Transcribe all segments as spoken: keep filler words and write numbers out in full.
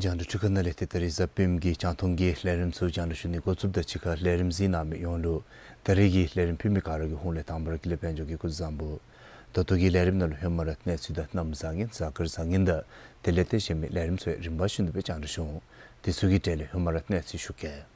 རྒྱང་བསྒྲགས་འཕྲུལ་ཁང་ནང་ལས་ཏེ་ད་རིས་གཟའ་སྤེནམ་གི་རྒྱང་མཐོང་གི་ལས་རིམ་ཚུ་རྒྱང་བསྒྲགས་ཞུ་ནི་འགོ་བཙུགསཔ་ད་གཅིག་ཁར་ལས་རིམ་གཟིགས་གནང་མི་ཡོངས་ལུ་ད་རིས་ཀྱི་ལས་རིམ་ཕུལ་མི་ག་ར་གི་ཧོངས་ལས་དང་པ་ར་དགེ་ལེགས་དཔལ་འབྱོར་གྱིས་སྐུ་གཟུགས་བཟང་པོ། ད་ལྟོ་གི་ལས་རིམ་ནང་ལུ་ཧེ་མ་ར་གནས་ཚུལ་དང་གནམ་བཟང་ངན་གཟའ་སྐར་བཟང་ངན་དང་དེ་ལས་ཏེ་གཞན་མི་ལས་རིམ་ཚུ་ཡང་རིམ་པ་བཞིན་དུ་སྦེ་རྒྱང་བསྒྲགས་ཞུ་འོང་། དེ་ཚུ་གི་གྲས་ལས་ཧེ་མ་ར་གནས་ཚུལ་ཞུ་གེ།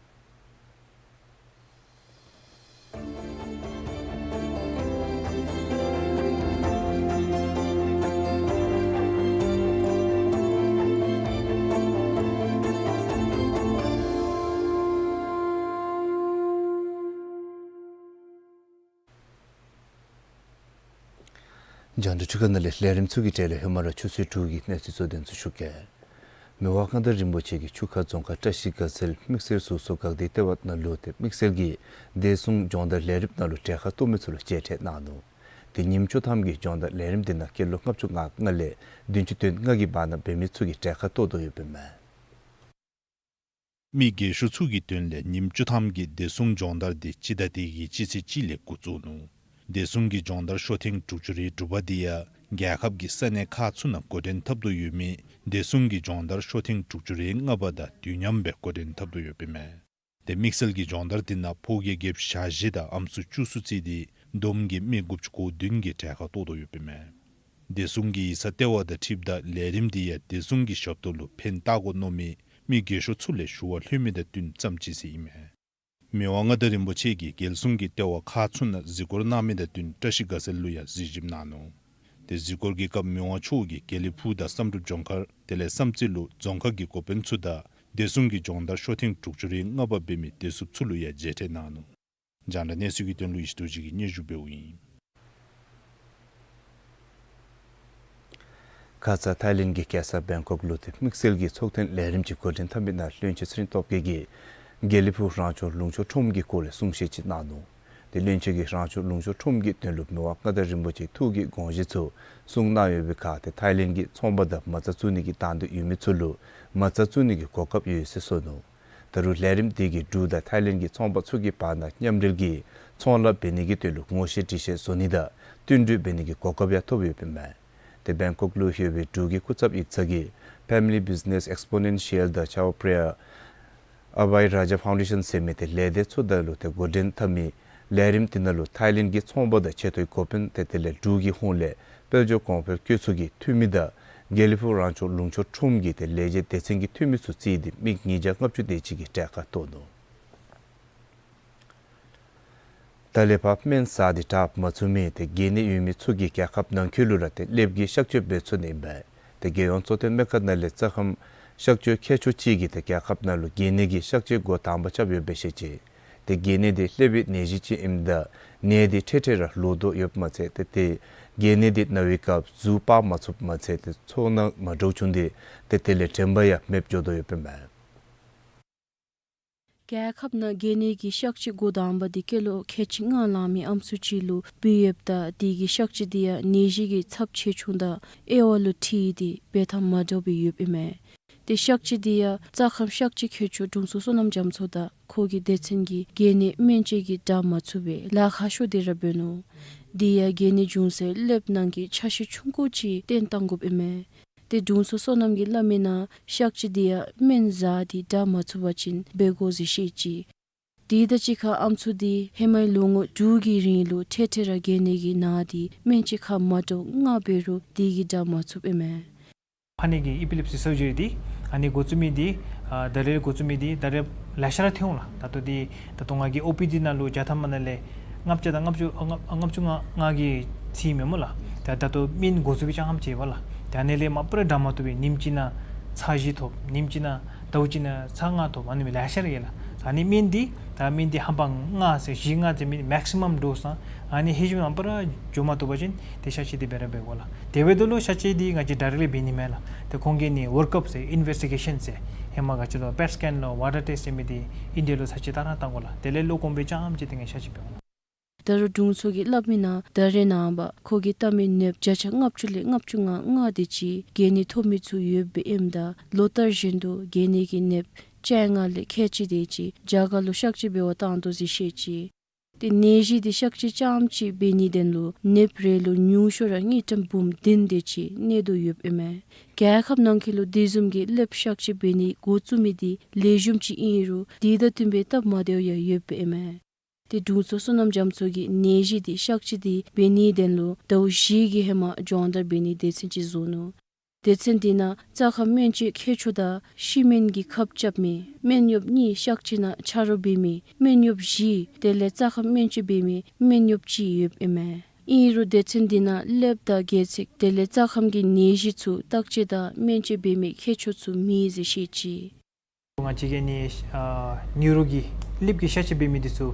རྒྱང་བསྒྲགས་འཕྲུལ་ཁང་ནང་ལས་ལས་རིམ་ཚུ་གི་གྲས་ལས་ཧེ་མ་ར་ཆུ་ཚོད་དྲུག་གི་གནས་ཚུལ་གཙོ་དོན་ཚུ་ཞུ་གེ། མི་དབང་མངའ་བདག་རིན་པོ་ཆེ་གིས་ཆུ་ཁ་རྫོང་ཁག་བཀྲ་ཤིས་དགའ་ཚལ་དམིགས་བསལ་སོ་སོ་དགའ་བདེ་ལྟེ་བ་ནང་ལུ་ཏེ་དམིགས་བསལ་གྱི་བདེ་སྲུང་སྦྱོང་བརྡར་ལས་རིམ་ནང་ལུ་གྲལ་ཁར་གཏོགས་མི་ཚུ་ལུ་མཇལ་འཕྲད་གནང་ནུག། ཏེ་ཉིནམ་བཅུ་ཐམ་གྱི་སྦྱོང་བརྡར་ལས་རིམ་འདི་ནང་སྐྱེས་ལོ་ལྔ་བཅུ་ང་ལྔ་ལས་བདུན་ཅུ་དོན་ལྔ་གི་བར་ན་འབད་མི་ཚུ་གིས་གྲལ་ཁར་གཏོགས་དོ་ཡོདཔ་ཨིན་མས། མི་རྒས་ཤོས་ཚུ་གི་དོན་ལས་ཉིནམ་བཅུ་ཐམ་གྱི་བདེ་སྲུང་སྦྱོང་བརྡར་འདི་སྤྱི་ཟླ་འདི་གི་སྤྱི་ཚེས་གཅིག་ལས་འགོ་བཙུགས་ནུག། བདེ་སྲུང་གི་སྦྱོང་བརྡར་ཤོ་ཐེངས་དྲུག་ཅུ་རེ་དྲུག་པ་འདི་ཡང་རྒྱལ་ཁབ་ཀྱི་ས་གནས་ཁག་ཚུ་ནང་འགོ་འདྲེན་འཐབ་དོ་ཡོད་མི་བདེ་སྲུང་གི་སྦྱོང་བརྡར་ཤོ་ཐེངས་དྲུག་ཅུ་རེ་ལྔ་པ་དང་དུས་མཉམ་སྦེ་འགོ་འདྲེན་འཐབ་དོ་ཡོདཔ་ཨིན་མས། ཏེ་དམིགས་བསལ་གྱི་སྦྱོང་བརྡར་འདི་ནང་ཕོ་སྐྱེས་བརྒྱད་ཅུ་གྱ་བཞི་དང་ཨམ་སྲུ་བཅུ་གསུམ་བརྩིས་ཏེ་བསྡོམས་ཀྱིས་མི་དགུ་བཅུ་གོ་བདུན་གྱིས་གྲལ་ཁར་གཏོགས་དོ་ཡོདཔ་ཨིན་མས། བདེ་སྲུང་གི་ཡིག་ཚང་ལྟེ་བ་དང་འཁྲིལཝ་ད་ལས་རིམ་འདི་ཡང་བདེ་སྲུང་གི་ཞབས་ཏོག་ལུ་ཕན་བཏགས་དགོ་མནོ་མི་མི་རྒས་ཤོས་ཚུ་ལས་ཞུ་བ་ལྷོད་མི་དང་བསྟུན་བརྩམས་ཅི་ཟེར་ཨིན་མས། མི་དབང་མངའ་བདག་རིན་པོ་ཆེ་གིས་རྒྱལ་སྲུང་གི་ལྟེ་བ་ཁག་ཚུ་ནང་གཟིགས་སྐོར་གནང་མི་དང་བསྟུན་བཀྲ་ཤིས་དགའ་ཚལ་ལུ་ཡང་གཟིགས་ཞིབ་གནང་ནུག། ཏེ་གཟིགས་སྐོར་གྱི་སྐབས་མི་དབང་མཆོག་གིས་དགེ་ལེགས་ཕུག་དང་བསམ་གྲུབ་ལྗོངས་མཁར་དེ་ལས་བསམ་རྩེ་ལུ་རྫོང་ཁག་གི་འགོ་དཔོན་ཚུ་དང་བདེ་སྲུང་གི་སྦྱོང་བརྡར་ཤོ་ཐེངས་དྲུག་ཅུ་རེ་ལྔ་པ་འབད་མི་བདེ་སྲུངཔ་ཚུ་ལུ་ཡང་མཇལ་འཕྲད་གནང་ནུག། རྒྱང་བསྒྲགས་གནས་ཚུལ་གྱི་དོན་ལུ་ཡེ་ཤེས་རྡོ་རྗེ་གིས་སྙན་ཞུ་འབདཝ་ཨིན། ཁ་ཙ་ཐའི་ལེནཌ་གྱི་རྒྱལ་ས་བེང་ཀོག་ལུ་ཏེ་དམིགས་བསལ་གྱི་ཚོགས་ཐེངས་ལས་རིམ་ཅིག་འགོ་འདྲེན་འཐབ་མི་ནང་བློན་ཆེན་ཚེ་རིང་སྟོབས་རྒྱས་ཀྱིས་དགེ་ལེགས་ཕུག་རང་སྐྱོང་ལུང་ཕྱོགས་ཁྲོམ་གྱི་སྐོར་ལས་གསུང་བཤད་ཅིག་གནང་ནུག། ཏེ་བློན་ཆེན་གྱིས་རང་སྐྱོང་ལུང་ཕྱོགས་ཁྲོམ་གྱི་དོན་ལུ་མི་དབང་མངའ་བདག་རིན་པོ་ཆེའི་ཐུགས་ཀྱི་དགོངས་བཞེད་ཚུ་གསུངས་གནང་ཡོད་པའི་ཁར་ཏེ་ཐའི་ལེནཌ་གྱི་ཚོང་པ་དང་མ་རྩ་བཙུགས་ནི་གི་དང་འདོད་ཡོད་མི་ཚུ་ལུ་མ་རྩ་བཙུགས་ནི་གི་གོ་སྐབས་ཡོད་ཟེར་གསུངས་ནུག། ད་རུང་ལས་རིམ་འདི་གིས་འབྲུག་དང་ཐའི་ལེནཌ་གྱི་ཚོང་པ་ཚུ་གི་བར་ན་མཉམ་འབྲེལ་གྱིས་ཚོང་ལཱ་འབད་ནི་གི་དོན་ལུ་ངོ་ཤེས་འདྲིས་ཤེས་བཟོ་ནི་དང་བསྟུན་གྲོས་འབད་ནི་གི་གོ་སྐབས་ཡང་ཐོབ་ཡོདཔ་ཨིན་མས། ཏེ་བེང་ཀོག་ལུ་ཡོད་པའི་འབྲུག་གི་སྐུ་ཚབ་ཡིག་ཚང་གི་Family Business Exponential དང་Chao Phraya Abhay Raja Foundation ཟེར་མི་ཏེ་ལས་སྡེ་ཚུ་དང་ལུ་ཏེ་འགོ་འདྲེན་འཐབ་མི་ལས་རིམ་འདི་ནང་ལུ་ཐའི་ལེནཌ་གྱི་ཚོང་པ་དང་ཆེ་མཐོའི་འགོ་དཔོན་ཏེ་དེ་ལས་འབྲུག་གི་ཧོངས་ལས་དཔལ་འབྱོར་གོང་འཕེལ་བཀོད་ཚོགས་ཀྱི་འཐུས་མི་དང་དགེ་ལེགས་ཕུག་རང་སྐྱོང་ལུང་ཕྱོགས་ཁྲོམ་གྱི་ཏེ་ལས་བྱེད་སྡེ་ཚན་གྱི་འཐུས་མི་ཚུ་བརྩིས་ཏེ་མི་ཉིས་བརྒྱ་ལྔ་བཅུ་དེ་ཅིག་གིས་གྲལ་ཁར་གཏོགས་ནུག། ད་ལས་ཕར་སྨན་ཟ་སྟེ་དྲག་མ་ཚུགས་མི་ཏེ་གལ་གནད་ཡོད་མི་ཚུ་གིས་རྒྱལ་ཁབ་ནང་འཁོད་ལུ་ར་ཏེ་ཀླདཔ་གི་གཤག་བཅོས་འབད་ཚུགས་ནི་ཨིན་པས། ཏེ་རྒྱལ་ཡོངས་གཙོ་བསྟེན་སྨན་ཁང་ནང་ལས་རྩ་ཁམས་གཤག་བཅོས་མཁས་མཆོག་ཅིག་གིས་ཏེ་རྒྱལ་ཁབ་ནང་ལུ་གལ་གནད་ཀྱི་གཤག་བཅོས་འགོ་དང་པ་རྐྱབ་ཡོདཔ་སྦེ་བཤད་ཅི། ཏེ་གལ་གནད་འདི་ཀླདཔ་གི་ནད་གཞི་ཅིག་ཨིནམ་ད་ནད་འདི་འཕྲལ་འཕྲལ་ར་ལོག་དོ་ཡོདཔ་མ་ཚད་ཏེ་ཏེ་གལ་གནད་འདི་ན་བའི་སྐབས་གཟུགས་སྤར་མ་ཚུགསཔ་མ་ཚད་ཏེ་ཚོར་སྣང་མ་འདྲཝ་བྱུང་སྟེ་ཏེ་དེ་ལས་དྲན་པ་ཡང་མེདཔ་འགྱོ་དོ་ཡོདཔ་ཨིན་མས། རྒྱལ་ཁབ་ནང་གལ་གནད་ཀྱི་གཤག་བཅོས་འགོ་དང་པ་འདི་སྐྱེས་ལོ་ཁལ་གཅིག་ལྔ་ལང་མི་ཨམ་སྲུ་ཅིག་ལུ་འབད་ཡོདཔ་ད་དེ་གི་གཤག་བཅོས་འདི་ཡང་ནད་གཞི་གི་ཚབས་ཆེ་ཆུང་དང་དབྱེ་བ་ལུ་འཁྲིལ་ཏེ་འབད་ཐངས་མ་འདྲཝ་སྦེ་ཡོདཔ་ཨིན་མས། ཏེ་གཤག་བཅོས་འདི་ཡང་རྩ་ཁམས་གཤག་བཅོས་མཁས་མཆོག་དྲུང་འཚོ་བསོད་ནམས་རྒྱ་མཚོ་དང་ཁོ་གི་སྡེ་ཚན་གྱིས་གལ་གནད་སྨན་དཔྱད་ཀྱིས་དྲག་མ་ཚུགས་པས་ལཱ་ཁག་ཤོས་འདི་ར་འབད་ནུག། དེ་ཡང་གལ་གནད་བྱུང་སའི་ཀླདཔ་ནང་གི་ཆ་ཤས་ཆུང་ཀུ་ཅིག་བཏོན་བཏང་དགོཔ་ཨིན་མས། ཏེ་དྲུང་འཚོ་བསོད་ནམས་ཀྱིས་སླབ་མིའི་ནང་གཤག་བཅོས་འདི་ཡང་སྨན་ཟ་སྟེ་དྲག་མ་ཚུགས་པ་ཅིན་འབད་དགོ་ཟེར་བཤད་ཅི། དེ་དང་གཅིག་ཁར་ཨམ་སྲུ་འདི་ཧེ་མའི་ལོ་ངོ་དྲུག་གི་རིང་ལུ་འཕྲལ་འཕྲལ་ར་གལ་གནད་ཀྱིས་ན་སྟེ་སྨན་དཔྱད་ཁག་མ་འདྲཝ་ལྔ་འབད་རུང་དེ་གིས་དྲག་མ་ཚུགསཔ་ཨིན་མས། ཕར་ནི་གི་ཨི་པི་ལེབ་སི་སར་ཇི་རི་འདི་ཨ་ནི་འགོ་བཙུགས་མི་འདི་ཨ་ད་རེས་འགོ་བཙུགས་མི་འདི་ད་རེས་ལེ་ཤ་ར་ཐོན་འོང་ལགས། ད་ལྟོ་འདི་ད་ལྟོ་ང་གི་ཨོ་པི་ཌི་ནང་ལུ་བརྒྱ་ཐམ་པ་ནང་ལས་ལྔ་བརྒྱ་དང་ལྔ་བཅུ་ལྔ་ལྔ་བཅུ་ང་ལྔ་གིས་ཚུད་མས་སྨོ་ལགས། ད་ད་ལྟོ་སྨན་འགོ་བཙུགས་པའི་ཙང་ཙང་ཅིག་པ་ལགས། ད་ཨ་ནི་ལས་མ་པ་ར་དྲག་མ་ཐུབ་པས། ཉིནམ་གཅིག་ནང་ཚར་བཞི་ཐོབ། ཉིནམ་གཅིག་ནང་ཟླཝ་གཅིག་ནང་ཚར་ལྔ་ཐོབ། ཨ་ནི་སྦེ་ལེ་ཤ་ར་ཡོད་ལགས། ད་ཨ་ནི་སྨན་འདི་ད་སྨན་འདི་ཧམ་པ་ལྔ་ཟེར་བཞི་ལྔ་ཟེར་མི་མེག་སི་མམ་ཌོས་ཨ་ནི་ཧེ་ཤུལ་མ་པ་ར་འགྱོ་མ་བཏུབ་པ་ཅིན་ཏེ་གཤག་བཅོས་འདི་འབད་ར་འབད་དགོ་ལགས། དེ་འབདཝ་ད་ལུ་གཤག་བཅོས་འདི་ང་བཅས་ཌའི་རེཀཊ་ལི་འབད་ནི་མེན་ལགས། ཏེ་ཁོང་གིས་ནི་ཝརཀ་ཨཔ་ཟེར་ཨིན་ཝེསི་ཊི་གེ་ཤཱན་ཟེར་ཧེ་མ་ག་ཅི་ལོ་པེཊ་སི་ཀེན་ལོ་ཝ་ཊར་ཊེསཊ་ཟེར་མི་འདི་ཨིན་ཌི་ཡ་ལུ་ཚར་གཅིག་བལྟ་ར་བཏང་དགོ་ལགས། དེ་ལས་ལོག་དགོངསམ་སྦེ་རྐྱངམ་ཅིག་ཏེ་ང་བཅས་གཤག་བཅོས་འབད་དགོ་ལགས། ད་རུང་དྲུང་འཚོ་གིས་སླབ་མིའི་ནང་ད་རེས་ནངས་པ་ཁོ་གིས་བལྟ་མི་ནདཔ་བརྒྱ་ཆ་ལྔ་བཅུ་ལས་ལྔ་བཅུ་ང་ལྔ་དེ་ཅིག་གལ་གནད་ཐོབ་མི་ཚུ་ཡོདཔ་ཨིནམ་ད་ལོ་ལྟར་བཞིན་དུ་གལ་གནད་ཀྱི་ནདཔ་བཅོ་ལྔ་ལས་ཁལ་གཅིག་དེ་ཅིག་རྒྱ་གར་ལུ་གཤག་བཅོས་འབད་བར་བཏང་དོ་ཟེར་བཤད་ཅི། ཏེ་ནད་གཞི་འདི་གཤག་བཅོས་རྐྱངམ་ཅིག་འབད་ནིའི་དོན་ལུ་ནདཔ་རེ་ལུ་ཉུང་ཤོས་ར་དངུལ་ཀྲམ་འབུམ་བདུན་དེ་ཅིག་གནས་དོ་ཡོདཔ་ཨིན་མས། རྒྱལ་ཁབ་ནང་འཁོད་ལུ་དེ་བཟུམ་གྱི་ཀླདཔ་གཤག་བཅོས་འབད་ནི་འགོ་བཙུགས་མི་འདི་ལེགས་ཤོམ་ཅིག་ཨིན་རུང་དེ་དང་བསྟུན་པའི་སྟབས་མ་བདེཝ་ཡང་ཡོདཔ་ཨིན་མས། ཏེ་དྲུང་འཚོ་བསོད་ནམས་རྒྱ་མཚོ་གིས་ནད་གཞི་འདི་གཤག་བཅོས་འདི་འབད་ནིའི་དོན་ལུ་ཟླཝ་བཞི་གི་ཧེ་མ་སྦྱོང་བརྡར་འབད་ནིའི་སྡེ་ཚན་ཅིག་བཟོ་ནུག། སྡེ་ཚན་འདི་ནང་རྩ་ཁམས་སྨན་བཅོས་མཁས་མཆོག་དང་ཤི་སྨན་གྱི་ཁབ་རྐྱབ་མི་སྨན་གཡོགཔ་གཉིས། གཤག་བཅོས་ནང་ཆ་རོགས་འབད་མི་སྨན་གཡོགཔ་བཞི། དེ་ལས་རྩ་ཁམས་སྨན་བཅོས་འབད་མི་སྨན་གཡོགཔ་གཅིག་ཡོདཔ་ཨིན་མས། ཨིན་རུང་སྡེ་ཚན་འདི་ནང་ཀླདཔ་དང་སྒལ་ཚིགས་དེ་ལས་རྩ་ཁམས་ཀྱི་ནད་གཞི་ཚུ་བརྟག་དཔྱད་དང་སྨན་བཅོས་འབད་མི་མཁས་མཆོག་ཚུ་མེད་ཟེར་བཤད་ཅི། ང་བཅས་ཀྱི་ནི་ཨ་ནེའུ་རོ་གི་ཀླདཔ་གི་གཤག་བཅོས་འབད་མི་འདི་ཚུ་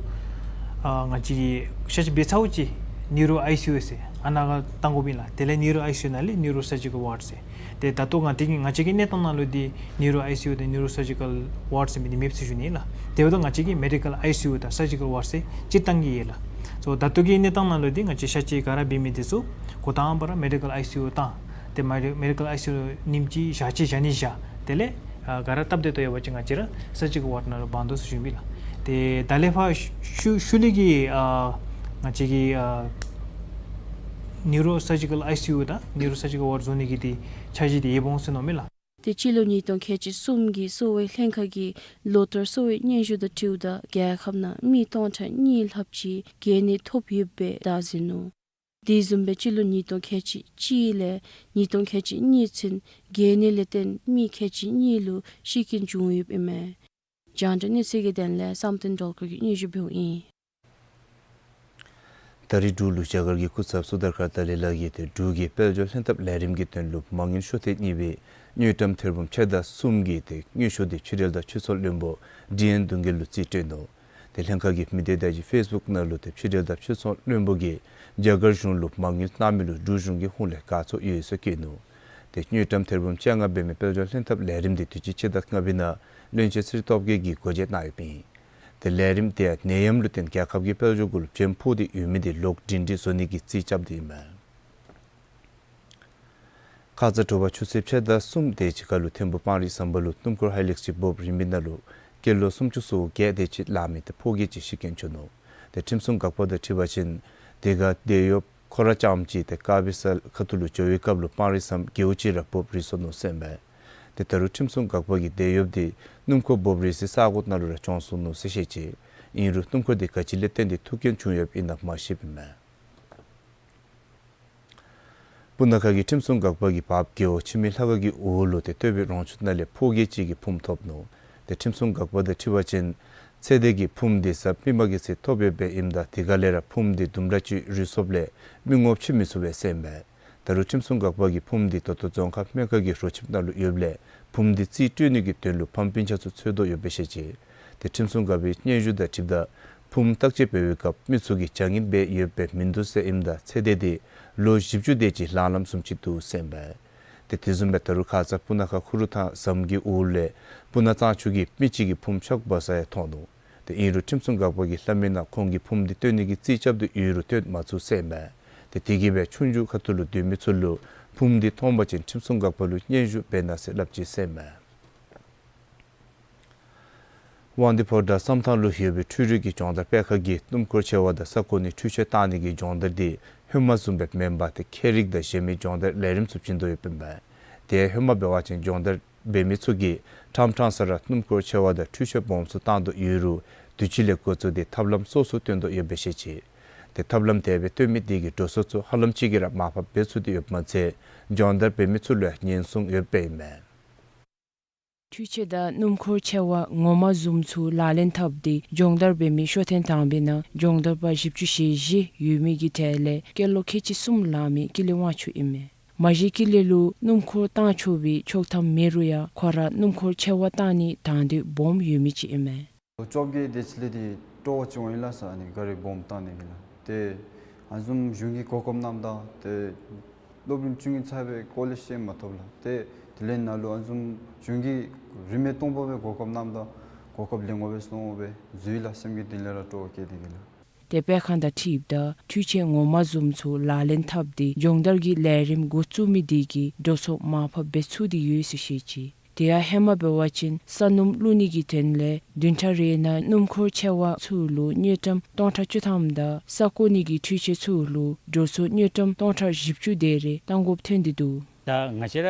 ཨ་ང་བཅས་ཀྱིས་གཤག་བཅོས་འབད་ཚརཝ་ཅིག་ནེའུ་རོ་ཨའི་སི་ཡུ་ཟེར་ཨ་ནཱ་ཁར་གཏང་དགོཔ་ཨིན་ལགས། དེ་ལས་ནེའུ་རོ་ཨའི་སི་ཡུ་ནང་ལས་ནེའུ་རོ་སར་ཇི་ཀལ་ཝཱརཌ་ཟེར། ཏེ་ད་ལྟོ་ང་བཅས་ཀྱི་ང་བཅས་ཀྱི་གནས་སྟངས་ནང་ལུ་འདི་ནེའུ་རོ་ཨའི་སི་ཡུ་དང་ནེའུ་རོ་སར་ཇི་ཀལ་ཝཱརཌ་ཟེར་མི་འདི་མེདཔ་ཟེར་ཞུ་ནི་ཨིན་ལགས། དེ་འབདཝ་ད་ང་བཅས་ཀྱིས་མེ་ཌི་ཀལ་ཨའི་སི་ཡུ་དང་སར་ཇི་ཀལ་ཝཱརཌ་ཟེར་སྤྱིར་བཏང་གི་ཡོད་ལགས། སོ་ད་ལྟོ་གི་གནས་སྟངས་ནང་ལུ་འདི་ང་བཅས་གཤག་བཅོས་ག་ར་འབད་མི་འདི་ཚུ་འགོ་དང་པ་ར་མེ་ཌི་ཀལ་ཨའི་སི་ཡུ་བཏང་། ཏེ་མེ་ཌི་མེ་ཌི་ཀལ་ཨའི་སི་ཡུ་ཉིནམ་གཅིག་བཞག་གཅིག་བཞག་གཉིས་བཞག། དེ་ལས་ཨ་ག་ར་སྟབས་བདེ་ཏོག་ཡོད་པ་ཅིན་ང་བཅས་ར་སར་ཇི་ཀལ་ཝཱརཌ་ནང་ལུ་འབག་དོ་ཟེར་ཞུཝ་ཨིན་ལགས། ཏེ་ད་ལས་ཕར་ཤུལ་ཤུལ་ལས་ཀྱི་ཨ་ང་བཅས་ཀྱི་ཨ་ནེའུ་རོ་སར་ཇི་ཀལ་ཨའི་སི་ཡུ་དང་ནེའུ་རོ་སར་ཇི་ཀལ་ཝཱརཌ་བཟོ་ནི་གི་འདི་འཆར་གཞི་འདི་ཡོདཔ་འོང་ཟེར་མནོཝ་ཨིན་ལགས། ཏེ་སྤྱི་ལོ་ཉིས་སྟོང་ཁལ་གཅིག་གསུམ་གྱི་གསོ་བའི་ལྷན་ཁག་གི་ལོ་ལྟར་གསོ་བའི་སྙན་ཞུ་དང་འཁྲིལཝ་ད་རྒྱལ་ཁབ་ནང་མི་སྟོང་ཕྲག་གཉིས་ལྷགཔ་ཅིག་རྒས་ནད་ཐོབ་ཡོདཔ་སྦེ་བལྟ་ཟིན་ནུག། དེ་བཟུམ་སྦེ་སྤྱི་ལོ་ཉིས་སྟོང་ཁལ་གཅིག་གཅིག་ལས་ཉིས་སྟོང་ཁལ་གཅིག་གཉིས་ཚུན་རྒས་ནད་ལས་བརྟེན་མི་ཁལ་གཅིག་གཉིས་ལུ་ཤི་རྐྱེན་བྱུང་ཡོདཔ་ཨིན་མས། རྒྱང་བསྒྲགས་གནས་ཚུལ་གྱི་དོན་ལས་བསམ་གཏན་སྒྲོལ་དཀར་གྱིས་སྙན་ཞུ་འབདཝ་ཨིན། ད་རིས་འབྲུག་ལུ་རྒྱ་གར་གྱི་སྐུ་ཚབ་སུ་དར་ཁ་ཏ་ལི་ལགས་ཀྱིས་ཏེ་འབྲུག་གི་དཔལ་འབྱོར་ལྷན་ཐབས་ལས་རིམ་གྱི་དོན་ལུ་མ་དངུལ་ཤོག་ཐེངས་གཉིས་པའི་དངུལ་ཀྲམ་ཐེར་འབུམ་ཕྱེད་དང་གསུམ་གྱི་ཏེ་དངུལ་ཤོག་འདི་ཕྱི་འབྲེལ་དང་ཕྱི་ཚོང་བློན་པོ་ཌི་ཨེན་གདུང་རྒྱལ་ལུ་རྩིས་སྤྲོད་ནུག། ཏེ་ལྷན་ཁག་གིས་མི་སྡེ་བརྡ་བརྒྱུད་ཕེསི་བུཀ་ནང་ལུ་ཏེ་ཕྱི་འབྲེལ་དང་ཕྱི་ཚོང་བློན་པོ་གིས་རྒྱ་གར་གཞུང་ལུ་མ་དངུལ་གནང་མི་ལུ་འབྲུག་གཞུང་གི་ཧོངས་ལས་དགའ་ཚོར་ཡོད་ཟེར་བཀོད་ནུག། ཏེ་དངུལ་ཀྲམ་ཐེར་འབུམ་བཅོ་ལྔ་འབད་མི་དཔལ་འབྱོར་ལྷན་ཐབས་ལས་རིམ་འདི་དུས་ཅི་ཕྱེད་དང་ལྔ་པའི་ནང་བློན་ཆེན་ཚེ་རིང་སྟོབས་རྒྱས་ཀྱིས་འགོ་འབྱེད་གནང་ཡོདཔ་ཨིན། ཏེ་ལས་རིམ་དེ་ཡང་ནད་ཡམས་ལུ་བརྟེན་རྒྱལ་ཁབ་ཀྱི་དཔལ་འབྱོར་གུ་ལུ་བྱེམ་ཕོག་སྟེ་ཡོད་མི་འདི་ལོག་སྒྲིང་སྒྲིང་བཟོ་ནི་གི་རྩིས་རྐྱབ་སྟེ་ཨིན་མས། ཁ་ཙ་དྲོ་པ་ཆུ་ཚོད་ཕྱེད་དང་གསུམ་དེ་ཅིག་ཁར་ལུ་ཐིམ་ཕུག་སྤང་རི་ཟམ་པ་ལུ་སྣུམ་འཁོར་ཧའི་ལེགས་ཅིག་འབོབ་རིམ་པའི་ནང་ལུ་སྐྱེས་ལོ་སུམ་ཅུ་སོ་བརྒྱད་དེ་ཅིག་ལང་མི་ཏེ་ཕོ་སྐྱེས་ཅིག་ཤི་རྐྱེན་བྱུང་ནུག། ཏེ་ཁྲིམས་སྲུང་འགག་པ་དང་འཁྲིལ་བ་ཅིན་དེ་ཁར་དེད་གཡོགཔ་ཁོ་ར་རྐྱངམ་ཅིག་ཏེ་ཀ་པི་སལ་ཁ་ཐུག་ལུ་འགྱོ་བའི་སྐབས་ལུ་སྤང་རི་ཟམ་སྒེའུ་ཅིག་ར་འབོབ་རིལ་སོ་ནུག་ཟེར་ཨིན་མས། ཏེ་ད་རུང་ཁྲིམས་སྲུང་འགག་པ་གིས་དེད་གཡོགཔ་དེ་སྣུམ་འཁོར་འབོབ་རིལ་སའི་ས་གོ་ནང་ལུ་ར་བྱོན་སོ་ནུག་ཟེར་བཤད་ཅི། ཨིན་རུང་སྣུམ་འཁོར་དེ་ག་ཅི་ལས་བརྟེན་ཏེ་ཐུག་རྐྱེན་བྱུང་ཡོདཔ་ཨིན་ན་མ་ཤེསཔ་ཨིན་མས། སྤུ་ན་ཁ་གི་ཁྲིམས་སྲུང་འགག་པ་གིས་བརཔ་རྒེད་འོག་འཆི་མེད་ལྷ་ཁང་གི་འོག་ལུ་ཏེ་སྟོད་པའི་རོང་ཆུ་ནང་ལས་ཕོ་སྐྱེས་ཅིག་གི་ཕུངམ་ཐོབ་ནུག། ཏེ་ཁྲིམས་སྲུང་འགག་པ་དང་འཁྲིལ་བ་ཅིན་ཚེ་འདས་ཀྱི་ཕུངམ་དེ་གཟའ་པད་མ་གི་ཚེ་ཐོབ་ཡོདཔ་ཨིནམ་ད་དེ་ཁ་ལས་ར་ཕུངམ་དེ་དུམ་གྲ་ཅིག་རུལ་སོངམ་ལས་མི་ངོམ་ཆེ་མི་ཚུགས་པས་ཟེར་ཨིན་མས། ད་རུང་ཁྲིམས་སྲུང་འགག་པ་གིས་ཕུངམ་དེ་ད་ལྟོ་རྫོང་ཁག་སྨན་ཁང་གི་རོ་ཁྱིམ་ནང་ལུ་ཡོདཔ་ལས་ཕུངམ་དེ་རྩིས་སྤྲོད་ནི་གི་དོན་ལུ་ཕམ་སྤུན་ཆ་ཚུ་འཚོལ་དོ་ཡོདཔ་སྦེ་བཤད་ཅི། ཏེ་ཁྲིམས་སྲུང་འགག་པའི་སྙན་ཞུ་དང་འཁྲིལཝ་ད་ཕུངམ་བརྟག་དཔྱད་འབད་བའི་སྐབས་མི་ཚུ་གིས་བྱ་ངན་འབད་ཡོདཔ་སྦེ་མིན་འདུག་ཟེར་ཨིནམ་ད་ཚེ་འདས་དེ་ལོ་བཞི་བཅུ་དེ་ཅིག་ལང་ལངམ་བཟུམ་ཅིག་འདུག་ཟེར་ཨིན་པས། ཏེ་དེ་བཟུམ་སྦེ་ད་རུང་ཁ་ཙ་སྤུ་ན་ཁ་ཁུ་རུ་ཐང་ཟམ་གྱི་འོག་ལས་སྤུ་ན་གཙང་ཆུ་གི་མི་ཅིག་གི་ཕུངམ་ཆག་འབག་ས་ཡང་མཐོང་ནུག། ཏེ་ཨིན་རུང་ཁྲིམས་སྲུང་འགག་པ་གིས་སླབ་མི་ནང་ཁོང་གིས་ཕུངམ་དེ་བཏོན་ནི་གི་རྩིས་རྐྱབ་སྟེ་ཡོད་རུང་བཏོན་མ་ཚུགས་ཟེར་ཨིན་པས། ཏེ་དེ་གིས་སྦེ་ཆུང་ཆུང་ཁ་ཐུག་ལུ་སྡོད་མི་ཚུ་ལུ་ཕུངམ་དེ་མཐོང་པ་ཅིན་ཁྲིམས་སྲུང་འགག་པ་ལུ་སྙན་ཞུ་འབད་གནང་ཟེར་སླབ་ཅི་ཟེར་ཨིན་པས། དབང་འདུས་ཕོ་བྲང་བསམ་ཐང་ལུ་ཡོད་པའི་འཕྲུལ་རིག་གི་སྦྱོང་བརྡར་སྤེལ་ཁང་གིས་སྣུམ་འཁོར་ཆེ་བ་དང་ས་གོ་ནས་འཕྲུལ་ཆས་བཏང་ནི་གི་སྦྱོང་བརྡར་དེ་ཧེ་མ་བཟུམ་སྦེ་མེན་པར་ཏེ་ཁྱད་རིག་དང་གཞན་མི་སྦྱོང་བརྡར་ལས་རིམ་ཚུ་བྱིན་དོ་ཡོདཔ་ཨིན་པས། ཏེ་ཧེ་མ་འབད་བ་ཅིན་སྦྱོང་བརྡར་འབད་མི་ཚུ་གིས་ཕྲང་ཕྲང་ས་ར་སྣུམ་འཁོར་ཆེ་བ་དང་འཕྲུལ་ཆས་སྦོམ་ཚུ་བཏང་དོ་ཡོད་རུང་དུས་ཅི་ལས་འགོ་བཙུགས་ཏེ་ཐབས་ལམ་སོ་སོ་བཏོན་དོ་ཡོདཔ་སྦེ་བཤད་ཅི། ཏེ་ཐབས་ལམ་དེ་སྦེ་བཏོན་མི་དེ་གིས་འགྲོ་སོང་ཚུ་ཧ་ལམ་ཅིག་གིས་ར་མར་ཕབ་འབད་ཚུགས་ཏེ་ཡོདཔ་མ་ཚད་སྦྱོང་བརྡར་འབད་མི་ཚུ་ལུ་ཡང་ཉེན་སྲུང་ཡོདཔ་ཨིན་མས། འཕྲུལ་ཆས་དང་སྣུམ་འཁོར་ཆེ་བ་ངོ་མ་བཟུམ་ཚུ་ལག་ལེན་འཐབ་སྟེ་སྦྱོང་བརྡར་འབད་མི་ཤོ་ཐེངས་དང་པའི་ནང་སྦྱོང་བརྡར་པ་བཞི་བཅུ་ཞེ་བཞི་ཡོད་མི་གི་གྲས་ལས་སྐྱེས་ལོ་ཁལ་གཅིག་གསུམ་ལང་མི་ཀུན་ལེགས་དབང་ཕྱུག་ཨིན་མས། མ་གཞི་ཀུན་ལེགས་ལུ་སྣུམ་འཁོར་བཏང་ཆོག་པའི་ཆོག་ཐམ་མེད་རུང་ཡང་ཁོ་ར་སྣུམ་འཁོར་ཆེ་བ་བཏང་ནི་དང་འདོད་སྦོམ་ཡོད་མི་ཅིག་ཨིན་མས། ལོ་བཅོ་བརྒྱད་དེ་ཅིག་ལས་ཏེ་སྤྲོ་བ་ཅིག་འོང་ཡི་ལགས་ས། ཨ་ནི་ག་རི་སྦོམ་བཏང་ནི་གི་ལགས། ཏེ་ཨ་ནི་བཟུམ་གཞུང་གི་གོ་སྐབས་གནངམ་ད་ཏེ་སློབ་རིམ་བཅུ་གཉིས་ཚར་བའི་སྐོར་ལས་ཤེས་མ་ཐོབ་ལགས། ཏེ་དེ་ལས་ནཱ་ལུ་ཨ་ནི་བཟུམ་གཞུང་གིས་རིན་མེད་སྟོང་པ་སྦེ་གོ་སྐབས་གནངམ་ད་གོ་སྐབས་ལེན་དགོ་པས་མནོ་སྦེ་འཛུལ་ཡི་ལགས། སེམས་ཀྱི་གཏིང་ལས་ར་སྤྲོ་བ་སྐྱེས་ཏེ་གི་ལགས། ཏེ་སྤེལ་ཁང་དང་འཁྲིལཝ་ད་འཕྲུལ་ཆས་ངོ་མ་བཟུམ་ཚུ་ལག་ལེན་འཐབ་སྟེ་སྦྱོང་བརྡར་གྱི་ལས་རིམ་འགོ་བཙུགས་མི་དེ་གིས་འགྲོ་སོང་མར་ཕབ་འབད་ཚུགས་ཏེ་ཡོད་ཟེར་བཤད་ཅི། དེ་ཡང་ཧེ་མ་འབད་བ་ཅིན་ས་སྣུམ་བླུག་ནི་གི་དོན་ལས་བདུན་ཕྲག་རེ་ནང་སྣུམ་འཁོར་ཆེ་བ་ཚུ་ལུ་དངུལ་ཀྲམ་སྟོང་ཕྲག་བཅུ་ཐམ་དང་ས་བརྐོ་ནི་གི་འཕྲུལ་ཆས་ཚུ་ལུ་འགྲོ་སོང་དངུལ་ཀྲམ་སྟོང་ཕྲག་བཞི་བཅུ་དེ་རེ་བཏང་དགོཔ་ཐོན་ཏེ་འདུག། ད་ང་བཅས་ར་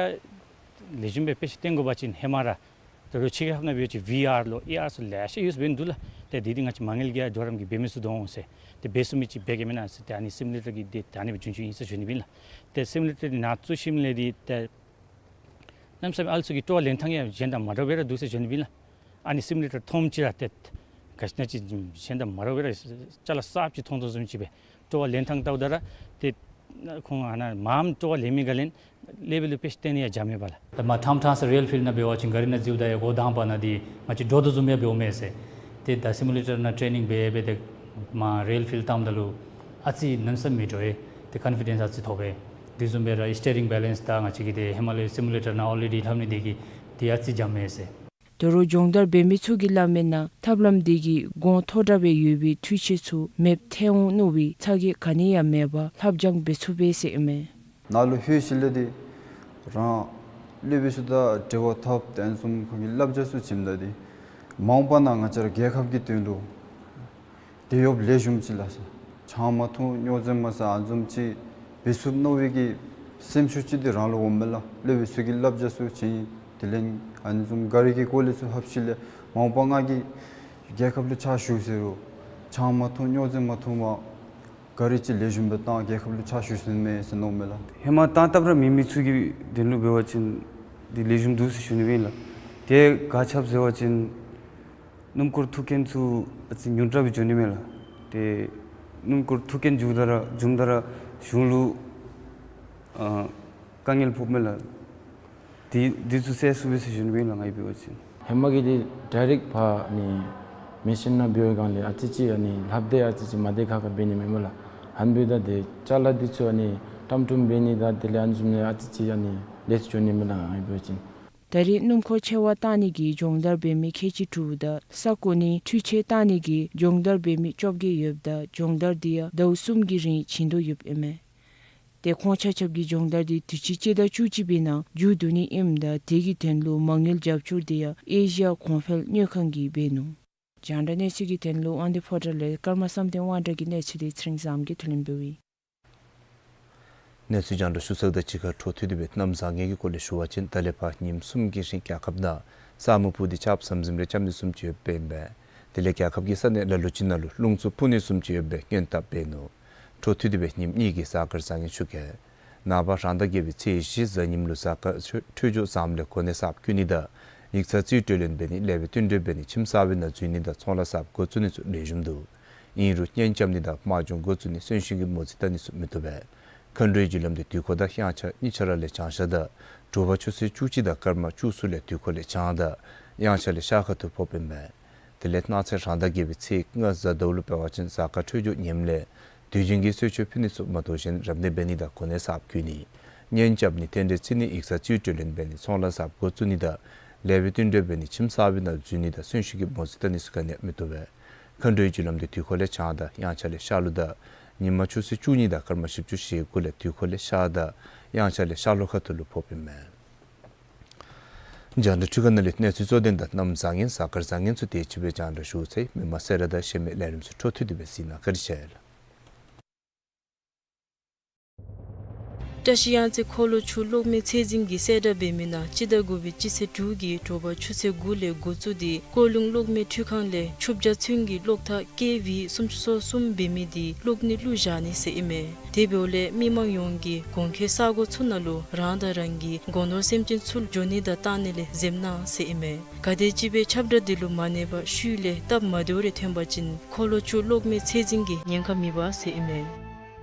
ལེགས་ཤོམ་སྦེ་དཔེ་ཆ་སྟོན་དགོ་པ་ཅིན་ཧེ་མ་ར་ད་རུང་ཕྱི་རྒྱལ་ཁབ་ནང་འབད་བ་ཅིན་ཝི་ཨར་ལོ་ཨེ་ཨར་ཚུ་ལེ་ཤ་ཡོད་ཟེར་འབད་ནི་འདུག་ལགས། ཏེ་དེ་འདི་ང་བཅས་མ་དངུལ་རྒྱ་འགྲོ་རམ་གྱིས་འབད་མི་ཚུགས་དོ་འོང་ཟེར། ཏེ་འབད་ཚུགས་མི་ཅིག་འབད་གེ་མེན་ན་ཟེར། ཏེ་ཨ་ནི་སིམ་ལེ་ཊར་གྱི་འདི་ད་ཨ་ནི་སྦེ་བྱུང་བྱུངམ་ཨིན་ཟེར་ཞུ་ནི་ཨིན་ལགས། ཏེ་སིམ་ལེ་ཊར་འདི་ནང་བཙུགས་ཞིནམ་ལས་འདི་ཏེ་གནམ་མེད་ས་མེད་ཨ་ལུ་ཚུ་གི་སྤྲོ་བ་ལེན་ཐངས་ཡང་གཞན་དང་མ་འདྲཝ་སྦེ་ར་འདུག་ཟེར་ཞུ་ནི་ཨིན་ལགས། ཨ་ནི་སིམ་ལེ་ཊར་མཐོངམ་ཅིག་ར་ཏེ་ག་ཅི་ན་ཅིག་གཞན་དང་མ་འདྲཝ་སྦེ་ར་ཅ་ལ་གསརཔ་ཅིག་མཐོང་དོ་བཟུམ་ཅིག་སྦེ་སྤྲོ་བ་ལེན་ཐངས་བལྟཝ་ད་ར་ཏེ་ཁོང་ཨ་ནཱ་མངམ་སྤྲོ་བ་ལེན་མི་ག་ལས་ལེ་བེལ་ལུ་དཔེ་ཆ་སྟོན་ནི་ཡང་འཇམ་མས་པ་ལགས། ད་མ་ཐང་ཐང་ས་རེལ་ཕིལཌ་ནང་འབད་བ་ཅིན་ག་རི་ནང་འཛུལཝ་ད་ཡང་འགོ་དང་པ་ནང་འདི་ང་བཅས་འདྲོག་དོ་བཟུམ་ཡང་འབདཝ་མས་ཟེར། ཏེ་ད་སིམ་ལེ་ཊར་ནང་ཊེ་ནིང་འབད་འབད་དེ་མ་རེལ་ཕིལཌ་བཏངམ་ད་ལུ་ཨ་ཙི་གནམ་མེད་ས་མེད་མི་འདྲོག་པས། ཏེ་ཀོན་ཕི་ཌེནསི་ཨ་ཙི་ཐོབ་པས། དེ་བཟུམ་སྦེ་ར་སི་ཊི་ཡ་རིང་བེ་ལེནསི་ད་ང་བཅས་ཀྱིས་ཏེ་ཧེ་མ་ལས་སིམ་ལེ་ཊར་ནང་ཨོ་ལེ་ཌི་ལྷབ་ནི་དེ་གིས་ཏེ་ཨ་ཙི་འཇམ་མས་ཟེར། ད་རུང་སྦྱོང་བརྡར་འབད་མི་ཚུ་གིས་སླབ་མིའི་ནང་ཐབས་ལམ་དེ་གིས་གོང་མཐོ་དྲགས་སྦེ་ཡོད་པའི་འཕྲུལ་ཆས་ཚུ་མེདཔ་ཐལ་འོང་མནོ་བའི་ཚ་གྱང་ག་ནི་ཡང་མེད་པར་ལྷབ་སྦྱང་འབད་ཚུགས་པས་ཟེར་ཨིན་མས། ནཱ་ལུ་ལྷོད་ཞིནམ་ལས་འདི་རང་སློབ་དཔོན་ཚུ་དང་འབྲེལ་བ་འཐབ་སྟེ་ཨ་ནི་བཟུམ་ཁོང་གི་བསླབ་བྱ་ཚུ་བྱིནམ་ད་འདི་མ་འོངས་པ་ནང་ང་བཅས་ར་རྒྱལ་ཁབ་ཀྱི་དོན་ལུ་དེ་ཡོདཔ་ལེགས་ཤོམ་ཅིག་ལགས་ཟེར། ཆང་མ་འཐུང་སྨྱོ་རྫས་མ་ཟ་ཨ་ནི་བཟུམ་ཅིག་འབད་ཚུགསཔ་མནོ་བའི་གི་སེམས་ཤུགས་ཅིག་འདི་རང་ལུ་འོངམ་མས་ལགས། སློབ་དཔོན་ཚུ་གི་བསླབ་བྱ་ཚུ་བྱིན། དེ་ལས་ཨ་ནི་བཟུམ་ག་རི་གི་སྐོར་ལས་ཚུ་ལྷབ་ཞིནམ་ལས་མ་འོངས་པ་ང་གིས་རྒྱལ་ཁབ་ལུ་ཕྱག་ཞུ་ཟེར་རུང་ཆང་མ་འཐུང་སྨྱོ་རྫས་མ་འཐུང་བར་ག་རི་ཅིག་ལེགས་ཤོམ་སྦེ་བཏང་རྒྱལ་ཁབ་ལུ་ཕྱག་ཞུ་ཚུགས་ནི་མས་ཟེར་མནོཝ་མས་ལགས། ཧེ་མ་བཏང་བཏངམ་ར་མེད་མི་ཚུ་གི་དོན་ལུ་འབད་བ་ཅིན་འདི་ལེགས་ཤོམ་འདུག་ཟེར་ཞུ་ནི་ཨིན་ལགས། དེ་ག་ཅི་འབད་ཟེར་བ་ཅིན་སྣུམ་འཁོར་འཐུག་མཁན་ཚུ་ཨ་ཙི་ཉུང་དྲགས་སྦེ་འགྱོ་ནི་མས་ལགས། ཏེ་སྣུམ་འཁོར་འཐུག་མཁན་འགྱོཝ་ད་ར་འགྱོཝ་ད་ར་གཞུང་ལུ་ཨ་དཀའ་ངལ་ཕོགཔ་མས་ལགས། དེ་དེ་ཚུ་སེལ་ཚུགས་པས་ཟེར་ཞུ་ནི་ཨིན་ལགས་ང་གིས་འབད་བ་ཅིན། ཧེ་མ་གི་འདི་ཌའི་རེཀཊ་ཕར་ཨ་ནི་མེ་ཤིན་ནང་འབད་བའི་སྒང་ལས་ཨ་ཙི་ཅིག་ཨ་ནི་ལྷབ་སྟེ་ཨ་ཙི་ཅིག་མ་བདེ་ཁག་ཁ་འབད་ནི་མས་སྨོ་ལགས། ཧེ་མ་འབདཝ་ད་ཏེ་ཅ་ལ་འདི་ཚུ་ཨ་ནི་ཀྲམ་ཀྲུམ་འབད་ནི་དང་དེ་ལས་ཨ་ནི་བཟུམ་ལས་ཨ་ཙི་ཅིག་ཨ་ནི་ལེགས་སུ་འགྱོ་ནི་མས་ལགས་ང་གིས་འབད་བ་ཅིན། ད་རེས་སྣུམ་འཁོར་ཆེ་བ་བཏང་ནི་གི་སྦྱོང་བརྡར་འབད་མི་ཁལ་གཅིག་དྲུག་དང་ས་བརྐོ་ནི་འཕྲུལ་ཆས་བཏང་ནི་གི་སྦྱོང་བརྡར་འབད་མི་བཅོ་བརྒྱད་ཡོདཔ་ད་སྦྱོང་བརྡར་འདི་ཡང་ཟླཝ་གསུམ་གྱི་རིང་བྱིན་དོ་ཡོདཔ་ཨིན་མས། ཏེ་ཁོང་ཆ་ཁྱབ་ཀྱིས་སྦྱོང་བརྡར་འདི་དུས་ཅི་སྤྱི་ཟླ་བཅུ་གཅིག་པའི་ནང་མཇུག་བསྡུ་ནི་ཨིནམ་ད་དེ་གི་དོན་ལུ་མ་དངུལ་རྒྱབ་སྐྱོར་འདི་ཡང་ཨེ་ཤི་ཡ་གོང་འཕེལ་དངུལ་ཁང་གིས་འབད་ནུག། རྒྱང་བསྒྲགས་གནས་ཚུལ་གྱི་དོན་ལུ་དབང་འདུས་ཕོ་བྲང་ལས་ཀརྨ་བསམ་གཏན་དབང་གྲགས་ཀྱི་གནས་ཚུལ་འདི་ཚེ་རིང་བཟངམོ་གིས་བསྡུ་ལེན་འབདཝ་ཨིན། གནས་ཚུལ་རྒྱང་བསྒྲགས་ཞུ་ཚརཝ་དང་གཅིག་ཁར་འཕྲོ་མཐུད་དེ་སྦེ་གནམ་བཟང་ངན་གྱི་སྐོར་ལས་ཞུ་བ་ཅིན་ད་ལས་ཕར་ཉིནམ་གསུམ་གྱི་རིང་རྒྱལ་ཁབ་ནང་ས་སྨུག་སྤུབས་ཏེ་ཆརཔ་ཟམ་ཟིམ་རེ་རྐྱབ་ནི་བཟུམ་ཅིག་ཡོདཔ་ཨིན་པས། དེ་ལས་རྒྱལ་ཁབ་ཀྱི་ས་གནས་ལ་ལུ་ཅིག་ནང་ལུ་རླུང་འཚུབ་འཕུ་ནི་བཟུམ་ཅིག་ཡོད་པའི་སྔོན་བརྡ་འབད་ནུག། འཕྲོ་མཐུད་དེ་སྦེ་ཉིནམ་གཉིས་ཀྱི་གཟའ་སྐར་བཟང་ངན་ཞུ་གེ། ནངས་པ་རང་ཟླ་བརྒྱད་པའི་ཚེས་བཞི་གཟའ་ཉིམ་ལུ་གཟའ་སྐར་འཕྲོད་འཕྲོད་སྦྱོར་བཟངམ་ལས་གོ་གནས་གསརཔ་བསྐོ་ནི་དང་ཡིག་ཚང་རྩིས་སྤྲོད་ལེན་འབད་ནི་ལས་པའི་བསྟུན་གྲོས་འབད་ནི་ཁྱིམ་གསར་པའི་ནང་འཛུལ་ནི་དང་ཚོང་ལཱ་གསརཔ་འགོ་བཙུགས་ནི་ཚུ་ལེགས་ཤོམ་འདུག། ཨིན་རུང་གཉེན་རྐྱབ་ནི་དང་དམག་སྦྱོང་འགོ་བཙུགས་ནི་གསོན་གཤིན་གྱི་མོ་རྩིས་བལྟ་ནི་ཚུ་མི་བཏུབ་པས། མཁའ་འགྲོའི་རྒྱུ་ལམ་འདི་དུས་འཁོར་དང་དབྱངས་འཆར་གཉིས་ཆ་ར་ལས་བྱང་ཤར་དང་དྲོ་པ་ཆུ་ཚོད་བཅུ་གཅིག་དང་སྐར་མ་བཅུ་གསུམ་ལས་དུས་འཁོར་ལས་བྱང་དང་དབྱངས་འཆར་ལས་ཤར་ཁ་ཐུག་ཕོགཔ་ཨིན་མས། དེ་ལས་གནངས་ཚེ་རང་ཟླ་བརྒྱད་པའི་ཚེས་ལྔ་གཟའ་ཟླཝ་ལུ་འབད་བ་ཅིན་གཟའ་སྐར་འཕྲོད་སྦྱོར་ངནམ་ལས་དུས་རྒྱུན་གྱི་གསོལ་མཆོད་ཕུལ་ནི་ཚུ་མ་དོ་བར་རབ་གནས་འབད་ནི་དང་གོ་གནས་གསརཔ་བསྐོ་ནི། གཉེན་རྐྱབ་ནི་རྟེན་འབྲེལ་བརྩི་ནི་ཡིག་ཚང་རྩིས་སྤྲོད་ལེན་འབད་ནི་ཚོང་ལཱ་གསརཔ་འགོ་བཙུགས་ནི་དང་ལས་པའི་བསྟུན་གྲོས་འབད་ནི་ཁྱིམ་གསར་པའི་ནང་འཛུལ་ནི་དང་གསོན་གཤིན་གྱི་མོ་རྩིས་བལྟ་ནི་ཚུ་ག་ནི་ཡང་མི་བཏུབ་པས། མཁའ་འགྲོའི་རྒྱུ་ལམ་འདི་དུས་འཁོར་ལས་བྱང་དང་དབྱངས་འཆར་ལས་ཤར་ལུགས་དང་ཉིན་མ་ཆུ་ཚོད་བཅུ་གཉིས་དང་སྐར་མ་བཞི་བཅུ་ཞེ་དགུ་ལས་དུས་འཁོར་ལས་ཤར་དང་དབྱངས་འཆར་ལས་ཤར་ལྷོ་ཁ་ཐུག་ལུ་ཕོགཔ་ཨིན་མས། རྒྱང་བསྒྲགས་ཁྲི་ཁ་ནང་ལས་གནས་ཚུལ་གཙོ་དོན་དང་གནམ་བཟང་ངན་གཟའ་སྐར་བཟང་ངན་ཚུ་དེ་ཅིག་སྦེ་རྒྱང་བསྒྲགས་ཞུ་ཚར་ཡི། མི་མང་གསལ་བསྒྲགས་དང་གཞན་མི་ལས་རིམ་ཚུ་འཕྲོ་མཐུད་དེ་སྦེ་གཟིགས་གནང་། བཀའ་དྲིན་ཆེ་ལགས། བཀྲ་ཤིས་གཡང་རྩེ་འཁོར་ལོ་ཆུ་གློག་མེ་ཚད་འཛིན་གྱིས་གསལ་བསྒྲགས་འབད་མི་ནང་སྤྱི་ཟླ་དགུ་པའི་སྤྱི་ཚེས་དྲུག་གི་དྲོ་པ་ཆུ་ཚོད་དགུ་ལས་འགོ་བཙུགས་ཏེ་ཀོ་ལུང་གློག་མེ་འཕྲུལ་ཁང་ལས་ཆུ་བརྒྱ་ཚུན་གྱི་གློག་ཐག་ཀེ་ཝི་སུམ་ཅུ་སོ་གསུམ་འབད་མི་འདི་གློག་ནི་བླུག་བཞག་ནི་ཟེར་ཨིན་མས། དེ་འབདཝ་ལས་མི་མང་ཡོངས་ཀྱིས་གོང་འཁོད་ས་གོ་ཚུ་ནང་ལུ་རང་དང་རང་གི་སྒོ་ནོར་སེམས་ཅན་ཚུ་འགྱོ་ནི་དང་བཏང་ནི་ལས་འཛེམ་གནང་ཟེར་ཨིན་མས། ག་དེམ་ཅིག་སྦེ་ཁྱབ་བསྒྲགས་འདི་ལུ་མ་གནས་པར་ཤུལ་ལས་སྟབས་མ་བདེཝ་རེ་ཐོན་པ་ཅིན་འཁོར་ལོ་ཆུ་གློག་མེ་ཚད་འཛིན་གྱིས་ཉེན་ཁ་མི་འབག་ཟེར་ཨིན་མས།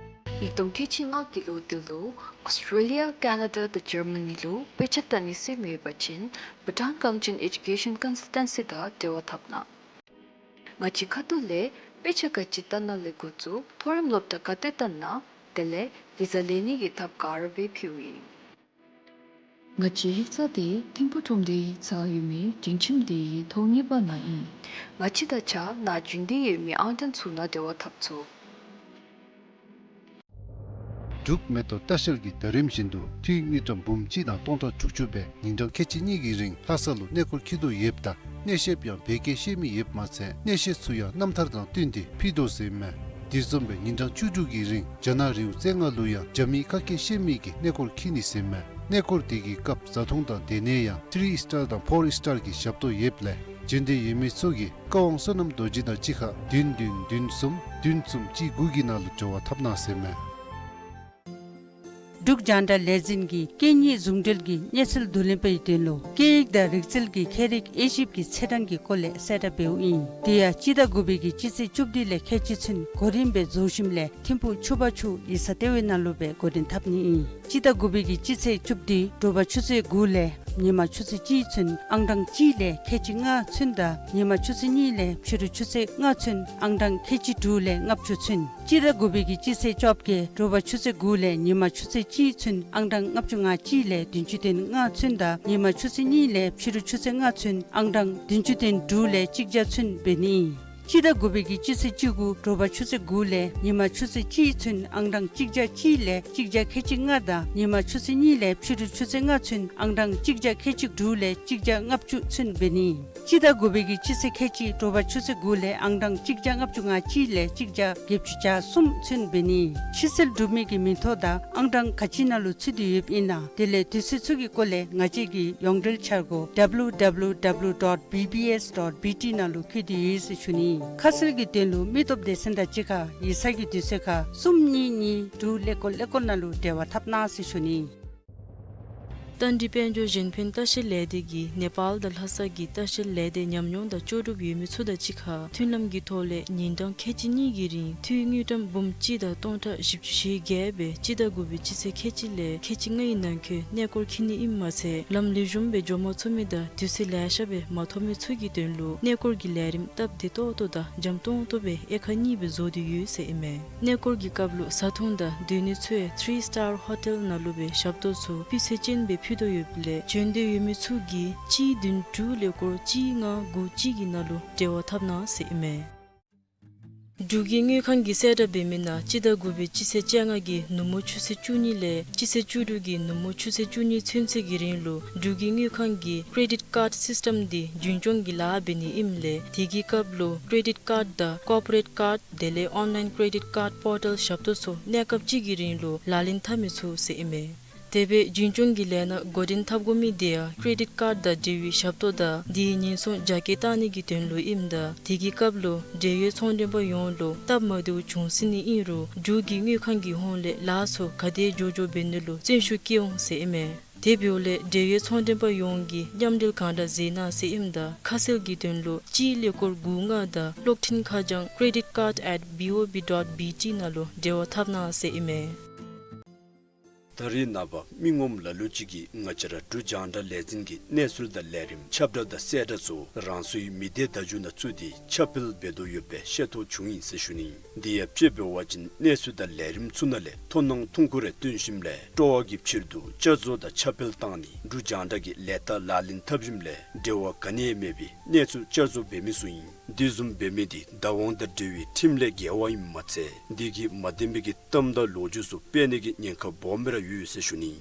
ཉིས་སྟོང་ཁལ་གཅིག་ལྔ་གི་ལོ་འདི་ལུ་ཨོསི་ཊྲེ་ལི་ཡ་ཀེ་ན་ཌ་དང་འཇར་མ་ནི་ལུ་དཔེ་ཆ་ལྟ་ནི་སེམས་ཡོད་པ་ཅིན་བྷུ་ཊཱན་གངས་ཅན་ཨེ་ཌུ་ཀེ་ཤཱན་ཀོན་སལ་ཊན་སི་དང་འབྲེལ་བ་འཐབ་གནང་། ང་བཅས་ཁ་ཐུག་ལས་དཔེ་ཆ་ག་ཅི་ལྟ་ན་ལས་འགོ་བཙུགས་མཐོ་རིམ་སློབ་གྲྭ་ག་ཏེ་ལྟ་ན་དེ་ལས་བི་ཟ་ལེན་ནི་གི་ཐབས་ག་ར་སྦེ་ཕུལཝ་ཨིན། ང་བཅས་ཡིག་ཚང་འདི་ཐིམ་ཕུག་ཁྲོམ་སྡེའི་ཡིག་ཚང་ཡོད་མི་སྒྲིང་ཁྱིམ་སྡེའི་ཐོག་གཉིས་པ་ནང་ཨིན། ང་བཅས་དང་གཅིག་ཁར་རྒྱུན་ལྡན་ཡོད་མི་ཨང་གྲངས་ཚུ་ནང་འབྲེལ་བ་འཐབ་ཚུགས། འབྲུག་མེ་ཏོག་ལྟ་བཤལ་གྱིས་ཟླ་རིམ་བཞིན་དུ་དངུལ་ཀྲམ་འབུམ་གཅིག་དང་སྟོང་ཕྲག་དྲུག་ཅུ་སྦེ་ཉིན་གྲངས་ཁལ་གཅིག་གཉིས་ཀྱི་རིང་ལྷ་ས་ལུ་གནས་སྐོར་འཁྱིད་དོ་ཡོདཔ་ད་གནས་བཤདཔ་ཡང་བོད་སྐད་ཤེས་མི་ཡོདཔ་མ་ཚད་གནས་བཤད་ཚུ་ཡང་རྣམ་ཐར་དང་བསྟུན་ཏེ་ཕུལ་དོ་ཟེར་མས། དེ་བཟུམ་སྦེ་ཉིན་གྲངས་བཅུ་དྲུག་གི་རིང་རྒྱ་ནག་རི་བོ་རྩེ་ལྔ་ལུ་ཡང་རྒྱ་མིའི་ཁ་སྐད་ཤེས་མི་གིས་གནས་སྐོར་འཁྱིད་ནི་ཟེར་མས། གནས་སྐོར་དེ་གི་སྐབས་བཟའ་འཐུང་དང་སྡོད་གནས་ཡང་ཐི་རི་སི་ཊར་དང་ཕོར་སི་ཊར་གྱི་ཞབས་ཏོག་ཡོདཔ་ལས་འབྱོན་འདོད་ཡོད་མི་ཚུ་གིས་ཀ་ཝང་བསོད་ནམས་རྡོ་རྗེ་དང་གཅིག་ཁར་བདུན་བདུན་བདུན་གསུམ་བདུན་གསུམ་གཅིག་དགུ་གི་ནང་ལུ་འབྲེལ་བ་འཐབ་གནང་ཟེར་མས། འབྲུག་རྒྱང་བསྒྲགས་ལས་འཛིན་གྱིས་སྐད་གཉིས་ཟུང་འབྲེལ་གྱི་གནས་ཚུལ་བསྡུ་ལེན་པའི་དོན་ལུ་སྐད་ཡིག་དང་རིག་རྩལ་གྱི་ཁྱད་རིག་དབྱེ་ཞིབ་ཀྱི་ཚེས་གྲངས་ཀྱི་སྐོར་ལས་གསལ་བསྒྲགས་འབདཝ་ཨིན། དེ་ཡང་སྤྱི་ཟླ་དགུ་པའི་གི་སྤྱི་ཚེས་བཅུ་བདུན་ལས་ཁལ་གཅིག་ཚུན་གོ་རིམ་སྦེ་རྫོགས་ཞིནམ་ལས་ཐིམ་ཕུག་ཆུ་བར་ཆུ་ཡིག་ཚང་ལྟེ་བའི་ནང་ལུ་སྦེ་འགོ་འདྲེན་འཐབ་ནི་ཨིན། སྤྱི་ཟླ་དགུ་པའི་གི་སྤྱི་ཚེས་བཅུ་བདུན་དྲོ་པ་ཆུ་ཚོད་དགུ་ལས་ཉིན་མ་ཆུ་ཚོད་གཅིག་ཚུན་ཨང་གྲངས་གཅིག་ལས་ཁལ་གཅིག་ལྔ་ཚུན་དང་ཉིན་མ་ཆུ་ཚོད་གཉིས་ལས་ཕྱི་རུ་ཆུ་ཚོད་ལྔ་ཚུན་ཨང་གྲངས་ཁལ་གཅིག་དྲུག་ལས་ལྔ་བཅུ་ཚུན། སྤྱི་ཟླ་དགུ་པའི་གི་སྤྱི་ཚེས་བཅོ་བརྒྱད་དྲོ་པ་ཆུ་ཚོད་དགུ་ལས་ཉིན་མ་ཆུ་ཚོད་གཅིག་ཚུན་ཨང་གྲངས་ལྔ་བཅུ་ང་གཅིག་ལས་བདུན་ཅུ་དོན་ལྔ་ཚུན་དང་ཉིན་མ་ཆུ་ཚོད་གཉིས་ལས་ཕྱི་རུ་ཆུ་ཚོད་ལྔ་ཚུན་ཨང་གྲངས་བདུན་ཅུ་དོན་དྲུག་ལས་གཅིག་བརྒྱ་ཚུན་འབད་ནི་ཨིན། སྤྱི་ཟླ་དགུ་པའི་གི་སྤྱི་ཚེས་བཅུ་དགུ་དྲོ་པ་ཆུ་ཚོད་དགུ་ལས་ཉིན་མ་ཆུ་ཚོད་གཅིག་ཚུན་ཨང་གྲངས་གཅིག་བརྒྱ་གཅིག་ལས་གཅིག་བརྒྱ་ཁལ་གཅིག་ལྔ་དང་ཉིན་མ་ཆུ་ཚོད་གཉིས་ལས་ཕྱི་རུ་ཆུ་ཚོད་ལྔ་ཚུན་ཨང་གྲངས་གཅིག་བརྒྱ་ཁལ་གཅིག་དྲུག་ལས་གཅིག་བརྒྱ་ལྔ་བཅུ་ཚུན་འབད་ནི། སྤྱི་ཟླ་དགུ་པའི་གི་སྤྱི་ཚེས་ཁལ་གཅིག་དྲོ་པ་ཆུ་ཚོད་དགུ་ལས་ཨང་གྲངས་གཅིག་བརྒྱ་ལྔ་བཅུ་ང་གཅིག་ལས་གཅིག་བརྒྱ་བརྒྱད་ཅུ་གྱ་གསུམ་ཚུན་འབད་ནི། ཕྱི་སེལ་གྲུབ་མི་གི་མིང་ཐོ་དང་ཨང་གྲངས་ག་ཅི་ནང་ལུ་ཚུད་དེ་ཡོདཔ་ཨིན་ན་དེ་ལས་དུས་ཚོད་ཚུ་གི་སྐོར་ལས་ང་བཅས་ཀྱི་ཡོངས་འབྲེལ་འཆར་སྒོ་W W W dot B B S dot B T ནང་ལུ་བཀོད་དེ་ཡོད་ཟེར་ཞུ་ནི། ཁ་གསལ་གྱི་དོན་ལུ་མི་སྟོབས་སྡེ་ཚན་དང་གཅིག་ཁར་ཡིག་ཚང་གི་དུས་ཚོད་ཁར་གསུམ་གཉིས་གཉིས་དྲུག་ཀླད་ཀོར་ཀླད་ཀོར་ནང་ལུ་འབྲེལ་བ་འཐབ་གནང་ཟེར་ཞུ་ནི། རྟ་མགྲིན་དཔལ་འབྱོར་གཞན་ཕན་ལྟ་བཤལ་ལས་སྡེ་གིས་ནེ་པཱལ་དང་ལྷ་ས་གི་ལྟ་བཤལ་ལས་སྡེ་ཉམས་མྱོང་དང་ལྕོགས་གྲུབ་ཡོད་མི་ཚུ་དང་གཅིག་ཁར་མཐུན་ལམ་གྱི་ཐོག་ལས་ཉིན་གྲངས་ཁལ་གཅིག་གཉིས་ཀྱི་རིང་འཐུས་དངུལ་ཀྲམ་འབུམ་གཅིག་དང་སྟོང་ཕྲག་བཞི་བཅུ་ཞེ་བརྒྱད་སྦེ་སྤྱི་ཟླ་དགུ་པའི་སྤྱི་ཚེས་ཁལ་གཅིག་ལས་ཁལ་གཅིག་ལྔའི་ནང་འཁོད་གནས་སྐོར་འཁྱིད་ནི་ཨིནམ་མ་ཚད་ལམ་ལེགས་ཤོམ་སྦེ་འགྱོ་མ་ཚུགས་མི་དང་དུས་ཚོད་ལེ་ཤ་སྦེ་མ་ཐོབ་མི་ཚུ་གི་དོན་ལུ་གནས་སྐོར་གྱི་ལས་རིམ་སྟབས་བདེ་ཏོག་ཏོ་དང་འཇམ་ཏོང་ཏོ་སྦེ་དབྱེ་ཁག་གཉིས་སྦེ་བཟོ་སྟེ་ཡོད་ཟེར་ཨིན་མས། གནས་སྐོར་གྱི་སྐབས་ལུ་བཟའ་འཐུང་དང་སྡོད་ནི་ཚུ་ཡང་ཐི་རི་སི་ཊར་ཧོ་ཊེལ་ནང་ལུ་སྦེ་ཞབས་ཏོག་ཚུ་སྤུས་ཚད་ཅན་སྦེ་ཕུལ་དོ་ཡོདཔ་ལས་བྱོན་འདོད་ཡོད་མི་ཚུ་གིས་གཅིག་བདུན་དྲུག་ཀླད་ཀོར་གཅིག་ལྔ་དགུ་གཅིག་གི་ནང་ལུ་འབྲེལ་བ་འཐབ་གནང་ཟེར་ཨིན་མས། འབྲུག་གི་དངུལ་ཁང་གིས་གསལ་བསྒྲགས་འབད་མི་ནང་སྤྱི་ཟླ་དགུ་པའི་སྤྱི་ཚེས་བཅོ་ལྔ་གི་ནུབ་མོ་ཆུ་ཚོད་བཅུ་གཉིས་ལས་སྤྱི་ཚེས་བཅུ་དྲུག་གི་ནུབ་མོ་ཆུ་ཚོད་བཅུ་གཉིས་ཚུན་ཚོད་ཀྱི་རིང་ལུ་འབྲུག་གི་དངུལ་ཁང་གི་ཀེ་རེ་ཌིཊ་ཀཱཌ་སིསི་ཊམ་འདི་རྒྱུན་སྐྱོང་གི་ལཱ་འབད་ནི་ཨིནམ་ལས་དེ་གི་སྐབས་ལུ་ཀེ་རེ་ཌིཊ་ཀཱཌ་དང་ཀོར་པོ་རེཊ་ཀཱཌ་དེ་ལས་ཨོན་ལའིན་ཀེ་རེ་ཌིཊ་ཀཱཌ་པོར་ཊལ་ཞབས་ཏོག་ཚུ་གནས་སྐབས་གཅིག་གི་རིང་ལུ་ལག་ལེན་འཐབ་མི་ཚུགས་ཟེར་ཨིན་མས། དེ་སྦེ་རྒྱུན་སྐྱོང་གི་ལས་སྣ་འགོ་འདྲེན་འཐབ་དགོ་མི་དེ་ཡང་ཀེ་རེ་ཌིཊ་ཀཱཌ་དང་འབྲེལ་བའི་ཞབས་ཏོག་དང་དེའི་ཉེན་སྲུང་རྒྱ་སྐྱེད་བཏང་ནི་གི་དོན་ལུ་ཨིནམ་ད་དེ་གི་སྐབས་ལུ་འབྲེལ་ཡོད་ཚོང་མགྲོན་པ་ཡོངས་ལུ་སྟབས་མ་བདེཝ་བྱུང་སྲིད་ནི་ཨིན་རུང་འབྲུག་གི་དངུལ་ཁང་གི་ཧོངས་ལས་ལཱ་ཚུ་ག་དེ་མགྱོགས་མགྱོགས་འབད་ནི་ལུ་བརྩོན་ཤུགས་བསྐྱེད་འོང་ཟེར་ཨིན་མས། དེ་འབདཝ་ལས་འབྲེལ་ཡོད་ཚོང་མགྲོན་པ་ཡོངས་ཀྱིས་མཉམ་འབྲེལ་གང་དྲག་མཛད་གནང་ཟེར་ཨིནམ་ད་ཁ་གསལ་གྱི་དོན་ལུ་གཅིག་ཀླད་ཀོར་དགུ་ལྔ་དང་གློག་འཕྲིན་ཁ་བྱང་credit card at B O B dot B T ནང་ལུ་འབྲེལ་བ་འཐབ་གནང་ཟེར་ཨིན་མས། ད་རེས་ནངས་པ་མི་ངོམ་ལ་ལུ་ཅིག་གིས་ང་བཅས་ར་འབྲུག་རྒྱང་བསྒྲགས་ལས་འཛིན་གྱི་གནས་ཚུལ་དང་ལས་རིམ་ཁྱབ་བསྒྲགས་དང་གསལ་བསྒྲགས་ཚུ་རང་སོའི་མི་སྡེ་བརྡ་བརྒྱུད་ནང་བཙུགས་ཏེ་ཁྱབ་སྤེལ་འབད་དོ་ཡོད་པའི་ཤེས་རྟོགས་བྱུང་ཡི་ཟེར་ཞུ་ནི། དེ་ཡང་དཔྱེ་འབད་བ་ཅིན་གནས་ཚུལ་དང་ལས་རིམ་ཚུ་ནང་ལས་མཐོང་སྣང་མཐོང་གོ་རེ་བཏོན་ཞིནམ་ལས་སྤྲོ་བ་གི་ཕྱིར་དུ་བསྐྱར་བཟོ་དང་ཁྱབ་སྤེལ་བཏང་ནི་འབྲུག་རྒྱང་བསྒྲགས་ཀྱི་ལས་རྟགས་ལག་ལེན་འཐབ་ཞིནམ་ལས་འབྲེལ་བ་ག་ནི་ཡང་མེད་པའི་གནས་ཚུལ་བསྐྱར་བཟོ་འབད་མི་ཚུ་ཨིན། དེ་བཟུམ་འབད་མི་དེ་བདག་དབང་དང་འབྲེལ་བའི་ཁྲིམས་ལས་འགལ་བ་ཨིནམ་མ་ཚད་དེ་གིས་མ་བདེན་པའི་གི་གཏམ་དང་ལོ་རྒྱུས་ཚུ་སྤེལ་ནི་གི་ཉེན་ཁ་སྦོམ་སྦེ་ར་ཡོད་ཟེར་ཞུ་ནི།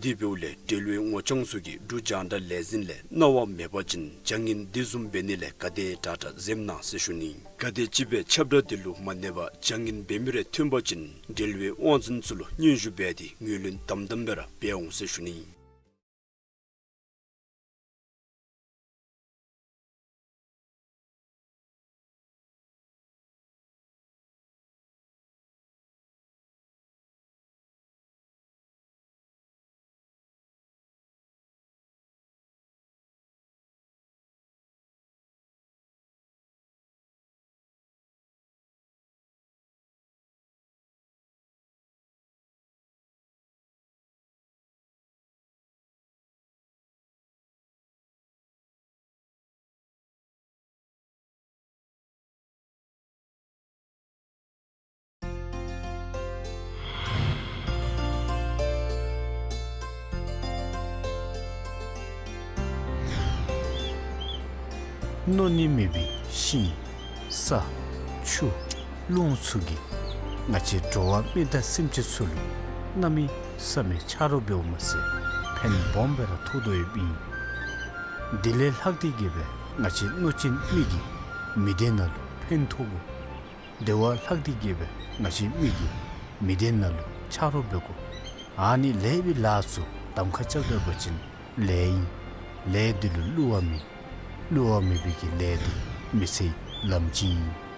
དེ་འབདཝ་ལས་འབྲེལ་བའི་ངོ་རྐྱང་ཚུ་གིས་འབྲུག་རྒྱང་བསྒྲགས་ལས་འཛིན་ལས་གནང་བ་མེད་པ་ཅིན་བྱ་ངན་དེ་བཟུམ་འབད་ནི་ལས་ག་དེ་དྲག་དྲག་འཛེམ་གནང་ཟེར་ཞུ་ནི། གལ་ཏེ་ཅིག་སྦེ་ཁྱབ་བསྒྲགས་དེ་ལུ་མ་གནས་པར་བྱ་ངན་འབད་མི་རེ་ཐོན་པ་ཅིན་འབྲེལ་བའི་དབང་འཛིན་ཚུ་ལུ་སྙན་ཞུ་འབད་དེ་ངོས་ལེན་དམ་དམ་སྦེ་ར་འབད་འོང་ཟེར་ཞུ་ནི། མནོ་ནི་མེད་པའི་ཤིང་ས་ཆུ་རླུང་ཚུ་གིས་ང་བཅས་འགྲོ་བ་མི་དང་སེམས་ཅན་ཚུ་ལུ་ གནམ་མེད་ས་མེད་ཆ་རོགས་འབདཝ་མ་ཚད་ཕན་སྦོམ་སྦེ་ར་ཐོགས་དོ་ཡོདཔ་ཨིན། དེ་ལས་ལྷག་སྟེ་གི་སྦེ་ང་བཅས་གནོད་སྦྱིན་མི་གིས་མི་སྡེ་ནང་ལུ་ཕན་ཐོགས་དགོ། དེ་བ་ལྷག་སྟེ་གི་སྦེ་ང་བཅས་མི་གིས་མི་སྡེ་ནང་ལུ་ཆ་རོགས་འབད་དགོ། ཨ་ནི་ལེགས་པའི་ལཱ་ཚུ་གདམ་ཁ་རྐྱབ་ད་པ་ཅིན་ལེགས་ཨིན། ལས་འདི་ལུ་བསླུ་བ་མེད། བསླུ་བ་མེད་པའི་གི་ལས་འདི་མི་ཚེའི་ལམ་སྤྱི་ཨིན།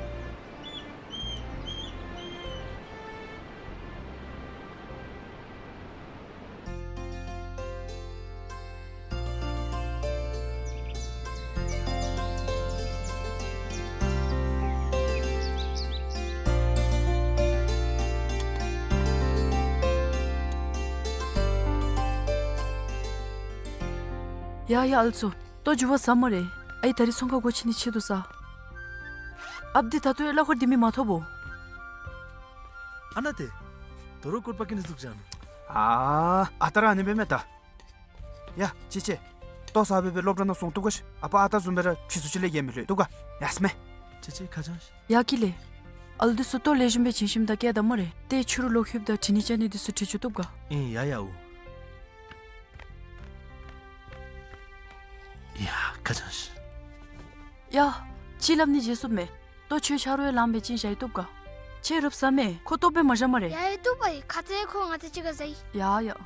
ཡ་ཡ་ཨལ་ཚོ། ལྟོ་རྒྱུ་བ་ཟ་སྨ་རེ། ཨའི་ད་རིས་ཚོང་ཁང་སྒོ་ཕྱེ་ནི་ཆེད་དུ་ཟ། ཨཔ་འདི་ད་ལྟོ་ཡང་གླ་འཁོར་འདི་མི་མ་ཐོབ་བོ། ཨ་ན་ཏེ། དོ་རུང་སྐོར་པ་གི་ནི་འཛུགས་བཞག་ནུག། ཨ་ཨ་ད་ར་ཨ་ནི་སྦེ་མེན་ད། ཡ་ཅི་ཅི། ལྟོ་ཟ་སྦེ་སྦེ་སློབ་གྲྭ་ནང་སོང་བཏུབ་ག་ཤིག། ཨ་པ་ཨ་ད་བཟུམ་སྦེ་ར་ཕྱི་སུ་ཅིག་ལས་ཡེ་མི་ལྷོད་བཏུབ་ག། ཡ་སྨེ། ཅི་ཅི་ཁ་ཅང་ཤིག། ཡ་ཀི་ལེ། ཨལ་འདི་ཚུ་ལྟོ་ལེགས་ཤོམ་སྦེ་བྱིན་ཞིནམ་ད་བསྐྱལ་ད་སྨ་རེ། ཏེ་ཕྱི་རུ་ལོག་ལྷོདཔ་ད་དྲི་ནི་བཅའ་ནི་འདི་ཚུ་དྲི་བཅུག་བཏུབ་ག། ཨིན་ཡ་ཡ་འུ། ཡ་ཁ་ཅང་ཤིག། ཡ། ཅིག་སླབ་ནི་བརྗེད་སོངམ་མས། ལྟོ་ཁྱོད་ཆ་རོགས་ཡང་ལངམ་སྦེ་བྱིན་བཞག་ཡི་བཏུབ་ག། ཁྱོད་རོགས་ཟ་མས། ཁོ་ལྟོཝ་སྦེ་མ་བཞག་སྨ་རེ། ཡ་ཡ་བཏུབ་པ་ཡི། ཁ་ཙ་ཁོ་ང་བཅས་གཅིག་ཁར་ཟ་ཡི། ཡ་ཡ།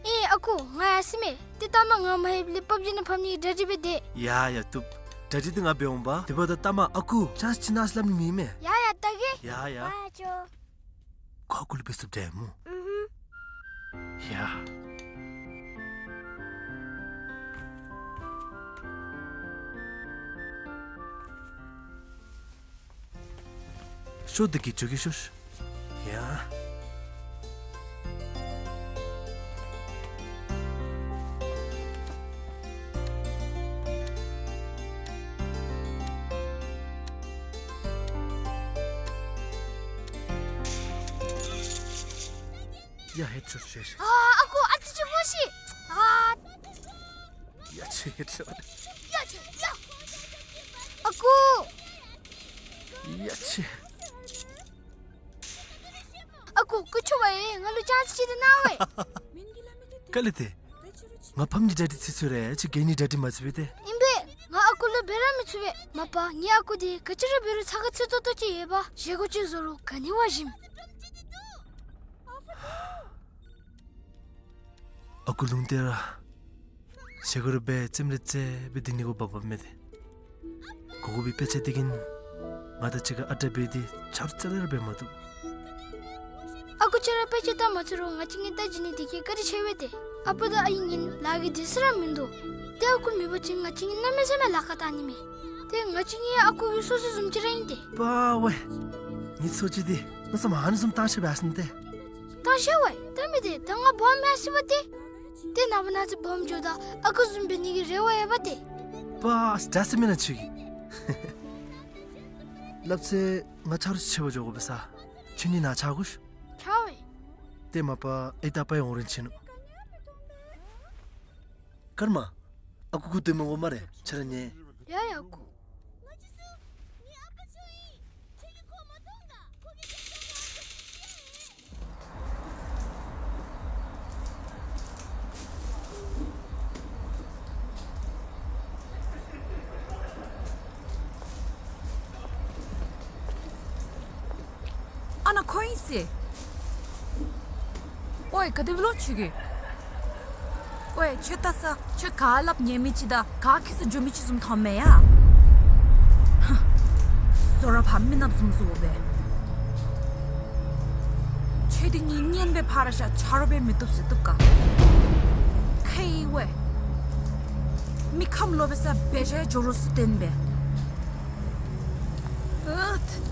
ཨེ་ཨ་ཁུ་ང་ཡར་སོ་མས། ཏེ་ལྟ་མ་ང་མ་ཡེབ་ལས་པབ་ཇི་ནང་ཕབ་ནི་གྲ་སྒྲིག་འབད་དེས། ཡ་ཡ་བཏུབ། གྲ་སྒྲིག་འདི་ང་འབད་འོང་པ། དེ་འབདཝ་ད་ལྟ་མ་ཨ་ཁུ་ཅང་ཅིག་ནཱ་སླབ་ནི་མེད་མས། ཡ་ཡ་ལྟ་གེ། ཡ་ཡ། ཨ་ཅོ། ཁོ་ཨ་ཁུ་ལུ་འབད་ཚུགསཔ་འདྲས་སྨོ། ཨུ་ཧུམ། ཡ། ཤོག་འདི་གིས་འགྱོ་གེ་ཤོག། ཡ། ཡ་ཧེད་ཤོག་ཤོག་ཤོག། ཨ་ཨ་ཁུ་ཨ་ཙི་ཅིག་སྨོ་ཤིག། ཨ། ཡ་ཆེ་ཧེད་ཤོག། ཡ་ཆེ་ཡ། ཨ་ཁུ། ཡ་ཆེ། ཨ་ཁུ་སྐུ་མཁྱེན་པ་ཡིས་ང་ལུ་ཅང་ཅིག་ཅིག་ཏེ་གནང་བས། ག་ལས་ཏེ། ང་ཕམ་གྱི་གྲ་སྒྲིག་ཚར་ཚར་ར་ཁྱོད་གྱེས་ནི་གྲ་སྒྲིག་མ་ཚར་བས་ཏེ། ཨིན་པས། ང་ཨ་ཁུ་ལུ་འབད་ར་མི་ཚུགས་པས། མ་པ་ངེའི་ཨ་ཁུ་འདི་ག་ཅི་ར་འབད་རུང་ཚ་ག་ཚུད་ཏོག་ཏོ་ཅིག་ཡོད་པ། བཞེས་སྒོ་ཅིག་བཟོ་རུང་ག་ནི་བ་ཞིམ། ཨ་ཁུ་ལུང་བསྟན་ར། བཞེས་སྒོ་ར་འབད་རྩེདམོ་ར་རྩེ་སྦེ་སྡོད་ནི་གུ་བབ་བབ་མས་ཏེ། གོ་གོ་བའི་དཔེ་ཆ་འདི་གིས་ང་དང་གཅིག་ཁར་ཨ་འདྲ་འབད་དེ་ཆ་རོགས་རྩ་ལས་ར་འབད་མ་བཏུབ། ཨ་ཁུ་ཁྱོད་ར་དཔེ་ཆ་ལྟ་མ་ཚུགས་རུང་ང་བཅས་གཉིས་ལྟ་བྱིན་ནི་འདི་གིས་བཀའ་དྲིན་ཆེ་བས་ཏེ། ཨ་པ་དང་ཨའི་གཉིས་ལཱ་གི་སྡོད་ས་ར་མིན་འདུག། ཏེ་ཨ་ཁུ་མེད་པ་ཅིན་ང་བཅས་གཉིས་གནམ་མེད་ས་མེད་ལཱ་ཁག་བཏང་ནི་མས། ཏེ་ང་བཅས་གཉིས་ཨ་ཁུ་གི་སོ་སོ་བཟུམ་ཅིག་ར་ཨིན་ཏེ། པ་ཝའི། ངེའི་སོ་སོ་འདི་ང་བསམ་ཨ་ནི་བཟུམ་བཏང་ཤེས་པས་ཟེར་ཏེ། བཏང་ཤེས་པས། ད་མི་དེ་ད་ང་སྦོམ་ཡར་སོ་བ་ཏེ། ཏེ་ནངས་པ་གནངས་ཚེ་སྦོམ་འགྱོཝ་ད་ཨ་ཁུ་བཟུམ་འབད་ནི་གི་རེ་བ་ཡོད་པ་ཏེ། པ་ད་ཟེར་མི་ནང་ཆུ་གི། སླབ་ཚེ་ང་ཆ་རོགས་ཆེ་བ་འགྱོ་དགོ་པས་ས། ཁྱོད་གཉིས་ནཱ་ཆ་དགོ་ཤིག། ཆ་བས། ཏེ་མ་པ་ཨའི་ད་པའི་འོང་རན་ཆི་ནུག། ཀརྨ། ཨ་ཁུ་སྒུག་སྡོད་མི་དགོ་སྨ་རེ། ཁྱོད་ར་ཉལ། ཡ་ཡ་ཨ་ཁུ། ཨ་ནཱ་ཁོ་ཨིན་ཟེར། ཝའི་ག་དེ་སྦེ་ལོ་ཆུ་གི། ཝའི་ཁྱོད་ལྟ་ས་ཁྱོད་ག་སླབ་ཉན་མི་ཅིག་དང་ག་ཁྱད་སུ་འགྱོ་མི་ཅིག་བཟུམ་མཐོངམ་མས་ཡ། ཧ། བཟོ་ར་ཕར་མི་ནགཔ་བཟུམ་བཟོ་བས། ཁྱོད་འདི་གཉིས་གཉེན་སྦེ་ཕར་བཞག་ཆ་རོགས་འབད་མི་བཏུབ་ཟེར་བཏུབ་ག། ཁེ་ཝའི། མི་ཁམས་ལོག་པའི་ས་འབད་བཞག་འགྱོ་རོགས་ཟེར་བསྟན་པས། ཨུད།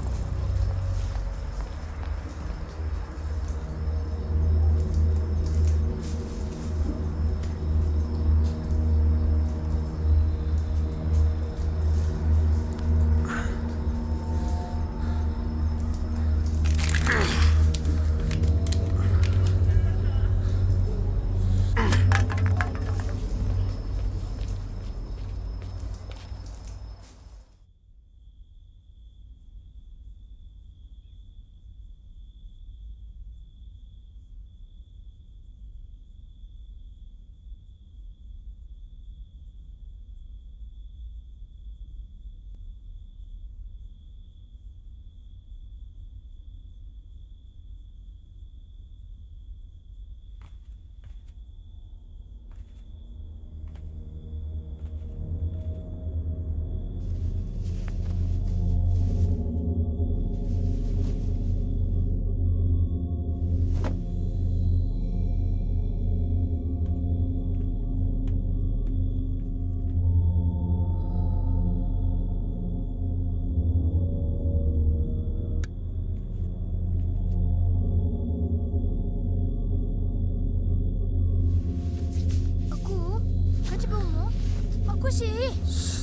ཀུ་ཤི།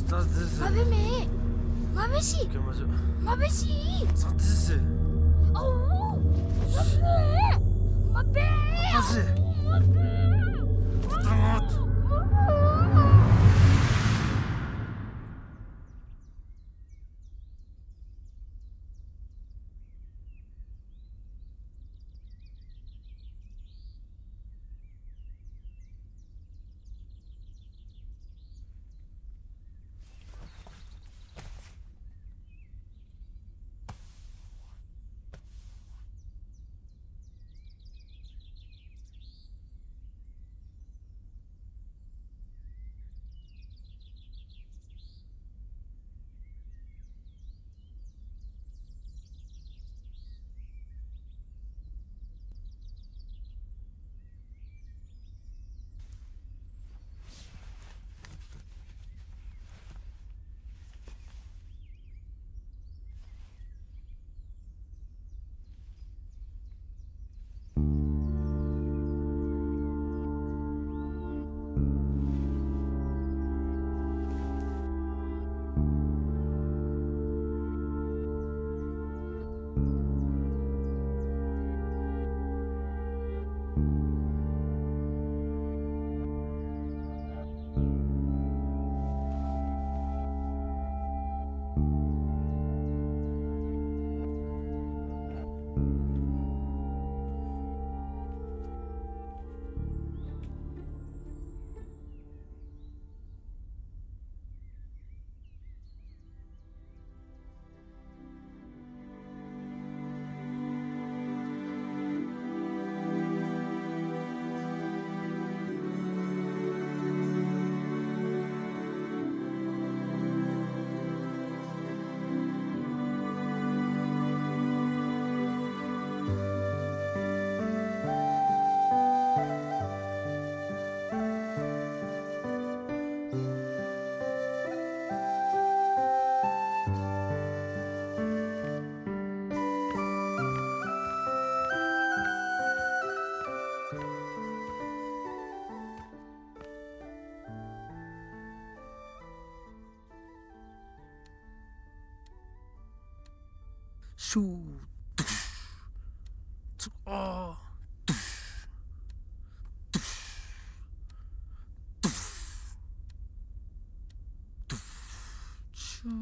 ད་དེ་ཟེར། མ་འབད་མེ། མ་འབད་ཤིག། ཀྱེ་མ་ཟེར། མ་འབད་ཤིག། ད་དེ་ཟེར། ཨའུ། མ་འབད། མ་འབད། ད་ཟེར། མ་འབད། ད་ང་། མ་འབད། ཤུ། དུ། ཚུ། ཨ། དུ། དུ། དུ། དུ། ཤུ།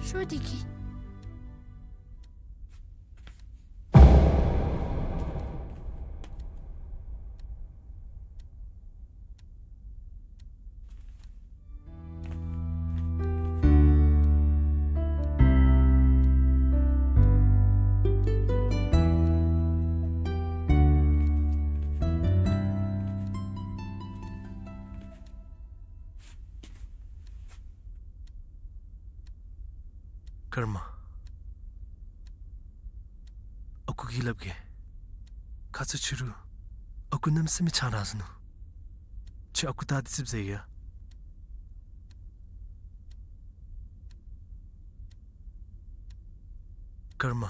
ཤུ་དེ་གི། ཀརྨ། ཨ་ཁུ་གིས་སླབ་གེ། ཁ་ཙ་ཕྱི་རུ་ཨ་ཁུ་གནམ་མེད་ས་མེད་ཆང་རག་ཟ་ནུག། ཁྱོད་ཨ་ཁུ་ད་དེ་ཙིགཔ་ཟ་ཡི་ཡ། ཀརྨ།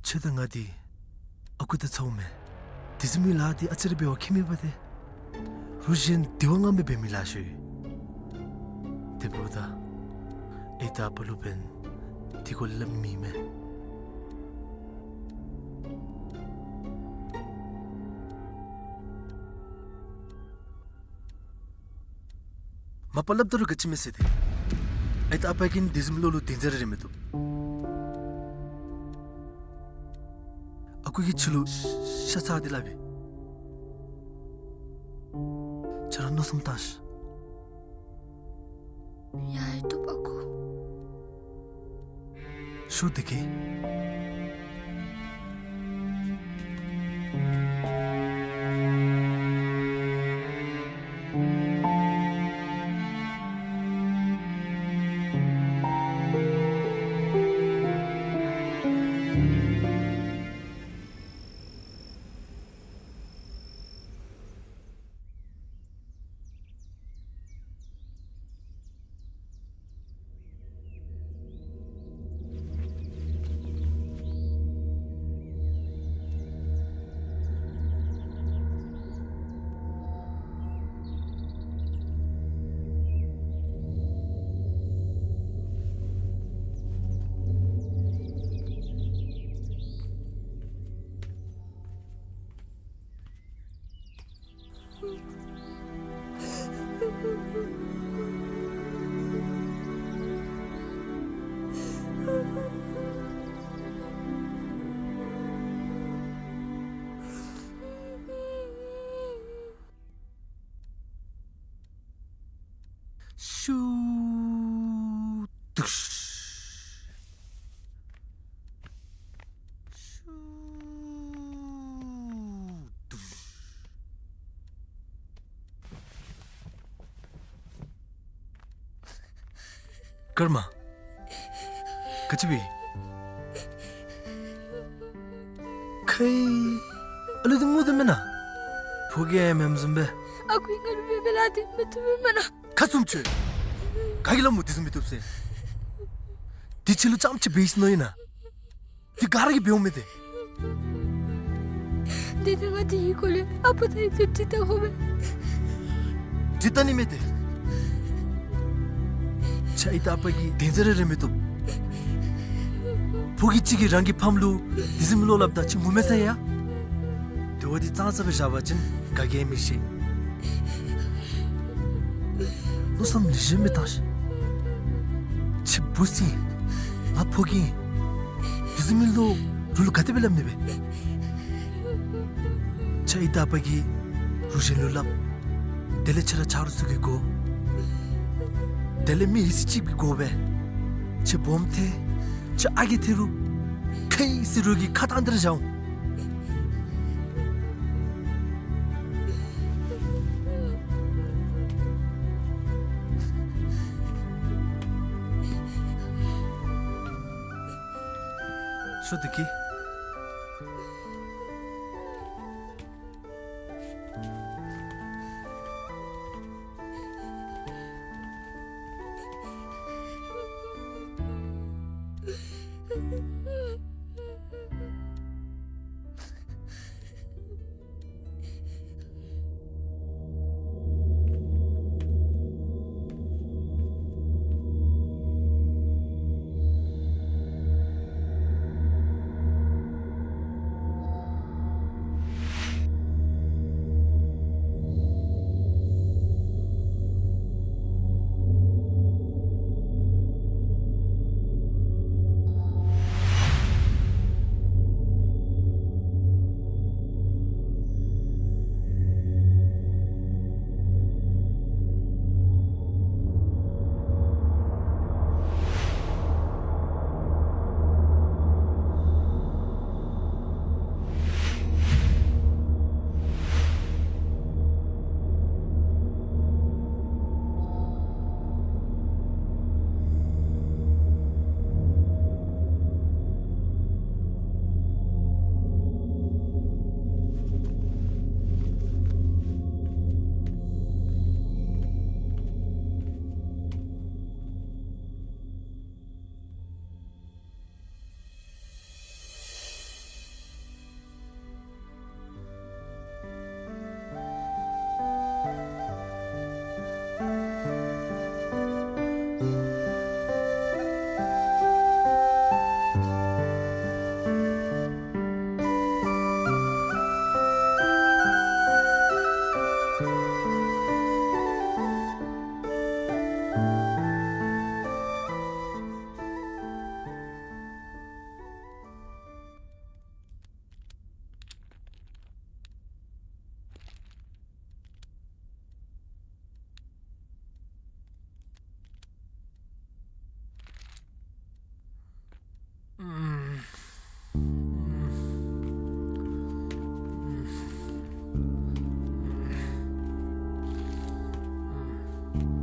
ཁྱོད་དང་ང་འདི་ཨ་ཁུ་དང་ཚ་བོ་མེན། དེ་བཟུམ་མའི་ལཱ་འདི་ཨ་ཙི་རེ་འབད་བ་ཁྱད་མེད་པ་ཏེ། རུང་གཞན་དེ་བ་ང་མི་འབད་མི་ལཱ་ཤོས་ཡོད། དེ་འབདཝ་ད་ཨའི་དང་ཨ་པ་ལུ་འབདན་དེ་སྐོར་སླབ་མི་མེད། མ་པ་སླབ་ད་རུང་ག་ཅི་མེད་ཟེར་ཏེ། ཨའི་དང་ཨ་པ་གིས་དེ་བཟུམ་བློ་ལུ་གདེང་ཚད་རེ་རེ་མི་བཏུབ། ཨ་ཁུ་གིས་ཁྱོད་ལུ་ཤ་ཚ་སྟེ་སླབ་ཨིན། ཁྱོད་ར་མནོ་བསམ་བཏང་ཤིག། ཡ་ཡ་བཏུབ་ཨ་ཁུ། ཤུ་དེ་གི། ཤུ་དུག། ཤུ་དུག། ཀརྨ། ག་ཅི་འབད། ཁའི་ཨ་ལུ་འདི་ངུ་དོ་མེན་ན། ཕོ་རྒྱས་མེནམ་བཟུམ་སྦེ། ཨ་ཁུ་ང་ལུ་མེ་མེ་ལ་དེ་མི་ཐུབ་མེན་ན། ཁ་བཙུམ་ཆོས། ག་གིས་སླབ་སྨོ་དེ་བཟུམ་མི་བཏུབ་ཟེར། དེ་ཁྱོད་ལུ་རྐྱངམ་ཅིག་འབད་ཡི་ཟེར་མནོ་ཡི་ན། དེ་ག་ར་གིས་འབདཝ་མས་ཏེ། དེ་ནི་ང་དེ་གི་སྐོར་ལས་ཨ་པ་དང་ཡུ་ཏུ་དྲི་བལྟ་དགོ་པས། དྲི་བལྟ་ནི་མེད་དེ། ཁྱོད་ཨའི་དང་ཨ་པ་གི་དོན་རྩ་རེ་རེ་མི་བཏུབ། ཕོ་རྒྱས་ཅིག་གིས་རང་གི་ཕམ་ལུ་དེ་བཟུམ་མའི་བློ་སླབ་ད་ཁྱོད་ངུ་མས་ཟེར་ཡ། དེ་བ་འདི་ཙང་ཙ་སྦེ་བཞག་པ་ཅིན་ག་གིས་མི་ཤེས། མནོ་བསམ་ལེགས་ཤོམ་སྦེ་བཏང་ཤིག། ཁྱོད་བུ་ཅིག་ཨིན། ང་ཕོ་རྒྱས་ཨིན། དེ་བཟུམ་མའི་བློ་རོགས་ལུ་ག་དེ་སྦེ་སླབ་ནི་སྦེ། ཁྱོད་ཨའི་དང་ཨ་པ་གིས་རོགས་གཞན་ལུ་སླབ། དེ་ལས་ཁྱོད་ར་ཆ་རོགས་ཚུ་གིས་གོ། དེ་ལས་མི་ཧིང་སངས་ཅིག་གིས་གོ་སྦེ། ཁྱོད་སྦོམ་ཐལ། ཁྱོད་ཨ་རྒས་ཐལ་རུང་། ཁའི་ཟེར་རོགས་ཀྱིས་ཁ་བཏང་སྟེ་ར་བཞག་འོང་། ཤོག་བདེ་སྐྱིད།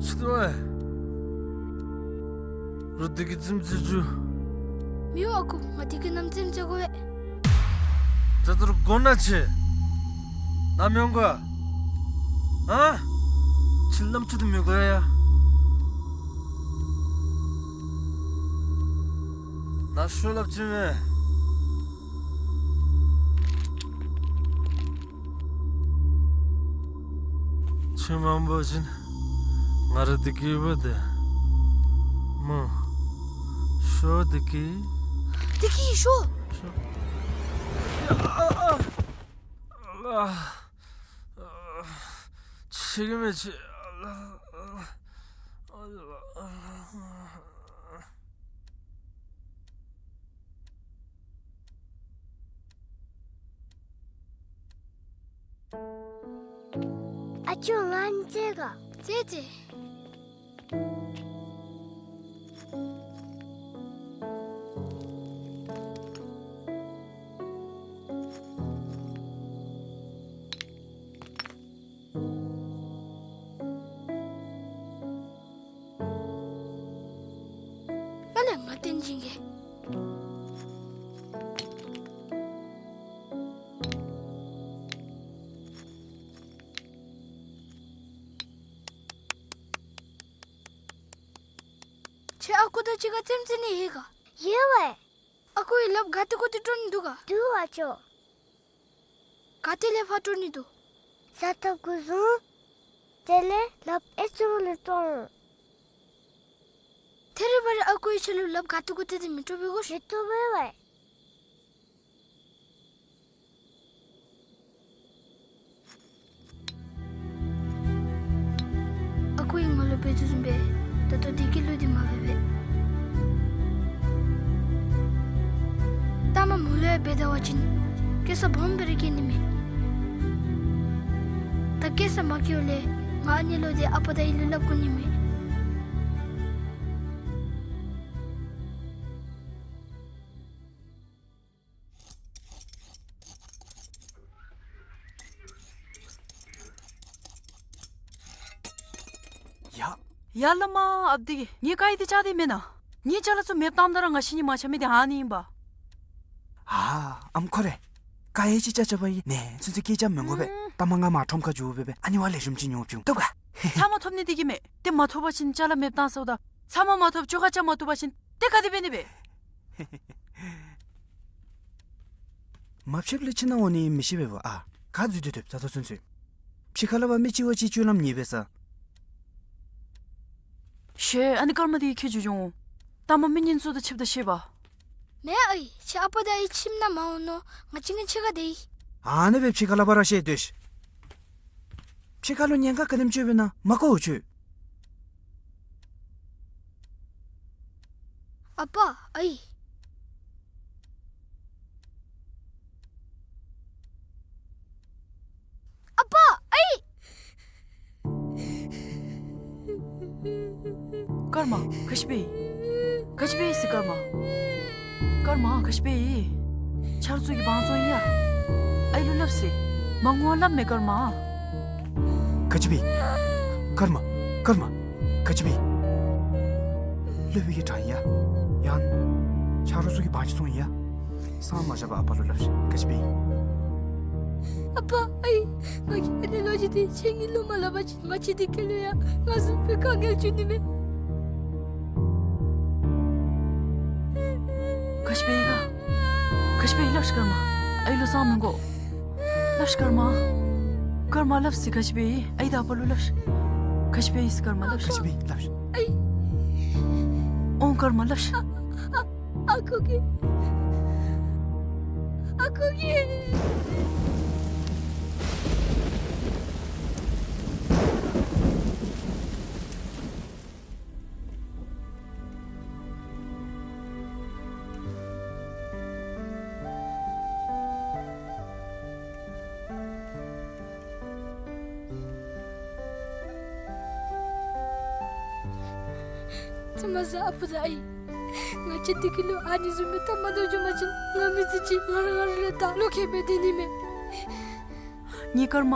ཅི་འདུག་ཨེ། རོགས་བདེ་སྐྱིད་རྩེདམོ་རྩེ་བཅུག། མི་འོང་ཨ་ཁུ། ང་བདེ་སྐྱིད་ནམ་རྩེདམོ་རྩེ་དགོ་པས། ད་ལྟོ་ར་དགོ་ན་ཆེ། ནཱ་མི་འོང་ག། ཨ། ཁྱོད་རྣམ་ཅོ་འདི་མི་དགོ་ཡ། ནཱ་ཤོག་སླབ་ཅི་མས། ཁྱོད་མ་འོང་པ་ཅིན་ང་ར་བདེ་སྐྱིད་འབད་དེ་སྨོ། ཤོག་བདེ་སྐྱིད། བདེ་སྐྱིད་ཤོག། ཤོག། ཨ། ཨ། ཨ། ཆེ་གི་མས་ཆེ། ཨ། ཨ། ཨ་ཅོ་ང་རྩེད་ག། རྩེད་རྩེད། ཨ་ལས་ང་བསྟན་སྦྱིན་གྱིས། ཁྱོད་ཨ་ཁུ་དང་གཅིག་ཁར་རྩེདམོ་རྩེ་ནི་ཡོད་ག། ཡོད་པས། ཨ་ཁུ་གིས་ལགཔ་ག་ཏེ་གུ་ཏེ་དཀྲོག་ནི་འདུག་ག། འདུག་པ་ཅོ། ག་ཏེ་ལས་ཕར་དཀྲོག་ནི་འདུག། ས་ཐོབ་གུ་བཟུང་། དེ་ལས་ལགཔ་ཨེ་ཙི་ལུ་དཀྲོག། ཐད་རི་བ་རི་ཨ་ཁུ་གིས་ཁྱོད་ལུ་ལགཔ་ག་ཏེ་གུ་ཏེ་དེ་མི་དཀྲོག་པས་གོ། མི་དཀྲོག་པས་པ། ཨ་ཁུ་གིས་ང་ལུ་འབད་དོ་བཟུམ་སྦེ་ད་ལྟོ་བདེ་སྐྱིད་ལུ་འདི་མ་འབད་པས། ལྟ་མ་མོ་ལུ་ཡང་འབད་ད་བ་ཅིན་སྐྱེ་ས་སྦོམ་སྦེ་ར་སྐྱེ་ནི་མས། ད་སྐྱེ་ས་མ་སྐྱེཝ་ལས་ང་ཨ་ནི་ལུ་འདི་ཨ་པ་དང་ཨའི་ལུ་སླབ་དགོ་ནི་མས། ཡ། ཡ་བླ་མ་ཨཔ་འདི་གིས་ངེའི་དཀར་ཡོལ་འདི་བཅག་སྟེ་མེན་ན། ངེའི་ཅ་ལ་ཚུ་མེདཔ་བཏངམ་ད་ར་ང་བཤལ་ནི་མ་ཆགས་མི་འདི་ཨ་ནི་ཨིན་པ། ཨ་ཨམ་ཁོ་རེ། དཀར་ཡོལ་ཅིག་བཅག་བཅགཔ་ཨིན། ནེ་ཚུན་ཚོད་སྐད་རྐྱབ་མི་དགོ་པས། ཨུམ། ལྟ་མ་ང་མར་ཁྲོམ་ཁར་འགྱོ་སྦེ་སྦེ་ཨ་ནི་བ་ལེགས་ཤོམ་ཅིག་ཉོ་བཅུག། བཏུབ་ག། ཚབ་མ་ཐོབ་ནི་འདི་གིས་མས། ཏེ་མ་ཐོབ་པ་ཅིན་ཅ་ལ་མེདཔ་བཏང་ཟེརཝ་ད། ཚབ་མ་མ་ཐོབ་ཅོག་ཁ་རྐྱབ་མ་བཏུབ་པ་ཅིན་ཏེ་ག་དེ་འབད་ནི་སྦེ། མ་ཕྱདཔ་ལས་ཕྱི་ནང་འོང་ནི་མི་ཤེས་པས་པ། ཨ་ག་འཛུལ་ཏེ་སྡོདཔ་ད་ལྟོ་ཚུན་ཚོད། ཕྱི་ཁ་ལས་ཕར་མི་གཅིག་བ་གཅིག་སྤྱོད་ལམ་ཉེས་པས་ས། ཤེས། ཨ་ནི་སྐར་མ་འདི་ཁྱེད་འགྱོ་འོང་། ལྟ་མ་མི་ངན་ཚུ་དང་ཕྱདཔ་ད་ཤེས་པ། མེན་ཨའི། ཁྱོད་ཨ་པ་དང་ཨའི་ཁྱིམ་ནང་མ་འོང་ནོ། ང་གཅིག་ངེའི་ཕྱི་ཁར་སྡོད་ཡི། ཨ་ནི་སྦེ་ཕྱི་ཁ་ལས་ཕར་ར་བཤལ་སྡོད་ཤིག། ཕྱི་ཁ་ལུ་ཉེན་ཁ་ག་དེམ་ཅིག་ཡོདཔ་ཨིན་ན་མ་གོ་འོང་ཁྱོད། ཨ་པ་ཨའི། ཨ་པ་ཨའི། སྐར་མ་ག་ཅི་འབད་ཡི། ག་ཅི་འབད་ཡི་ཟེར་སྐར་མ། སྐར་མ་ག་ཅི་འབད་ཡི། ཆ་རོགས་ཚུ་གིས་དབང་བཙོང་ཡི་ཡ། ཨའི་ལུ་སླབ་ཟེར། མ་ངུ་བར་སླབ་མས་སྐར་མ། ག་ཅི་འབད་ཡི། སྐར་མ་སྐར་མ་ག་ཅི་འབད་ཡི། སློབ་དཔོན་གྱིས་དྲང་ཡི་ཡ། ཡང་ཆ་རོགས་ཚུ་གིས་དབང་ཅིག་བཙོང་ཡི་ཡ། སངས་མ་རྒྱས་པར་ཨ་པ་ལུ་སླབ་ཤིག། ག་ཅི་འབད་ཡི། ཨ་པ་ཨའི། ང་གིས་ཨ་ནི་ལོ་རྒྱུས་འདི་ཁྱེད་གཉིས་ལུ་མ་སླབ་པ་ཅིན་ང་བཅས་འདི་ཁ་ལུ་ཡང་ང་བཟུམ་སྦེ་དཀའ་ངལ་འབྱུང་ནི་མས། ག་ཅི་འབད་ཡི་ག། ག་ཅི་འབད་ཡི་སླབ་ཤིག་སྐར་མ། ཨའི་ལུ་སངས་མི་དགོ། སླབ་ཤིག་སྐར་མ། སྐར་མ་སླབ་ཟེར་ག་ཅི་འབད་ཡི། ཨའི་དང་ཨ་པ་ལུ་སླབ་ཤིག། ག་ཅི་འབད་ཡི་ཟེར་སྐར་མ་སླབ་ཤིག། ག་ཅི་འབད་ཡི་སླབ་ཤིག། ཨའི། ཨོང་སྐར་མ་སླབ་ཤིག། ཨ་ཨ་ཨ་ཁུ་གིས། ཨ་ཁུ་གིས། ཚ་མ་ཟ་ཨ་པ་དང་ཨའི། ང་བཅས་འདི་ཁ་ལུ་ཨ་ནི་བཟུམ་མའི་ལྟ་མ་འདྲཝ་འབྱུང་པ་ཅིན་ང་མི་ཚེ་གཅིག་ང་ར་ང་ར་ལུ་བདའ་ལོག་ཁེ་སྦེ་སྡོད་ནི་མས། ངེའི་སྐར་མ།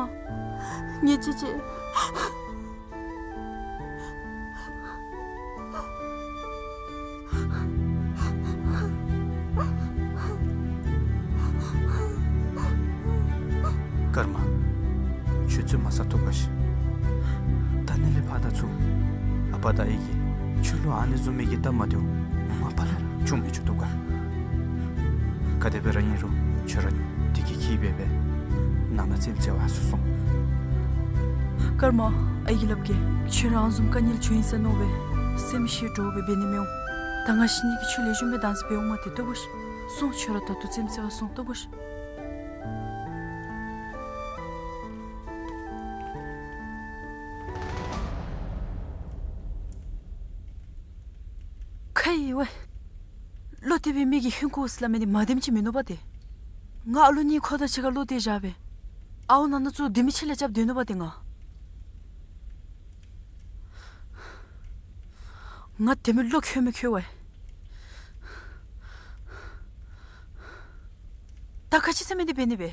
ངེའི་ཅེ་ཅེ། སྐར་མ། ཁྱོད་ཚུ་མ་ཟ་བཏུབ་ག་ཤིག། ད་ནི་ལས་ཕར་ད་ཚུར་ཨ་པ་དང་ཨའི་གིས་ཁྱོད་ལུ་ཨ་ནི་བཟུམ་མའི་གི་སྟབས་མ་བདེཝ་མ་པ་ལས་ར་བྱུང་མི་བཅུག་བཏུབ་ག། ག་དེ་སྦེ་ར་ཨིན་རུང་ཁྱོད་ར་བདེ་སྐྱིད་འཁྱིད་སྦེ་སྦེ་ནང་ན་རྩེདམོ་རྩེ་བར་ཚུར་སོང་། སྐར་མ། ཨའི་གིས་སླབ་གེ། ཁྱོད་ར་ཨ་ནི་བཟུམ་དཀའ་ངལ་བྱུང་ཡི་ཟེར་མནོ་སྦེ་སེམས་ཤི་འདྲོག་སྦེ་འབད་ནི་མི་འོང་། ད་ང་བཤལ་ནི་གི་ཆུ་ལེགས་ཤོམ་སྦེ་བཏང་ཟེར་འབད་འོང་མ་སྟེར་བཏུབ་ག་ཤིག། སོང་། ཁྱོད་ར་ད་ལྟོ་རྩེདམོ་རྩེ་བར་སོང་། བཏུབ་ག་ཤིག། ཁ་ཡི་ཝའི། བློ་གཏད་པའི་མི་གིས་ཧིང་ཁུ་ཟེར་སླབ་མི་འདི་མ་བདེནམ་ཅིག་མིན་ནུག་པ་ཏེ། ང་ཨ་ལོ་གཉིས་ཁོ་དང་གཅིག་ཁར་ལུ་སྡོད་བཞག་སྦེ། ཨའོ་ནང་ན་ཚུ་དེ་མི་ཕྱི་ལས་རྐྱབ་སྡོད་ནུག་པ་ཏེ་ང་། ང་དེ་མི་བློ་ཁོལ་མི་ཁོལ་བས། ད་ག་ཅི་ཟེར་མི་འདི་འབད་ནི་སྦེ།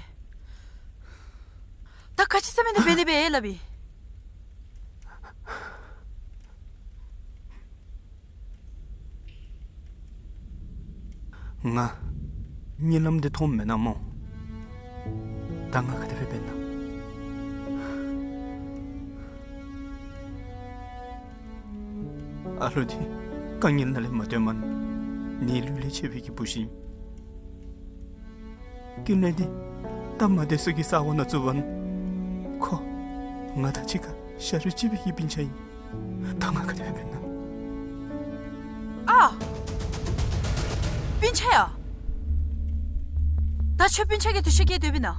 ད་ག་ཅི་ཟེར་མི་འདི་འབད་ནི་སྦེ་ལགས་པས། ང་གཉིད་ལམ་འདི་མཐོངམ་མེན་ན་སྨོ། ད་ང་ག་དེ་སྦེ་འབད་ན། ཨ་ལུ་འདི་དཀའ་ངལ་ནང་ལས་མ་བཏོན་མ་ནི་ལུས་ལས་ཆད་པའི་གི་བུ་ཅིག་ཨིན། ཀུན་ལེགས་འདི་ད་མ་བདེ་སུ་གི་ས་འོག་ནང་བཙུགས་པ་ནི། ཁོ་ང་དང་གཅིག་ཁར་ཤ་རུས་གཅིག་པའི་གི་སྤུན་ཆ་ཨིན། ད་ང་ག་དེ་སྦེ་འབད་ན། ཨ། སྤུན་ཆ་ཡ། ད་ཁྱོད་སྤུན་ཆ་གི་འདུ་ཤེས་བསྐྱེད་སྡོདཔ་ཨིན་ན།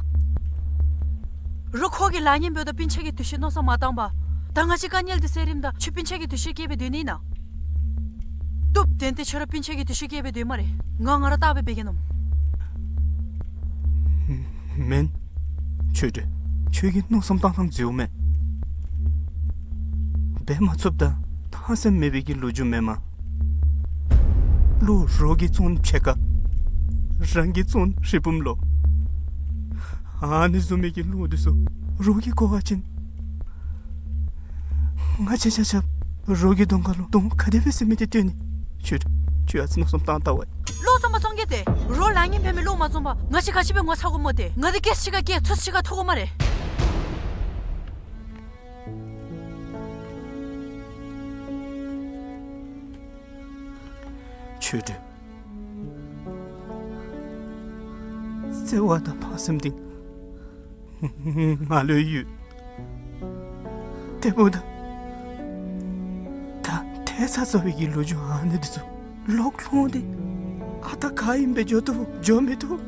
རོགས་ཁོ་གི་ལཱ་ངན་འབདཝ་ད་སྤུན་ཆ་གི་འདུ་ཤེས་མནོ་བསམ་མ་བཏང་པར། ད་ང་བཅས་དཀའ་ངལ་འདི་སེལ་རནམ་ད་ཁྱོད་སྤུན་ཆ་གི་འདུ་ཤེས་བསྐྱེད་སྦེ་སྡོད་ནི་ཨིན་ན། བཏུབ། དོན་དེ་ཁྱོད་ར་སྤུན་ཆ་གི་འདུ་ཤེས་བསྐྱེད་སྦེ་སྡོད་སྨ་རེ། ང་ང་ར་བརྟག་པའི་འབད་གེ་ནོ། མེན། ཆོས་སྒྲོན། ཁྱོད་ཀྱི་མནོ་བསམ་བཏང་ཐངས་འཛོལཝ་མས། འབད་མ་ཚུགསཔ་ད་ཕངས་སེམས་མེད་པའི་གི་ལོ་རྒྱུས་མེན་མས། བློ་རོགས་ཀྱིས་བཙོང་ཕྱེད་ཀ། རང་གིས་བཙོང་རི་བུམ་ལོ། ཨ་ནི་བཟུམ་མའི་གི་བློ་འདི་ཚུ་རོགས་ཀྱིས་གོ་བ་ཅིན། ང་བཅས་ཆ་ཁྱབ་རོགས་ཀྱི་གདོང་ཁ་ལུ་གདོང་ག་དེ་སྦེ་ཟེར་མི་འདི་སྟོན་ནི། ཁྱོད་ཁྱོད་ཨ་ཙི་མནོ་བསམ་བཏང་བལྟ་བ། བློ་བཟང་པོ་བཙོང་གེ་ཏེ། རོགས་ལཱ་ངན་འབད་མི་བློ་མ་བཟང་པར་ང་བཅས་ག་ཅི་སྦེ་ངོ་ཚ་དགོ་སྨོ་ཏེ། ང་འདི་སྐད་ཅིག་ཁར་སྐད་ཚུགས་ཅིག་ཁར་ཐུག་དགོ་སྨ་རེ། ཆོས་སྒྲོན། བརྩེ་བ་དང་ཕངས་སེམས་འདི་ང་ལུ་ཡོད། དེ་འབདཝ་ད་ད་ཐལ་ཚ་ཚ་བའི་གི་ལོ་རྒྱུས་ཨ་ནི་འདི་ཚུ་ལོག་ལྷོང་སྟེ་ཨ་རྟག་ག་ཨིནམ་སྦེ་འགྱོ་བཏུབ་འགྱོ་མི་བཏུབ།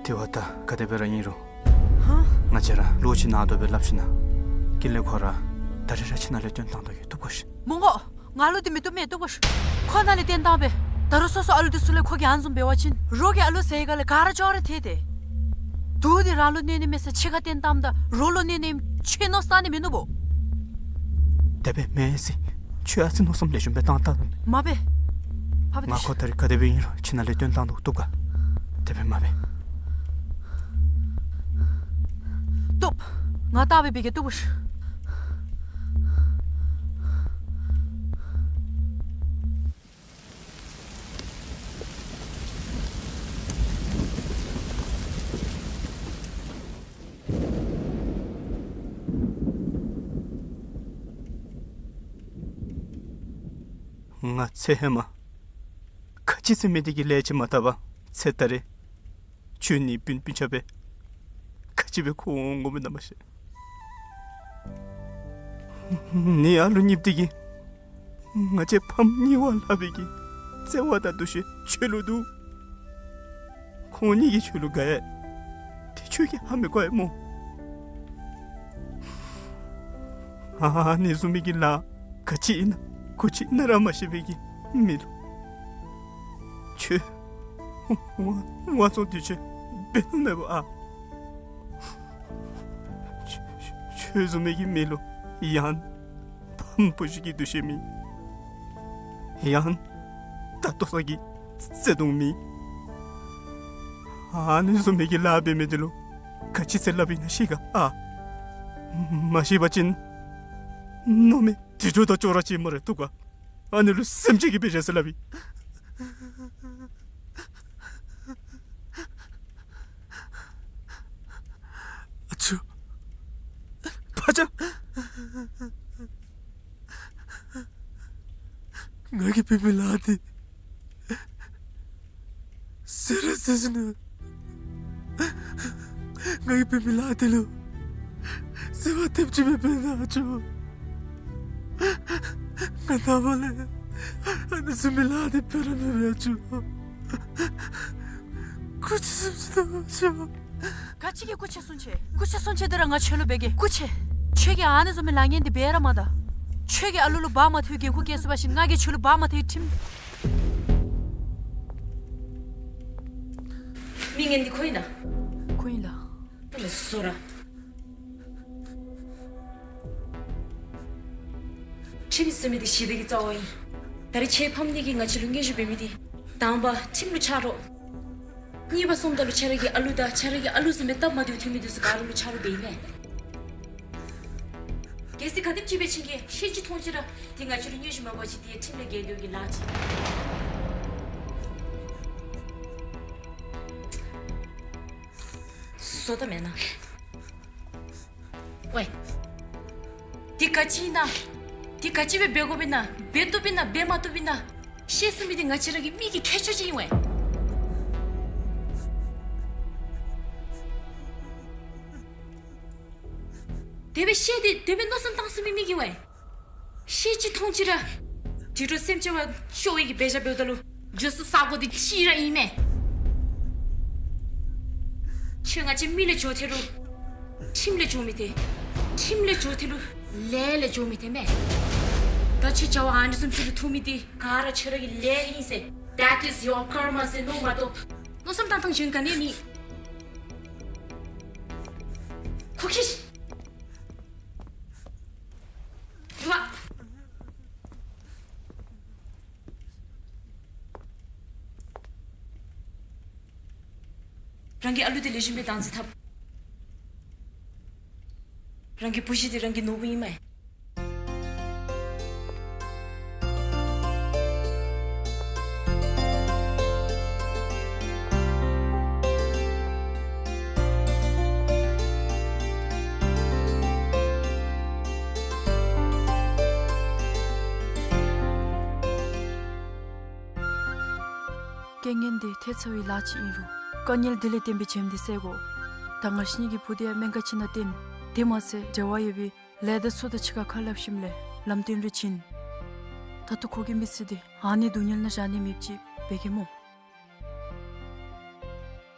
དེ་བ་ད་ག་དེ་སྦེ་ར་ཨིན་རུང་། ཧ། ང་བཅས་ར་བློ་ཅིག་ནང་དོག་སྦེ་སླབ་ཞིན་ན། ཀུན་ལེགས་ཁོ་ར་ད་རིས་ར་ཁྱིམ་ནང་ལས་བཏོན་བཏང་དོ་ཡོད། བཏུབ་ག་ཤིག། མི་དགོ། ང་ལུ་འདི་མི་བཏུབ་མས། བཏུབ་ག་ཤིག། ཁོ་ནཱ་ལས་བཏོན་བཏངམ་སྦེ། ད་རུང་སོ་སོ་ཨ་ལུ་འདི་ཚུ་ལས་ཁོ་གིས་ཨ་ནི་བཟུམ་འབད་བ་ཅིན་རོགས་ཀྱིས་ཨ་ལུ་ཟེར་ག་ལས་ག་ར་ཅོག་ར་ཐལ་ཏེ། དུག་འདི་རང་ལུ་གནོད་ནི་མེད་ཟེར་ཕྱི་ཁར་བཏོན་བཏངམ་ད་རོགས་ལུ་གནོད་ནི་ཨིནམ་ཁྱོད་མནོ་བསམ་བཏང་ནི་མིན་ནུག་པོ། དེ་སྦེ་མེན་ཟེར། ཁྱོད་ཨ་ཙི་མནོ་བསམ་ལེགས་ཤོམ་སྦེ་བཏང་བལྟ་ད། མ་འབད། ཕ་བུ་ང་ཁོ་ད་རིས་ག་དེ་སྦེ་ཨིན་རུང་ཁྱིམ་ནང་ལས་བཏོན་བཏང་དོ། བཏུབ་ག། དེ་སྦེ་མ་འབད། བཏུབ། ང་བལྟ་སྦེ་འབད་གེ། བཏུབ་ག་ཤིག། ང་ཚེ་ཧེ་མ་ག་ཅི་ཟེར་མི་འདི་གི་ལས་ཅིག་མ་བཏབ་པར་ཚེ་ད་རེས་ཁྱོད་ནི་སྤུན་སྤུན་ཆ་སྦེ་ག་ཅི་སྦེ་འཁོར་འོང་དགོ་མི་ཨིན་ན་མ་ཤེས། ནི་ཨ་ལུ་གཉིསཔོ་འདི་གིས་ང་བཅས་ཕམ་གཉིས་པ་སླབ་པའི་གི་བརྩེ་བ་དང་འདུ་ཤེས་ཁྱོད་ལུ་འདུག། ཁོང་གཉིས་ཀྱིས་ཁྱོད་ལུ་དགའ་ཡི། དེ་ཁྱོད་ཀྱིས་ཧ་མི་གོ་བས་སྨོ། ཨ་ནི་བཟུམ་མའི་གི་ལཱ་ག་ཅི་ཨིན་ན་གུ་ཅི་ཨིན་ན་ར་མ་ཤེས་པའི་གི་མི་ལུ་ཁྱོད་དབང་དབང་བཙོང་འདི་ཚུ་འབད་ནི་མེད་པ་ཨ། ཁྱོད་ཁྱོད་བཟུམ་མའི་གི་མི་ལུ་ཡང་ཕམ་བུ་གཞི་གི་འདུ་ཤེས་མེད། ཡང་ད་ལྟོ་ས་གི་བརྩེ་དུང་མེད། ཨ་ནི་བཟུམ་མའི་གི་ལཱ་འབད་མི་འདི་ལུ་ག་ཅི་ཟེར་སླབ་ཨིན་ན་ཤེས་ག་ཨ། མ་ཤེས་པ་ཅིན་མནོ་མི་དེ་ཚུ་དང་ཅོག་ར་གཅིག་སྨ་རེ། བཏུབ་ག། ཨ་ནི་ལུ་སེམས་ཅན་གྱིས་འབད་བཞག་ཟེར་སླབ་ཨིན། ཨ་ཅོ། ཕ་ཅག། ང་གིས་འབད་མི་ལཱ་འདི་ཟེར་ར་ཟེར་ཞིན་ན། ང་གིས་འབད་མི་ལཱ་འདི་ལུ་ཟེར་བ་ཐེབས་ཅིག་མེད་པས་ན་ཨ་ཅོ། ང་ནངས་པ་ལས་ཨ་ནི་བཟུམ་མའི་ལཱ་འདི་འབད་ར་མི་འབད་ཨ་ཅོ། སྐུ་མཁྱེན་གསུང་ཅི་དང་ཨ་ཅོ། ག་ཅི་གི་སྐུ་མཁྱེན་གསུང་ཅི། སྐུ་མཁྱེན་གསུང་ཅི་འདི་ར་ང་ཁྱོད་ལུ་འབད་གེ། སྐུ་མཁྱེན། ཁྱོད་ཀྱིས་ཨ་ནི་བཟུམ་མའི་ལཱ་ངན་འདི་འབད་ར་མ་ད། ཁྱོད་ཀྱིས་ཨ་ལུ་ལུ་བག་མ་ཐོན་འགན་ཁུར་བཀལ་ཚུགས་པ་ཅིན་ང་གིས་ཁྱོད་ལུ་བག་མ་ཐོན་ཁྲིམས། མི་ངན་འདི་ཁོ་ཨིན་ན། ཁོ་ཨིན་ལགས། བཟོ་ར། ཁྲིམས་ཟེར་མི་འདི་ཞི་བདེ་གི་རྩ་བ་ཨིན། ད་རེས་ཁྱོད་ཕམ་གཉིས་ཀྱིས་ང་བཅས་ལུ་སྙན་ཞུ་འབད་མི་འདི། དང་པ་ཁྲིམས་ལུ་ཆ་རོགས། གཉིས་པ་སོངམ་ད་ལུ་ཁྱོད་ར་གི་ཨ་ལུ་དང་ཁྱོད་ར་གི་ཨ་ལུ་བཟུམ་སྦེ་སྟབས་མ་བདེཝ་ཐོན་མི་འདི་ཚུ་ག་ར་ལུ་ཆ་རོགས་འབད་ཨིན་མས། གལ་སྲིད་ག་དེམ་ཅིག་སྦེ་ཕྱིན་གེ་ཤེས་ཅིག་མཐོང་ཅི་ར། འདི་ང་བཅས་ལུ་སྙན་ཞུ་མ་འབད་བ་ཅིན་འདི་ཁྲིམས་ལས་འགལ་འགྱོ་གི་ལཱ་ཅིག་བཟོ་ད་མེན་ན། ཝའེ། འདི་ག་ཅི་ཨིན་ན། འདི་ག་ཅི་སྦེ་འབད་དགོཔ་ཨིན་ན། འབད་བཏུབ་ཨིན་ན་འབད་མ་བཏུབ་ཨིན་ན། ཤེས་ཚུགས་མི་འདི་ང་བཅས་ར་གི་མི་གི་ཁྱད་ཆོས་ཅིག་ཨིན་ཝའེ། དེ་སྦེ་ཤེས་ཏེ་དེ་སྦེ་མནོ་བསམ་བཏང་ཚུགས་མི་མི་གིས་ཝའེ། ཤེས་ཅིག་མཐོང་ཅི་ར། དུད་འགྲོ་སེམས་ཅན་བ་ཤོར་བའི་གི་འབད་བཞག་འབདཝ་ད་ལུ་འགྱོ་ས་ས་གོ་འདི་གཅིག་ར་ཨིན་མས། ཁྱོད་ང་བཅས་མི་ལས་འགྱོ་ཐལ་རུང་ཁྲིམས་ལས་འགྱོ་མི་ཐལ། ཁྲིམས་ལས་འགྱོ་ཐལ་རུང་ལས་ལས་འགྱོ་མི་ཐལ་མས། ད་ཁྱོད་བྱ་བ་ཨ་ནི་བཟུམ་ཅིག་ལུ་ཐུག་མི་འདི་ག་ར་ཁྱོད་ར་གི་ལས་ཨིན་ཟེར། That is your karma ཟེར་མནོ་མ་གཏོགས། མནོ་བསམ་བཏང་ཐངས་གཞན་ག་ནི་ཡང་མེད། ཁོ་ཁྱི་ཤི། རང་གི་ཨ་ལུ་འདི་ལེགས་ཤོམ་སྦེ་བདག་འཛིན་འཐབ། རང་གི་བུ་གཞི་འདི་རང་གི་ནོར་བུ་ཨིན་མས། རྐྱེན་ངན་འདི་ཐེབས་ཚར་བའི་ལཱ་ཅིག་ཨིན་རུང་། དཀའ་ངལ་འདི་ལས་བརྟེན་པའི་བྱེམ་འདི་སེལ་དགོ། ད་ང་བཅས་གཉིས་ཀྱི་བུ་འདི་ཡང་སྨན་ཁང་ཅིག་ནང་བསྟེན། དེ་མ་ཚད་འབྲེལ་བ་ཡོད་པའི་ལས་སྡེ་ཚུ་དང་གཅིག་ཁར་ཁ་སླབ་ཞིནམ་ལས་ལམ་སྟོན་རེ་བྱིན། ད་ལྟོ་ཁོ་གི་མི་ཚེ་འདི་ཨ་ནི་སྡུག་བསྔལ་ནང་བཞག་ནི་མེདཔ་ཅིག་འབད་གེ་སྨོ།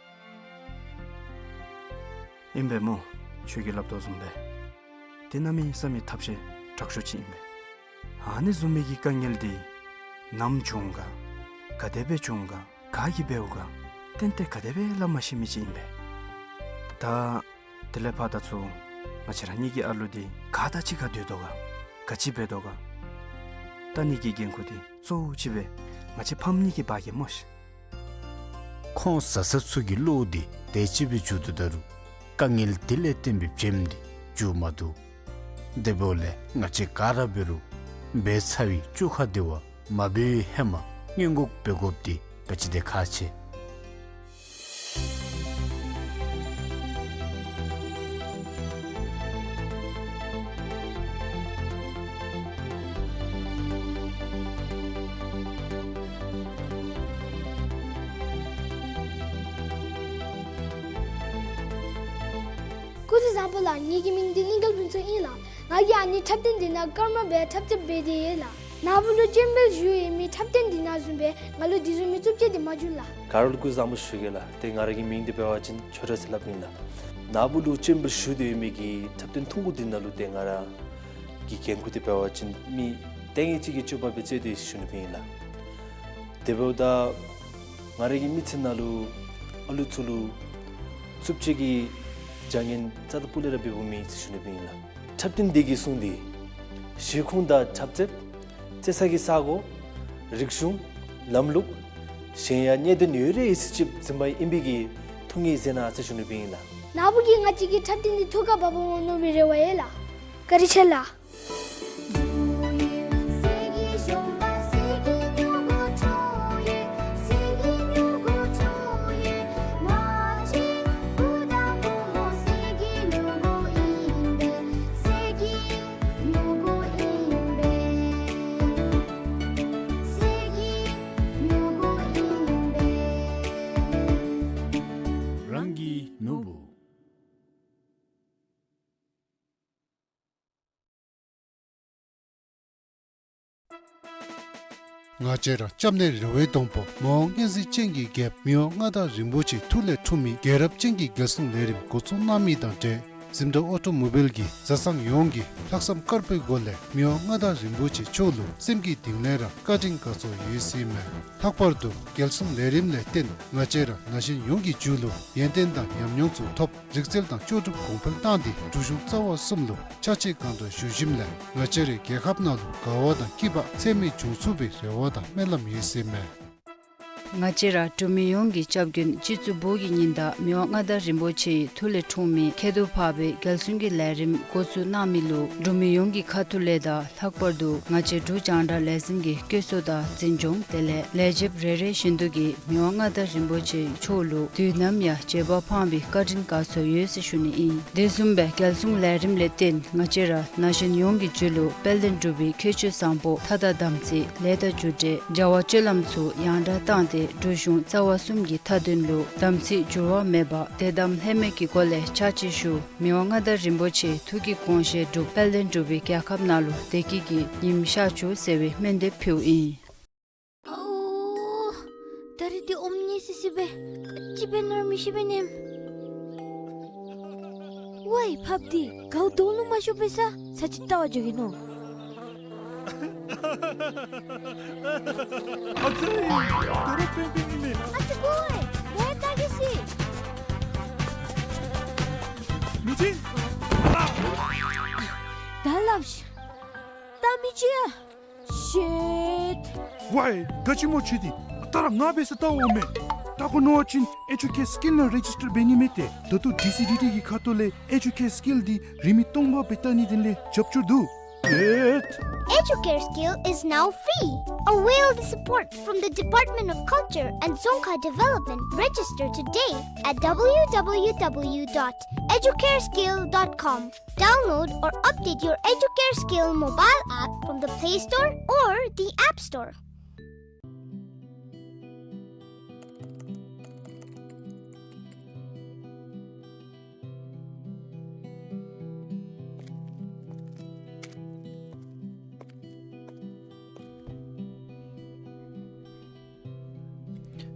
ཨིན་པས་སྨོ། ཁྱོད་ཀྱིས་སླབ་དོ་བཟུམ་སྦེ་དེ་གནམ་མེད་ས་མེད་ཐབས་ཤེས་དྲག་ཤོས་ཅིག་ཨིན་པས། ཨ་ནི་བཟུམ་མའི་གི་དཀའ་ངལ་འདི་ནམ་བྱུང་ག། ག་དེ་སྦེ་བྱུང་ག། ག་གིས་འབདཝ་ག། ཏན་ཏན་ག་དེ་སྦེ་སླབ་མ་ཤེས་མི་ཅིག་ཨིན་པས། ད་དེ་ལས་ཕར་ད་ཚུར་ང་བཅས་ར་གཉིས་ཀྱི་ཨ་ལུ་འདི་ག་དང་གཅིག་ཁར་སྡོད་དོ་ག། ག་ཅི་འབད་དོ་ག། ད་ནི་གི་འགན་ཁུར་འདི་གཙོ་བོ་ཅིག་སྦེ་ང་བཅས་ཕམ་གཉིས་ཀྱིས་འབག་གེ་སྨོ་ཤིག། ཁོང་བཟའ་ཚང་ཚུ་གི་བློ་འདི་དེ་ཅིག་སྦེ་འགྱུར་དོ་ད་རུང་དཀའ་ངལ་འདི་ལས་བརྟེན་པའི་བྱེམ་འདི་འགྱུར་མ་བཏུབ། དེ་འབདཝ་ལས་ང་བཅས་ག་ར་འབད་རུང་འབད་ཚར་བའི་བཅོ་ཁ་འདི་བ་མ་འབད་བའི་ཧེ་མ་སྔོན་འགོག་འབད་དགོཔ་འདི་ག་ཅི་དེ་ཁག་ཆེ། སྐུ་གཟུགས་བཟང་པོ་ལགས། ངེ་གི་མིང་འདི་གླིང་དཀར་ཕུན་ཚོགས་ཨིན་ལགས། ང་གིས་ཨ་ནི་འཁྲབ་སྟོན་འདི་ནང་ཀརྨ་སྦེ་འཁྲབ་རྩེདཔ་འབད་དེ་ཡོད་ལགས། ནཱ་བུ་ལུ་སྤྱན་འབུལ་ཞུ་ཡོད་མི་འཁྲབ་སྟོན་འདི་ནང་བཟུམ་སྦེ་ང་ལུ་དེ་བཟུམ་མའི་རྩུབ་སྤྱོད་འདི་མ་བྱུང་ལགས། ག་ར་ལུ་སྐུ་གཟུགས་བཟང་པོ་ཞུ་གེ་ལགས། ཏེ་ང་ར་གི་མིང་འདི་འབད་བ་ཅིན་ཆོས་གྲགས་ཟེར་སླབ་ཨིན་ལགས། ནཱ་བུ་ལུ་སྤྱན་འབུལ་ཞུ་སྟེ་ཡོད་མི་གི་འཁྲབ་སྟོན་ཐུང་ཀུ་འདི་ནང་ལུ་ཏེ་ང་ར་གི་འགན་ཁུར་འདི་འབད་བ་ཅིན་མི་ལྟས་ངན་ཅིག་གི་སྤྱོད་པ་སྦེ་རྩེད་དེ་ཞུ་ནི་སྦེ་ཨིན་ལགས། དེ་འབདཝ་ད་ང་ར་གི་མི་ཚེ་ནང་ལུ་ཨ་ལུ་ཚུ་ལུ་རྩུབ་སྤྱོད་ཀྱི་བྱ་ངན་རྩ་དང་སྤུ་ལས་ར་འབདཝ་མེད་ཟེར་ཞུ་ནི་སྦེ་ཨིན་ལགས། འཁྲབ་སྟོན་འདི་གིས་གསུངས་ཏེ་གཞིས་ཁོངས་དང་འཁྲབ་རྩེདཔ་རྩེ་ས་གི་ས་གོ་རིག་གཞུང་ལམ་ལུགས་གཞན་ཡང་གནད་དོན་ཡོད་རིགས་ཡོད་ཚད་ཅིག་འཛིན་པ་ཨིན་པའི་གི་ཐུགས་ངེས་མཛད་གནང་ཟེར་ཞུ་ནི་སྦེ་ཨིན་ལགས། ནཱ་བུ་གིས་ང་བཅས་ཀྱི་འཁྲབ་སྟོན་འདི་ཐུགས་ཁར་བབ་འོང་མནོ་བའི་རེ་བ་ཡོད་ལགས། བཀའ་དྲིན་ཆེ་ལགས། རང་གི་ནོར་བུ། ང་བཅས་ར་སྐྱབས་གནས་རི་བོའི་སྡོང་པོ་མི་དབང་མངའ་གསལ་ཅན་གྱི་རྒྱལཔོ་མི་དབང་མངའ་བདག་རིན་པོ་ཆེའི་ཐུགས་ལས་འཁྲུངས་མི་རྒྱལ་རབས་ཅན་གྱི་རྒྱལ་སྲུང་ལས་རིམ་འགོ་བཙུགས་གནང་མི་དང་འབྲེལ། ཟིམ་འགྲུལ་ཨོ་ཊོ་མོ་བཱའིལ་གྱི་བཟའ་ཚང་ཡོངས་ཀྱིས་ལྷག་བསམ་དཀར་པོའི་སྒོ་ལས་མི་དབང་མངའ་བདག་རིན་པོ་ཆེ་མཆོག་ལུ་སེམས་ཀྱི་གཏིང་ལས་ར་བཀའ་དྲིན་དགའ་ཚོར་ཡོད་ཟེར་ཨིན་མས། ལྷག་པར་དུ་རྒྱལ་སྲུང་ལས་རིམ་ལས་བརྟེན་ང་བཅས་ར་ན་གཞོན་ཡོངས་ཀྱི་རྒྱུད་ལུ་ཡོན་ཏན་དང་ཉམས་མྱོང་ཚུ་ཐོབ། རིག་རྩལ་དང་ལྕོགས་གྲུབ་གོང་འཕེལ་བཏང་སྟེ་འབྲུག་གཞུང་རྩ་བ་གསུམ་ལུ་ཕྱག་ཕྱིད་གང་དྲག་ཞུ་ཞིནམ་ལས་ང་བཅས་རའི་རྒྱལ་ཁབ་ནང་ལུ་དགའ་བ་དང་སྐྱིད་པ་ཚད་མེད་འབྱུང་ཚུགས་པའི་རེ་བ་དང་སྨོན་ལམ་ཡོད་ཟེར་ཨིན་མས། ང་བཅས་ར་འབྲུག་མི་ཡོངས་ཀྱི་སྐྱབས་མགོན་སྤྱི་གཙུག་བོད་ཀྱི་ཉི་ཟླ་མི་དབང་མངའ་བདག་རིན་པོ་ཆེའི་ཐུགས་ལས་འཁྲུངས་མི་ཁ་ཐུག་ཕག་པའི་རྒྱལ་སྲུང་གི་ལས་རིམ་འགོ་བཙུགས་གནང་མི་ལུ་འབྲུག་མི་ཡོངས་ཀྱི་ཁ་ཐུག་ལས་དང་ལྷག་པར་དུ་ང་བཅས་འབྲུག་རྒྱང་བསྒྲགས་ལས་འཛིན་གྱི་བཀོད་ཚོགས་དང་འཛིན་སྐྱོང་དེ་ལས་ལས་བྱེདཔ་རེ་རེ་བཞིན་དུ་གིས་མི་དབང་མངའ་བདག་རིན་པོ་ཆེ་མཆོག་ལུ་དུས་ནམ་ཡང་རྗེས་དཔག་འཕངས་པའི་བཀའ་དྲིན་དགའ་ཚོར་ཡོད་ཟེར་ཞུ་ནི་ཨིན། དེ་བཟུམ་སྦེ་རྒྱལ་སྲུང་ལས་རིམ་ལས་བརྟེན་ང་བཅས་ར་ན་གཞོན་ཡོངས་ཀྱི་རྒྱུད་ལུ་དཔལ་ལྡན་འབྲུག་པའི་ཁྱད་ཆོས་བཟང་པོ་ཐ་དང་དམ་ཚིག་ལས་དང་རྒྱུ་འབྲས་བྱ་བ་སྤྱོད་ལམ་ཚུ་ཡང་དག་བཏང་སྟེ་འབྲུག་གཞུང་རྩ་བ་གསུམ་གྱི་མཐའ་དོན་ལུ་དམ་ཚིག་འགྱུར་བ་མེད་པ་དད་དམ་ལྷད་མེད་ཀྱི་སྒོ་ལས་ཕྱག་ཕྱིད་ཞུ། མི་དབང་མངའ་བདག་རིན་པོ་ཆེ་ཐུགས་ཀྱི་དགོངས་བཞེད་འགྲུབ། དཔལ་ལྡན་འབྲུག་པའི་རྒྱལ་ཁབ་ནང་ལུ་བདེ་སྐྱིད་ཀྱི་ཉིམ་ཤར་བཅུག་ཟེར་བའི་སྨོན་འདེབས་ཕུལཝ་ཨིན། ཨོ། ད་རིས་འདི་ཨོམ་ནི་སི་སི་སྦེ་ཅིག་འབད་ནི་ར་མི་ཤེས་པས་ནམ། ཝའི་ཕགཔ་འདི་གའུ་དོང་ལུ་མ་ཤོར་བའི་ས་ཚར་ཅིག་བལྟ་བར་འགྱོ་གེ་ནོ། ཨ་ཙི། ད་རུང་པེན་པེན་ཨིན་མས། ཨ་ཙི་ཀོ་ཝའི་ལས་བལྟ་གེ་ཤིག། མི་ཅིག། ད་སླབ་ཤིག། ད་མི་ཅིག་ཡ། ཤིཊ། ཝའི་ག་ཅི་སྨོ་ཁྱོད་འདི། ད་ར་ང་འབད་སར་བལྟ་འོང་མས། བལྟ་དགོ་མནོ་བ་ཅིན་ཨེ་ཌུ་ཀེར་སི་ཀིལ་ནང་རེ་ཇིསི་ཊར་འབད་ནི་མས་ཏེ། ད་ལྟོ་ཌི་སི་ཌི་ཊི་གི་ཁ་ཐུག་ལས་ཨེ་ཌུ་ཀེར་སི་ཀིལ་འདི་རིན་མེད་སྟོང་པ་སྦེ་བལྟ་ནིའི་དོན་ལས་རྒྱབ་སྐྱོར་འདུག། ཨེ་ཌུ་ཀེར་སི་ཀིལ is now free. Avail the support from the Department of Culture and Dzongkha Development. Register today at w w w dot educare skill dot com. Download or update your Educare Skill mobile app from the Play Store or the App Store.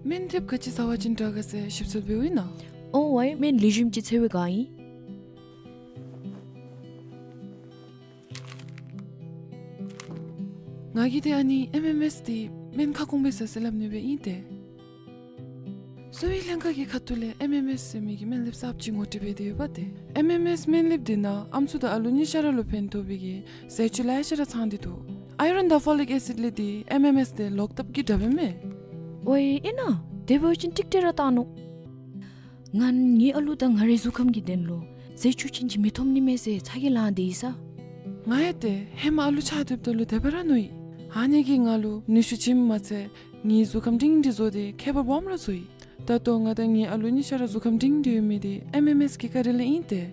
སྨན་ལེབ་ག་ཅི་བཟའ་བ་ཅིན་དྲག་ག་ཟེར་ཞིབ་འཚོལ་འབདཝ་ཨིན་ན། ཨོ་ཝའི་སྨན་ལེགས་ཤོམ་ཅིག་འཚོལ་བའི་བསྒང་ཨིན། ང་གིས་ཏེ་ཨ་ནི་ཨེམ་ཨེམ་ཨེསི་འདི་སྨན་ཁ་སྐོང་སྦེ་བཟའ་ཟེར་སླབ་ནི་སྦེ་ཨིན་ཏེ། གསོ་བའི་ལྷན་ཁག་གི་ཁ་ཐུག་ལས་ཨེམ་ཨེམ་ཨེསི་ཟེར་མི་གི་སྨན་ལེབ་གསརཔ་ཅིག་ངོ་སྤྲོད་འབད་དེ་ཡོདཔ་ཏེ། ཨེམ་ཨེམ་ཨེསི་སྨན་ལེབ་འདི་ནང་ཨམ་སྲུ་དང་ཨ་ལུ་གཉིས་ཆ་ར་ལུ་ཕན་ཐོགས་པའི་གི་ཟས་བཅུད་ལེ་ཤ་ར་ཚང་སྟེ་འདུག། ཨའི་རོན་དང་ཕོ་ལིག་ཨེ་སིཌ་ལས་འདི་ཨེམ་ཨེམ་ཨེསི་འདི་ལོག་ལྟབ་ཀྱི་དྲགཔ་ཨིན་མས། ཝའི་ཨིན་ན། དེ་འབད་བ་ཅིན་ཀྲིག་ཀྲི་ར་བཏང་ནུག། ང་ངེའི་ཨ་ལུ་དང་ང་རའི་གཟུགས་ཁམས་ཀྱི་དོན་ལུ་ཟས་བཅུད་ཅན་ཅིག་མི་ཐོབ་ནི་མས་ཟེར་ཚ་གྱང་ལང་སྟེ་ཡོད་ས། ང་ཡང་ཏེ་ཧེ་མ་ཨ་ལུ་ཆགས་སྡོདཔ་ད་ལུ་དེ་སྦེ་ར་མནོ་ཡི། ཨ་ནི་གིས་ང་ལུ་ནུས་ཤུགས་བྱིནམ་མ་ཚད་ངེའི་གཟུགས་ཁམས་སྒྲིང་སྒྲིང་བཟོ་སྟེ་ཁྱད་པར་སྦོམ་ར་བཟོ་ཡི། ད་ལྟོ་ང་དང་ངེའི་ཨ་ལུ་གཉིས་ཆ་ར་གཟུགས་ཁམས་སྒྲིང་སྒྲིང་ཡོད་མི་འདི་ཨེམ་ཨེམ་ཨེསི་གི་བཀའ་དྲིན་ལས་ཨིན་ཏེ།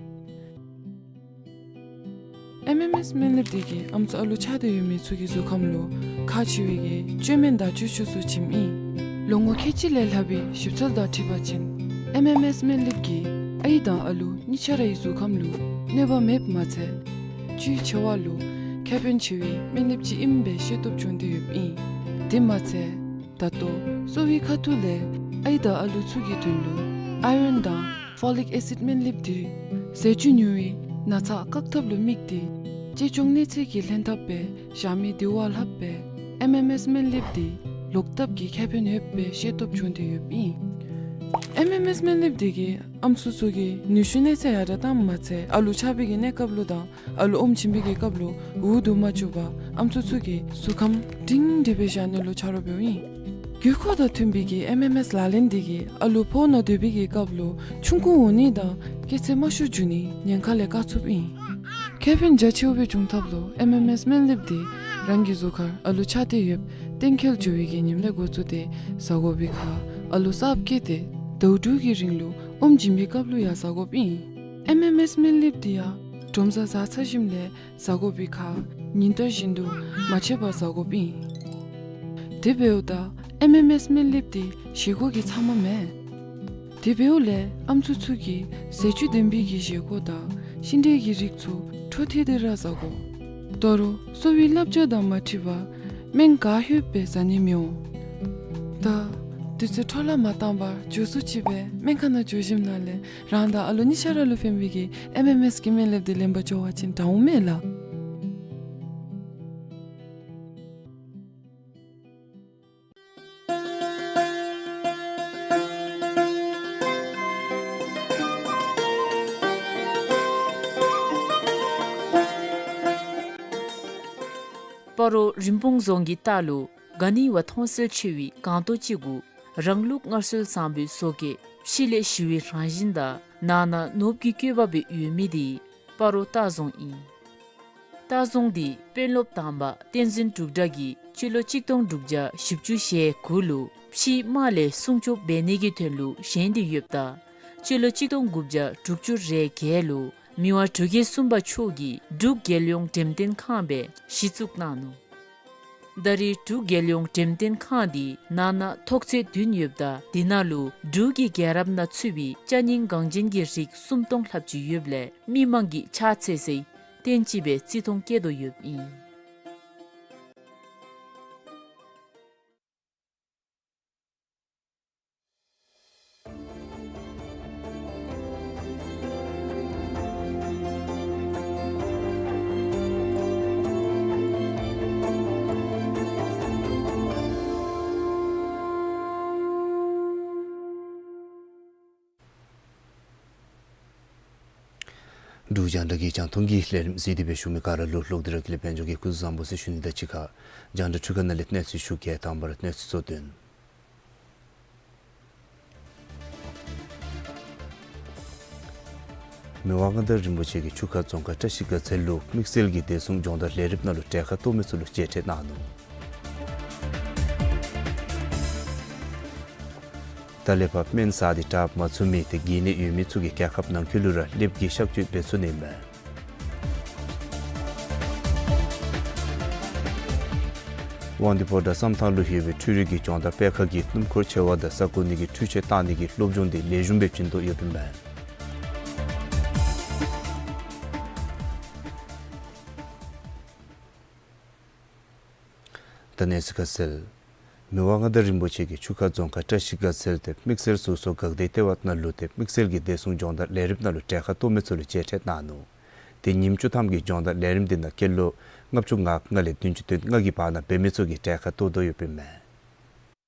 ཨེམ་ཨེམ་ཨེསི་སྨན་ལེབ་འདི་གིས་ཨམ་སྲུ་ཨ་ལུ་ཆགས་ཏེ་ཡོད་མི་ཚུ་གི་གཟུགས་ཁམས་ལུ་ཁག་ཆེ་བའི་གི་བཅོས་མའི་བརྡ་བཅོས་ཤུགས་ཚུ་བྱིནམ་ཨིན། ལོ་ངོ་ཁལ་གཅིག་ལས་ལྷག་པའི་ཞིབ་འཚོལ་དང་འཁྲིལ་བ་ཅིན་ཨེམ་ཨེམ་ཨེསི་སྨན་ལེབ་ཀྱིས་ཨའི་དང་ཨ་ལུ་གཉིས་ཆ་རའི་གཟུགས་ཁམས་ལུ་གནོད་པ་མེདཔ་མ་ཚད་བཅུད་ཆེ་བ་ལུ་ཁེ་ཕན་ཆེ་བའི་སྨན་ལེབ་ཅིག་ཨིནམ་སྦེ་ཤེས་རྟོགས་བྱུང་སྟེ་ཡོདཔ་ཨིན། དེ་མ་ཚད་ད་ལྟོ་གསོ་བའི་ཁ་ཐུག་ལས་ཨའི་དང་ཨ་ལུ་ཚུ་གི་དོན་ལུ་ཨའི་རོན་དང་ཕོ་ལིག་ཨེ་སིཌ་སྨན་ལེབ་འདི་ཟས་བཅུད་ཉུང་བའི་ན་ཚ་བཀག་ཐབས་ལུ་དམིགས་ཏེ་གཅེས་སྐྱོང་གནོད་འཚེ་གི་ལྷན་ཐབས་སྦེ་ཞག་མའི་དེ་བ་ལྷགཔ་སྦེ་ཨེམ་ཨེམ་ཨེསི་སྨན་ལེབ་འདི་ལོག་ལྟབ་ཀྱི་ཁེ་ཕན་ཡོདཔ་སྦེ་ཤེས་རྟོགས་བྱུང་སྟེ་ཡོདཔ་ཨིན། ཨེམ་ཨེམ་ཨེསི་སྨན་ལེབ་འདི་གིས་ཨམ་སྲུ་ཚུ་གི་ནུས་ཤུགས་གནོད་འཚེ་ཡར་དྲགས་བཏངམ་མ་ཚད་ཨ་ལུ་ཆགས་པའི་གི་གནས་སྐབས་ལུ་དང་ཨ་ལུ་ཨོམ་བྱིན་པའི་གི་སྐབས་ལུ་འུ་སྡུག་མ་བཅུག་པར་ཨམ་སྲུ་ཚུ་གི་གཟུགས་ཁམས་སྒྲིང་སྒྲིང་སྦེ་བཞག་ནི་ལུ་ཆ་རོགས་འབདཝ་ཨིན། དགོས་མཁོ་དང་མཐུན་པའི་གི་ཨེམ་ཨེམ་ཨེསི་ལག་ལེན་འདི་གིས་ཨ་ལུ་ཕོཝ་ནང་སྡོད་པའི་གི་སྐབས་ལུ་ཆུང་ཀུ་འོང་ནི་དང་སྐྱེད་ཚད་དམའ་ཤོས་འགྱོ་ནི་ཉེན་ཁ་ལས་བཀག་ཚུགསཔ་ཨིན། ཁེ་ཕན་རྒྱ་ཆེཝ་སྦེ་འབྱུང་ཐབས་ལུ་ཨེམ་ཨེམ་ཨེསི་སྨན་ལེབ་འདི་རང་གི་གཟུགས་ཁར་ཨ་ལུ་ཆགས་ཏེ་ཡོདཔ་གཏན་འཁེལ་འགྱོ་བའི་གི་ཉིནམ་ལས་འགོ་བཙུགས་ཏེ་བཟའ་དགོ་པའི་ཁར་ཨ་ལུ་གསརཔ་སྐྱེས་ཏེ་ཟླཝ་དྲུག་གི་རིང་ལུ་ཨོམ་བྱིན་པའི་སྐབས་ལུ་ཡང་བཟའ་དགོཔ་ཨིན། ཨེམ་ཨེམ་ཨེསི་སྨན་ལེབ་འདི་ཡང་སྒྲོམ་བཟའ་བཟའ་ཚར་ཞིནམ་ལས་བཟའ་དགོ་པའི་ཁར་ཉིན་ལྟར་བཞིན་དུ་མ་ཆད་པར་བཟའ་དགོཔ་ཨིན། དེ་འབདཝ་ད་ཨེམ་ཨེམ་ཨེསི་སྨན་ལེབ་འདི་བཞེས་སྒོ་གི་ཚབ་མ་མེན། དེ་འབདཝ་ལས་ཨམ་སྲུ་ཚུ་གིས་ཟས་བཅུད་ལྡན་པའི་གི་བཞེས་སྒོ་དང་ཤིང་འབྲས་ཀྱི་རིགས་ཚུ་འཕྲོ་མཐུད་དེ་ར་བཟའ་དགོ། ད་རུང་གསོ་བའི་བསླབ་བྱ་དང་མ་འཁྲིལ་བར་སྨན་ག་ལྷོདཔ་སྦེ་བཟའ་ནི་མི་འོང་། ད་ དུས་ཚོད་འཕྲོ་བརླག་མ་བཏང་བར་མགྱོགས་སུ་ཅིག་སྦེ་སྨན་ཁང་ནང་འགྱོ་ཞིནམ་ལས་རང་དང་ཨ་ལོ་གཉིས་ཆ་ར་ལུ་ཕན་པའི་གི་ཨེམ་ཨེམ་ཨེསི་གི་སྨན་ལེབ་འདི་ལེན་པར་འགྱོ་བ་ཅིན་དྲག་འོང་མས་ལགས། སྤ་རོ་རིན་སྤུངས་རྫོང་གི་ལྟག་ལུ་ག་ནི་བ་མཐོང་གསལ་ཆེ་བའི་སྒང་ཏོག་ཅིག་གུ་རང་ལུགས་སྔར་སྲོལ་བཟང་པོའི་བཟོ་བཀོད་ཕྱི་ལས་ཞི་བའི་རང་བཞིན་དང་ནང་ན་ནོར་བུ་གི་བཀོད་པ་སྦེ་ཡོད་མི་འདི་སྤ་རོ་ལྟ་རྫོང་ཨིན། ལྟ་རྫོང་འདི་དཔོན་སློབ་དང་པ་བསྟན་འཛིན་འབྲུག་སྒྲ་གིས་སྤྱི་ལོ་གཅིག་སྟོང་དྲུག་བརྒྱ་བཞི་བཅུ་ཞེ་དགུ་ལུ་ཕྱིའི་དམག་ལས་སྲུང་སྐྱོབ་འབད་ནི་གི་དོན་ལུ་བཞེངས་ཏེ་ཡོདཔ་ད་སྤྱི་ལོ་གཅིག་སྟོང་དགུ་བརྒྱ་དྲུག་ཅུ་རེ་བརྒྱད་ལུ་མི་དབང་འབྲུག་རྒྱལ་གསུམ་པ་མཆོག་གིས་འབྲུག་རྒྱལ་ཡོངས་འགྲེམས་སྟོན་ཁང་སྦེ་གཞི་བཙུགས་གནང་ནུག། ད་རེས་འབྲུག་རྒྱལ་ཡོངས་འགྲེམས་སྟོན་ཁང་འདི་ནང་ན་ཐོག་ཚད་བདུན་ཡོདཔ་ད་དེ་ནང་ལུ་འབྲུག་གི་རྒྱལ་རབས་ནང་ཚུད་པའི་ཅ་རྙིང་འགངས་ཅན་གྱི་རིགས་སུམ་སྟོང་ལྷགཔ་ཅིག་ཡོདཔ་ལས་མི་མང་གིས་ཕྱག་འཚལ་སའི་རྟེན་ཅིག་སྦེ་བརྩི་མཐོང་བསྐྱེད་དོ་ཡོདཔ་ཨིན། འབྲུག་རྒྱང་བསྒྲགས་ཀྱི་རྒྱང་མཐོང་གི་ལས་རིམ་གཟིགས་ཏེ་སྦེ་བཞུགས་མི་ག་ར་ལུ་ལོག་སྟེ་ར་དགེ་ལེགས་དཔལ་འབྱོར་གྱིས་སྐུ་གཟུགས་བཟང་པོ་ཟེར་ཞུ་ནི་དང་གཅིག་ཁར་རྒྱང་བསྒྲགས་འཕྲུལ་ཁང་ནང་ལས་གནས་ཚུལ་ཞུ་གེ། དང་པ་ར་གནས་ཚུལ་གཙོ་དོན། མི་དབང་མངའ་བདག་རིན་པོ་ཆེ་གིས་ཆུ་ཁ་རྫོང་ཁག་བཀྲ་ཤིས་དགའ་ཚལ་ལུ་དམིགས་བསལ་གྱི་བདེ་སྲུང་སྦྱོང་བརྡར་ལས་རིམ་ནང་ལུ་གྲལ་ཁར་གཏོགས་མི་ཚུ་ལུ་མཇལ་འཕྲད་གནང་ནུག། ད་ལས་ཕར་སྨན་ཟ་སྟེ་དྲག་མ་ཚུགས་མི་དེ་གི་ནད་ཡོད་མི་ཚུ་གིས་རྒྱལ་ཁབ་ནང་འཁོད་ལུ་ར་ལེབ་ཀྱི་གཤག་བཅོས་འབད་ཚུགས་ནི་མས། དབང་འདུས་ཕོ་བྲང་བསམ་ཐང་ལུ་ཡོད་པའི་འཕྲུལ་རིག་གི་སྦྱོང་བརྡར་སྤེལ་ཁང་གིས་སྣུམ་འཁོར་ཆེ་བ་དང་ས་གོ་ནི་གི་འཕྲུལ་ཆས་བཏང་ནི་གི་སློབ་སྦྱོང་དེ་ལེགས་ཤོམ་སྦེ་བྱིན་དོ་ཡོདཔ་ཨིན་མས། ད་གནས་ཚུལ་ཁ་གསལ། མི་དབང་མངའ་བདག་རིན་པོ་ཆེ་གིས་ཆུ་ཁ་རྫོང་ཁག་བཀྲ་ཤིས་དགའ་ཚལ་དེ་དམིགས་བསལ་སོ་སོ་འགག་སྡེའི་ལྟེ་བ་ནང་ལུ་དེ་དམིགས་བསལ་གྱི་བདེ་སྲུང་སྦྱོང་བརྡར་ལས་རིམ་ནང་ལུ་གྲལ་ཁར་གཏོགས་མི་ཚུ་ལུ་མཇལ་འཕྲད་གནང་ནུག། དེ་ཉིནམ་བཅུ་ཐམ་གྱི་སྦྱོང་བརྡར་ལས་རིམ་དེ་ནང་སྐྱེས་ལོ་ལྔ་བཅུ་ང་ལྔ་ལས་བདུན་ཅུ་དོན་ལྔ་གི་བར་ན་འབད་མི་ཚུ་གིས་གྲལ་ཁར་གཏོགས་དོ་ཡོདཔ་ཨིན་མས།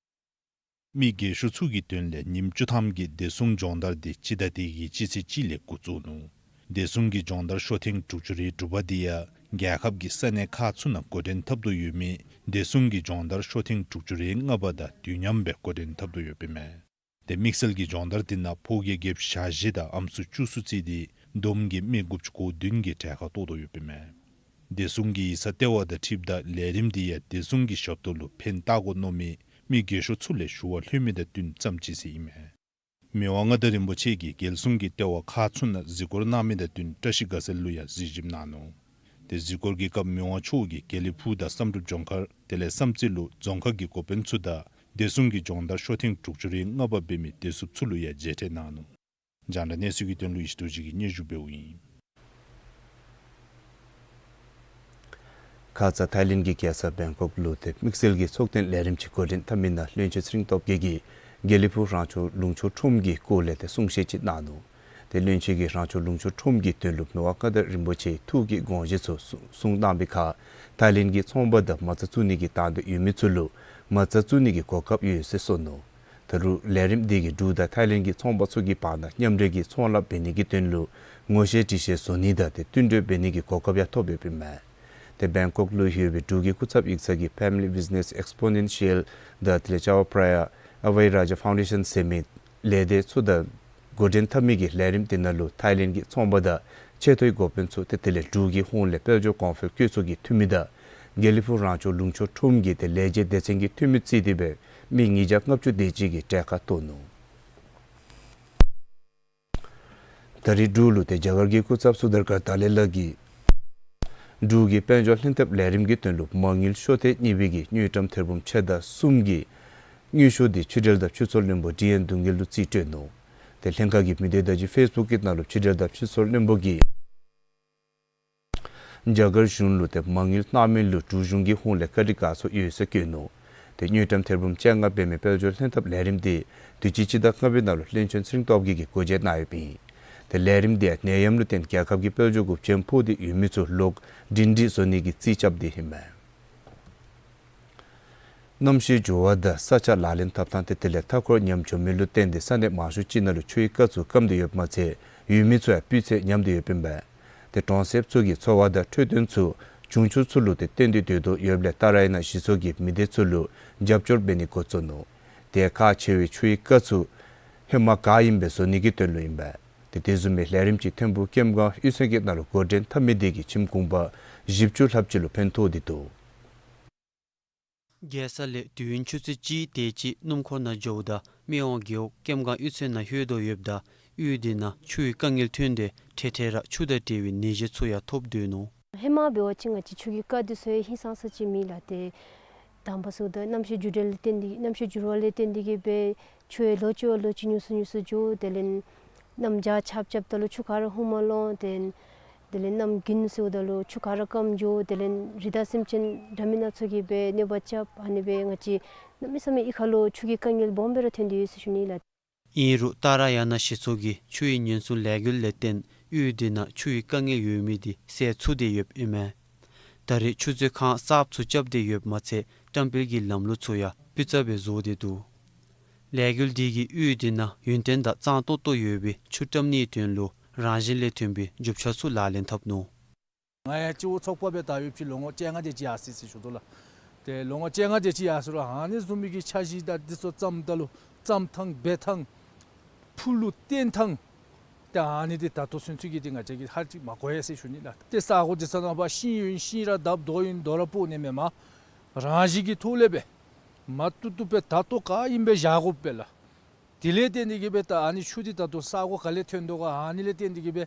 མི་རྒས་ཤོས་ཚུ་གི་དོན་ལས་ཉིནམ་བཅུ་ཐམ་གྱི་བདེ་སྲུང་སྦྱོང་བརྡར་དེ་སྤྱི་ཟླ་འདི་གི་སྤྱི་ཚེས་གཅིག་ལས་འགོ་བཙུགས་ནུག། བདེ་སྲུང་གི་སྦྱོང་བརྡར་ཤོ་ཐེངས་དྲུག་ཅུ་རེ་དྲུག་པ་དེ་ཡང་རྒྱལ་ཁབ་ཀྱི་ས་གནས་ཁག་ཚུ་ནང་འགོ་འདྲེན་འཐབ་དོ་ཡོད་མི་བདེ་སྲུང་གི་སྦྱོང་བརྡར་ཤོ་ཐེངས་དྲུག་ཅུ་རེ་ལྔ་པ་དང་དུས་མཉམ་སྦེ་འགོ་འདྲེན་འཐབ་དོ་ཡོདཔ་ཨིན་མས། དེ་དམིགས་བསལ་གྱི་སྦྱོང་བརྡར་དེ་ནང་ཕོ་སྐྱེས་བརྒྱད་ཅུ་གྱ་བཞི་དང་ཨམ་སྲུ་བཅུ་གསུམ་བརྩིས་ཏེ་བསྡོམས་ཀྱིས་མི་དགུ་བཅུ་གོ་བདུན་གྱིས་གྲལ་ཁར་གཏོགས་དོ་ཡོདཔ་ཨིན་མས། བདེ་སྲུང་གི་ཡིག་ཚང་ལྟེ་བ་དང་འཁྲིལཝ་ད་ལས་རིམ་དེ་ཡང་བདེ་སྲུང་གི་ཞབས་ཏོག་ལུ་ཕན་བཏགས་དགོ་མནོ་མི་མི་རྒས་ཤོས་ཚུ་ལས་ཞུ་བ་ལྷོད་མི་དང་བསྟུན་ཙམ་ཅིག་ཟེར་ཨིན་མས། མི་དབང་མངའ་བདག་རིན་པོ་ཆེ་གིས་རྒྱལ་སྲུང་གི་ལྟེ་བ་ཁག་ཚུ་ནང་གཟིགས་སྐོར་གནང་མི་དང་བསྟུན་བཀྲ་ཤིས་དགའ་ཚལ་ལུ་ཡང་གཟིགས་ཞིབ་གནང་ནུག། དེ་གཟིགས་སྐོར་གྱི་སྐབས་མི་དབང་མཆོག་གིས་དགེ་ལེགས་ཕུག་དང་བསམ་གྲུབ་ལྗོངས་མཁར་དེ་ལས་བསམ་རྩེ་ལུ་རྫོང་ཁག་གི་འགོ་དཔོན་ཚུ་དང་བདེ་སྲུང་གི་སྦྱོང་བརྡར་ཤོ་ཐེངས་དྲུག་ཅུ་རེ་ལྔ་པ་འབད་མི་བདེ་སྲུངཔ་ཚུ་ལུ་ཡང་མཇལ་འཕྲད་གནང་ནུག། རྒྱང་བསྒྲགས་གནས་ཚུལ་གྱི་དོན་ལུ་ཡེ་ཤེས་རྡོ་རྗེ་གིས་སྙན་ཞུ་འབདཝ་ཨིན། ཁ་ཙ་ཐའི་ལེནཌ་གི་རྒྱལ་ས་བེང་ཀོག་ལུ་དེ་དམིགས་བསལ་གྱི་ཚོགས་ཐེངས་ལས་རིམ་ཅིག་འགོ་འདྲེན་འཐབ་མི་ནང་བློན་ཆེན་ཚེ་རིང་སྟོབས་རྒྱས་ཀྱིས་དགེ་ལེགས་ཕུག་རང་སྐྱོང་ལུང་ཕྱོགས་ཁྲོམ་གྱི་སྐོར་ལས་དེ་གསུང་བཤད་ཅིག་གནང་ནུག། དེ་བློན་ཆེན་གྱིས་རང་སྐྱོང་ལུང་ཕྱོགས་ཁྲོམ་གྱི་དོན་ལུ་མི་དབང་མངའ་བདག་རིན་པོ་ཆེའི་ཐུགས་ཀྱི་དགོངས་བཞེད་ཚུ་གསུང་གནང་བའི་ཁར་ཐའི་ལེནཌ་གི་ཚོང་པ་དང་མ་རྩ་བཙུགས་ནི་གི་དང་འདོད་ཡོད་མི་ཚུ་ལུ་མ་རྩ་བཙུགས་ནི་གི་གོ་སྐབས་ཡོད་ཟེར་གསུངས་ནུག། ད་རུང་ལས་རིམ་འདི་གིས་འབྲུག་དང་ཐའི་ལེནཌ་གི་ཚོང་པ་ཚུ་གི་བར་ན་མཉམ་འབྲེལ་གྱི་ཚོང་ལཱ་འབད་ནི་གི་དོན་ལུ་ངོ་ཤེས་འདྲིས་ཤེས་བཟོ་ནི་དང་དེ་བསྟུན་གྲོས་འབད་ནི་གི་གོ་སྐབས་ཡང་ཐོབ་ཡོདཔ་ཨིན་མས། དེ་བེང་ཀོག་ལུ་ཡོད་པའི་འབྲུག་གི་སྐུ་ཚབ་ཡིག་ཚང་གི་Family Business Exponential དང་དེ་ལས་Chao Phraya Aviaja Foundation ཟེར་མི་ལས་སྡེ་ཚུ་དང་འགོ་འདྲེན་འཐབ་མི་གི་ལས་རིམ་དེ་ནང་ལུ་ཐའི་ལེནཌ་གི་ཚོང་པ་དང་ཆེ་མཐོའི་འགོ་དཔོན་ཚུ་དེ་དེ་ལས་འབྲུག་གི་ཧོངས་ལས་དཔལ་འབྱོར་གོང་འཕེལ་བཀོད་ཚོགས་ཀྱི་འཐུས་མི་དང་དགེ་ལེགས་ཕུག་རང་སྐྱོང་ལུང་ཕྱོགས་ཁྲོམ་གྱི་དེ་ལས་བྱེད་སྡེ་ཚན་གྱི་འཐུས་མི་བརྩིས་ཏེ་སྦེ་མི་ཉིས་བརྒྱ་ལྔ་བཅུ་དེ་ཅིག་གིས་གྲལ་ཁར་གཏོགས་ནུག། ད་རེས་འབྲུག་ལུ་དེ་རྒྱ་གར་གྱི་སྐུ་ཚབ་སུ་དར་ཀར་ཏ་ལེ་ལགས་ཀྱིས་འབྲུག་གི་དཔལ་འབྱོར་ལྷན་ཐབས་ལས་རིམ་གྱི་དོན་ལུ་མ་དངུལ་ཤོ་ཐེངས་གཉིས་པའི་གི་དངུལ་ཀྲམ་ཐེར་འབུམ་ཕྱེད་དང་གསུམ་གྱི་དངུལ་ཤོག་དེ་ཕྱི་འབྲེལ་དང་ཕྱི་སོར་བློན་པོ་ཌི་ཨེན་གདུང་རྒྱལ་ལུ་རྩིས་སྤྲོད་ནུག། དེ་ལྷན་ཁག་གི་མི་སྡེ་བརྡ་བརྒྱུད་ཕེསི་བུཀ་གི་ནང་ལུ་ཕྱི་འབྲེལ་དང་ཕྱི་སོར་བློན་པོ་གིས་རྒྱ་གར་གཞུང་ལུ་དེ་མ་དངུལ་གནང་མི་ལུ་འབྲུག་གཞུང་གི་ཧོངས་ལས་བཀའ་དྲིན་དགའ་ཚོར་ཡོད་ཟེར་བཀོད་ནུག། ཏེ་དངུལ་ཀྲམ་ཐེར་འབུམ་བཅོ་ལྔ་འབད་མི་དཔལ་འབྱོར་ལྷན་ཐབས་ལས་རིམ་འདི་དུས་ཅི་སྤྱི་ཟླ་ལྔ་པའི་ནང་ལུ་བློན་ཆེན་ཚེ་རིང་སྟོབས་རྒྱས་ཀྱིས་སྒོ་འབྱེད་གནང་ཡོདཔ་ཨིན། ཏེ་ལས་རིམ་འདི་ཡང་ནད་ཡམས་ལུ་བརྟེན་རྒྱལ་ཁབ་ཀྱི་དཔལ་འབྱོར་འགོག་རྐྱེན་ཕོག་སྟེ་ཡོད་མི་ཚུ་ལོག་སྒྲིང་སྒྲིང་བཟོ་ནི་གི་རྩིས་རྐྱབ་སྟེ་ཨིན་མས། གནམ་གཤིས་འགྱུར་བ་དང་ས་ཆ་ལག་ལེན་འཐབ་ཐངས་ཏེ་དེ་ལས་མཐའ་འཁོར་ཉམས་འགྱོ་མི་ལུ་བརྟེན་ཏེ་ས་གནས་མང་ཤོས་ཅིག་ནང་ལུ་ཆུའི་རྐ་ཚུ་སྐམ་སྟེ་ཡོདཔ་མ་ཚད་ཡུལ་མི་ཚུ་ཡང་སྤུས་ཚད་ཉམས་ཏེ་ཡོདཔ་ཨིན་པས། ཏེ་གྲོང་གསེབ་ཚུ་གི་འཚོ་བ་དང་འཕྲོད་བསྟེན་ཚུ་གྱོང་ཆེ་ཚུ་ལུ་ཏེ་བརྟེན་ཏེ་སྡོད་དོ་ཡོདཔ་ལས་ཏཱ་ར་ཡ་ན་གཞི་ཚོགས་ཀྱིས་མི་སྡེ་ཚུ་ལུ་རྒྱབ་སྐྱོར་འབད་ནི་འགོ་བཙུགས་ནུག། ཏེ་ཁག་ཆེ་བའི་ཆུའི་རྐ་ཚུ་ཧེ་མ་ག་ཨིནམ་སྦེ་བཟོ་ནི་གི་དོན་ལུ་ཨིན་པས། ཏེ་དེ་བཟུམ་མའི་ལས་རིམ་ཅིག་ཐིམ་ཕུག་ཀེམ་སྒང་གཡུས་ཚན་གྱི་ནང་ལུ་འགོ་འདྲེན་འཐབ་མི་དེ་གིས་ཁྱིམ་གུང་པ་བཞི་བཅུ་ལྷགཔ་ཅིག་ལུ་ཕན་ཐོགས་ཏེ་འདུག། རྒྱལ་ས་ལས་དུས་ཡུན་ཆུ་ཚོད་གཅིག་དེ་ཅིག་སྣུམ་འཁོར་ནང་འགྱོཝ་ད་སྨད་ཝང་རྒེད་འོག་ཀེམ་སྒང་གཡུས་ཚན་ནང་ལྷོད་དོ་ཡོདཔ་ད་གཡུས་དེ་ནང་ཆུའི་དཀའ་ངལ་ཐོན་ཏེ་འཕྲལ་འཕྲལ་ར་ཆུ་དང་འབྲེལ་བའི་ནད་གཞི་ཚུ་ཡང་ཐོབ་སྡོད་ནུག། ཧེ་མ་འབད་བ་ཅིན་ང་བཅས་ཆུ་གི་རྐ་དེ་ཚུ་ཡང་ཧིང་སངས་ས་ཅིག་མེད་ལགས། ཏེ་དང་པ་ཟེརཝ་ད་གནམ་གཤིས་འགྱུར་འགྲོས་ལས་བརྟེན་ཏེ་གནམ་གཤིས་འགྱུར་བ་ལས་བརྟེན་ཏེ་གིས་སྦེ་ཆུ་ཡང་ལོ་གཅིག་བ་ལོ་གཅིག་ཉུང་སུ་ཉུང་སུ་འགྱོ། དེ་ལས་གནམ་བྱཱར་ཆརཔ་རྐྱབ་ད་ལུ་ཆུ་ཁར་ཧུ་མ་ལོང་། ཏེ་དེ་ལས་གནམ་དགུན་ཟེརཝ་ད་ལུ་ཆུ་ཁར་སྐམ་འགྱོ། དེ་ལས་རི་དྭགས་སེམས་ཅན་འདྲ་མིན་སྣ་ཚོགས་ཀྱིས་སྦེ་གནོད་པ་རྐྱབ། ཨ་ནི་སྦེ་ང་བཅས་གནམ་མེད་ས་མེད་གཡུས་ཁ་ལུ་ཆུ་གི་དཀའ་ངལ་སྦོམ་སྦེ་ར་ཐོན་ཏེ་ཡོད་ཟེར་ཞུ་ནི་ལགས། ཨིན་རུང་ཏཱ་ར་ཡ་ན་གཞི་ཚོགས་ཀྱིས་ཆུའི་ཉེན་སྲུང་ལས་འགུལ་ལས་བརྟེན་གཡུས་དེ་ནང་ཆུའི་དཀའ་ངལ་ཡོད་མི་དེ་སེལ་ཚུགས་ཏེ་ཡོདཔ་ཨིན་མས། ད་རེས་ཆུ་མཛོད་ཁང་གསརཔ་ཚུ་རྐྱབ་སྟེ་ཡོདཔ་མ་ཚད་བཀྲམ་སྤེལ་གྱི་ལམ་ལུགས་ཚུ་ཡང་སྤུས་ཚད་སྦེ་བཟོ་སྟེ་འདུག། ལས་འགུལ་དེ་གིས་གཡུས་དེ་ནང་ཡུན་བརྟན་དང་གཙང་ཏོག་ཏོ་ཡོད་པའི་ཆུ་བཀྲམ་ནིའི་དོན་ལུ་རང་བཞིན་ལས་ཐོན་པའི་རྒྱུ་ཆ་ཚུ་ལག་ལེན་འཐབ་ནུག། ང་ཡང་སྤྱི་བོ་ཚོགས་པ་སྦེ་ད་ཡོདཔ་ཅིག་ལོ་ངོ་བཅོ་ལྔ་དེ་ཅིག་ཡར་སོ་ཡི་ཟེར་ཞུ་དོ་ལགས། ཏེ་ལོ་ངོ་བཅོ་ལྔ་དེ་ཅིག་ཡར་སོ་རུང་ཨ་ནི་བཟུམ་མའི་གི་འཆར་གཞི་དང་འདི་ཚུ་བརྩམ་ད་ལུ་བརྩམ་ཐངས་འབད་ཐངས་ཕུགས་ལུ་བརྟན་ཐངས་ཏེ་ཨ་ནི་འདི་ད་ལྟོ་ཚུན་ཚོད་ཀྱི་འདི་ང་བཅས་ཀྱིས་ཧ་ལམ་ཅིག་མ་གོ་ཡི་ཟེར་ཞུ་ནི་ལགས། ཏེ་ས་གོ་འདི་ཚུ་ནང་པ་ཤིང་ཡོད་ཤིང་ར་བརྡབ་རྡོ་ཡོད་རྡོ་ར་སྤོ་ནི་མེན་མས། རང་བཞིན་གྱི་ཐོག་ལས་སྦེ་མ་བཏུབ་བཏུབ་སྦེ་ད་ལྟོ་ག་ཨིནམ་སྦེ་བཞག་དགོ་པས་ལགས། དེ་ལས་བརྟེན་ཏེ་གིས་སྦེ་ད་ཨ་ནི་ཆུ་འདི་ད་ལྟོ་ས་གོ་ག་ལས་ཐོན་དོ་ག་ཨ་ནི་ལས་བརྟེན་ཏེ་གིས་སྦེ་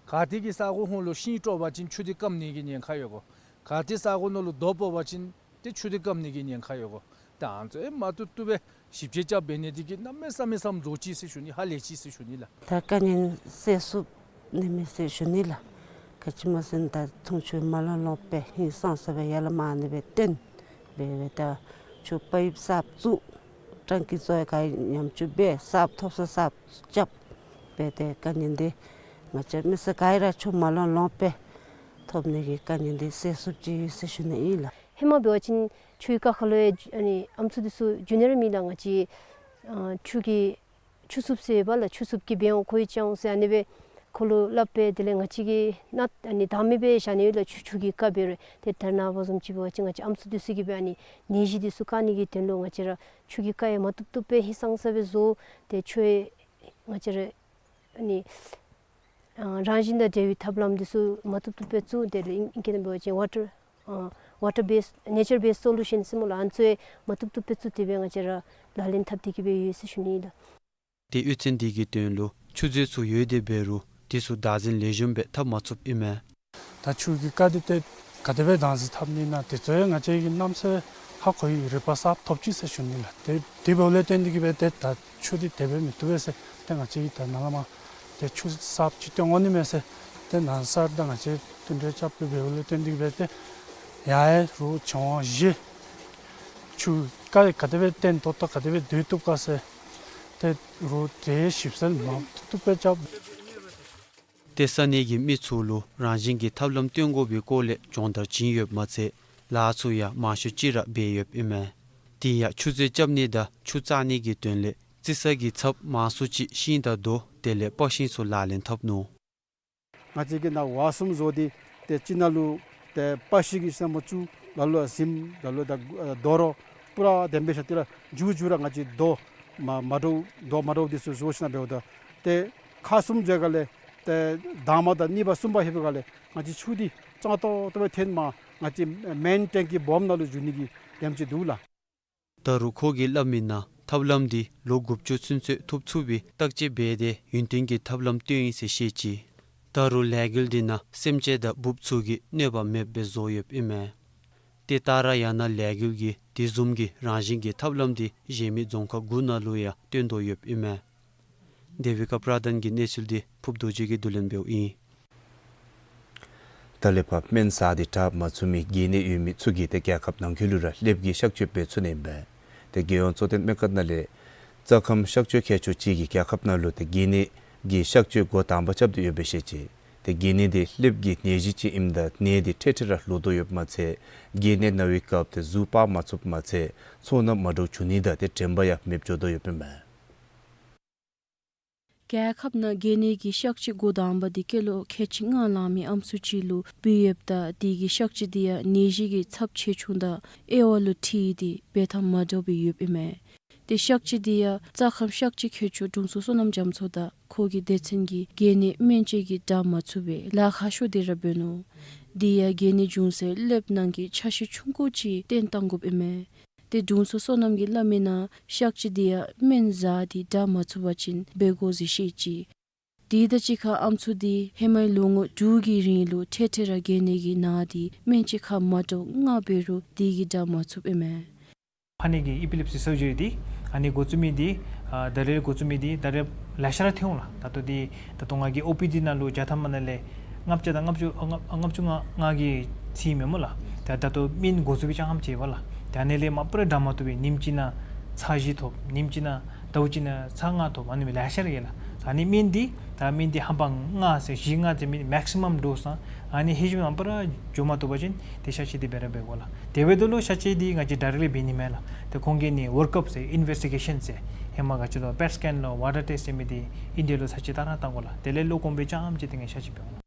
ག་ཏེ་གི་ས་གོ་ཧོང་ལུ་ཤིང་དཀྲོག་པ་ཅིན་ཆུ་འདི་སྐམ་ནི་གི་ཉེན་ཁ་ཡོད་གོ། ག་ཏེ་ས་གོ་ནང་ལུ་རྡོ་སྤོ་བ་ཅིན་ཏེ་ཆུ་འདི་སྐམ་ནི་གི་ཉེན་ཁ་ཡོད་གོ། ད་ཨ་ནི་ཚུ་ཨེ་མ་བཏུབ་བཏུབ་སྦེ་ཞིབ་དཔྱད་རྐྱབ་འབད་ནི་འདི་གིས་གནམ་མེད་ས་མེད་བསམ་བཟོ་ཅི་ཟེར་ཞུ་ནི། ཧ་ལས་ཅི་ཟེར་ཞུ་ནི་ལགས། ད་དཀའ་ངལ་སེལ་ཚུགས་ནི་མས་ཟེར་ཞུ་ནི་ལགས། ག་ཅི་སྨོ་ཟེར་ན་ད་འཐུང་ཆུ་མ་ལང་ལོང་པའི་ཧིང་སངས་ས་སྦེ་ཡར་ལས་མར་ཨ་ནི་སྦེ་བཏོན་འབད་སྦེ་ད་ཆུ་པའིཔ་གསརཔ་བཙུགས་ཊང་ཀི་ཚུ་ག་ཡང་ཉམས་བཅོས་འབད་གསརཔ་ཐོབ་ས་གསརཔ་རྐྱབ་འབད་ཏེ་དཀའ་ངལ་འདི་ང་བཅས་མི་སེར་ག་ར་ཆུ་མ་ལང་ལོང་པའི་ཐོབ་ནི་གི་དཀའ་ངལ་འདི་སེལ་ཚུགས་ཅི་ཟེར་ཞུ་ནི་ཨིན་ལགས། ཧེ་མ་འབད་བ་ཅིན་ཆུའི་རྐ་ཁ་ལུ་ཡང་ཨ་ནི་ཨམ་སྲུ་འདི་ཚུ་འགྱོ་ནི་ར་མེད་ལགས། ང་བཅས་ཨ་ཆུ་གི་ཆུ་སུབ་ཟེར་ཡོདཔ་ལགས། ཆུ་སུབ་ཀྱི་འབད་འོང་ཁོ་ཡང་བཅར་འོང་ཟེར་ཨ་ནི་སྦེ་ཁོ་ལུ་སླབ་སྦེ་དེ་ལས་ང་བཅས་ཀྱིས་ནཱ་ཨ་ནི་བདག་མེད་སྦེ་བཞག་ནི་ཡོད་ལགས། ཆུ་ཆུ་གི་རྐ་འབད་རུང་། ཏེ་ད་རེས་ནངས་པ་བཟུམ་ཅིག་འབད་བ་ཅིན་ང་བཅས་ཨམ་སྲུ་འདི་ཚུ་གིས་སྦེ་ཨ་ནི་ནད་གཞི་འདི་ཚུ་བཀག་ནི་གི་དོན་ལུ་ང་བཅས་ར་ཆུ་གི་རྐ་ཡང་མ་བཏུབ་བཏུབ་སྦེ་ཧིང་སངས་ས་སྦེ་བཟོ། ཏེ་ཆུ་ཡང་ང་བཅས་ར་ཨ་ནི་ཨ་རང་བཞིན་དང་འབྲེལ་བའི་ཐབས་ལམ་འདི་ཚུ་མ་བཏུབ་བཏུབ་སྦེ་བཙུགས། དེ་ལས་ཨིང་སྐད་ནང་འབད་བ་ཅིན་ཝ་ཊར་ཨ་ཝ་ཊར་བེསི་ནེ་ཅར་བེསི་སོ་ལུ་ཤཱན་ཟེར་སྨོ་ལགས། ཨ་ནི་ཚུ་ཡང་མ་བཏུབ་བཏུབ་སྦེ་བཙུགས་ཏེ་སྦེ་ང་བཅས་ར་ལག་ལེན་འཐབ་སྟེ་གིས་སྦེ་ཡོད་ཟེར་ཞུ་ནི་ལགས། ཏེ་གཡུས་ཚན་འདི་གི་དོན་ལུ་ཆུ་མཛོད་ཚུ་ཡོད་དེ་འབད་རུང་དེ་ཚུ་བདག་འཛིན་ལེགས་ཤོམ་སྦེ་འཐབ་མ་ཚུགསཔ་ཨིན་མས། ད་ཆུ་གི་རྐ་འདི་ཏེ་ག་དེ་སྦེ་བདག་འཛིན་འཐབ་ནི་ཨིན་ན་དེ་ཚུ་ཡང་ང་བཅས་ཀྱིས་གནམ་མེད་ས་མེད་ཧ་གོ་བའི་རིག་པ་གསརཔ་ཐོབ་ཅི་ཟེར་ཞུ་ནི་ལགས། ཏེ་དེ་འབདཝ་ལས་བརྟེན་ཏེ་གིས་སྦེ་ཏེ་ད་ཆུ་འདི་དེ་སྦེ་མི་བཏུབ་པས་ཟེར་ཏེ་ང་བཅས་ཀྱིས་ད་ནཱ་ལས་མར་ཏེ་ཆུ་གསརཔ་ཅིག་བཏོན་འོང་ནི་མས་ཟེར་ཏེ་ནཱ་སར་དང་ང་བཅས་བསྟུན་གྲོས་རྐྱབ་སྦེ་འབདཝ་ལས་བརྟེན་ཏེ་གིས་སྦེ་ཏེ་ཡར་ཡང་རོགས་བྱོན་བཞེས། ཆུ་རྐ་ག་དེ་སྦེ་བཏོན་ཏོག་ཏོ་ག་དེ་སྦེ་སྡོད་བཏུབ་ག་ཟེར་ཏེ་རོགས་ཏེ་ཞིབ་འཚོལ་མ་བཏུབ་བཏུབ་སྦེ་རྐྱབ། ཏེ་ས་གནས་ཀྱི་མི་ཚུ་ལུ་རང་བཞིན་གྱི་ཐབས་ལམ་སྟོན་དགོ་པའི་སྐོར་ལས་སྦྱོང་བརྡར་བྱིན་ཡོདཔ་མ་ཚད་ལཱ་ཚུ་ཡང་མང་ཤོས་ཅིག་ར་འབད་ཡོདཔ་ཨིན་མས། དེ་ཡང་ཆུ་མཛོད་རྐྱབ་ནི་དང་ཆུ་བཙག་ནི་གི་དོན་ལས་རྩི་ས་གི་ཚབ་མང་སུ་ཅིག་ཤིང་དང་རྡོ་དེ་ལས་སྤ་ཤིང་ཚུ་ལག་ལེན་འཐབ་ནུག། ང་བཅས་ཀྱིས་ནཱ་ཝརཀ་གསུམ་བཟོ་སྟེ་ཏེ་གཅིག་ནང་ལུ་ཏེ་སྤ་ཤིང་གི་ཤིང་ནང་མ་བཙུགས། ལ་ལུ་ཡང་གཟིམ་ལ་ལུ་ད་རྡོ་རོ་པུ་ར་གདན་འབད་ཤ་ཏེ་ར་མཇུག་མཇུག་ར་ང་བཅས་རྡོ་མ་མ་འདྲཝ་རྡོ་མ་འདྲཝ་འདི་ཚུ་བཟོ་ཞིནམ་འབདཝ་ད་ཏེ་ཁག་གསུམ་བཟོ་སྒང་ལས་ཏེ་དང་པ་དང་གཉིས་པ་གསུམ་པ་ལྷོད་པའི་སྒང་ལས་ང་བཅས་ཆུ་འདི་གཙང་ཏོག་ཏོ་སྦེ་ཐོན་མ་ང་བཅས་མེན་ཊེང་ཀི་སྦོམ་ནང་ལུ་འགྱོ་ནི་གི་ལམ་ཅིག་འདུག་ལགས། ད་རུང་ཁོ་གིས་སླབ་མི་ནང་ཐབས་ལམ་འདི་ལོ་དགུ་བཅུ་ཚུན་ཚོད་ཐུབ་ཚུགས་པའི་བརྟག་དཔྱད་འབད་དེ་ཡུན་བརྟན་གྱི་ཐབས་ལམ་བཏོན་ཡི་ཟེར་བཤད་ཅི། ད་རུང་ལས་འགུལ་འདི་ནང་སེམས་ཅན་དང་འབུཔ་ཚུ་གིས་གནོད་པ་མེདཔ་སྦེ་བཟོ་ཡོདཔ་ཨིན་མས། ཏེ་ཏཱ་ར་ཡ་ན་ལས་འགུལ་གྱིས་དེ་བཟུམ་གྱི་རང་བཞིན་གྱི་ཐབས་ལམ་འདི་གཞན་མི་རྫོང་ཁག་དགུ་ནང་ལུ་ཡང་སྟོན་དོ་ཡོདཔ་ཨིན་མས། དེ་བི་ཀ་པྲ་དན་གྱི་གནས་ཚུལ་འདི་ཕུབ་རྡོ་རྗེ་གིས་བསྡུ་ལེན་འབདཝ་ཨིན། ད་ལས་ཕར་སྨན་གསར་འདི་དྲག་མ་ཚུགས་མི་རྒས་ནད་ཡོད་མི་ཚུ་གིས་ཏེ་རྒྱལ་ཁབ་ནང་འཁོད་ལུ་ར་ལེབ་ཀྱིས་གཤག་བཅོས་འབད་ཚུགས་ནི་ཨིན་པས། ཏེ་རྒྱལ་ཡོངས་གཙོ་བསྟེན་སྨན་ཁང་ནང་ལས་རྩ་ཁམས་གཤག་བཅོས་མཁས་མཆོག་ཅིག་གིས་རྒྱལ་ཁབ་ནང་ལུ་ཏེ་གྱེན་ནི་གི་གཤག་བཅོས་འགོ་དང་པ་རྐྱབ་སྟེ་ཡོད་པའི་ཤུལ་ཅིག་ཏེ་གྱེན་ནི་འདི་ཀླདཔ་གི་ནད་གཞི་ཅིག་ཨིནམ་ད་ནད་འདི་འཕྲལ་འཕྲལ་ར་ལོག་དོ་ཡོདཔ་མ་ཚད་གྱེན་ནི་ན་བའི་སྐབས་ཏེ་གཟུགས་སྤར་མ་ཚུགསཔ་མ་ཚད་ཚོར་སྣང་མ་འདྲཝ་བྱུང་ནི་དང་ཏེ་དྲན་པ་ཡང་མེདཔ་འགྱོ་དོ་ཡོདཔ་ཨིན་མས། རྒྱལ་ཁབ་ནང་གྱེན་ནི་གི་གཤག་བཅོས་འགོ་དང་པ་འདི་སྐྱེས་ལོ་ཁལ་གཅིག་ལྔ་ལང་མི་ཨམ་སྲུ་ཅིག་ལུ་འབད་ཡོདཔ་ད་དེ་གི་གཤག་བཅོས་འདི་ཡང་ནད་གཞི་གི་ཚབས་ཆེ་ཆུང་དང་དབྱེ་བ་ལུ་འཁྲུལ་ཏེ་འབད་ཐངས་མ་འདྲཝ་སྦེ་ཡོདཔ་ཨིན་མས། ཏེ་གཤག་བཅོས་འདི་ཡང་རྩ་ཁམས་གཤག་བཅོས་མཁས་མཆོག་དྲུང་འཚོ་བསོད་ནམས་རྒྱ་མཚོ་དང་ཁོ་གི་སྡེ་ཚན་གྱིས་གྱེན་ནི་སྨན་བཅོས་ཀྱི་དྲག་མ་ཚུགས་པས་ལཱ་ཁག་ཤོས་དེ་ར་འབད་ནུག། དེ་ཡང་གྱེན་ནི་འབྱུང་སའི་ཀླདཔ་ནང་གི་ཆ་ཤས་ཆུང་ཀུ་ཅིག་བཏོན་བཏང་དགོཔ་ཨིན་མས། ཏེ་དྲུང་འཚོ་བསོད་ནམས་ཀྱིས་སླབ་མིའི་ནང་གཤག་བཅོས་འདི་ཡང་སྨན་བཟའ་སྟེ་དྲག་མ་ཚུགས་པ་ཅིན་འབད་དགོ་ཟེར་བཤད་ཅི། དེ་དང་གཅིག་ཁར་ཨམ་སྲུ་འདི་ཧེ་མའི་ལོ་ངོ་དྲུག་གི་རིང་ལུ་འཕྲལ་འཕྲལ་ར་གྱེན་ནི་གི་ན་སྟེ་སྨན་བཅོས་ཁག་མ་འདྲཝ་ལྔ་འབད་རུང་དེ་གིས་དྲག་མ་ཚུགསཔ་ཨིན་མས། ཕར་ནི་གི་ཨི་པི་ལེབ་སི་སར་ཇི་རི་འདི་ཨ་ནི་འགོ་བཙུགས་མི་འདི་ཨ་ད་རེས་འགོ་བཙུགས་མི་འདི་ད་རེས་ལེ་ཤ་ར་ཐོན་འོང་ལགས། ད་ལྟོ་འདི་ད་ལྟོ་ང་གི་ཨོ་པི་ཌི་ནང་ལུ་བརྒྱ་ཐམ་ནང་ལས་ལྔ་བརྒྱ་དང་ལྔ་བཅུ་ལྔ་ལྔ་བཅུ་ང་ལྔ་གིས་འཚོལ་མས་སྨོ་ལགས། ད་ད་ལྟོ་སྨན་འགོ་བཙུགས་པའི་ཙང་ཙམ་ཅིག་པ་ལགས། ད་ཨ་ནི་ལས་མ་པ་ར་དྲག་མ་ཐུབ་པས། ཉིནམ་གཅིག་ནང་ཚར་བཞི་ཐོབ། ཉིནམ་གཅིག་ནང་ཟླཝ་གཅིག་ནང་ཚར་ལྔ་ཐོབ། ཨ་ནི་སྦེ་ལེ་ཤ་ར་ཡོད་ལགས། ཨ་ནི་སྨན་འདི་ད་སྨན་འདི་ཧམ་པ་ལྔ་ཟེར་བཞི་ལྔ་ཟེར་མི་མེག་སི་མམ་ཌོས་ཨ་ནི་ཧེ་ཤུལ་མ་པ་ར་འགྱོ་མ་བཏུབ་པ་ཅིན་ཏེ་གཤག་བཅོས་འདི་འབད་ར་འབད་དགོ་ལགས། དེ་འབདཝ་ད་ལུ་གཤག་བཅོས་འདི་ང་བཅས་ཌའི་རེཀཊ་ལི་འབད་ནི་མེན་ལགས། ཏེ་ཁོང་གིས་ནི་ཝརཀ་ཨཔ་ཟེར་ཨིན་ཝེསི་ཊི་གེ་ཤཱན་ཟེར་ཧེ་མ་ག་ཅི་ལོ་པེཊ་སི་ཀེན་ལོ་ཝ་ཊར་ཊེསཊ་ཟེར་མི་འདི་ཨིན་ཌི་ཡ་ལུ་ས་ཅིག་བཏང་ར་བཏང་དགོ་ལགས། དེ་ལས་ལོ་གོང་སྦེ་རྐྱངམ་ཅིག་ཏེ་ང་བཤད་ཅི་འབད་འོང་།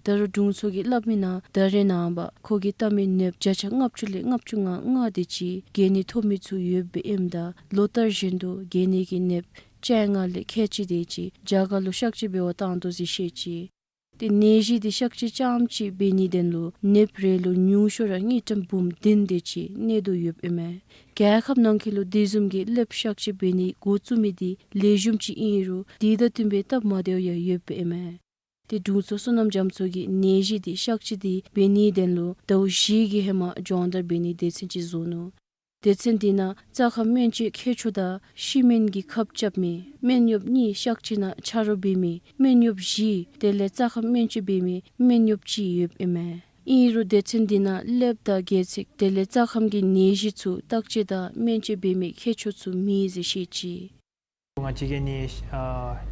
ད་རུང་དྲུང་འཚོ་གིས་སླབ་མིའི་ནང་ད་རེས་ནངས་པ་ཁོ་གིས་བལྟ་མི་ནདཔ་བརྒྱ་ཆ་ལྔ་བཅུ་ལས་ལྔ་བཅུ་ང་ལྔ་དེ་ཅིག་གྱེན་ནི་ཐོབ་མི་ཚུ་ཡོདཔ་ཨིནམ་ད་ལོ་ལྟར་བཞིན་དུ་གྱེན་ནི་གི་ནདཔ་བཅོ་ལྔ་ལས་ཁལ་གཅིག་དེ་ཅིག་རྒྱ་གར་ལུ་གཤག་བཅོས་འབད་བར་བཏང་དོ་ཟེར་བཤད་ཅི། ཏེ་ནད་གཞི་འདི་གཤག་བཅོས་རྐྱངམ་ཅིག་འབད་ནིའི་དོན་ལུ་ནདཔ་རེ་ལུ་ཉུང་ཤོས་ར་དངུལ་ཀྲམ་འབུམ་བདུན་དེ་ཅིག་གནས་དོ་ཡོདཔ་ཨིན་མས། རྒྱལ་ཁབ་ནང་འཁོད་ལུ་དེ་བཟུམ་གྱི་ཀླདཔ་གཤག་བཅོས་འབད་ནི་འགོ་བཙུགས་མི་འདི་ལེགས་ཤོམ་ཅིག་ཨིན་རུང་དེ་དང་བསྟུན་པའི་སྟབས་མ་བདེཝ་ཡང་ཡོདཔ་ཨིན་མས། ཏེ་དྲུང་འཚོ་བསོད་ནམས་རྒྱ་མཚོ་གིས་ནད་གཞི་འདི་གཤག་བཅོས་འདི་འབད་ནིའི་དོན་ལུ་ཟླཝ་བཞི་གི་ཧེ་མ་སྦྱོང་བརྡར་འབད་ནིའི་སྡེ་ཚན་ཅིག་བཟོ་ནུག། སྡེ་ཚན་འདི་ནང་རྩ་ཁམས་སྨན་བཅོས་མཁས་མཆོག་དང་ཤི་སྨན་གྱི་ཁབ་རྐྱབ་མི་སྨན་གཡོགཔ་གཉིས། གཤག་བཅོས་ནང་ཆ་རོགས་འབད་མི་སྨན་གཡོགཔ་བཞི། དེ་ལས་རྩ་ཁམས་སྨན་བཅོས་འབད་མི་སྨན་གཡོགཔ་གཅིག་ཡོདཔ་ཨིན་མས། ཨིན་རུང་སྡེ་ཚན་འདི་ནང་ཀླདཔ་དང་སྒལ་ཚིགས་དེ་ལས་རྩ་ཁམས་ཀྱི་ནད་གཞི་ཚུ་བརྟག་དཔྱད་དང་སྨན་བཅོས་འབད་མི་མཁས་མཆོག་ཚུ་མེད་ཟེར་བཤད་ཅི། ང་བཅས་ཀྱི་ནི་ཨ་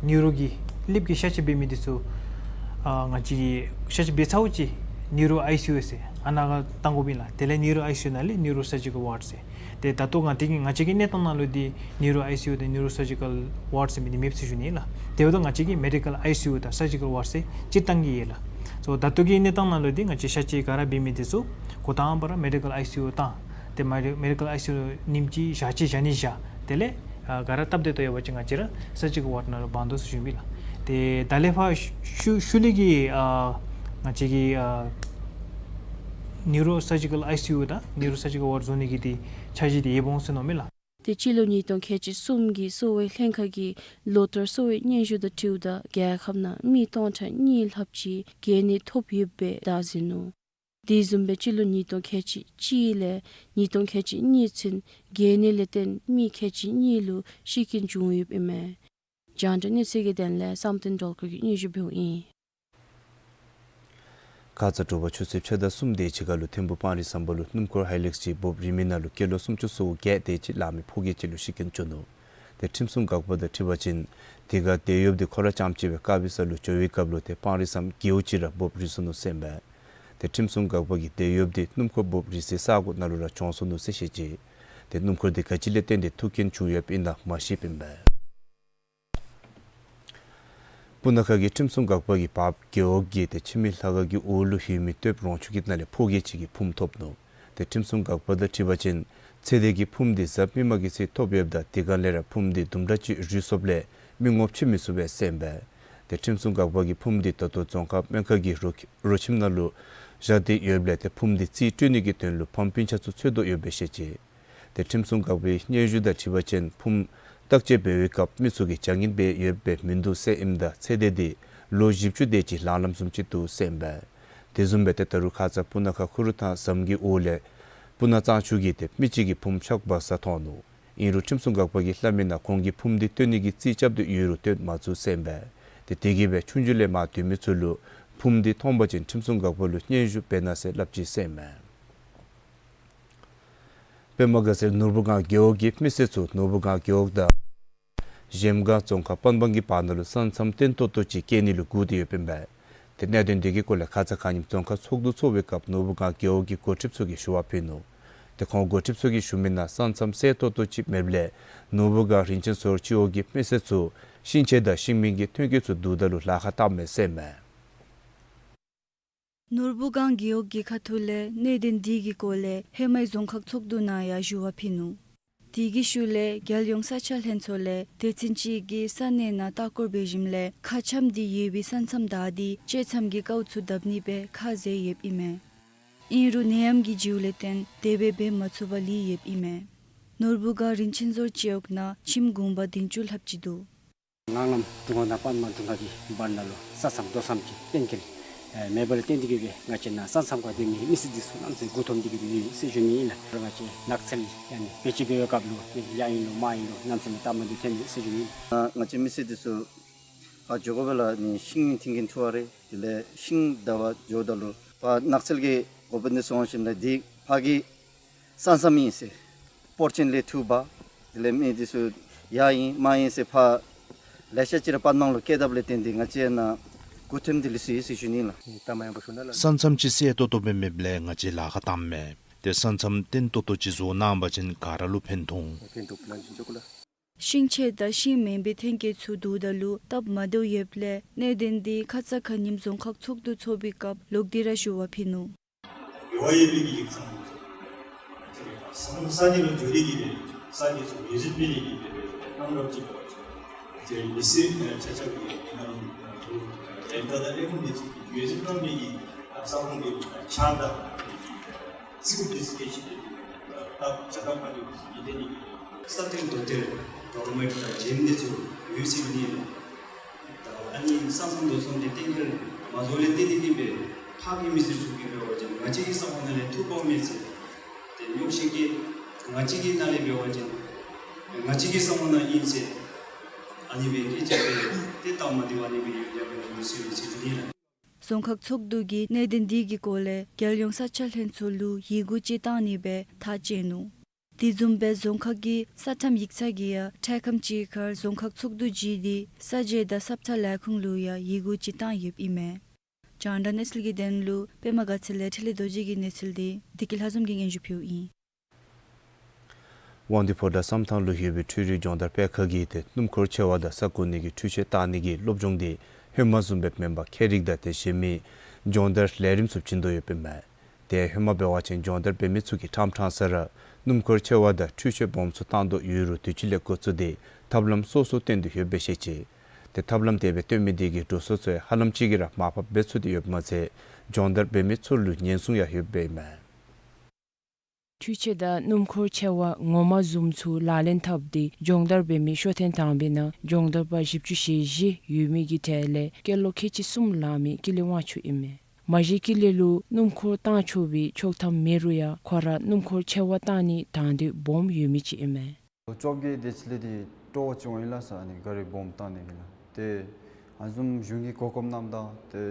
ནིའུ་རོ་གི་ཀླདཔ་གི་གཤག་བཅོས་འབད་མི་འདི་ཚུ་ཨ་ང་བཅས་ཀྱིས་གཤག་བཅོས་འབད་ཚརཝ་ཅིག་ནིའུ་རོ་ཨའི་སི་ཡུ་ཟེར་ཨ་ནཱ་ཁར་བཏང་དགོཔ་ཨིན་ལགས། དེ་ལས་ནིའུ་རོ་ཨའི་སི་ཡུ་ནང་ལས་ནིའུ་རོ་སར་ཇི་ཀཱལ་ཝརཌ་ཟེར། ཏེ་ད་ལྟོ་ང་བཅས་ཀྱི་ང་བཅས་ཀྱི་གནས་སྟངས་ནང་ལུ་འདི་ནིའུ་རོ་ཨའི་སི་ཡུ་དང་ནིའུ་རོ་སར་ཇི་ཀཱལ་ཝརཌ་ཟེར་མི་འདི་མེདཔ་ཟེར་ཞུ་ནི་ལགས། དེ་འབདཝ་ད་ང་བཅས་ཀྱིས་མེ་ཌི་ཀཱལ་ཨའི་སི་ཡུ་དང་སར་ཇི་ཀཱལ་ཝརཌ་ཟེར་སྤྱིར་བཏང་གི་ཡོད་ལགས། སོ་ད་ལྟོ་གི་གནས་སྟངས་ནང་ལུ་འདི་ང་བཅས་གཤག་བཅོས་ག་ར་འབད་མི་འདི་ཚུ་འགོ་དང་པ་ར་མེ་ཌི་ཀཱལ་ཨའི་སི་ཡུ་བཏང་། ཏེ་མེ་ཌི་མེ་ཌི་ཀཱལ་ཨའི་སི་ཡུ་ཉིནམ་གཅིག་ཞག་གཅིག་བཞག་ནི་བཞག། དེ་ལས་ཨ་ག་ར་སྟབས་བདེ་ཏོག་ཡོད་པ་ཅིན་ང་བཅས་ར་སར་ཇི་ཀཱལ་ཝརཌ་ནང་ལུ་འབག་དོ་ཟེར་ཞུ་ནི་ལགས། ཏེ་ད་ལས་ཕར་ཤུལ་ཤུལ་ལས་ཀྱི་ཨ་ང་བཅས་ཀྱི་ཨ་ནིའུ་རོ་སར་ཇི་ཀཱལ་ཨའི་སི་ཡུ་དང་ནིའུ་རོ་སར་ཇི་ཀཱལ་ཝརཌ་བཟོ་ནི་གི་འདི་འཆར་གཞི་འདི་ཡོདཔ་འོང་ཟེར་མནོཝ་མས་ལགས། ཏེ་སྤྱི་ལོ་ཉིས་སྟོང་ཁལ་གཅིག་གསུམ་གྱི་གསོ་བའི་ལྷན་ཁག་གིས་ལོ་ལྟར་གསོ་བའི་སྙན་ཞུ་དང་འཁྲིལཝ་ད་རྒྱལ་ཁབ་ནང་མི་སྟོང་ཕྲག་གཉིས་ལྷགཔ་ཅིག་གྱེན་ནི་ཐོབ་ཡོདཔ་སྦེ་བརྡ་ཟིན་ནུག། དེ་བཟུམ་སྦེ་སྤྱི་ལོ་ཉིས་སྟོང་ཁལ་གཅིག་གཅིག་ལས་ཉིས་སྟོང་ཁལ་གཅིག་གཉིས་ཚུན་གྱེན་ནི་ལས་བརྟེན་མི་ཁལ་གཅིག་གཉིས་ལུ་ཤི་རྐྱེན་བྱུང་ཡོདཔ་ཨིན་མས། རྒྱང་བསྒྲགས་གནས་ཚུལ་གྱི་དོན་ལས་བསམ་གཏན་སྒྲོལ་དཀར་གྱིས་སྙན་ཞུ་འབདཝ་ཨིན། ཁ་ཙ་དྲོ་པ་ཆུ་ཚོད་ཕྱེད་དང་གསུམ་དེ་ཅིག་ཁར་ལུ་ཐིམ་ཕུ་སྤང་རི་ཟམ་པ་ལུ་སྣུམ་འཁོར་ཧའི་ལེགས་ཅིག་འབོབ་རིལ་མི་ནང་ལུ་སྐྱེས་ལོ་སུམ་ཅུ་སོ་བརྒྱད་དེ་ཅིག་ལང་མི་ཕོ་སྐྱེས་ཅིག་ལུ་ཤི་རྐྱེན་བྱུང་ནུག། ཏེ་ཁྲིམས་སྲུང་འགག་པ་དང་འཁྲིལ་བ་ཅིན་དེ་ཁར་བསྡད་ཡོདཔ་འདི་ཁོ་ར་རྐྱངམ་གཅིག་སྦེ་དཀའ་བའི་ས་ལུ་འགྱོ་བའི་སྐབས་ལུ་ཏེ་སྤང་རི་ཟམ་རྒེད་འོག་ཅིག་ར་འབོབ་རིལ་སོ་ནུག་ཟེར་ཨིན་པས། ཏེ་ཁྲིམས་སྲུང་འགག་པ་གིས་བསྡད་ཡོདཔ་འདི་སྣུམ་འཁོར་འབོབ་རིལ་སའི་ས་གོ་ནང་ལུ་ར་བྱོན་སོ་ནུག་ཟེར་བཤད་ཅི། ཏེ་སྣུམ་འཁོར་འདི་ག་ཅི་ལས་བརྟེན་ཏེ་ཐུག་རྐྱེན་བྱུང་ཡོདཔ་ཨིན་ན་མ་ཤེསཔ་ཨིན་པས། སྤུ་ན་ཁ་གི་ཁྲིམས་སྲུང་འགག་པ་གིས་བརཔ་རྒེད་འོག་གི་ཏེ་ཕྱི་མི་ལྷ་ཁང་གི་འོག་ལུ་ཡོད་མི་སྟོདཔ་རོང་ཆུ་གི་ནང་ལས་ཕོ་སྐྱེས་ཅིག་གི་ཕུངམ་ཐོབ་ནུག། ཏེ་ཁྲིམས་སྲུང་འགག་པ་དང་འཁྲིལ་བ་ཅིན་ཚེ་འདས་ཀྱི་ཕུངམ་འདི་གཟའ་མིག་དམར་གྱི་ཚེ་ཐོབ་ཡོདཔ་ད་དེ་སྒང་ལས་ར་ཕུངམ་འདི་དུམ་གྲ་ཅིག་རུལ་སོངམ་ལས་མི་ངོམ་ཅིག་མི་ཚུགས་པས་ཟེར་ཨིན་པས། ཏེ་ཁྲིམས་སྲུང་འགག་པ་གིས་ཕུངམ་འདི་ད་ལྟོ་རྫོང་ཁག་སྨན་ཁང་གི་རོ་རོ་ཁྱིམ་ནང་ལུ་བཞག་སྟེ་ཡོདཔ་ལས་ཏེ་ཕུངམ་འདི་རྩིས་སྤྲོད་ནི་གི་དོན་ལུ་ཕམ་སྤུན་ཆ་ཚུ་འཚོལ་དོ་ཡོདཔ་སྦེ་བཤད་ཅི། ཏེ་ཁྲིམས་སྲུང་འགག་པའི་སྙན་ཞུ་དང་འཁྲིལ་བ་ཅིན་ཕུངམ་བརྟག་དཔྱད་འབད་བའི་སྐབས་མི་ཚུ་གིས་བྱ་ངན་འབད་ཡོདཔ་སྦེ་མིན་འདུག་ཟེར་ཨིནམ་ད་ཚེ་འདས་འདི་ལོ་བཞི་བཅུ་དེ་ཅིག་ལང་ལངམ་བཟུམ་ཅིག་འདུག་ཟེར་ཨིན་པས། དེ་བཟུམ་སྦེ་ཏེ་ད་རུང་ཁ་ཙ་སྤུ་ན་ཁ་ཁུ་རུ་ཐང་ཟམ་གྱི་འོག་ལས་སྤུ་ན་གཙང་ཆུ་གི་ཏེ་མི་ཅིག་གི་ཕུངམ་གཤགས་འབག་ས་མཐོང་ནུག། ཨིན་རུང་ཁྲིམས་སྲུང་འགག་པ་གིས་སླབ་མིའི་ནང་ཁོང་གིས་ཕུངམ་འདི་བཏོན་ནི་གི་རྩིས་རྐྱབ་སྟེ་ཡོད་རུང་བཏོན་མ་ཚུགས་ཟེར་ཨིན་པས། ཏེ་དེ་གིས་སྦེ་ཆུང་ཆུང་ལས་མར་སྡོད་མི་ཚུ་ལུ་ཕུངམ་འདི་མཐོང་པ་ཅིན་ཁྲིམས་སྲུང་འགག་པ་ལུ་སྙན་ཞུ་འབད་གནང་ཟེར་སླབ་ཅི་ཟེར་ཨིན་མས། པདྨ་དགའ་ཚལ་ནོར་བུ་སྒང་རྒེད་འོག་གི་མི་སེར་ཚུ་ནོར་བུ་སྒང་རྒེད་འོག་དང་གཞལམ་སྒང་རྫོང་ཁག་པན་སྦང་གི་བར་ན་ལུ་ས་མཚམས་བརྟན་ཏོག་ཏོ་ཅིག་བཀལ་ནི་ལུ་སྒུག་སྟེ་ཡོདཔ་ཨིན་པས། ཏེ་གནད་དོན་འདི་གི་སྐོར་ལས་ཁ་ཙ་ཁ་ཉིནམ་རྫོང་ཁག་ཚོགས་འདུ་འཚོགས་པའི་སྐབས་ནོར་བུ་སྒང་རྒེད་འོག་གི་འགོ་ཁྲིདཔ་ཚུ་གིས་ཞུ་བ་ཕུལ་ནུག། ཏེ་ཁོང་འགོ་ཁྲིདཔ་ཚུ་གིས་ཞུ་མི་ནང་ས་མཚམས་གསལ་ཏོག་ཏོ་ཅིག་མེདཔ་ལས་ནོར་བུ་སྒང་རིན་ཆེན་ཟོར་སྤྱི་འོག་གི་མི་སེར་ཚུ་ཤིང་ཆས་དང་ཤིང་མེན་གྱི་ཐོན་སྐྱེད་ཚུ་བསྡུཝ་ད་ལུ་ལཱ་ཁག་བཏངམ་མས་ཟེར་མས། ནོར་བུ་སྒང་རྒེད་འོག་གི་ཁ་ཐུག་ལས་གནད་དོན་འདི་གི་སྐོར་ལས་ཧེ་མའི་རྫོང་ཁག་ཚོགས་འདུ་ནང་ཡང་ཞུ་བ་ཕུལ་ནུག། དེ་གི་ཤུལ་ལས་རྒྱལ་ཡོངས་ས་ཆ་ལྷན་ཚོགས་ལས་སྡེ་ཚན་ཅིག་གིས་ས་གནས་ནང་ལྟ་སྐོར་འབད་ཞིནམ་ལས་མཁར་ཆམ་འདི་ཡོད་པའི་ས་མཚམས་བདའ་སྟེ་བཅད་མཚམས་ཀྱི་དཀའཝ་ཚུ་བརྡབ་ནི་སྦེ་ཁ་བཟེད་ཡོདཔ་ཨིན་མས། ཨིན་རུང་ནད་ཡམས་ཀྱི་རྒྱུ་ལས་བརྟེན་དེ་སྦེ་འབད་མ་ཚུགས་པར་ལུས་ཡོདཔ་ཨིན་མས། ནོར་བུ་སྒང་རིན་ཆེན་ཟོར་སྤྱི་འོག་ནང་ཁྱིམ་གུང་པ་བདུན་ཅུ་ལྷགཔ་ཅིག་འདུག། ངང་ལམ་དྲུང་ཁག་དང་པདྨ་དྲུང་ཁག་གི་བར་ན་ལུ་ས་མཚམས་རྡོ་མཚམས་ཀྱི་གཏན་འཁེལ་ཨེ་མེད་པ་ལས་བརྟེན་ཏེ་གིས་སྦེ་ང་བཅས་ནཱ་ས་མཚམས་ཁར་སྡོད་མི་མི་སེར་འདི་ཚུ་གནམ་མེད་ས་མེད་མགུ་འཐོམས་ཏེ་གིས་སྦེ་ཡོད་ཟེར་ཞུ་ནི་ཨིན་ལགས། ང་བཅས་ནགས་ཚལ་ཡང་ན་བེད་སྤྱོད་འབད་བའི་སྐབས་ལུ་ཡར་ཨིན་རུང་མར་ཨིན་རུང་གནམ་མེད་ས་མེད་སྟབས་མ་བདེཝ་ཐོན་ཡི་ཟེར་ཞུ་ནི་ཨིན། ང་བཅས་མི་སེར་འདི་ཚུ་ཕར་འགྱོ་དགོ་པས་ལགས། ཨ་ནི་ཤིང་འཐེན་མཁན་འཐུ་བ་རེ་དེ་ལས་ཤིང་བདའ་བར་འགྱོཝ་ད་ལུ་ཕར་ནགས་ཚལ་གྱི་འགོ་དཔོན་འདི་ཚུ་འོང་ཞིནམ་ལས་འདི་ཕར་གྱི་ས་མཚམས་ཨིན་ཟེར་སྤོར་ཆེན་ལས་འཐུ་འབག། དེ་ལས་མི་འདི་ཚུ་ཡར་ཨིན་མར་ཨིན་ཟེར་ཕར་ལེ་ཤ་ཅིག་ར་པདྨ་ལུ་བསྐྱལ་དཔ་ལས་བརྟེན་ཏེ་ང་བཅས་ནཱ་མགུ་འཐོམས་ཏེ་ལུས་སོ་ཡི་ཟེར་ཞུ་ནི་ལགས། ས་མཚམས་ཅིག་གསལ་ཏོག་ཏོ་སྦེ་མེདཔ་ལས་ང་བཅས་ལཱ་ཁག་བཏངམ་མས། ཏེ་ས་མཚམས་བརྟན་ཏོག་ཏོ་ཅིག་བཟོ་གནང་པ་ཅིན་ག་ར་ལུ་ཕན་ཐོགས། ཤིང་ཆས་དང་ཤིང་མེན་པའི་ཐོན་སྐྱེད་ཚུ་བསྡུཝ་ད་ལུ་སྟབས་མ་བདེཝ་ཡོདཔ་ལས་གནད་དོན་འདི་ཁ་ཙ་ཁ་ཉིནམ་རྫོང་ཁག་ཚོགས་འདུ་འཚོགས་པའི་སྐབས་ལོག་སྟེ་ར་ཞུ་བ་ཕུལ་ནུག། འབད་བ་ཡོད་པའི་གི་ཡིག་ཚང་ས་ས་གནས་ལུ་འགྱོ་ནི་གི་ས་གནས་ཚུ་མི་རྫུན་མི་རིགས་ཀྱི་དེ་སྦེ་གནང་རོགས་ཅིག་དེ་མི་སེར་ཆ་ཁྱབ་ཀྱི་ནང་དུ་རྒྱལ་ཁབ་དང་ལས་ཁུངས་འདི་ཚུ་གིས་མི་རྫུན་གནང་མི་གི་ས་ཁོངས་ཀྱི་ཆ་དང་ཚིག་འདི་ཚུ་སྐད་ཆ་དེ་ད་བྱ་ཐབས་མ་འདི་ཚུ་ཡིད་བརྟན་ནི་གི་ས་སྟེང་རྡོ་གཏེར་ཌོ་ལོ་མའིཊ་དང་ཇེམ་འདི་ཚུ་ཡོད་ཟེར་ནི་ཨིན། ད་ཨ་ནི་ས་མཚམས་རྡོ་མཚམས་འདི་གཏན་འཁེལ་མ་བཟོ་ལས་བརྟེན་ཏེ་གིས་སྦེ་ཕར་གྱི་མི་སེར་ཚུ་གིས་འབད་བ་ཅིན་ང་བཅས་ཀྱི་ས་ཁོངས་ནང་ལས་འཐུ་དགོ་མེད་ཟེར། ཏེ་ཉོག་བཤད་ཀྱིས་ང་བཅས་ཀྱི་ནང་ལས་འབད་བ་ཅིན་ང་བཅས་ཀྱི་ས་ཁོངས་ནང་ཨིན་ཟེར། ཨ་ནི་སྦེ་སྐད་ཆ་སྦེ་ཏེ་སྟབས་མ་བདེཝ་ཨ་ནི་སྦེ་ཡོད་ཡོདཔ་ཨིན་ཟེར་ཟེར་ཞུ་ནི་ལགས། རྫོང་ཁག་ཚོགས་འདུ་གིས་གནད་དོན་འདི་གི་སྐོར་ལས་རྒྱལ་ཡོངས་ས་ཆ་ལྷན་ཚོགས་ལུ་ཡི་གུ་ཅིག་བཏང་ནི་སྦེ་ཐག་བཅད་ནུག། དེ་བཟུམ་སྦེ་རྫོང་ཁག་གི་ས་ཁྲམ་ཡིག་ཚང་གིས་ཡང་འཕྲལ་ཁམས་ཅིག་ཁར་རྫོང་ཁག་ཚོགས་འདུ་བརྗེ་སྟེ་ས་འཇལ་དང་སབ་ཚ་ལས་ཁུངས་ལུ་ཡང་ཡི་གུ་ཅིག་བཏང་ཡོདཔ་ཨིན་མས། རྒྱང་བསྒྲགས་གནས་ཚུལ་གྱི་དོན་ལུ་པདྨ་དགའ་ཚལ་ལས་འཕྲིན་ལས་རྡོ་རྗེ་གི་གནས་ཚུལ་འདི་བདེ་སྐྱིད་ལྷ་འཛོམས་ཀྱིས་སྙན་ཞུ་ཕུལཝ་ཨིན། དབང་འདུས་ཕོ་བྲང་བསམ་ཐང་ལུ་ཡོད་པའི་འཕྲུལ་རིག་སྦྱོང་བརྡར་སྤེལ་ཁང་གིས་ཏེ་སྣུམ་འཁོར་ཆེ་བ་དང་ས་རྐོ་ནི་གི་འཕྲུལ་ཆས་བཏང་ནི་གི་སློབ་སྦྱོང་འདི་ཧེ་མ་བཟུམ་སྦེ་མེན་པར་ཁྱད་རིག་དང་ཏེ་གཞན་མི་སྦྱོང་བརྡར་ལས་རིམ་ཚུ་བྱིན་དོ་ཡོདཔ་ཨིན་མས། ཏེ་ཧེ་མ་འབད་བ་ཅིན་སྦྱོང་བརྡར་འབད་མི་ཚུ་གིས་ཕྲང་ཕྲང་ས་ར་སྣུམ་འཁོར་ཆེ་བ་དང་འཕྲུལ་ཆས་སྦོམ་ཚུ་བཏང་དོ་ཡོད་རུང་དུས་ཅི་ལས་འགོ་བཙུགས་ཏེ་ཐབས་ལམ་སོ་སོ་བཏོན་དོ་ཡོདཔ་སྦེ་བཤད་ཅི། ཏེ་ཐབས་ལམ་དེ་སྦེ་བཏོན་མི་དེ་གིས་འགྲོ་སོང་ཚུ་ཧ་ལམ་ཅིག་གིས་ར་མར་ཕབ་འབད་ཚུགས་ཏེ་ཡོདཔ་མ་ཚད་སྦྱོང་བརྡར་འབད་མི་ཚུ་ལུ་ཉེན་སྲུང་ཡང་ཡོདཔ་ཨིན་མས། འཕྲུལ་ཆས་དང་སྣུམ་འཁོར་ཆེ་བ་ངོ་མ་བཟུམ་ཚུ་ལག་ལེན་འཐབ་སྟེ་སྦྱོང་བརྡར་འབད་མི་ཤོ་ཐེངས་དང་པའི་ནང་སྦྱོང་བརྡར་པ་བཞི་བཅུ་ཞེ་བཞི་ཡོད་མི་གི་གྲས་ལས་སྐྱེས་ལོ་ཁལ་གཅིག་གསུམ་ལང་མི་ཀུན་ལེགས་དབང་ཕྱུག་ཨིན་མས། མ་གཞི་ཀུན་ལེགས་ལུ་སྣུམ་འཁོར་བཏང་ཆོག་པའི་ཆོག་ཐམ་མེད་རུང་ཡང་ཁོ་ར་སྣུམ་འཁོར་ཆེ་བ་བཏང་ནི་དང་འདོད་སྦོམ་ཡོད་མི་ཅིག་ཨིན་མས། ལོ་བཅོ་བརྒྱད་དེ་ཅིག་ལས་ཏེ་སྤྲོ་བ་ཅིག་འོང་ཡི་ལགས་ས། ཨ་ནི་ག་རི་སྦོམ་བཏང་ནི་གི་ལགས། ཏེ་ཨ་ནི་བཟུམ་གཞུང་གི་གོ་སྐབས་རྣམས་དང་ཏེ་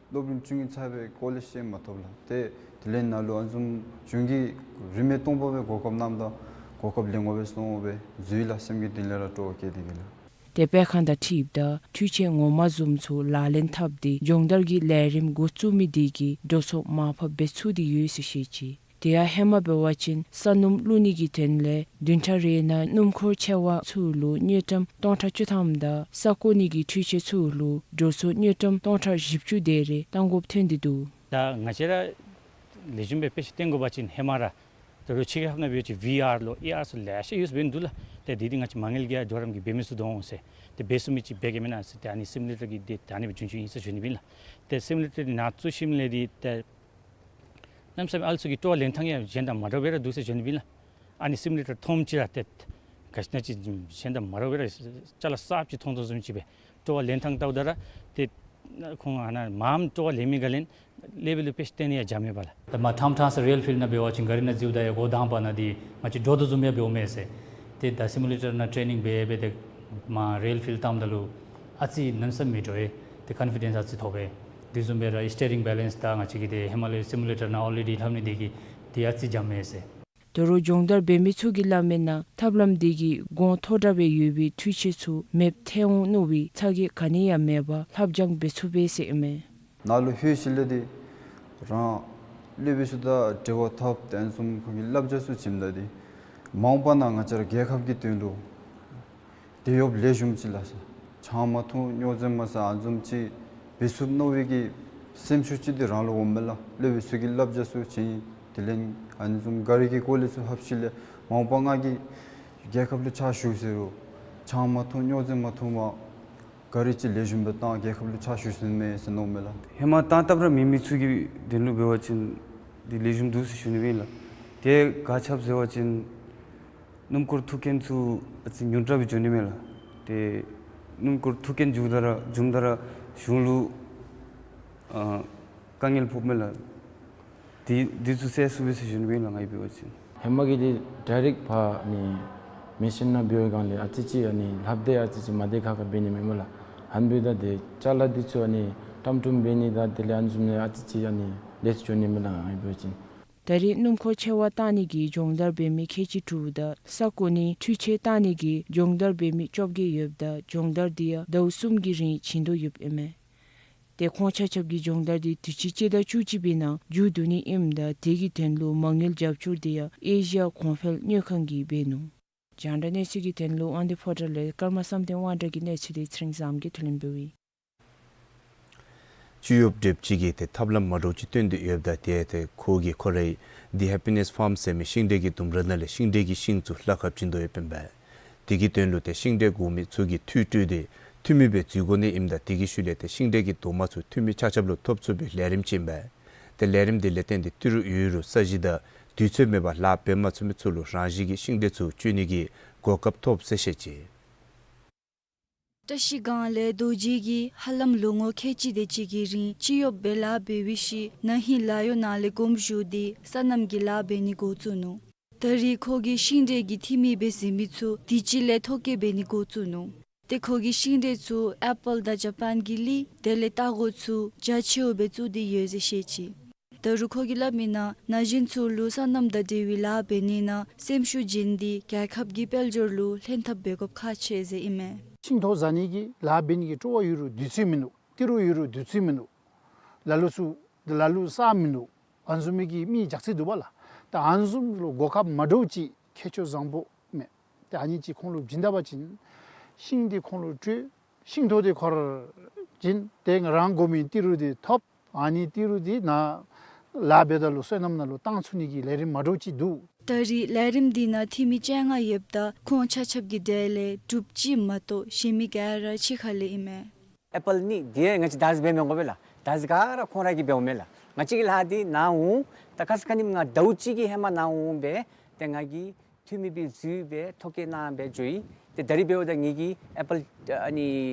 སློབ་རིམ་བཅུ་གཉིས་ཚར་བའི་སྐོར་ལས་ཤེས་མ་ཐོབ་ལགས། ཏེ་དེ་ལས་ནཱ་ལུ་ཨ་ནི་བཟུམ་གཞུང་གིས་རིན་མེད་སྟོང་པ་སྦེ་གོ་སྐབས་རྣམས་དང་གོ་སྐབས་ལེན་དགོ་པས་གསུངས་པས་འཛུལ་ཡི་ལགས། སེམས་ཀྱི་གཏིང་ལས་ར་སྤྲོ་བ་སྐྱེས་ཏེ་གིས་ལགས། ཏེ་སྤེལ་ཁང་དང་འཁྲིལཝ་ད་འཕྲུལ་ཆས་ངོ་མ་བཟུམ་ཚུ་ལག་ལེན་འཐབ་སྟེ་སྦྱོང་བརྡར་གྱི་ལས་རིམ་འགོ་བཙུགས་མི་དེ་གིས་འགྲོ་སོང་མར་ཕབ་འབད་ཚུགས་ཏེ་ཡོད་ཟེར་བཤད་ཅི། དེ་ཡང་ཧེ་མ་འབད་བ་ཅིན་ས་སྣུམ་བླུག་ནི་གི་དོན་ལས་བདུན་ཕྲག་རེ་ནང་སྣུམ་འཁོར་ཆེ་བ་ཚུ་ལུ་དངུལ་ཀྲམ་སྟོང་ཕྲག་བཅུ་ཐམ་དང་ས་རྐོ་ནི་གི་འཕྲུལ་ཆས་ཚུ་ལུ་འགྲོ་སོང་དངུལ་ཀྲམ་སྟོང་ཕྲག་བཞི་བཅུ་དེ་རེ་བཏང་དགོཔ་ཐོན་ཏེ་འདུག། ད་ང་བཅས་ར་ལེགས་ཤོམ་སྦེ་དཔེ་ཅིག་སྟོན་དགོ་པ་ཅིན་ཧེ་མ་ར་ད་རུང་ཕྱི་རྒྱལ་ཁབ་ནང་འབད་བ་ཅིན་ཝི་ཨར་ལོ་ཨེ་ཨར་ཚུ་ལེ་ཤ་ཡོད་ཟེར་འབད་ནི་འདུག་ལགས། ཏེ་དེ་འདི་ང་བཅས་མ་དངུལ་གྱི་གྲོགས་རམ་གྱིས་འབད་མི་ཚུགས་དོ་འོང་ཟེར། ཏེ་འབད་ཚུགས་མི་ཅིག་འབད་གེ་མེན་ན་ཟེར། ཏེ་ཨ་ནི་སི་མུ་ལེ་ཊར་གྱི་འདི་ད་ཨ་ནི་སྦེ་བྱུང་བྱུངམ་ཨིན་ཟེར་ཞུ་ནི་ཨིན་ལགས། ཏེ་སི་མུ་ལེ་ཊར་འདི་ནང་བཙུགས་ཞིནམ་ལས་འདི་ཏེ་གནམ་མེད་ས་མེད་ཨ་ལུ་ཚུ་གི་སྤྲོ་བ་ལེན་ཐངས་ཡང་གཞན་དང་མ་འདྲཝ་སྦེ་ར་འདུག་ཟེར་ཞུ་ནི་ཨིན་ལགས། ཨ་ནི་སི་མུ་ལེ་ཊར་མཐོངམ་ཅིག་ར་ཏེ་ག་ཅི་ན་ཅིག་གཞན་དང་མ་འདྲཝ་སྦེ་ར་ཅ་ལ་གསརཔ་ཅིག་མཐོང་དོ་བཟུམ་ཅིག་སྦེ་སྤྲོ་བ་ལེན་ཐངས་བལྟཝ་ད་ར་ཏེ་ཁོང་ཨ་ནཱ་མངམ་སྤྲོ་བ་ལེན་མི་ག་ལས་ལེ་བལ་ལུ་དཔེ་ཅིག་སྟོན་ནི་ཡང་འཇམ་མས་པ་ལགས། ད་མར་ཕྲང་ཕྲང་ས་རི་ཡལ་ཕིལཌ་ནང་འབད་བ་ཅིན་ག་རི་ནང་འཛུལཝ་ད་ཡང་འགོ་དང་པ་ནང་འདི་ང་བཅས་འདྲོག་དོ་བཟུམ་ཡང་འབདཝ་མས་ཟེར། ཏེ་ད་སི་མུ་ལེ་ཊར་ནང་ཊེ་ནིང་འབད་འབད་དེ་མར་རི་ཡལ་ཕིལཌ་བཏངམ་ད་ལུ་ཨ་ཙི་གནམ་མེད་ས་མེད་མི་འདྲོག་པས། ཏེ་ཀོན་ཕི་ཌེནསི་ཨ་ཙི་ཐོབ་པས། དེ་བཟུམ་སྦེ་ར་སི་ཊི་ཡ་རིང་བེ་ལེནསི་དང་ང་བཅས་ཀྱི་ཏེ་ཧེ་མ་ལས་སི་མུ་ལེ་ཊར་ནང་ཨོ་རེ་ཌི་ལྷབ་ནི་དེ་གིས་ཏེ་ཨ་ཙི་འཇམ་མས་ཟེར། ད་རུང་སྦྱོང་བརྡར་འབད་མི་ཚུ་གིས་སླབ་མིའི་ནང་ཐབས་ལམ་དེ་གིས་གོང་མཐོ་དྲགས་སྦེ་ཡོད་པའི་འཕྲུལ་ཆས་ཚུ་མེདཔ་ཐལ་འོང་མནོ་བའི་ཚ་གྱང་ག་ནི་ཡང་མེད་པར་ལྷབ་སྦྱང་འབད་ཚུགས་པས་ཟེར་ཨིན་མས། ནཱ་ལུ་ལྷོད་ཞིནམ་ལས་འདི་རང་སློབ་དཔོན་ཚུ་དང་འབྲེལ་བ་འཐབ་སྟེ་ཨ་ནི་བཟུམ་ཁོང་གི་བསླབ་བྱ་ཚུ་བྱིནམ་ད་འདི་མ་འོངས་པ་ནང་ང་བཅས་ར་རྒྱལ་ཁབ་ཀྱི་དོན་ལུ་དེད་གཡོགཔ་ལེགས་ཤོམ་ཅིག་ལགས་སོ། ཆང་མ་འཐུང་རྙོག་འཛིང་མ་ཟ་ཨ་ནི་བཟུམ་ཅིག་འབད་ཚུགས་མནོ་བའི་གི་སེམས་ཤུགས་ཅིག་འདི་རང་ལུ་འོངམ་མས་ལགས། སློབ་དཔོན་ཚུ་གིས་བསླབ་བྱ་ཚུ་བྱིན། དེ་ལས་ཨ་ནི་བཟུམ་ག་རི་གི་སྐོར་ལས་ཚུ་ལྷབ་ཞིནམ་ལས་མ་འོངས་པ་ང་གིས་རྒྱལ་ཁབ་ལུ་ཕྱག་ཞུ་ཟེར་རུང་ཆང་མ་འཐུང་རྙོག་འཛིང་མ་འཐུང་བར་ག་རི་ཅིག་ལེགས་ཤོམ་སྦེ་བཏང་རྒྱལ་ཁབ་ལུ་ཕྱག་ཞུ་ཚུགས་མས་ཟེར་མནོཝ་མས་ལགས། ཧེ་མ་བཏང་བཏངམ་ར་མེད་མི་ཚུ་གི་དོན་ལུ་འབད་བ་ཅིན་འདི་ལེགས་ཤོམ་འདུག་ཟེར་ཞུ་ནི་ཨིན་ལགས། དེ་ག་ཅི་འབད་ཟེར་བ་ཅིན་སྣུམ་འཁོར་ཐུག་རྐྱེན་ཚུ་ཨ་ཙི་ཉུང་དྲགས་སྦེ་འགྱོ་ནི་མས་ལགས། དེ་སྣུམ་འཁོར་ཐུག་རྐྱེན་འགྱོཝ་ད་ར་འགྱོཝ་ད་ར་གཞུང་ལུ་ཨ་དཀའ་ངལ་ཕོགཔ་མས་ལགས། དེ་དེ་ཚུ་སེལ་ཚུགས་པས་ཟེར་ཞུ་ནི་ཨིན་ལགས་ང་གིས་འབད་བ་ཅིན། ཧེ་མ་གི་འདི་ཌའི་རེཀཊ་ཕར་ཨ་ནི་མེ་ཤིན་ནང་འབད་བའི་སྒང་ལས་ཨ་ཙི་ཅིག་ཨ་ནི་ལྷབ་སྟེ་ཨ་ཙི་ཅིག་མ་བདེ་ཁག་ཁ་འབད་ནི་མས་སྨོ་ལགས། ཨ་ནི་འབདཝ་ད་འདི་ཅ་ལ་འདི་ཚུ་ཨ་ནི་ཀྲམ་ཀྲུམ་འབད་ནི་དང་དེ་ལས་ཨ་ནི་བཟུམ་ལས་ཨ་ཙི་ཅིག་ཨ་ནི་ལེགས་སུ་འགྱོ་ནི་མས་ལགས་ང་གིས་འབད་བ་ཅིན། ད་རེས་སྣུམ་འཁོར་ཆེ་བ་བཏང་ནི་གི་སྦྱོང་བརྡར་འབད་མི་ཁལ་གཅིག་དྲུག་དང་ས་གོ་ནས་འཕྲུལ་ཆས་བཏང་ནི་གི་སྦྱོང་བརྡར་འབད་མི་བཅོ་བརྒྱད་ཡོདཔ་ད་སྦྱོང་བརྡར་འདི་ཡང་ཟླཝ་གསུམ་གྱི་རིང་བྱིན་དོ་ཡོདཔ་ཨིན་མས། དེ་ཁོང་ཆ་ཁྱབ་ཀྱིས་སྦྱོང་བརྡར་འདི་དུས་ཅི་སྤྱི་ཟླ་བཅུ་གཅིག་པའི་ནང་མཇུག་བསྡུ་ནི་ཨིནམ་ད་དེ་གི་དོན་ལུ་མ་དངུལ་རྒྱབ་སྐྱོར་འདི་ཡང་ཨེ་ཤི་ཡ་གོང་འཕེལ་དངུལ་ཁང་གིས་འབད་ནུག། རྒྱང་བསྒྲགས་གནས་ཚུལ་གྱི་དོན་ལུ་དབང་འདུས་ཕོ་བྲང་ལས་ཀརྨ་བསམ་གཏན་དབང་གྲགས་ཀྱི་གནས་ཚུལ་འདི་ཚེ་རིང་བཟངམོ་གིས་བསྡུ་ལེན་འབདཝ་ཨིན། སྤྱི་གཡོགཔ་དེ་ཅིག་གིས་ཏེ་ཐབས་ལམ་མ་འདྲཝ་ཅིག་སྟོན་ཏེ་ཡོདཔ་ད་ཏེ་ཏེ་ཁོ་གིས་ཁོ་རའི་The Happiness Farm ཟེར་མི་ཤིང་འབྲས་ཀྱི་ལྡུམ་ར་ནང་ལས་ཤིང་འབྲས་ཀྱི་ཤིང་ཚུ་ལྷ་ཁར་བྱིན་དོ་ཡོདཔ་ཨིན་པས། དེ་གི་དོན་ལུ་ཏེ་ཤིང་འབྲས་དགོ་མི་ཚུ་གིས་འཐུས་སྤྲོད་དེ་འཐུས་མི་སྦེ་འཛུལ་དགོ་ནི་ཨིནམ་ད་དེ་གི་ཤུལ་ལས་ཏེ་ཤིང་འབྲས་ཀྱི་རྡོག་མ་ཚུ་འཐུས་མི་ཆ་ཁྱབ་ལུ་ཐོབ་ཚུགས་པའི་ལས་རིམ་ཅིག་ཨིན་པས། ཏེ་ལས་རིམ་དེ་ལས་བརྟེན་ཏེ་ཏི་རུ་ཡོད་རུང་ས་གཞི་དང་དུས་ཚོད་མེད་པར་ལཱ་འབད་མ་ཚུགས་མི་ཚུ་ལུ་རང་བཞིན་གྱི་ཤིང་འབྲས་ཚུ་སྤྱོད་ནི་གི་གོ་སྐབས་ཐོབ་ཟེར་བཤད་ཅི། བཀྲ་ཤིས་སྒང་ལས་རྡོ་རྗེ་གིས་ཧ་ལམ་ལོ་ངོ་ཁལ་གཅིག་དེ་ཅིག་གི་རིང་སྤྱི་གཡོགཔ་སྦེ་ལཱ་འབད་བའི་ཤུལ་ན་ཧིང་ལཱ་གཡོག་ནང་ལས་དགོངསམ་ཞུ་སྟེ་སོ་ནམ་གྱི་ལཱ་འབད་ནི་འགོ་བཙུགས་ནུག། ད་རེས་ཁོ་གིས་ཤིང་འབྲས་ཀྱི་འཐུས་མི་སྦེ་གཟིགས་མི་ཚུ་དུས་ཅི་ལས་ཐོ་བཀོད་འབད་ནི་འགོ་བཙུགས་ནུག། ཏེ་ཁོ་གིས་ཤིང་འབྲས་ཚུ་ཨེ་པཱལ་དང་ཇ་པཱན་གྱི་ལི་དེ་ལས་སྟར་གོ་ཚུ་རྒྱ་ཆེཝ་སྦེ་བཙུགས་ཏེ་ཡོད་ཟེར་བཤད་ཅི། ད་རུང་ཁོ་གིས་སླབ་མིའི་ནང་ན་གཞོན་ཚུ་ལུ་སོ་ནམ་དང་འབྲེལ་བའི་ལཱ་འབད་ནི་ནང་སེམས་ཤུགས་བྱིན་ཏེ་རྒྱལ་ཁབ་ཀྱི་དཔལ་འབྱོར་ལུ་ལྷན་ཐབས་འབད་དགོཔ་ཁག་ཆེ་ཟེར་ཨིན་མས། ཤིང་ཐོག་བཟའ་ནི་གི་ལཱ་འབད་ནི་གི་སྤྲོ་བ་ཡོད་རུང་དུས་ཚོད་མིན་ནུག། ཏི་རུ་ཡོད་རུང་དུས་ཚོད་མིན་ནུག། ལ་ལུ་ཚུ་ལ་ལུ་ས་མིན་ནུག། ཨ་ནི་བཟུམ་མའི་གི་མི་རྒྱགས་ཚད་འདུག་པ་ལགས། ད་ཨ་ནི་བཟུམ་ལུ་གོ་སྐབས་མ་འདྲཝ་ཅིག་ཁྱད་ཆོས་བཟང་པོ་མས། ཏེ་ཨ་ནི་ཅིག་ཁོང་ལུ་བྱིན་ད་པ་ཅིན་ཤིང་འདི་ཁོང་ལུ་སྤྲོད། ཤིང་ཐོག་འདི་ཁོ་ར་བྱིན། ཏེ་རང་དགོ་མི་ཏི་རུ་འདི་ཐོབ། ཨ་ནི་ཏི་རུ་འདི་ནཱ་ལཱ་འབདཝ་ད་ལུ་སོ་ནམ་ནང་ལུ་བཏང་ཚུགས་ནི་གི་ལས་རིམ་མ་འདྲཝ་ཅིག་འདུག། ད་རེས་ལས་རིམ་འདི་ནང་འཐུས་མི་བཅོ་ལྔ་ཡོདཔ་ད་ཁོང་ཆ་ཁྱབ་ཀྱི་གྲས་ལས་འབྲུགཔ་གཅིག་མ་གཏོགས་གཞན་མི་ག་ར་ཕྱི་ཁ་ལས་ཨིན་མས། ཨེ་པཱལ་གཉིས་འདི་ང་བཅས་ད་རིས་འབད་མི་དགོ་པས་ལགས། ད་རིས་ག་ར་ཁོང་ར་གིས་འབདཝ་མས་ལགས། ང་བཅས་ཀྱི་ལཱ་འདི་ནཱ་འོང་ད་ཁ་ཙ་ཁ་ཉིནམ་ང་ཟླཝ་གཅིག་གི་ཧེ་མ་ནཱ་འོང་སྦེ་ཏེ་ང་གིས་འཐུས་མི་སྦེ་འཛུལ་སྦེ་ཐོ་བཀོད་གནང་སྦེ་འགྱོ་ཡི། ཏེ་ད་རིས་འབདཝ་ད་ངེ་གི་ཨེ་པཱལ་ཨ་ནི་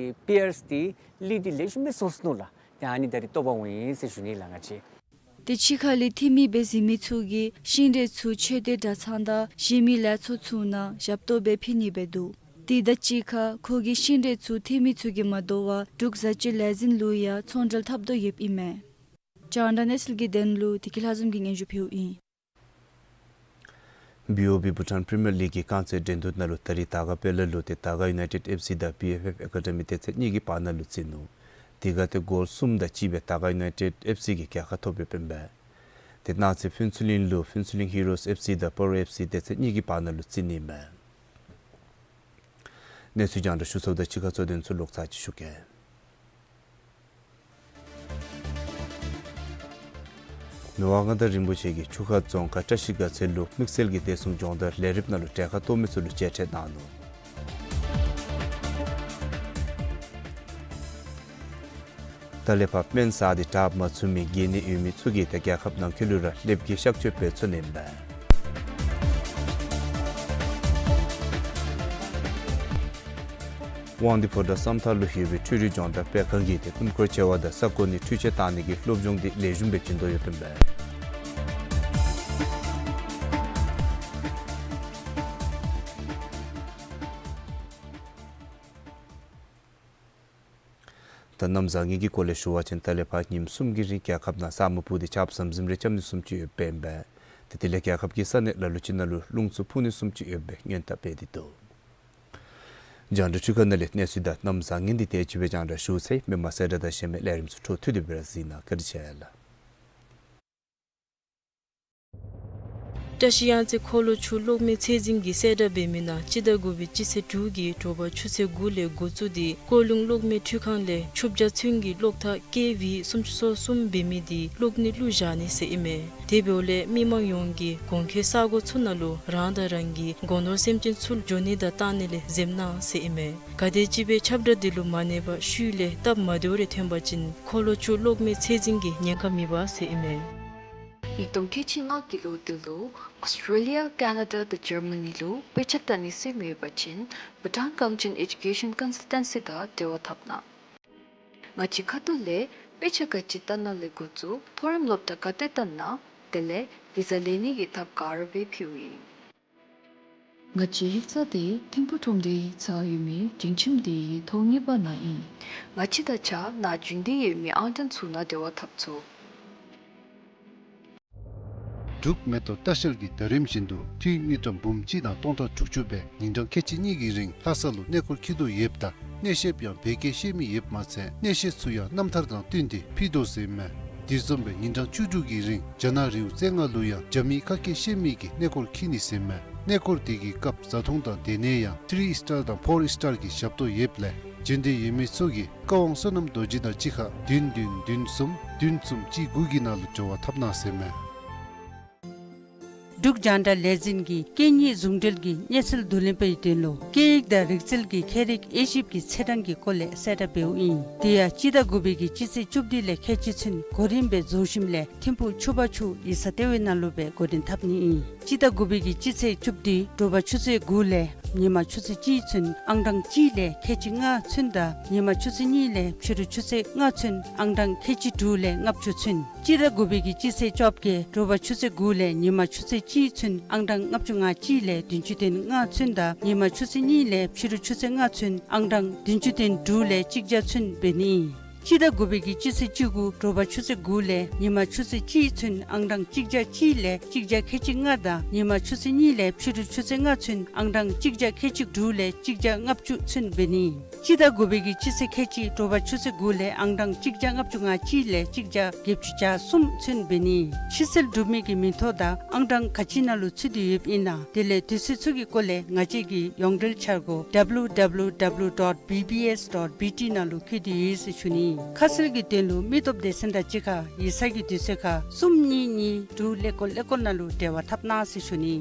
པི་ཡརསི་འདི་ལི་འདི་ལེགས་ཤོམ་སྦེ་སོང་སོ་ནུག་ལགས། ཏེ་ཨ་ནི་ད་རིས་བཏོག་པར་འོང་ཡི་ཟེར་ཞུ་ནི་ལགས་ང་བཅས། ཏེ་ཕྱི་ཁ་ལས་འཐུས་མི་སྦེ་གཟིགས་མི་ཚུ་གིས་ཤིང་འབྲས་ཚུ་ཆོས་སྡེ་གྲྭ་ཚང་དང་གཞན་མི་ལས་ཚོགས་ཚུ་ནང་ཞབས་ཏོག་སྦེ་ཕུལ་ནི་སྦེ་འདུག། དེ་དང་གཅིག་ཁར་ཁོ་གིས་ཤིང་འབྲས་ཚུ་འཐུས་མི་ཚུ་གིས་མ་དོ་བར་འབྲུག་བཟའ་སྤྱོད་ལས་འཛིན་ལུ་ཡང་ཚོང་འབྲེལ་འཐབ་དོ་ཡོདཔ་ཨིན་མས། རྒྱང་བསྒྲགས་གནས་ཚུལ་གྱི་དོན་ལུ་བདེ་སྐྱིད་ལྷ་འཛོམས་ཀྱིས་སྙན་ཞུ་ཕུལཝ་ཨིན། བི་ཨོ་བི་བྷུ་ཊཱན་པི་རི་མི་ཡར་ལིག་གི་རྐང་རྩེད་འགྲན་བསྡུར་ནང་ལུ་ད་རིས་དར་དཀར་དཔལ་ལ་ལུ་ཏེ་དར་དཀར་ཡུ་ནའི་ཊེཌ་ཨེཕ་སི་དང་བི་ཨེཕ་ཨེཕ་ཨེ་ཀ་ཌི་མི་སྡེ་ཚན་གཉིས་ཀྱི་བར་ན་ལུ་རྩེད་ནུག། དེ་ཁར་ཏེ་གོལ་གསུམ་དང་གཅིག་སྦེ་དར་དཀར་ཡུ་ནའི་ཊེཌ་ཨེཕ་སི་གིས་རྒྱལ་ཁ་ཐོབ་ཡོདཔ་ཨིན་པས། ཏེ་གནངས་ཚེ་ཕུན་ཚོགས་གླིང་ལུ་ཕུན་ཚོགས་གླིང་ཧི་རོསི་ཨེཕ་སི་དང་སྤ་རོ་ཨེཕ་སི་སྡེ་ཚན་གཉིས་ཀྱི་བར་ན་ལུ་རྩེད་ནི་ཨིན་པས། གནས་ཚུལ་རྒྱང་བསྒྲགས་ཞུ་ཚརཝ་ད་ཕྱི་ཁར་གཙོ་དོན་ཚུ་ལོག་ཚར་ཅིག་ཞུ་གེ། མི་དབང་མངའ་བདག་རིན་པོ་ཆེ་གིས་ཆུ་ཁ་རྫོང་ཁག་བཀྲ་ཤིས་དགའ་ཚལ་ལུ་དམིགས་བསལ་གྱི་བདེ་སྲུང་སྦྱོང་བརྡར་ལས་རིམ་ནང་ལུ་གྲལ་ཁར་གཏོགས་མི་ཚུ་ལུ་མཇལ་ཕྲད་གནང་ནུག། ད་ལས་ཕར་སྨན་ཟ་སྟེ་དྲག་མ་ཚུགས་མི་གྱེས་ནད་ཡོད་མི་ཚུ་གིས་ཏེ་རྒྱལ་ཁབ་ནང་འཁོད་ལུ་ར་ལེབ་ཀྱི་གཤག་བཅོས་འབད་ཚུགས་ནི་ཨིན་པས། དབང་འདུས་ཕོ་བྲང་བསམ་ཐང་ལུ་ཡོད་པའི་འཕྲུལ་རིག་སྦྱོང་བརྡར་སྤེལ་ཁང་གིས་ཏེ་སྣུམ་འཁོར་ཆེ་བ་དང་ས་གོ་ནས་འཕྲུལ་ཆས་བཏང་ནི་གི་སློབ་སྦྱོང་འདི་ལེགས་ཤོམ་སྦེ་བྱིན་དོ་ཡོདཔ་ཨིན་པས། ད་གནམ་བཟང་ངན་གྱི་སྐོར་ལས་ཞུ་བ་ཅིན་ད་ལས་ཕར་ཉིནམ་གསུམ་གྱི་རིང་རྒྱལ་ཁབ་ནང་ས་སྨུག་ཕུབ་སྟེ་ཆརཔ་ཟམ་ཟིམ་རེ་རྐྱབ་ནི་བཟུམ་ཅིག་ཡོདཔ་ཨིན་པས། ཏེ་དེ་ལས་རྒྱལ་ཁབ་ཀྱི་ས་གནས་ལ་ལུ་ཅིག་ནང་ལུ་རླུང་འཚུབ་ཕུ་ནི་བཟུམ་ཅིག་ཡོད་པའི་སྔོན་བརྡ་སྤེལ་ཏེ་འདུག། རྒྱང་བསྒྲགས་འཕྲུལ་ཁང་ནང་ལས་གནས་ཚུལ་དང་གནམ་བཟང་ངན་འདི་དེ་ཅིག་སྦེ་རྒྱང་བསྒྲགས་ཞུ་ཚར་ཡི། མི་མང་གསལ་བསྒྲགས་དང་གཞན་མི་ལས་རིམ་ཚུ་འཕྲོ་མཐུད་དེ་སྦེ་ར་གཟིགས་གནང། བཀའ་དྲིན་ཆེ་ལགས། བཀྲ་ཤིས་གཡང་རྩེ་འཁོར་ལོ་ཆུ་གློག་མེ་ཚད་འཛིན་གྱིས་གསལ་བསྒྲགས་འབད་མི་ནང་སྤྱི་ཟླ་དགུ་པའི་སྤྱི་ཚེས་དྲུག་གི་དྲོ་པ་ཆུ་ཚོད་དགུ་ལས་འགོ་བཙུགས་ཏེ་ཀོ་ལུང་གློག་མེ་འཕྲུལ་ཁང་ལས་ཆུ་བརྒྱ་ཚུན་གྱི་གློག་ཐག་ཀེ་ཝི་སུམ་ཅུ་སོ་གསུམ་འབད་མི་འདི་གློག་ནད་བླུགས་བཞག་ནི་ཟེར་ཨིན་མས། དེ་འབདཝ་ལས་མི་མང་ཡོངས་ཀྱིས་གོང་འཁོད་ས་གོ་ཚུ་ནང་ལུ་རང་དང་རང་གི་སྒོ་ནོར་སེམས་ཅན་ཚུ་འགྱོ་ནི་དང་བཏང་ནི་ལས་འཛེམ་གནང་ཟེར་ཨིན་མས། ག་དེམ་ཅིག་སྦེ་ཁྱབ་བསྒྲགས་འདི་ལུ་མ་གནས་པར་ཤུལ་ལས་སྟབས་མ་བདེཝ་རེ་ཐོན་པ་ཅིན་འཁོར་ལོ་ཆུ་གློག་མེ་ཚད་འཛིན་གྱིས་ཉེན་ཁ་མེད་པ་ཟེར་ཨིན་མས། ཉིས་སྟོང་ཁལ་གཅིག་ལྔ་གི་ལོ་འདི་ལུ་ཨོསི་ཊྲེ་ལི་ཡ་ཀེ་ན་ཌ་དང་འཇར་མ་ནི་ལུ་དཔེ་ཆ་ལྟ་ནི་སེམས་ཡོད་པ་ཅིན་བྷུ་ཊཱན་གངས་ཅན་ཨེ་ཌུ་ཀེ་ཤཱན་ཀོན་སཱལ་ཊན་སི་དང་འབྲེལ་བ་འཐབ་གནང་། ང་བཅས་ཁ་ཐུག་ལས་དཔེ་ཆ་ག་ཅི་ལྟ་ནི་ལས་འགོ་བཙུགས་མཐོ་རིམ་སློབ་གྲྭ་ག་ཏེ་ལྟ་ནི་དེ་ལས་བི་ཟ་ལེན་ནི་གི་ཐབས་ག་ར་སྦེ་ཕུལཝ་ཨིན། ང་བཅས་ཡིག་ཚང་འདི་ཐིམ་ཕུག་ཁྲོམ་སྡེའི་ཡིག་ཚང་ཡོད་མི་སྒྲིང་ཁྱིམ་འདི་ཐོག་གཉིས་པ་ནང་ཨིན། ང་བཅས་དང་གཅིག་ཁར་ནཱ་རྒྱུན་གཏན་ཡོད་མི་ཨང་གྲངས་ཚུ་ནང་འབྲེལ་བ་འཐབ་ཚུགས། འབྲུག་མེ་ཏོག་ལྟ་བཤལ་གྱིས་ཟླ་རིམ་བཞིན་དུ་འཐུས་དངུལ་ཀྲམ་འབུམ་གཅིག་དང་སྟོང་ཕྲག་དྲུག་ཅུ་སྦེ་ཉིན་གྲངས་ཁལ་གཅིག་གཉིས་ཀྱི་རིང་ལྷ་ས་ལུ་གནས་སྐོར་འཁྱིད་དོ་ཡོདཔ་ད་གནས་བཤདཔ་ཡང་བོད་སྐད་ཤེས་མི་ཡོདཔ་མ་ཚད་གནས་བཤད་ཚུ་ཡང་རྣམ་ཐར་དང་བསྟུན་ཏེ་ཕུལ་དོ་ཟེར་ཨིན་མས། དེ་བཟུམ་སྦེ་ཉིན་གྲངས་བཅུ་དྲུག་གི་རིང་རྒྱ་ནག་རི་བོ་རྩེ་ལྔ་ལུ་ཡང་རྒྱ་མིའི་ཁ་སྐད་ཤེས་མི་གིས་གནས་སྐོར་འཁྱིད་ནི་ཟེར་ཨིན་མས། གནས་སྐོར་དེ་གི་སྐབས་བཟའ་འཐུང་དང་སྡོད་གནས་ཡང་ཐི་རི་ཨིསི་ཊར་དང་ཕོར་ཨིསི་ཊར་གྱི་ཞབས་ཏོག་ཡོདཔ་ལས་བྱོན་འདོད་ཡོད་མི་ཚུ་གིས་བཀའ་དབང་བསོད་ནམས་རྡོ་རྗེ་དང་གཅིག་ཁར་བདུན་བདུན་བདུན་གསུམ་བདུན་གསུམ་གཅིག་དགུ་གི་ནང་ལུ་འབྲེལ་བ་འཐབ་གནང་ཟེར་ཨིན་མས། འབྲུག་རྒྱང་བསྒྲགས་ལས་འཛིན་གྱིས་སྐད་གཉིས་ཟུང་འབྲེལ་གྱི་གནས་ཚུལ་བསྡུ་ལེན་པའི་དོན་ལུ་སྐད་ཡིག་དང་རིག་རྩལ་གྱི་ཁྱད་རིག་དབྱེ་ཞིབ་ཀྱི་ཚེས་གྲངས་ཀྱི་སྐོར་ལས་གསལ་བསྒྲགས་འབདཝ་ཨིན། དེ་ཡང་སྤྱི་ཟླ་དགུ་པའི་གི་སྤྱི་ཚེས་བཅུ་བདུན་ལས་ཁལ་གཅིག་ཚུན་གོ་རིམ་སྦེ་རྫོང་གཞིས་ལས་ཐིམ་ཕུག་ཆུ་བར་ཆུ་ཡིག་ཚང་ལྟེ་བའི་ནང་ལུ་སྦེ་གོ་སྒྲིག་འཐབ་ནི་ཨིན། སྤྱི་ཟླ་དགུ་པའི་གི་སྤྱི་ཚེས་བཅུ་བདུན་དྲོ་པ་ཆུ་ཚོད་དགུ་ལས་ཉིན་མ་ཆུ་ཚོད་གཅིག་ཚུན་ཨང་གྲངས་གཅིག་ལས་ཁལ་གཅིག་ལྔ་ཚུན་དང་ཉིན་མ་ཆུ་ཚོད་གཉིས་ལས་ཕྱི་རུ་ཆུ་ཚོད་ལྔ་ཚུན་ཨང་གྲངས་ཁལ་གཅིག་དྲུག་ལས་ལྔ་བཅུ་ཚུན། སྤྱི་ཟླ་དགུ་པའི་གི་སྤྱི་ཚེས་བཅོ་བརྒྱད་དྲོ་པ་ཆུ་ཚོད་དགུ་ལས་ཉིན་མ་ཆུ་ཚོད་གཅིག་ཚུན་ཨང་གྲངས་ལྔ་བཅུ་ང་གཅིག་ལས་བདུན་ཅུ་དོན་ལྔ་ཚུན་དང་ཉིན་མ་ཆུ་ཚོད་གཉིས་ལས་ཕྱི་རུ་ཆུ་ཚོད་ལྔ་ཚུན་ཨང་གྲངས་བདུན་ཅུ་དོན་དྲུག་ལས་གཅིག་བརྒྱ་ཚུན་འབད་ནི་ཨིན། སྤྱི་ཟླ་དགུ་པའི་གི་སྤྱི་ཚེས་བཅུ་དགུ་དྲོ་པ་ཆུ་ཚོད་དགུ་ལས་ཉིན་མ་ཆུ་ཚོད་གཅིག་ཚུན་ཨང་གྲངས་གཅིག་བརྒྱ་གཅིག་ལས་གཅིག་བརྒྱ་ཁལ་གཅིག་ལྔ་དང་ཉིན་མ་ཆུ་ཚོད་གཉིས་ལས་ཕྱི་རུ་ཆུ་ཚོད་ལྔ་ཚུན་ཨང་གྲངས་གཅིག་བརྒྱ་ཁལ་གཅིག་དྲུག་ལས་གཅིག་བརྒྱ་ལྔ་བཅུ་ཚུན་འབད་ནི་ཨིན། སྤྱི་ཟླ་དགུ་པའི་གི་སྤྱི་ཚེས་ཁལ་གཅིག་དྲོ་པ་ཆུ་ཚོད་དགུ་ལས་ཨང་གྲངས་གཅིག་བརྒྱ་ལྔ་བཅུ་ང་གཅིག་ལས་གཅིག་བརྒྱ་བརྒྱད་ཅུ་གྱ་གསུམ་ཚུན་འབད་ནི། ཕྱིར་སེལ་གྲུབ་མི་གི་མིང་ཐོ་དང་ཨང་གྲངས་ག་ཅི་ནང་ལུ་ཚུད་དེ་ཡོདཔ་ཨིན་ན་དེ་ལས་དུས་ཚོད་ཚུ་གི་སྐོར་ལས་ང་བཅས་ཀྱི་ཡོངས་འབྲེལ་འཆར་སྒོ་W W W dot B B S dot B T ནང་ལུ་བཀོད་དེ་ཡོད་ཟེར་ཞུ་ནི། ཁ་གསལ་གྱི་དོན་ལུ་མི་སྟོབས་སྡེ་ཚན་དང་གཅིག་ཁར་ཡིག་ཚང་གི་དུས་ཚོད་ཁར་གསུམ་གཉིས་གཉིས་དྲུག་ཀླད་ཀོར་ཀླད་ཀོར་ནང་ལུ་འབྲེལ་བ་འཐབ་གནང་ཟེར་ཞུ་ནི།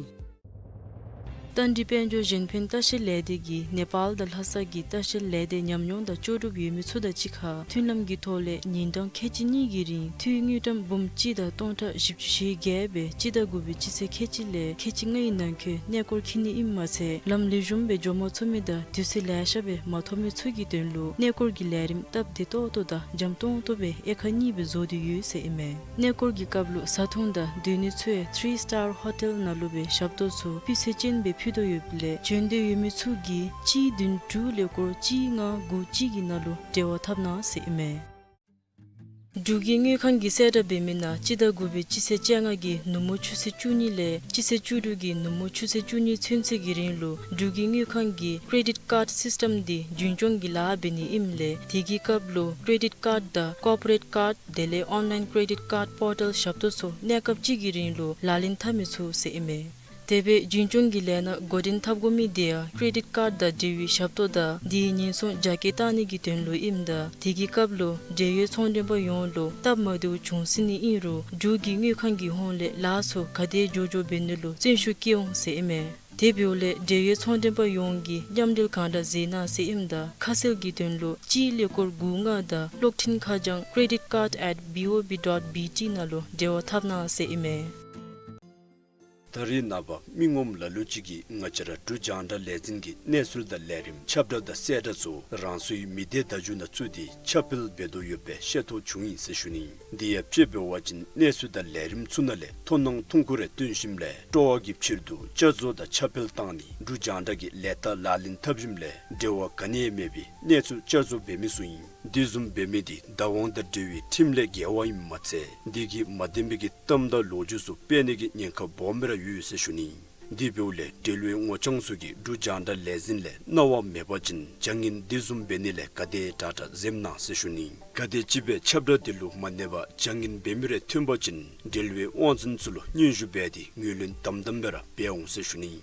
རྟ་མགྲིན་དཔལ་འབྱོར་གཞན་ཕན་ལྟ་བཤལ་ལས་སྡེ་གིས་ནེ་པཱལ་དང་ལྷ་ས་གི་ལྟ་བཤལ་ལས་སྡེ་ཉམས་མྱོང་དང་ལྕོགས་གྲུབ་ཡོད་མི་ཚུ་དང་གཅིག་ཁར་མཐུན་ལམ་གྱི་ཐོག་ལས་ཉིན་གྲངས་ཁལ་གཅིག་གཉིས་ཀྱི་རིང་འཐུས་དངུལ་ཀྲམ་འབུམ་གཅིག་དང་སྟོང་ཕྲག་བཞི་བཅུ་ཞེ་བརྒྱད་སྦེ་སྤྱི་ཟླ་དགུ་པའི་སྤྱི་ཚེས་ཁལ་གཅིག་ལས་ཁལ་གཅིག་ལྔའི་ནང་འཁོད་གནས་སྐོར་འཁྱིད་ནི་ཨིནམ་མ་ཚད་ལམ་ལེགས་ཤོམ་སྦེ་འགྱོ་མ་ཚུགས་མི་དང་དུས་ཚོད་ལེ་ཤ་སྦེ་མ་ཐོབ་མི་ཚུ་གི་དོན་ལུ་གནས་སྐོར་གྱི་ལས་རིམ་སྟབས་བདེ་ཏོག་ཏོ་དང་འཇམ་ཏོང་ཏོ་སྦེ་དབྱེ་ཁག་གཉིས་སྦེ་བཟོ་སྟེ་ཡོད་ཟེར་ཨིན་མས། གནས་སྐོར་གྱི་སྐབས་ལུ་བཟའ་འཐུང་དང་སྡོད་ནི་ཚུ་ཡང་ཐི་རི་སི་ཊར་ཧོ་ཊེལ་ནང་ལུ་སྦེ་ཞབས་ཏོག་ཚུ་སྤུས་ཚད་ཅན་སྦེ་ཕུལ་དོ་ཡོདཔ་ལས་བྱོན་འདོད་ཡོད་མི་ཚུ་གིས་གཅིག་བདུན་དྲུག་ཀླད་ཀོར་གཅིག་ལྔ་དགུ་གཅིག་གི་ནང་ལུ་འབྲེལ་བ་འཐབ་གནང་ཟེར་ཨིན་མས། འབྲུག་གི་དངུལ་ཁང་གིས་གསལ་བསྒྲགས་འབད་མི་ནང་སྤྱི་ཟླ་དགུ་པའི་སྤྱི་ཚེས་བཅོ་ལྔ་གི་ནུབ་མོ་ཆུ་ཚོད་བཅུ་གཉིས་ལས་སྤྱི་ཚེས་བཅུ་དྲུག་གི་ནུབ་མོ་ཆུ་ཚོད་བཅུ་གཉིས་ཚུན་ཚོད་ཀྱི་རིང་ལུ་འབྲུག་གི་དངུལ་ཁང་གི་ཀེ་རེ་ཌིཊ་ཀཱཌ་སིསི་ཊམ་འདི་རྒྱུན་སྐྱོང་གི་ལཱ་འབད་ནི་ཨིནམ་ལས་དེ་གི་སྐབས་ལུ་ཀེ་རེ་ཌིཊ་ཀཱཌ་དང་ཀོར་པོ་རེཊ་ཀཱཌ་དེ་ལས་ཨོན་ལའིན་ཀེ་རེ་ཌིཊ་ཀཱཌ་པོར་ཊལ་ཞབས་ཏོག་ཚུ་གནས་སྐབས་གཅིག་གི་རིང་ལུ་ལག་ལེན་འཐབ་མི་ཚུགས་ཟེར་ཨིན་མས། དེ་སྦེ་རྒྱུན་སྐྱོང་གི་ལས་སྣ་འགོ་འདྲེན་འཐབ་དགོ་མི་དེ་ཡང་ཀེ་རེ་ཌིཊ་ཀཱཌ་དང་འབྲེལ་བའི་ཞབས་ཏོག་དང་དེའི་ཉེན་སྲུང་རྒྱ་སྐྱེད་བཏང་ནི་གི་དོན་ལུ་ཨིནམ་ད་དེ་གི་སྐབས་ལུ་འབྲེལ་ཡོད་ཚོང་མགྲོན་པ་ཡོངས་ལུ་སྟབས་མ་བདེཝ་བྱུང་སྲིད་ནི་ཨིན་རུང་འབྲུག་གི་དངུལ་ཁང་གི་ཧོངས་ལས་ལཱ་ཚུ་ག་དེ་མགྱོགས་མགྱོགས་འབད་ནི་ལུ་བརྩོན་ཤུགས་བསྐྱེད་འོང་ཟེར་ཨིན་མས། དེ་འབདཝ་ལས་འབྲེལ་ཡོད་ཚོང་མགྲོན་པ་ཡོངས་ཀྱིས་མཉམ་འབྲེལ་གང་དྲག་མཛད་གནང་ཟེར་ཨིནམ་ད་ཁ་གསལ་གྱི་དོན་ལུ་གཅིག་ཀླད་ཀོར་དགུ་ལྔ་དང་གློག་འཕྲིན་ཁ་བྱང་credit card at B O B dot B T ནང་ལུ་འབྲེལ་བ་འཐབ་གནང་ཟེར་ཨིན་མས། ད་རེས་ནངས་པ་མི་ངོམ་ལ་ལུ་ཅིག་གིས་ང་བཅས་ར་འབྲུག་རྒྱང་བསྒྲགས་ལས་འཛིན་གྱི་གནས་ཚུལ་དང་ལས་རིམ་ཁྱབ་བསྒྲགས་དང་གསལ་བསྒྲགས་ཚུ་རང་སོའི་མི་སྡེ་བརྡ་བརྒྱུད་ནང་བཙུགས་ཏེ་ཁྱབ་སྤེལ་འབད་དོ་ཡོདཔ་སྦེ་ཤེས་རྟོགས་བྱུང་ཡི་ཟེར་ཞུ་ནི། དེ་ཡང་དཔྱེ་འབད་བ་ཅིན་གནས་ཚུལ་དང་ལས་རིམ་ཚུ་ནང་ལས་མཐོང་སྣང་ཐུང་ཀུ་རེ་སྟོན་ཞིནམ་ལས་སྤྲོ་བ་གི་ཕྱིར་དུ་བསྐྱར་བཟོ་དང་ཁྱབ་སྤེལ་བཏང་ནི་འབྲུག་རྒྱང་བསྒྲགས་ཀྱི་ལས་རྟགས་ལག་ལེན་འཐབ་ཞིནམ་ལས་འབྲེལ་བ་ག་ནི་ཡང་མེད་པའི་གནས་ཚུལ་བསྐྱར་བཟོ་འབད་མི་ཚུ་ཨིན། འདི་བཟུམ་འབད་མི་འདི་བདག་དབང་དང་འབྲེལ་བའི་ཁྲིམས་ལས་འགལ་བ་ཨིནམ་མ་ཚད་འདི་གིས་མ་བདེན་པའི་གི་གཏམ་དང་ལོ་རྒྱུས་ཚུ་སྤེལ་ནི་གི་ཉེན་ཁ་སྦོམ་སྦེ་ར་ཡོད་ཟེར་ཞུ་ནི། དེ་འབདཝ་ལས་འབྲེལ་བའི་ངོ་རྐྱང་ཚུ་གིས་འབྲུག་རྒྱང་བསྒྲགས་ལས་འཛིན་ལས་གནང་བ་མེད་པ་ཅིན་བྱ་ངན་འདི་བཟུམ་འབད་ནི་ལས་ག་དེ་དྲག་དྲག་འཛེམ་གནང་ཟེར་ཞུ་ནི། ག་དེམ་ཅིག་སྦེ་ཁྱབ་བསྒྲགས་འདི་ལུ་མ་གནས་པར་བྱ་ངན་འབད་མི་རེ་ཐོན་པ་ཅིན་འབྲེལ་བའི་དབང་འཛིན་ཚུ་ལུ་སྙན་ཞུ་འབད་དེ་ངོས་ལེན་དམ་དམ་སྦེ་ར་འབད་འོང་ཟེར་ཞུ་ནི།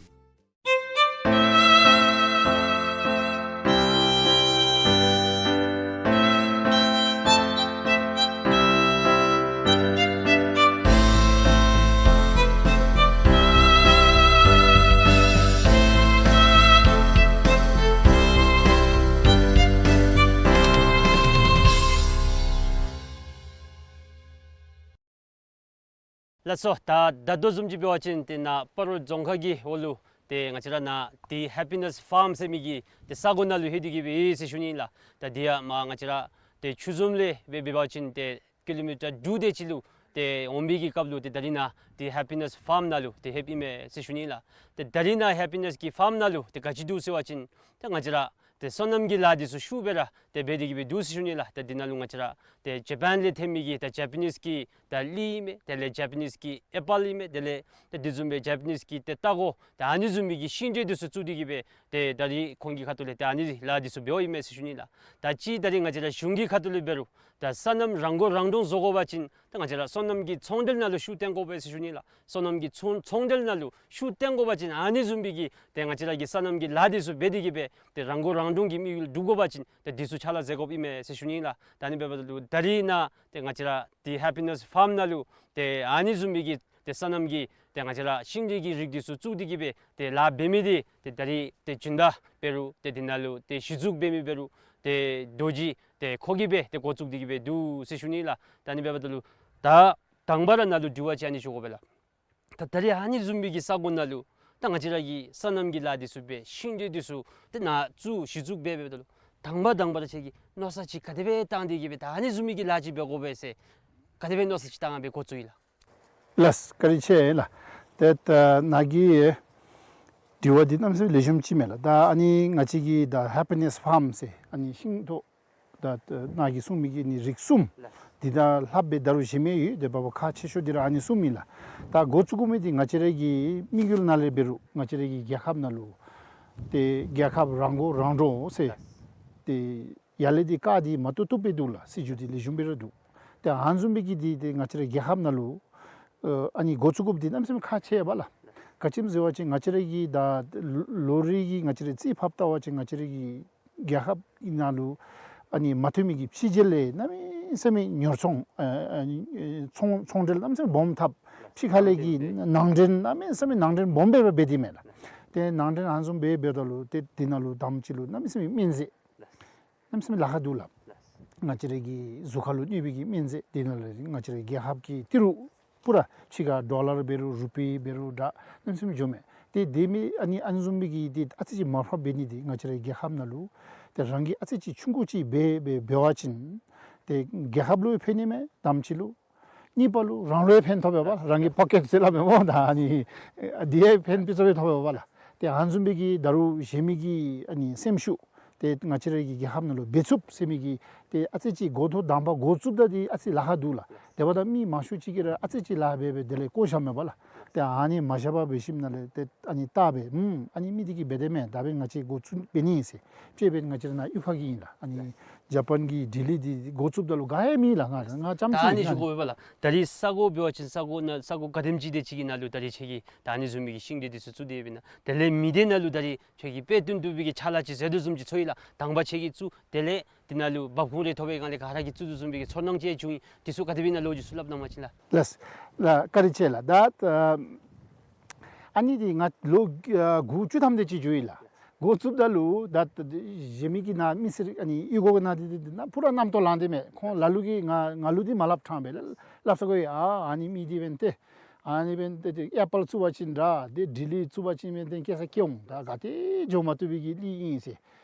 ལགས་སོ། ད་ད་ལྟོ་བཟུམ་ཅིག་འབད་བ་ཅིན་ཏེ་ནཱ་སྤ་རོ་རྫོང་ཁག་གི་འོག་ལུ་ཏེ་ང་བཅས་ར་ནཱ་ཏེ་ཧེ་པི་ནེསི་ཕཱརམ་ཟེར་མི་གི་ཏེ་ས་གོ་ནང་ལུ་ལྷོད་དེ་གི་སྦེ་ཡོད་ཟེར་ཞུ་ནི་ལགས། ད་འདི་ཡང་མར་ང་བཅས་ར་ཏེ་ཆུ་འཛོམས་ལས་འབད་འབད་བ་ཅིན་ཏེ་ཀི་ལོ་མི་ཊར་དྲུག་དེ་ཅིག་ལུ་ཏེ་འོང་པའི་གི་སྐབས་ལུ་ཏེ་ད་རིས་ནཱ་ཏེ་ཧེ་པི་ནེསི་ཕཱརམ་ནང་ལུ་ཏེ་ལྷོདཔ་ཨིན་མས་ཟེར་ཞུ་ནི་ལགས། ཏེ་ད་རིས་ནཱ་ཧེ་པི་ནེསི་གི་ཕཱརམ་ནང་ལུ་ཏེ་ག་ཅི་འདུག་ཟེར་བ་ཅིན་ཏེ་ང་བཅས་ར་ཏེ་སོ་ནམ་གྱི་ལཱ་འདི་ཚུ་ཤུགས་སྦེ་ར་ཏེ་འབད་དེ་གི་སྦེ་འདུག་ཟེར་ཞུ་ནི་ལགས། ཏེ་འདི་ནང་ལུ་ང་བཅས་ར་ཏེ་ཇ་པཱན་ལས་ཐོན་མི་གི་ཏེ་ཇ་པ་ནིསི་གི་ད་གླི་ཨིན་མས། དེ་ལས་ཇ་པ་ནིསི་གི་ཨེ་པཱལ་ཨིན་མས། དེ་ལས་ཏེ་འདི་བཟུམ་སྦེ་ཇ་པ་ནིསི་གི་ཏེ་སྟར་གོ་ད་ཨ་ནི་བཟུམ་མའི་གི་ཤིང་འབྲས་འདི་ཚུ་བཙུགས་ཏེ་གི་སྦེ་ཏེ་ད་རིས་ཁོང་གི་ཁ་ཐུག་ལས་ཏེ་ཨ་ནི་ལཱ་འདི་ཚུ་འབདཝ་ཨིན་མས་ཟེར་ཞུ་ནི་ལགས། ད་ཅི་ད་རིས་ང་བཅས་ར་གཞུང་གི་ཁ་ཐུག་ལས་འབད་རུང་ད་སོ་ནམ་རང་མགོ་རང་འདྲོངས་བཟོ་དགོ་པ་ཅིན་ད་ང་བཅས་ར་སོ་ནམ་གྱི་ཚོང་འབྲེལ་ནང་ལུ་ཤུགས་བཏོན་དགོ་པས་ཟེར་ཞུ་ནི་ལགས། སོ་ནམ་གྱི་ཚོང་ཚོང་འབྲེལ་ནང་ལུ་ཤུགས་བཏོན་དགོ་པ་ཅིན་ཨ་ནི་བཟུམ་མའི་གི་ཏེ་ང་བཅས་ར་གི་སོ་ནམ་གྱི་ལཱ་འདི་ཚུ་འབད་དེ་གི་སྦེ་ཏེ་རང་མགོ་རང་འདྲོངས་ཀྱི་དམིགས་ཡུལ་སྒྲུབ་དགོ་པ་ཅིན་ཏེ་འདི་ཚུ་ཕྱག་ལཱ་མཛད་དགོཔ་ཨིན་མས་ཟེར་ཞུ་ནི་ལགས། ད་ཨ་ནི་འབདཝ་ད་ལུ་ད་རིས་ནཱ་ཏེ་ང་བཅས་ར་ཏེ་ཧེ་པི་ནེསི་ཕཱརམ་ནང་ལུ་ཏེ་ཨ་ནི་བཟུམ་མའི་གི་ཏེ་སོ་ནམ་གྱི་ཏེ་ང་བཅས་ར་ཤིང་འབྲས་ཀྱི་རིགས་འདི་ཚུ་བཙུགས་ཏེ་གི་སྦེ་ཏེ་ལཱ་འབད་མི་འདི་ཏེ་ད་རིས་ཏེ་སྦྱིན་བདག་འབད་རུང་ཏེ་འདི་ནང་ལུ་ཏེ་གཞི་བཙུགས་འབད་མི་འབད་རུང་ཏེ་རྡོ་རྗེ་ཏེ་ཁོ་གིས་སྦེ་ཏེ་འགོ་བཙུགས་ཏེ་གི་སྦེ་འདུག་ཟེར་ཞུ་ནི་ལགས། ད་ཨ་ནི་འབདཝ་ད་ལུ་ད་དང་པ་ར་ནཱ་ལུ་དྲི་བ་ཅིག་ཨ་ནི་ཞུ་དགོ་པས་ལགས། ད་ད་རིས་ཨ་ནི་བཟུམ་མའི་གི་ས་གོ་ནང་ལུ་ད་ང་བཅས་ར་གི་སོ་ནམ་གྱི་ལཱ་འདི་ཚུ་འབད་ཤིང་འབྲས་འདི་ཚུ་ཏེ་ནཱ་བཙུགས་གཞི་བཙུགས་འབད་འབདཝ་ད་ལུ་དང་པ་དང་པ་ར་ཁྱོད་ཀྱིས་མནོ་བསམ་ཅིག་ག་དེ་སྦེ་བཏང་སྟེ་གི་སྦེ་ད་ཨ་ནི་བཟུམ་མའི་གི་ལཱ་ཅིག་འབད་དགོ་པས་ཟེར་ག་དེ་སྦེ་མནོ་བསམ་ཅིག་བཏང་སྦེ་འགོ་བཙུགས་ཡི་ལགས། ལགས་བཀའ་དྲིན་ཆེ་ལགས། ཏེ་ད་ནཱ་གི་དྲི་བ་འདི་གནམ་མེད་ས་མེད་ལེགས་ཤོམ་ཅིག་མས་ལགས། ད་ཨ་ནི་ང་བཅས་ཀྱི་ད་ཧེ་པི་ནེསི་ཕཱརམ་ཟེར་ཨ་ནི་ཤིང་ཐོག་ད་ནཱ་གིས་གསུངས་མི་གི་ཨ་ནི་རིགས་གསུམ་འདི་དང་ལྷགཔ་སྦེ་ད་རུང་གཞན་མི་ཡོད། ཏེ་འབདཝ་ཁག་ཆེ་ཤོས་འདི་ར་ཨ་ནི་གསུམ་ཨིན་ལགས། ད་འགོ་བཙུགས་དགོ་མི་འདི་ང་བཅས་ར་གི་དམིགས་ཡུལ་ནང་ལས་འབད་རུང་ང་བཅས་ར་གི་རྒྱལ་ཁབ་ནང་ལུ་ཏེ་རྒྱལ་ཁབ་རང་མགོ་རང་འདྲོངས་ཟེར་ཏེ་ཡར་ལས་འདི་བཀའ་འདི་མ་བཏུབ་བཏུབ་སྦེ་འདུག་ལགས། སྲིད་བྱུས་འདི་ལེགས་ཤོམ་སྦེ་ར་འདུག། ཏེ་ཨ་ནི་བཟུམ་སྦེ་གི་འདི་ཏེ་ང་བཅས་ར་རྒྱལ་ཁབ་ནང་ལུ་ཨ་ནི་འགོ་བཙུགས་དགོཔ་འདི་གནམ་མེད་ས་མེད་ཁག་ཆེ་བས་ལགས། ག་ཅི་སྨོ་ཟེར་བ་ཅིན་ང་བཅས་ར་གི་ད་ལོ་རེ་གི་ང་བཅས་ར་རྩིས་ཕབ་བལྟ་བ་ཅིན་ང་བཅས་ར་གི་རྒྱལ་ཁབ་ནང་ལུ་ཨ་ནི་མ་ཐོན་མི་གི་ཕྱི་རྒྱལ་ལས་གནམ་མེད་ས་མེད་ཉོ་ཚོང་ཨ་ཨ་ནི་ཚོང་ཚོང་འབྲེལ་གནམ་མེད་ས་མེད་སྦོམ་འཐབ། ཕྱི་ཁ་ལས་ཀྱི་ནང་འདྲེན་གནམ་མེད་ས་མེད་ནང་འདྲེན་སྦོམ་སྦེ་འབད་དེ་མས་ལགས། ཏེ་ནང་འདྲེན་ཨ་ནི་བཟུམ་སྦེ་འབདཝ་ད་ལུ་ཏེ་འདི་ནང་ལུ་དང་པ་ཅིག་ལུ་གནམ་མེད་ས་མེད་སྨན་རྫས་གནམ་མེད་ས་མེད་ལཱ་ཁག་འདུག་ལགས། ང་བཅས་ར་གི་གཟུགས་ཁར་ལུ་གནོད་པའི་གི་སྨན་རྫས་འདི་ནང་ལས་ང་བཅས་ར་རྒྱལ་ཁབ་ཀྱི་ཏི་རུ་པུ་ར་ཕྱི་ཁར་ཌོ་ལར་འབད་རུང་རུ་པི་འབད་རུང་འདྲ་གནམ་མེད་ས་མེད་འགྱོཝ་མས། ཏེ་དེ་མི་ཨ་ནི་ཨ་ནི་བཟུམ་མའི་གི་ཏེ་ཨ་ཙི་ཅིག་མར་ཕབ་འབད་ནི་འདི་ང་བཅས་ར་རྒྱལ་ཁབ་ནང་ལུ་ཏེ་རང་གིས་ཨ་ཙི་ཅིག་ཆུང་ཀུ་ཅིག་འབད་འབད་འབད་བ་ཅིན་ཏེ་རྒྱལ་ཁབ་ལུ་ཕན་ནི་མས་དང་པ་ཅིག་ལུ། གཉིས་པ་ལུ་རང་ལུ་ཡང་ཕན་ཐོགས་པས་པ་ལགས། རང་གི་པོ་ཀེཊ་ཟེར་སླབ་མས་སྨོ། ད་ཨ་ནི་འདི་ཡང་ཕན་ཕུན་ཚོགས་སྦེ་ཐོགས་པས་པ་ལགས། ཏེ་ཨ་ནི་བཟུམ་སྦེ་གི་ད་རུང་གཞན་མི་གི་ཨ་ནི་སེམས་ཤུགས་ཏེ་ང་བཅས་ར་གི་རྒྱལ་ཁབ་ནང་ལུ་འབད་ཚུགསཔ་ཟེར་མི་གི་ཏེ་ཨ་ཙི་ཅིག་འགོ་ཐོག་དང་པ་འགོ་བཙུགསཔ་ད་འདི་ཨ་ཙི་ལཱ་ཁག་འདུག་ལགས། དེ་འབདཝ་ད་མི་མང་ཤོས་ཅིག་གིས་ར་ཨ་ཙི་ཅིག་ལཱ་འབད་འབད་དེ་ལས་བཀོ་བཞགཔ་མས་པ་ལགས། ཏེ་ཨ་ནི་མ་བཞག་པར་འབད་ཞིནམ་ལས་ཏེ་ཨ་ནི་བལྟ་སྦེ་ཨུམ་ཨ་ནི་མི་འདི་གིས་འབད་དེ་མས། ད་འབདན་ང་བཅས་འགོ་བཙུགས་འབད་ནི་ཨིན་ཟེར། དཔྱེ་འབདན་ང་བཅས་ར་ནཱ་གཡུས་ཁ་གི་ཨིན་ལགས། ཨ་ནི་ཇ་པཱན་གྱི་ཌི་ལི་འདི་འགོ་བཙུགསཔ་ད་ལུ་ག་ཡང་མེད་ལགས། ང་ང་ཙམ་ཅིག་ཨིན་ལགས། ད་ཨ་ནི་ཞུ་དགོ་པས་ལགས། ད་རིས་ས་གོ་འབད་བ་ཅིན་ས་གོ་ནང་ས་གོ་ག་དེམ་ཅིག་དེ་ཅིག་གི་ནང་ལུ་ད་རིས་ཁྱོད་ཀྱིས་ད་ཨ་ནི་བཟུམ་མའི་གི་ཤིང་འབྲས་འདི་ཚུ་བཙུགས་ཏེ་ཡོདཔ་ཨིན་ན། དེ་ལས་མི་སྡེ་ནང་ལུ་ད་རིས་ཁྱོད་ཀྱིས་དཔེ་སྟོན་བཏུབ་པའི་གི་ཕྱག་ལཱ་ཅིག་མཛད་དོ་བཟུམ་ཅིག་ཚོར་ཡི་ལགས། དང་པ་ཁྱོད་ཀྱིས་བཙུགས་དེ་ལས་འདི་ནང་ལུ་འབབ་ཁུངས་རེ་ཐོབ་པའི་སྒང་ལས་ག་ར་གིས་བཙུགས་དོ་བཟུམ་སྦེ་གི་ཚོར་སྣང་ཅིག་བྱུང་ཡི། འདི་ཚུ་ག་དེ་སྦེ་ཨིན་ན་ལོ་རྒྱུས་ཚུ་སླབ་གནང་བ་ཅིན་ལགས། ལགས་ལགས་བཀའ་དྲིན་ཆེ་ལགས། ད་ཨ་ནི་འདི་ང་ལོ་ཨ་དགུ་བཅུ་ཐམ་དེ་ཅིག་འགྱོ་ཡི་ལགས། འགོ་བཙུགསཔ་ད་ལུ་ད་གཞན་མི་གི་ནཱ་མི་སེར་ཨ་ནི་གཡུས་སྒོ་གི་ནང་འདི་འདི་ནཱ་ཕུ་ར་རྣམ་རྟོག་ལངས་ཏེ་མས། ཁོང་ལ་ལུ་གིས་ང་ང་ལུ་འདི་མ་སླབ་ཕྲང་པས་ལགས། སླབ་ས་གོ་ཡི། ཨ་ཨ་ནི་མི་འདི་འབདན་ཏེ་ཨ་ནི་འབདན་ཏེ་ཏེ་ཨེ་པཱལ་བཙུགས་པ་ཅིན་འདྲ་ཏེ་ཌི་ལི་བཙུགས་པ་ཅིན་འབདན་ཏེ་སྐྱེ་ས་སྐྱེ་འོང་། ད་ག་ཏེ་འགྱོ་མ་བཏུབ་པའི་གི་གླི་ཨིན་ཟེར་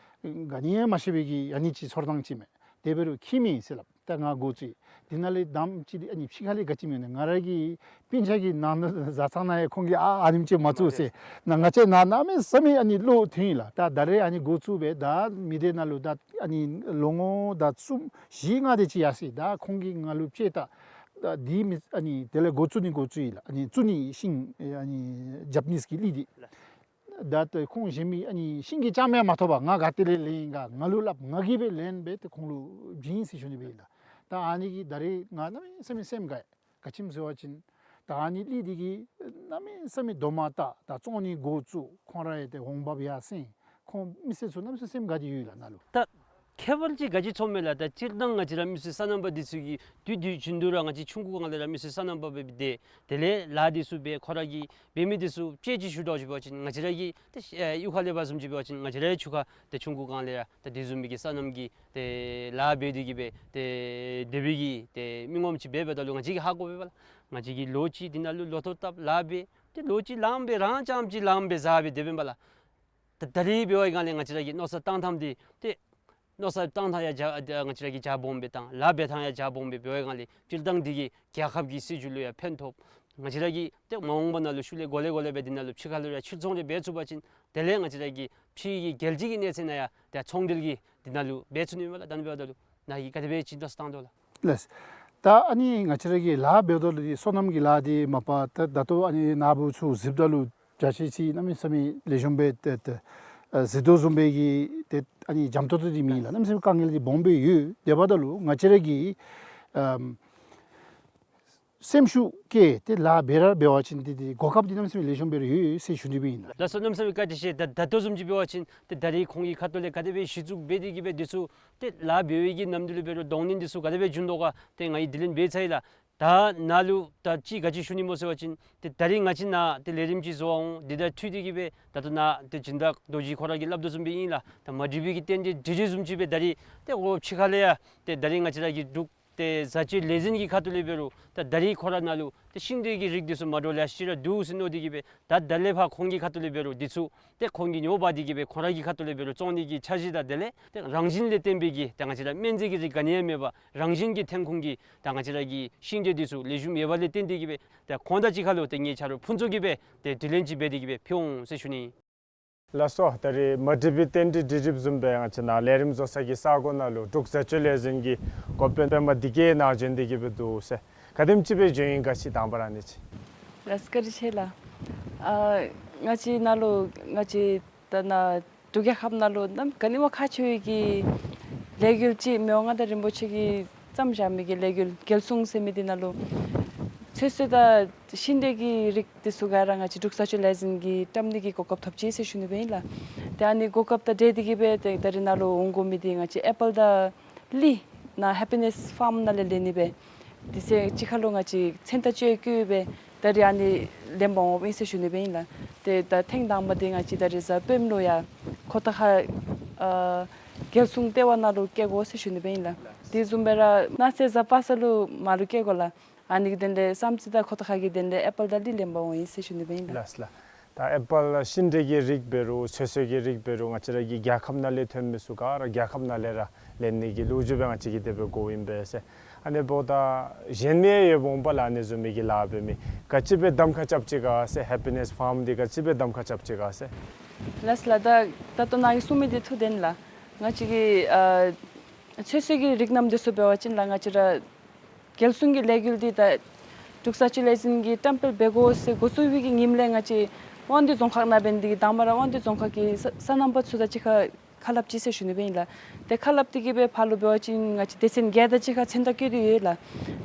ག་ནི་ཡང་མ་ཤེས་པའི་གི་ཨ་ནི་ཅིག་ཚོར་སྣང་ཅིག་མས། དེ་འབད་རུང་ཁྱིམ་ཨིན་ཟེར་སླབ། ད་ང་འགོ་བཙུགས་ཡི། དེ་ནང་ལས་དང་པ་ཅིག་འདི་ཨ་ནི་ཕྱི་ཁ་ལས་ག་ཅི་མེད་ན་ང་ར་གི་སྤུན་ཆ་གི་ནང་ན་བཟའ་ཚང་ནང་ཡང་ཁོང་གིས་ཨ་ཨ་ནེམ་ཅིག་མ་བཙུགས་ཟེར། ན་ང་བཅས་ནཱ་གནམ་མེད་ས་མེད་ཨ་ནི་བློ་ཐོན་ཡི་ལགས། ད་ད་རེས་ཨ་ནི་འགོ་བཙུགས་སྦེ་ད་མི་སྡེ་ནང་ལུ་ད་ཨ་ནི་ལོ་ངོ་ད་གསུམ་བཞི་ལྔ་དེ་ཅིག་ཡར་སོ་ཡི། ད་ཁོང་གིས་ང་ལུ་དཔྱེ་ད་ད་འདི་མི་ཨ་ནི་དེ་ལས་འགོ་བཙུགས་ནི་འགོ་བཙུགས་ཡི་ལགས། ཨ་ནི་བཙུགས་ནི་ཤིང་ཨ་ནི་ཇ་པ་ནིས་ཀྱི་གླི་འདི། ད་ཏེ་ཁོང་གཞན་མི་ཨ་ནི་ཤིང་གི་ལྕངམ་ཡང་མ་ཐོབ་པར་ང་ག་ཏེ་ལས་ལེན་ཡི་ག་ང་ལུ་སླབ། ང་གིས་སྦེ་ལེན་སྦེ་ཏེ་ཁོང་ལུ་བྱིན་ཟེར་ཞུ་ནི་སྦེ་ཨིན་ལགས། ད་ཨ་ནི་གིས་ད་རེས་ང་གནམ་མེད་ས་མེད་སེམས་དགའ་ཡི། ག་ཅི་སྨོ་ཟེར་བ་ཅིན་ད་ཨ་ནི་གླི་འདི་གིས་གནམ་མེད་ས་མེད་དོ་མ་ད་ད་བཙོང་ནི་འགོ་བཙུགས། ཁོང་ར་ཡང་ཏེ་འོང་འབབ་ཡར་སེང་། ཁོང་མི་སེར་ཚུ་གནམ་མེད་ས་མེད་སེམས་དགའ་སྟེ་ཡོད་ལགས་ནཱ་ལུ། ད་ཁྱད་པར་ཅིག་ག་ཅི་ཚོརཝ་མས་ལགས། ད་སྤྱིར་བཏང་ང་བཅས་ར་མི་སེར་སོ་ནམ་པ་འདི་ཚུ་གིས་དུས་དུས་རྒྱུན་དུ་ར་ང་བཅས་ཆུང་ཀུ་སྒང་ལས་ར་མི་སེར་སོ་ནམ་པ་སྦེ་སྡོད། དེ་ལས་ལཱ་འདི་ཚུ་འབད། ཁོ་ར་གིས་འབད་མི་འདི་ཚུ་དཔྱེ་ཅིག་ཞུ་དོ་ཅིག་འབད་བ་ཅིན་ང་བཅས་ར་གི་ཏེ་ཨེ་གཡུས་ཁ་ལས་འབད་བ་བཟུམ་ཅིག་འབད་བ་ཅིན་ང་བཅས་རའི་ཆུ་ཁ་ཏེ་ཆུང་ཀུ་སྒང་ལས་ར་ད་དེ་བཟུམ་མའི་གི་སོ་ནམ་གྱི་ཏེ་ལཱ་འབད་དེ་གིས་སྦེ་ཏེ་དེ་སྦེ་གི་ཏེ་མི་ངོམ་ཅིག་འབད་འབདཝ་ད་ལུ་ང་བཅས་ཀྱིས་ཧ་གོ་བས་པ་ལགས། ང་བཅས་ཀྱིས་ལོ་གཅིག་འདི་ནང་ལུ་ལོ་ཐོག་བཏབ་ལཱ་འབད། ཏེ་ལོ་གཅིག་ལངམ་སྦེ་རང་རྐྱངམ་ཅིག་ལངམ་སྦེ་བཟའ་སྦེ་སྡོདཔ་ཨིན་པས་ལགས། ད་ད་རིས་འབད་བའི་སྒང་ལས་ང་བཅས་ར་གི་མནོ་བསམ་བཏང་ཐངས་འདི་ཏེ་མནོ་བསམ་བཏང་ཐངས་ཡང་རྒྱ་ང་བཅས་ར་གིས་རྒྱ་སྦོམ་སྦེ་བཏང་། ལཱ་འབད་ཐངས་ཡང་རྒྱ་སྦོམ་སྦེ་འབད་བའི་སྒང་ལས་སྤྱིར་བཏང་འདི་གིས་རྒྱལ་ཁབ་ཀྱི་སྲིད་བྱུས་ལུ་ཡང་ཕན་ཐོགས། ང་བཅས་ར་གིས་ཏེ་མ་འོངས་པ་ནང་ལུ་ཤུལ་ལས་འགོ་ལས་འགོ་ལས་སྦེ་འདི་ནང་ལུ་ཕྱི་ཁ་ལུ་ཡང་ཕྱིར་ཚོང་རེ་འབད་ཚུགས་པ་ཅིན་དེ་ལས་ང་བཅས་ར་གི་ཕྱི་གི་རྒྱལ་སྤྱི་གི་གནས་ཚད་ནང་ཡང་ཏེ་ཚོང་འབྲེལ་གྱི་འདི་ནང་ལུ་འབད་ཚུགས་ནི་མས་ལགས། ད་ནི་འབདཝ་ད་ལུ་ནཱ་གིས་ག་དེ་སྦེ་ཅིག་མནོ་བསམ་བཏང་དོ་ལགས། ལགས། ད་ཨ་ནི་ང་བཅས་ར་གིས་ལཱ་འབདཝ་ད་ལུ་སོ་ནམ་གྱི་ལཱ་འདི་མ་པ་ད་ད་ལྟོ་ཨ་ནི་ནཱ་བུ་ཚུ་གཟིགསཔ་ད་ལུ་བྱ་ཤེས་ཅིག་གནམ་མེད་ས་མེད་ལེགས་ཤོམ་སྦེ་ཏེ་ཏེ་ཨ་གཟིགས་དོ་བཟུམ་སྦེ་གི་ཏེ་ཨ་ནི་འཇམ་ཏོང་ཏོ་འདི་མེད་ལགས། གནམ་མེད་ས་མེད་དཀའ་ངལ་འདི་སྦོམ་སྦེ་ཡོད། དེ་འབདཝ་ད་ལུ་ང་བཅས་ར་གིས་ཨམ་སེམས་ཤུགས་བསྐྱེད་དེ་ལཱ་འབད་ར་འབད་བ་ཅིན་ཏེ་ཏེ་གོ་སྐབས་འདི་གནམ་མེད་ས་མེད་ལེགས་ཤོམ་སྦེ་ར་ཡོད་ཟེར་ཞུ་ནི་སྦེ་ཨིན་ལགས། ལགས་སོ། གནམ་མེད་ས་མེད་བཀའ་དྲིན་ཆེ། ད་ད་ལྟོ་བཟུམ་ཅིག་འབད་བ་ཅིན་ཏེ་ད་རིས་ཁོང་གི་ཁ་ཐུག་ལས་ག་དེ་སྦེ་གཞི་བཙུགས་འབད་དེ་གིས་སྦེ་འདི་ཚུ་ཏེ་ལཱ་འབད་བའི་གི་ནམ་དུས་ལུ་འབད་རུང་གདོང་ལེན་འདི་ཚུ་ག་དེ་སྦེ་བྱུང་དོ་ག་ཏེ་ང་གིས་དྲི་ལན་འབད་ཚར་ཡི་ལགས། ད་ནཱ་ལུ་ད་ཅི་ག་ཅི་ཞུ་ནི་སྨོ་ཟེར་བ་ཅིན་ཏེ་ད་རིས་ང་བཅས་ནཱ་ཏེ་ལས་རིམ་ཅིག་བཟོ་འོང་། འདི་དང་འཁྲིལ་ཏེ་གིས་སྦེ་ད་ལྟོ་ནཱ་ཏེ་སྦྱིན་བདག་རྡོ་རྗེ་ཁོ་ར་གིས་སླབ་དོ་བཟུམ་སྦེ་ཨིན་ལགས། ད་མ་འགྲིགས་པའི་གི་རྟེན་འབྲེལ་འགྲིགས་འགྲིགས་བཟུམ་ཅིག་སྦེ་ད་རིས་ཏེ་འོ་ཕྱི་ཁ་ལས་ཡང་ཏེ་ད་རིས་ང་བཅས་ར་གི་འབྲུག་ཏེ་བཟའ་སྤྱོད་ལས་འཛིན་གྱི་ཁ་ཐུག་ལས་འབད་རུང་ད་ད་རིས་ཁོ་ར་ནཱ་ལུ་ཏེ་ཤིང་འབྲས་ཀྱི་རིགས་འདི་ཚུ་མ་འདྲཝ་ལེ་ཤ་ཅིག་ར་འདུག་ཟེར་མནོ་སྟེ་གིས་སྦེ་ད་ད་ལས་ཕར་ཁོང་གི་ཁ་ཐུག་ལས་འབད་རུང་འདི་ཚུ་ཏེ་ཁོང་གིས་ཉོ་འབག་སྟེ་གིས་སྦེ་ཁོང་ར་གི་ཁ་ཐུག་ལས་འབད་རུང་བཙོང་ནི་གི་འཆར་གཞི་དང་དེ་ལས་ཏེ་རང་བཞིན་ལས་བརྟེན་པའི་གི་ཏེ་ང་བཅས་ར་སྨན་རྫས་ཀྱི་རིགས་ག་ནི་ཡང་མེད་པར་རང་བཞིན་གྱི་ཐོན་ཁུངས་ཀྱི་ད་ང་བཅས་ར་གི་ཤིང་འབྲས་འདི་ཚུ་ལེགས་ཤོམ་ཡོད་པ་ལས་བརྟེན་ཏེ་གིས་སྦེ་ཏེ་ཁོང་དང་གཅིག་ཁར་ལུ་ཏེ་ངེའི་ཆ་རོགས་ཕུན་ཚོགས་ཀྱིས་སྦེ་ཏེ་དྲི་ལན་ཅིག་འབད་དེ་གིས་སྦེ་ཕུལ་འོང་ཟེར་ཞུ་ནི། ལགས་སོ། ད་རིས་མ་འགྲིགས་པའི་རྟེན་འབྲེལ་འགྲིགས་འགྲིགསཔ་བཟུམ་སྦེ་ང་བཅས་ནཱ་ལས་རིམ་བཟོ་ས་གི་ས་གོ་ནང་ལུ་འབྲུག་བཟའ་སྤྱོད་ལས་འཛིན་གྱི་འགོ་དཔོན་པདྨ་བདེ་སྐྱིད་ནཱ་བྱོན་ཏེ་གིས་སྦེ་འདུག་ཟེར། ག་དེམ་ཅིག་སྦེ་བྱོན་ཡི་ག་ཅིག་དང་པ་ར་ཨ་ནི་ཅིག། ལགས་སོ། བཀའ་དྲིན་ཆེ་ལགས། ཨ་ང་བཅས་ནཱ་ལུ་ང་བཅས་ད་ནཱ་འབྲུག་རྒྱལ་ཁབ་ནང་ལུ་གནམ་ག་ནི་བ་ཁག་ཆེ་བའི་གི་ལས་འགུལ་ཅིག་མི་དབང་མངའ་བདག་རིན་པོ་ཆེ་གིས་བརྩམས་བཞག་མི་གི་ལས་འགུལ་རྒྱལ་སྲུང་ཟེར་མི་འདི་ནང་ལུ་ཚོད་བསྲེ་དང་ཤིང་འབྲས་ཀྱི་རིགས་འདི་ཚུ་ག་ར་ང་བཅས་འབྲུག་བཟའ་སྤྱོད་ལས་འཛིན་གྱིས་བཀྲམ་ནི་གི་གོ་སྐབས་ཐོབ་ཅི་ཟེར་ཞུ་ནི་སྦེ་ཨིན་ལགས། ཏེ་ཨ་ནི་གོ་སྐབས་དང་འབྲེལ་ཏེ་གིས་སྦེ་ཏེ་ད་རིས་ནཱ་ལུ་འོང་དགོ་མི་འདི་ང་བཅས་ཨེ་པཱལ་དང་གླི་ནཱ་ཧེ་པི་ནེས་ཕཱརམ་ནང་ལས་ལེན་ནི་སྦེ་དེ་ཚེ་གཅིག་ཁར་ལུ་ང་བཅས་མཚན་རྟགས་བཅས་བཀོད་སྦེ་ད་རིས་ཨ་ནི་ལེན་པར་འོངམ་ཨིན་ཟེར་ཞུ་ནི་སྦེ་ཨིན་ལགས། ཏེ་ད་ཐེངས་དང་པ་འདི་ང་བཅས་ད་རིས་གཟའ་སྤེནམ་ལུ་ཡང་ཁོ་ཐང་ཁ་ཨ་རྒྱལ་སྲུང་ལྟེ་བ་ནང་ལུ་བསྐྱལ་དགོ་ཟེར་ཞུ་ནི་སྦེ་ཨིན་ལགས། དེ་བཟུམ་སྦེ་ར་གནངས་ཚེ་གཟའ་པ་སངས་ལུ་མར་ལུ་བསྐྱལ་དགོ་ལགས། ཨ་ནི་གི་དོན་ལས་བསམ་རྩེ་དང་ཁོ་ཐང་ཁ་གི་དོན་ལས་ཨེ་པཱལ་དང་གླི་ལེན་པར་འོང་ཡི་ཟེར་ཞུ་ནི་སྦེ་ཨིན་ལགས། ལགས་ལགས། ད་ཨེ་པཱལ་ཤིང་འབྲས་ཀྱི་རིགས་འབད་རུང་ཚོད་བསྲེ་གི་རིགས་འབད་རུང་ང་བཅས་ར་གི་རྒྱལ་ཁབ་ནང་ལས་ཐོན་མི་ཚུ་ག་ར་རྒྱལ་ཁབ་ནང་ལས་ར་ལེན་ནི་གི་ལོ་རྒྱུས་སྦེ་ང་བཅས་ཀྱིས་དེ་སྦེ་གོཝ་ཨིན་པས་ཟེར། ཨ་ནི་འབདཝ་ད་གཞན་མི་ཡང་ཡོདཔ་འོང་པ་ལགས། ཨ་ནི་བཟུམ་མའི་གི་ལཱ་འབད་མི་ག་ཅི་སྦེ་གདམ་ཁ་རྐྱབ་ཅི་ག་ཟེར། ཧེ་པི་ནེས་ཕཱརམ་འདི་ག་ཅི་སྦེ་གདམ་ཁ་རྐྱབ་ཅི་ག་ཟེར། ལགས་ལགས། ད་ད་ལྟོ་ནཱ་གིས་གསུངས་མི་འདི་ཐུགས་བདེན་ལགས། ང་བཅས་ཀྱིས་ཨ་ཚོད་བསྲེ་གི་རིགས་རྣམས་འདི་ཚུ་འབད་བ་ཅིན་ལགས་ང་བཅས་ར་རྒྱལ་སྲུང་གི་ལས་འགུལ་འདི་ད་འབྲུག་བཟའ་སྤྱོད་ལས་འཛིན་གྱིས་བཀྲམ་སྤེལ་འབད་དགོ་ཟེར་འགོ་བཙུགས་པའི་གི་ཉིནམ་ལས་ང་བཅས་དབང་འདུས་རྫོང་ཁག་ནང་འབད་ནི་དེ་གིས་དང་པ་ར་དབང་འདུས་རྫོང་ཁག་གི་སོ་སོ་ནམ་པ་ཚུ་དང་གཅིག་ཁར་ཁ་སླབ་ཅི་ཟེར་ཞུ་ནི་སྦེ་ཨིན་ལགས། ཏེ་ཁ་སླབ་སྟེ་གིས་སྦེ་ཕར་ལུ་འབད་བ་ཅིན་ང་བཅས་སྡེ་ཚན་བརྒྱད་དང་གཅིག་ཁར་མཚན་རྟགས་བཀོད་དེ་ཡོད་ལགས།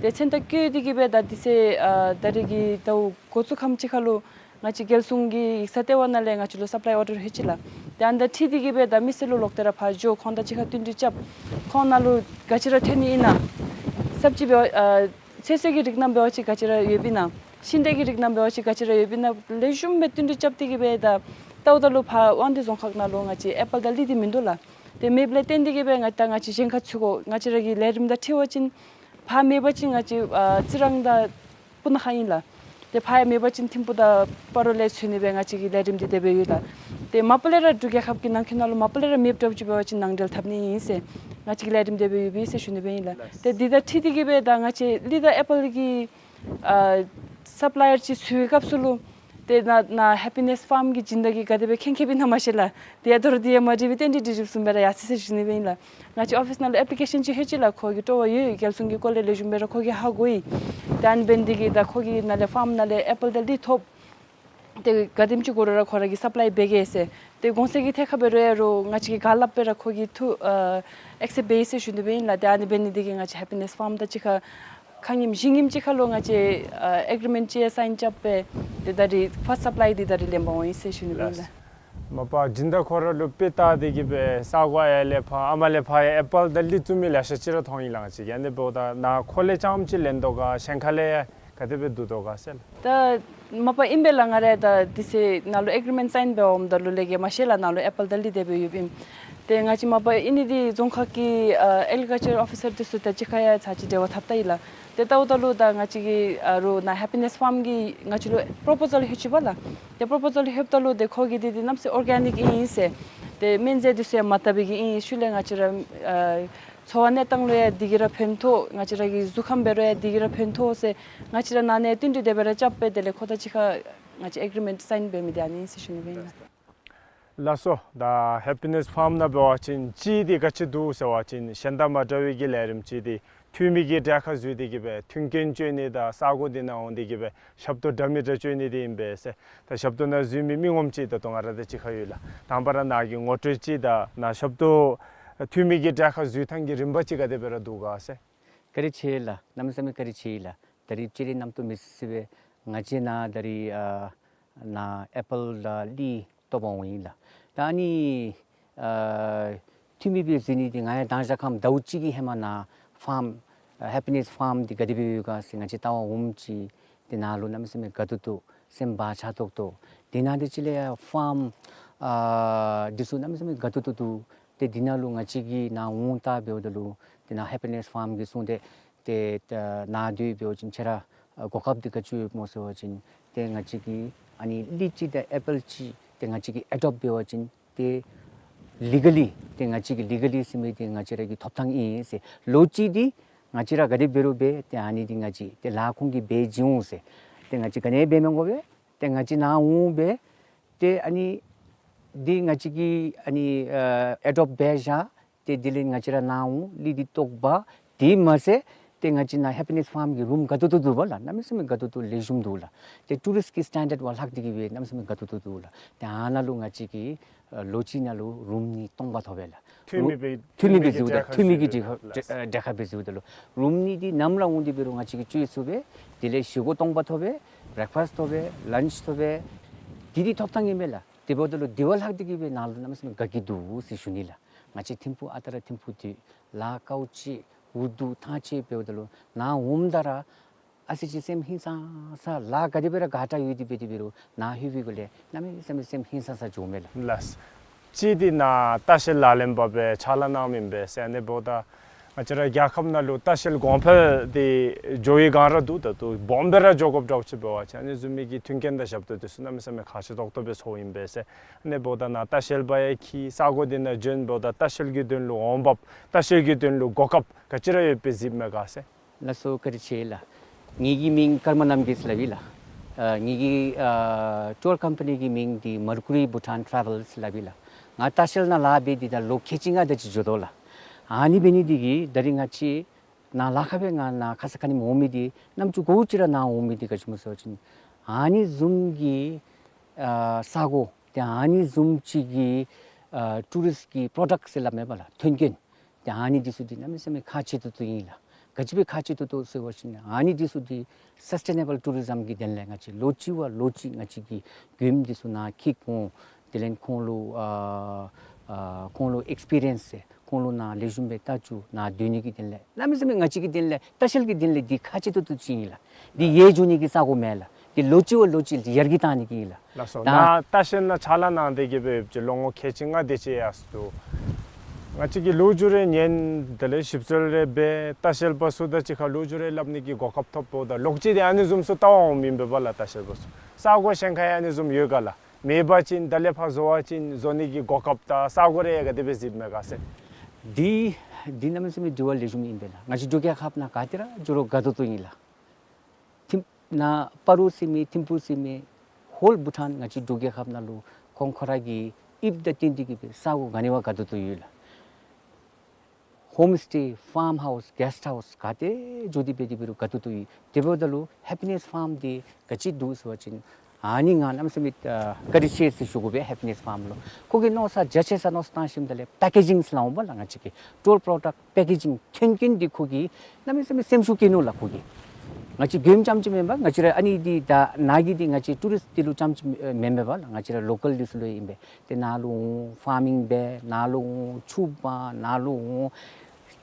ཏེ་མཚན་རྟགས་བཀོད་དེ་གིས་སྦེ་ད་དེ་ཚེ་ཨ་ད་རིས་ཀྱི་ཟླཝ་འགོ་བཙུགས་ཁམས་ཅིག་ཁར་ལུ་ང་བཅས་རྒྱལ་སྲུང་གི་ཡིག་ཚང་ལྟེ་བ་ནང་ལས་ང་བཅས་ལུ་སབ་ལའི་ཨོར་ཌར་ལྷོད་ཅི་ལགས། ཏེ་ཨ་ནི་དང་འཁྲིལ་ཏེ་གིས་སྦེ་ད་མི་སེར་ལུ་ལོག་སྟེ་ར་ཕར་འགྱོ་ཁོང་དང་གཅིག་ཁར་བསྟུན་གྲོས་རྐྱབ། ཁོང་ནང་ལུ་ག་ཅི་ར་ཐོན་ནི་ཨིན་ན། སབ་ཅིག་འབད་བ་ཨ་ཚོད་བསྲེ་གི་རིགས་རྣམས་འབད་བ་ཅིན་ག་ཅི་ར་ཡོདཔ་ཨིན་ན། ཤིང་འབྲས་ཀྱི་རིགས་རྣམས་འབད་བ་ཅིན་ག་ཅི་ར་ཡོདཔ་ཨིན་ན། ལེགས་ཤོམ་སྦེ་བསྟུན་གྲོས་རྐྱབ་སྟེ་གིས་སྦེ་ད་ལྟོ་ད་ལུ་ཕར་དབང་འདུས་རྫོང་ཁག་ནང་ལུ་ང་བཅས་ཨེ་པཱལ་དང་གླི་འདི་མིན་འདུག་ལགས། ཏེ་མེདཔ་ལས་བརྟེན་ཏེ་གིས་སྦེ་ང་ད་ང་བཅས་གཞན་ཁར་འཚོལ་དགོ། ང་བཅས་ར་གི་ལས་རིམ་དང་འཁྲིལ་བ་ཅིན་ཕར་མེད་པ་ཅིན་ང་བཅས་ཨ་རྩི་རང་དང་སྤུ་ན་ཁ་ཨིན་ལགས། ཏེ་ཕར་ཡང་མེད་པ་ཅིན་ཐིམ་ཕུག་དང་སྤ་རོ་ལས་འཚོལ་ནི་སྦེ་ང་བཅས་ཀྱི་ལས་རིམ་འདི་དེ་སྦེ་ཡོད་ལགས། ཏེ་མ་པ་ལས་ར་འབྲུག་རྒྱལ་ཁབ་ཀྱི་ནང་འཁོད་ནང་ལུ་མ་པ་ལས་ར་མེདཔ་འདྲཝ་ཅིག་འབད་བ་ཅིན་ནང་འབྲེལ་འཐབ་ནི་ཨིན་ཟེར་ང་བཅས་ཀྱིས་ལས་རིམ་དེ་སྦེ་ཡོདཔ་ཨིན་ཟེར་ཞུ་ནི་སྦེ་ཨིན་ལགས། ཏེ་འདི་དང་འཁྲིལ་ཏེ་གིས་སྦེ་ད་ང་བཅས་ལི་དང་ཨེ་པཱལ་གྱི་ཨ་སབ་ལའི་ཡར་ཅིག་འཚོལ་བའི་སྐབས་སུ་ལུ་ཏེ་ནཱ་ནཱ་ཧེ་པི་ནེསི་ཕཱརམ་གྱི་སྦྱིན་བདག་གིས་ག་དེ་སྦེ་མཁྱེན་མཁྱེནམ་ཨིན་ན་མ་ཤེས་ལགས། ཏེ་ཡ་ད་རུང་དེ་ཡང་མ་དྲིས་པར་རྟེན་འབྲེལ་འགྲིག་འགྲིགཔ་བཟུམ་སྦེ་ར་ཡར་སོ་ཡི་ཟེར་ཞུ་ནི་སྦེ་ཨིན་ལགས། ང་བཅས་ཨོ་ཕིསི་ནང་ལུ་ཨེཔ་ལི་ཀེ་ཤཱན་ཅིག་ལྷོད་ཅི་ལགས། ཁོ་གིས་སྤྲོ་བ་ཡོད། རྒྱལ་སྲུང་གི་སྐོར་ལས་ལེགས་ཤོམ་སྦེ་ར་ཁོ་གིས་ཧ་གོ་ཡི། ཏེ་ཨ་ནི་འབད་ནི་དེ་གིས་ད་ཁོ་གིས་ནཱ་ལས་ཕཱརམ་ནང་ལས་ཨེ་པཱལ་དང་ལི་ཐོབ། ཏེ་ག་དེམ་ཅིག་དགོ་རུང་ར་ཁོ་ར་གིས་སབ་ལའི་འབད་གེ་ཟེར། ཏེ་གོང་ས་གི་ཐད་ཁར་འབད་རུང་ཡང་རུང་ང་བཅས་ཀྱིས་ག་སླབ་སྦེ་ར་ཁོ་གིས་ཐུགས་ཨ་ཨེག་སེབཊ་འབད་ཡི་ཟེར་ཞུ་ནི་སྦེ་ཨིན་ལགས། ཏེ་ཨ་ནི་འབད་ནི་དེ་གིས་ང་བཅས་ཧེ་པི་ནེསི་ཕཱརམ་ད་ཅིག་ཁར་ཁ་ཉིནམ་བཞི་ཉིནམ་ཅིག་ཁར་ལུ་ང་བཅས་ཨ་ཨེག་རི་མེནཊ་ཅིག་ཡང་སའིན་རྐྱབ་སྦེ་ཏེ་ད་རིས་ཕཱསཊ་སབ་ལའི་འདི་ད་རིས་ལེན་པར་འོང་ཡི་ཟེར་ཞུ་ནི་སྦེ་ཨིན་ལགས། མ་པ་སྦྱིན་བདག་ཁོ་ར་ལུ་དཔེ་བལྟ་སྟེ་གིས་སྦེ་ས་གོ་ཨ་ཡར་ལས་ཕར་ཨ་མར་ལས་ཕར་ཡང་ཨེ་པཱལ་དང་ལི་བཙུགས་མི་ལེ་ཤ་ཅིག་ར་མཐོང་ཡི་ལགས། ང་བཅས་ཀྱིས་ཨ་ནི་འབདཝ་ད་ནཱ་ཁོ་ལས་རྐྱངམ་ཅིག་ལེན་དོ་ག་གཞན་ཁ་ལས་ཡང་ག་དེ་སྦེ་བསྡུ་དོ་ག་ཟེར་ལགས། ད་མ་པ་ཨིན་པས་ལགས། ང་ར་ད་དེ་ཚེ་ནཱ་ལུ་ཨེག་རི་མེནཊ་སའིན་འབད་འོངམ་ད་ལུ་ལས་ཀྱི་མ་ཤེས་ལགས། ནཱ་ལུ་ཨེ་པཱལ་དང་ལི་དེ་སྦེ་ཡོདཔ་ཨིནམ། ཏེ་ང་བཅས་མ་པ་ཨིན་ནི་འདི་རྫོང་ཁག་གི་ཨ་ཨེག་རི་ཀལ་ཅར་ཨོ་ཕི་སར་འདི་ཚུ་དང་གཅིག་ཁར་ཡང་ཚར་གཅིག་འབྲེལ་བ་འཐབ་བལྟ་ཡི་ལགས། ཏེ་བལྟཝ་ད་ལུ་ད་ང་བཅས་ཀྱིས་ཨ་རུང་ནཱ་ཧེ་པི་ནེསི་ཕཱརམ་གྱིས་ང་བཅས་ལུ་པོརོ་པོ་ཟཱལ་ལྷོད་ཅི་པ་ལགས། ཏེ་པོརོ་པོ་ཟཱལ་ལྷོདཔ་ད་ལུ་ཏེ་ཁོ་གིས་འདི་འདི་གནམ་མེད་ས་མེད་ཨོར་གེ་ནིཀ་ཨིན་ཟེར། ཏེ་སྨན་རྫས་འདི་ཚུ་ཡང་མ་བཏབ་པའི་གི་ཨིན། ཤུལ་ལས་ང་བཅས་ར་ཨ་འཚོ་བ་གནས་སྟངས་ལུ་ཡང་འདི་གིས་ར་ཕན་ཐོགས། ང་བཅས་ར་གི་གཟུགས་ཁམས་འབད་རུང་ཡང་འདི་གིས་ར་ཕན་ཐོགས་ཟེར་ང་བཅས་ར་ནཱ་ནས་བསྟུན་གྲོས་དེ་སྦེ་ར་རྐྱབ་སྦེ་དེ་ལས་ཁོ་དང་གཅིག་ཁར་ང་བཅས་ཨེག་རི་མེནཊ་སའིན་འབད་མི་འདི་ཨ་ནི་ཨིན་ཟེར་ཞུ་ནི་སྦེ་ཨིན་ལགས། ལགས་སོ། ད་ཧེ་པི་ནེསི་ཕཱརམ་ནང་འབད་བ་ཅིན་ཅིག་འདི་ག་ཅི་འདུག་ཟེར་བ་ཅིན་གཞན་དང་མ་འདྲ་བའི་གི་ལས་རིམ་ཅིག་འདི་འཐུས་མི་གི་གྲལ་ཁར་འཛུལ་ཏེ་གིས་སྦེ་མཐུན་རྐྱེན་སྤྱོད་ནི་དང་ས་གོ་འདི་ནང་འོང་སྟེ་གིས་སྦེ་ཞབས་ཏོག་འདྲ་མི་འདྲ་སྤྱོད་ནི་འདི་ཨིན་པས་ཟེར། ད་ཞབས་ཏོག་ནང་འཛུལ་མི་མི་ངོམ་ཅིག་ད་ལྟོ་ང་ར་དང་གཅིག་ཁར་ཡོད་ལགས། དང་པ་ར་ནཱ་གི་ངོ་སྤྲོད་ཅིག་དང་ནཱ་ཞབས་ཏོག་འཐུས་མི་གི་གྲལ་ཁར་འཛུལ་ཐངས་ཀྱི་རིམ་པ་ཅིག་ག་དེ་སྦེ་ར་འདུག་ག་ཟེར། བཀའ་དྲིན་ཆེ་ལགས། གནམ་མེད་ས་མེད་བཀའ་དྲིན་ཆེ་ལགས། ད་རིས་སྤྱིར་ར་རྣམ་རྟོག་མེད་ས་སྦེ་ང་བཅས་ནཱ་ད་རིས་ཨ་ནཱ་ཨེ་པཱལ་དང་ལི་བཏོག་པར་འོང་ཡི་ལགས། ད་ཨ་ནི་ཨ་འཐུས་མི་སྦེ་འཛུལ་ནི་འདི་ང་ཡང་མདང་ཞག་ཁམས་ཟླཝ་གཅིག་གི་ཧེ་མ་ནཱ་ཕཱརམ་ཨ་ཧེ་པི་ནེསི་ཕཱརམ་འདི་ག་དེ་སྦེ་ཡོད་ག་ཟེར་ང་བཅས་བལྟ་བར་འོངམ་ཅིག་ཏེ་ནཱ་ལུ་གནམ་མེད་ས་མེད་དགའ་ཏོག་ཏོ་སེམས་བག་ཆགས་ཏོག་ཏོ། དེ་ནང་འདི་ཅིག་ལས་ཡང་ཕཱརམ་ཨ་འདི་ཚུ་གནམ་མེད་ས་མེད་དགའ་ཏོག་ཏོ་འདུག། ཏེ་འདི་ནང་ལུ་ང་བཅས་ཀྱིས་ནཱ་འོང་བལྟ་འབདཝ་ད་ལུ་ཏེ་ནཱ་ཧེ་པི་ནེསི་ཕཱརམ་གྱིས་གསུངས་ཏེ་ཏེ་ད་ནཱ་སྡོད་འབད་བ་ཅིན་ཁྱེད་ར་ཨ་གོ་སྐབས་འདི་ག་ཅི་ཡོདཔ་སྨོ་ཟེར་བ་ཅིན་ཏེ་ང་བཅས་ཀྱིས་ཨ་ནི་ལི་ཅིག་དང་ཨེ་པཱལ་ཅིག་ཏེ་ང་བཅས་ཀྱིས་ཨེ་ཌོབཊ་འབད་བ་ཅིན་ཏེ་ལི་ག་ལི་ཏེ་ང་བཅས་ཀྱི་ལི་ག་ལི་ཟེར་མི་འདི་ང་བཅས་ར་གི་ཐོབ་ཐངས་ཨིན་ཟེར། ལོ་གཅིག་འདི་ང་བཅས་ར་ག་དེ་འབད་རུང་འབད་ཏེ་ཨ་ནི་འདི་ང་བཅས་ཏེ་ལཱ་ཁོང་གིས་འབད་བྱིན་འོང་ཟེར། ཏེ་ང་བཅས་ག་ནི་འབད་མི་དགོ་པས། ཏེ་ང་བཅས་ནཱ་འོང་སྦེ་ཏེ་ཨ་ནི་འདི་ང་བཅས་ཀྱིས་ཨ་ནི་ཨ་ཨེ་ཌོབཊ་འབད་བཞག། ཏེ་དེ་ལས་ང་བཅས་ར་ནཱ་འོང་ལི་འདི་བཏོག་པ། དེ་མ་ཚད་ཏེ་ང་བཅས་ནཱ་ཧེ་པི་ནེསི་ཕཱརམ་གྱི་རུམ་དགའ་ཏོག་ཏོ་འདུག་པ་ལགས། གནམ་མེད་ས་མེད་དགའ་ཏོག་ཏོ་ལེགས་ཤོམ་འདུག་ལགས། ཏེ་ཊུ་རིསཊ་ཀྱི་སི་ཊེན་ཌརཌ་བ་ལྷག་སྟེ་གིས་སྦེ་གནམ་མེད་ས་མེད་དགའ་ཏོག་ཏོ་འདུག་ལགས། ཏེ་ཨ་ནཱ་ལུ་ང་བཅས་ཀྱིས་ཨ་ལོ་གཅིག་ནང་ལུ་རུམ་གཉིས་སྟོང་པ་ཐོབ་པས་ལགས། འཐུས་མི་སྦེ་འཐུས་མི་གི་འཛུལཝ་ད་འཐུས་མི་གི་གྲལ་ཁར་འཛུལཝ་ད་ལུ་རུམ་གཉིས་འདི་ནམ་ར་འོང་སྟེ་འབད་རུང་ང་བཅས་ཀྱིས་སྤྱོད་ཚུགས་པས། དེ་ལས་བཞེས་སྒོ་སྟོང་པ་ཐོབ་པས། བེ་རེག་ཕཱསཊ་ཐོབ་པས། ལཱནཆ་ཐོབ་པས། འདི་འདི་ཐོབ་ཐངས་ཨིན་པས་ལགས། དེ་འབདཝ་ད་ལུ་དེ་བ་ལྷག་སྟེ་གིས་སྦེ་ནཱ་ལུ་གནམ་མེད་ས་མེད་དགའ་སྐྱིད་འདུག་ཟེར་ཞུ་ནི་ལགས། ང་བཅས་ཐིམ་ཕུག་ཨ་རྟག་ར་ཐིམ་ཕུག་འདི་ལཱ་དཀའཝ་སྤྱད་འུ་སྡུག་ཐང་ཆད་འབདཝ་ད་ལུ་ནཱ་འོངམ་ད་ར་ཨ་ཙི་ཅིག་སེམས་ཧིང་སངས་ས་ལཱ་ག་དེ་སྦེ་ར་དགའ་དྲགས་ཡོད་དེ་འབད་དེ་འབད་རུང་ནཱ་ལྷོད་པའི་སྒང་ལས་གནམ་མེད་ས་མེད་སེམས་ཧིང་སངས་ས་འགྱོཝ་མས་ལགས། ལགས། གཅིག་འདི་ནཱ་ལྟ་བཤལ་ལག་ལེན་པ་སྦེ་ཕྱག་ལཱ་གནངམ་ཨིན་པས་ཟེར། ཨ་ནི་འབདཝ་ད་ང་བཅས་ར་རྒྱལ་ཁབ་ནང་ལུ་ལྟ་བཤལ་གོང་འཕེལ་འདི་འགྱོ་བའི་སྒང་ར་འདུག། ད་ལྟོ་སྦོམ་སྦེ་ར་འགྱོ་དགོཔ་འདྲཝ་ཅིག་འབད་བ་ཅིན་ཨ་ནི་བཟུམ་མའི་གི་མཐུན་རྐྱེན་དང་ཞབས་ཏོག་འདི་ཚུ་གནམ་མེད་ས་མེད་ཁག་ཆེ་ཏོག་ཏོ་སྦེ་ཚོརཝ་ཨིན་པས་ཟེར། ཨ་ནི་འབདཝ་ད་ནཱ་ལྟ་བཤལ་པ་ཡང་འཁྱིད་ས་གོ་འདི་ནང་བྱོན་འབདཝ་ད་ལྟ་བཤལ་གྱི་དོན་ལུ་འོང་འབབ་ལྟ་བཤལ་གྱི་དོན་ལུ་གོ་སྐབས་ག་ཅི་ར་ཡོད་པའི་གཟིགསཔ་མས་ག་ཟེར། ལགས་སོ་བཀའ་དྲིན་ཆེ་ལགས། ངེ་གི་མིང་ཀརྨ་རྣམ་རྒྱལ་ཟེར་སླབ་ཨིན་ལགས། ཨ་ངེ་གི་ཨ་ཊུར་ཀམ་པ་ནི་གི་མིང་འདི་Mercury Bhutan Travels ཟེར་སླབ་ཨིན་ལགས། ང་ལྟ་བཤལ་ནང་ལཱ་འབད་དེ་ད་ལོ་ཁལ་གཅིག་ལྔ་དེ་ཅིག་འགྱོ་དོ་ལགས། ཨ་ནི་འབད་ནི་འདི་གིས་ད་རིས་ང་བཅས་ནཱ་ལཱ་ཁག་སྦེ་ང་ནཱ་ཁ་ཙ་ཁ་ཉིནམ་འོང་མི་འདི་རྣམ་ཅོ་གོ་ཅི་ར་ནཱ་འོང་མི་འདི་ག་ཅི་སྨོ་ཟེར་བ་ཅིན་ཨ་ནི་བཟུམ་གྱི་ཨ་ས་གོ་ཏེ་ཨ་ནི་བཟུམ་ཅིག་གི་ཨ་ཊུ་རིསཊ་ཀྱི་པྲོ་ཌཀཊ་ཟེར་སླབ་མས་པ་ལགས། མཐུན་རྐྱེན་ཏེ་ཨ་ནི་འདི་ཚུ་འདི་གནམ་མེད་ས་མེད་ཁག་ཆེ་ཏོག་ཏོ་ཨིན་ལགས། ག་ཅི་སྦེ་ཁག་ཆེ་ཏོག་ཏོ་ཟེར་བ་ཅིན་ཨ་ནི་འདི་ཚུ་འདི་སཱསི་ཊེ་ནེ་བཱལ་ཊུ་རི་ཛམ་གྱི་དོན་ལས་ང་བཅས་ལོ་གཅིག་བ་ལོ་གཅིག་ང་བཅས་ཀྱིས་མགྱོནམ་འདི་ཚུ་ནཱ་འཁྱིད་འོང་། དེ་ལས་ཁོང་ལུ་ཨ་ཨ་ཁོང་ལུ་ཨེགསི་པི་རི་ཡེནསི་ཟེར་ཁོང་ལུ་ནཱ་ལེགས་ཤོམ་སྦེ་ལྟ་བཅུག། ནཱ་སྡོད་ནི་གི་དོན་ལས་གནམ་མེད་ས་མེད་ང་བཅས་ཀྱི་དོན་ལས་ལྟ་བཤལ་གྱི་དོན་ལས་འདི་ཁག་ཆེ་ཏོག་ཏོ་ཅིག་ཨིན་ལགས། འདི་ཡལ་འགྱོ་ནི་གི་ས་གོ་མེན་ལགས། འདི་ལོ་གཅིག་བ་ལོ་གཅིག་ཡར་རྒྱས་བཏང་ནི་གི་ཨིན་ལགས། ལགས་སོ། ད་ནཱ་ལྟ་བཤལ་ནང་ཕྱག་ལཱ་གནང་སྟེ་གིས་སྦེ་ལོ་ངོ་ཁལ་གཅིག་ལྔ་དེ་ཅིག་ཡར་སོ་འདུག། ང་བཅས་ཀྱིས་ལོ་རྒྱུས་རེ་ཉན་དེ་ལས་ཞིབ་འཚོལ་རེ་འབད་ལྟ་བཤལ་པ་ཚུ་དང་གཅིག་ཁར་ལོ་རྒྱུས་རེ་སླབ་ནི་གི་གོ་སྐབས་ཐོབ་འབདཝ་ད་ལོག་ཅི་དེ་ཨ་ནི་བཟུམ་ཚུ་བལྟ་བར་འོངམ་ཨིན་པས་པ་ལགས། ལྟ་བཤལ་པ་ཚུ་ས་གོ་གཞན་ཁར་ཡང་ཨ་ནི་བཟུམ་ཡོད་ག་ལགས། མེད་པ་ཅིན་ད་ལས་ཕར་བཟོ་བ་ཅིན་བཟོ་ནི་གི་གོ་སྐབས་དང་ས་གོ་རེ་ག་དེ་སྦེ་གཟིགསཔ་མས་ག་ཟེར། འདི་འདི་གནམ་མེད་ས་མེད་དྲི་བ་ལེགས་ཤོམ་ཨིན་པས་ལགས། ང་བཅས་འབྲུག་རྒྱལ་ཁབ་ནང་ག་ཏེ་ར་འགྱོ་རུང་དགའ་ཏོག་ཏོ་ཨིན་ལགས། ཐིམ་ནཱ་སྤ་རོ་ཟེར་མི་ཐིམ་ཕུ་ཟེར་མི་ཧོལ་བྷུ་ཊཱན་ང་བཅས་འབྲུག་རྒྱལ་ཁབ་ནང་ལུ་ཁོང་ཁོ་ར་གི་དབྱིབས་དང་བསྟུན་ཏེ་གི་སྦེ་ས་གོ་ག་ནི་བ་དགའ་ཏོག་ཏོ་ཡོད་ལགས། ཧོམ་སི་ཊེ་ཕཱརམ་ཧའུསི་གེསཊ་ཧའུསི་ག་ཏེ་འགྱོ་སྟེ་འབད་དེ་འབད་རུང་དགའ་ཏོག་ཏོ་ཡོད། དེ་འབདཝ་ད་ལུ་ཧེ་པི་ནེསི་ཕཱརམ་འདི་ག་ཅི་འདུག་ཟེར་བ་ཅིན་ཨ་ནི་ང་གནམ་མེད་ས་མེད་ཨ་བཀའ་དྲིན་ཆེ་ཟེར་ཞུ་དགོ་པས། ཧེ་པི་ནེསི་ཕཱརམ་ལུ་ཁོ་གིས་མནོ་བསམ་རྒྱ་ཆེ་ས་མནོ་བསམ་བཏང་ཞིནམ་ད་ལས་པེ་ཀེ་ཇིང་ཟེར་སླབ་འོང་པ་ལགས། ང་བཅས་ཀྱི་ཊོལ་པྲོ་ཌཀཊ་པེ་ཀེ་ཇིང་མཐུན་རྐྱེན་འདི་ཁོ་གིས་གནམ་མེད་ས་མེད་སེམས་ཤུགས་བསྐྱེད་ནུག་ལགས། ཁོ་གིས་ང་བཅས་གྱོནམ་རྐྱངམ་ཅིག་མེན་པར་ང་བཅས་ར་ཨ་ནི་འདི་ད་ནཱ་གི་འདི་ང་བཅས་ཊུ་རིསཊ་འདི་ལུ་རྐྱངམ་ཅིག་མེན་པས་པ་ལགས། ང་བཅས་ར་ལོ་ཀཱལ་འདི་ཚུ་ལུ་ཨིན་པས། ཏེ་ནཱ་ལུ་འོང་ཕཱར་མིང་འབད། ནཱ་ལུ་འོང་ཕྱུགཔ། ནཱ་ལུ་འོང་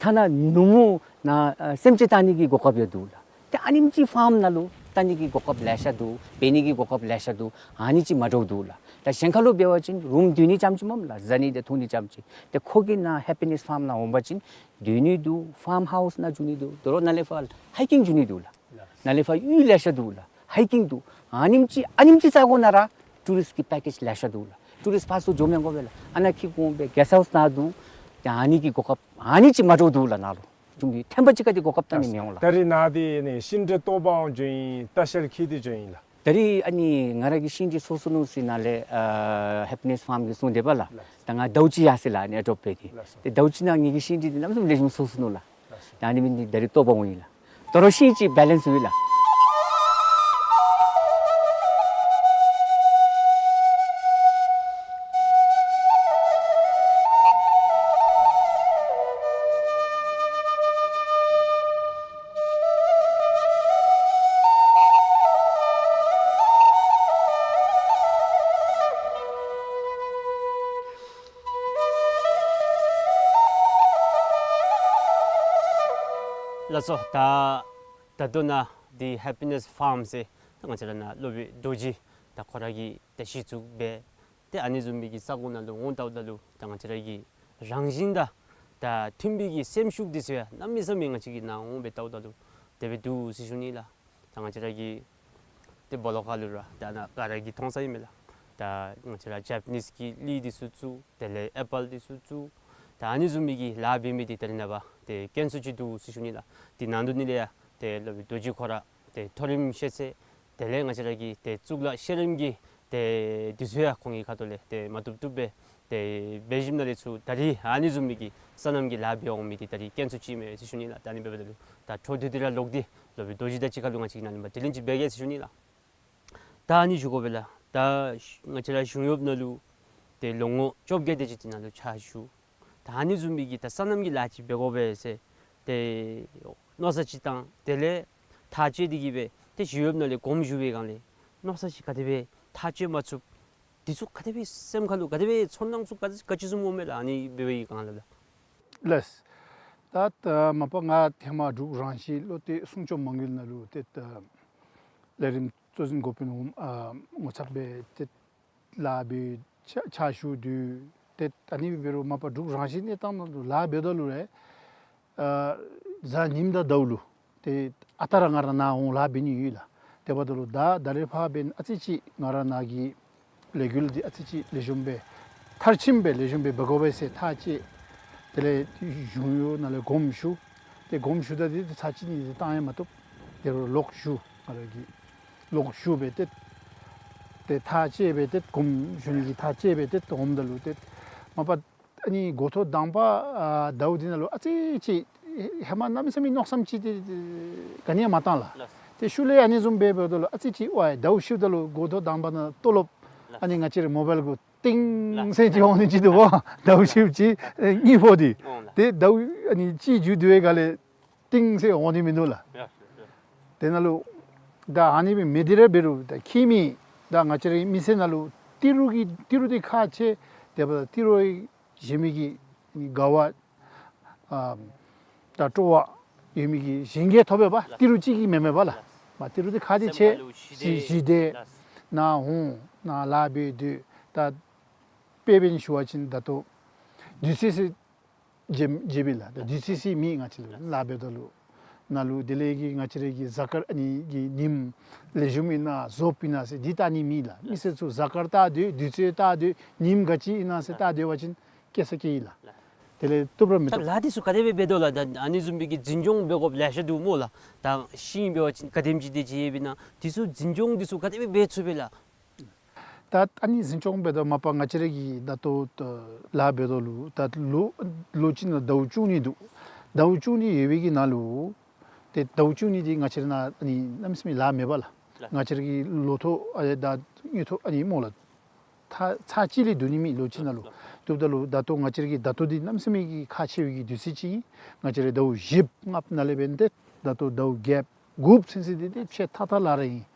ཐ་ན་ནུབ་མོ་ནཱ་ཨ་སེམས་ཅན་བལྟ་ནི་གི་གོ་སྐབས་ཡང་འདུག་ལགས། ཏེ་ཨ་ནེམ་ཅིག་ཕཱརམ་ནང་ལུ་བལྟ་ནི་གི་གོ་སྐབས་ལེ་ཤ་འདུག། འབད་ནི་གི་གོ་སྐབས་ལེ་ཤ་འདུག། ཨ་ནི་ཅིག་མ་འདྲཝ་འདུག་ལགས། ད་གཞན་ཁ་ལུ་འབད་བ་ཅིན་རུམ་སྡོད་ནི་རྐྱངམ་ཅིག་མས་ལགས། བཟའ་ནི་དང་འཐུང་ནི་རྐྱངམ་ཅིག། ཏེ་ཁོ་གིས་ནཱ་ཧེ་པི་ནེསི་ཕཱརམ་ནང་འོང་པ་ཅིན་སྡོད་ནི་འདུག། ཕཱརམ་ཧའུསི་ནང་འགྱོ་ནི་འདུག། དོ་རུང་ནཱ་ལས་ཕར་ཧའི་ཀིང་འགྱོ་ནི་འདུག་ལགས། ནཱ་ལས་ཕར་གཡུས་ལེ་ཤ་འདུག་ལགས། ཧའི་ཀིང་འདུག། ཨ་ནེམ་ཅིག་ཨ་ནེམ་ཅིག་ས་གོ་ནང་ར་ཊུ་རིསཊ་ཀྱི་པེ་ཀེཇ་ལེ་ཤ་འདུག་ལགས། ཊུ་རིསཊ་ཕར་ཚུར་འགྱོ་མི་དགོ་པས་ལགས། ཨ་ནཱ་འཁྱིད་འོང་སྦེ་གེསཊ་ཧའུསི་ནང་འདུག། ཏེ་ཨ་ནི་གི་གོ་སྐབས་ཨ་ནི་ཅིག་མ་འདྲཝ་འདུག་ལགས། ནཱ་ལུ་ཁྱོད་ཀྱིས་ཐེམ་པ་ཅིག་ག་དེ་གོ་སྐབས་བལྟ་ནི་མི་འོང་ལགས། ད་རིས་ནཱ་འདི་ནི་ཤིང་འབྲས་བཏོག་པར་འོང་འགྱོ་ཡི། ལྟ་བཤལ་འཁྱིད་དེ་འགྱོ་ཡི་ལགས། ད་རིས་ཨ་ནི་ང་ར་གིས་ཤིང་འབྲས་སོ་སོ་ནུག་ཟེར་ནཱ་ལས་ཨ་ཧེ་པི་ནེསི་ཕཱརམ་གྱིས་གསུངས་དེས་པ་ལགས། ལགས། ད་ང་ཟླཝ་གཅིག་ཡར་སོ་ཡི་ལགས། ཨ་ནི་ཨེར་ཌོབ་འབད་དེ། ལགས་སོ། ཏེ་ཟླཝ་གཅིག་ནང་ངེ་གི་ཤིང་འབྲས་འདི་གནམ་མེད་ས་མེད་ལེགས་ཤོམ་སོ་སོ་ནུག་ལགས། ལགས་སོ། ད་ཨ་ནི་འབད་ནི་འདི་ད་རིས་བཏོག་པར་འོང་ཡི་ལགས། དོ་རུང་ཤིང་ཅིག་བེ་ལེནསི་ཡོད་ལགས། ལགས་སོ། ད་ད་ལྟོ་ནཱ་འདི་ཧེ་པི་ནེསི་ཕཱརམ་ཟེར་ད་ང་བཅས་ར་ནཱ་སློབ་དཔོན་རྡོ་རྗེ་ད་ཁོ་ར་གིས་ད་གཞི་བཙུགས་འབད། ཏེ་ཨ་ནི་བཟུམ་མའི་གི་ས་གོ་ནང་ལུ་འོང་ལྟཝ་ད་ལུ་ད་ང་བཅས་ར་གི་རང་བཞིན་དང་ད་མཐུན་པའི་གི་སེམས་ཤུགས་འདི་ཚུ་ཡང་གནམ་མེད་ས་མེད་ང་བཅས་ཀྱིས་ནཱ་འོང་སྦེ་ལྟཝ་ད་ལུ་དེ་སྦེ་འདུག་ཟེར་ཞུ་ནི་ལགས། ད་ང་བཅས་ར་གི་ཏེ་སྦོ་ལོགས་ཁ་ལུ་ར་ད་ནཱ་ག་ར་གིས་མཐོང་ས་ཨིན་མས་ལགས། ད་ང་བཅས་ར་ཇེ་པ་ནིསི་གི་གླི་འདི་ཚུ་བཙུགས། དེ་ལས་ཨེ་པཱལ་འདི་ཚུ་བཙུགས། ད་ཨ་ནི་བཟུམ་མའི་གི་ལཱ་འབད་མི་འདི་ད་རེས་ནངས་པ་ཏེ་དཀོན་སུ་ཅིག་འདུག་ཟེར་ཞུ་ནི་ལགས། འདི་ནང་དོག་ནང་ལས་ཡང་ཏེ་སློབ་དཔོན་རྡོ་རྗེ་ཁོ་ར་ཏེ་མཐོ་རིམ་ཤེས་ཚད་དེ་ལས་ང་བཅས་ར་གི་ཏེ་གཙུག་ལག་ཤེས་རིག་གི་ཏེ་འདི་ཚུ་ཡང་ཁོང་གི་ཁ་ཐུག་ལས་ཏེ་མ་བཏུབ་བཏུབ་སྦེ་ཏེ་འབད་ཞིནམ་ལས་ཚུར་ད་རིས་ཨ་ནི་བཟུམ་མའི་གི་སོ་ནམ་གྱི་ལཱ་འབད་འོང་མི་འདི་ད་རིས་དཀོན་སུ་ཅིག་མས་ཟེར་ཞུ་ནི་ལགས། ད་ཨ་ནི་འབདཝ་ད་ལུ་ད་འཕྲོ་མཐུད་དེ་ར་ལོག་སྟེ་སློབ་དཔོན་རྡོ་རྗེ་དང་གཅིག་ཁར་ལུ་ང་བཅས་ཀྱིས་ནཱ་ལས་ཕར་དྲི་ལན་ཅིག་འབད་གེ་ཟེར་ཞུ་ནི་ལགས། ད་ཨ་ནི་ཞུ་དགོ་པས་ལགས། ད་ང་བཅས་ར་གཞུང་གཡོགཔ་ནང་ལུ་ཏེ་ལོ་ངོ་བཅོ་བརྒྱད་དེ་ཅིག་འདི་ནང་ལུ་ཕྱག་ཞུ། ད་ཨ་ནི་བཟུམ་མའི་གི་ད་སོ་ནམ་གྱི་ལཱ་ཅིག་འབད་དགོ་པས་ཟེར་ཏེ་མནོ་བསམ་ཅིག་བཏང་། དེ་ལས་ཐག་བཅད་དེ་གི་སྦེ་ཏེ་གཞུང་གཡོགཔ་ནང་ལས་དགོངསམ་ཞུ་བའི་སྒང་ལས་མནོ་བསམ་ཅིག་ག་དེ་སྦེ་ཐག་བཅད་མ་ཚུགས། འདི་ཚུ་ག་དེ་སྦེ་སེམས་ཁ་ལུ་ག་དེ་སྦེ་ཚོར་སྣང་ཚུ་ག་ག་ཅི་བཟུམ་འོང་མས་ལགས། ཨ་ནི་འབད་བའི་སྒང་ལས་ལགས། ལགས། ད་ད་མ་པ་ང་ཐེངས་མ་འབྲུག་རང་བཞིན་བློ་གཏད་སྲུང་སྐྱོབ་མ་དངུལ་ནང་ལུ་ཏེ་ད་ལས་རིམ་གཙོ་འཛིན་འགོ་དཔོན་འོགམ་ཨ་ངོ་ཚབ་སྦེ་ཏེ་ལཱ་འབད་ཕྱག་ཕྱག་ཞུ་དོ། ཏེ་ད་ཨ་ནི་འབད་རུང་མ་པ་འབྲུག་རང་བཞིན་གནས་སྟངས་ནང་ལུ་ལཱ་འབདཝ་ད་ལུ་ར་ཨ་གཟའ་ཉིམ་དང་ཟླཝ་ལུ་ཏེ་ཨ་རྟག་ར་ང་ར་ནཱ་འོང་ལཱ་འབད་ནི་ཡོད་ལགས། དེ་འབདཝ་ད་ལུ་ད་ད་རེས་ཕར་འབདན་ཨ་ཙི་ཅིག་ང་ར་ནཱ་གི་ལས་འགུལ་འདི་ཨ་ཙི་ཅིག་ལེགས་ཤོམ་སྦེ་མཐར་ཕྱིནམ་སྦེ་ལེགས་ཤོམ་སྦེ་འབད་དགོ་པས་ཟེར་ཐག་བཅད། དེ་ལས་གཞུང་གཡོག་ནང་ལས་དགོངསམ་ཞུ། ཏེ་དགོངསམ་ཞུ་ད་འདི་ཚར་གཅིག་གཉིས་ཅིག་བཏང་ཡང་མ་བཏུབ། དེ་རུང་ལོག་ཞུ། ང་ར་གིས་ལོག་ཞུ་སྦེ་ཏེ་ཏེ་ཐག་བཅད་སྦེ་ཏེ་དགོངསམ་ཞུ་ནི་གི་ཐག་བཅད་སྦེ་ཏེ་འོངམ་ད་ལུ་ཏེ་མ་པ་ཨ་ནི་འགོ་ཐོག་དང་པ་ཨ་ཟླཝ་འདི་ནང་ལུ་ཨ་ཙི་ཅིག་ཧེ་མ་གནམ་མེད་ས་མེད་མནོ་བསམ་ཅིག་ཏེ་ག་ནི་ཡང་མ་བཏང་ལགས། ལགས། ཏེ་ཤུལ་ལས་ཨ་ནི་བཟུམ་སྦེ་འབདཝ་ད་ལུ་ཨ་ཙི་ཅིག་ཝའི་ཟླཝ་ཕྱིཝ་ད་ལུ་འགོ་ཐོག་དང་པ་ནང་ལུ་ཏོ་ལོབ་ལགས། ཨ་ནི་ང་བཅས་རའི་མོ་བཱའིལ་གུ་ཏིང་ཟེར་ཅིག་འོང་ནི་ཅིག་འདུག་པ། ཟླཝ་ཕྱིཝ་ཅིག་ཨེ་གཉིས་པོ་འདི། འོང་ལགས། ཏེ་ཟླཝ་ཨ་ནི་གཅིག་མཇུག་བསྡུ་བའི་སྒང་ལས་ཏིང་ཟེར་འོང་ནི་མིན་འདུག་ལགས། ཡ་ཡ། དེ་ནང་ལུ་ད་ཨ་ནི་སྦེ་མི་འདི་ར་འབད་རུང་ད་ཁྱིམ་མི་ད་ང་བཅས་རའི་མི་སེར་ནང་ལུ་ཏི་རུ་གི་ཏི་རུ་འདི་ཁག་ཆེ། དེ་འབདཝ་ད་ཏི་རུ་གཞན་མི་གི་དགའ་བ་ཨ་ད་སྤྲོ་བ་ཡོད་མི་གི་གཞན་གྱིས་ཐོབ་པས་པ། ཏི་རུ་གཅིག་གིས་མེན་མས་པ་ལགས། མ་ཏི་རུ་འདི་ཁག་འདི་ཆེ། ཞི་བདེ། ནཱ་འོང་ནཱ་ལཱ་འབད་སྡོད། ད་དཔེ་འབད་ནི་ཞུ་བ་ཅིན་ད་ལྟོ་དུས་ཚོད་ཅིག་བརྗེ་བརྗེ་བས་ལགས། ད་དུས་ཚོད་ཅིག་མེད། ང་བཅས་ལུ་ལཱ་འབདཝ་ད་ལུ་ ནང་ལུ་དེ་ལས་ཀྱི་ང་བཅས་ར་གི་གཟའ་སྐར་ཨ་ནི་གི་ཉིནམ་ལེགས་ཤོམ་ཨིན་ན་རྫོགསཔ་ཨིན་ན་ཟེར་འདི་བལྟ་ནི་མེད་ལགས། མི་སེར་ཚུ་གཟའ་སྐར་བལྟ་སྡོད་དུས་ཚོད་བལྟ་སྡོད་ཉིནམ་ག་ཅི་ཨིན་ན་ཟེར་བལྟ་སྡོད་པ་ཅིན་སྐྱེ་ས་སྐྱེ་ཡི་ལགས། དེ་ལས་བཏུབ་ར་མི་ད་བཏུབ། ལཱ་འདི་ཚུ་ག་དེ་སྦེ་འབད་དོ་ལགས། ད་ཨ་ནི་བཟུམ་མའི་གི་འཛིན་སྐྱོང་འབད་དགོཔ་ལེ་ཤ་འདུག་སྨོ་ལགས། ད་ཤིང་འབད་བ་ཅིན་ག་དེམ་ཅིག་དེ་ཅིག་ཡོདཔ་ཨིན་ན་འདི་ཚུ་འཛིན་སྐྱོང་འདི་ཚུ་ག་དེ་སྦེ་འབད་ཚུགས་པས་ལགས། ད་ཨ་ནི་འཛིན་སྐྱོང་འབད་དོ་མ་པ་ང་བཅས་ར་གི་ད་ལྟོ་ད་ལཱ་འབད་དོ་ལུ་ད་ལོ་ལོ་གཅིག་ནང་ཟླཝ་བཅུ་གཉིས་འདུག། ཟླཝ་བཅུ་གཉིས་ཡོད་པའི་གི་ནང་ལུ་ཏེ་ཟླཝ་བཅུ་གཉིས་འདི་ང་བཅས་ར་ནང་ཨ་ནི་གནམ་མེད་ས་མེད་ལཱ་མེད་པ་ལགས། ང་བཅས་ར་གི་ལོ་ཐོག་ཨ་ད་དངུལ་ཐོག་ཨ་ནི་སྨོ་ལགས། ད་ཚར་གཅིག་ལས་བསྡུ་ནི་མེད་ལོ་གཅིག་ནང་ལུ། བསྡུཝ་ད་ལུ་ད་ལྟོ་ང་བཅས་ར་གི་ད་ལྟོ་འདི་གནམ་མེད་ས་མེད་ཀྱི་ཁག་ཆེ་བའི་གི་དུས་ཚོད་ཅིག་ཨིན། ང་བཅས་ར་ཟླཝ་བཞི་ལྔ་ནང་ལས་འབད་ནི་དེ་ད་ལྟོ་ཟླཝ་བརྒྱད་དགུ་ཚུན་ཚོད་འདི་ཏེ་ཕྱེད་ཐག་ཐག་ལཱ་ར་ཨིན།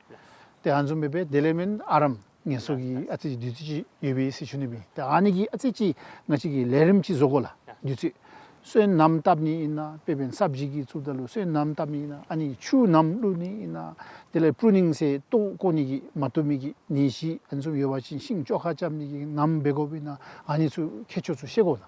ཏེ་ཨ་ནི་བཟུམ་སྦེ་འབད་དེ་ལས་མེན་ཨ་རམ་ངལ་གསོ་གི་ཨ་ཙི་ཅིག་དུས་ཚོད་ཅིག་ཡོད་པས་ཟེར་ཞུ་ནི་སྦེ། ཏེ་ཨ་ནི་གི་ཨ་ཙི་ཅིག་ང་བཅས་ཀྱིས་ལས་རིམ་ཅིག་བཟོ་དགོ་ལགས། དུས་ཚོད་སོན་སྣུམ་བཏབ་ནི་ཨིན་ན་དཔེ་འབད་ན་སབ་ཇི་གི་བཙུགསཔ་ད་ལུ་སོན་སྣུམ་བཏབ་ནི་ཨིན་ན་ཨ་ནི་ཆུ་སྣུམ་བླུག་ནི་ཨིན་ན་དེ་ལས་པུ་རུ་ནིང་ཟེར་ལྟོ་བཀོག་ནི་གི་མ་བཏུབ་མི་གི་ནད་གཞི་ཨ་ནི་ཚུ་ཡོད་པ་ཅིན་ཤིང་བཅོ་ཁ་རྐྱབ་ནི་གི་སྣུམ་འབད་དགོཔ་ཨིན་ན་ཨ་ནི་ཚུ་མཁས་མཆོག་ཚུ་ཤེས་དགོ་ལགས།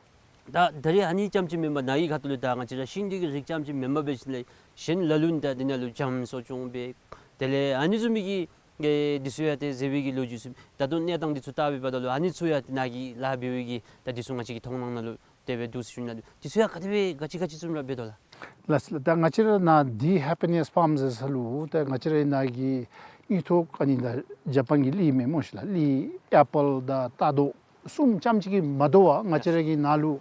ད་ད་རེས་ཨ་ནི་རྐྱངམ་ཅིག་མེན་པར་ནཱ་གི་ཁ་ཐུག་ལས་ད་ང་བཅས་ར་ཤིང་འདི་གི་རིགས་རྐྱངམ་ཅིག་མེན་པར་འབད་ཞིནམ་ལས་གཞན་ལ་ལུ་ད་འདི་ནང་ལུ་འཇམ་གསོ་སྐྱོང་འབད་དེ་ལས་ཨ་ནི་བཟུམ་མའི་གི་འདི་ཚུ་ཡང་ཏེ་མཛད་པའི་གི་ལོ་རྒྱུས་ཚུ་ད་ལྟོ་གནས་སྟངས་འདི་ཚུ་བལྟ་བའི་བར་ན་ལུ་ཨ་ནི་ཚུ་ཡང་ཏེ་ནཱ་གི་ལཱ་འབད་བའི་གི་ད་འདི་ཚུ་ང་བཅས་ཀྱི་མཐོང་སྣང་ནང་ལུ་དེ་སྦེ་འདུག་ཟེར་ཞུ་ནི་ལགས། འདི་ཚུ་ཡང་ག་དེ་སྦེ་ག་ཅི་ག་ཅི་བཟུམ་ར་འབད་དོ་ལགས། ལགས་སོ་ལགས། ད་ང་བཅས་ར་ནཱ་འདི་ཧེ་པི་ནེས་ཕཱརམ་ཟེར་ས་ལུ་ད་ང་བཅས་ར་ནཱ་གི་དངུལ་ཐོག་ཨ་ནི་ད་ཇ་པཱན་གྱི་གླི་མས་སྨོ་ཤིག་ལགས། གླི་ཨེ་པཱལ་དང་རྟ་རྡོག་གསུམ་རྐྱངམ་ཅིག་གིས་མ་དོ་བར་ང་བཅས་ར་གི་ནཱ་ལུ་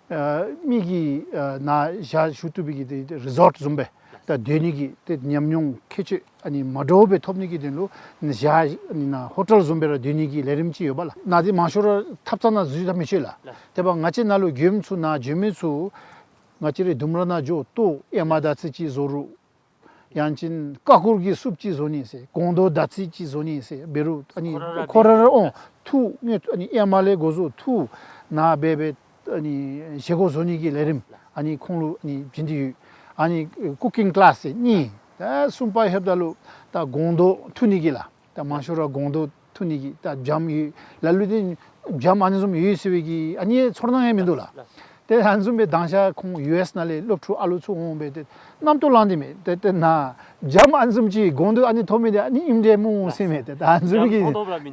ཨ་མི་གིས་ཨ་ནཱ་ཞག་བཞུགས་བཏུབ་པའི་གི་ཏེ་རི་ཟོཊ་བཟུམ་སྦེ་ད་སྡོད་ནི་གི་ཏེ་ཉམས་མྱོང་ཁྱད་ཆོས་ཨ་ནི་མ་འདྲཝ་སྦེ་ཐོབ་ནི་གི་དོན་ལུ་ཞག་ཨ་ནི་ནཱ་ཧོ་ཊེལ་བཟུམ་སྦེ་ར་སྡོད་ནི་གི་ལས་རིམ་ཅིག་ཡོད་པ་ལགས། ནཱ་འདི་མང་ཤོས་ར་ཐབ་ཚང་ནང་འཛུལ་ད་མི་ཆོག་ལགས། དེ་འབདཝ་ང་བཅས་ནཱ་ལུ་མགྱོནམ་ཚུ་ནཱ་འགྱོ་མི་ཚུ་ང་བཅས་རའི་ལྡུམ་ར་ནང་འགྱོ་ལྟོ་ཨེ་མ་དར་ཚིལ་ཅིག་བཟོ་རུང་ཡང་ཅིན་ཀ་ཀུར་གྱི་སུབ་ཅིག་བཟོ་ནི་ཟེར་སྒོང་རྡོག་དར་ཚིལ་ཅིག་བཟོ་ནི་ཟེར་འབད་རུང་ཨ་ནི་ཁོ་ར་ར་ཁོ་ར་ར་འོང་འཐུ་དངུལ་ཨ་ནི་ཨེ་མ་ལས་འགོ་བཟུང་འཐུ་ནཱ་འབད་འབད་ཨ་ནི་བཞེས་སྒོ་བཟོ་ནི་གི་ལས་རིམ་ཨ་ནི་ཁོང་ལུ་ཨ་ནི་བྱིན་ཏེ་ཡོད། ཨ་ནི་ཀུ་ཀིང་ཀི་ལཱསི་ཟེར་གཉིས། ད་གསུམ་པ་ལྷོདཔ་ད་ལུ་ད་སྒོང་རྡོག་འཐུ་ནི་གི་ལགས། ད་མང་ཤོས་ར་སྒོང་རྡོག་འཐུ་ནི་གི་ད་འཇམ་ཡོད། ལ་ལུ་འདི་འཇམ་ཨ་ནི་བཟུམ་ཡོད་ཟེར་བའི་གི་ཨ་ནི་ཚོར་སྣང་ཡང་མིན་འདུག་ལགས། ཏེ་ཨ་ནི་བཟུམ་སྦེ་དང་ཤ་ཁོང་ཡུ་ཨེསི་ནང་ལས་སློབ་ཕྲུག་ཨ་ལུ་ཚུ་འོང་སྦེ་ཏེ་རྣམ་རྟོག་ལང་སྟེ་མས། ཏེ་ཏེ་ནཱ་འཇམ་ཨ་ནི་བཟུམ་ཅིག་སྒོང་རྡོག་ཨ་ནི་ཐོབ་མི་འདི་ཨ་ནི་ཨིནམ་འདྲས་སྨོ་ཟེར་མས། ཏེ་ད་ཨ་ནི་བཟུམ་གྱི་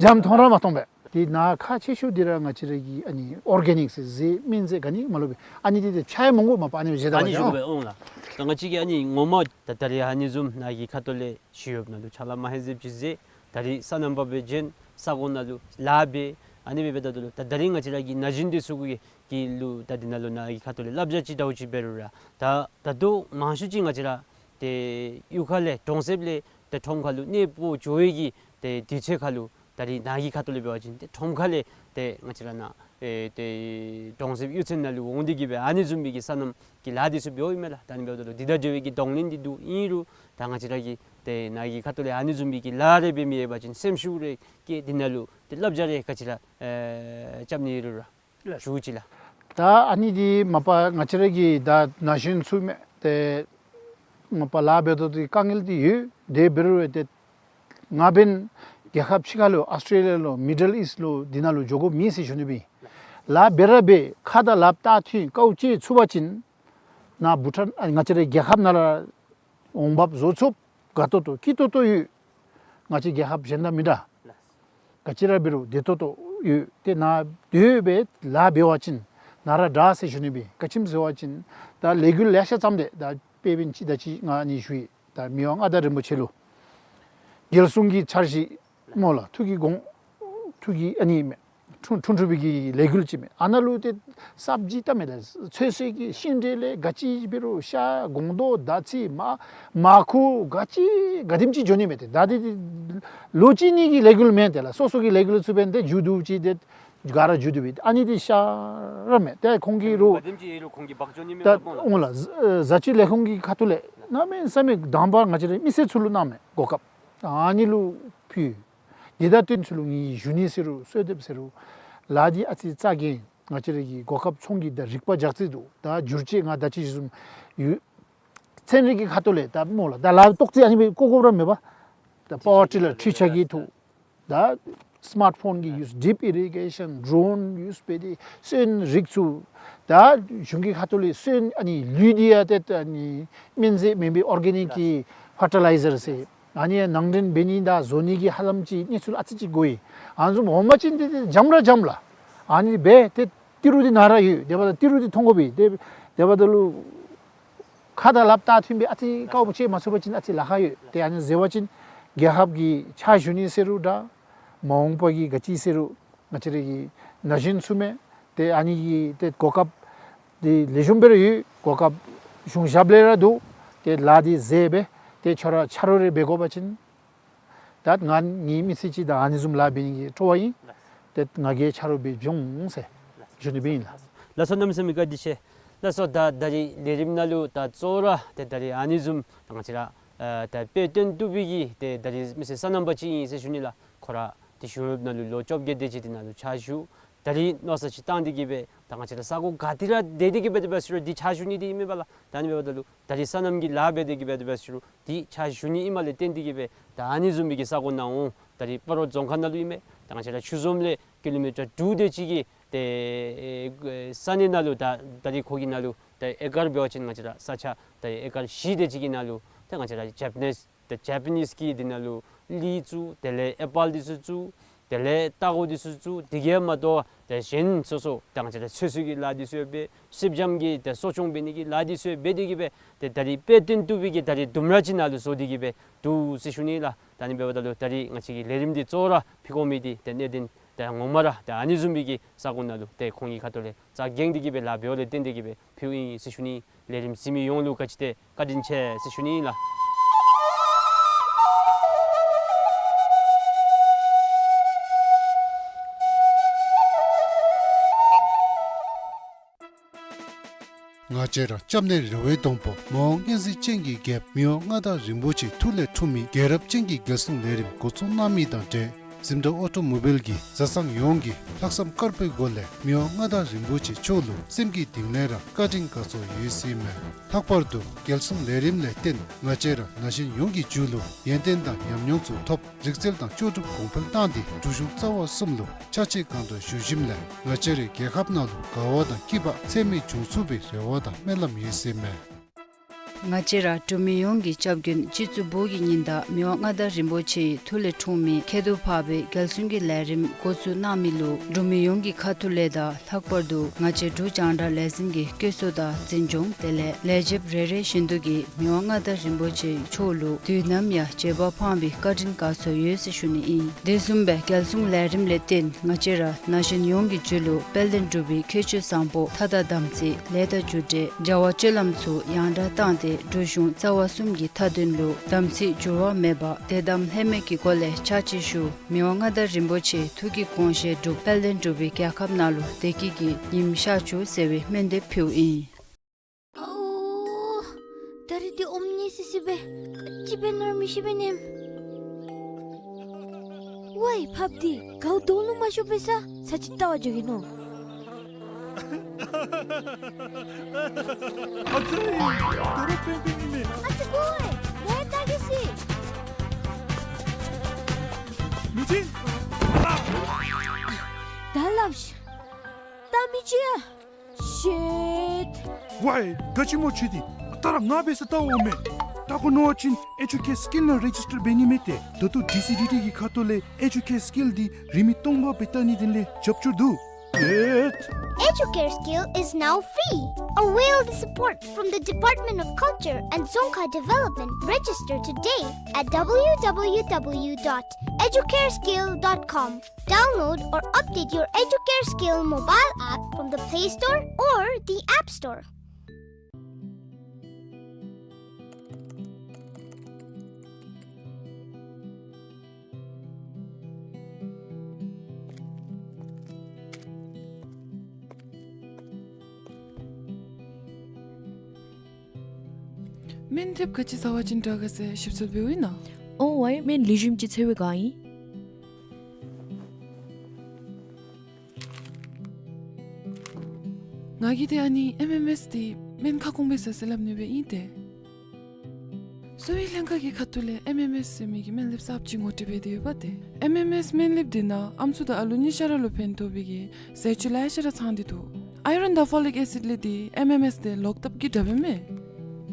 འཇམ་མཐོང་ར་མ་མཐོང་པས། ཏེ་ནཱ་ཁག་ཆེ་ཤོས་འདི་ར་ང་བཅས་ར་གི་ཨ་ནི་ཨོར་གེ་ནིཀ་ཟེར་སྨན་རྫས་ག་ནི་མ་ལུ་སྦེ་ཨ་ནི་འདི་ཏེ་ཆ་ཡང་མང་པོ་མ་པ་ཨ་ནི་སྦེ་བཞེས་ད་ཨ་ནི་བཞེས་པ་འོང་ལགས། ད་ང་བཅས་ཀྱིས་ཨ་ནི་ངོ་མ་ད་ད་རེས་ཨ་ནི་བཟུམ་ནཱ་གི་ཁ་ཐུག་ལས་ཞུ་ཡོདཔ་ནང་ལུ་ཕྱག་ལཱ་མ་ཧེ་ཟེར་ཅིག་ཟེར། ད་རེས་སོ་ནམ་པ་སྦེ་བྱོན་ས་གོ་ནང་ལུ་ལཱ་འབད་ཨ་ནི་སྦེ་འབད་ད་ལུ་ད་ད་རེས་ང་བཅས་ར་གི་ན་གཞོན་འདི་ཚུ་གི་གི་ལུ་ད་འདི་ནང་ལུ་ནཱ་གི་ཁ་ཐུག་ལས་བསླབ་བྱ་ཅིག་ཟླཝ་གཅིག་འབད་རུང་ར་ད་ད་ལྟོ་མང་ཤོས་ཅིག་ང་བཅས་ར་ཏེ་གཡུས་ཁ་ལས་གྲོང་གསེབ་ལས་ཏེ་ཁྲོམ་ཁ་ལུ་གནས་སྤོ་འགྱོ་བའི་གི་ཏེ་དུས་ཚོད་ཁ་ལུ་ད་རེས་ནཱ་གི་ཁ་ཐུག་ལས་འབད་བ་ཅིན་ཏེ་ཁྲོམ་ཁ་ལས་ཏེ་ང་བཅས་ར་ནཱ་ཨེ་ཏེ་གྲོང་གསེབ་གཡུས་ཚན་ནང་ལུ་འོང་སྟེ་གི་སྦེ་ཨ་ནི་བཟུམ་མའི་གི་སོ་ནམ་གྱི་ལཱ་འདི་ཚུ་འབདཝ་ཨིན་མས་ལགས། ད་ཨ་ནི་འབདཝ་ད་ལུ་འདི་དང་འབྲེལ་བའི་གི་གདོང་ལེན་འདི་འདུག། ཨིན་རུང་ད་ང་བཅས་ར་གི་ཏེ་ནཱ་གི་ཁ་ཐུག་ལས་ཨ་ནི་བཟུམ་མའི་གི་ལཱ་རེ་འབད་མི་ཡོད་པ་ཅིན་སེམས་ཤུགས་རེ་བསྐྱེད་འདི་ནང་ལུ་ཏེ་བསླབ་བྱ་རེ་ག་ཅི་ར་ཨེ་རྐྱབ་ནི་ཡོད་རུང་ར་ཞུ་ཅི་ལགས། ད་ཨ་ནི་འདི་མ་པ་ང་བཅས་ར་གི་ད་ན་གཞོན་ཚུ་མས། ཏེ་མ་པ་ལཱ་འབད་དོ་འདི་དཀའ་ངལ་འདི་ཡོད། དེ་འབད་རུང་ཏེ་ང་འབདན་རྒྱལ་ཁབ་ཕྱི་ཁ་ལུ་ཨཱོས་ཊེ་ལི་ཡ་ལུ་མི་ཌལ་ཨིསཊ་ལུ་འདི་ནང་ལུ་འགྱོ་དགོཔ་མེད་ཟེར་ཞུ་ནི་སྦེ། ལཱ་འབད་ར་འབད་ཁ་དང་ལགཔ་བལྟ་ཐོན་དཀའཝ་སྤྱད་ཚུགས་པ་ཅིན་ནཱ་བྷུ་ཊཱན་ཨ་ང་བཅས་རའི་རྒྱལ་ཁབ་ནང་ར་འོང་འབབ་བཟོ་ཚུགསཔ་དགའ་ཏོག་ཏོ་སྐྱིད་ཏོག་ཏོ་ཡོད། ང་བཅས་རྒྱལ་ཁབ་གཞན་དང་མི་འདྲ། ག་ཅི་ར་འབད་རུང་བདེ་ཏོག་ཏོ་ཡོད། ཏེ་ནཱ་སྡོད་སྦེ་ལཱ་འབད་བ་ཅིན་ནཱ་ར་དྲག་ཟེར་ཞུ་ནི་སྦེ། ག་ཅི་སྨོ་ཟེར་བ་ཅིན་ད་ལས་འགུལ་ལེ་ཤ་བརྩམས་ཏེ་ད་དཔེ་འབདན་ཅིག་ད་ཅི་ང་ཨ་ནི་ཞུ་ཡི། ད་མི་དབང་མངའ་བདག་རིན་པོ་ཆེ་ལུ་རྒྱལ་སྲུང་གི་འཆར་གཞི་སྨོ་ལགས། ཐུགས་ཀྱི་དགོངས་ཐུགས་ཀྱི་ཨ་ནི་མས། འཁྲུངས་འཁྲུངས་འཁྲུངས་པའི་གི་ལས་འགུལ་ཅིག་མས། ཨ་ནཱ་ལུ་ཏེ་སབ་ཇི་བལྟ་མས་ལགས། ཚོད་བསྲེ་གི་ཤིང་འབྲས་ལས་ག་ཅི་འབད་རུང་ཤ་སྒོང་རྡོག་དར་ཚིལ་མར་མར་ཁུ་ག་ཅི་ག་དེམ་ཅིག་འགྱོ་ནི་མས། ཏེ་ད་འདི་ལོ་གཅིག་གཉིས་ཀྱི་ལས་འགུལ་མེན། ཏེ་ལགས་སོ་སོ་གི་ལས་འགུལ་ཚུ་འབདན་ཏེ་མཇུག་བསྡུ་ཅི་ཏེ་ག་ར་མཇུག་བསྡུ་སྦེ་ཨ་ནི་འདི་ཤ་ར་མས། ཏེ་ཁོང་གིས་རུང་ག་དེམ་ཅིག་ཡོད་རུང་ཁོང་གིས་འབག་འགྱོ་ནི་མས་ད་པ་སྨོ་ལགས། འོང་ལགས། བཟའ་སྤྱོད་ལས་ཁུངས་ཀྱི་ཁ་ཐུག་ལས་གནམ་མེད་ས་མེད་དང་པ་ང་བཅས་རའི་མི་སེར་ཚུ་ལུ་གནང་མས་གོ་སྐབས། ཨ་ནི་ལུ་ཕུལ། འདི་དང་བསྟུན་ཚུ་ལུ་ངེའི་ཞུ་ནི་ཟེར་རུང་གསོལ་འདེབས་ཟེར་རུང་ལཱ་འདི་ཨ་ཙི་རྩ་འགེངས་ང་བཅས་ར་གི་གོ་སྐབས་ཚོང་གི་ད་རིག་པ་རྒྱག་རྩིས་འདུག། ད་བསྒྱུར་བཅོས་ང་ད་ཅི་ཞུ་བཟུམ་ཡོད། ཚན་རིག་གི་ཁ་ཐུག་ལས་ད་སྨོ་ལགས། ད་ལཱ་ཏོག་ཙི་ཨ་ནི་སྦེ་བཀོ་དགོཔ་ར་མེད་པ། ད་པ་ཝར་ཊི་ལར་འཕྲུལ་ཆས་ཀྱི་ཐོག་ད་ སི་མཱརཊ་ཕོན་གྱི་ཡུས། ཌིབ་ཨི་རི་གེ་ཤཱན། ཌྲོན་ཡུས་འབད་དེ་སོན་རིགས་ཚུ། ད་གཞུང་གི་ཁ་ཐུག་ལས་སོན་ཨ་ནི་ལུད་འདི་ཡང་ཏེ་ཨ་ནི་སྨན་རྫས་མེན་པའི་ཨོར་གེ་ནིཀ་གི་ཕར་ཊི་ལའི་ཛར་ཟེར། ཨ་ནི་ནང་འདྲེན་འབད་ནི་དང་བཟོ་ནི་གི་ཧ་ལམ་ཅིག་གནས་ཚུལ་ཨ་ཙི་ཅིག་གོ་ཡི། ཨ་ནི་བཟུམ་འོང་པ་ཅིན་ཏེ་ཏེ་འཇམ་ར་འཇམ་ལགས། ཨ་ནི་འབད་དེ་ཏི་རུ་འདི་ནཱ་ར་ཡོད། དེ་འབདཝ་ད་ཏི་རུ་འདི་མཐོང་དགོ་པས། ཏེ་དེ་འབདཝ་ད་ལུ་ཁ་དང་ལགཔ་བལྟ་མཐུན་པའི་ཨ་ཙི་དཀའཝ་སྤྱད་མ་ཚུགས་པ་ཅིན་ཨ་ཙི་ལཱ་ཁག་ཡོད། ཏེ་ཨ་ནི་ཟེར་བ་ཅིན་རྒྱལ་ཁབ་ཀྱི་ཕྱག་ཞུ་ནི་ཟེར་རུང་འདྲ། མ་འོངས་པ་གི་ག་ཅི་ཟེར་རུང་ང་བཅས་ར་གི་ན་གཞོན་ཚུ་མས། ཏེ་ཨ་ནི་གི་ཏེ་གོ་སྐབས་འདི་ལེགས་ཤོམ་སྦེ་ར་ཡོད། གོ་སྐབས་གཞུང་ཞབས་ལས་ར་འདུག། ཏེ་ལཱ་འདི་མཛད་སྦེ་ཏེ་ཁྱོད་ར་ཆ་རོགས་རེ་འབད་དགོ་པ་ཅིན། ད་ང་ངེའི་མི་ཚེ་གཅིག་ད་ཨ་ནི་བཟུམ་ལཱ་འབད་ནི་གི་སྤྲོ་བ་ཨིན། ཏེ་ང་གིས་ཆ་རོགས་འབད་འོང་ཟེར་ཞུ་ནི་སྦེ་ཨིན་ལགས། ལགས་སོ། གནམ་མེད་ས་མེད་བཀའ་དྲིན་ཆེ། ལགས་སོ། ད་ད་རིས་ལས་རིམ་ནང་ལུ་ད་གཙོ་བོ་ར་ཏེ་ད་རིས་ཨ་ནི་བཟུམ་ད་ང་བཅས་ར་ཨ་ད་དཔེ་སྟོན་བཏུབ་པའི་གི་ཏེ་ད་རིས་མི་སེར་སོ་ནམ་པ་ཅིག་ཨིན་ཟེར་ཞུ་ནི་ལགས། ཁོ་ར་ཏེ་གཞུང་གཡོགཔ་ནང་ལུ་ལོ་བཅོ་བརྒྱད་དེ་ཅིག་འདི་ནང་ལུ་ཕྱག་ཞུ། ད་རིས་མནོ་བསམ་ཅིག་བཏང་སྟེ་གི་སྦེ་ད་ང་བཅས་ར་ས་གོ་ག་ཏེ་ར་སྡོད་དེ་གི་སྦེ་དེ་སྦེ་ཟེར་རུང་འདི་ཕྱག་ཞུ་ནི་འདི་ཨིན་མས་པ་ལགས། ད་ཨ་ནི་འབདཝ་ད་ལུ་ད་རིས་སོ་ནམ་གྱི་ལཱ་འབད་དེ་གི་སྦེ་དེ་སྦེ་ཟེར་རུང་འདི་ཕྱག་ཞུ་ནི་ཨིནམ་ལས་བརྟེན་ཏེ་གི་སྦེ་ད་ཨ་ནི་བཟུམ་མའི་གི་ས་གོ་ནང་འོང་། ད་རིས་སྤ་རོ་རྫོང་ཁག་ནང་ལུ་ཨིན་མས། ད་ང་བཅས་ར་ཆུ་འཛོམས་ལས་ཀི་ལོ་མི་ཊར་དྲུག་དེ་ཅིག་གི་ཏེ་ས་གནས་ནང་ལུ་ད་ད་རིས་ཁོ་གི་ནང་ལུ་ད་ཨེ་ཀར་འབད་བ་ཅིན་ང་བཅས་ར་ས་ཆ་ད་ཨེ་ཀར་བཞི་དེ་ཅིག་གི་ནང་ལུ་ད་ང་བཅས་ར་ཇེ་པ་ནིས་ཏེ་ཇེ་པ་ནིས་ཀྱིས་འདི་ནང་ལུ་ལི་བཙུགས། དེ་ལས་ཨེ་པཱལ་འདི་ཚུ་བཙུགས། དེ་ལས་ལྟག་ཀོ་འདི་ཚུ་བཙུགས། དེ་གིས་མ་དོ་ཏེ་གཞན་སོ་སོ་ད་ང་བཅས་ར་ཚོད་བསྲེ་གི་ལཱ་འདི་ཚུ་འབད། སེར་སྦྱངམ་གི་ཏེ་གསོ་སྐྱོང་འབད་ནི་གི་ལཱ་འདི་ཚུ་འབད་དེ་གི་སྦེ་ཏེ་ད་རིས་དཔེ་སྟོན་བཏུབ་པའི་གི་ད་རིས་ལྡུམ་ར་ཅིག་ནང་ལུ་བཟོ་སྟེ་གི་སྦེ་འདུག་ཟེར་ཞུ་ནི་ལགས། ད་ཨ་ནི་འབདཝ་ད་ལུ་ད་རིས་ང་བཅས་ཀྱི་ལས་རིམ་འདི་གཙོ་བོ་ར་ཕུལ་དགོ་མི་འདི་ཏེ་གནད་དོན་ཏེ་ངོ་མ་ར་ཏེ་ཨ་ནི་བཟུམ་མའི་གི་ས་གོ་ནང་ལུ་ཏེ་ཁོང་གི་ཁ་ཐུག་ལས་རྩ་འགེངས་ཏེ་གི་སྦེ་ལཱ་འབདཝ་ལས་བརྟེན་ཏེ་གི་སྦེ་ཕུལཝ་ཨིན་ཟེར་ཞུ་ནི། ལས་རིམ་གཟིགས་མི་ཡོངས་ལུ་བཀའ་དྲིན་ཆེ་ཟེར་ཞུ་ནི་ལགས། ང་བཅས་ར་སྐྱབས་གནས་རི་བོའི་སྡོང་པོ་མི་དབང་མངའ་གསོལ་ཅན་གྱི་རྒྱལཔོ་མི་དབང་མངའ་བདག་རིན་པོ་ཆེའི་ཐུགས་ལས་འཁྲུངས་མི་རྒྱལ་རབས་ཅན་གྱི་རྒྱལ་སྲུང་ལས་རིམ་འགོ་བཙུགས་གནང་མི་དང་འབྲེལ། གཟིམ་དྲག་ཨོ་ཊོ་མོ་བཱའིལ་གྱིས་བཟའ་ཚང་ཡོངས་ཀྱིས་ལྷག་བསམ་དཀར་པོའི་སྒོ་ལས་མི་དབང་མངའ་བདག་རིན་པོ་ཆེ་མཆོག་ལུ་སེམས་ཀྱི་གཏིང་ལས་ར་བཀའ་དྲིན་དགའ་ཚོར་ཡོད་ཟེར་ཨིན་མས། ལྷག་པར་དུ་རྒྱལ་སྲུང་ལས་རིམ་ལས་བརྟེན་ང་བཅས་ར་ན་གཞོན་ཡོངས་ཀྱི་རྒྱུད་ལུ་ཡོན་ཏན་དང་ཉམས་མྱོང་ཚུ་ཐོབ། རིག་རྩལ་དང་ལྕོགས་གྲུབ་གོང་འཕེལ་བཏང་སྟེ་འབྲུག་གཞུང་རྩ་བ་གསུམ་ལུ་ཕྱག་ཕྱིད་གང་དྲག་ཞུ་ཞིནམ་ལས་ང་བཅས་རའི་རྒྱལ་ཁབ་ནང་ལུ་དགའ་བ་དང་སྐྱིད་པ་ཚད་མེད་འབྱུང་ཚུགས་པའི་རེ་བ་དང་སྨོན་ལམ་ཡོད་ཟེར་ཨིན་མས། ང་བཅས་ར་འབྲུག་མི་ཡོངས་ཀྱི་སྐྱབས་མགོན་སྤྱི་གཙུག་བོད་ཀྱི་ཉི་ཟླ་མི་དབང་མངའ་བདག་རིན་པོ་ཆེའི་ཐུགས་ལས་འཁྲུངས་མི་ཁྱད་དུ་འཕགས་པའི་རྒྱལ་སྲུང་གི་ལས་རིམ་འགོ་བཙུགས་གནང་མི་ལུ་འབྲུག་མི་ཡོངས་ཀྱི་ཁ་ཐུག་ལས་དང་ལྷག་པར་དུ་ང་བཅས་འབྲུག་རྒྱང་བསྒྲགས་ལས་འཛིན་གྱི་བཀོད་ཚོགས་དང་འཛིན་སྐྱོང་དེ་ལས་ལས་བྱེདཔ་རེ་རེ་བཞིན་དུ་གིས་མི་དབང་མངའ་བདག་རིན་པོ་ཆེ་མཆོག་ལུ་དུས་ནམ་ཡང་རྗེད་པ་འཕངས་པའི་བཀའ་དྲིན་དགའ་ཚོར་ཡོད་ཟེར་ཞུ་ནི་ཨིན། དེ་བཟུམ་སྦེ་རྒྱལ་སྲུང་ལས་རིམ་ལས་བརྟེན་ང་བཅས་ར་ན་གཞོན་ཡོངས་ཀྱི་རྒྱུད་ལུ་དཔལ་ལྡན་འབྲུག་པའི་ཁྱད་ཆོས་བཟང་པོ་མཐའ་དག་དམ་ཚིག་ལས་དང་རྒྱུ་འབྲས་བྱ་བ་སྤྱོད་ལམ་ཚུ་ཡང་དྲག་བཏང་སྟེ་འབྲུག་གཞུང་རྩ་བ་གསུམ་གྱི་མཐའ་དོན་ལུ་དམ་ཚིག་འགྱུར་བ་མེད་པ་དད་དམ་ལྷད་མེད་ཀྱི་སྒོ་ལས་ཕྱག་ཕྱིད་ཞུ། མི་དབང་མངའ་བདག་རིན་པོ་ཆེའི་ཐུགས་ཀྱི་དགོངས་བཞེད་འགྲུབ། དཔལ་ལྡན་འབྲུག་པའི་རྒྱལ་ཁབ་ནང་ལུ་བདེ་སྐྱིད་ཀྱི་ཉིམ་ཤར་བཅུག་ཟེར་བའི་སྨོན་འདེབས་ཕུལཝ་ཨིན། ཨའོ། ད་རིས་འདི་ཨོམ་ནི་སི་སི་སྦེ་ག་ཅི་འབད་ནི་ར་མི་ཤེས་པས་ནམ། ཝའི་ཕགཔ་འདི་གའུ་དོང་ལུ་མ་ཤོར་བས་ས། ཚར་ཅིག་བལྟ་བར་འགྱོ་གེ་ནོ། ཨ་ཙི། ད་རུང་པེན་པེན་ཨིན་མས། ཨ་ཙི་ཀོ་ཝའི། ལས་བལྟ་གེ་སི། མི་ཅིག། ད་སླབ་ཤིག། ད་མི་ཅིག་ཡ། ཤིཊ། ཝའི་ག་ཅི་སྨོ་ཁྱོད་འདི། ད་ར་ང་འབད་ས་བལྟ་འོང་མས། བལྟ་དགོ་མནོ་བ་ཅིན་ཨེ་ཇུ་ཀེར་སི་ཀིལ་ནང་རེ་ཇིས་ཊར་འབད་ནི་མས་ཏེ། ད་ལྟོ་ཌི་སི་ཌི་ཊི་གི་ཁ་ཐུག་ལས་ཨེ་ཇུ་ཀེར་སི་ཀིལ་འདི་རིན་མེད་སྟོང་པ་སྦེ་བལྟ་ནིའི་དོན་ལས་རྒྱབ་སྐྱོར་འདུག། ཨེ། Educare Skill is now free. Avail the support from the Department of Culture and Dzongkha Development. Register today at w w w dot educare skill dot com. Download or update your Educare Skill mobile app from the Play Store or the App Store. སྨན་དེབ་ག་ཅི་ཟ་བ་ཅིན་དྲག་ག་ཟེར་ཞིབ་འཚོལ་འབདཝ་ཨིན་ན། ཨོ་ཝའི་སྨན་ལེགས་ཤོམ་ཅིག་འཚོལ་བའི་བསྒང་ཨིན། ང་གིས་ཏེ་ཨ་ནི་ཨེམ་ཨེམ་ཨེསི་འདི་སྨན་ཁ་སྐོང་སྦེ་ཟ་ཟེར་སླབ་ནི་སྦེ་ཨིན་ཏེ། གསོ་བའི་ལྷན་ཁག་གི་ཁ་ཐུག་ལས་ཨེམ་ཨེམ་ཨེསི་ཟེར་མི་གི་སྨན་ལེབ་གསརཔ་ཅིག་ངོ་སྤྲོད་འབད་དེ་ཡོདཔ་ཏེ། ཨེམ་ཨེམ་ཨེསི་སྨན་ལེབ་འདི་ནང་ཨམ་སྲུ་དང་ཨ་ལུ་གཉིས་ཆ་ར་ལུ་ཕན་ཐོགས་པའི་གི་ཟས་བཅུད་ལེ་ཤ་ར་ཚང་སྟེ་འདུག། ཨའི་རཱོན་དང་ཕོ་ལིག་ཨེ་སིཌ་ལས་འདི་ཨེམ་ཨེམ་ཨེསི་འདི་ལོག་ལྟབ་ཀྱི་དྲག་པས་མས།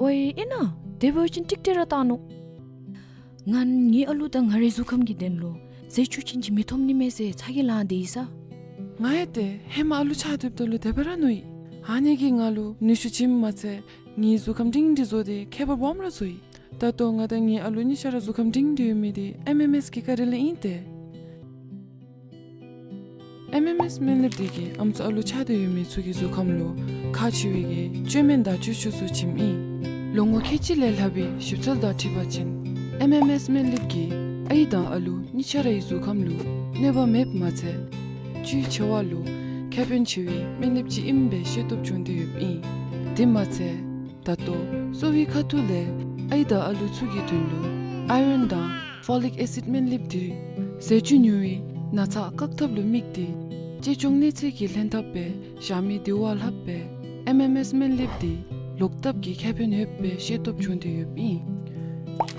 ཝའི་ཨིན་ན། དེ་འབད་བ་ཅིན་ཀྲིག་ཀྲི་ར་བཏང་ནུག། ང་ངེའི་ཨ་ལུ་དང་ང་རའི་གཟུགས་ཁམས་ཀྱི་དོན་ལུ་ཟས་བཅུད་ཅན་ཅིག་མི་ཐོབ་ནི་མས་ཟེར་ཚ་གྱང་ལང་སྟེ་ཡོད་ས། ང་ཡང་ཏེ་ཧེ་མ་ཨ་ལུ་ཆགས་སྡོདཔ་ད་ལུ་དེ་སྦེ་ར་མནོ་ཡི། ཨ་ནི་གིས་ང་ལུ་ནུས་ཤུགས་བྱིནམ་མ་ཚད་ངེའི་གཟུགས་ཁམས་སྒྲིང་སྒྲི་བཟོ་སྟེ་ཁྱད་པར་སྦོམ་ར་བཟོ་ཡི། ད་ལྟོ་ང་དང་ངེའི་ཨ་ལུ་གཉིས་ཆ་ར་གཟུགས་ཁམས་སྒྲིང་སྒྲི་ཡོད་མི་འདི་ཨེམ་ཨེམ་ཨེསི་གི་བཀའ་དྲིན་ལས་ཨིན་ཏེ། ཨེམ་ཨེམ་ཨེསི་སྨན་ལེབ་འདི་གིས་ཨམ་སྲུ་ཨ་ལུ་ཆགས་ཏེ་ཡོད་མི་ཚུ་གི་གཟུགས་ཁམས་ལུ་ཁག་ཆེ་བའི་གི་བཅོས་སྨན་དང་བཅོས་ཆས་ཚུ་བྱིནམ་ཨིན། ལོ་ངོ་ཁལ་གཅིག་ལས་ལྷག་པའི་ཞིབ་འཚོལ་དང་འཁྲིལ་བ་ཅིན་ཨེམ་ཨེམ་ཨེསི་སྨན་ལེབ་ཀྱིས་ཨའི་དང་ཨ་ལུ་གཉིས་ཆ་རའི་གཟུགས་ཁམས་ལུ་གནོད་པ་མེདཔ་མ་ཚད་བཅུད་ཆེ་བ་ལུ་ཁེ་ཕན་ཆེ་བའི་སྨན་ལེབ་ཅིག་ཨིནམ་སྦེ་ཤེས་རྟོགས་བྱུང་སྟེ་ཡོདཔ་ཨིན། དེ་མ་ཚད་ད་ལྟོ་གསོ་བའི་ཁ་ཐུག་ལས་ཨའི་དང་ཨ་ལུ་ཚུ་གི་དོན་ལུ་ཨའི་རཱོན་དང་ཕོ་ལིག་ཨེ་སིཌ་སྨན་ལེབ་འདི་ཟས་བཅུད་ཉུང་བའི་ན་ཚ་བཀག་ཐབས་ལུ་དམིགས་ཏེ་གཅེས་སྐྱོང་གནས་ཚད་ཀྱི་ལྷན་ཐབས་སྦེ་བཞག་མི་འདི་བ་ལྷགཔ་སྦེ་ཨེམ་ཨེམ་ཨེསི་སྨན་ལེབ་འདི་ལོག་ལྟབ་ཀྱི་ཁེ་ཕན་ཡོདཔ་སྦེ་ཤེས་རྟོགས་བྱུང་སྟེ་ཡོདཔ་ཨིན།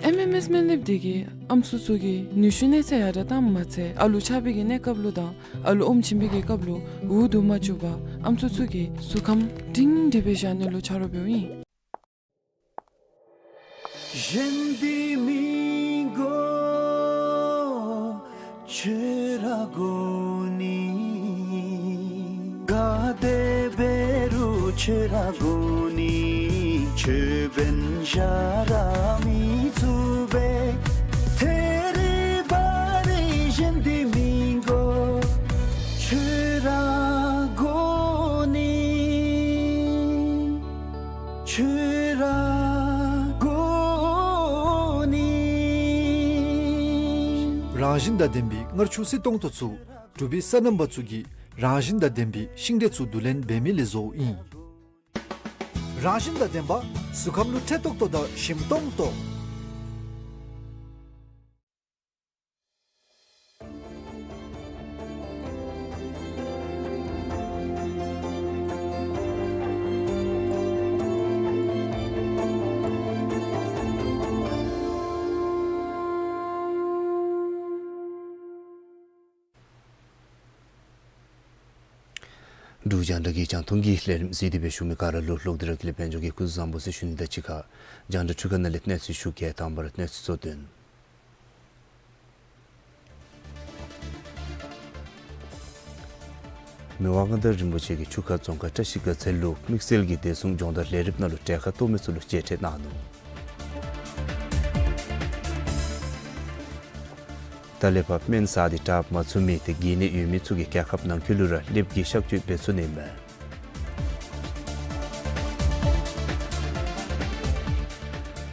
ཨེམ་ཨེམ་ཨེསི་སྨན་ལེབ་འདི་གིས་ཨམ་སྲུ་ཚུ་གི་ནུས་ཤུགས་གནས་ཚད་ཡར་དྲག་བཏངམ་མ་ཚད་ཨ་ལུ་ཆགས་པའི་གི་གནས་སྐབས་ལུ་དང་ཨ་ལུ་ཨོམ་བྱིན་པའི་གི་སྐབས་ལུ་འུ་སྡུག་མ་བཅུག་པར་ཨམ་སྲུ་ཚུ་གི་གཟུགས་ཁམས་སྒྲིང་སྒྲི་སྦེ་བཞག་ནི་ལུ་ཆ་རོགས་འབདཝ་ཨིན། གཞན་འདི་མི་དགོ་ཁྱོད་ར་དགོ་ནི། ག་དེ་འབད་རུང་ཁྱོད་ར་དགོ་ནི། ཁྱོད་འབདན་གཞན་ར་མི་ཚུགས་པས། ཐད་རི་བ་རི་གཞན་འདི་མི་དགོ། ཁྱོད་ར་དགོ་ནི། ཁྱོད་ར་དགོ་ནི། རང་བཞིན་དང་ལྡན་པའི་མངར་ཆུ་བསིལ་ཏོང་ཏོ་ཚུ་འབྲུག་པའི་སོ་ནམ་པ་ཚུ་གིས་རང་བཞིན་དང་ལྡན་པའི་ཤིང་འབྲས་ཚུ་བསྡུ་ལེན་འབད་མི་ལས་བཟོཝ་ཨིན། རང་བཞིན་དང་ལྡན་པ་གཟུགས་ཁམས་ལུ་འཕྲོད་ཏོག་ཏོ་དང་ཞིམ་ཏོང་ཏོ། འབྲུག་རྒྱང་བསྒྲགས་ཀྱི་རྒྱང་མཐོང་གི་ལས་རིམ་གཟིགས་ཏེ་སྦེ་བཞུགས་མི་ག་ར་ལུ་ལོག་སྟེ་ར་དགེ་ལེགས་དཔལ་འབྱོར་གྱིས་སྐུ་གཟུགས་བཟང་པོ་ཟེར་ཞུ་ནི་དང་གཅིག་ཁར་རྒྱང་བསྒྲགས་འཕྲུལ་ཁང་ནང་ལས་གནས་ཚུལ་ཞུ་གེ། དང་པ་ར་གནས་ཚུལ་གཙོ་དོན། མི་དབང་མངའ་བདག་རིན་པོ་ཆེ་གིས་ཆུ་ཁ་རྫོང་ཁག་བཀྲ་ཤིས་དགའ་ཚལ་ལུ་དམིགས་བསལ་གྱི་བདེ་སྲུང་སྦྱོང་བརྡར་ལས་རིམ་ནང་ལུ་གྲལ་ཁར་གཏོགས་མི་ཚུ་ལུ་མཇལ་འཕྲད་གནང་ནུག། ད་ལས་ཕར་སྨན་ཟ་སྟེ་དྲགཔ་མ་ཚུགས་མི་དེ་གི་ནད་ཡོད་མི་ཚུ་གིས་རྒྱལ་ཁབ་ནང་འཁོད་ལུ་ར་ལེབ་ཀྱི་གཤག་བཅོས་འབད་ཚུགས་ནི་མས།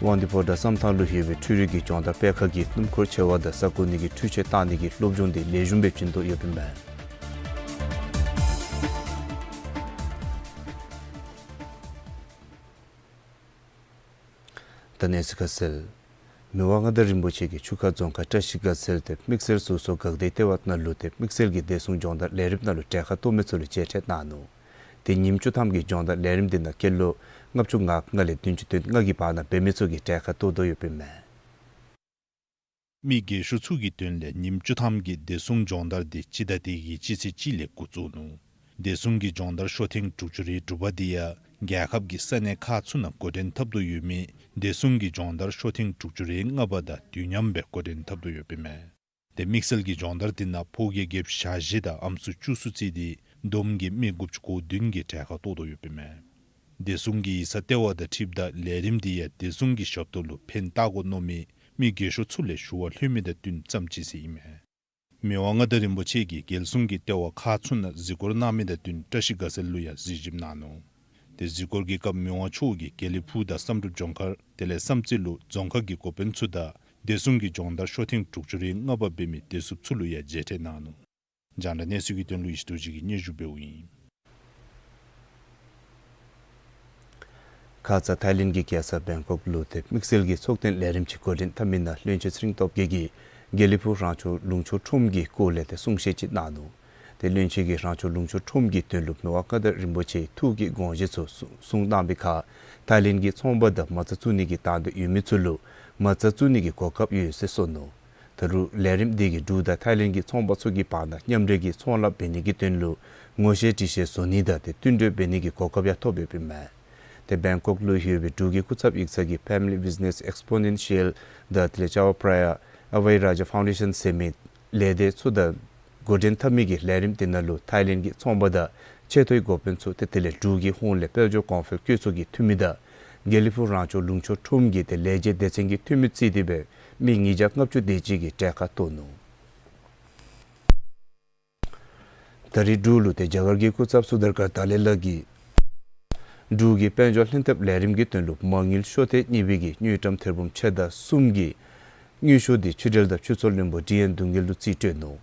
དབང་འདུས་ཕོ་བྲང་བསམ་ཐང་ལུ་ཡོད་པའི་འཕྲུལ་རིག་གི་སྦྱོང་བརྡར་སྤེལ་ཁང་གིས་སྣུམ་འཁོར་ཆེ་བ་དང་ས་ཁོངས་ནང་གི་འཕྲུལ་ཆས་བཏང་ནི་གི་སློབ་སྦྱོང་དེ་ལེགས་ཤོམ་སྦེ་བྱིན་དོ་ཡོདཔ་ཨིན་མས། ད་གནས་ཚུལ་ཁ་གསལ། མི་དབང་མངའ་བདག་རིན་པོ་ཆེ་གིས་ཆུ་ཁ་རྫོང་ཁག་བཀྲ་ཤིས་དགའ་ཚལ་དེ་དམིགས་བསལ་སོ་སོ་འགག་སྡེའི་ལྟེ་བ་ནང་ལུ་དེ་དམིགས་བསལ་གྱི་བདེ་སྲུང་སྦྱོང་བརྡར་ལས་རིམ་ནང་ལུ་གྲལ་ཁར་གཏོགས་མི་ཚུ་ལུ་མཇལ་འཕྲད་གནང་ནུག། དེ་ཉིནམ་བཅུ་ཐམ་གྱི་སྦྱོང་བརྡར་ལས་རིམ་དེ་ནང་སྐྱེས་ལོ་ལྔ་བཅུ་ང་ལྔ་ལས་བདུན་ཅུ་དོན་ལྔ་གི་བར་ན་འབད་མི་ཚུ་གིས་གྲལ་ཁར་གཏོགས་དོ་ཡོདཔ་ཨིན་མས། མི་རྒས་ཤོས་ཚུ་གི་དོན་ལས་ཉིནམ་བཅུ་ཐམ་གྱི་བདེ་སྲུང་སྦྱོང་བརྡར་དེ་སྤྱི་ཟླ་འདི་གི་སྤྱི་ཚེས་གཅིག་ལས་འགོ་བཙུགས་ནུག། བདེ་སྲུང་གི་སྦྱོང་བརྡར་ཤོ་ཐེངས་དྲུག་ཅུ་རེ་དྲུག་པ་དེ་ཡང་རྒྱལ་ཁབ་ཀྱི་ས་གནས་ཁག་ཚུ་ནང་འགོ་འདྲེན་འཐབ་དོ་ཡོད་མི་བདེ་སྲུང་གི་སྦྱོང་བརྡར་ཤོ་ཐེངས་དྲུག་ཅུ་རེ་ལྔ་པ་དང་དུས་མཉམ་སྦེ་འགོ་འདྲེན་འཐབ་དོ་ཡོདཔ་ཨིན་མས། དེ་དམིགས་བསལ་གྱི་སྦྱོང་བརྡར་དེ་ནང་ཕོ་རྒས་རྒསཔ་ཞལ་བཞི་དང་ཨམ་སྲུ་བཅུ་གསུམ་བརྩིས་ཏེ་བསྡོམས་ཀྱིས་མི་དགུ་བཅུ་གོ་བདུན་གྱིས་གྲལ་ཁར་གཏོགས་དོ་ཡོདཔ་ཨིན་མས། བདེ་སྲུང་གི་ཡིག་ཚང་ལྟེ་བ་དང་འཁྲིལཝ་ད་ལས་རིམ་དེ་ཡང་བདེ་སྲུང་གི་ཞབས་ཏོག་ལུ་ཕན་བཏགས་དགོ་མནོ་མི་མི་རྒས་ཤོས་ཚུ་ལས་ཞུ་བ་ལྷོད་མི་དང་བསྟུན་བརྩམས་ཅི་ཟེར་ཨིན་མས། མི་དབང་མངའ་བདག་རིན་པོ་ཆེ་གིས་རྒྱལ་སྲུང་གི་ལྟེ་བ་ཁག་ཚུ་ནང་གཟིགས་སྐོར་གནང་མི་དང་བསྟུན་བཀྲ་ཤིས་དགའ་ཚལ་ལུ་ཡང་གཟིགས་ཞིབ་གནང་ནུག། དེ་གཟིགས་སྐོར་གྱི་སྐབས་མི་དབང་མཆོག་གིས་དགེ་ལེགས་ཕུག་དང་བསམ་གྲུབ་ལྗོངས་མཁར་དེ་ལས་བསམ་རྩེ་ལུ་རྫོང་ཁག་གི་འགོ་དཔོན་ཚུ་དང་བདེ་སྲུང་གི་སྦྱོང་བརྡར་ཤོ་ཐེངས་དྲུག་ཅུ་རེ་ལྔ་པ་འབད་མི་བདེ་སྲུངཔ་ཚུ་ལུ་ཡང་མཇལ་འཕྲད་གནང་ནུག། རྒྱང་བསྒྲགས་གནས་ཚུལ་གྱི་དོན་ལུ་ཡེ་ཤེས་རྡོ་རྗེ་གིས་སྙན་ཞུ་འབདཝ་ཨིན། ཁ་ཙ་ཐའི་ལེནཌ་གི་རྒྱལ་ས་བེང་ཀོག་ལུ་དེ་དམིགས་བསལ་གྱི་ཚོགས་ཐེངས་ལས་རིམ་ཅིག་འགོ་འདྲེན་འཐབ་མི་ནང་བློན་ཆེན་ཚེ་རིང་སྟོབས་རྒྱས་ཀྱིས་དགེ་ལེགས་ཕུག་རང་སྐྱོང་ལུང་ཕྱོགས་ཁྲོམ་གྱི་སྐོར་ལས་དེ་གསུང་བཤད་ཅིག་གནང་ནུག། དེ་བློན་ཆེན་གྱིས་རང་སྐྱོང་ལུང་ཕྱོགས་ཁྲོམ་གྱི་དོན་ལུ་མི་དབང་མངའ་བདག་རིན་པོ་ཆེའི་ཐུགས་ཀྱི་དགོངས་བཞེད་ཚུ་གསུང་གནང་བའི་ཁར་ཐའི་ལེནཌ་གི་ཚོང་པ་དང་མ་རྩ་བཙུགས་ནི་གི་དང་འདོད་ཡོད་མི་ཚུ་ལུ་ མ་རྩ་བཙུགས་ནི་གི་གོ་སྐབས་ཡོད་ཟེར་གསུངས་ནུག། ད་རུང་ལས་རིམ་འདི་གིས་འབྲུག་དང་ཐའི་ལེནཌ་གི་ཚོང་པ་ཚུ་གི་བར་ན་མཉམ་འབྲེལ་གྱི་ཚོང་ལཱ་འབད་ནི་གི་དོན་ལུ་ངོ་ཤེས་འདྲིས་ཤེས་བཟོ་ནི་དང་ཏེ་བསྟུན་གྲོས་འབད་ནི་གི་གོ་སྐབས་ཡང་ཐོབ་ཡོདཔ་ཨིན་མས། ཏེ་བེང་ཀོག་ལུ་ཡོད་པའི་འབྲུག་གི་སྐུ་ཚབ་ཡིག་ཚང་གི་Family Business Exponential དང་དེ་ལས་Chao Phraya Avigharaja Foundation ཟེར་མི་ལས་སྡེ་ཚུ་དང་འགོ་འདྲེན་འཐབ་མི་གི་ལས་རིམ་འདི་ནང་ལུ་ཐའི་ལེནཌ་གི་ཚོང་པ་དང་ཆེ་མཐོའི་འགོ་དཔོན་ཚུ་ཏེ་དེ་ལས་འབྲུག་གི་ཧོངས་ལས་དཔལ་འབྱོར་གོང་འཕེལ་བཀོད་ཚོགས་ཀྱི་འཐུས་མི་དང་དགེ་ལེགས་ཕུག་རང་སྐྱོང་ལུང་ཕྱོགས་ཁྲོམ་གྱི་ཏེ་ལས་བྱེད་སྡེ་ཚན་གྱི་འཐུས་མི་བརྩིས་ཏེ་སྦེ་མི་ཉིས་བརྒྱ་ལྔ་བཅུ་དེ་ཅིག་གིས་གྲལ་ཁར་གཏོགས་ནུག། ད་རེས་འབྲུག་ལུ་ཏེ་རྒྱ་གར་གྱི་སྐུ་ཚབ་སུ་དར་ཀར་དཱ་ལའི་ལགས་ཀྱིས་འབྲུག་གི་དཔལ་འབྱོར་ལྷན་ཐབས་ལས་རིམ་གྱི་དོན་ལུ་མ་དངུལ་ཤོག་ཐེངས་གཉིས་པའི་གི་དངུལ་ཀྲམ་ཐེར་འབུམ་ཕྱེད་དང་གསུམ་གྱི་དངུལ་ཤོག་འདི་ཕྱི་འབྲེལ་དང་ཕྱི་སོར་བློན་པོ་ཌི་ཨེན་གདུང་རྒྱལ་ལུ་རྩིས་སྤྲོད་ནུག།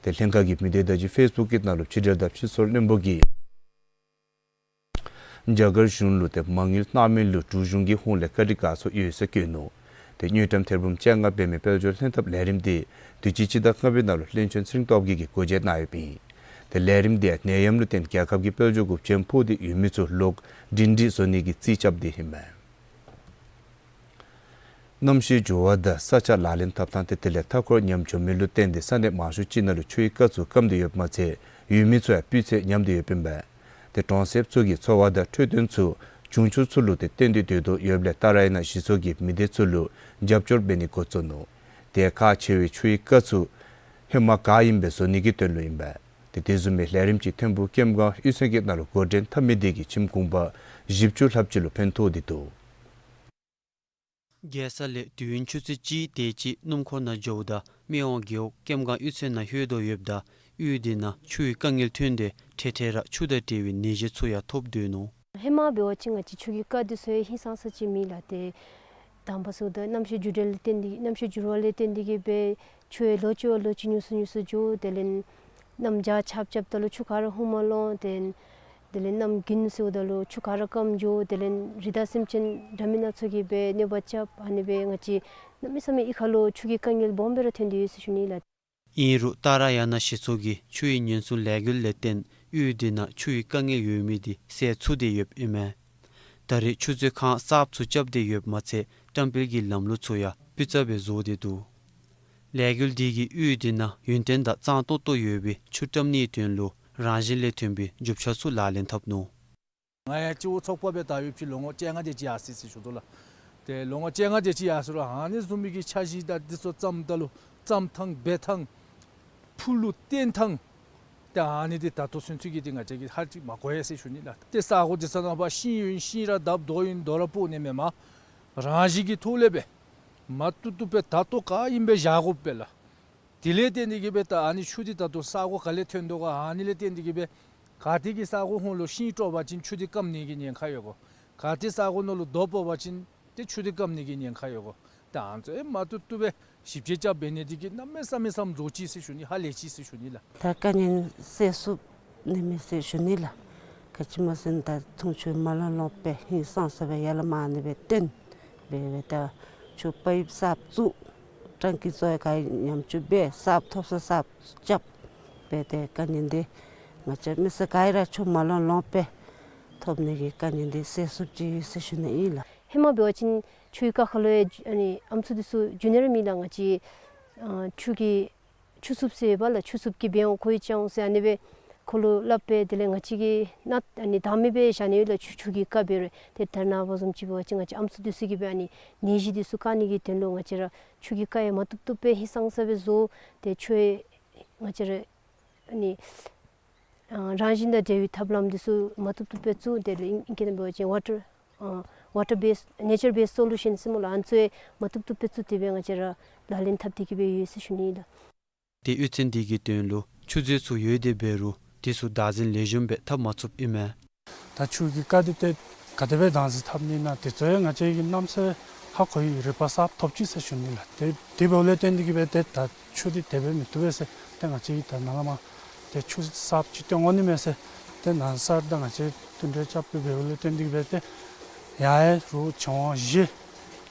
ཏེ་ལྷན་ཁག་གི་མི་སྡེ་བརྡ་བརྒྱུད་ཕེསི་བུཀ་གི་ནང་ལུ་ཕྱི་འབྲེལ་དང་ཕྱི་སོར་བློན་པོ་གིས་རྒྱ་གར་གཞུང་ལུ་ཏེ་མ་དངུལ་གནང་མི་ལུ་འབྲུག་གཞུང་གི་ཧོངས་ལས་བཀའ་དྲིན་དགའ་ཚོར་ཡོད་ཟེར་བཀོད་ནུག། ཏེ་དངུལ་ཀྲམ་ཐེར་འབུམ་བཅོ་ལྔ་འབད་མི་དཔལ་འབྱོར་ལྷན་ཐབས་ལས་རིམ་འདི་དུས་ཅི་སྤྱི་ཟླ་ལྔ་པའི་ནང་ལུ་བློན་ཆེན་ཚེ་རིང་སྟོབས་རྒྱས་ཀྱིས་སྒོ་འབྱེད་གནང་ཡོདཔ་ཨིན། ཏེ་ལས་རིམ་འདི་ཡང་ནད་ཡམས་ལུ་བརྟེན་རྒྱལ་ཁབ་ཀྱི་དཔལ་འབྱོར་གུ་བྱེམ་ཕོག་སྟེ་ཡོད་མི་ཚུ་ལོག་སྒྲིང་སྒྲིང་བཟོ་ནི་གི་རྩིས་རྐྱབ་སྟེ་ཨིན་མས། གནམ་གཤིས་འགྱུར་བ་དང་ས་ཆ་ལག་ལེན་འཐབ་ཐངས་ཏེ་དེ་ལས་མཐའ་འཁོར་ཉམས་འགྱོ་མི་ལུ་བརྟེན་ཏེ་ས་གནས་མང་ཤོས་ཅིག་ནང་ལུ་ཆུའི་རྐ་ཚུ་སྐམ་སྟེ་ཡོདཔ་མ་ཚད་ཡུལ་མི་ཚུ་ཡང་སྤུས་ཚད་ཉམས་ཏེ་ཡོདཔ་ཨིན་པས། ཏེ་གྲོང་གསེབ་ཚུ་གི་འཚོ་བ་དང་འཕྲོད་བསྟེན་ཚུ་འབྱུང་འགྱུར་ཚུ་ལུ་ཏེ་བརྟེན་ཏེ་སྡོད་དོ་ཡོདཔ་ལས་ཏཱ་ར་ཡ་ན་གཞི་ཚོགས་ཀྱིས་མི་སྡེ་ཚུ་ལུ་རྒྱབ་སྐྱོར་འབད་ནི་འགོ་བཙུགས་ནུག། ཏེ་ཁག་ཆེ་བའི་ཆུའི་རྐ་ཚུ་ཧེ་མ་ག་ཨིནམ་སྦེ་བཟོ་ནི་གི་དོན་ལུ་ཨིན་པས། ཏེ་དེ་བཟུམ་མའི་ལས་རིམ་ཅིག་ཐིམ་ཕུག་ཀེམ་སྒང་གཡུས་ཚན་གྱི་ནང་ལུ་འགོ་འདྲེན་འཐབ་མི་དེ་གིས་ཁྱིམ་གུང་པ་བཞི་བཅུ་ལྷགཔ་ཅིག་ལུ་ཕན་ཐོགས་ཏེ་འདུག། རྒྱལ་ས་ལས་དུས་ཡུན་ཆུ་ཚོད་གཅིག་དེ་ཅིག་སྣུམ་འཁོར་ནང་འགྱོཝ་ད་སྨད་ཝང་རྒེད་འོག་ཀེམ་སྒང་གཡུས་ཚན་ནང་ལྷོད་དོ་ཡོདཔ་ད་གཡུས་དེ་ནང་ཆུའི་དཀའ་ངལ་ཐོན་ཏེ་འཕྲལ་འཕྲལ་ར་ཆུ་དང་འབྲེལ་བའི་ནད་གཞི་ཚུ་ཡང་ཐོབ་སྡོད་ནུག། ཧེ་མ་འབད་བ་ཅིན་ང་བཅས་ཆུ་གི་རྐ་འདི་ཚུ་ཡང་ཧིང་སངས་ས་ཅིག་མེད་ལགས། ཏེ་དང་པ་ཚུ་ད་གནམ་གཤིས་འགྱུར་བ་ལས་བརྟེན་ཏེ་གནམ་གཤིས་འགྱུར་བ་ལས་བརྟེན་ཏེ་གིས་སྦེ་ཆུ་ཡང་ལོ་ཅིག་བ་ལོ་ཅིག་ཉུང་སུ་ཉུང་སུ་འགྱོ། དེ་ལས་གནམ་བྱཱར་ཆརཔ་རྐྱབ་ད་ལུ་ཆུ་ཁར་ལྷུང་མ་ལོང་། ཏེ་དེ་ལས་གནམ་དགུན་ཟེརཝ་ད་ལུ་ཆུ་ཁར་སྐམ་འགྱོ། དེ་ལས་རི་དྭགས་སེམས་ཅན་འདྲ་མིན་སྣ་ཚོགས་ཀྱིས་སྦེ་གནོད་པ་རྐྱབ། ཨ་ནི་སྦེ་ང་བཅས་གནམ་མེད་ས་མེད་གཡུས་ཁ་ལུ་ཆུ་གི་དཀའ་ངལ་སྦོམ་སྦེ་ར་ཐོན་ཏེ་ཡོད་ཟེར་ཞུ་ནི་ལགས། ཨིན་རུང་ཏཱ་ར་ཡ་ན་གཞི་ཚོགས་ཀྱིས་ཆུའི་ཉེན་སྲུང་ལས་འགུལ་ལས་བརྟེན་གཡུས་དེ་ནང་ཆུའི་དཀའ་ངལ་ཡོད་མི་དེ་སེལ་ཚུགས་ཏེ་ཡོདཔ་ཨིན་མས། ད་རེས་ཆུ་མཛོད་ཁང་གསརཔ་ཚུ་རྐྱབ་སྟེ་ཡོདཔ་མ་ཚད་བཀྲམ་སྤེལ་གྱི་ལམ་ལུགས་ཚུ་ཡང་སྤུས་ཚད་སྦེ་བཟོ་སྟེ་འདུག། ལས་འགུལ་དེ་གིས་གཡུས་དེ་ནང་ཡུན་བརྟན་དང་གཙང་ཏོག་ཏོ་ཡོད་པའི་ཆུ་བཀྲམ་ནིའི་དོན་ལུ་རང་བཞིན་ལས་ཐོན་པའི་རྒྱུ་ཆ་ཚུ་ལག་ལེན་འཐབ་ནུག། ང་ཡང་སྤྱི་བོ་ཚོགས་པ་སྦེ་ད་ཡོདཔ་ཅིག་ལོ་ངོ་བཅོ་ལྔ་དེ་ཅིག་ཡར་སོ་ཡི་ཟེར་ཞུ་དོ་ལགས། ཏེ་ལོ་ངོ་བཅོ་ལྔ་དེ་ཅིག་ཡར་སོ་རུང་ཨ་ནི་བཟུམ་མའི་གི་འཆར་གཞི་དང་འདི་ཚུ་བརྩམ་ད་ལུ་བརྩམ་ཐངས་འབད་ཐངས་ཕུལ་ལུ་བརྟེན་ཐངས་ཏེ་ཨ་ནི་འདི་ད་ལྟོ་ཚུན་ཚོད་ཀྱི་འདི་ང་བཅས་ཀྱིས་ཧ་ཅིག་མ་གོ་ཡི་ཟེར་ཞུ་ནི་ལགས། ཏེ་ས་གོ་འདི་ཚུ་ནང་ཕར་ཤིང་ཡོད་ཤིང་ར་བརྡབ་རྡོ་ཡོད་རྡོ་ར་སྤོ་ནི་མེན་མས། རང་བཞིན་གྱི་ཐོག་ལས་སྦེ་མ་བཏུབ་བཏུབ་སྦེ་ད་ལྟོ་ག་ཨིནམ་སྦེ་བཞག་དགོ་པས་ལགས། དེ་ལས་བརྟེན་ཏེ་གིས་སྦེ་ད་ཨ་ནི་ཆུ་འདི་ད་ལྟོ་ས་གོ་ག་ལས་ཐོན་དོ་ག་ཨ་ནི་ལས་བརྟེན་ཏེ་གིས་སྦེ་ག་ཏེ་གི་ས་གོ་ཧོང་ལུ་ཤིང་དཀྲོག་པ་ཅིན་ཆུ་འདི་སྐམ་ནི་གི་ཉེན་ཁ་ཡོད་གོ། ག་ཏེ་ས་གོ་ནང་ལུ་རྡོ་སྤོ་བ་ཅིན་ཏེ་ཆུ་འདི་སྐམ་ནི་གི་ཉེན་ཁ་ཡོད་གོ། ད་ཨ་ནི་ཚུ་ཡང་མ་བཏུབ་བཏུབ་སྦེ་ཞིབ་དཔྱད་རྐྱབ་འབད་ནི་དེ་གིས་གནམ་མེད་ས་མེད་བསམ་རྫོགས་ཅི་ཟེར་ཞུ་ནི། ཧ་ལས་ཅི་ཟེར་ཞུ་ནི་ལགས། ད་དཀའ་ངལ་སེལ་ཚུགས་ནི་མས་ཟེར་ཞུ་ནི་ལགས། ག་ཅི་སྨོ་ཟེར་ན་ད་འཐུང་ཆུ་མ་ལང་ལོང་སྦེ་ཧིང་སངས་ས་སྦེ་ཡར་ལས་མར་ཨ་ནི་སྦེ་བཏོན་སྦེ་སྦེ་ད་ཆུ་པའིཔ་གསརཔ་བཙུགས་ཊང་ཀི་ཚུ་ཡང་ག་ཡང་ཉམས་བཅོས་འབད་གསརཔ་ཐོབ་ས་གསརཔ་རྐྱབ་སྦེ་ཏེ་དཀའ་ངལ་འདི་ང་བཅས་མི་སེར་ག་ར་ཆུ་མ་ལང་ལོང་སྦེ་ཐོབ་ནི་གི་དཀའ་ངལ་འདི་སེལ་ཚུགསཔ་ཅིག་ཡོད་ཟེར་ཞུ་ནི་ཨིན་ལགས། ཧེ་མ་འབད་བ་ཅིན་ཆུའི་རྐ་ཁ་ལུ་ཡང་ཨ་ནི་ཨམ་སྲུ་འདི་ཚུ་འགྱོ་ནི་ར་མེད་ལགས། ང་བཅས་ཨ་ཆུ་གི་ཆུ་སུབ་ཟེར་ཡོདཔ་ལགས། ཆུ་སུབ་ཀྱིས་འབད་འོང་ཁོ་ཡི་ཅང་ཟེར་ཨ་ནི་སྦེ་ཁོ་ལུ་སླབ་སྦེ་དེ་ལས་ང་བཅས་ཀྱིས་ནཱ་ཨ་ནི་བདག་མེད་སྦེ་བཞག་ནི་ཡོད་ལགས། ཆུ་ཆུ་གི་རྐ་འབད་རུང་། ཏེ་ད་རེས་ནངས་པ་བཟུམ་ཅིག་འབད་བ་ཅིན་ང་བཅས་ཨམ་སྲུ་འདི་ཚུ་གིས་སྦེ་ཨ་ནི་ནད་གཞི་འདི་ཚུ་བཀག་ནི་གི་དོན་ལུ་ང་བཅས་ར་ཆུ་གི་རྐ་ཡང་མ་བཏུབ་བཏུབ་སྦེ་ཧིང་སངས་ས་སྦེ་བཟོ། ཏེ་ཆུ་ཡང་ང་བཅས་ར་ཨ་ནི་ཨ་རང་བཞིན་དང་འབྲེལ་བའི་ཐབས་ལམ་འདི་ཚུ་མ་བཏུབ་བཏུབ་སྦེ་བཙུགས། དེ་ལས་ཨིང་སྐད་ནང་འབད་བ་ཅིན་ཝ་ཊར་ཨ་ཝ་ཊར་བེསི་ནེ་ཅར་བེསི་སོ་ལུ་ཤཱན་ཟེར་སྨོ་ལགས། ཨ་ནི་ཚུ་ཡང་མ་བཏུབ་བཏུབ་སྦེ་བཙུགས་ཏེ་སྦེ་ང་བཅས་ར་ལག་ལེན་འཐབ་སྟེ་གིས་སྦེ་ཡོད་ཟེར་ཞུ་ནི་ཨིན་ལགས། ཏེ་གཡུས་ཚན་འདི་གི་དོན་ལུ་ཆུ་མཛོད་ཚུ་ཡོད་དེ་འབད་རུང་དེ་ཚུ་བདག་འཛིན་ལེགས་ཤོམ་སྦེ་འཐབ་མ་ཚུགསཔ་ཨིན་མས། ད་ཆུ་གི་རྐ་འདི་ཏེ་ག་དེ་སྦེ་བདག་འཛིན་འཐབ་ནི་ན་དེ་ཚུ་ཡང་ང་བཅས་ཀྱིས་གནམ་མེད་ས་མེད་ཧ་གོ་ཡི། རིག་པ་གསརཔ་ཐོབ་ཅི་ཟེར་ཞུ་ནི་ལགས། ཏེ་དེ་འབདཝ་ལས་བརྟེན་ཏེ་གིས་སྦེ་ཏེ་ད་ཆུ་འདི་དེ་སྦེ་མི་བཏུབ་པས་ཟེར་ཏེ་ང་བཅས་ཀྱིས་ད་ནཱ་ལས་མར་ཏེ་ཆུ་གསརཔ་ཅིག་བཏོན་འོང་ནི་མས་ཟེར་ཏེ་ནཱ་སར་དང་ང་བཅས་བསྟུན་གྲོས་རྐྱབ་སྦེ་འབདཝ་ལས་བརྟེན་ཏེ་གིས་སྦེ་ཏེ་ཡར་ཡང་རོགས་བྱོན་བཞེས།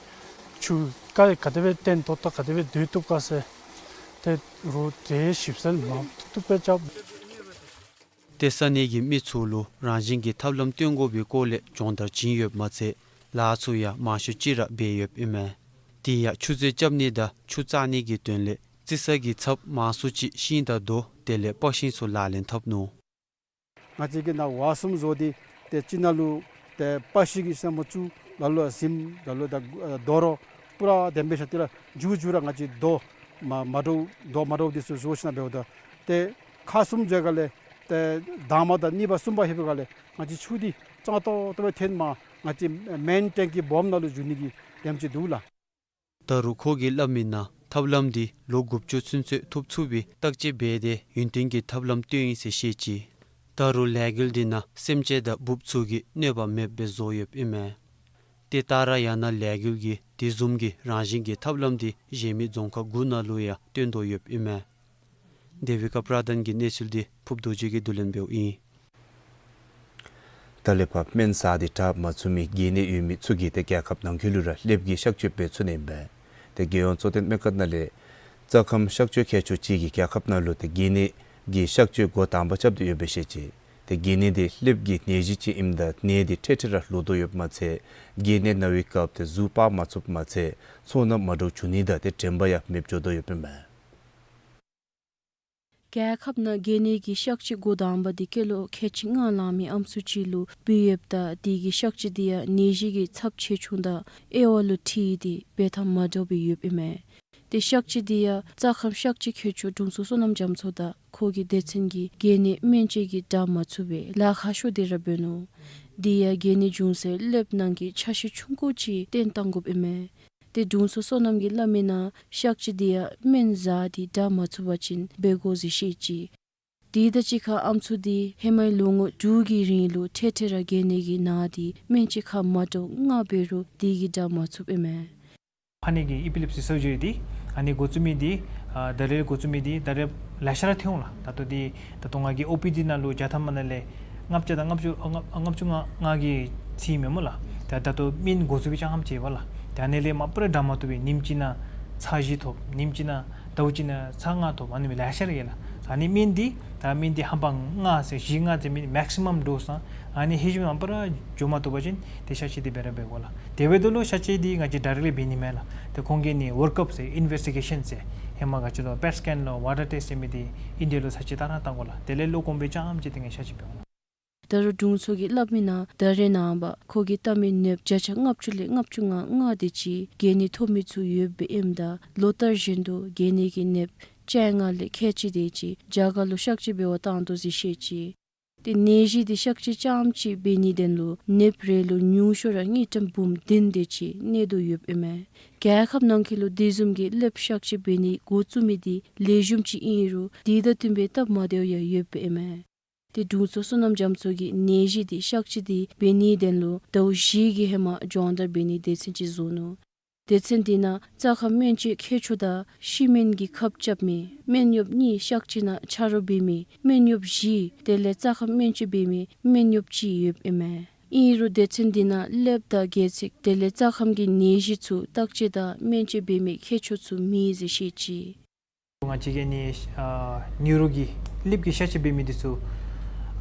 ཆུ་རྐ་ག་དེ་སྦེ་བཏོན་ཏོག་ཏོ་ག་དེ་སྦེ་སྡོད་བཏུབ་ག་ཟེར་ཏེ་རོགས་དེ་ཞིབ་འཚོལ་མ་བཏུབ་བཏུབ་སྦེ་རྐྱབ། ཏེ་ས་གནས་ཀྱི་མི་ཚུ་ལུ་རང་བཞིན་གྱི་ཐབས་ལམ་བཏོན་དགོ་པའི་སྐོར་ལས་སྦྱོང་བརྡར་བྱིན་ཡོདཔ་མ་ཚད་ལཱ་ཚུ་ཡང་མང་ཤོས་ཅིག་ར་འབད་ཡོདཔ་ཨིན་མས། དེ་ཡང་ཆུ་མཛོད་རྐྱབ་ནི་དང་ཆུ་བཙག་ནི་གི་དོན་ལས་རྩི་ས་གི་ཚབ་མང་སུ་ཅིག་ཤིང་དང་རྡོ་དེ་ལས་སྤར་ཤིང་ཚུ་ལག་ལེན་འཐབ་ནུག། ང་བཅས་ཀྱིས་ནཱ་ཝར་གསུམ་བཟོ་སྟེ་ཏེ་གཅིག་ནང་ལུ་ཏེ་སྤར་ཤིང་གི་ས་མོ་བཙུགས། ལ་ལུ་ཟིམ་ལ་ལུ་ད་རྡོ་རུ་པུ་ར་དེམ་སྦེ་བཞག་སྟེ་ར་མཇུག་མཇུག་ར་ང་བཅས་རྡོ་མ་མ་འདྲཝ་རྡོ་མ་འདྲཝ་འདི་ཚུ་བཟོ་ཞིནམ་འབདཝ་ད་ཏེ་ཁག་གསུམ་བཟོ་ག་ལས་ཏེ་དང་པ་དང་གཉིས་པ་གསུམ་པ་ལྷོད་པའི་སྒང་ལས་ང་བཅས་ཆུ་འདི་ཙང་ཏོག་ཏོ་སྦེ་ཐོན་མ་ང་བཅས་མེན་ཊེང་ཀི་སྦོམ་ནང་ལུ་འགྱུར་ནི་གི་དེམ་ཅིག་འདུག་ལགས། ད་རུང་ཁོ་གིས་སླབ་མི་ནང་ཐབས་ལམ་འདི་ལོ་དགུ་བཅུ་ཚུན་ཚོད་ཐོབ་ཚུགས་པའི་བརྟག་དཔྱད་འབད་དེ་ཡུན་བརྟན་གྱི་ཐབས་ལམ་བཏོན་ཡི་ཟེར་བཤད་ཅི། ད་རུང་ལས་འགུལ་འདི་ནང་སེམས་ཅན་དང་འབུཔ་ཚུ་གི་གནོད་པ་མེདཔ་སྦེ་བཟོ་ཡོདཔ་ཨིན་མས། དེ་ལྟར་ཡང་ན་ལས་འགུལ་གྱིས་དེ་བཟུམ་གྱི་རང་བཞིན་གྱི་ཐབས་ལམ་འདི་གཞན་མི་རྫོང་ཁག་དགུ་ནང་ལུ་ཡང་སྟོན་དོ་ཡོདཔ་ཨིན་མས། དེ་བི་ཀ་པྲ་དན་གྱི་གནས་ཚུལ་འདི་ཕུབ་རྡོ་རྗེ་གིས་བསྡུ་ལེན་འབདཝ་ཨིན། ད་ལས་ཕར་སྨན་བཟའ་སྟེ་དྲག་མ་ཚུགས་མི་གལ་གནད་ཡོད་མི་ཚུ་གིས་ཏེ་རྒྱལ་ཁབ་ནང་འཁོད་ལུ་ར་ལེབ་ཀྱི་གཤག་བཅོས་འབད་ཚུགས་ནི་ཨིན་པས། ཏེ་རྒྱལ་ཡོངས་གཙོ་བསྟེན་སྨན་ཁང་ནང་ལས་རྩ་ཁམས་གཤག་བཅོས་མཁས་མཆོག་ཅིག་གིས་རྒྱལ་ཁབ་ནང་ལུ་ཏེ་གལ་གནད་ཀྱི་གཤག་བཅོས་འགོ་དང་པ་རྐྱབ་སྟེ་ཡོདཔ་སྦེ་བཤད་ཅི། ཏེ་གལ་གནད་འདི་ལེབ་ཀྱི་ནད་གཞི་ཅིག་ཨིནམ་ད་ནད་འདི་འཕྲལ་འཕྲལ་ར་ལོག་དོ་ཡོདཔ་མ་ཚད་གལ་གནད་ན་བའི་སྐབས་ཏེ་གཟུགས་སྤར་མ་ཚུགསཔ་མ་ཚད་ཚོར་སྣང་མ་འདྲཝ་བྱུང་ནི་དང་ཏེ་དྲན་པ་ཡང་མེདཔ་འགྱོ་དོ་ཡོདཔ་ཨིན་པས། རྒྱལ་ཁབ་ནང་གལ་གནད་ཀྱི་གཤག་བཅོས་འགོ་དང་པ་འདི་སྐྱེས་ལོ་ཁལ་གཅིག་ལྔ་ལང་མི་ཨམ་སྲུ་ཅིག་ལུ་འབུལ་ཡོདཔ་ད་དེ་གི་གཤག་བཅོས་འདི་ཡང་ནད་གཞི་གི་ཚབས་ཆེ་ཆུང་དང་དབྱེ་བ་ལུ་ཕྱེ་སྟེ་འབད་ཐངས་མ་འདྲཝ་སྦེ་ཡོདཔ་ཨིན་མས། ཏེ་གཤག་བཅོས་འདི་ཡང་རྩ་ཁམས་གཤག་བཅོས་མཁས་མཆོག་དྲུང་འཚོ་བསོད་ནམས་རྒྱ་མཚོ་དང་ཁོ་གི་སྡེ་ཚན་གྱིས་གལ་གནད་སྨན་བཅོས་ཀྱི་དྲག་མ་ཚུགས་པའི་ལཱ་ཁག་ཤོས་འདི་ར་འབད་ནུག། དེ་ཡང་གལ་གནད་བྱུང་སའི་ལེབ་ནང་གི་ཆ་ཤས་ཆུང་ཀུ་ཅིག་བཏོན་བཏང་དགོཔ་ཨིན་མས། ཏེ་དྲུང་འཚོ་བསོད་ནམས་ཀྱིས་སླབ་མི་ནང་གཤག་བཅོས་འདི་ཡང་སྨན་བཟའ་སྟེ་དྲག་མ་ཚུགས་པ་ཅིན་འབད་དགོ་ཟེར་བཤད་ཅི། དེ་དང་གཅིག་ཁར་ཨམ་སྲུ་འདི་ཧེ་མའི་ལོ་ངོ་དྲུག་གི་རིང་ལུ་འཕྲལ་འཕྲལ་ར་གལ་གནད་ཀྱིས་ན་སྟེ་སྨན་བཅོས་ཁག་མ་འདྲཝ་ལྔ་འབད་རུང་དེ་གིས་དྲག་མ་ཚུགསཔ་ཨིན་མས། ཕར་ནི་གི་ཨི་པི་ལེབ་སི་སར་ཇི་རི་འདི་ཨ་ནི་འགོ་བཙུགས་མི་འདི་ཨ་ད་རེས་འགོ་བཙུགས་མི་འདི་ད་རེས་ལེ་ཤ་ར་ཐོན་འོང་ལགས། ད་ལྟོ་འདི་ད་ལྟོ་ང་གི་ཨོ་པི་ཌི་ནང་ལུ་བརྒྱ་ཐམ་པ་ནང་ལས་ལྔ་བརྒྱ་དང་ལྔ་བཅུ་ཨ་ལྔ་ཨ་ལྔ་བཅུ་ང་ལྔ་གིས་ཚུད་མས་སྨོ་ལགས། ད་ད་ལྟོ་སྨན་འགོ་བཙུགས་པའི་ཙམ་ཅིག་ཡོད་པ་ལགས། ད་ཨ་ནི་ལས་མ་པ་ར་དྲག་མ་ཐུབ་པའི་ཉིནམ་གཅིག་ནང་ཚར་བཞི་ཐོབ། ཉིནམ་གཅིག་ནང་ཟླཝ་གཅིག་ནང་ཚར་ལྔ་ཐོབ། ཨ་ནི་སྦེ་ལེ་ཤ་ར་ཡོད་ལགས། ཨ་ནི་སྨན་འདི་ད་སྨན་འདི་ཧམ་པ་ལྔ་ཟེར་བཞི་ལྔ་ཟེར་མི་མེག་སི་མམ་ཌོས་ཨ་ནི་ཧེ་ཤུལ་མ་པ་ར་འགྱོ་མ་བཏུབ་པ་ཅིན་ཏེ་གཤག་བཅོས་འདི་འབད་ར་འབད་དགོ་ལགས། དེ་འབདཝ་ད་ལུ་གཤག་བཅོས་འདི་ང་བཅས་ཌའི་རེཀཊ་ལི་འབད་ནི་མེན་ལགས། ཏེ་ཁོང་གིས་ནི་ཝརཀ་ཨཔ་ཟེར་ཨིན་ཝེསི་ཊི་གེ་ཤཱན་ཟེར་ཧེ་མ་ག་ཅི་ལོ་པེཊ་སི་ཀེན་ལོ་ཝ་ཊར་ཊེསཊ་ཟེར་མི་འདི་ཨིན་ཌི་ཡ་ལུ་ཚར་གཅིག་བལྟ་ར་བལྟ་དགོ་ལགས། དེ་ལས་ལོག་གོང་འབད་ཙམ་ཅིག་ཏེ་ང་བཅས་གཤག་བཅོས་འབད་དགོ་ལགས། ད་རུང་དྲུང་འཚོ་གིས་སླབ་མི་ནང་ད་རེས་ནངས་པ་ཁོ་གིས་བལྟ་མི་ནདཔ་བརྒྱ་ཆ་ལྔ་བཅུ་ལས་ལྔ་བཅུ་ང་ལྔ་དེ་ཅིག་གལ་གནད་ཐོབ་མི་ཚུ་ཡོདཔ་ཨིནམ་ད་ལོ་ལྟར་བཞིན་དུ་གལ་གནད་ཀྱི་ནདཔ་བཅོ་ལྔ་ལས་ཁལ་གཅིག་དེ་ཅིག་རྒྱ་གར་ལུ་གཤག་བཅོས་འབད་བར་བཏང་དོ་ཟེར་བཤད་ཅི། ཏེ་ནད་གཞི་འདི་གཤག་བཅོས་རྐྱངམ་ཅིག་འབད་ནིའི་དོན་ལུ་ནདཔ་རེ་ལུ་ཉུང་ཤོས་ར་དངུལ་ཀྲམ་འབུམ་བདུན་དེ་ཅིག་གནས་དོ་ཡོདཔ་ཨིན་མས། རྒྱལ་ཁབ་ནང་འཁོད་ལུ་དེ་བཟུམ་གྱི་ལེབ་གཤག་བཅོས་འབད་ནི་འགོ་བཙུགས་མི་འདི་ལེགས་ཤོམ་ཅིག་ཨིན་རུང་དེ་དང་བསྟུན་པའི་སྟབས་མ་བདེཝ་ཡང་ཡོདཔ་ཨིན་མས། ཏེ་དྲུང་འཚོ་བསོད་ནམས་རྒྱ་མཚོ་གིས་ནད་གཞི་འདི་གཤག་བཅོས་འདི་འབད་ནིའི་དོན་ལུ་ཟླཝ་བཞི་གི་ཧེ་མ་སྦྱོང་བརྡར་འབད་ནིའི་སྡེ་ཚན་ཅིག་བཟོ་ནུག། སྡེ་ཚན་འདི་ནང་རྩ་ཁམས་སྨན་བཅོས་མཁས་མཆོག་དང་ཤི་སྨན་གྱི་ཁབ་རྐྱབ་མི་སྨན་གཡོགཔ་གཉིས་གཤག་བཅོས་ནང་ཆ་རོགས་འབད་མི་སྨན་གཡོགཔ་བཞི་དེ་ལས་རྩ་ཁམས་སྨན་བཅོས་འབད་མི་སྨན་གཡོགཔ་གཅིག་ཡོདཔ་ཨིན་མས། ཨིན་རུང་སྡེ་ཚན་འདི་ནང་ལེབ་དང་སྒལ་ཚིགས་དེ་ལས་རྩ་ཁམས་ཀྱི་ནད་གཞི་ཚུ་བརྟག་དཔྱད་དང་སྨན་བཅོས་འབད་མི་མཁས་མཆོག་ཚུ་མེད་ཟེར་བཤད་ཅི། ང་བཅས་ཀྱི་ནི་ཨ་ནིའུ་རོ་གི་ལེབ་ཀྱི་གཤག་བཅོས་འབད་མི་འདི་ཚུ་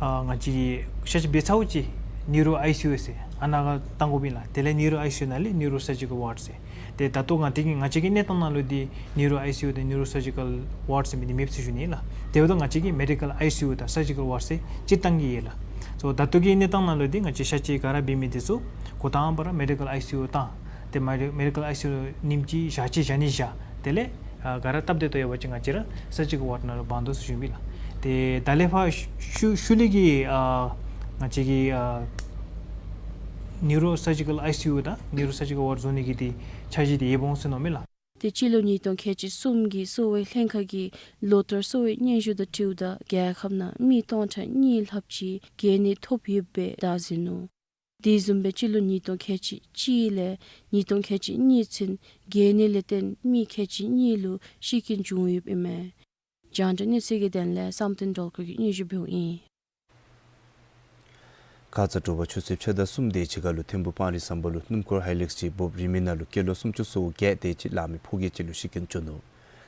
ཨ་ང་བཅས་ཀྱིས་གཤག་བཅོས་འབད་ཚརཝ་ཅིག་ནིའུ་རོ་ཨའི་སི་ཡུ་ཟེར་ཨ་ནཱ་ཁར་བཏང་དགོཔ་ཨིན་ལགས། དེ་ལས་ནིའུ་རོ་ཨའི་སི་ཡུ་ནང་ལས་ནིའུ་རོ་སར་ཇི་ཀཱལ་ཝརཌ་ཟེར། ཏེ་ད་ལྟོ་ང་བཅས་ཀྱི་ང་བཅས་ཀྱི་གནས་སྟངས་ནང་ལུ་འདི་ནིའུ་རོ་ཨའི་སི་ཡུ་དང་ནིའུ་རོ་སར་ཇི་ཀཱལ་ཝརཌ་ཟེར་མི་འདི་མེདཔ་ཟེར་ཞུ་ནི་ཨིན་ལགས། དེ་འབདཝ་ད་ང་བཅས་ཀྱིས་མེ་ཌི་ཀཱལ་ཨའི་སི་ཡུ་དང་སར་ཇི་ཀཱལ་ཝརཌ་ཟེར་སྤྱིར་བཏང་གི་ཡོད་ལགས། སོ་ད་ལྟོ་གི་གནས་སྟངས་ནང་ལུ་འདི་ང་བཅས་གཤག་བཅོས་ག་ར་འབད་མི་འདི་ཚུ་འགོ་དང་པ་ར་མེ་ཌི་ཀཱལ་ཨའི་སི་ཡུ་བཏང་། ཏེ་མེ་ཌི་མེ་ཌི་ཀཱལ་ཨའི་སི་ཡུ་ཉིནམ་གཅིག་ཞག་གཅིག་བཞག་ནི་བཞག། དེ་ལས་ཨ་ག་ར་སྟབས་བདེ་ཏོག་ཡོད་པ་ཅིན་ང་བཅས་ར་སར་ཇི་ཀཱལ་ཝརཌ་ནང་ལུ་འབག་དོ་ཟེར་ཞུཝ་ཨིན་ལགས། ཏེ་ད་ལས་ཕར་ཤུལ་ཤུལ་ལས་ཀྱི་ཨ་ང་བཅས་ཀྱི་ཨ་ནིའུ་རོ་སར་ཇི་ཀཱལ་ཨའི་སི་ཡུ་དང་ནིའུ་རོ་སར་ཇི་ཀཱལ་ཝརཌ་བཟོ་ནི་གི་འདི་འཆར་གཞི་འདི་ཡོདཔ་འོང་ཟེར་མནོཝ་མས་ལགས། ཏེ་སྤྱི་ལོ་ཉིས་སྟོང་ཁལ་གཅིག་གསུམ་གྱི་གསོ་བའི་ལྷན་ཁག་གིས་ལོ་ལྟར་གསོ་བའི་སྙན་ཞུ་དང་འཁྲིལཝ་ད་རྒྱལ་ཁབ་ནང་མི་སྟོང་ཕྲག་གཉིས་ལྷགཔ་ཅིག་གལ་གནད་ཐོབ་ཡོདཔ་སྦེ་བརྡ་ཟིན་ནུག། དེ་བཟུམ་སྦེ་སྤྱི་ལོ་ཉིས་སྟོང་ཁལ་གཅིག་གཅིག་ལས་ཉིས་སྟོང་ཁལ་གཅིག་གཉིས་ཚུན་གལ་གནད་ལས་བརྟེན་མི་ཁལ་གཅིག་གཉིས་ལུ་ཤི་རྐྱེན་བྱུང་ཡོདཔ་ཨིན་མས། རྒྱང་བསྒྲགས་གནས་ཚུལ་གྱི་དོན་ལས་བསམ་གཏན་སྒྲོལ་དཀར་གྱིས་སྙན་ཞུ་འབདཝ་ཨིན། ཁ་ཙ་དྲོ་པ་ཆུ་ཚོད་ཕྱེད་དང་གསུམ་དེ་ཅིག་ཁར་ལུ་ཐིམ་ཕུ་སྤང་རི་ཟམ་པ་ལུ་སྣུམ་འཁོར་ཧའི་ལེགས་ཅིག་འབོབ་རིལ་མི་ནང་ལུ་སྐྱེས་ལོ་སུམ་ཅུ་སོ་བརྒྱད་དེ་ཅིག་ལང་མི་ཕོ་སྐྱེས་ཅིག་ལུ་ཤི་རྐྱེན་བྱུང་ནུག།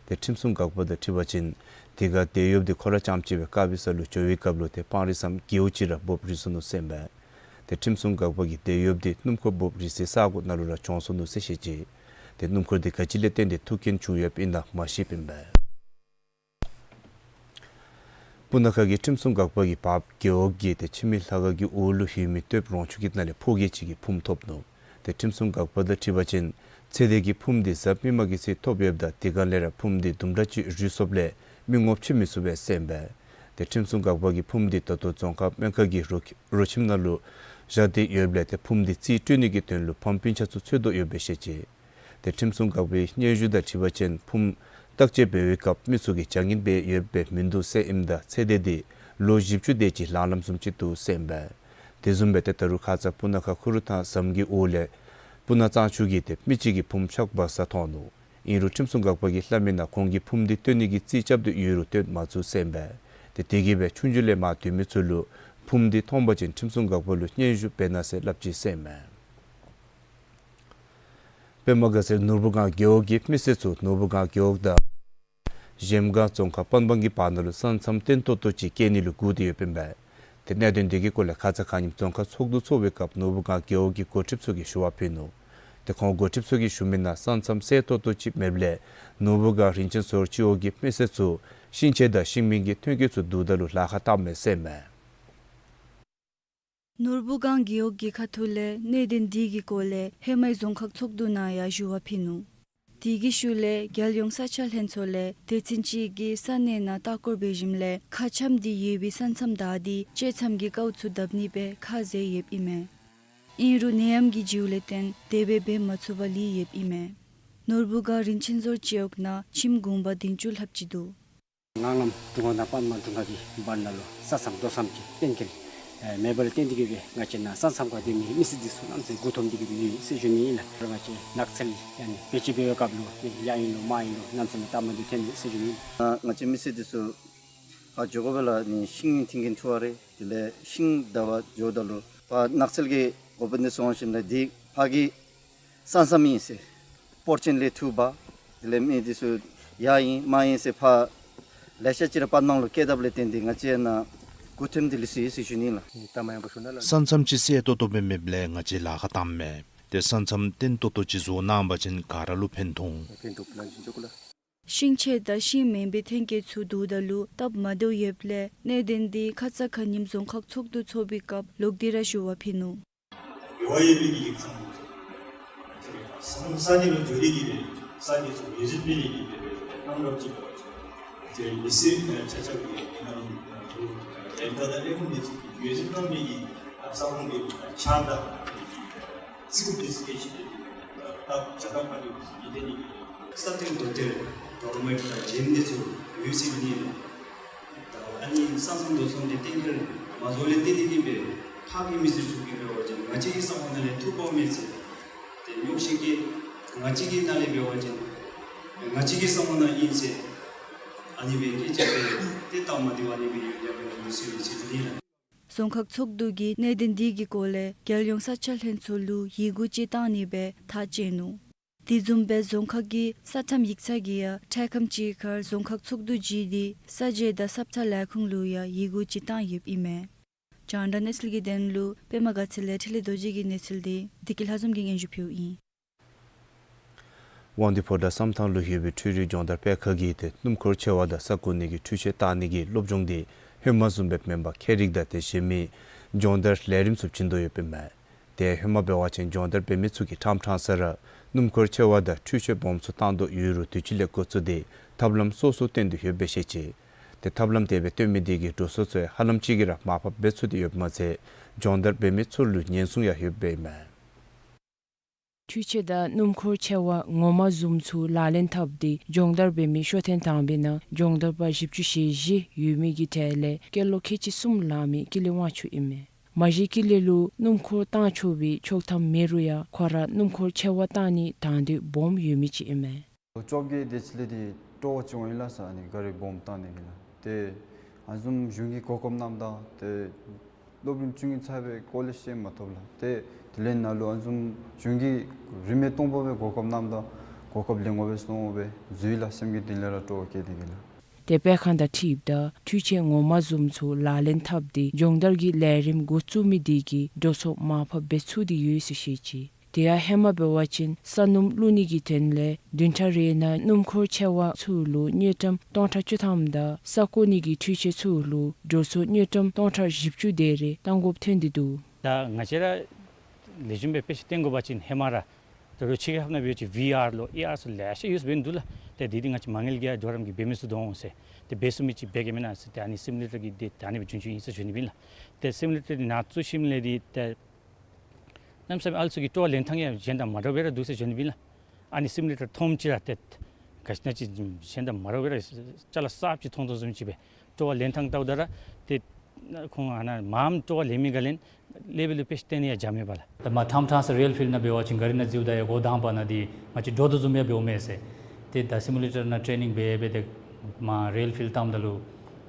ཏེ་ཁྲིམས་སྲུང་འགག་པ་དང་འཁྲིལ་བ་ཅིན་དེ་ཁར་དེད་གཡོགཔ་དེ་ཁོ་ར་རྐྱངམ་གཅིག་སྦེ་དཀར་སྦིས་ས་ལུ་འགྱོ་བའི་སྐབས་ལུ་ཏེ་སྤང་རི་ཟམ་སྒལཝ་ཅིག་ར་འབོབ་རིལ་སོ་ནུག་ཟེར་ཨིན་པས། ཏེ་ཁྲིམས་སྲུང་འགག་པ་གིས་དེད་གཡོགཔ་དེ་སྣུམ་འཁོར་འབོབ་རིལ་སའི་ས་གོ་ནང་ལུ་ར་བྱོན་སོ་ནུག་ཟེར་བཤད་ཅི། ཏེ་སྣུམ་འཁོར་འདི་ག་ཅི་ལས་བརྟེན་ཏེ་ཐུག་རྐྱེན་བྱུང་ཡོདཔ་ཨིན་ན་མ་ཤེསཔ་ཨིན་པས། སྤུ་ན་ཁ་གི་ཁྲིམས་སྲུང་འགག་པ་གིས་བརཔ་རྒེད་འོག་གི་ཏེ་ཕྱི་མི་ལྷ་ཁང་གི་འོག་ལུ་ཡོད་མི་སྟོདཔ་རོང་ཆུ་གི་ནང་ལས་ཕོ་སྐྱེས་ཅིག་གི་ཕུངམ་ཐོབ་ནུག། ཏེ་ཁྲིམས་སྲུང་འགག་པ་དང་འཁྲིལ་བ་ཅིན་ཚེ་འདས་ཀྱི་ཕུངམ་འདི་གཟའ་མིག་དམར་གྱི་ཚེ་ཐོབ་ཡོདཔ་ད་དེ་སྒང་ལས་ར་ཕུངམ་འདི་དུམ་གྲ་ཅིག་རུལ་སོངམ་ལས་མི་ངོམ་ཆེ་མི་ཚུགས་པས་ཟེར་ཨིན་པས། ཏེ་ཁྲིམས་སྲུང་འགག་པ་གིས་ཕུངམ་འདི་ད་ལྟོ་རྫོང་ཁག་སྨན་ཁང་གི་རོ་རོ་ཁྱིམ་ནང་ལུ་བཞག་སྟེ་ཡོདཔ་ལས་ཏེ་ཕུངམ་འདི་རྩིས་སྤྲོད་ནི་གི་དོན་ལུ་ཕམ་སྤུན་ཆ་ཚུ་འཚོལ་དོ་ཡོདཔ་སྦེ་བཤད་ཅི། ཏེ་ཁྲིམས་སྲུང་འགག་པའི་སྙན་ཞུ་དང་འཁྲིལ་བ་ཅིན་ཕུངམ་བརྟག་དཔྱད་འབད་བའི་སྐབས་མི་ཚུ་གིས་བྱ་ངན་འབད་ཡོདཔ་སྦེ་མིན་འདུག་ཟེར་ཨིནམ་ད་ཚེ་འདས་འདི་ལོ་བཞི་བཅུ་དེ་ཅིག་ལང་ལངམ་བཟུམ་ཅིག་འདུག་ཟེར་ཨིན་པས། དེ་བཟུམ་སྦེ་ཏེ་ད་རུང་ཁ་ཙ་སྤུ་ན་ཁ་ཁུ་རུ་ཐང་ཟམ་གྱི་འོག་ལས་སྤུ་ན་གཙང་ཆུ་གི་ཏེ་མི་ཅིག་གི་ཕུངམ་ཆག་འབག་ས་མཐོང་ནུག། ཨིན་རུང་ཁྲིམས་སྲུང་འགག་པ་གིས་སླབ་མི་ནང་ཁོང་གིས་ཕུངམ་འདི་བཏོན་ནི་གི་རྩིས་རྐྱབ་སྟེ་ཡོད་རུང་བཏོན་མ་ཚུགས་ཟེར་ཨིན་པས། ཏེ་དེ་གིས་སྦེ་ཆུང་ཆུང་ལས་མར་སྡོད་མི་ཚུ་ལུ་ཕུངམ་འདི་མཐོང་པ་ཅིན་ཁྲིམས་སྲུང་འགག་པ་ལུ་སྙན་ཞུ་འབད་གནང་ཟེར་སླབ་ཅི་ཟེར་ཨིན་མས། པདྨ་དགའ་ཚལ་ནོར་བུ་སྒང་རྒེད་འོག་གི་མི་སེར་ཚུ་ནོར་བུ་སྒང་རྒེད་འོག་དང་གཞལམ་སྒང་རྫོང་ཁག་པན་སྦང་གི་བར་ན་ལུ་ས་མཚམས་བརྟན་ཏོག་ཏོ་ཅིག་བསྐྱལ་ནི་ལུ་སྒུག་སྟེ་ཡོདཔ་ཨིན་པས། ཏེ་གནད་དོན་འདི་གི་སྐོར་ལས་ཁ་ཙ་ཁ་ཉིནམ་རྫོང་ཁག་ཚོགས་འདུ་ཚོགས་པའི་སྐབས་ནོར་བུ་སྒང་རྒེད་འོག་གི་འགོ་ཁྲིདཔ་ཚུ་གིས་ཞུ་བ་ཕུལ་ནུག། ཏེ་ཁོང་འགོ་ཁྲིདཔ་ཚུ་གིས་ཞུ་མི་ནང་ས་མཚམས་གསལ་ཏོག་ཏོ་ཅིག་མེདཔ་ལས་ནོར་བུ་སྒང་རིན་ཆེན་ཟོར་སྤྱི་འོག་གི་མི་སེར་ཚུ་ཤིང་ཆས་དང་ཤིང་མིག་གི་ཐོན་སྐྱེད་ཚུ་བསྡུཝ་ད་ལུ་ལཱ་ཁག་བཏངམ་མས་ཟེར་ཨིན་མས། ནོར་བུ་སྒང་རྒེད་འོག་གི་ཁ་ཐུག་ལས་གནད་དོན་འདི་གི་སྐོར་ལས་ཧེ་མའི་རྫོང་ཁག་ཚོགས་འདུ་ནང་ཡང་ཞུ་བ་ཕུལ་ནུག། དེ་གི་ཤུལ་ལས་རྒྱལ་ཡོངས་ས་ཆ་ལྷན་ཚོགས་ལས་སྡེ་ཚན་ཅིག་གིས་ས་གནས་ནང་ལྟ་སྐོར་འབད་ཞིནམ་ལས་མཁར་ཆམ་འདི་ཡོད་པའི་ས་མཚམས་བདའ་སྟེ་བཅད་མཚམས་ཀྱི་དཀའཝ་ཚུ་བརྡབ་ནི་སྦེ་ཁ་བཟེད་ཡོདཔ་ཨིན་མས། ཨིན་རུང་ནད་ཡམས་ཀྱི་རྒྱུ་ལས་བརྟེན་དེ་སྦེ་འབད་མ་ཚུགས་པར་ལུས་ཡོདཔ་ཨིན་མས། ནོར་བུ་སྒང་རིན་ཆེན་ཟོར་སྤྱི་འོག་ནང་ཁྱིམ་གུང་པ་བདུན་ཅུ་ལྷགཔ་ཅིག་འདུག། ངང་ལམ་དྲུང་ཁག་དང་པདྨ་དྲུང་ཁག་གི་བར་ན་ལུ་ས་མཚམས་རྡོ་མཚམས་ཀྱི་གཏན་འཁེལ་ཨེ་མེད་པ་ལས་བརྟེན་ཏེ་གིས་སྦེ་ང་བཅས་ནཱ་ས་མཚམས་ཁར་སྡོད་མི་མི་སེར་འདི་ཚུ་གནམ་མེད་ས་མེད་མགུ་འཐོམས་ཏེ་གིས་སྦེ་ཡོད་ཟེར་ཞུ་ནི་ཨིན་ལགས། ང་བཅས་ནགས་ཚལ་ཡང་ནི་བེད་སྤྱོད་འབད་བའི་སྐབས་ལུ་ཡར་ཨིན་རུང་མར་ཨིན་རུང་གནམ་མེད་ས་མེད་སྟབས་མ་བདེཝ་ཐོན་ཡོད་ཟེར་ཞུ་ནི་ཨིན། ང་བཅས་མི་སེར་འདི་ཚུ་ཕར་འགྱོ་དགོ་པས་ལགས། ནི་ཤིང་འཐེན་མཁན་འཐུ་བ་རེ་དེ་ལས་ཤིང་བདའ་བར་འགྱོཝ་ད་ལུ་ཕར་ནགས་ཚལ་གྱི་འགོ་དཔོན་འདི་ཚུ་འོང་ཞིནམ་ལས་འདི་ཕར་གྱི་ས་མཚམས་ཨིན་ཟེར་སྤོར་ཆེན་ལས་འཐུ་འབག། དེ་ལས་མི་འདི་ཚུ་ཡར་ཨིན་མར་ཨིན་ཟེར་ཕར་ལེ་ཤ་ཅིག་ར་པད་མང་ལུ་བསྐྱལ་དཔ་ལས་བརྟེན་ཏེ་ང་བཅས་ནཱ་མགུ་འཐོམས་ཏེ་ལུས་སོ་ཡི་ཟེར་ཞུ་ནི་ལགས། ས་མཚམས་ཅིག་གསལ་ཏོག་ཏོ་སྦེ་མེདཔ་ལས་ང་བཅས་ལཱ་ཁག་བཏངམ་མས། ཏེ་ས་མཚམས་བརྟན་ཏོག་ཏོ་ཅིག་བཟོ་གནང་པ་ཅིན་ག་ར་ལུ་ཕན་ཐོགས། ཤིང་ཆས་དང་ཤིང་མེན་པའི་ཐོན་སྐྱེད་ཚུ་བསྡུཝ་ད་ལུ་སྟབས་མ་བདེཝ་ཡོདཔ་ལས་གནད་དོན་འདི་ཁ་ཙ་ཁ་ཉིནམ་རྫོང་ཁག་ཚོགས་འདུ་ཚོགས་པའི་སྐབས་ལོག་སྟེ་ར་ཞུ་བ་ཕུལ་ནུག། རེ་བ་ཡོད་པའི་གི་ཡིག་ཚང་ས་ས་གནས་ལུ་འགྱོ་ནི་གི་སྦེ་ས་གནས་ཚུ་ངོས་འཛིན་འབད་ནི་གི་སྦེ་གནང་རོགས་ཅིག་ཟེར་མི་སེར་ཆ་ཁྱབ་ཀྱིས་ཨ་ནི་ཨེ་ད་ད་ལས་ཁུངས་འདི་ཚུ་གིས་ངོས་འཛིན་གནང་མི་གི་ས་ཁོངས་ཀྱི་ཕྱག་ད་ཚིག་འདི་ཚུ་གིས་ཤེས་ཏེ་ད་བྱ་ཐབས་མ་འདི་ཚུ་ཡིད་བརྟན་ནི་གི་ས་སྟེང་དོ་ཏེ་ཌོ་ར་མེཊ་དང་ཇིམ་འདི་ཚུ་ཡོད་ཟེར་ཨིན་ལགས། ད་ཨ་ནི་ས་མཚམས་རྡོ་མཚམས་འདི་གཏན་འཁེལ་མ་བཟོ་ལས་བརྟེན་ཏེ་གིས་སྦེ་ཕར་གྱི་མི་སེར་ཚུ་གིས་འབད་བ་ཅིན་ང་བཅས་ཀྱི་ས་ཁོངས་ནང་ལས་ཐུག་དགོ་མས་ཟེར། ཏེ་ཉོགས་བཤད་ཀྱིས་ང་བཅས་ཀྱི་ནང་ལས་འབད་བ་ཅིན་ང་བཅས་ཀྱི་ས་ཁོངས་ནང་ཨིན་ཟེར། ཨ་ནི་སྦེ་སྐད་ཆ་སྦེ་ཏེ་སྟབས་མ་བདེཝ་ཨ་ནི་སྦེ་ཡོད་ཡོདཔ་སྦེ་ལུས་སོ་ཡི་ཟེར་ཞུ་ནི་ལགས། རྫོང་ཁག་ཚོགས་འདུ་གིས་གནད་དོན་འདི་གི་སྐོར་ལས་རྒྱལ་ཡོངས་ས་ཆ་ལྷན་ཚོགས་ལུ་ཡི་གུ་ཅིག་བཏང་ནི་སྦེ་ཐག་བཅད་ནུག། དེ་བཟུམ་སྦེ་རྫོང་ཁག་གི་ས་ཁྲམ་ཡིག་ཚང་གིས་ཡང་འཕྲལ་ཁམས་ཅིག་ཁར་རྫོང་ཁག་ཚོགས་འདུ་བརྗེ་སྟེ་ས་འཇལ་དང་ས་ཕྱགས་ལས་ཁུངས་ལུ་ཡང་ཡི་གུ་ཅིག་བཏང་ཡོདཔ་ཨིན་མས། རྒྱང་བསྒྲགས་གནས་ཚུལ་གྱི་དོན་ལུ་པདྨ་དགའ་ཚལ་ལས་འཕྲིན་ལས་རྡོ་རྗེ་གི་གནས་ཚུལ་འདི་བདེ་སྐྱིད་ལྷ་འཛོམས་ཀྱིས་སྙན་ཞུ་ཕུལཝ་ཨིན། དབང་འདུས་ཕོ་བྲང་བསམ་ཐང་ལུ་ཡོད་པའི་འཕྲུལ་རིག་སྦྱོང་བརྡར་སྤེལ་ཁང་གིས་ཏེ་སྣུམ་འཁོར་ཆེ་བ་དང་ས་བརྐོ་ནི་གི་འཕྲུལ་ཆས་བཏང་ནི་གི་སློབ་སྦྱོང་འདི་ཧེ་མ་བཟུམ་སྦེ་མེན་པར་ཁྱད་རིག་དང་དེ་བཞིན་མི་སྦྱོང་བརྡར་ལས་རིམ་ཚུ་བྱིན་དོ་ཡོདཔ་ཨིན་མས། ཏེ་ཧེ་མ་འབད་བ་ཅིན་སྦྱོང་བརྡར་འབད་མི་ཚུ་གིས་ཕྲང་ཕྲང་ས་ར་སྣུམ་འཁོར་ཆེ་བ་དང་འཕྲུལ་ཆས་སྦོམ་ཚུ་བཏང་དོ་ཡོད་རུང་དུས་ཅི་ལས་འགོ་བཙུགས་ཏེ་ཐབས་ལམ་སོ་སོ་བཏོན་དོ་ཡོདཔ་སྦེ་བཤད་ཅི། ཏེ་ཐབས་ལམ་དེ་སྦེ་བཏོན་མི་དེ་གིས་འགྲོ་སོང་ཚུ་ཧ་ལམ་ཅིག་གིས་ར་མར་ཕབ་འབད་ཚུགས་ཏེ་ཡོདཔ་མ་ཚད་སྦྱོང་བརྡར་འབད་མི་ཚུ་ལུ་ཉེན་སྲུང་ཡང་ཡོདཔ་ཨིན་མས། འཕྲུལ་ཆས་དང་སྣུམ་འཁོར་ཆེ་བ་ངོ་མ་བཟུམ་ཚུ་ལག་ལེན་འཐབ་སྟེ་སྦྱོང་བརྡར་འབད་མི་ཤོ་ཐེངས་དང་པའི་ནང་སྦྱོང་བརྡར་པ་བཞི་བཅུ་ཞེ་བཞི་ཡོད་མི་གི་གྲས་ལས་སྐྱེས་ལོ་ཁལ་གཅིག་གསུམ་ལང་མི་ཀུན་ལེགས་དབང་ཕྱུག་ཨིན་མས། མ་གཞི་ཀུན་ལེགས་ལུ་སྣུམ་འཁོར་བཏང་ཆོག་པའི་ཆོག་ཐམ་མེད་རུང་ཡང་ཁོ་ར་སྣུམ་འཁོར་ཆེ་བ་བཏང་ནི་དང་འདོད་སྦོམ་ཡོད་མི་ཅིག་ཨིན་མས། ལོ་བཅོ་བརྒྱད་དེ་ཅིག་ལས་ཏེ་སྤྲོ་བ་ཅིག་འོང་ཡི་ལགས་ས། ཨ་ནི་ག་རི་སྦོམ་བཏང་ནི་གི་ལགས། ཏེ་ཨ་ནི་བཟུམ་གཞུང་གི་གོ་སྐབས་གནངམ་ད་ཏེ་སློབ་རིམ་བཅུ་གཉིས་ཚར་བའི་སྐོར་ལས་ཤེས་མ་ཐོབ་ལགས། ཏེ་དེ་ལས་ནཱ་ལུ་ཨ་ནི་བཟུམ་གཞུང་གི་རིན་མེད་སྟོང་པ་སྦེ་གོ་སྐབས་གནངམ་ད་གོ་སྐབས་ལེན་དགོ་པས་གསུངས་པས་འཛུལ་ཡི་ལགས། སེམས་ཀྱི་གཏིང་ལས་ར་སྤྲོ་བ་སྐྱེས་ཏེ་གིས་ལགས། ཏེ་སྤེལ་ཁང་དང་འཁྲིལཝ་ད་འཕྲུལ་ཆས་ངོ་མ་བཟུམ་ཚུ་ལག་ལེན་འཐབ་སྟེ་སྦྱོང་བརྡར་གྱི་ལས་རིམ་འགོ་བཙུགས་མི་དེ་གིས་འགྲོ་སོང་མར་ཕབ་འབད་ཚུགས་ཏེ་ཡོད་ཟེར་བཤད་ཅི། དེ་ཡང་ཧེ་མ་འབད་བ་ཅིན་ས་སྣུམ་བླུག་ནི་གི་དོན་ལས་བདུན་ཕྲག་རེ་ནང་སྣུམ་འཁོར་ཆེ་བ་ཚུ་ལུ་དངུལ་ཀྲམ་སྟོང་ཕྲག་བཅུ་ཐམ་དང་ས་བརྐོ་ནི་གི་འཕྲུལ་ཆས་ཚུ་ལུ་འགྲོ་སོང་དངུལ་ཀྲམ་སྟོང་ཕྲག་བཞི་བཅུ་དེ་རེ་བཏང་དགོཔ་ཐོན་ཏེ་འདུག། ད་ང་བཅས་ར་ལེགས་ཤོམ་སྦེ་དཔེ་ཆ་སྟོན་དགོ་པ་ཅིན་ཧེ་མ་ར་ད་རུང་ཕྱི་རྒྱལ་ཁབ་ནང་འབད་བ་ཅིན་ཝི་ཨར་ལོ་ཨེ་ཨར་ཚུ་ལེ་ཤ་ཡོདཔ་སྦེ་འདུག་ལགས། ཏེ་འདི་འདི་ང་བཅས་མ་དངུལ་རྒྱ་གྲམ་གྱི་འབད་མི་ཚུ་འདུག་འོང་ཟེར། ཏེ་འབད་ཚུགས་མི་ཅིག་འབད་གེ་མེན་ན་ཟེར། ཏེ་ཨ་ནི་སིམ་ལེ་ཊར་གྱི་འདི་ད་ཨ་ནི་སྦེ་རྒྱུན་འཁྱོངས་ཨིན་ཟེར་ཞུ་ནི་ཨིན་ལགས། ཏེ་སིམ་ལེ་ཊར་འདི་ནང་བཙུགས་ཞིནམ་ལས་འདི་ཏེ་གནམ་མེད་ས་མེད་ཨ་ལུ་ཚུ་གི་སྤྲོ་བ་ལེན་ཐངས་ཡང་གཞན་དང་མ་འདྲཝ་སྦེ་ར་འདུག་ཟེར་ཞུ་ནི་ཨིན་ལགས། ཨ་ནི་སིམ་ལེ་ཊར་མཐོངམ་ཅིག་ར་ཏེ་ག་ཅི་ན་ཅིག་གཞན་དང་མ་འདྲཝ་སྦེ་ར་ཅ་ལ་གསརཔ་ཅིག་མཐོང་དོ་བཟུམ་ཅིག་སྦེ་སྤྲོ་བ་ལེན་ཐངས་བལྟཝ་ད་ར་ཏེ་ཁོང་ཨ་ནཱ་མངམ་སྤྲོ་བ་ལེན་མི་ག་ལས་ལེ་བལ་ལུ་དཔེ་ཆ་སྟོན་ནི་ཡང་འཇམ་མས་པ་ལགས། ད་མ་ཐང་ཐང་ས་རེལ་ཕིལཌ་ནང་འབད་བ་ཅིན་ག་རི་ནང་འཛུལཝ་ད་ཡང་འགོ་དང་པ་ནང་འདི་ང་བཅས་འདྲོག་དོ་བཟུམ་ཡང་འབདཝ་མས་ཟེར། ཏེ་ད་སིམ་ལེ་ཊར་ནང་ཊེ་ནིང་འབད་འབད་དེ་མ་རེལ་ཕིལཌ་བཏངམ་ད་ལུ་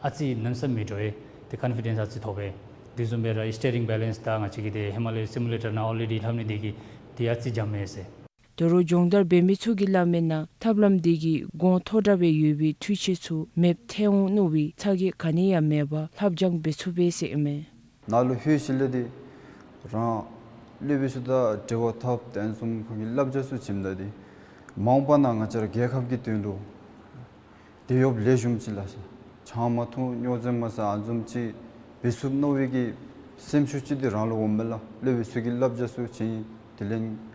ཨ་ཙི་གནམ་མེད་ས་མེད་མི་འདྲོག་པས། ཏེ་ཀོན་ཕི་ཌེནསི་ཨ་ཙི་ཐོབ་པས། དེ་བཟུམ་སྦེ་ར་སི་ཊི་ཡ་རིང་བེ་ལེནསི་ད་ང་བཅས་ཀྱིས་ཏེ་ཧེ་མ་ལས་སིམ་ལེ་ཊར་ནང་ཨོ་རེ་ཌི་ལྷབ་ནི་དེ་གིས་ཏེ་ཨ་ཙི་འཇམ་མས་ཟེར། ད་རུང་སྦྱོང་བརྡར་འབད་མི་ཚུ་གིས་སླབ་མིའི་ནང་ཐབས་ལམ་དེ་གིས་གོང་མཐོ་དྲགས་སྦེ་ཡོད་པའི་འཕྲུལ་ཆས་ཚུ་མེདཔ་ཐལ་འོང་མནོ་བའི་ཚ་གྱང་ག་ནི་ཡང་མེད་པར་ལྷབ་སྦྱང་འབད་ཚུགས་པས་ཟེར་ཨིན་མས། ནཱ་ལུ་ལྷོད་ཞིནམ་ལས་འདི་རང་སློབ་དཔོན་ཚུ་དང་འབྲེལ་བ་འཐབ་སྟེ་ཨ་ནི་བཟུམ་ཁོང་གི་བསླབ་བྱ་ཚུ་བྱིནམ་ད་འདི་མ་འོངས་པ་ནང་ང་བཅས་ར་རྒྱལ་ཁབ་ཀྱི་དོན་ལུ་དེད་གཡོགཔ་ལེགས་ཤོམ་ཅིག་ལགས། ཆང་མ་འཐུང་སྨྱོ་རྫས་མ་ཟ་ཨ་ནི་བཟུམ་ཅིག་འབད་ཚུགསཔ་མནོ་བའི་གི་སེམས་ཤུགས་ཅིག་འདི་རང་ལུ་འོངམ་མས་ལགས། སློབ་དཔོན་ཚུ་གི་བསླབ་བྱ་ཚུ་བྱིན། དེ་ལས་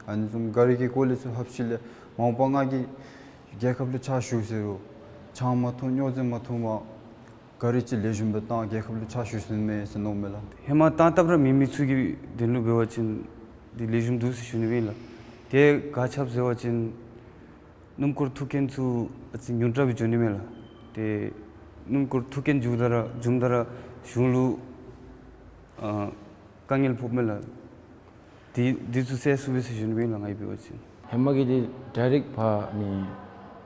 ཨ་ནི་བཟུམ་ག་རི་གི་སྐོར་ལས་ཚུ་ལྷབ་ཞིནམ་ལས་མ་འོངས་པ་ང་གིས་རྒྱལ་ཁབ་ལུ་ཕྱག་ཞུ་ཟེར་རུང་ཆང་མ་འཐུང་སྨྱོ་རྫས་མ་འཐུང་བར་ག་རི་ཅིག་ལེགས་ཤོམ་སྦེ་བཏང་རྒྱལ་ཁབ་ལུ་ཕྱག་ཞུ་ཚུགས་ནི་མས་ཟེར་མནོཝ་མས་ལགས། ཧེ་མ་བཏང་བཏངམ་ར་མེད་མི་ཚུ་གི་དོན་ལུ་འབད་བ་ཅིན་འདི་ལེགས་ཤོམ་འདུག་ཟེར་ཞུ་ནི་ཨིན་ལགས། དེ་ག་ཅི་འབད་ཟེར་བ་ཅིན་སྣུམ་འཁོར་ཐུག་རྐྱེན་ཚུ་ཨ་ཙི་ཉུང་དྲགས་སྦེ་འགྱོ་ནི་མས་ལགས། ཏེ་སྣུམ་འཁོར་ཐུག་རྐྱེན་འབྱུང་ད་ར་འབྱུང་ད་ར་གཞུང་ལུ་ཨ་དཀའ་ངལ་ཕོགཔ་མས་ལགས། དེ་དེ་ཚུ་སེལ་ཚུགས་པས་ཟེར་ཞུ་ནི་ཨིན་ལགས་ང་གིས་འབད་བ་ཅིན། ཧེ་མ་གི་འདི་ཌའི་རེཀཊ་ཕར་ཨ་ནི་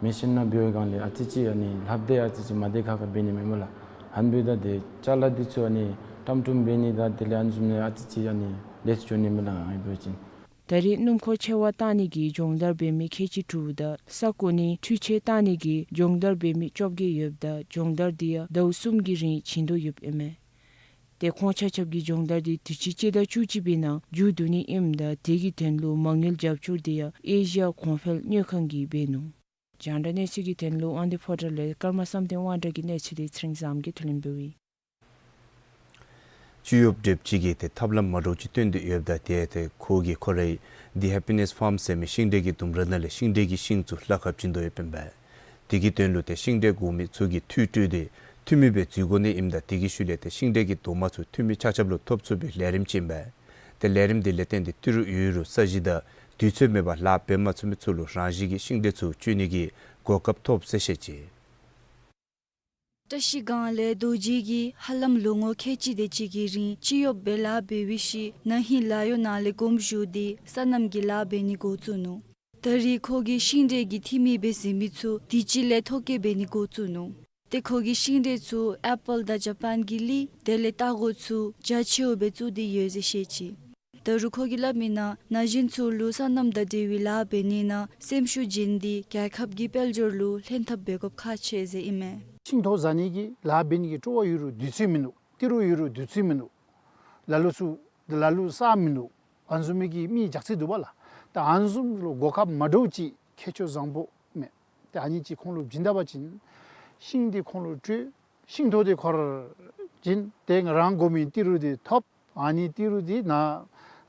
མེ་ཤིན་ནང་འབད་བའི་སྒང་ལས་ཨ་ཙི་ཅིག་ཨ་ནི་ལྷབ་སྟེ་ཨ་ཙི་ཅིག་མ་བདེ་ཁག་ཁ་འབད་ནི་མེན་མས་ལགས། ཧེ་མ་འབདཝ་ད་འདི་ཅ་ལ་འདི་ཚུ་ཨ་ནི་ཀྲམ་ཀྲུམ་འབད་ནི་དང་དེ་ལས་ཨ་ནི་བཟུམ་ནི་ཨ་ཙི་ཅིག་ཨ་ནི་ལེགས་སུ་འགྱོ་ནི་མས་ལགས་ང་གིས་འབད་བ་ཅིན། ད་རེས་སྣུམ་འཁོར་ཆེ་བ་བཏང་ནི་གི་སྦྱོང་བརྡར་འབད་མི་ཁལ་གཅིག་དྲུག་དང་ས་བརྐོ་ནི་འཕྲུལ་ཆས་བཏང་ནི་གི་སྦྱོང་བརྡར་འབད་མི་བཅོ་བརྒྱད་ཡོདཔ་ད་སྦྱོང་བརྡར་འདི་ཡང་ཟླཝ་གསུམ་གྱི་རིང་བྱིན་དོ་ཡོདཔ་ཨིན་མས། ཏེ་ཁོང་ཆ་ཁྱབ་ཀྱིས་སྦྱོང་བརྡར་འདི་དུས་ཅི་སྤྱི་ཟླ་བཅུ་གཅིག་པའི་ནང་མཇུག་བསྡུ་ནི་ཨིནམ་ད་དེ་གི་དོན་ལུ་མ་དངུལ་རྒྱབ་སྐྱོར་འདི་ཡང་ཨེ་ཤི་ཡ་གོང་འཕེལ་དངུལ་ཁང་གིས་འབད་ནུག། རྒྱང་བསྒྲགས་གནས་ཚུལ་གྱི་དོན་ལུ་དབང་འདུས་ཕོ་བྲང་ལས་ཀརྨ་བསམ་གཏན་དབང་གྲགས་ཀྱི་གནས་ཚུལ་འདི་ཚེ་རིང་བཟངམོ་གིས་ཕབ་ལེན་འབདཝ་ཨིན། སྤྱི་གཡོགཔ་དྲེགཔ་ཅིག་གིས་ཏེ་ཐབས་ལམ་མ་འདྲཝ་ཅིག་སྟོན་ཏེ་ཡོདཔ་ད་ཏེ་ཏེ་ཁོ་གིས་ཁོ་རའི་ལྡི་ཧེ་པི་ནེསི་ཕཱརམ་ཟེར་མི་ཤིང་འབྲས་ཀྱི་ལྡུམ་ར་ནང་ལས་ཤིང་འབྲས་ཀྱི་ཤིང་ཚུ་ལྷ་ཁར་བྱིན་དོ་ཡོདཔ་ཨིན་པས། དེ་གི་དོན་ལུ་ཏེ་ཤིང་འབྲས་དགོ་མི་ཚུ་གིས་འཐུས་སྤྲོད་དེ་འཐུས་མི་སྦེ་འཛུལ་དགོ་ནི་ཨིནམ་ད་དེ་གི་ཤུལ་ལས་ཏེ་ཤིང་འབྲས་ཀྱི་རྡོག་མ་ཚུ་འཐུས་མི་ཆ་ཁྱབ་ལུ་ཐོབ་ཚུགས་པའི་ལས་རིམ་ཅིག་ཨིན་པས། ཏེ་ལས་རིམ་འདི་ལས་བརྟེན་ཏེ་ཏི་རུ་ཡུ་རུ་ས་གཞི་དང་དུས་ཚོད་མེད་པར་ལཱ་འབད་མ་ཚུགས་མི་ཚུ་ལུ་རང་བཞིན་གྱིས་ཤིང་འབྲས་ཚུ་སྤྱོད་ནི་གི་གོ་སྐབས་ཐོབ་ཟེར་བཤད་ཅི། བཀྲ་ཤིས་སྒང་ལས་རྡོ་རྗེ་གིས་ཧ་ལམ་ལོ་ངོ་ཁལ་གཅིག་དེ་ཅིག་གི་རིང་སྤྱི་གཡོགཔ་སྦེ་ལཱ་འབད་བའི་ཤུལ་ན་ཧིང་ལཱ་གཡོག་ནང་ལས་དགོངསམ་ཞུ་སྟེ་སོ་ནམ་གྱི་ལཱ་འབད་ནི་འགོ་བཙུགས་ནུག། ད་རེས་ཁོ་གིས་ཤིང་འབྲས་ཀྱི་འཐུས་མི་སྦེ་གཟིགས་མི་ཚུ་དུས་ཅི་ལས་ཐོ་བཀོད་འབད་ནི་འགོ་བཙུགས་ནུག། ཏེ་ཁོ་གིས་ཤིང་འབྲས་ཚུ་ཨེ་པཱལ་དང་ཇ་པཱན་གྱི་ལི་དེ་ལས་སྟར་གོ་ཚུ་རྒྱ་ཆེཝ་སྦེ་བཙུགས་ཏེ་ཡོད་ཟེར་བཤད་ཅི། ད་རུང་ཁོ་གིས་སླབ་མིའི་ནང་ན་གཞོན་ཚུ་ལུ་སོ་ནམ་དང་འབྲེལ་བའི་ལཱ་འབད་ནི་ནང་སེམས་ཤུགས་བྱིན་ཏེ་རྒྱལ་ཁབ་ཀྱི་དཔལ་འབྱོར་ལུ་ལྷན་ཐབས་འབད་དགོཔ་ཁག་ཆེ་ཟེར་ཨིན་མས། ཤིང་ཐོག་བཟའ་ནི་གི་ལཱ་འབད་ནི་གི་སྤྲོ་བ་ཡོད་རུང་དུས་ཚོད་མིན་ནུག། ཏི་རུ་ཡོད་རུང་དུས་ཚོད་མིན་ནུག། ལ་ལུ་ཚུ་ལ་ལུ་ས་མིན་ནུག། ཨ་ནི་བཟུམ་མའི་གི་མི་རྒྱགས་ཚད་འདུག་པ་ལགས། ད་ཨ་ནི་བཟུམ་ལུ་གོ་སྐབས་མ་འདྲཝ་ཅིག་ཁྱད་ཆོས་བཟང་པོ་མས། ཏེ་ཨ་ནི་ཅིག་ཁོང་ལུ་བྱིན་ད་པ་ཅིན་ཤིང་འདི་ཁོང་ལུ་སྤྲོད། ཤིང་ཐོག་འདི་ཁོ་ར་བྱིན། ཏེ་རང་དགོ་མི་ཏི་རུ་འདི་ཐོབ། ཨ་ནི་ཏི་རུ་འདི་ནཱ་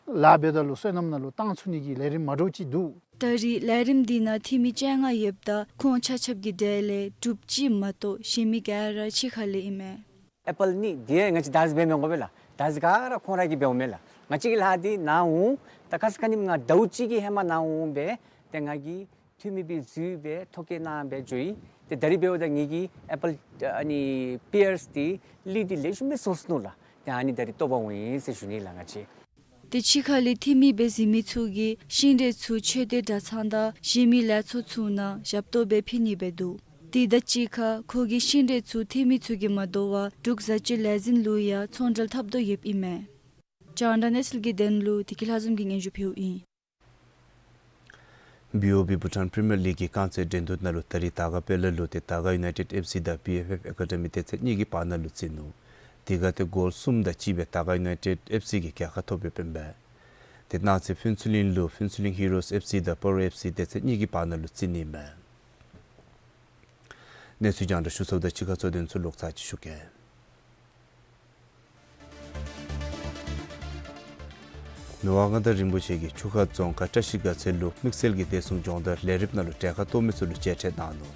ལཱ་འབདཝ་ད་ལུ་སོ་ནམ་ནང་ལུ་བཏང་ཚུགས་ནི་གི་ལས་རིམ་མ་འདྲཝ་ཅིག་འདུག། ད་རེས་ལས་རིམ་འདི་ནང་འཐུས་མི་བཅོ་ལྔ་ཡོདཔ་ད་ཁོང་ཆ་ཁྱབ་ཀྱི་གྲས་ལས་འབྲུགཔ་གཅིག་མ་གཏོགས་གཞན་མི་ག་ར་ཕྱི་ཁ་ལས་ཨིན་མས། ཨེ་པཱལ་ནི་འདི་ང་བཅས་ད་རེས་འབད་མི་དགོ་པས་ལགས། ད་རེས་ག་ར་ཁོང་ར་གིས་འབདཝ་མས་ལགས། ང་བཅས་ཀྱི་ལཱ་འདི་ནཱ་འོང་ད་ཁ་ཙ་ཁ་ཉིནམ་ང་ཟླཝ་གཅིག་གི་ཧེ་མ་ནཱ་འོང་སྦེ་ཏེ་ང་གིས་འཐུས་མི་སྦེ་འཛུལ་སྦེ་ཐོ་བཀོད་གནང་སྦེ་འགྱོ་ཡི། ཏེ་ད་རེས་འབདཝ་ད་ངེ་གི་ཨེ་པཱལ་ཨ་ནི་པི་ཡརསི་འདི་ལི་འདི་ལེགས་ཤོམ་སྦེ་སོང་སོ་ནུག་ལགས། ཏེ་ཨ་ནི་ད་རེས་བཏོག་པར་འོང་ཡི་ཟེར་ཞུ་ནི་ལགས་ང་བཅས། ཏེ་ཕྱི་ཁ་ལས་འཐུས་མི་སྦེ་གཟིགས་མི་ཚུ་གིས་ཤིང་འབྲས་ཚུ་ཆོས་སྡེ་གྲྭ་ཚང་དང་གཞན་མི་ལས་ཚོགས་ཚུ་ནང་ཞབས་ཏོག་སྦེ་ཕུལ་ནི་སྦེ་འདུག། དེ་དང་གཅིག་ཁར་ཁོ་གིས་ཤིང་འབྲས་ཚུ་འཐུས་མི་ཚུ་གིས་མ་དོ་བར་འབྲུག་བཟའ་སྤྱོད་ལས་འཛིན་ལུ་ཡང་ཚོང་འབྲེལ་འཐབ་དོ་ཡོདཔ་ཨིན་མས། རྒྱང་བསྒྲགས་གནས་ཚུལ་གྱི་དོན་ལུ་བདེ་སྐྱིད་ལྷ་འཛོམས་ཀྱིས་སྙན་ཞུ་ཕུལཝ་ཨིན། བི་ཨོ་བི་བྷུ་ཊཱན་པི་རི་མི་ཡར་ལིག་གི་རྐང་རྩེད་འགྲན་བསྡུར་ནང་ལུ་ད་རེས་དར་དཀར་དཔལ་ལ་ལུ་ཏེ་དར་དཀར་ཡུ་ནའི་ཊེཌ་ཨེཕ་སི་དང་བི་ཨེཕ་ཨེཕ་ཨེ་ཀ་ཌི་མི་སྡེ་ཚན་གཉིས་ཀྱི་བར་ན་ལུ་རྩེད་ནུག། དེ་ཁར་ཏེ་གོལ་གསུམ་དང་གཅིག་སྦེ་དར་དཀར་ཡུ་ནའི་ཊེཌ་ཨེཕ་སི་གིས་རྒྱལ་ཁ་ཐོབ་ཡོདཔ་ཨིན་པས། ཏེ་གནངས་ཚེ་ཕུན་ཚོགས་གླིང་ལུ་ཕུན་ཚོགས་གླིང་ཧི་རོས་ཨེཕ་སི་དང་སྤ་རོ་ཨེཕ་སི་སྡེ་ཚན་གཉིས་ཀྱི་བར་ན་ལུ་རྩེད་ནི་ཨིན་མས། གནས་ཚུལ་རྒྱང་བསྒྲགས་ཞུ་ཚརཝ་ད་ཕྱི་ཁ་གཙོ་དོན་ཚུ་ལོག་ཚར་ཅིག་ཞུ་གེ། མི་དབང་མངའ་བདག་རིན་པོ་ཆེ་གིས་ཆུ་ཁ་རྫོང་ཁག་བཀྲ་ཤིས་དགའ་ཚལ་ལུ་དམིགས་བསལ་གྱི་བདེ་སྲུང་སྦྱོང་བརྡར་ལས་རིམ་ནང་ལུ་གྲལ་ཁར་གཏོགས་མི་ཚུ་ལུ་མཇལ་འཕྲད་གནང་ནུག།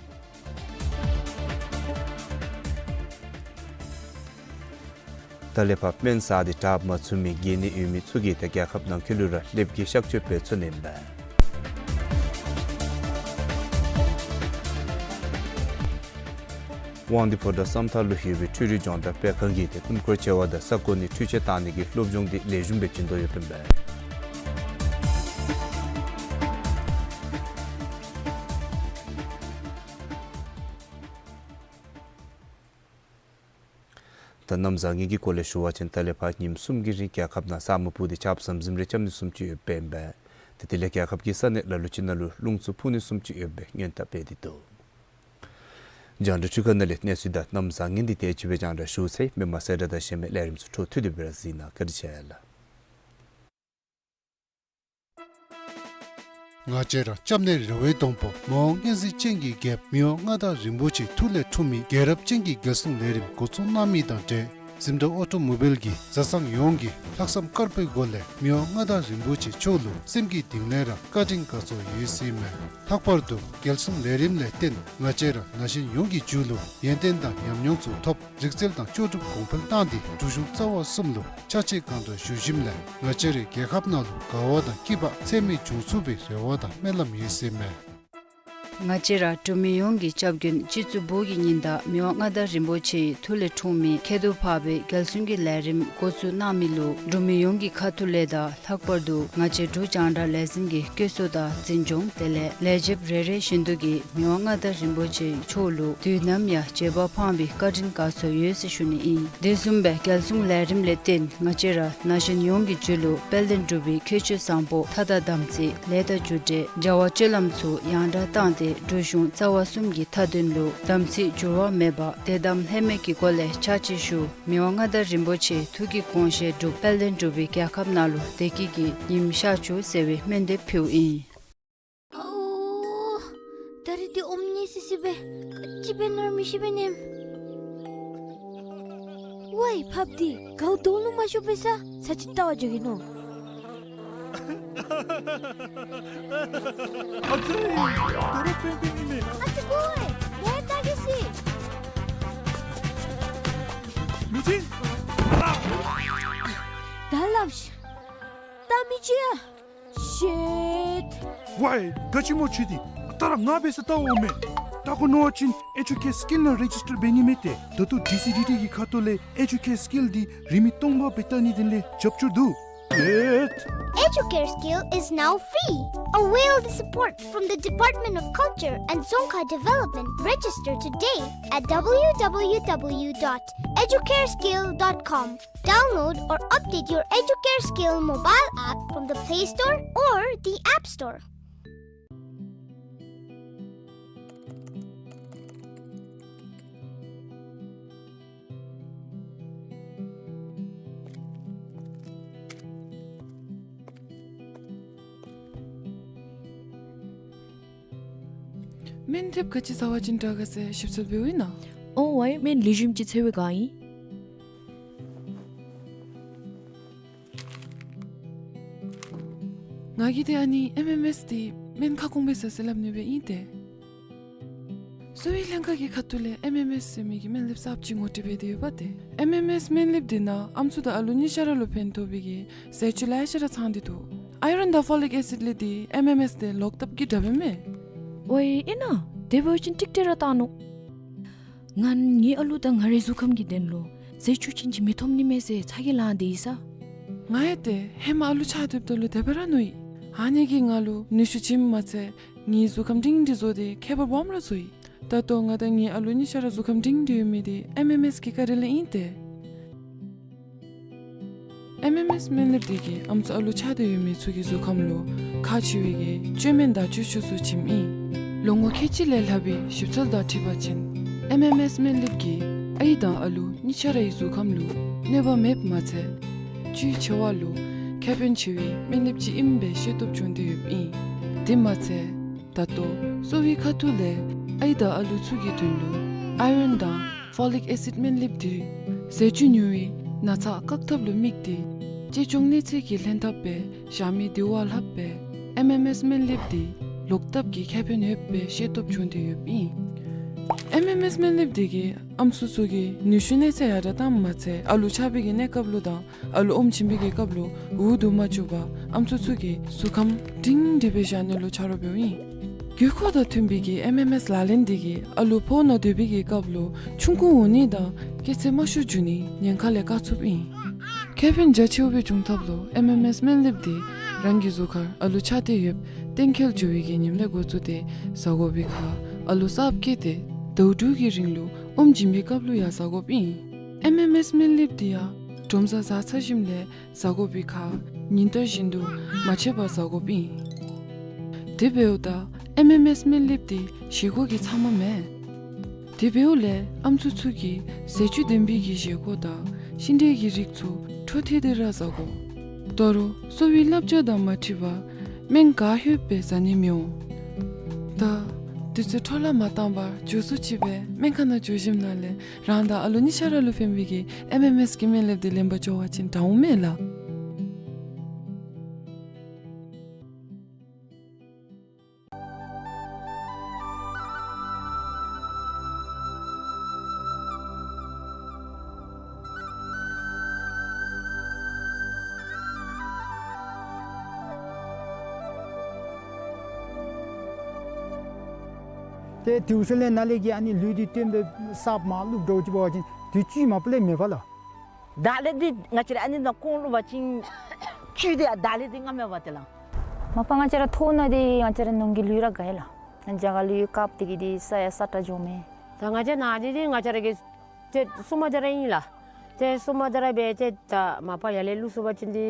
ད་ལས་ཕར་སྨན་ཟ་སྟེ་དྲག་མ་ཚུགས་མི་གྱལ་ནི་ཡོད་མི་ཚུ་གིས་ཏེ་རྒྱལ་ཁབ་ནང་འཁོད་ལུ་ར་ལེབ་ཀྱི་གཤག་བཅོས་འབད་ཚུགས་ནི་ཨིན་པས། དབང་འདུས་ཕོ་བྲང་བསམ་ཐང་ལུ་ཡོད་པའི་འཕྲུལ་རིག་སྦྱོང་བརྡར་སྤེལ་ཁང་གིས་ཏེ་སྣུམ་འཁོར་བྱེ་བ་དང་ས་གོ་ནི་འཕྲུལ་ཆས་བཏང་ནི་གི་སློབ་སྦྱོང་འདི་ལེགས་ཤོམ་སྦེ་བྱིན་དོ་ཡོདཔ་ཨིན་པས། ད་གནམ་བཟང་ངན་གྱི་སྐོར་ལས་ཞུ་བ་ཅིན་ད་ལས་ཕར་ཉིནམ་གསུམ་གྱི་རིང་རྒྱལ་ཁབ་ནང་ས་སྨུག་སྤུབས་ཏེ་ཆརཔ་ཟམ་ཟིམ་རེ་རྐྱབ་ནི་བཟུམ་ཅིག་ཡོདཔ་ཨིན་པས། ཏེ་དེ་ལས་རྒྱལ་ཁབ་ཀྱི་ས་གནས་ལ་ལུ་ཅིག་ནང་ལུ་རླུང་འཚུབ་འཕུ་ནི་བཟུམ་ཅིག་ཡོད་པའི་སྔོན་བརྡ་སྤེལ་ཏེ་འདུག། རྒྱང་བསྒྲགས་འཕྲུལ་ཁང་ནང་ལས་གནས་ཚུལ་དང་གནམ་བཟང་ངན་འདི་དེ་ཅིག་སྦེ་རྒྱང་བསྒྲགས་ཞུ་ཚར་ཡི། མི་མང་གསལ་བསྒྲགས་དང་གཞན་མི་ལས་རིམ་ཚུ་འཕྲོ་མཐུད་དེ་སྦེ་ར་གཟིགས་གནང། བཀའ་དྲིན་ཆེ་ལགས། ང་བཅས་ར་སྐྱབས་གནས་ར་བའི་སྡོང་པོ་མི་དབང་མངའ་གཟིམ་ཅན་གྱི་རྒྱལཔོ་མི་དབང་མངའ་བདག་རིན་པོ་ཆེའི་ཐུགས་ལས་འཁྲུངས་མི་རྒྱལ་རབས་ཅན་གྱི་རྒྱལ་སྲུང་ལས་རིམ་འགོ་བཙུགས་གནང་མི་དང་འབྲེལ་གཟིམ་དང་ཨོ་ཊོ་མོ་བཱའིལ་གྱིས་བཟའ་ཚང་ཡོངས་ཀྱིས་ལྷག་བསམ་དཀར་པོའི་སྒོ་ལས་མི་དབང་མངའ་བདག་རིན་པོ་ཆེ་མཆོག་ལུ་སེམས་ཀྱི་གཏིང་ལས་ར་བཀའ་དྲིན་དགའ་ཚོར་ཡོད་ཟེར་ཨིན་མས། ལྷག་པར་དུ་རྒྱལ་སྲུང་ལས་རིམ་ལས་བརྟེན་ང་བཅས་ར་ན་གཞོན་ཡོངས་ཀྱི་རྒྱུད་ལུ་ཡོན་ཏན་དང་ཉམས་མྱོང་ཚུ་ཐོབ། རིག་རྩལ་དང་ལྕོགས་གྲུབ་གོང་འཕེལ་བཏང་སྟེ་འབྲུག་གཞུང་རྩ་བ་གསུམ་ལུ་ཕྱག་ཕྱིད་གང་དྲག་ཞུ་ཞིནམ་ལས་ང་བཅས་རའི་རྒྱལ་ཁབ་ནང་ལུ་དགའ་བ་དང་སྐྱིད་པ་ཚད་མེད་འབྱུང་ཚུགས་པའི་རེ་བ་དང་སྨོན་ལམ་ཡོད་ཟེར་ཨིན་མས། ང་བཅས་ར་འབྲུག་མི་ཡོངས་ཀྱི་སྐྱབས་མགོན་སྤྱི་གཙུག་བོད་ཀྱི་ཉི་ཟླ་མི་དབང་མངའ་བདག་རིན་པོ་ཆེའི་ཐུགས་ལས་འཁྲུངས་མི་ཁྱད་དུ་འཕགས་པའི་རྒྱལ་སྲུང་གི་ལས་རིམ་འགོ་བཙུགས་གནང་མི་ལུ་འབྲུག་མི་ཡོངས་ཀྱི་ཁ་ཐུག་ལས་དང་ལྷག་པར་དུ་ང་བཅས་འབྲུག་རྒྱང་བསྒྲགས་ལས་འཛིན་གྱི་བཀོད་ཚོགས་དང་འཛིན་སྐྱོང་དེ་ལས་ལས་བྱེདཔ་རེ་རེ་བཞིན་དུ་གིས་མི་དབང་མངའ་བདག་རིན་པོ་ཆེ་མཆོག་ལུ་དུས་ནམ་ཡང་རྗེས་དཔག་འཕངས་པའི་བཀའ་དྲིན་དགའ་ཚོར་ཡོད་ཟེར་ཞུ་ནི་ཨིན། དེ་བཟུམ་སྦེ་རྒྱལ་སྲུང་ལས་རིམ་ལས་བརྟེན་ང་བཅས་ར་ན་གཞོན་ཡོངས་ཀྱི་རྒྱུད་ལུ་དཔལ་ལྡན་འབྲུག་པའི་ཁྱད་ཆོས་བཟང་པོ་མཐའ་དག་དམ་ཚིག་ལས་དང་རྒྱུ་འབྲས་བྱ་བ་སྤྱོད་ལམ་ཚུ་ཡང་དྲག་བཏང་སྟེ་འབྲུག་གཞུང་རྩ་བ་གསུམ་གྱི་མཐའ་དོན་ལུ་དམ་ཚིག་འགྱུར་བ་མེད་པ་དད་དམ་ལྷད་མེད་ཀྱི་སྒོ་ལས་ཕྱག་ཕྱིད་ཞུ། མི་དབང་མངའ་བདག་རིན་པོ་ཆེའི་ཐུགས་ཀྱི་དགོངས་བཞེད་འགྲུབ། དཔལ་ལྡན་འབྲུག་པའི་རྒྱལ་ཁབ་ནང་ལུ་བདེ་སྐྱིད་ཀྱི་ཉིམ་ཤར་བཅུག་ཟེར་བའི་སྨོན་འདེབས་ཕུལཝ་ཨིན། ཨོ། ད་རིས་འདི་ཨོམ་ཉེ་སི་སི་སྦེ་ཅིག་འབད་ནི་ར་མི་ཤེས་པས་ནམ། ཝའི་ཕགཔ་འདི་གའུ་དོང་ལུ་མ་ཤོར་བའི་ས་ས་ཅིག་བལྟ་བར་འགྱོ་གེ་ནོ། ཨ་ཙི། དོ་རུང་པེང་པེང་ཨིན་མས། ཨ་ཙི་ཀོ་ཝའི་ལྟ་གེ་སི། མི་ཅིག། ད་སླབ་ཤིག། ད་མི་ཅིག་ཡ། ཤིཊ། ཝའི་ག་ཅི་སྨོ་ཁྱོད་འདི། ད་ར་ང་འབད་སར་བལྟ་འོང་མས། བལྟ་དགོ་མནོ་བ་ཅིན་ཨེ་ཇུ་ཀེར་སི་ཀིལ་ནང་རེ་ཇིས་ཊར་འབད་ནི་མས་ཏེ། ད་ལྟོ་ཌི་སི་ཌི་ཊི་གི་ཁ་ཐུག་ལས་ཨེ་ཇུ་ཀེར་སི་ཀིལ་འདི་རིན་མེད་སྟོང་པ་སྦེ་བལྟ་ནིའི་དོན་ལས་རྒྱབ་སྐྱོར་འདུག། ཤིཊ། Educare Skill is now free. Avail the support from the Department of Culture and Dzongkha Development. Register today at w w w dot educareskill dot com. Download or update your Educare Skill mobile app from the Play Store or the App Store. སྨན་ལེབ་ག་ཅི་ཟ་བ་ཅིན་དྲག་ག་ཟེར་ཞིབ་འཚོལ་འབདཝ་ཨིན་ན། ཨོ་ཝའི་སྨན་ལེགས་ཤོམ་ཅིག་འཚོལ་བའི་བསྒང་ཨིན། ང་གིས་ཏེ་ཨ་ནི་ཨེམ་ཨེམ་ཨེསི་འདི་སྨན་ཁ་སྐོང་སྦེ་ཟ་ཟེར་སླབ་ནི་སྦེ་ཨིན་ཏེ། གསོ་བའི་ལྷན་ཁག་གི་ཁ་ཐུག་ལས་ཨེམ་ཨེམ་ཨེསི་ཟེར་མི་གི་སྨན་ལེབ་གསརཔ་ཅིག་ངོ་སྤྲོད་འབད་དེ་ཡོདཔ་ཏེ། ཨེམ་ཨེམ་ཨེསི་སྨན་ལེབ་འདི་ནང་ཨམ་སྲུ་དང་ཨ་ལུ་གཉིས་ཆ་ར་ལུ་ཕན་ཐོགས་པའི་གི་ཟས་བཅུད་ལེ་ཤ་ར་ཚང་སྟེ་འདུག། ཨའི་རཱོན་དང་ཕོ་ལིག་ཨེ་སིཌ་ལས་འདི་ཨེམ་ཨེམ་ཨེསི་འདི་ལོག་ལྟབ་ཀྱིས་དྲགཔ་ཨིན་མས། ཝའི་ཨིན་ན། དེ་འབད་བ་ཅིན་ཀྲིག་ཀྲི་ར་བཏང་ནུག། ང་ངེའི་ཨ་ལུ་དང་ང་རའི་གཟུགས་ཁམས་ཀྱི་དོན་ལུ་ཟས་བཅུད་ཅན་ཅིག་མི་ཐོབ་ནི་མས་ཟེར་ཚ་གྱང་ལང་སྟེ་ཡོད་ས། ང་ཡང་ཏེ་ཧེ་མ་ཨ་ལུ་ཆགས་སྡོདཔ་ད་ལུ་དེ་སྦེ་ར་མནོ་ཡི། ཨ་ནི་གིས་ང་ལུ་ནུས་ཤུགས་བྱིནམ་མ་ཚད་ངེའི་གཟུགས་ཁམས་སྒྲིང་སྒྲི་བཟོ་སྟེ་ཁྱད་པར་སྦོམ་ར་བཟོ་ཡི། ད་ལྟོ་ང་དང་ངེའི་ཨ་ལུ་གཉིས་ཆ་ར་གཟུགས་ཁམས་སྒྲིང་སྒྲི་ཡོད་མི་འདི་ཨེམ་ཨེམ་ཨེསི་གི་བཀའ་དྲིན་ལས་ཨིན་ཏེ། ཨེམ་ཨེམ་ཨེསི་སྨན་ལེབ་འདི་གིས་ཨམ་སྲུ་ཨ་ལུ་ཆགས་ཏེ་ཡོད་མི་ཚུ་གི་གཟུགས་ཁམས་ལུ་ཁག་ཆེ་བའི་གི་བཅོས་སྨན་དང་བཅོས་ཆས་ཚུ་བྱིནམ་ཨིན། ལོ་ངོ་ཁལ་གཅིག་ལས་ལྷག་པའི་ཞིབ་འཚོལ་དང་འཁྲིལ་བ་ཅིན་ཨེམ་ཨེམ་ཨེསི་སྨན་ལེབ་ཀྱིས་ཨའི་དང་ཨ་ལུ་གཉིས་ཆ་རའི་གཟུགས་ཁམས་ལུ་གནོད་པ་མེདཔ་མ་ཚད་བཅུད་ཆེ་བ་ལུ་ ཁེ་ཕན་ཆེ་བའི་སྨན་ལེབ་ཅིག་ཨིན་པའི་ཤེས་རྟོགས་བྱུང་སྟེ་ཡོདཔ་ཨིན། དེ་མ་ཚད་ད་ལྟོ་གསོ་བའི་ཁ་ཐུག་ལས་ཨའི་དང་ཨ་ལུ་ཚུ་གི་དོན་ལུ་ཨའི་རོན་དང་ཕོ་ལིག་ཨེ་སིཌ་སྨན་ལེབ་འདི་ཟས་བཅུད་ཉུང་བའི་ན་ཚ་བཀག་ཐབས་ལུ་དམིགས་ཏེ་གཅེས་སྐྱོང་གནས་ཚད་ཀྱི་ལྷན་ཐབས་སྦེ་བཞག་མི་དེ་བ་ལྷགཔ་སྦེ་ཨེམ་ཨེམ་ཨེསི་སྨན་ལེབ་འདི་ལོག་ལྟབ་ཀྱི་ཁེ་ཕན་ཡོདཔ་སྦེ་ཤེས་རྟོགས་བྱུང་སྟེ་ཡོདཔ་ཨིན། ཨེམ་ཨེམ་ཨེསི་སྨན་ལེབ་འདི་གིས་ཨམ་སྲུ་ཚུ་གི་ནུས་ཤུགས་གནས་ཚད་ཡར་དྲགས་བཏངམ་མ་ཚད་ཨ་ལུ་ཆགས་པའི་གི་གནས་སྐབས་ལུ་དང་ཨ་ལུ་ཨོམ་བྱིན་པའི་གི་སྐབས་ལུ་འུ་སྡུག་མ་བཅུག་པར་ཨམ་སྲུ་ཚུ་གི་གཟུགས་ཁམས་སྒྲིང་སྒྲི་སྦེ་བཞག་ནི་ལུ་ཆ་རོགས་འབདཝ་ཨིན། དགོས་མཁོ་དང་མཐུན་པའི་གི་ཨེམ་ཨེམ་ཨེསི་ལག་ལེན་འདི་གིས་ཨ་ལུ་ཕོཝ་ནང་སྡོད་པའི་གི་སྐབས་ལུ་ཆུང་ཀུ་འོང་ནི་དང་སྐྱེ་ཚད་དམའ་ཤོས་འགྱོ་ནི་ཉེན་ཁ་ལས་བཀག་ཚུགསཔ་ཨིན། ཁེ་ཕན་རྒྱ་ཆེཝ་སྦེ་འབྱུང་ཐབས་ལུ་ཨེམ་ཨེམ་ཨེསི་སྨན་ལེབ་འདི་རང་གི་གཟུགས་ཁར་ཨ་ལུ་ཆགས་ཏེ་ཡོདཔ་གཏན་འཁེལ་འགྱོ་བའི་གི་ཉིནམ་ལས་འགོ་བཙུགས་ཏེ་བཟའ་དགོ་པའི་ཁར་ཨ་ལུ་གསརཔ་སྐྱེས་ཏེ་ཟླཝ་དྲུག་གི་རིང་ལུ་ཨོམ་བྱིན་པའི་སྐབས་ལུ་ཡང་བཟའ་དགོཔ་ཨིན། ཨེམ་ཨེམ་ཨེསི་སྨན་ལེབ་འདི་ཡང་དྲོ་མཚམས་བཟའ་ཚར་ཞིནམ་ལས་བཟའ་དགོ་པའི་ཁར་ཉིན་ལྟར་བཞིན་དུ་མ་ཆད་པར་བཟའ་དགོཔ་ཨིན། དེ་འབདཝ་ད་ཨེམ་ཨེམ་ཨེསི་སྨན་ལེབ་འདི་བཞེས་སྒོ་གི་ཚབ་མ་མེན། དེ་འབདཝ་ལས་ཨམ་སྲུ་ཚུ་གིས་ཟས་བཅུད་ལྡན་པའི་གི་བཞེས་སྒོ་དང་ཤིང་འབྲས་ཀྱི་རིགས་ཚུ་འཕྲོ་མཐུད་དེ་ར་བཟའ་དགོ། ད་རུང་གསོ་བའི་བསླབ་བྱ་དང་མ་འཁྲིལ་བར་སྨན་ག་ལྷོདཔ་སྦེ་བཟའ་ནི་མི་འོང་། ད་དུས་ཚོད་འཕྲོ་བརླག་མ་བཏང་བར་མགྱོགས་སུ་ཅིག་སྦེ་སྨན་ཁང་ནང་འགྱོ་ཞིནམ་ལས་རང་དང་ཨ་ལུ་གཉིས་ཆ་ར་ལུ་ཕན་པའི་གི་ཨེམ་ཨེམ་ཨེསི་གི་སྨན་ལེབ་འདི་ལེན་པར་འགྱོ་བ་ཅིན་དྲག་འོང་མས་ལགས། ཏེ་དེའུ་ཤུལ་ལས་ནཱ་ལས་ཀྱི་ཨ་ནི་ལུད་འདི་བཏོན་སྦེ་ས་མར་བླུག་འགྱོ་ཅི་འབད་བ་ཅིན་དེ་བཅུད་མ་པ་ལས་མེད་པ་ལགས། ད་ལས་འདི་ང་བཅས་ར་ཨ་ནི་ནང་ཁོང་བླུག་པ་ཅིན་བཅུད་འདི་ད་ལས་འདི་ང་མེད་པ་ཏེ་ལགས། མ་པ་ང་བཅས་ར་ཐོག་ནང་འདི་ང་བཅས་ར་ནོར་གྱི་ལུད་ར་དགའ་ཡི་ལགས། རྒྱ་གར་ལུད་བཀབ་སྟེ་གི་འདི་ས་ཡང་ས་ཁྲ་འགྱོ་མས། ད་ང་བཅས་ནཱ་འདི་འདི་ང་བཅས་ར་གི་ཏེ་སྲུང་མ་འདི་ར་ཨིན་ལགས། ཏེ་སྲུང་མ་འདི་ར་འབད་ཏེ་ད་མ་པ་ཡར་ལས་བླུག་ཚུགས་པ་ཅིན་འདི་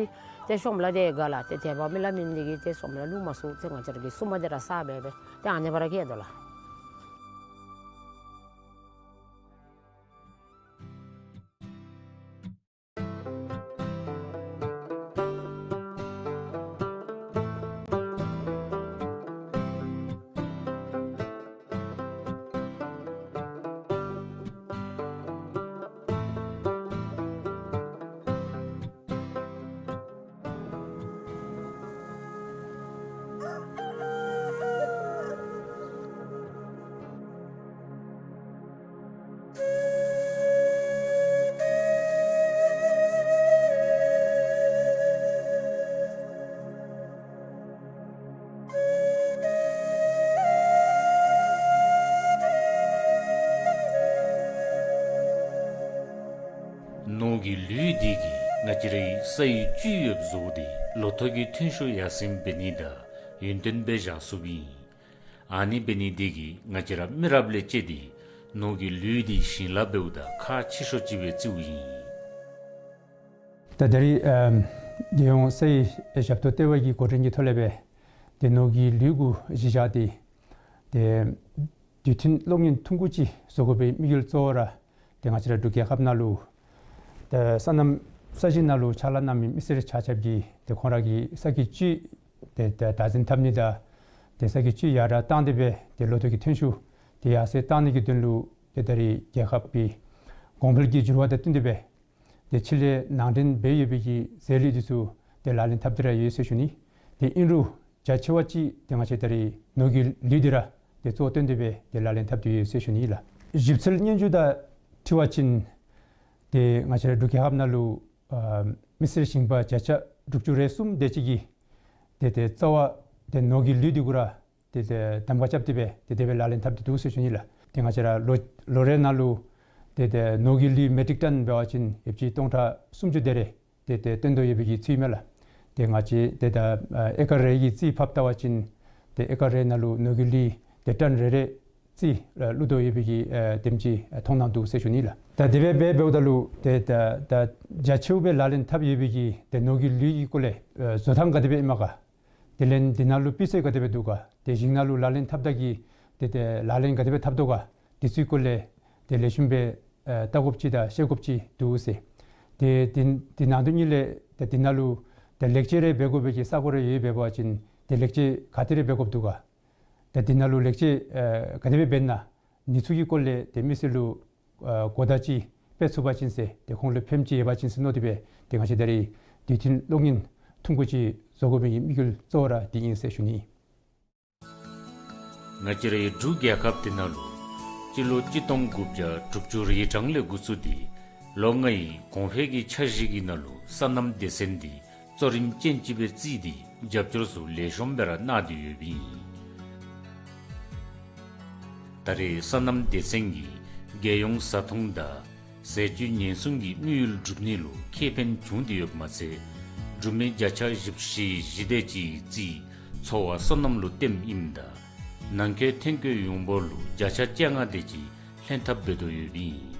ཏེ་ཤོམ་ལ་འདི་དགའ་ལགས། ཏེ་དེ་བ་མི་ལ་མིན་འདི་གིས་ཏེ་ཤོམ་ལ་བླུག་མ་ཚུགས། ཏེ་ང་བཅས་ར་གི་སྲུང་མ་འདི་ར་ས་འབད་འབད་ཏེ་ཨ་ནི་སྦེ་ར་གི་ཡོད་དོ་ལགས། ནོར་གྱི་ལུད་འདི་གིས་ང་བཅས་རའི་སའི་བཅུད་ཡོདཔ་བཟོ་སྟེ་ལོ་ཐོག་གི་ཐོན་ཤུགས་ཡར་སེང་འབད་ནི་དང་ཡུན་བརྟན་སྦེ་བཞག་ཚུགསཔ་ཨིན། ཨ་ནི་འབད་ནི་འདི་གིས་ང་བཅས་ར་མི་རབས་ལས་བཅད་དེ་ནོར་གྱི་ལུད་འདི་ཞིང་ལཱ་འབདཝ་ད་ཁག་ཆེ་ཤོས་ཅིག་སྦེ་བརྩིཝ་ཨིན། ད་ད་རེས་ཨ་རྒྱལ་ཡོངས་སའི་ཞབས་ཏོག་ལྟེ་བ་གི་འགོ་འདྲེན་གྱི་ཐོག་ལས་སྦེ་ཏེ་ནོར་གྱི་ལུད་གུ་གཞི་བཞག་སྟེ་ཏེ་དུས་མཐུན་གློག་བརྙན་ཐུང་ཀུ་ཅིག་བཟོ་དགོ་པའི་དམིགས་ཡུལ་གཙོ་བོ་ར་ཏེ་ང་བཅས་ར་འབྲུག་རྒྱལ་ཁབ་ནང་ལུ་ཏེ་སོ་ནམ་ས་གཞི་ནང་ལུ་ཕྱག་ལཱ་གནང་མི་མི་སེར་ཆ་ཁྱབ་ཀྱིས་ཏེ་ཁོང་ར་གི་ས་གི་བཅུད་ཏེ་ཏེ་བདག་འཛིན་འཐབ་ནི་དང་ཏེ་ས་གི་བཅུད་ཡར་དྲག་བཏང་སྟེ་སྦེ་ཏེ་ལོ་ཐོག་གི་ཐོན་ཤུགས་ཏེ་ཡར་སེང་བཏང་ནི་གི་དོན་ལུ་ཏེ་ད་རེས་རྒྱལ་ཁབ་ཀྱི་གོང་འཕེལ་གྱི་འགྱུར་བ་དང་བསྟུན་ཏེ་སྦེ་ཏེ་ཕྱི་ལས་ནང་འདྲེན་འབད་ཡོད་པའི་གི་ཟས་ལུད་འདི་ཚུ་ཏེ་ལག་ལེན་འཐབ་སྟེ་ར་ཡོད་ཟེར་ཞུ་ནི། ཏེ་ཨིན་རུང་རྒྱ་ཆེ་བ་ཅིག་ཏེ་ང་བཅས་ད་རེས་ནོར་གྱི་ལུད་འདི་ར་ཏེ་གཙོ་བོ་བཏོན་ཏེ་སྦེ་ཏེ་ལག་ལེན་འཐབ་སྟེ་ཡོད་ཟེར་ཞུ་ནི་ལགས། ཞིབ་འཚོལ་སྙན་ཞུ་དང་འཁྲིལ་བ་ཅིན་ཏེ་ང་བཅས་ར་འབྲུག་རྒྱལ་ཁབ་ནང་ལུ་ཨ་མི་སེར་ཞིང་པ་བརྒྱ་ཆ་དྲུག་ཅུ་རེ་གསུམ་དེ་ཅིག་གིས་ཏེ་ཏེ་རྩ་བ་ཏེ་ནོར་གྱི་ལུད་འདི་གུ་ར་ཏེ་ཏེ་གདམ་ཁ་རྐྱབ་སྟེ་སྦེ་ཏེ་དེ་སྦེ་ལག་ལེན་འཐབ་སྟེ་འདུག་ཟེར་ཞུ་ནི་ལགས། ཏེ་ང་བཅས་ར་ལོ་ལོ་རེ་ནང་ལུ་ཏེ་ཏེ་ནོར་གྱི་ལུད་མེ་ཊིག་ཊོན་འབད་བ་ཅིན་ཡོདཔ་ཅིག་སྟོང་ཕྲག་སུམ་ཅུ་དེ་རེ་ཏེ་ཏེ་བཏོན་དོ་ཡོད་པའི་གི་ཚུལ་མས་ལགས། ཏེ་ང་བཅས་ཏེ་ད་ཨེ་ཀར་རེ་གི་རྩིས་ཕབ་བལྟ་བ་ཅིན་ཏེ་ཨེ་ཀར་རེ་ནང་ལུ་ནོར་གྱི་ལུད་ཏེ་ཊོན་རེ་རེ་རྩིས་བླུག་དོ་ཡོད་པའི་གི་ཨེ་དེམ་ཅིག་མཐོང་སྣང་འདུག་ཟེར་ཞུ་ནི་ལགས། ད་དེ་སྦེ་འབད་འབདཝ་ད་ལུ་ཏེ་ད་ད་རྒྱ་ཆེཝ་སྦེ་ལག་ལེན་འཐབ་ཡོད་པའི་གི་ཏེ་ནོར་གྱི་ལུད་ཀྱི་སྐོར་ལས་ཨེ་བཟོ་ཐངས་ག་དེ་སྦེ་ཨིན་མས་ག། དེ་ལས་འདི་ནང་ལུ་སྤུས་ཚད་ག་དེ་སྦེ་འདུག་ག། ཏེ་ཞིང་ནང་ལུ་ལག་ལེན་འཐབ་ད་གི་ཏེ་ཏེ་ལག་ལེན་ག་དེ་སྦེ་འཐབ་དོ་ག། དེ་ཚུའི་སྐོར་ལས་ཏེ་ལེགས་ཤོམ་སྦེ་ཨེ་བལྟ་དགོཔ་ཅིག་དང་ཤེས་དགོཔ་ཅིག་འདུག་ཟེར། ཏེ་དེ་དེ་ནང་དོན་ཉིད་ལས་ཏེ་དེ་ནང་ལུ་ ཏེ་ལེགས་བཅོས་རེ་འབད་དགོ་པའི་གི་ས་གོ་རེ་ཡོདཔ་འབད་བ་ཅིན་ཏེ་ལེགས་བཅོས་ག་ཏེ་རེ་འབད་དགོཔ་འདུག་ག། ཏེ་འདི་ནང་ལུ་ལེགས་བཅོས་ཨ་ག་དེ་སྦེ་འབད་ན་ནུས་ཚུགས་ཀྱི་སྐོར་ལས་ཏེ་མི་སེར་ལུ་ཨ་གོ་བརྡ་ཅིག་སྤེལ་ཚུགས་པ་ཅིན་ཟེར་ཏེ་ཁོང་ལུ་ཕནམ་ཅིག་ཡོད་པ་ཅིན་ཟེར་མནོ་སྟེ་སྦེ་ཏེ་ང་བཅས་ད་རེས་དུས་མཐུན་གློག་བརྙན་ཐུང་ཀུ་ཅིག་བཟོ་དགོ་པའི་གི་དམིགས་ཡུལ་གཙོ་བོ་ར་འདི་ཨིན་ཟེར་ཞུ་ནི། ང་བཅས་རའི་འབྲུག་རྒྱལ་ཁབ་འདི་ནང་ལུ་སྤྱི་ལོ་གཅིག་སྟོང་དགུ་བརྒྱ་དྲུག་ཅུ་རེ་གྲངས་ལས་འགོ་བཙུགས་ཏེ་ལོ་ལྔའི་གོང་འཕེལ་གྱི་འཆར་གཞི་གི་ནང་ལུ་སོ་ནམ་སྡེ་ཚན་འདི་གཙོ་རིམ་ཅན་ཅིག་སྦེ་བརྩིས་ཏེ་རྒྱབ་སྐྱོར་ཚུ་ལེགས་ཤོམ་སྦེ་ར་གནང་སྟེ་ཡོདཔ་ཨིན། ད་རེས་སོ་ནམ་སྡེ་ཚན་གྱིས་རྒྱལ་ཡོངས་བཟའ་འཐུང་དང་ཟས་བཅུད་ཉེན་སྲུང་གི་དམིགས་ཡུལ་བསྒྲུབ་ནི་ལུ་ཁེ་ཕན་བྱུང་སྟེ་ཡོདཔ་མ་ཚད་འབྲུག་མི་བརྒྱ་ཆ་བཞི་བཅུ་ཞེ་བཞི་དེ་ཅིག་གི་རྩིས་འཚོ་བ་སོ་ནམ་ལུ་སྟོནམ་ཨིནམ་ད་ནང་འཁོད་ཐོན་སྐྱེད་ཡོངས་འབོར་ལུ་བརྒྱ་ཆ་བཅོ་ལྔ་དེ་ཅིག་ལྷན་ཐབས་འབད་དོ་ཡོདཔ་ཨིན།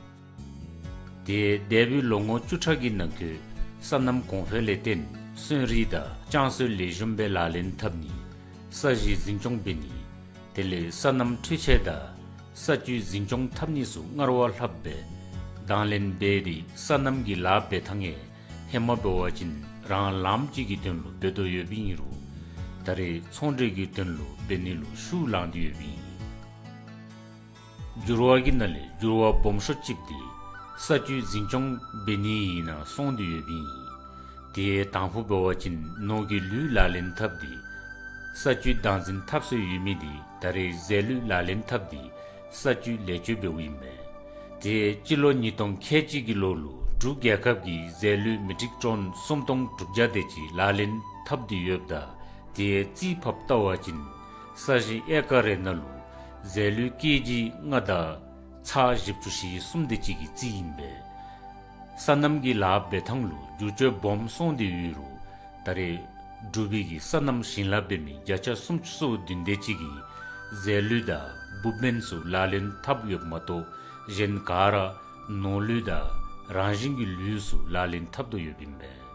ཏེ་འདས་པའི་ལོ་ངོ་བཅུ་ཕྲག་གི་ནང་འཁོད་སོ་ནམ་གོང་འཕེལ་ལས་བརྟེན་སོན་རིགས་དང་ལྕང་གསོས་ལེགས་ཤོམ་སྦེ་ལག་ལེན་འཐབ་ནི་ས་གཞི་འཛིན་སྐྱོང་འབད་ནི་དེ་ལས་སོ་ནམ་འཕྲུལ་ཆས་དང་ས་བཅུད་འཛིན་སྐྱོང་འཐབ་ནི་ཚུ་སྔར་བ་ལྷགཔ་སྦེ་དང་ལེན་འབད་དེ་སོ་ནམ་གྱི་ལཱ་འབད་ཐངས་ཡང་ཧེ་མ་འབད་བ་ཅིན་རང་ལངམ་ཅིག་གི་དོན་ལུ་འབད་དོ་ཡོདཔ་ཨིན་རུང་ད་རེས་ཚོང་འབྲེལ་གྱི་དོན་ལུ་འབད་ནི་ལུ་ཤུགས་ལང་སྟེ་ཡོདཔ་ཨིན། འགྱུར་བ་གི་ནང་ལས་འགྱུར་བ་སྦོམ་ཤོས་ཅིག་འདི་ས་བཅུད་འཛིན་སྐྱོང་འབད་ནི་ཨིན་ན་སོང་སྟེ་ཡོདཔ་ཨིན། དེ་དང་ཕུ་འབད་བ་ཅིན་ནོར་གྱི་ལུད་ལག་ལེན་འཐབ་སྟེ་ས་བཅུད་བདག་འཛིན་འཐབ་སྲོལ་ཡོད་མི་འདི་ད་རེས་རྫས་ལུད་ལག་ལེན་འཐབ་སྟེ་ས་བཅུད་ལེགས་བཅོས་འབདཝ་ཨིན་པས། དེ་སྤྱི་ལོ་ཉིས་སྟོང་ཁལ་གཅིག་གི་ལོ་ལུ་འབྲུག་རྒྱལ་ཁབ་ཀྱིས་རྫས་ལུད་མི་ཊིག་ཊོན་སུམ་སྟོང་དྲུག་བརྒྱ་དེ་ཅིག་ལག་ལེན་འཐབ་སྟེ་ཡོདཔ་ད་དེ་རྩིས་ཕབ་བལྟ་བ་ཅིན་ས་གཞི་ཨེ་ཀར་རེ་ནང་ལུ་རྫས་ལུད་ཀེ་ཇི་ལྔ་དང་ཚག་བཞི་བཅུ་ཞེ་གསུམ་དེ་ཅིག་གི་རྩིས་ཨིན་པས། སོ་ནམ་གྱི་ལཱ་འབད་ཐངས་ལུ་འགྱུར་བཅོས་སྦོམ་སོང་སྟེ་ཡོད་རུང་ད་རེས་འབྲུག་པའི་གི་སོ་ནམ་ཞིང་ལཱ་འབད་མི་བརྒྱ་ཆ་སུམ་ཅུ་སོ་བདུན་དེ་ཅིག་གིས་རྫས་ལུད་དང་འབུཔ་སྨན་ཚུ་ལག་ལེན་འཐབ་ཡོདཔ་མ་གཏོགས་གཞན་ག་ར་ནོར་ལུད་དང་རང་བཞིན་གྱི་ལུད་ཚུ་ལག་ལེན་འཐབ་དོ་ཡོདཔ་ཨིན་པས།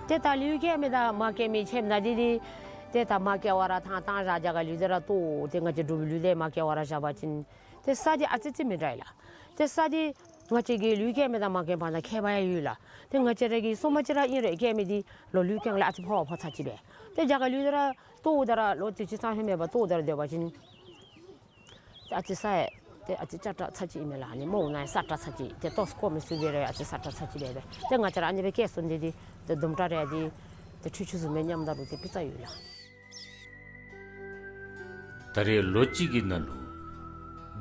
ཏེ་ད་ལུད་སྐྱེལ་མི་དང་མ་སྐྱེལ་མི་ཕྱདཔ་ད་འདི་འདི་ཏེ་ད་མ་སྐྱེལ་བར་ཐང་ཐང་ར་རྒྱ་གར་ལུད་དེ་ར་བཏོག་ཏེ་ང་བཅས་འབྲུག་པའི་ལུད་དེ་མ་སྐྱེལ་བར་བཞག་པ་ཅིན་ཏེ་ས་འདི་ཨ་ཙི་ཙི་མི་འདྲ་ལགས། ཏེ་ས་འདི་ང་བཅས་ཀྱི་ལུད་སྐྱེལ་མི་དང་མ་སྐྱེལ་བར་ན་ཁྱད་པར་ཡང་ཡོད་ལགས། ཏེ་ང་བཅས་ར་གི་སོ་མ་ཅིག་ར་ཨིན་རུང་སྐྱེལ་མི་འདི་ལོག་ལུད་སྐྱེལ་ལས་ཨ་ཙི་ཕོ་བ་ཕོ་ཚར་ཅིག་སྦེ། ཏེ་རྒྱ་གར་ལུད་དེ་ར་བཏོག་ད་ར་ལོ་དེ་ཅིག་ཙམ་ལྷོད་མེད་པར་བཏོག་ད་ར་སྡོད་པ་ཅིན་ཨ་ཙི་ས་ཡང་ཏེ་ཨ་ཙི་ཅ་དྲག་ཚར་ཅིག་ཨིན་མས་ལགས། ཨ་ནི་མོ་ནཱ་ས་དྲག་ཚར་ཅིག་ཏེ་ལྟོ་ཁོ་མི་ཚུགས་པའི་ར་ཨ་ཙི་ས་དྲག་ཚར་ཅིག་སྦེ་སྦེ། ཏེ་ང་བཅས་ར་ཨ་ནི་སྦེ་སྐྱེལ་སོང་སྟེ་འདི་ཏེ་དུམ་གྲ་རེ་འདི་ཏེ་འཕྲུལ་ཆས་བཟུམ་སྦེ་ཉམས་ད་རུང་ཏེ་སྤུས་ཚད་ཡོད་ལགས། ད་རེས་ལོ་གཅིག་གི་ནང་ལུ་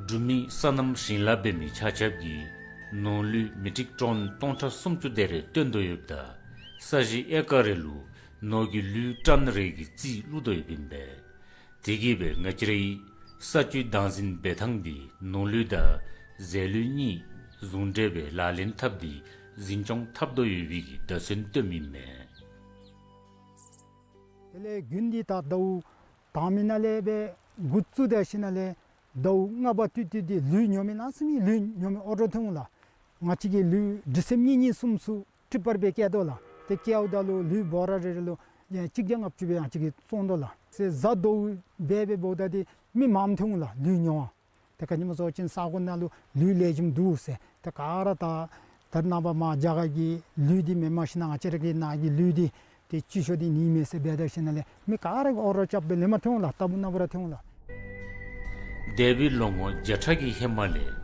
འབྲུག་མི་སོ་ནམ་ཞིང་ལཱ་འབད་མི་ཆ་ཁྱབ་ཀྱིས་ནོར་ལུད་མི་ཊིག་ཊོན་སྟོང་ཕྲག་སུམ་ཅུ་དེ་རེ་བཏོན་དོ་ཡོདཔ་ད་ས་གཞི་ཨེ་ཀར་རེ་ལུ་ནོར་གྱི་ལུད་ཊོན་རེ་གི་རྩིས་བླུག་དོ་ཡོདཔ་ཨིན་པས། དེ་གིས་སྦེ་ང་བཅས་རའི་ས་བཅུད་བདག་འཛིན་འབད་ཐངས་འདི་ནོར་ལུད་དང་རྫས་ལུད་གཉིས་ཟུང་འབྲེལ་སྦེ་ལག་ལེན་འཐབ་སྟེ་འཛིན་སྐྱོང་འཐབ་དོ་ཡོད་པའི་གི་བརྡ་མཚོན་སྟོནམ་ཨིན་མས། དེ་ལས་དགུན་འདི་ད་ཟླཝ་དང་པའི་ནང་ལས་སྦེ་འགོ་བཙུགས་ད་ཞིནམ་ལས་ཟླཝ་ལྔ་པ་ཏི་ཏི་འདི་ལུད་ཉོ་མི་གནམ་མེད་ས་མེད་ལུད་ཉོ་མི་འོང་འགྲོ་འཐོན་འོང་ལགས། ང་བཅས་ཀྱི་ལུད་འབྲི་སེམས་གཉིས་གཉིས་གསུམ་གསུམ་ཊི་པར་སྦེ་བསྐྱལ་དོ་ལགས། ཏེ་བསྐྱལཝ་ད་ལུ་ལུད་བོ་ར་རེ་རེ་ལུ་ཡ་གཅིག་བརྒྱ་ལྔ་བཅུ་སྦེ་ཡང་ཅིག་གིས་བཙོང་དོ་ལགས། ཟེ་གཟའ་ཟླཝ་འབད་འབདཝ་ད་འདི་མི་མངམ་འཐོན་འོང་ལགས་ལུད་ཉོ་བར། ཏེ་ག་ཅི་སྨོ་ཟེར་བ་ཅིན་ས་གོ་ནང་ལུ་ལུད་ལེགས་ཤོམ་འདུག་ཟེར། ཏེ་ག་ར་ད་ད་རེས་ནངས་པ་མར་རྒྱ་གར་གྱི་ལུད་འདི་མེནམ་ཞིན་ན་ང་བཅས་ར་གི་ནཱ་གི་ལུད་འདི་ཏེ་སྤྱི་ཤོག་འདི་ནི་མས་ཟེར་འབད་ད་ཞིནམ་ལས་མི་ག་ར་གིས་འོ་ར་རྐྱབ་སྦེ་ལེན་པར་འཐོན་འོང་ལགས། ལྟ་བུ་ན་བུ་ར་འཐོན་འོང་ལགས། འདས་པའི་ལོ་ངོ་བརྒྱ་ཕྲག་གི་ཧེ་མ་ལས་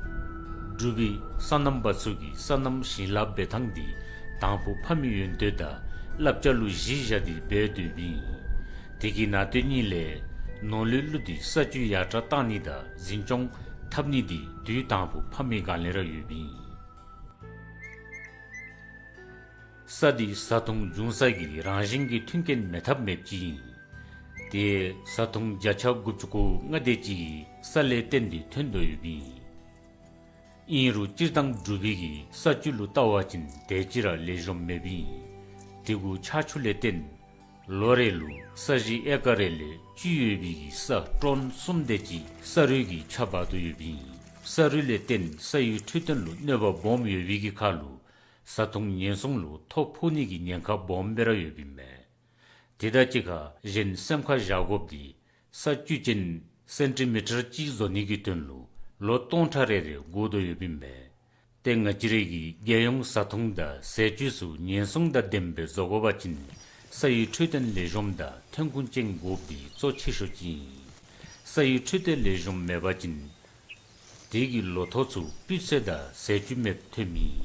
འབྲུག་པའི་སོ་ནམ་པ་ཚུ་གིས་སོ་ནམ་ཞིང་ལཱ་འབད་ཐངས་འདི་དང་ཕུ་ཕབ་མི་ཡོན་ཏན་དང་བསླབ་བྱ་ལུ་གཞི་བཞག་སྟེ་འབད་དོ་ཡོདཔ་ཨིན། དེ་གི་ནང་དོན་གཉིས་ལས་ནོར་ལུད་བླུགས་ཏེ་ས་བཅུད་ཡར་དྲག་བཏང་ནི་དང་འཛིན་སྐྱོང་འཐབ་ནི་འདི་དུས་དང་ཕུ་ཕབ་མི་ག་ལས་ར་ཡོདཔ་ཨིན། ས་འདི་བཟའ་འཐུང་འབྱུང་ས་གི་རང་བཞིན་གྱི་མཐུན་རྐྱེན་མེད་ཐབས་མེདཔ་ཅིག་ཨིན། ཏེ་བཟའ་འཐུང་བརྒྱ་ཆ་དགུ་བཅུ་གོ་ལྔ་དེ་ཅིག་གིས་ས་ལས་བརྟེན་ཏེ་ཐོན་དོ་ཡོདཔ་ཨིན། ཨིན་རུང་སྤྱིར་བཏང་འབྲུག་པའི་གི་ས་བཅུད་ལུ་བལྟ་བ་ཅིན་དེ་ཅིག་ར་ལེགས་ཤོམ་མེདཔ་ཨིན། དེ་གུ་ཆར་ཆུ་ལས་བརྟེན་ལོ་རེ་ལུ་ས་གཞི་ཨེ་ཀར་རེ་ལས་བཅུད་ཡོད་པའི་གི་ས་ཊོན་གསུམ་དེ་ཅིག་ས་རུད་ཀྱིས་ཆགས་འབག་དོ་ཡོདཔ་ཨིན། ས་རུད་ལས་བརྟེན་ས་ཡུལ་འཕྲོད་བསྟེན་ལུ་གནོད་པ་སྦོམ་ཡོད་པའི་གི་ཁར་ལུ་བཟའ་འཐུང་ཉེན་སྲུང་ལུ་ཐོ་ཕོག་ནི་གི་ཉེན་ཁ་སྦོམ་སྦེ་ར་ཡོདཔ་ཨིན་མས། དེ་དང་གཅིག་ཁར་གཞན་སེམས་ཁར་བཞག་དགོཔ་འདི་ས་བཅུད་ཅན་སེན་ཊི་མི་ཊར་གཅིག་བཟོ་ནི་གི་དོན་ལུ་ལོ་སྟོང་ཕྲག་རེ་རེ་འགོར་དོ་ཡོདཔ་ཨིན་མས། ཏེ་ང་བཅས་ར་གིས་རྒྱལ་ཡོངས་བཟའ་འཐུང་དང་ཟས་བཅུད་ཚུ་ཉེན་སྲུང་དང་ལྡནམ་སྦེ་བཟོ་དགོ་པ་ཅིན་ས་ཡི་འཕྲོད་བསྟེན་ལེགས་ཤོམ་དང་ཐོན་ཁུངས་ཅན་དགོཔ་འདི་གཙོ་ཆེ་ཤོས་ཅིག་ཨིན། ས་ཡི་འཕྲོད་བསྟེན་ལེགས་ཤོམ་མེད་པ་ཅིན་དེ་གི་ལོ་ཐོག་ཚུ་སྤུས་ཚད་དང་ཟས་བཅུད་མེདཔ་ཐོནམ་ཨིན།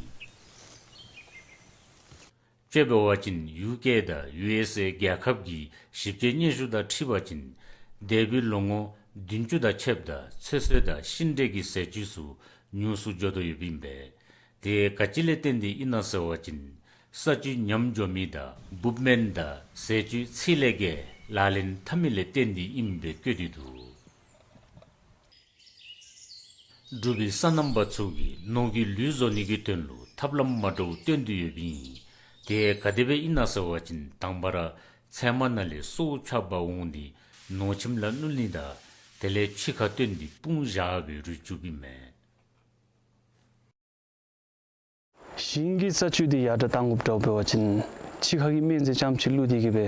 དཔྱེ་འབད་བ་ཅིན་ཡུ་ཀེ་དང་ཡུ་ཨེསི་ཨེ་རྒྱལ་ཁབ་ཀྱི་ཞིབ་དཔྱད་སྙན་ཞུ་དང་འཁྲིལ་བ་ཅིན་འདས་པའི་ལོ་ངོ་བདུན་ཅུ་དང་ཕྱདཔ་ད་ཚོད་བསྲེ་དང་ཤིང་འབྲས་ཀྱི་ཟས་བཅུད་ཚུ་ཉུང་སུ་འགྱོ་དོ་ཡོདཔ་ཨིན་པས། དེ་ག་ཅི་ལས་བརྟེན་ཏེ་ཨིན་ན་ཟེར་བ་ཅིན་ས་བཅུད་ཉམས་འགྱོ་མི་དང་འབུཔ་སྨན་དང་ཟས་བཅུད་ཚད་ལས་བརྒལ་ལག་ལེན་འཐབ་མི་ལས་བརྟེན་ཏེ་ཨིནམ་སྦེ་བཀོད་དེ་འདུག། འབྲུག་པའི་སོ་ནམ་པ་ཚུ་གིས་ནོར་གྱི་ལུད་བཟོ་ནི་གི་དོན་ལུ་ཐབས་ལམ་མ་འདྲཝ་སྟོན་དོ་ཡོདཔ་ཨིན། དེ་ག་དེ་སྦེ་ཨིན་ན་ཟེར་བ་ཅིན་དང་པ་ར་ཚལ་མ་ནང་ལས་སོ་འཕྱག་འབག་འོང་སྟེ་ནོར་ཁྱིམ་ལུ་བསྣུན་ནི་དང་དེ་ལས་ཕྱི་ཁར་བཏོན་ཏེ་སྤུངས་བཞག་སྦེ་རུལ་བཅུགཔ་ཨིན་མས། ཞིང་གི་ས་བཅུད་འདི་ཡར་དྲག་བཏང་དགོཔ་འདྲཝ་འབད་བ་ཅིན་ཕྱི་ཁ་གི་སྨན་རྫས་རྐྱངམ་ཅིག་བླུགས་ཏེ་གི་སྦེ་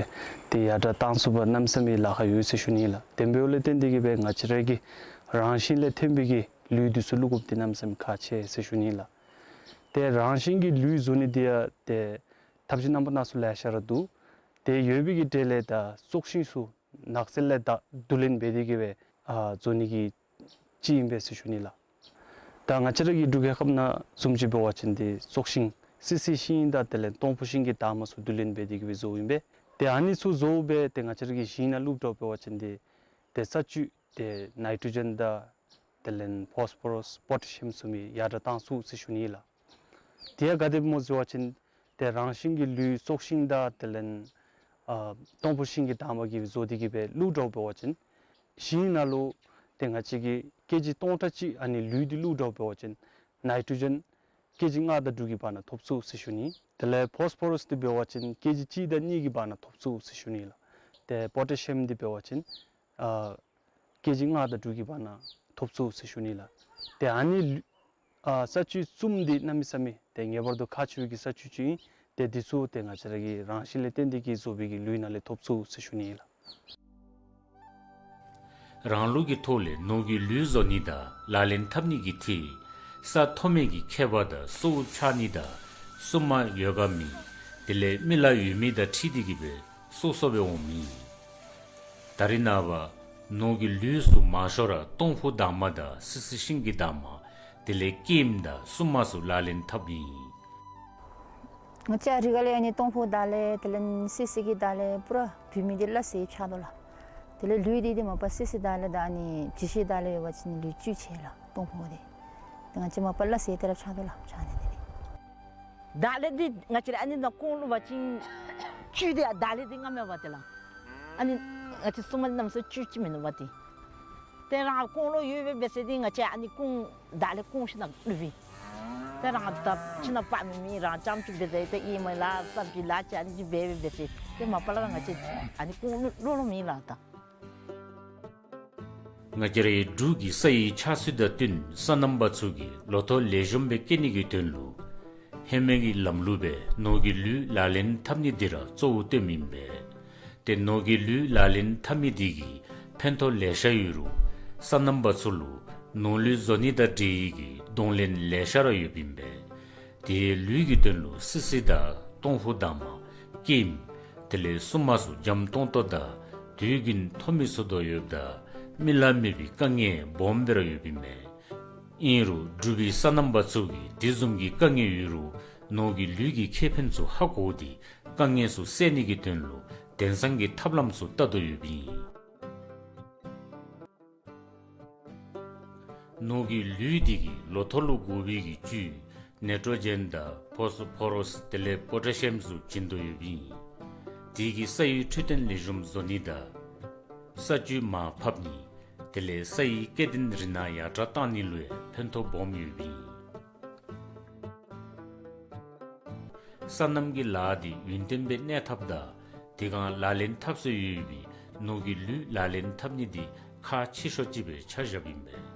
དེ་ཡར་དྲག་བཏང་ཚུགས་པར་གནམ་མེད་ས་མེད་ལཱ་ཁག་ཡོད་ཟེར་ཞུ་ནི་ལགས། དེ་འབདཝ་ལས་བརྟེན་ཏེ་གི་སྦེ་ང་བཅས་ར་གི་རང་བཞིན་ལས་ཐོན་པའི་གི་ལུད་འདི་ཚུ་བླུགས་དགོཔ་འདི་གནམ་མེད་ས་མེད་ཁག་ཆེ་ཟེར་ཞུ་ནི་ལགས། ཏེ་རང་བཞིན་གྱི་ལུད་བཟོ་ནི་འདི་ཡང་ཏེ་ཐབས་ཤེས་རྣམ་པ་སྣ་ཚོགས་ལེ་ཤ་ར་འདུག། ཏེ་ཡོད་པའི་གི་གྲས་ལས་ད་བཙོག་ཤིང་ཚུ་ནགས་ཚལ་ལས་ད་བསྡུ་ལེན་འབད་དེ་གི་སྦེ་ཨ་བཟོ་ནི་གི་ཅིག་ཨིན་པས་ཟེར་ཞུ་ནི་ལགས། ད་ང་བཅས་ར་གི་འབྲུག་རྒྱལ་ཁབ་ནང་བཟུམ་ཅིག་འབད་བ་ཅིན་ཏེ་བཙོག་ཤིང་སི་སི་ཤིང་དང་དེ་ལས་སྟོང་ཕུ་ཤིང་གི་འདབ་མ་ཚུ་བསྡུ་ལེན་འབད་དེ་གི་སྦེ་བཟོཝ་ཨིན་པས། ཏེ་ཨ་ནི་ཚུ་བཟོཝ་སྦེ་ཏེ་ང་བཅས་ར་གི་ཞིང་ནང་བླུགས་འདྲཝ་འབད་བ་ཅིན་ཏེ་ཏེ་ས་བཅུད་ཏེ་ནའི་ཊྲོ་ཇེན་དང་དེ་ལས་ཕོསི་ཕོ་རོསི་པོ་ཊེ་ཤི་ཡམ་ཚུ་མི་ཡར་དྲག་བཏང་ཚུགས་ཟེར་ཞུ་ནི་ལགས། དེ་ཡང་ག་དེ་སྦེ་སྨོ་ཟེར་བ་ཅིན་ཏེ་རང་བཞིན་གྱི་ལུད་བཙོག་ཤིང་དང་དེ་ལས་ཨ་སྟོང་ཕུ་ཤིང་གི་འདབ་མ་གིས་བཟོ་སྟེ་གི་སྦེ་བླུགས་འདྲཝ་འབད་བ་ཅིན་ཞིང་ནང་ལུ་ཏེ་ང་བཅས་ཀྱིས་ཀེ་ཇི་སྟོང་ཕྲག་གཅིག་ཨ་ནི་ལུད་འདི་བླུགས་འདྲཝ་འབད་བ་ཅིན་ནའི་ཊྲོ་ཇེན་ཀེ་ཇི་ལྔ་དང་དྲུག་གི་བར་ན་ཐོབ་ཚུགས་ཟེར་ཞུ་ནི། དེ་ལས་ཕོསི་ཕོ་རོསི་འདི་འབད་བ་ཅིན་ཀེ་ཇི་གཅིག་དང་གཉིས་ཀྱི་བར་ན་ཐོབ་ཚུགས་ཟེར་ཞུ་ནི་ལགས། ཏེ་པོ་ཊེ་ཤི་ཡམ་འདི་འབད་བ་ཅིན་ཨ་ཀེ་ཇི་ལྔ་དང་དྲུག་གི་བར་ན་ཐོབ་ཚུགས་ཟེར་ཞུ་ནི་ལགས། ཏེ་ཨ་ནི་ལུད་ཨ་ས་བཅུད་གསུམ་འདི་གནམ་མེད་ས་མེད་ཏེ་ངེས་པར་དུ་ཁག་ཆེ་བའི་གི་ས་བཅུད་ཅིག་ཨིན། ཏེ་འདི་ཚུ་ཏེ་ང་བཅས་ར་གི་རང་བཞིན་ལས་བརྟེན་ཏེ་གི་བཟོ་བའི་གི་ལུད་ནང་ལས་ཐོབ་ཚུགས་ཟེར་ཞུ་ནི་ལགས། རང་ལུགས་ཀྱི་ཐོག་ལས་ནོར་གྱི་ལུད་བཟོ་ནི་དང་ལག་ལེན་འཐབ་ནི་གི་ཐད་ས་མཐོ་དམན་གྱི་ཁྱད་པར་དང་སོ་འཕྱག་ནི་དང་སྲུང་མ་ཡོད་ག་མེད་དེ་ལས་མི་ལ་ཡོད་མི་དང་འཁྲིལ་ཏེ་གི་སྦེ་སོ་སོ་སྦེ་འོང་མི། ད་རེས་ནངས་པ་ནོར་གྱི་ལུད་ཚུ་མང་ཤོས་ར་སྟོང་ཕུ་འདབ་མ་དང་སི་སི་ཤིང་གི་འདབ་མ་དེ་ལས་སྐྱེམས་དང་སྲུང་མ་ཚུ་ལག་ལེན་འཐབ་ཨིན། ང་བཅས་ར་ག་ལས་ཨ་ནི་སྟོང་ཕུ་དང་ལས་དེ་ལས་སི་སི་གི་དང་ལས་པུ་ར་བུད་མེད་འདི་སླ་བསྲེ་འཕྱག་དོ་ལགས། དེ་ལས་ལུད་འདི་ཏེ་མ་པ་སི་སི་དང་ལས་དང་ཨ་ནི་བྱི་ཤིང་དང་ལས་ཡོད་པ་ཅིན་ལུད་བཅུད་ཆེ་ལགས་སྟོང་ཕུ་འདི། ཏེ་ང་བཅས་མ་པ་སླ་བསྲེ་དེ་ར་འཕྱག་དོ་ལགས། འཕྱག་ནི་འདི་ལས། དང་ལས་འདི་ང་བཅས་ར་ཨ་ནི་ནང་སྐོང་བླུགས་པ་ཅིན་བཅུད་འདི་དང་ལས་འདི་ལྔ་མེད་པ་ཏེ་ལགས། ཨ་ནི་ང་བཅས་སྲུང་མ་གནམ་མེད་ས་མེད་བཅུད་ཅིག་མིན་འདུག་པ་ཏེ། ཏེ་རང་སྐོང་བླུགས་ཡོད་པའི་སྦེ་ཟེར་ཏེ་ང་བཅས་ཨ་ནི་སྐོང་དང་ལས་སྐོང་ཞིན་ན་བླུགས་པས། ཏེ་རང་ད་ཁྱིམ་ནང་པ་མི་མི་རང་རྐྱངམ་ཅིག་འབད་དེ་ཏེ་ཨིན་མས་ལགས། སབ་ཇི་ལགས་ཅིག་ཨ་ནི་ཅིག་འབད་སྦེ་ཟེར་ཏེ་མ་པ་ལས་ར་ང་བཅས་ཨ་ནི་སྐོང་བླུགས་བླུགས་མི་ལགས་ད། ང་བཅས་རའི་འབྲུག་གི་ས་ཡི་ཆགས་ཚུལ་དང་བསྟུན་སོ་ནམ་པ་ཚུ་གིས་ལོ་ཐོག་ལེགས་ཤོམ་སྦེ་སྐྱེ་ནི་གི་དོན་ལུ་ཧེ་མའི་གི་ལམ་ལུགས་སྦེ་ནོར་གྱི་ལུད་ལག་ལེན་འཐབ་ནི་འདི་ར་གཙོ་བོ་བཏོནམ་ཨིན་པས། ཏེ་ནོར་གྱི་ལུད་ལག་ལེན་འཐབ་མི་འདི་གིས་ཕན་ཐོགས་ལེ་ཤ་ཡོད་རུང་སོ་ནམ་པ་ཚུ་ལུ་ནོར་ལུད་བཟོ་ནི་དང་འབྲེལ་བའི་གི་གདོང་ལེན་ལེ་ཤ་ར་ཡོདཔ་ཨིན་པས། དེ་ལུད་ཀྱི་དོན་ལུ་སི་སི་དང་སྟོང་ཕུ་འདབ་མ་སྐྱེམས་དེ་ལས་སྲུང་མ་ཚུ་འཇམ་ཏོང་ཏོ་དང་དུས་རྒྱུན་ཐོབ་མི་ཚུགས་དོ་ཡོདཔ་ད་རྨི་ལམ་མེད་པའི་དཀའ་ངལ་སྦོམ་སྦེ་ར་ཡོདཔ་ཨིན་མས། ཨིན་རུང་འབྲུག་པའི་སོ་ནམ་པ་ཚུ་གིས་དེ་བཟུམ་གྱི་དཀའ་ངལ་ཡོད་རུང་ནོར་གྱི་ལུད་ཀྱི་ཁེ་ཕན་ཚུ་ཧ་གོ་སྟེ་དཀའ་ངལ་ཚུ་སེལ་ནི་གི་དོན་ལུ་དེང་སང་གི་ཐབས་ལམ་ཚུ་བལྟ་དོ་ཡོདཔ་ཨིན། ནོར་གྱི་ལུད་འདི་གིས་ལོ་ཐོག་ལུ་དགོ་པའི་གི་བཅུད་ནའི་ཊྲོ་ཇེན་དང་ཕོསི་ཕོ་རོསི་དེ་ལས་པོ་ཊེ་ཤི་ཡམ་ཚུ་བྱིན་དོ་ཡོདཔ་ཨིན། དེ་གིས་ས་ཡི་འཕྲོད་བསྟེན་ལེགས་ཤོམ་བཟོ་ནི་དང་ས་བཅུད་མར་ཕབ་ནི་དེ་ལས་ས་ཡི་སྐྱེ་ལྡན་རིགས་སྣ་ཡར་དྲག་བཏང་ནི་ལུ་ཡང་ཕན་ཐོགས་སྦོམ་ཡོདཔ་ཨིན། སོ་ནམ་གྱི་ལཱ་འདི་ཡུན་བརྟན་སྦེ་གནས་ཐབས་དང་དེ་སྒང་ལག་ལེན་འཐབ་སྲོལ་ཡོད་པའི་ནོར་གྱི་ལུད་ལག་ལེན་འཐབ་ནི་འདི་ཁག་ཆེ་ཤོས་ཅིག་སྦེ་ཆ་བཞགཔ་ཨིན་པས།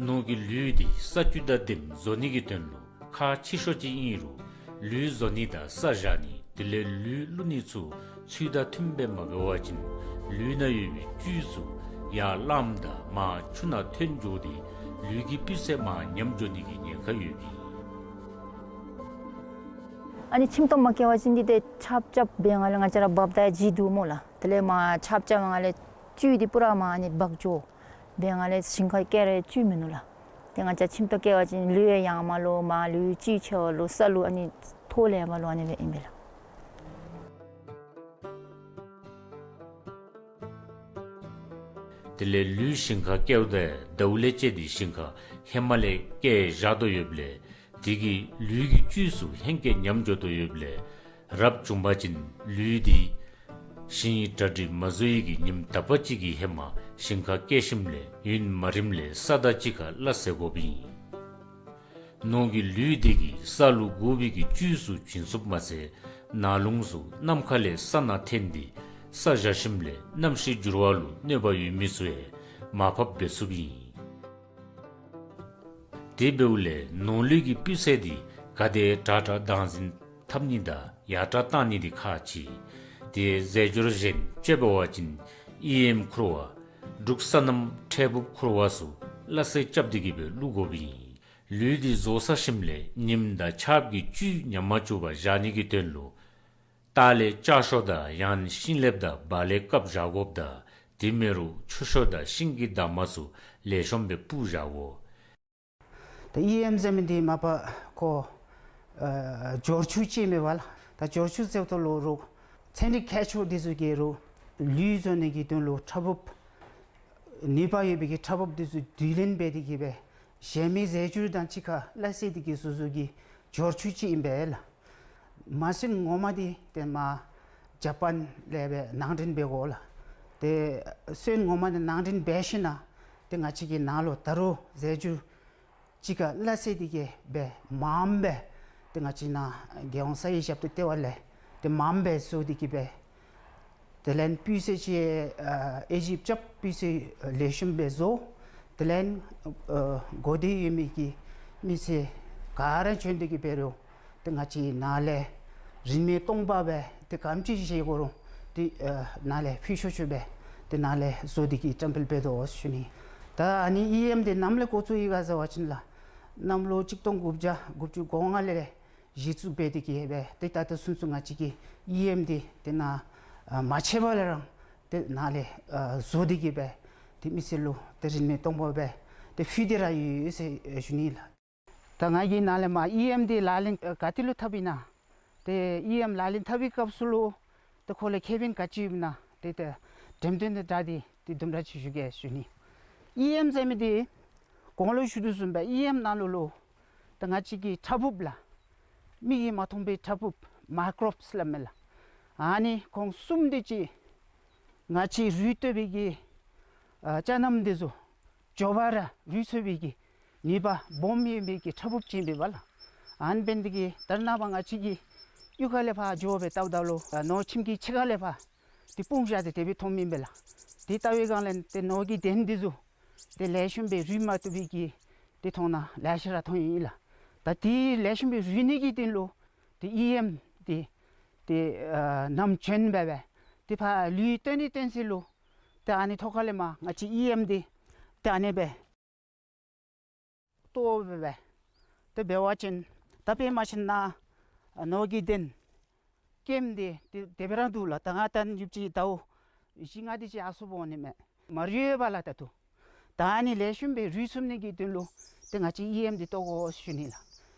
ནོར་གྱི་ལུད་འདི་ས་བཅུད་དང་ལྡནམ་བཟོ་ནི་གི་དོན་ལུ་ཁག་ཆེ་ཤོས་ཅིག་ཨིན་རུང་ལུད་བཟོ་ནི་དང་ས་བཞག་ནི་དེ་ལས་ལུད་བླུག་ནི་ཚུ་ཚུལ་དང་མཐུནམ་སྦེ་མ་འབད་བ་ཅིན་ལུད་ནང་ཡོད་པའི་བཅུད་ཚུ་ཡར་རླངསམ་དང་མར་ཆུ་ནང་ཐོན་འགྱོ་སྟེ་ ལུས་ཀྱི་སྤུས་ཚད་མར་ཉམས་འགྱོ་ནི་གི་ཉེན་ཁ་ཡོདཔ་ཨིན། ཨ་ནི་ཁྱིམ་སྟོང་མ་བཀལ་བ་ཅིན་འདི་ཏེ་ཆརཔ་རྐྱབ་འབད་ནང་ལས་ང་བཅས་ར་འབགཔ་ད་ཡང་ལྗིད་འདུག་སྨོ་ལགས། དེ་ལས་མར་ཆརཔ་རྐྱབ་ནང་ལས་བཅུད་འདི་པུ་ར་མར་ཨ་ནི་འབག་འགྱོ། འབད་ནང་ལས་ཞིང་ཁར་བསྐྱལ་རུང་བཅུད་མིན་ནུག་ལགས། ཏེ་ང་བཅས་ཁྱིམ་སྟོང་བཀལ་བ་ཅིན་ལུད་ཡང་ཡངས་མས་ལོ་མར་ལུད་བཅུད་ཆེ་བས་ལོ་ས་ལུ་ཨ་ནི་ཐོག་ལས་མར་ལོ་ཨ་ནི་སྦེ་ཨིན་པས་ལགས། དེ་ལས་ལུད་ཞིང་ཁར་བསྐྱལཝ་ད་ཟླཝ་ལས་བཅད་དེ་ཞིང་ཁར་ཧེ་མ་ལས་བསྐྱལ་བཞག་དོ་ཡོདཔ་ལས་དེ་གིས་ལུད་ཀྱི་བཅུད་ཚུ་ཧེང་སྐལ་ཉམས་འགྱོ་དོ་ཡོདཔ་ལས་རབ་བྱུང་པ་ཅིན་ལུད་འདི་ཞིང་གི་གྲ་སྒྲིག་མ་བཟོ་བའི་གི་ཉིནམ་དག་པ་ཅིག་གི་ཧེ་མ་ཞིང་ཁར་བསྐྱལ་ཞིནམ་ལས་ཡུན་མ་རིངམ་ལས་ས་དང་གཅིག་ཁར་སླ་བསྲེ་དགོཔ་ཨིན། ནོར་གྱི་ལུད་འདི་གིས་ས་ལུ་དགོ་པའི་གི་བཅུད་ཚུ་བྱིན་ཚུགསཔ་མ་ཚད་ནང་རླུང་ཚུ་ནམ་མཁའ་ལས་ས་ནང་འཐོན་ཏེ་ས་བཞག་ཞིནམ་ལས་གནམ་གཤིས་འགྱུར་བ་ལུ་གནོད་པ་ཡོད་མི་ཚུ་ཡང་མར་ཕབ་འབད་ཚུགསཔ་ཨིན། དེ་འབདཝ་ལས་ནོར་ལུད་ཀྱི་སྤུས་ཚད་འདི་ག་དེ་དྲག་དྲག་བདག་འཛིན་འཐབ་ནི་དང་ཡར་དྲག་བཏང་ནི་འདི་ཁག་ཆེ། དེ་རྫས་སྦྱོར་གཞན་དཔྱད་འབད་བ་ཅིན་ཨི་ཨེམ་ཁུར་བ་འབྲུག་སོ་ནམ་ཁྲལ་འབུབ་ཁུར་བ་ཚུ་སླ་བསྲེ་རྐྱབ་སྟེ་གི་སྦེ་བླུག་དགོཔ་ཨིན། ལུད་འདི་བཟོ་ཚར་ཞིནམ་ལས་ཉིམ་དང་ཆརཔ་གིས་བཅུད་ཉམས་མ་བཅུག་པར་བཞག་ནི་གི་དོན་ལུ་ལྟག་ལས་ལྕགས་ཤོག་དང་ཡང་ན་ཤིང་ལེབ་དང་བ་ལས་བཀབ་བཞག་དགོཔ་དང་དེ་མེན་རུང་ཆུ་ཤོག་དང་ཤིང་གི་འདབ་མ་ཚུ་ལེགས་ཤོམ་སྦེ་སྤུར་བཞག་དགོ། ད་ཨི་ཨེམ་ཟེར་མི་འདི་མ་པ་ཁོ་ཨ་འབྱོར་ཆུ་ཅིག་ཨིན་པས་ལགས། ད་འབྱོར་ཆུ་ཟེརཝ་ད་ལུ་རོགས་ཚན་རིག་མཁས་མཆོག་འདི་ཚུ་གིས་རོགས་ལུད་བཟོ་ནི་གི་དོན་ལུ་ཕྲ་ཕབ་ནུས་པ་ཡོད་པའི་གི་ཕྲ་ཕབ་འདི་ཚུ་བསྡུ་ལེན་འབད་དེ་གི་སྦེ་གཞན་མི་རྫས་སྦྱོར་དང་གཅིག་ཁར་སླ་བསྲེ་སྟེ་གི་བཟོ་བཟོཝ་གི་འབྱོར་ཆུ་ཅིག་ཨིན་པས་ལགས། མ་སོན་ངོ་མ་འདི་ཏེ་མར་ཇ་པཱན་ལས་སྦེ་ནང་འདྲེན་འབད་དགོ་ལགས། ཏེ་སོན་ངོ་མ་འདི་ནང་འདྲེན་འབད་ཞིནམ་ལས་ཏེ་ང་བཅས་ཀྱི་ནཱ་ལུ་ད་རུང་རྫས་སྦྱོར་གཅིག་ཁར་སླ་བསྲེ་སྟེ་གི་སྦེ་མངམ་སྦེ་ཏེ་ང་བཅས་ནཱ་རྒྱལ་ཡོངས་ས་ཡི་ཞབས་ཏོག་ལྟེ་བ་ལས་ཏེ་མངམ་སྦེ་བཟོ་སྟེ་གི་སྦེ་དེ་ལས་སྤུས་ཚད་ཅིག་ཨ་ཨེ་ཇི་རྐྱབ་སྤུས་ཚད་ལེགས་ཤོམ་སྦེ་བཟོ། དེ་ལས་ཨ་གོ་བདེ་ཡོད་མི་གི་མི་སེར་ག་ར་བྱོན་ཏེ་གི་འབད་རུང་ཏེ་ང་བཅས་ནཱ་ལས་རིན་མེད་སྟོང་པ་སྦེ་ཏེ་ག་དེམ་ཅིག་བཞེས་དགོ་རུང་ཏེ་ཨ་ནཱ་ལས་ཕུལ་ཆོག་ཆོག་སྦེ་ཏེ་ནཱ་ལས་བཟོ་སྟེ་གི་བཀྲམ་སྤེལ་འབད་དོ་ཟེར་ཞུ་ནི། ད་ཨ་ནི་ཨི་ཨེམ་འདི་ནམ་ལས་འགོ་བཙུགས་ཡི་ག་ཟེར་བ་ཅིན་ལགས་གནམ་ལོ་གཅིག་སྟོང་དགུ་བརྒྱ་དགུ་བཅུ་གོ་ལྔ་ལས་གཞི་བཙུགས་འབད་དེ་གི་སྦེ་ཏེ་ད་ལྟོ་ཚུན་ཚོད་ང་བཅས་ཀྱིས་ཨི་ཨེམ་འདི་ཏེ་ནཱ་ཨ་མ་ཆད་པ་ལས་ར་ཏེ་ནཱ་ལས་ཨ་བཟོ་སྟེ་གི་སྦེ་ཏེ་མི་སེར་ལུ་ཏེ་རིན་མེད་སྟོང་པ་སྦེ་ཏེ་ཕུལ་ཏེ་ར་ཡོད་ཟེར་ཞུ་ནི་ལགས། ད་ང་གིས་ནཱ་ལས་མར་ཨི་ཨེམ་འདི་ལག་ལེན་ག་ཏེ་ལུ་འཐབ་ཨིན་ན། ཏེ་ཨི་ཨེམ་ལག་ལེན་འཐབ་པའི་སྐབས་སུ་ལུ་ཏེ་ཁོ་ལུ་ཁེ་ཕན་ག་ཅི་ཡོདཔ་ཨིན་ན་ཏེ་ཏེ་འགྲེམས་སྟོན་དང་སྦྲགས་ཏེ་ཏེ་དུམ་གྲ་ཅིག་ཞུ་གེ་ཟེར་ཞུ་ནི། ཨི་ཨེམ་ཟེར་མི་འདི་གོང་ལུ་ཞུ་དོ་བཟུམ་སྦེ་ཨི་ཨེམ་ནང་ལུ་ལུ་ད་ང་བཅས་ཀྱི་ཕྲ་ཕབ་ལགས། མིག་གིས་མ་མཐོང་པའི་ཕྲ་ཕབ་མའི་ཀོ་རོབས་སླབ་མས་ལགས། ཨ་ནི་ཁོང་གསུམ་དེ་ཅིག་ང་བཅས་རུས་བཏོད་པའི་གི་ཨ་ཅ་རྣམས་འདི་ཚུ་མགྱོགས་པ་ར་རུས་ཚོད་པའི་གི་ནུས་པ་སྦོམ་ཡོད་པའི་གི་ཕྲ་ཕབ་ཅིག་ཨིན་པས་ལགས། ཨ་ནི་འབད་ནི་དེ་གིས་ད་རེས་ནངས་པ་ང་བཅས་ཀྱི་གཡུས་ཁ་ལས་ཕར་འགྱོ་སྦེ་བལྟཝ་ད་ལུ་ཨ་ནོར་ཁྱིམ་གྱི་ཕྱི་ཁ་ལས་ཕར་ཏེ་སྤུངས་བཞག་སྟེ་དེ་སྦེ་མཐོངམ་ཨིན་པས་ལགས། དེ་བལྟ་བའི་སྒང་ལས་ཏེ་ནོར་གྱི་གདན་འདི་ཚུ་ཏེ་ལེགས་ཤོམ་སྦེ་རུས་མ་བཏུབ་པའི་གི་ཏེ་མཐོང་ན་ལེ་ཤ་ར་མཐོང་ཡི་ལགས། ད་དེ་ལེགས་ཤོམ་སྦེ་རུས་ནི་གི་དོན་ལུ་ཏེ་ཨི་ཨེམ་འདི་ཏེ་ཨ་ནམ་བྱོན་འབད་སྦེ་ཏེ་ཕར་ལུད་བཏོན་ནི་བཏོན་ས་ལུ་ཏེ་ཨ་ནི་ཐོག་ཁ་ལས་མར་ང་བཅས་ཨི་ཨེམ་འདི་ཏེ་ཨ་ནི་སྦེ་གཏོར་འབད་སྦེ་ཏེ་འབད་བ་ཅིན་ད་དཔེ་མ་ཤེས་ན་ཨ་ནོར་གྱི་གདན་སྐྱེམས་འདི་ཏེ་དེ་སྦེ་ར་འདུག་ལགས། ད་ང་ད་ཡུདཔ་ཅིག་ཟླཝ་བཞི་ལྔ་དེ་ཅིག་ཡར་སོངམ་འོང་ནི་མས། མ་རུལ་བས་ལགས་ད་ལྟོ། ད་ཨ་ནི་ལེགས་ཤོམ་སྦེ་རུལ་ཚུགས་ནི་གི་དོན་ལུ་ཏེ་ང་བཅས་ཨི་ཨེམ་འདི་གཏོར་དགོ་ཟེར་ཞུ་ནི་ལགས།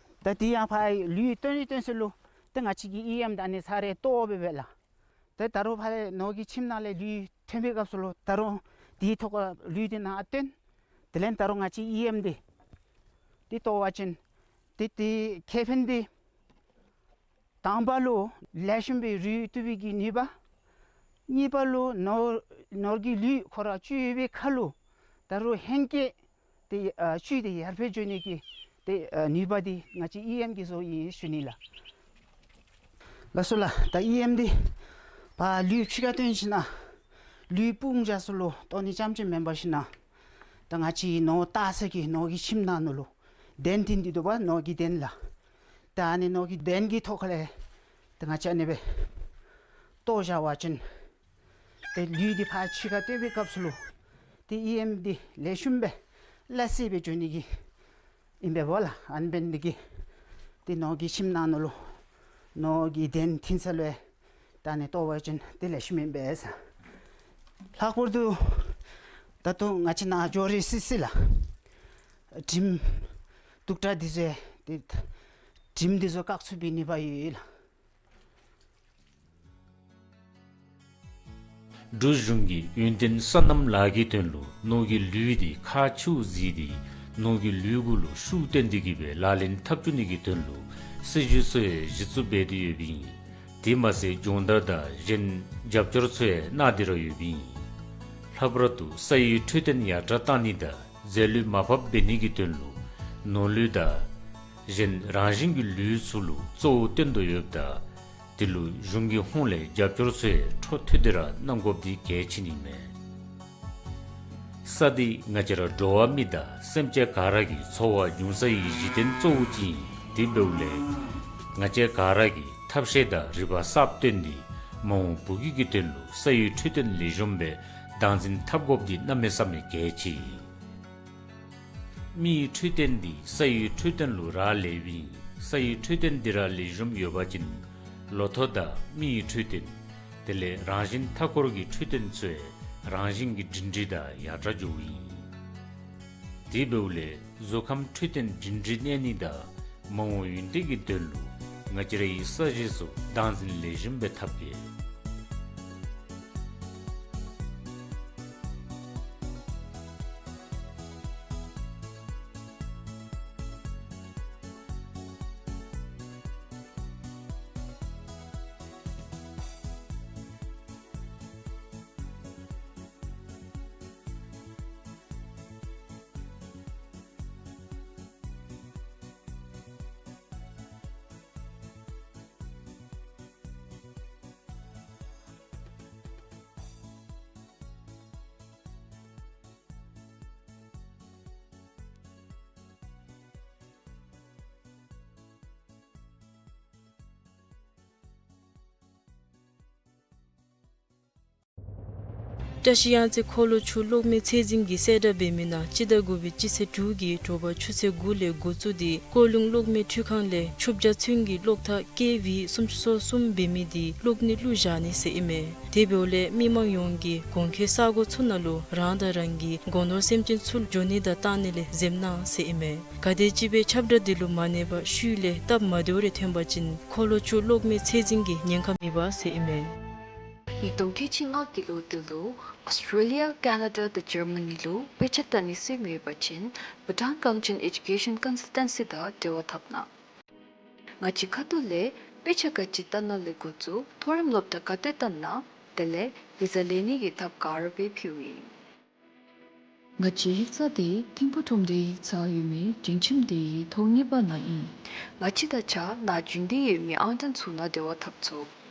ད་དེ་ཡང་ཕར་ལུད་བཏོན་ནི་བཏོན་ས་ལུ་ཏེ་ང་བཅས་ཀྱིས་ཨི་ཨེམ་ད་ཨ་ནི་ཚར་རེ་གཏོར་འབད་སྦེ་ལགས། ཏེ་ད་རུང་ཕར་ནོར་གྱི་ཁྱིམ་ནང་ལས་ལུད་ཐོན་པའི་སྐབས་སུ་ལུ་ད་རུང་དེའི་ཐོག་ཁར་ལུད་འདི་ནཱ་བཏོན། དེ་ལས་ད་རུང་ང་བཅས་ཨི་ཨེམ་འདི་འདི་གཏོར་བ་ཅིན་ཏེ་དེའི་ཁེ་ཕན་འདི་དང་པ་ལུ་ལེགས་ཤོམ་སྦེ་རུལ་བཏུབ་པའི་གི་ནུས་པ། གཉིས་པ་ལུ་ནོར་ནོར་གྱི་ལུད་ཁོ་ར་བཅུད་ཡོད་པའི་ཁར་ལུ་ད་རུང་ཧེང་སྐལ་ཏེ་ཨ་བཅུད་འདི་ཡར་འཕེལ་འགྱོ་ནི་གི་ཏེ་ཨ་ནུས་པ་འདི་ང་བཅས་ཨི་ཨེམ་གྱིས་བཟོཝ་ཨིན་ཟེར་ཞུ་ནི་ལགས། ལགས་སོ་ལགས། ད་ཨི་ཨེམ་འདི་ཕར་ལུད་ཕྱི་ཁར་བཏོན་ཞིནམ་ལུད་སྤུངས་བཞག་ས་ལུ་གཏོར་ནི་རྐྱངམ་ཅིག་མེན་པར་ཞིནམ་ད་ང་བཅས་ནོར་བཏགས་ས་གི་ནོར་གྱི་ཁྱིམ་ནང་ན་ལུ་གདན་འདི་འདི་འདུག་པ། ནོར་གྱི་གདན་ལགས། ད་ཨ་ནི་ནོར་གྱི་གདན་གྱི་ཐོག་ཁ་ལས་ད་ང་བཅས་ཨ་ནི་སྦེ་གཏོར་བཞག་པ་ཅིན་ཏེ་ལུད་འདི་ཕར་ཕྱི་ཁར་བཏོན་པའི་སྐབས་སུ་ལུ་ཏེ་ཨི་ཨེམ་འདི་ལེགས་ཤོམ་སྦེ་ ལ་སི་སྦེ་འགྱོ་ནི་གི་ཨིན་པས་བོ་ལགས། ཨ་ནི་འབད་ནི་འདི་གིས་ཏེ་ནོར་གྱི་ཁྱིམ་ནང་ན་ལུ་ནོར་གྱི་གདན་ཐིམ་ས་ལུ་ཡང་ད་ནི་ལྟོ་བ་ཅིན་ཏེ་ལེགས་ཤོམ་ཨིན་པས་ཟེར། ལྷག་པར་དུ་ད་ལྟོ་ང་བཅས་ནཱ་འགྱོ་རི་སི་སི་ལགས། དྲིམ་དུག་དྲགས་འདི་ཚུ་ཏེ་དྲིམ་འདི་ཚུ་བཀག་ཚུགས་པའི་ནུས་པ་ཡོད་ལགས། འབྲུག་གཞུང་གིས་ཡུན་བརྟན་སོ་ནམ་ལཱ་གི་དོན་ལུ་ནོར་གྱི་ལུད་འདི་ཁག་ཆེཝ་གཟིགས་ཏེ་ནོར་གྱི་ལུད་གུ་ལུ་ཤུགས་བཏོན་ཏེ་གི་སྦེ་ལག་ལེན་འཐབ་བཅུག་ནི་གི་དོན་ལུ་སྲིད་བྱུས་ཚུ་ཡང་གཞི་བཙུགས་འབད་དེ་ཡོདཔ་ཨིན། དེ་མ་ཚད་སྦྱོང་བརྡར་དང་གཞན་རྒྱབ་སྐྱོར་ཚུ་ཡང་གནང་སྟེ་ར་ཡོདཔ་ཨིན། ལྷག་པར་དུ་ས་ཡི་འཕྲོད་བསྟེན་ཡར་དྲགས་གཏང་ནི་དང་རྫས་ལུད་མར་ཕབ་འབད་ནི་གི་དོན་ལུ་ནོར་ལུད་དང་གཞན་རང་བཞིན་གྱི་ལུད་ཚུ་ལུ་གཙོ་བོ་བཏོན་དོ་ཡོདཔ་ད་དེ་ལུ་གཞུང་གི་ཧོངས་ལས་རྒྱབ་སྐྱོར་ཚུ་ཡང་འཕྲོ་མཐུད་དེ་ར་གནང་དགོཔ་འདི་གལ་ཆེ་ནི་མས། ས་འདི་ང་བཅས་ར་འགྲོ་བ་མི་དང་སེམས་ཅན་ག་ར་གི་འཚོ་བ་འབྱུང་ས་ཡི་གཞི་རྟེན་གཙོ་བོ་ཅིག་ཨིན། དེ་འབདཝ་ལས་ང་བཅས་ག་ར་གིས་ཐབས་ཤེས་དང་རིག་པ་གསརཔ་བཏོན་ཏེ་མ་འོངས་བུ་གུ་གི་དོན་ལུ་ས་ཡི་འཕྲོད་བསྟེན་ལེགས་ཤོམ་སྦེ་བདག་འཛིན་འཐབ་དགོཔ་འདི་གནམ་མེད་ས་མེད་གལ་ཆེ་ཨིན། མི་ཡི་འཕྲོད་བསྟེན་འདི་ས་ཡི་འཕྲོད་བསྟེན་ལུ་རག་ལསཔ་ཨིན། ས་ཡི་འཕྲོད་བསྟེན་འདི་ར་ལེགས་ཤོམ་ཡོད་པ་ཅིན་ལོ་ཐོག་དང་མི་ཡི་འཕྲོད་བསྟེན་དེ་ལས་རང་བཞིན་མཐའ་འཁོར་གྱི་འཕྲོད་བསྟེན་ཚུ་ཡང་རང་བཞིན་གྱིས་སྒྲིང་སྒྲིང་དང་ཡར་དྲགས་འགྱོཝ་ཨིན། དེ་འབདཝ་ལས་གཟུགས་ཁམས་འཕྲོད་བསྟེན་སྒྲིང་སྒྲིང་གནས་ནི་དང་མ་འོངས་ཡུན་བརྟན་གྱི་དོན་ལུ་ང་བཅས་རའི་ས་གཞི་ཚུ་བདག་འཛིན་ལེགས་ཤོམ་སྦེ་འཐབ་གེ། བཀྲ་ཤིས་གཡང་རྩེ་འཁོར་ལོ་ཆུ་གློག་མེ་ཚད་འཛིན་གྱིས་གསལ་བསྒྲགས་འབད་མི་ནང་སྤྱི་ཟླ་དགུ་པའི་སྤྱི་ཚེས་དྲུག་གི་དྲོ་པ་ཆུ་ཚོད་དགུ་ལས་འགོ་བཙུགས་ཏེ་ཀོ་ལུང་གློག་མེ་འཕྲུལ་ཁང་ལས་ཆུ་བརྒྱ་ཚུན་གྱི་གློག་ཐག་ཀེ་ཝི་སུམ་ཅུ་སོ་གསུམ་འབད་མི་འདི་གློག་ནད་གླུ་བཞག་ནི་ཟེར་ཨིན་མས། དེ་འབདཝ་ལས་མི་མང་ཡོངས་ཀྱིས་གོང་འཁོད་ས་གོ་ཚུ་ནང་ལུ་རང་དང་རང་གི་སྒོ་ནོར་སེམས་ཅན་ཚུ་འགྱོ་ནི་དང་བཏང་ནི་ལས་འཛེམ་གནང་ཟེར་ཨིན་མས། ག་དེམ་ཅིག་སྦེ་ཁྱབ་བསྒྲགས་འདི་ལུ་མ་གནས་པར་ཤུལ་ལས་སྟབས་མ་བདེཝ་རེ་ཐོན་པ་ཅིན་འཁོར་ལོ་ཆུ་གློག་མེ་ཚད་འཛིན་གྱིས་ཉེན་ཁ་མི་འབག་ཟེར་ཨིན་མས། ཉིས་སྟོང་ཁལ་གཅིག་ལྔ་གི་ལོ་འདི་ལུ་ཨོསི་ཊེ་ལི་ཡ་ཀེ་ན་ཌ་དང་ཇར་མ་ནི་ལུ་དཔེ་ཆ་ལྟ་ནི་སེམས་ཡོད་པ་ཅིན་བྷུ་ཊཱན་ཀའུན་ཊིང་ཨེ་ཌུ་ཀེ་ཤཱན་ཀོན་སཱལ་ཊན་སི་དང་འབྲེལ་བ་འཐབ་གནང་། ང་བཅས་ཁ་ཐུག་ལས་དཔེ་ཆ་ག་ཅི་ལྟ་ན་ལས་འགོ་བཙུགས་མཐོ་རིམ་སློབ་གྲྭ་ག་ཏེ་ལྟ་ན་དེ་ལས་བི་ཟ་ལེན་ནི་གི་ཐབས་ག་ར་སྦེ་ཕུལཝ་ཨིན། ང་བཅས་ཡིག་ཚང་འདི་ཐིམ་ཕུག་ཁྲོམ་སྡེ་ཡིག་ཚང་ཡོད་མི་སྒྲིང་ཁྱིམ་སྡེའི་ཐོག་གཉིས་པ་ནང་ཨིན། ང་བཅས་དང་གཅིག་ཁར་ནཱ་རྒྱུན་གཏན་ཡོད་མི་ཨང་གྲངས་ཚུ་ནང་འབྲེལ་བ་འཐབ་ཚུགས།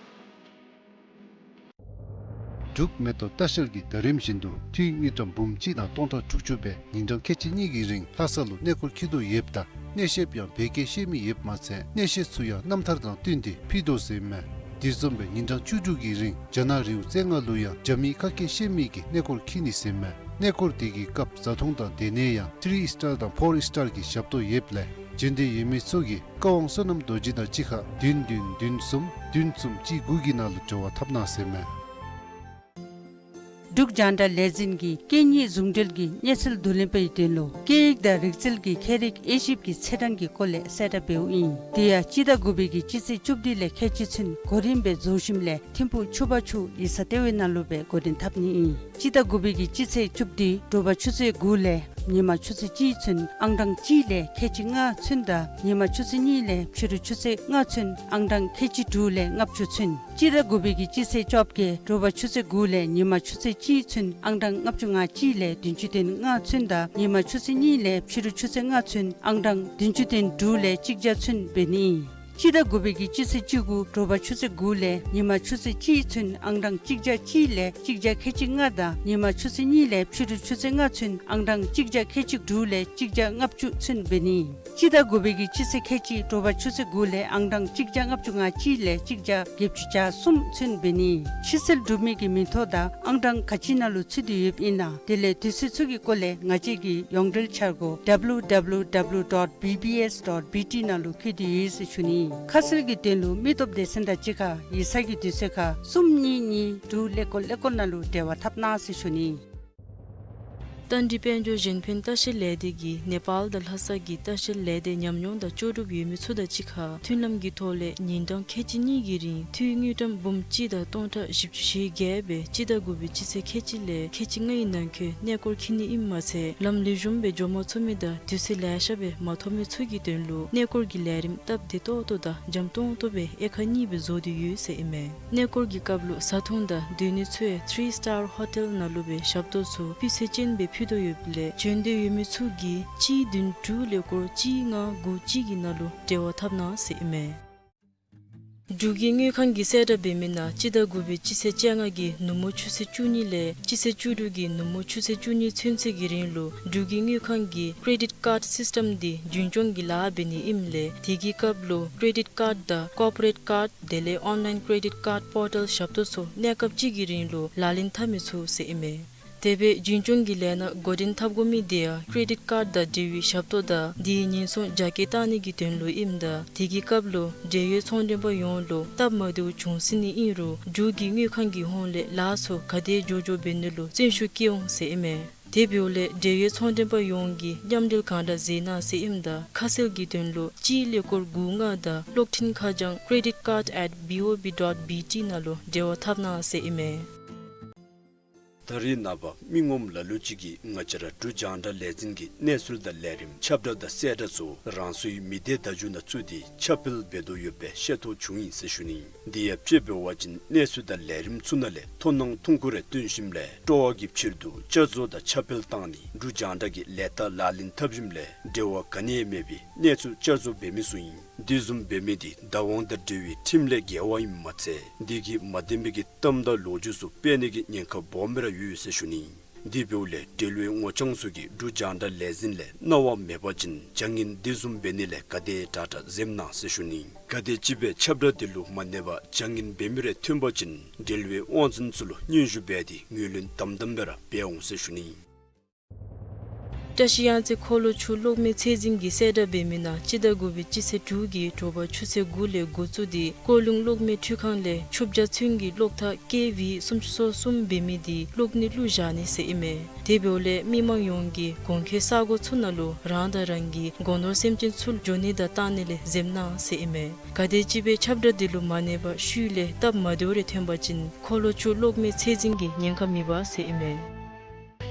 འབྲུག་མེ་ཏོག་ལྟ་བཤལ་གྱིས་ཟླ་རིམ་བཞིན་དུ་འཐུས་དངུལ་ཀྲམ་འབུམ་གཅིག་དང་སྟོང་ཕྲག་དྲུག་ཅུ་སྦེ་ཉིན་གྲངས་ཁལ་གཅིག་གཉིས་ཀྱི་རིང་ལྷ་ས་ལུ་གནས་སྐོར་འཁྱིད་དོ་ཡོདཔ་ད་གནས་བཤདཔ་ཡང་བོད་སྐད་ཤེས་མི་ཡོདཔ་མ་ཚད་གནས་བཤད་ཚུ་ཡང་རྣམ་ཐར་དང་བསྟུན་ཏེ་ཕུལ་དོ་ཟེར་ཨིན་མས། དེ་བཟུམ་སྦེ་ཉིན་གྲངས་བཅུ་དྲུག་གི་རིང་རྒྱ་ནག་རི་བོ་རྩེ་ལྔ་ལུ་ཡང་རྒྱ་མིའི་ཁ་སྐད་ཤེས་མི་གིས་གནས་སྐོར་འཁྱིད་ནི་ཟེར་ཨིན་མས། གནས་སྐོར་དེ་གི་སྐབས་བཟའ་འཐུང་དང་སྡོད་གནས་ཡང་ཐི་རི་ཨིསི་ཊར་དང་ཕོར་ཨིསི་ཊར་གྱི་ཞབས་ཏོག་ཡོདཔ་ལས་བྱོན་འདོད་ཡོད་མི་ཚུ་གིས་བཀའ་དབང་བསོད་ནམས་རྡོ་རྗེ་དང་གཅིག་ཁར་བདུན་བདུན་བདུན་གསུམ་བདུན་གསུམ་གཅིག་དགུ་གི་ནང་ལུ་འབྲེལ་བ་འཐབ་གནང་ཟེར་ཨིན་མས། འབྲུག་རྒྱང་བསྒྲགས་ལས་འཛིན་གྱིས་སྐད་གཉིས་ཟུང་འབྲེལ་གྱི་གནས་ཚུལ་བསྡུ་ལེན་པའི་དོན་ལུ་སྐད་ཡིག་དང་རིག་རྩལ་གྱི་ཁྱད་རིག་དབྱེ་ཞིབ་ཀྱི་ཚེས་གྲངས་ཀྱི་སྐོར་ལས་གསལ་བསྒྲགས་འབདཝ་ཨིན། དེ་ཡང་སྤྱི་ཟླ་དགུ་པའི་གི་སྤྱི་ཚེས་བཅུ་བདུན་ལས་ཁལ་གཅིག་ཚུན་གོ་རིམ་སྦེ་རྫོགས་ཞིནམ་ལས་ཐིམ་ཕུག་ཆུ་བར་ཆུ་ཡིག་ཚང་ལྟེ་བའི་ནང་ལུ་སྦེ་འགོ་འདྲེན་འཐབ་ནི་ཨིན། སྤྱི་ཟླ་དགུ་པའི་གི་སྤྱི་ཚེས་བཅུ་བདུན་དྲོ་པ་ཆུ་ཚོད་དགུ་ལས་ཉིན་མ་ཆུ་ཚོད་གཅིག་ཚུན་ཨང་གྲངས་གཅིག་ལས་ཁལ་གཅིག་ལྔ་ཚུན་དང་ཉིན་མ་ཆུ་ཚོད་གཉིས་ལས་ཕྱི་རུ་ཆུ་ཚོད་ལྔ་ཚུན་ཨང་གྲངས་ཁལ་གཅིག་དྲུག་ལས་ལྔ་བཅུ་ཚུན། སྤྱི་ཟླ་དགུ་པའི་གི་སྤྱི་ཚེས་བཅོ་བརྒྱད་དྲོ་པ་ཆུ་ཚོད་དགུ་ལས་ཉིན་མ་ཆུ་ཚོད་གཅིག་ཚུན་ཨང་གྲངས་ལྔ་བཅུ་ང་གཅིག་ལས་བདུན་ཅུ་དོན་ལྔ་ཚུན་དང་ཉིན་མ་ཆུ་ཚོད་གཉིས་ལས་ཕྱི་རུ་ཆུ་ཚོད་ལྔ་ཚུན་ཨང་གྲངས་བདུན་ཅུ་དོན་དྲུག་ལས་གཅིག་བརྒྱ་ཚུན་འབད་ནི་ཨིན། སྤྱི་ཟླ་དགུ་པའི་གི་སྤྱི་ཚེས་བཅུ་དགུ་དྲོ་པ་ཆུ་ཚོད་དགུ་ལས་ཉིན་མ་ཆུ་ཚོད་གཅིག་ཚུན་ཨང་གྲངས་གཅིག་བརྒྱ་གཅིག་ལས་གཅིག་བརྒྱ་ཁལ་གཅིག་ལྔ་དང་ཉིན་མ་ཆུ་ཚོད་གཉིས་ལས་ཕྱི་རུ་ཆུ་ཚོད་ལྔ་ཚུན་ཨང་གྲངས་གཅིག་བརྒྱ་ཁལ་གཅིག་དྲུག་ལས་གཅིག་བརྒྱ་ལྔ་བཅུ་ཚུན་འབད་ནི། སྤྱི་ཟླ་དགུ་པའི་གི་སྤྱི་ཚེས་ཁལ་གཅིག་དྲོ་པ་ཆུ་ཚོད་དགུ་ལས་ཨང་གྲངས་གཅིག་བརྒྱ་ལྔ་བཅུ་ང་གཅིག་ལས་གཅིག་བརྒྱ་བརྒྱད་ཅུ་གྱ་གསུམ་ཚུན་འབད་ནི། ཕྱི་སེལ་གྲུབ་མི་གི་མིང་ཐོ་དང་ཨང་གྲངས་ག་ཅི་ནང་ལུ་ཚུད་དེ་ཡོདཔ་ཨིན་ན། དེ་ལས་དུས་ཚོད་ཚུ་གི་སྐོར་ལས་ང་བཅས་ཀྱི་ཡོངས་འབྲེལ་འཆར་སྒོ་W W W dot B B S dot B T ནང་ལུ་བཀོད་དེ་ཡོད་ཟེར་ཞུ་ནི། ཁ་གསལ་གྱི་དོན་ལུ་མི་སྟོབས་སྡེ་ཚན་དང་གཅིག་ཁར་ཡིག་ཚང་གི་དུས་ཚོད་ཁར་གསུམ་གཉིས་གཉིས་དྲུག་ཀླད་ཀོར་ཀླད་ཀོར་ནང་ལུ་འབྲེལ་བ་འཐབ་གནང་ཟེར་ཞུ་ནི། རྟ་མགྲིན་དཔལ་འབྱོར་གཞན་ཕན་ལྟ་བཤལ་ལས་སྡེ་གིས་ནེ་པཱལ་དང་ལྷ་ས་གི་ལྟ་བཤལ་ལས་སྡེ་ཉམས་མྱོང་དང་ལྕོགས་གྲུབ་ཡོད་མི་ཚུ་དང་གཅིག་ཁར་མཐུན་ལམ་གྱི་ཐོག་ལས་ཉིན་གྲངས་ཁལ་གཅིག་གཉིས་ཀྱི་རིང་འཐུས་དངུལ་ཀྲམ་འབུམ་གཅིག་དང་སྟོང་ཕྲག་བཞི་བཅུ་ཞེ་བརྒྱད་སྦེ་སྤྱི་ཟླ་དགུ་པའི་སྤྱི་ཚེས་ཁལ་གཅིག་ལས་ཁལ་གཅིག་ལྔའི་ནང་འཁོད་གནས་སྐོར་འཁྱིད་ནི་ཨིནམ་མ་ཚད་ལམ་ལེགས་ཤོམ་སྦེ་འགྱོ་མ་ཚུགས་མི་དང་དུས་ཚོད་ལེ་ཤ་སྦེ་མ་ཐོབ་མི་ཚུ་གི་དོན་ལུ་གནས་སྐོར་གྱི་ལས་རིམ་སྟབས་བདེ་ཏོག་ཏོ་དང་འཇམ་ཏོང་ཏོ་སྦེ་དབྱེ་ཁག་གཉིས་སྦེ་བཟོ་སྟེ་ཡོད་ཟེར་ཨིན་མས། གནས་སྐོར་གྱི་སྐབས་ལུ་བཟའ་འཐུང་དང་སྡོད་ནི་ཚུ་ཡང་ཐི་རི་སི་ཊར་ཧོ་ཊེལ་ནང་ལུ་སྦེ་ཞབས་ཏོག་ཚུ་སྤུས་ཚད་ཅན་སྦེ་ཕུལ་དོ་ཡོདཔ་ལས་བྱོན་འདོད་ཡོད་མི་ཚུ་གིས་གཅིག་བདུན་དྲུག་ཀླད་ཀོར་གཅིག་ལྔ་དགུ་གཅིག་གི་ནང་ལུ་འབྲེལ་བ་འཐབ་གནང་ཟེར་ཨིན་མས། འབྲུག་གི་དངུལ་ཁང་གིས་གསལ་བསྒྲགས་འབད་མི་ནང་སྤྱི་ཟླ་དགུ་པའི་སྤྱི་ཚེས་བཅོ་ལྔ་གི་ནུབ་མོ་ཆུ་ཚོད་བཅུ་གཉིས་ལས་སྤྱི་ཚེས་བཅུ་དྲུག་གི་ནུབ་མོ་ཆུ་ཚོད་བཅུ་གཉིས་ཚུན་ཚོད་ཀྱི་རིང་ལུ་འབྲུག་གི་དངུལ་ཁང་གི་ཀེ་རེ་ཌིཊ་ཀཱཌ་སིསི་ཊམ་འདི་རྒྱུན་སྐྱོང་གི་ལཱ་འབད་ནི་ཨིནམ་ལས་དེ་གི་སྐབས་ལུ་ཀེ་རེ་ཌིཊ་ཀཱཌ་དང་ཀོར་པོ་རེཊ་ཀཱཌ་དེ་ལས་ཨོན་ལའིན་ཀེ་རེ་ཌིཊ་ཀཱཌ་པོར་ཊལ་ཞབས་ཏོག་ཚུ་གནས་སྐབས་གཅིག་གི་རིང་ལུ་ལག་ལེན་འཐབ་མི་ཚུགས་ཟེར་ཨིན་མས། དེ་སྦེ་རྒྱུན་སྐྱོང་གི་ལས་སྣ་འགོ་འདྲེན་འཐབ་དགོ་མི་དེ་ཡང་ཀེ་རེ་ཌིཊ་ཀཱཌ་དང་འབྲེལ་བའི་ཞབས་ཏོག་དང་དེའི་ཉེན་སྲུང་རྒྱ་སྐྱེད་བཏང་ནི་གི་དོན་ལུ་ཨིནམ་ད་དེ་གི་སྐབས་ལུ་འབྲེལ་ཡོད་ཚོང་མགྲོན་པ་ཡོངས་ལུ་སྟབས་མ་བདེཝ་བྱུང་སྲིད་ནི་ཨིན་རུང་འབྲུག་གི་དངུལ་ཁང་གི་ཧོངས་ལས་ལཱ་ཚུ་ག་དེ་མགྱོགས་མགྱོགས་འབད་ནི་ལུ་བརྩོན་ཤུགས་བསྐྱེད་འོང་ཟེར་ཨིན་མས། དེ་འབདཝ་ལས་འབྲེལ་ཡོད་ཚོང་མགྲོན་པ་ཡོངས་ཀྱིས་མཉམ་འབྲེལ་གང་དྲག་མཛད་གནང་ཟེར་ཨིནམ་ད་ཁ་གསལ་གྱི་དོན་ལུ་གཅིག་ཀླད་ཀོར་དགུ་ལྔ་དང་གློག་འཕྲིན་ཁ་བྱང་credit card at B O B dot B T ནང་ལུ་འབྲེལ་བ་འཐབ་གནང་ཟེར་ཨིན་མས། ད་རེས་ནངས་པ་མི་ངོམ་ལ་ལུ་ཅིག་གིས་ང་བཅས་ར་འབྲུག་རྒྱང་བསྒྲགས་ལས་འཛིན་གྱི་གནས་ཚུལ་དང་ལས་རིམ་ཁྱབ་བསྒྲགས་དང་གསལ་བསྒྲགས་ཚུ་རང་སོའི་མི་སྡེ་བརྡ་བརྒྱུད་ནང་བཙུགས་ཏེ་ཁྱབ་སྤེལ་འབད་དོ་ཡོདཔ་སྦེ་ཤེས་རྟོགས་བྱུང་ཡི་ཟེར་ཞུ་ནི། དེ་ཡང་དཔྱེ་འབད་བ་ཅིན་གནས་ཚུལ་དང་ལས་རིམ་ཚུ་ནང་ལས་མཐོང་སྣང་ཐུང་ཀུ་རེ་བཏོན་ཞིནམ་ལས་སྤྲོ་བ་གི་ཕྱིར་དུ་བསྐྱར་བཟོ་དང་ཁྱབ་སྤེལ་བཏང་ནི་འབྲུག་རྒྱང་བསྒྲགས་ཀྱི་ལས་རྟགས་ལག་ལེན་འཐབ་ཞིནམ་ལས་འབྲེལ་བ་ག་ནི་ཡང་མེད་པའི་གནས་ཚུལ་བསྐྱར་བཟོ་འབད་མི་ཚུ་ཨིན། དེ་བཟུམ་འབད་མི་དེ་བདག་དབང་དང་འབྲེལ་བའི་ཁྲིམས་ལས་འགལ་བ་ཨིནམ་མ་ཚད་དེ་གིས་མ་བདེན་པའི་གི་གཏམ་དང་ལོ་རྒྱུས་ཚུ་སྤེལ་ནི་གི་ཉེན་ཁ་སྦོམ་སྦེ་ར་ཡོད་ཟེར་ཞུ་ནི། དེ་འབདཝ་ལས་འབྲེལ་བའི་ངོ་རྐྱང་ཚུ་གིས་འབྲུག་རྒྱང་བསྒྲགས་ལས་འཛིན་ལས་གནང་བ་མེད་པ་ཅིན་བྱ་ངན་དེ་བཟུམ་འབད་ནི་ལས་ག་དེ་དྲག་དྲག་འཛེམ་གནང་ཟེར་ཞུ་ནི། ག་དེམ་ཅིག་སྦེ་ཁྱབ་བསྒྲགས་དེ་ལུ་མ་གནས་པར་བྱ་ངན་འབད་མི་རེ་ཐོན་པ་ཅིན་འབྲེལ་བའི་དབང་འཛིན་ཚུ་ལུ་སྙན་ཞུ་འབད་དེ་ངོས་ལེན་དམ་དམ་སྦེ་ར་འབད་འོང་ཟེར་ཞུ་ནི། བཀྲ་ཤིས་གཡང་རྩེ་འཁོར་ལོ་ཆུ་གློག་མེ་ཚད་འཛིན་གྱིས་གསལ་བསྒྲགས་འབད་མི་ནང་སྤྱི་ཟླ་དགུ་པའི་སྤྱི་ཚེས་དྲུག་གི་དྲོ་པ་ཆུ་ཚོད་དགུ་ལས་འགོ་བཙུགས་ཏེ་ཀོ་ལུང་གློག་མེ་འཕྲུལ་ཁང་ལས་ཆུ་བརྒྱ་ཚུན་གྱི་གློག་ཐག་ཀེ་ཝི་སུམ་ཅུ་སོ་གསུམ་འབད་མི་དེ་གློག་ནད་བླུགས་བཞག་ནི་ཟེར་ཨིན་མས། དེ་འབདཝ་ལས་མི་མང་ཡོངས་ཀྱིས་གོང་འཁོད་ས་གོ་ཚུ་ནང་ལུ་རང་དང་རང་གི་སྒོ་ནོར་སེམས་ཅན་ཚུ་འགྱོ་ནི་དང་བཏང་ནི་ལས་འཛེམ་གནང་ཟེར་ཨིན་མས། ག་དེམ་ཅིག་སྦེ་ཁྱབ་བསྒྲགས་དེ་ལུ་མ་གནས་པར་ཤུལ་ལས་སྟབས་མ་བདེཝ་རེ་ཐོན་པ་ཅིན་འཁོར་ལོ་ཆུ་གློག་མེ་ཚད་འཛིན་གྱིས་ཉེན་ཁ་མི་འབག་ཟེར་ཨིན་མས།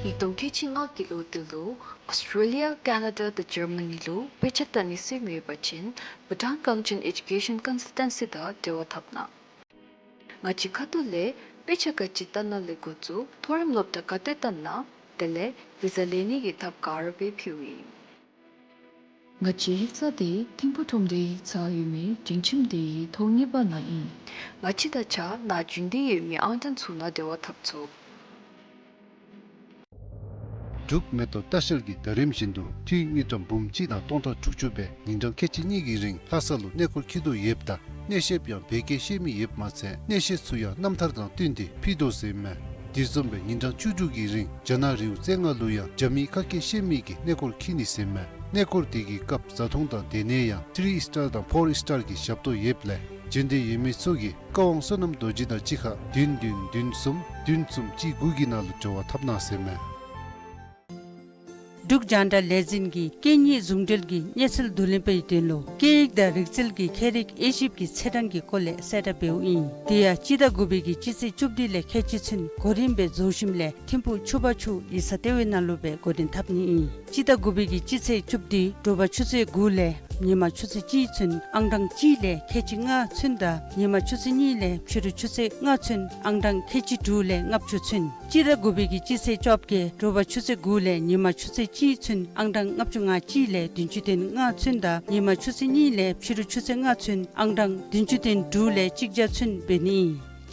ཉིས་སྟོང་ཁལ་གཅིག་ལྔ་གི་ལོ་དེ་ལུ་ཨོསི་ཊེ་ལི་ཡ་ཀེ་ན་ཌ་དང་ཇར་མ་ནི་ལུ་དཔེ་ཆ་ལྟ་ནི་སེམས་ཡོད་པ་ཅིན་བྷུ་ཊཱན་གངས་ཅན་ཨེ་ཌུ་ཀེ་ཤཱན་ཀོན་སཱལ་ཊན་སི་དང་འབྲེལ་བ་འཐབ་གནང་། ང་བཅས་ཁ་ཐུག་ལས་དཔེ་ཆ་ག་ཅི་ལྟ་ན་ལས་འགོ་བཙུགས་མཐོ་རིམ་སློབ་གྲྭ་ག་ཏེ་ལྟ་ན་དེ་ལས་བི་ཟ་ལེན་ནི་གི་ཐབས་ག་ར་སྦེ་ཕུལཝ་ཨིན། ང་བཅས་ཡིག་ཚང་དེ་ཐིམ་ཕུག་ཁྲོམ་སྡེའི་ཡིག་ཚང་ཡོད་མི་སྒྲིང་ཁྱིམ་དེའི་ཐོག་གཉིས་པ་ནང་ཨིན། ང་བཅས་དང་གཅིག་ཁར་རྒྱུན་ལྡན་ཡོད་མི་ཨང་གྲངས་ཚུ་ནང་འབྲེལ་བ་འཐབ་ཚུགས། འབྲུག་མེ་ཏོག་ལྟ་བཤལ་གྱིས་ཟླ་རིམ་བཞིན་དུ་འཐུས་དངུལ་ཀྲམ་འབུམ་གཅིག་དང་སྟོང་ཕྲག་དྲུག་ཅུ་སྦེ་ཉིན་གྲངས་ཁལ་གཅིག་གཉིས་ཀྱི་རིང་ལྷ་ས་ལུ་གནས་སྐོར་འཁྱིད་དོ་ཡོདཔ་ད་གནས་བཤདཔ་ཡང་བོད་སྐད་ཤེས་མི་ཡོདཔ་མ་ཚད་གནས་བཤད་ཚུ་ཡང་རྣམ་ཐར་དང་བསྟུན་ཏེ་ཕུལ་དོ་ཟེར་ཨིན་མས། དེ་བཟུམ་སྦེ་ཉིན་གྲངས་བཅུ་དྲུག་གི་རིང་རྒྱ་ནག་རི་བོ་རྩེ་ལྔ་ལུ་ཡང་རྒྱ་མིའི་ཁ་སྐད་ཤེས་མི་གིས་གནས་སྐོར་འཁྱིད་ནི་ཟེར་ཨིན་མས། གནས་སྐོར་དེ་གི་སྐབས་བཟའ་འཐུང་དང་སྡོད་གནས་ཡང་ཐི་རི་སི་ཊར་དང་ཕོར་སི་ཊར་གྱི་ཞབས་ཏོག་ཡོདཔ་ལས་བྱོན་འདོད་ཡོད་མི་ཚུ་གིས་བཀའ་དབང་བསོད་ནམས་རྡོ་རྗེ་དང་གཅིག་ཁར་བདུན་བདུན་བདུན་གསུམ་བདུན་གསུམ་གཅིག་དགུ་གི་ནང་ལུ་འབྲེལ་བ་འཐབ་གནང་ཟེར་ཨིན་མས། འབྲུག་རྒྱང་བསྒྲགས་ལས་འཛིན་གྱིས་སྐད་གཉིས་ཟུང་འབྲེལ་གྱི་གནས་ཚུལ་བསྡུ་ལེན་པའི་དོན་ལུ་སྐད་ཡིག་དང་རིག་རྩལ་གྱི་མཁས་རིག་དབྱེ་ཞིབ་ཀྱི་ཚེས་གྲངས་ཀྱི་སྐོར་ལས་གསལ་བསྒྲགས་འབདཝ་ཨིན། དེ་ཡང་སྤྱི་ཟླ་དགུ་པའི་གི་སྤྱི་ཚེས་བཅུ་བདུན་ལས་ཁལ་གཅིག་ཚུན་གོ་རིམ་སྦེ་རྫོགས་ཞིནམ་ལས་ཐིམ་ཕུག་ཆུ་བར་ཆུ་ཡིག་ཚང་ལྟེ་བའི་ནང་ལུ་སྦེ་འགོ་འདྲེན་འཐབ་ནི་ཨིན། སྤྱི་ཟླ་དགུ་པའི་གི་སྤྱི་ཚེས་བཅུ་བདུན་དྲོ་པ་ཆུ་ཚོད་དགུ་ལས་ ཉིན་མ་ཆུ་ཚོད་གཅིག་ཚུན་ཨང་གྲངས་གཅིག་ལས་ཁལ་གཅིག་ལྔ་ཚུན་དང་ཉིན་མ་ཆུ་ཚོད་གཉིས་ལས་ཕྱི་རུ་ཆུ་ཚོད་ལྔ་ཚུན་ཨང་གྲངས་ཁལ་གཅིག་དྲུག་ལས་ལྔ་བཅུ་ཚུན། སྤྱི་ཟླ་དགུ་པའི་གི་སྤྱི་ཚེས་བཅོ་བརྒྱད་དྲོ་པ་ཆུ་ཚོད་དགུ་ལས་ཉིན་མ་ཆུ་ཚོད་གཅིག་ཚུན་ཨང་གྲངས་ལྔ་བཅུ་ང་གཅིག་ལས་བདུན་ཅུ་དོན་ལྔ་ཚུན་དང་ཉིན་མ་ཆུ་ཚོད་གཉིས་ལས་ཕྱི་རུ་ཆུ་ཚོད་ལྔ་ཚུན་ཨང་གྲངས་བདུན་ཅུ་དོན་དྲུག་ལས་གཅིག་བརྒྱ་ཚུན་འབད་ནི།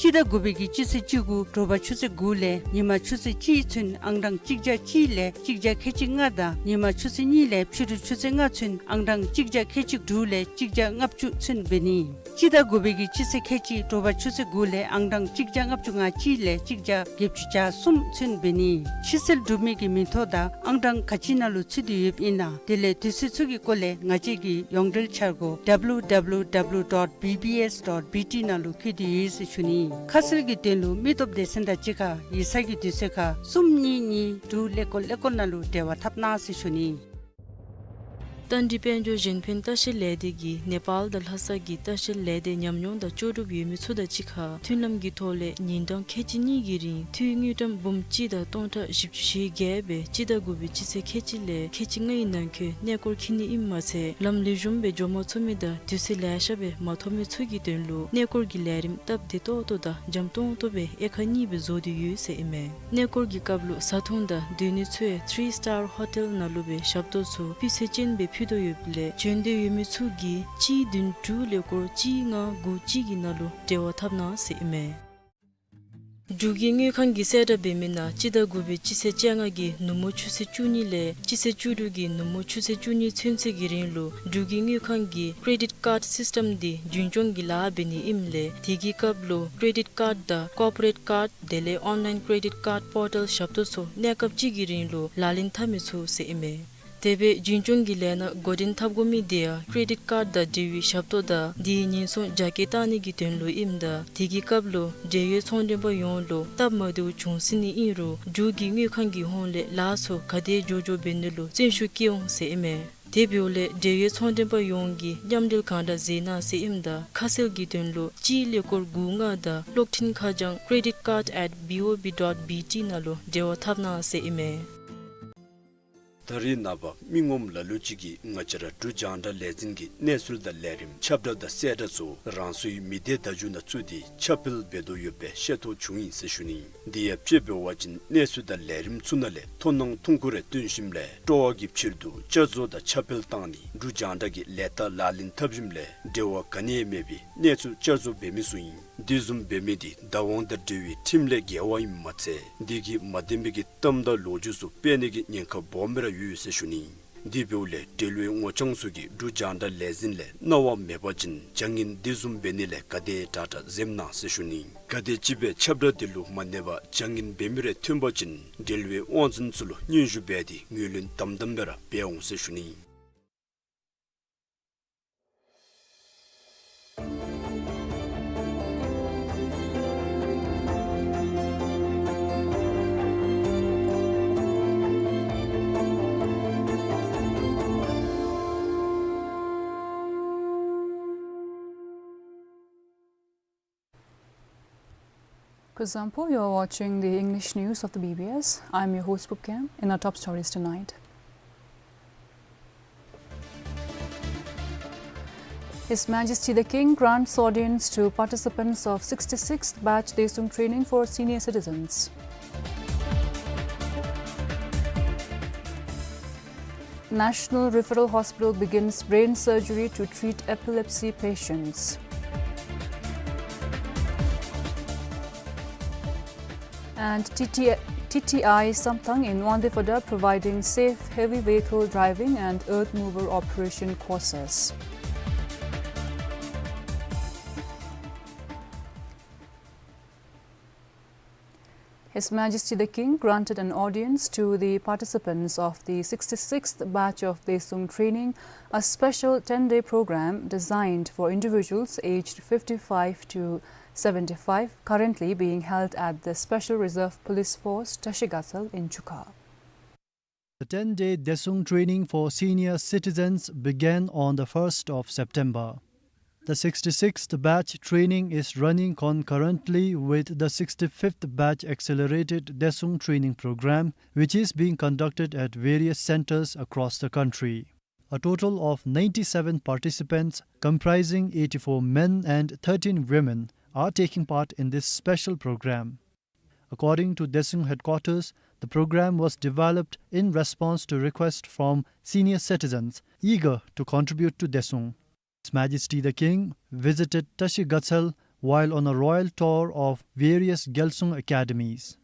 སྤྱི་ཟླ་དགུ་པའི་གི་སྤྱི་ཚེས་བཅུ་དགུ་དྲོ་པ་ཆུ་ཚོད་དགུ་ལས་ཉིན་མ་ཆུ་ཚོད་གཅིག་ཚུན་ཨང་གྲངས་གཅིག་བརྒྱ་གཅིག་ལས་གཅིག་བརྒྱ་ཁལ་གཅིག་ལྔ་དང་ཉིན་མ་ཆུ་ཚོད་གཉིས་ལས་ཕྱི་རུ་ཆུ་ཚོད་ལྔ་ཚུན་ཨང་གྲངས་གཅིག་བརྒྱ་ཁལ་གཅིག་དྲུག་ལས་གཅིག་བརྒྱ་ལྔ་བཅུ་ཚུན་འབད་ནི། སྤྱི་ཟླ་དགུ་པའི་གི་སྤྱི་ཚེས་ཁལ་གཅིག་དྲོ་པ་ཆུ་ཚོད་དགུ་ལས་ཨང་གྲངས་གཅིག་བརྒྱ་ལྔ་བཅུ་ང་གཅིག་ལས་གཅིག་བརྒྱ་བརྒྱད་ཅུ་གྱ་གསུམ་ཚུན་འབད་ནི། ཕྱིར་སེལ་གྲུབ་མི་གི་མིང་ཐོ་དང་ཨང་གྲངས་ག་ཅི་ནང་ལུ་ཚུད་དེ་ཡོདཔ་ཨིན་ན་དེ་ལས་དུས་ཚོད་ཚུ་གི་སྐོར་ལས་ང་བཅས་ཀྱི་ཡོངས་འབྲེལ་འཆར་སྒོ་W W W dot B B S dot B T ནང་ལུ་བཀོད་དེ་ཡོད་ཟེར་ཞུ་ནི། ཁ་གསལ་གྱི་དོན་ལུ་མི་སྟོབས་སྡེ་ཚན་དང་གཅིག་ཁར་ཡིག་ཚང་གི་དུས་ཚོད་ཁར་གསུམ་གཉིས་གཉིས་དྲུག་ཀླད་ཀོར་ཀླད་ཀོར་ནང་ལུ་འབྲེལ་བ་འཐབ་གནང་ཟེར་ཞུ་ནི། རྟ་མགྲིན་དཔལ་འབྱོར་གཞན་ཕན་ལྟ་བཤལ་ལས་སྡེ་གིས་ནེ་པཱལ་དང་ལྷ་ས་གི་ལྟ་བཤལ་ལས་སྡེ་ཉམས་མྱོང་དང་ལྕོགས་གྲུབ་ཡོད་མི་ཚུ་དང་གཅིག་ཁར་མཐུན་ལམ་གྱི་ཐོག་ལས་ཉིན་གྲངས་ཁལ་གཅིག་གཉིས་ཀྱི་རིང་འཐུས་དངུལ་ཀྲམ་འབུམ་གཅིག་དང་སྟོང་ཕྲག་བཞི་བཅུ་ཞེ་བརྒྱད་སྦེ་སྤྱི་ཟླ་དགུ་པའི་སྤྱི་ཚེས་ཁལ་གཅིག་ལས་ཁལ་གཅིག་ལྔའི་ནང་འཁོད་གནས་སྐོར་འཁྱིད་ནི་ཨིནམ་མ་ཚད་ལམ་ལེགས་ཤོམ་སྦེ་འགྱོ་མ་ཚུགས་མི་དང་དུས་ཚོད་ལེ་ཤ་སྦེ་མ་ཐོབ་མི་ཚུ་གི་དོན་ལུ་གནས་སྐོར་གྱི་ལས་རིམ་སྟབས་བདེ་ཏོག་ཏོ་དང་འཇམ་ཏོང་ཏོ་སྦེ་དབྱེ་ཁག་གཉིས་སྦེ་བཟོ་སྟེ་ཡོད་ཟེར་ཨིན་མས། གནས་སྐོར་གྱི་སྐབས་ལུ་བཟའ་འཐུང་དང་སྡོད་ནི་ཚུ་ཡང་ཐི་རི་སི་ཊར་ཧོ་ཊེལ་ནང་ལུ་སྦེ་ཞབས་ཏོག་ཚུ་སྤུས་ཚད་ཅན་སྦེ་ཕུལ་དོ་ཡོདཔ་ལས་བྱོན་འདོད་ཡོད་མི་ཚུ་གིས་གཅིག་བདུན་དྲུག་ཀླད་ཀོར་གཅིག་ལྔ་དགུ་གཅིག་གི་ནང་ལུ་འབྲེལ་བ་འཐབ་གནང་ཟེར་ཨིན་མས། འབྲུག་གི་དངུལ་ཁང་གིས་གསལ་བསྒྲགས་འབད་མི་ནང་སྤྱི་ཟླ་དགུ་པའི་སྤྱི་ཚེས་བཅོ་ལྔ་གི་ནུབ་མོ་ཆུ་ཚོད་བཅུ་གཉིས་ལས་སྤྱི་ཚེས་བཅུ་དྲུག་གི་ནུབ་མོ་ཆུ་ཚོད་བཅུ་གཉིས་ཚུན་ཚོད་ཀྱི་རིང་ལུ་འབྲུག་གི་དངུལ་ཁང་གིས་ཀྲེ་ཌིཊ་ཀཱཌ་སིསི་ཊམ་འདི་རྒྱུན་སྐྱོང་གི་ལཱ་འབད་ནི་ཨིནམ་ལས་དེ་གི་སྐབས་ལུ་ཀྲེ་ཌིཊ་ཀཱཌ་དང་ཀོར་པོ་རེཊ་ཀཱཌ་དེ་ལས་ཨོན་ལའིན་ཀྲེ་ཌིཊ་ཀཱཌ་པོར་ཊལ་ཞབས་ཏོག་ཚུ་གནས་སྐབས་གཅིག་གི་རིང་ལུ་ལག་ལེན་འཐབ་མི་ཚུགས་ཟེར་ཨིན་མས། དེ་སྦེ་རྒྱུན་སྐྱོང་གི་ལས་སྣ་འགོ་འདྲེན་འཐབ་དགོ་མི་དེ་ཡང་ཀྲེ་ཌིཊ་ཀཱཌ་དང་འབྲེལ་བའི་ཞབས་ཏོག་དང་དེའི་ཉེན་སྲུང་རྒྱ་སྐྱེད་བཏང་ནི་གི་དོན་ལུ་ཨིནམ་ད་དེ་གི་སྐབས་ལུ་འབྲེལ་ཡོད་ཚོང་མགྲོན་པ་ཡོངས་ལུ་སྟབས་མ་བདེཝ་བྱུང་སྲིད་ནི་ཨིན་རུང་འབྲུག་གི་དངུལ་ཁང་གི་ཧོངས་ལས་ལཱ་ཚུ་ག་དེ་མགྱོགས་མགྱོགས་འབད་ནི་ལུ་བརྩོན་ཤུགས་བསྐྱེད་འོང་ཟེར་ཨིན་མས། དེ་འབདཝ་ལས་འབྲེལ་ཡོད་ཚོང་མགྲོན་པ་ཡོངས་ཀྱིས་མཉམ་འབྲེལ་གང་དྲག་མཛད་གནང་ཟེར་ཨིནམ་ད་ཁ་གསལ་གྱི་དོན་ལུ་གཅིག་ཀླད་ཀོར་དགུ་ལྔ་དང་གློག་འཕྲིན་ཁ་བྱང་credit card at B O B dot B T ནང་ལུ་འབྲེལ་བ་འཐབ་གནང་ཟེར་ཨིན་མས། ད་རེས་ནངས་པ་མི་ངོམ་ལ་ལུ་ཅིག་གིས་ང་བཅས་ར་འབྲུག་རྒྱང་བསྒྲགས་ལས་འཛིན་གྱི་གནས་ཚུལ་དང་ལས་རིམ་ཁྱབ་བསྒྲགས་དང་གསལ་བསྒྲགས་ཚུ་རང་སོའི་མི་སྡེ་བརྡ་བརྒྱུད་ནང་བཙུགས་ཏེ་ཁྱབ་སྤེལ་འབད་དོ་ཡོདཔ་སྦེ་ཤེས་རྟོགས་བྱུང་ཡི་ཟེར་ཞུ་ནི། དེ་ཡང་དཔྱེ་འབད་བ་ཅིན་གནས་ཚུལ་དང་ལས་རིམ་ཚུ་ནང་ལས་མཐོང་སྣང་ཐུང་ཀུ་རེ་བཏོན་ཞིནམ་ལས་སྤྲོ་བ་གི་ཕྱིར་དུ་བསྐྱར་བཟོ་དང་ཁྱབ་སྤེལ་བཏང་ནི་འབྲུག་རྒྱང་བསྒྲགས་ཀྱི་ལས་རྟགས་ལག་ལེན་འཐབ་ཞིནམ་ལས་འབྲེལ་བ་ག་ནི་ཡང་མེད་པའི་གནས་ཚུལ་བསྐྱར་བཟོ་འབད་མི་ཚུ་ཨིན། དེ་བཟུམ་འབད་མི་དེ་བདག་དབང་དང་འབྲེལ་བའི་ཁྲིམས་ལས་འགལ་བ་ཨིནམ་མ་ཚད་དེ་གིས་མ་བདེན་པའི་གི་གཏམ་དང་ལོ་རྒྱུས་ཚུ་སྤེལ་ནི་གི་ཉེན་ཁ་སྦོམ་སྦེ་ར་ཡོད་ཟེར་ཞུ་ནི། དེ་འབདཝ་ལས་འབྲེལ་བའི་ངོ་རྐྱང་ཚུ་གིས་འབྲུག་རྒྱང་བསྒྲགས་ལས་འཛིན་ལས་གནང་བ་མེད་པ་ཅིན་བྱ་ངན་དེ་བཟུམ་འབད་ནི་ལས་ག་དེ་དྲག་དྲག་འཛེམ་གནང་ཟེར་ཞུ་ནི། གལ་ཏེ་ཅིག་སྦེ་ཁྱབ་བསྒྲགས་དེ་ལུ་མ་གནས་པར་བྱ་ངན་འབད་མི་རེ་ཐོན་པ་ཅིན་འབྲེལ་བའི་དབང་འཛིན་ཚུ་ལུ་སྙན་ཞུ་འབད་དེ་ངོས་ལེན་དམ་དམ་སྦེ་ར་འབད་འོང་ཟེར་ཞུ་ནི། Kuzuzangpo, you are watching the English news of the B B S. I'm your host, Pupkem. In our top stories tonight, His Majesty the King grants audience to participants of sixty-sixth batch Daesung training for senior citizens. National Referral Hospital begins brain surgery to treat epilepsy patients. And T T, T T I Samthang in Wangdue Phodrang providing safe heavy vehicle driving and earth mover operation courses. His Majesty the King granted an audience to the participants of the sixty-sixth batch of Daesung training, a special ten-day program designed for individuals aged fifty-five to seventy-five, currently being held at the Special Reserve Police Force, Tashigatsal in Chukha. The ten-day Daesung training for senior citizens began on the first of September. The sixty-sixth batch training is running concurrently with the sixty-fifth batch accelerated Daesung training program, which is being conducted at various centers across the country. A total of ninety-seven participants, comprising eighty-four men and thirteen women, are taking part in this special program. According to Daesung headquarters, the program was developed in response to request from senior citizens eager to contribute to Daesung. His Majesty the King visited Tashi Gatshel while on a royal tour of various Gyalsung academies.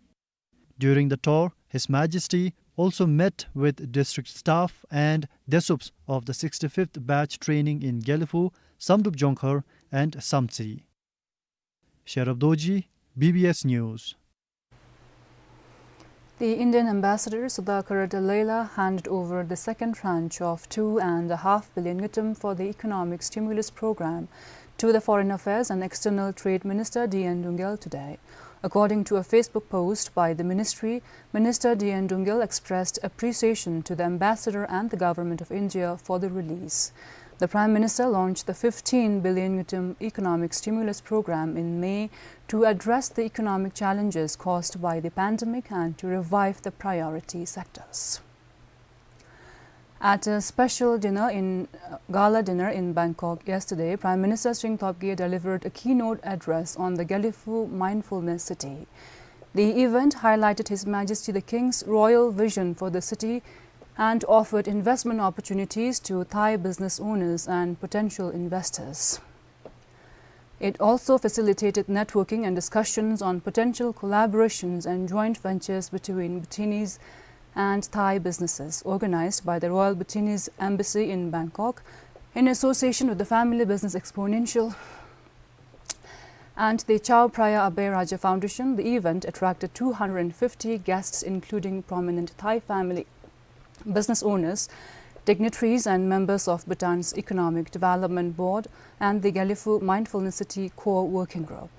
During the tour, His Majesty also met with district staff and Desups of the sixty-fifth batch training in Gelephu, Samdrup Jongkhar and Samtse. Sherab Dorji, B B S News. The Indian ambassador Sudhakar Dallela handed over the second tranche of two and a half billion ngultrum for the economic stimulus program to the Foreign Affairs and External Trade Minister D N Dungel today. According to a Facebook post by the ministry, Minister D N Dungel expressed appreciation to the ambassador and the Government of India for the release. The Prime Minister launched the fifteen billion ngultrum economic stimulus program in May to address the economic challenges caused by the pandemic and to revive the priority sectors. At a special dinner in, uh, gala dinner in Bangkok yesterday, Prime Minister Tshering Tobgay delivered a keynote address on the Gelephu Mindfulness City. The event highlighted His Majesty the King's royal vision for the city and offered investment opportunities to Thai business owners and potential investors. It also facilitated networking and discussions on potential collaborations and joint ventures between Bhutanese and Thai businesses, organized by the Royal Bhutanese Embassy in Bangkok in association with the Family Business Exponential and the Chao Phraya Abhay Raja Foundation. The event attracted two hundred fifty guests, including prominent Thai family business owners, dignitaries and members of Bhutan's Economic Development Board and the Gelephu Mindfulness City Core Working Group.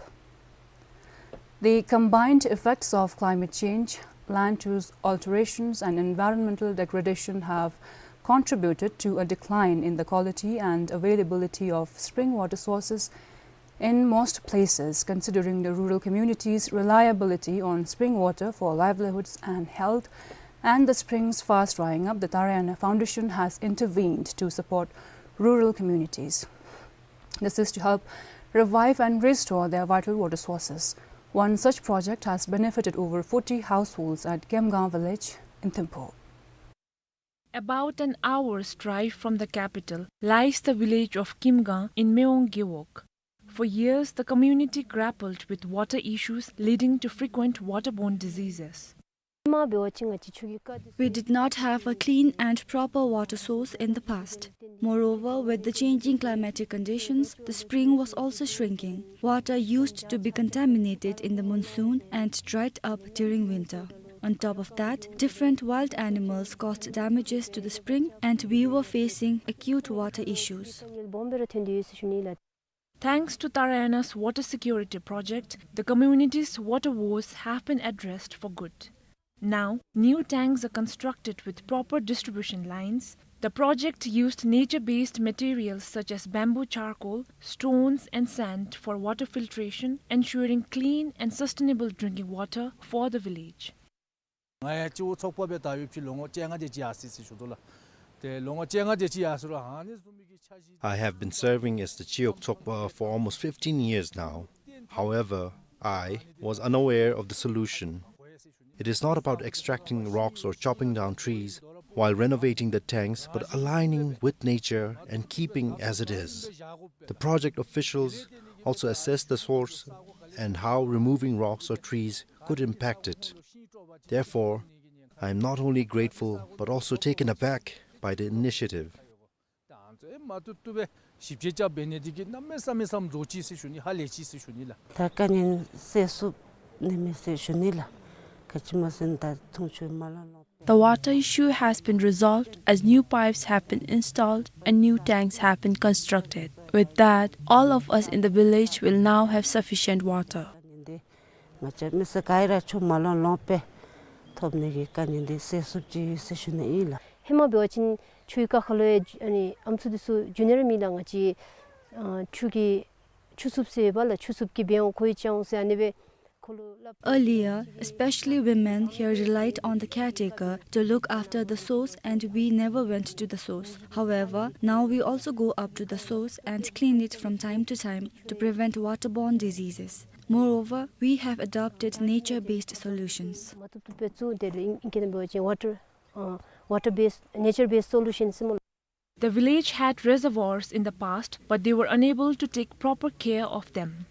The combined effects of climate change, land use alterations and environmental degradation have contributed to a decline in the quality and availability of spring water sources in most places. Considering the rural communities' reliability on spring water for livelihoods and health, and the springs fast drying up, the Taraiyana Foundation has intervened to support rural communities. This is to help revive and restore their vital water sources. One such project has benefited over forty households at Kemgang village in Thimphu. About an hour's drive from the capital lies the village of Kimgang in Mewong Gewog. For years, the community grappled with water issues leading to frequent waterborne diseases. We did not have a clean and proper water source in the past. Moreover, with the changing climatic conditions, the spring was also shrinking. Water used to be contaminated in the monsoon and dried up during winter. On top of that, different wild animals caused damages to the spring, and we were facing acute water issues. Thanks to Taraiyana's water security project, the community's water woes have been addressed for good. Now, new tanks are constructed with proper distribution lines. The project used nature-based materials such as bamboo charcoal, stones and sand for water filtration, ensuring clean and sustainable drinking water for the village. ང་ཡང་སྤྱི་འོག་ཚོགས་པ་སྦེ་ད་ཡོདཔ་ཅིག་ལོ་ངོ་བཅོ་ལྔ་དེ་ཅིག་ཡར་སོ་ཡི་ཟེར་ཞུ་དོ་ལགས། ཏེ་ལོ་ངོ་བཅོ་ལྔ་དེ་ཅིག་ཡར་སོ་རུང་ཨ་ནི་བཟུམ་མའི་གི་འཆར་གཞི། I have been serving as the Chiwog Tsokpa for almost fifteen years now. However, I was unaware of the solution. It is not about extracting rocks or chopping down trees while renovating the tanks, but aligning with nature and keeping as it is. The project officials also assessed the source and how removing rocks or trees could impact it. Therefore, I am not only grateful but also taken aback by the initiative. ད་ཨ་ནི་ཚུ་ཨེ་མ་བཏུབ་བཏུབ་སྦེ་ཞིབ་དཔྱད་རྐྱབ་འབད་ནི་འདི་གིས་གནམ་མེད་ས་མེད་བསམ་རྫོགས་ཅི་ཟེར་ཞུ་ནི། ཧ་ལས་ཅི་ཟེར་ཞུ་ནི་ལགས། ད་བཀག་ཉན་སེལ་སུབ་ནི་མས་ཟེར་ཞུ་ནི་ལགས། ག་ཅི་སྨོ་ཟེར་ན་ད་འཐུང་ཆུའི་མ་ལང་ལོང་། The water issue has been resolved as new pipes have been installed and new tanks have been constructed. With that, all of us in the village will now have sufficient water. ང་བཅས་མི་སེར་ག་ར་ཆུ་མ་ལང་ལོང་སྦེ་ཐོབ་ནི་གི་བཀག་ཉན་འདི་སེལ་སུབ་ཅིག་ཡོད་ཟེར་ཞུ་ནི་ཨིན་ལགས། ཧེ་མ་འབད་བ་ཅིན་ཆུའི་ཀ་ཁ་ལུ་ཡང་ཨ་ནི་ཨམ་སྲུ་འདི་ཚུ་འགྱོ་ནི་ར་མེད་ལགས། ང་བཅས་ཨ་ཆུ་གི་ཆུ་སུབ་ཟེར་ཡོདཔ་ལགས། ཆུ་སུབ་ཀྱིས་འབད་འོང་ཁོ་ཡང་བཅག་འོང་ཟེར་ཨ་ནི་སྦེ་ Earlier, especially women here relied on the caretaker to look after the source, and we never went to the source. However, now we also go up to the source and clean it from time to time to prevent waterborne diseases. Moreover, we have adopted nature-based solutions. Water, uh, water-based, nature-based solutions. The village had reservoirs in the past, but they were unable to take proper care of them.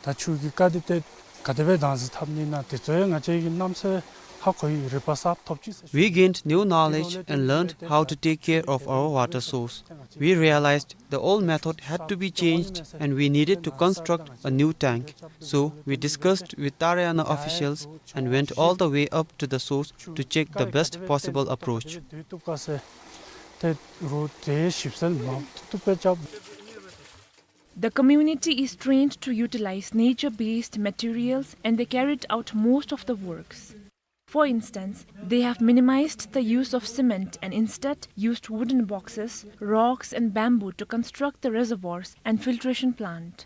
ད་ཆུ་གི་ཀ་དེ་ཏེ་ག་དེ་སྦེ་བདག་འཛིན་འཐབ་ནི་ན་དེ་ཚུ་ཡང་ང་བཅས་ཀྱིས་གནམ་མེད་ས་མེད་ཧ་གོ་ཡི། རིག་པ་གསརཔ་ཐོབ་ཅི་ཟེར། We gained new knowledge and learned how to take care of our water source. We realized the old method had to be changed and we needed to construct a new tank. So we discussed with Tarayana officials and went all the way up to the source to check the best possible approach. The community is trained to utilize nature-based materials and they carried out most of the works. For instance, they have minimized the use of cement and instead used wooden boxes, rocks and bamboo to construct the reservoirs and filtration plant.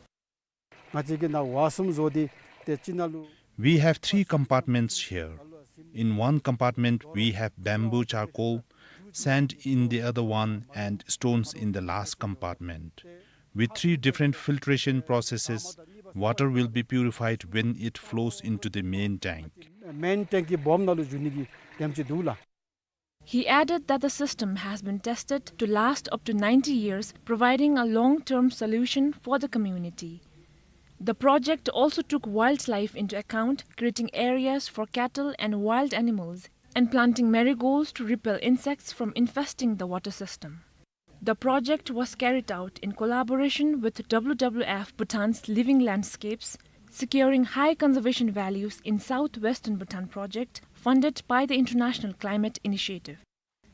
We have three compartments here. In one compartment, we have bamboo charcoal, sand in the other one, and stones in the last compartment. With three different filtration processes, water will be purified when it flows into the main tank. Main tank གི་སྦོམ་ནང་ལུ་འགྱོ་ནི་གི་དེམ་ཅིག་འདུག་ལགས། He added that the system has been tested to last up to ninety years, providing a long-term solution for the community. The project also took wildlife into account, creating areas for cattle and wild animals, and planting marigolds to repel insects from infesting the water system. The project was carried out in collaboration with W W F Bhutan's Living Landscapes, securing high conservation values in southwestern Bhutan project funded by the International Climate Initiative.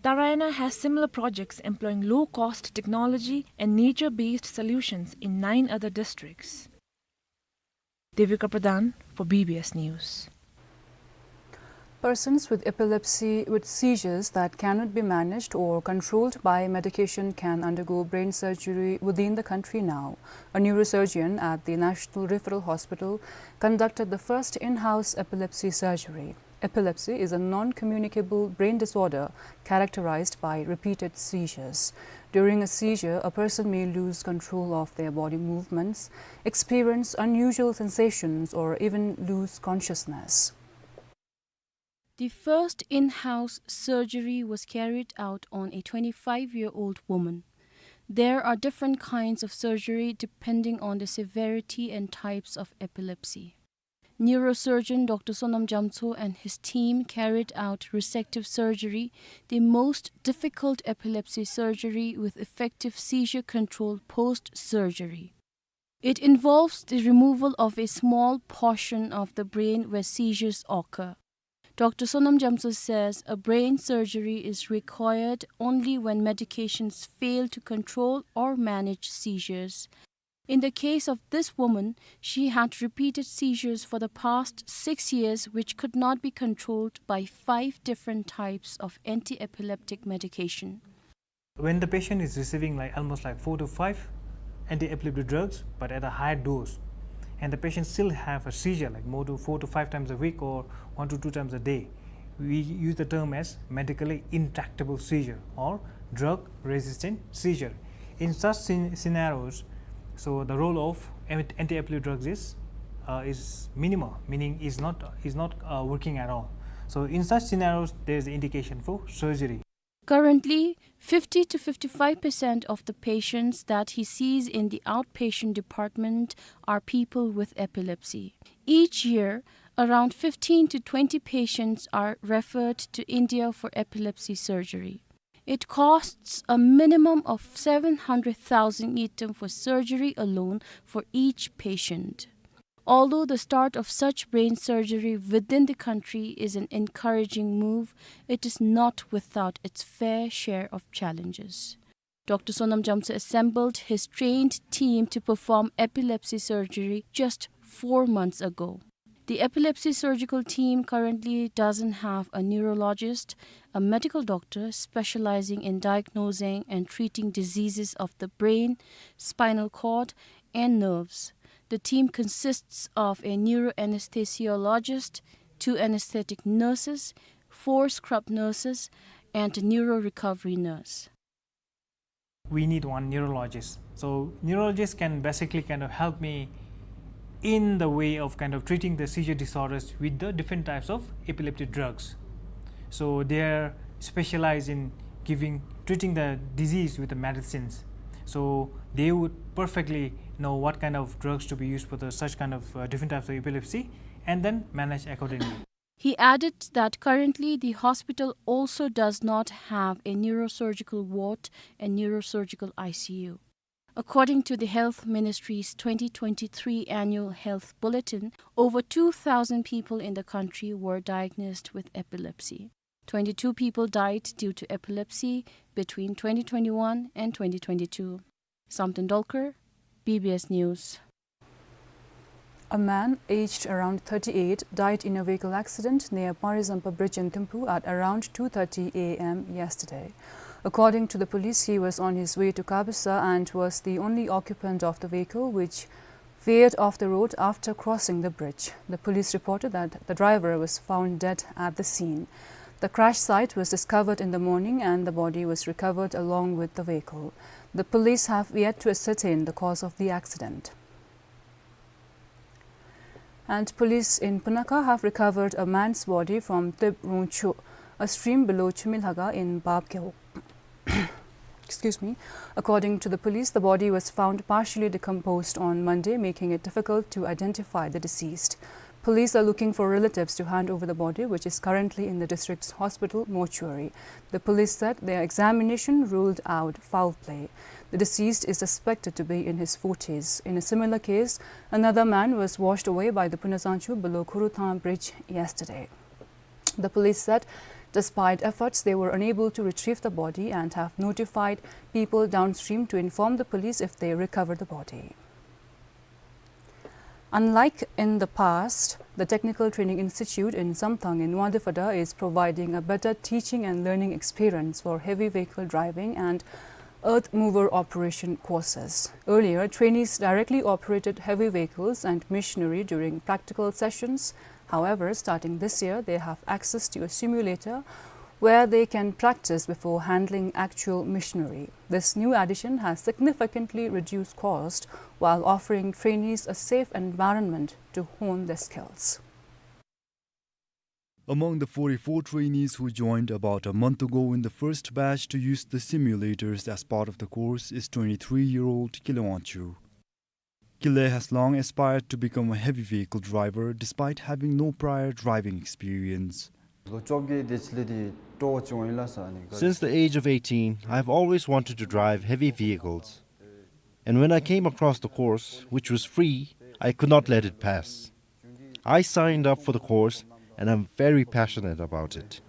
Tarayana has similar projects employing low-cost technology and nature-based solutions in nine other districts. Devika Pradhan for B B S News. Persons with epilepsy with seizures that cannot be managed or controlled by medication can undergo brain surgery within the country now. A neurosurgeon at the National Referral Hospital conducted the first in-house epilepsy surgery. Epilepsy is a non-communicable brain disorder characterized by repeated seizures. During a seizure, a person may lose control of their body movements, experience unusual sensations, or even lose consciousness. The first in-house surgery was carried out on a twenty-five-year-old woman. There are different kinds of surgery depending on the severity and types of epilepsy. Neurosurgeon Doctor Sonam Jamtso and his team carried out resective surgery, the most difficult epilepsy surgery with effective seizure control post-surgery. It involves the removal of a small portion of the brain where seizures occur. Doctor Sonam Jamtso says a brain surgery is required only when medications fail to control or manage seizures. In the case of this woman, she had repeated seizures for the past six years, which could not be controlled by five different types of anti-epileptic medication. When the patient is receiving, like, almost, like, four to five anti-epileptic drugs, but at a high dose, and the patient still have a seizure, like, more to four to five times a week or one to two times a day, we use the term as medically intractable seizure or drug-resistant seizure. In such scen-, scenarios, so the role of an-, anti-epileptic drugs is, uh, is minimal, meaning is not, is not, uh, working at all. So in such scenarios, there is indication for surgery. Currently, fifty to fifty-five percent of the patients that he sees in the outpatient department are people with epilepsy. Each year, around fifteen to twenty patients are referred to India for epilepsy surgery. It costs a minimum of seven hundred thousand ngultrum for surgery alone for each patient. Although the start of such brain surgery within the country is an encouraging move, it is not without its fair share of challenges. Doctor Sonam Jamtso assembled his trained team to perform epilepsy surgery just four months ago. The epilepsy surgical team currently doesn't have a neurologist, a medical doctor specializing in diagnosing and treating diseases of the brain, spinal cord, and nerves. The team consists of a neuroanesthesiologist, two anesthetic nurses, four scrub nurses, and a neuro recovery nurse. We need one neurologist. So neurologist can basically kind of help me in the way of kind of treating the seizure disorders with the different types of epileptic drugs. So they are specialized in giving, treating the disease with the medicines. So they would perfectly know what kind of drugs to be used for the such kind of, uh, different types of epilepsy, and then manage accordingly. He added that currently the hospital also does not have a neurosurgical ward and neurosurgical I C U. According to the Health Ministry's twenty twenty-three annual health bulletin, over two thousand people in the country were diagnosed with epilepsy. Twenty-two people died due to epilepsy between twenty twenty-one and twenty twenty-two. Samten Dolkar, B B S News. A man aged around thirty-eight died in a vehicle accident near Pangrezangpa Bridge in Thimphu at around two thirty A M yesterday. According to the police, he was on his way to Kabisa and was the only occupant of the vehicle, which veered off the road after crossing the bridge. The police reported that the driver was found dead at the scene. The crash site was discovered in the morning and the body was recovered along with the vehicle. The police have yet to ascertain the cause of the accident. And police in Punakha have recovered a man's body from Tep Rungchu, a stream below Chumilhaga in Bab Gewog. Excuse me. According to the police, the body was found partially decomposed on Monday, making it difficult to identify the deceased. Police are looking for relatives to hand over the body, which is currently in the district's hospital mortuary. The police said their examination ruled out foul play. The deceased is suspected to be in his forties. In a similar case, another man was washed away by the Punazangchu below Khurutang Bridge yesterday. The police said, despite efforts, they were unable to retrieve the body and have notified people downstream to inform the police if they recover the body. Unlike in the past, the Technical Training Institute in Samthang in Wangdue Phatta is providing a better teaching and learning experience for heavy vehicle driving and earth mover operation courses. Earlier, trainees directly operated heavy vehicles and machinery during practical sessions. However, starting this year, they have access to a simulator where they can practice before handling actual machinery. This new addition has significantly reduced cost while offering trainees a safe environment to hone their skills. Among the forty-four trainees who joined about a month ago in the first batch to use the simulators as part of the course is twenty-three-year-old Kile Wangchuk. Kile has long aspired to become a heavy vehicle driver despite having no prior driving experience. Since the age of eighteen, I have always wanted to drive heavy vehicles. And when I came across the course, which was free, I could not let it pass. I signed up for the course and I'm very passionate about it.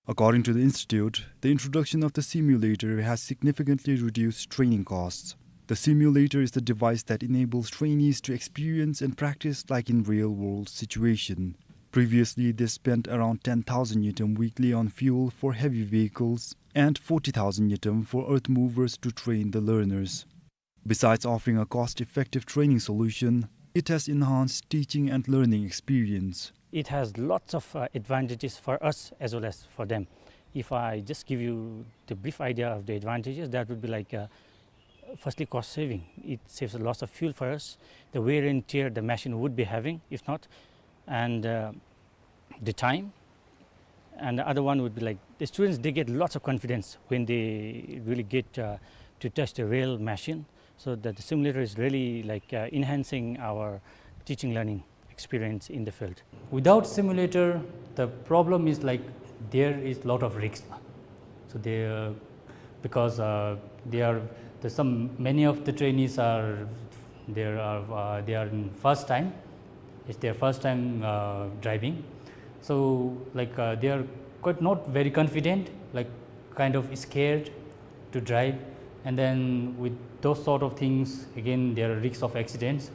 According to the institute, the introduction of the simulator has significantly reduced training costs. The simulator is the device that enables trainees to experience and practice like in real-world situation. Previously, they spent around ten thousand ngultrum weekly on fuel for heavy vehicles and forty thousand ngultrum for earth movers to train the learners. Besides offering a cost-effective training solution, it has enhanced teaching and learning experience. It has lots of, uh, advantages for us as well as for them. If I just give you the brief idea of the advantages, that would be like, uh, firstly, cost saving. It saves a lot of fuel for us. The wear and tear the machine would be having, if not, and, uh, the time. And the other one would be like the students, they get lots of confidence when they really get, uh, to touch the real machine. So that the simulator is really like, uh, enhancing our teaching learning experience in the field. Without simulator, the problem is like there is lot of risk. So they, uh, because, uh, they are, there's some, many of the trainees are, there are, uh, they are in first time. It's their first time, uh, driving. So, like, uh, they are quite not very confident, like, kind of scared to drive. And then with those sort of things, again, there are risks of accidents.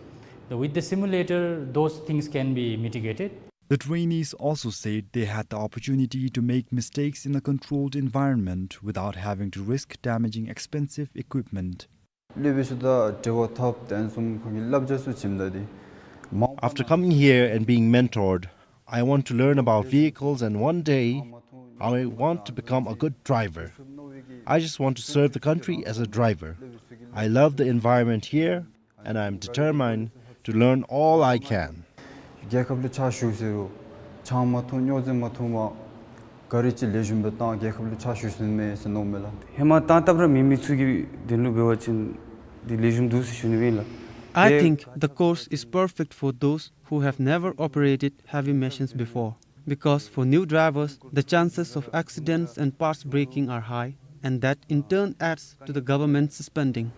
The, with the simulator, those things can be mitigated. The trainees also said they had the opportunity to make mistakes in a controlled environment without having to risk damaging expensive equipment. སློབ་དཔོན་ཚུ་དང་འབྲེལ་བ་འཐབ་སྟེ་ཨ་ནི་བཟུམ་ཁོང་གི་བསླབ་བྱ་ཚུ་བྱིནམ་ད་འདི། After coming here and being mentored, I want to learn about vehicles, and one day I want to become a good driver. I just want to serve the country as a driver. I love the environment here, and I am determined to learn all I can. རྒྱལ་ཁབ་ལུ་ཕྱག་ཞུ་ཟེར་རུང་ཆང་མ་འཐུང་རྙོག་འཛིང་མ་འཐུང་བར་ག་ར་ཅིག་ལེགས་ཤོམ་སྦེ་བཏང་རྒྱལ་ཁབ་ལུ་ཕྱག་ཞུ་ཟེར་མས་ཟེར་མནོཝ་མས་ལགས། ཧེ་མ་བཏང་བཏངམ་ར་མེད་མི་ཚུ་གི་དོན་ལུ་འབད་བ་ཅིན་འདི་ལེགས་ཤོམ་འདུག་ཟེར་ཞུ་ནི་ཨིན་ལགས། I think the course is perfect for those who have never operated heavy machines before, because for new drivers, the chances of accidents and parts breaking are high, and that in turn adds to the government's spending.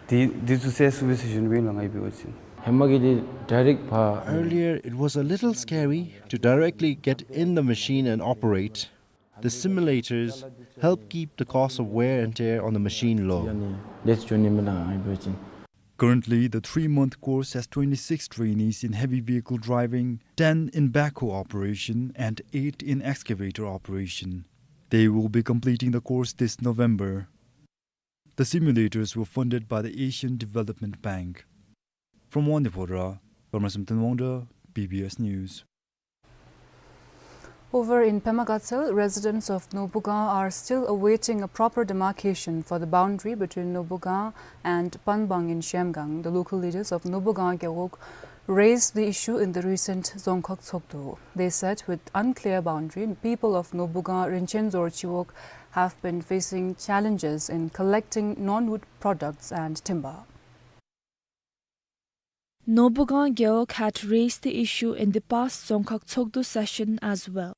འདི་འདི་ཚུ་སེལ་ཚུགས་པས་ཟེར་ཞུ་ནི་ཨིན་ལགས་ང་གིས་འབད་བ་ཅིན། ཧེ་མ་གི་འདི་direct ཕར། Earlier, it was a little scary to directly get in the machine and operate. The simulators help keep the cost of wear and tear on the machine low. ལས་ཅོ་ནི་མེན་ན་ང་གིས་འབད་བ་ཅིན། Currently, the three-month course has twenty-six trainees in heavy vehicle driving, ten in backhoe operation, and eight in excavator operation. They will be completing the course this November. The simulators were funded by the Asian Development Bank. From Wangdue Phodrang, Thomas Mtun Wangda, B B S News. Over in Pema Gatshel, residents of Nobugang are still awaiting a proper demarcation for the boundary between Nobugang and Panbang in Zhemgang. The local leaders of Nobugang Gewog raised the issue in the recent Dzongkhag Tshogdu. They said with unclear boundary, people of Nobugang Rinchen Dzor Chiwog have been facing challenges in collecting non-wood products and timber. Nobugang Gewog had raised the issue in the past Dzongkhag Tshogdu session as well.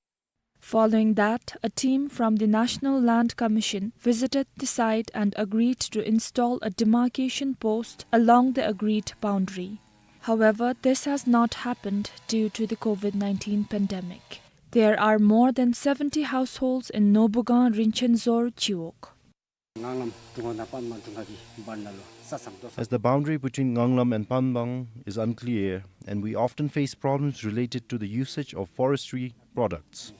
Following that, a team from the National Land Commission visited the site and agreed to install a demarcation post along the agreed boundary. However, this has not happened due to the COVID nineteen pandemic. There are more than seventy households in Nobugang Rinchen Dzor Chiwog. As the boundary between Nganglam and Panbang is unclear, and we often face problems related to the usage of forestry products.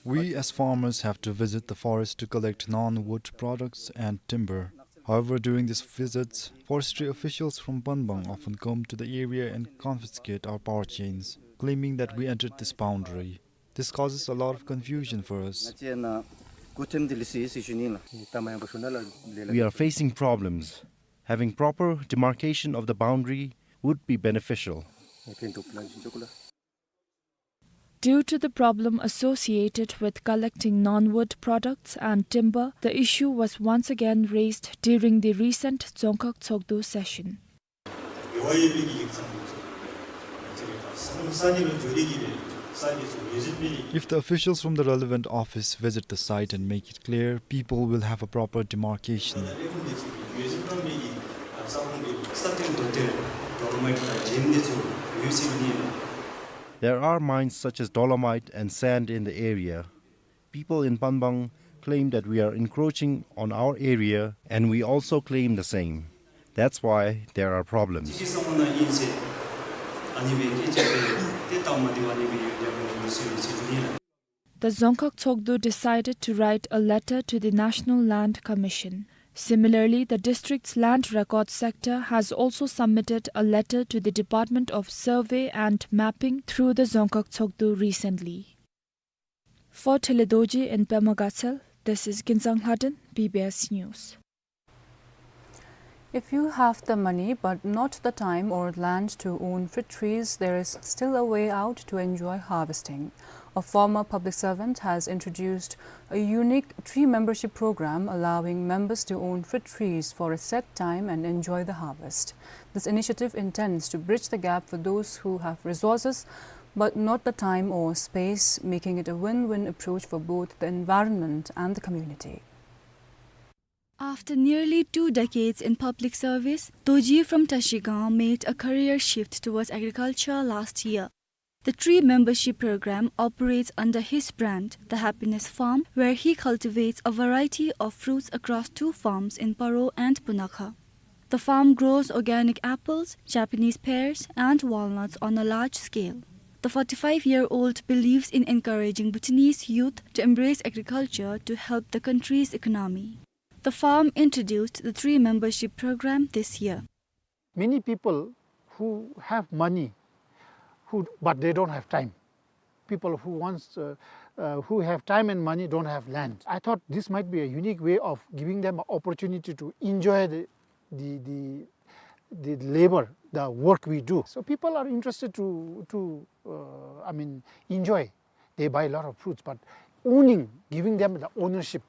We as farmers have to visit the forest to collect non-wood products and timber. However, during these visits, forestry officials from Panbang often come to the area and confiscate our power chains, claiming that we entered this boundary. This causes a lot of confusion for us. We are facing problems. Having proper demarcation of the boundary would be beneficial. Due to the problem associated with collecting non-wood products and timber, the issue was once again raised during the recent Dzongkhag Tshogdu session. If the officials from the relevant office visit the site and make it clear, people will have a proper demarcation. There are mines such as dolomite and sand in the area. People in Panbang claim that we are encroaching on our area, and we also claim the same. That's why there are problems. The Dzongkhag Tshogdu decided to write a letter to the National Land Commission. Similarly, the district's land record sector has also submitted a letter to the Department of Survey and Mapping through the Dzongkhag Tshogdu recently. For Thelhe Dorji in Pema Gatshel, this is Kinzang Lhaden, B B S News. If you have the money but not the time or land to own fruit trees, there is still a way out to enjoy harvesting. A former public servant has introduced a unique tree membership program allowing members to own fruit trees for a set time and enjoy the harvest. This initiative intends to bridge the gap for those who have resources but not the time or space, making it a win-win approach for both the environment and the community. After nearly two decades in public service, Dorji from Trashigang made a career shift towards agriculture last year. The tree membership program operates under his brand, The Happiness Farm, where he cultivates a variety of fruits across two farms in Paro and Punakha. The farm grows organic apples, Japanese pears, and walnuts on a large scale. The forty-five-year-old believes in encouraging Bhutanese youth to embrace agriculture to help the country's economy. The farm introduced the tree membership program this year. Many people who have money, who, but they don't have time. People who wants, uh, uh, who have time and money don't have land. I thought this might be a unique way of giving them an opportunity to enjoy the, the, the, the labor, the work we do. So people are interested to, to, uh, I mean, enjoy. They buy a lot of fruits, but owning, giving them the ownership,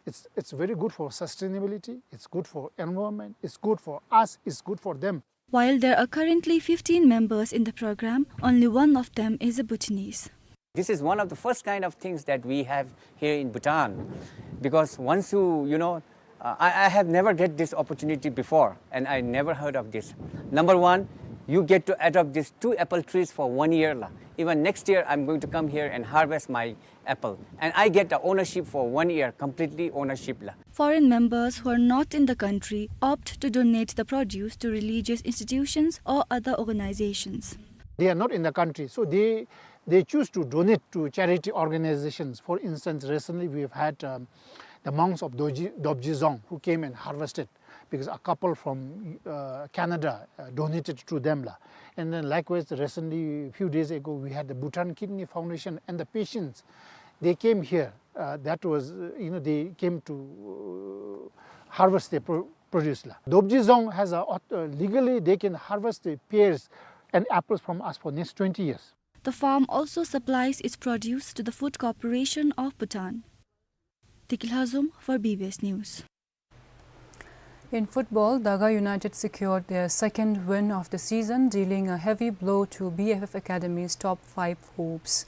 it's, it's very good for sustainability, it's good for environment, it's good for us, it's good for them. While there are currently fifteen members in the program, only one of them is a Bhutanese. This is one of the first kind of things that we have here in Bhutan, because once you, you know, uh, I, I have never get this opportunity before, and I never heard of this. Number one, you get to adopt these two apple trees for one year la. Even next year, I'm going to come here and harvest my apple, and I get the ownership for one year, completely ownership la. Foreign members who are not in the country opt to donate the produce to religious institutions or other organizations. They are not in the country, so they, they choose to donate to charity organizations. For instance, recently we have had, um, the monks of Doji, Dobji Dzong who came and harvested because a couple from, uh, Canada, uh, donated to them la. And then likewise, recently, a few days ago, we had the Bhutan Kidney Foundation and the patients. They came here. Uh, that was, uh, you know, they came to, uh, harvest their pro-, produce la. Dobji Dzong has a, uh, legally they can harvest the pears and apples from us for next twenty years. The farm also supplies its produce to the Food Corporation of Bhutan. Tiki Lhazom for B B S News. In football, Daga United secured their second win of the season, dealing a heavy blow to B F F Academy's top five hopes.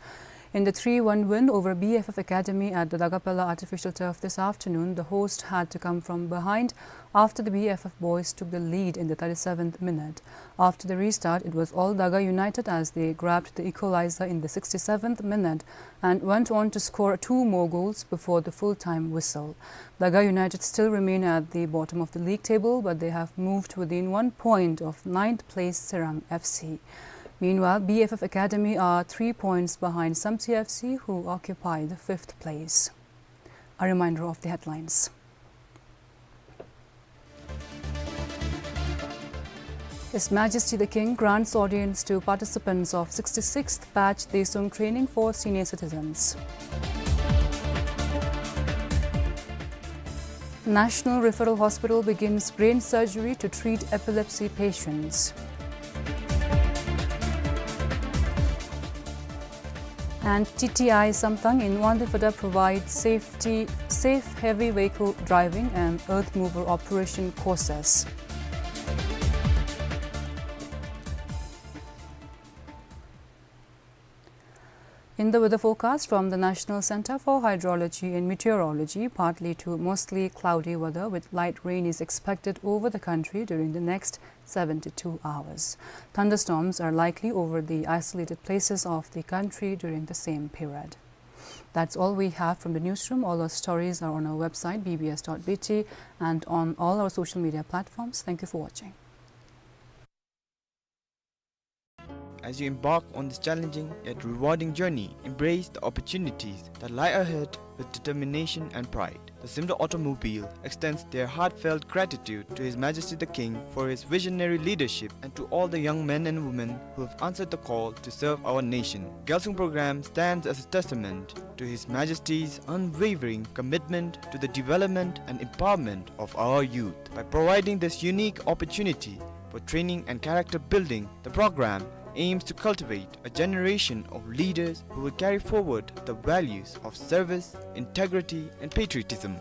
In the three one win over B F F Academy at the Dagapela artificial turf this afternoon, the host had to come from behind after the B F F boys took the lead in the thirty-seventh minute. After the restart, it was all Daga United as they grabbed the equalizer in the sixty-seventh minute and went on to score two more goals before the full-time whistle. Daga United still remain at the bottom of the league table, but they have moved within one point of ninth place Serang F C. Meanwhile, B F F Academy are three points behind Samtse F C, who occupy the fifth place. A reminder of the headlines. His Majesty the King grants audience to participants of sixty-sixth batch Daesung training for senior citizens. National Referral Hospital begins brain surgery to treat epilepsy patients. And T T I Samtang in Wangdue Phodrang provides safety, safe heavy vehicle driving and earth mover operation courses. In the weather forecast from the National Centre for Hydrology and Meteorology, partly to mostly cloudy weather with light rain is expected over the country during the next seventy-two hours. Thunderstorms are likely over the isolated places of the country during the same period. That's all we have from the newsroom. All our stories are on our website, B B S dot B T, and on all our social media platforms. Thank you for watching. As you embark on this challenging yet rewarding journey, embrace the opportunities that lie ahead with determination and pride. The Simdo Automobile extends their heartfelt gratitude to His Majesty the King for his visionary leadership and to all the young men and women who have answered the call to serve our nation. Gyaltsung Program stands as a testament to His Majesty's unwavering commitment to the development and empowerment of our youth. By providing this unique opportunity for training and character building, the program aims to cultivate a generation of leaders who will carry forward the values of service, integrity, and patriotism.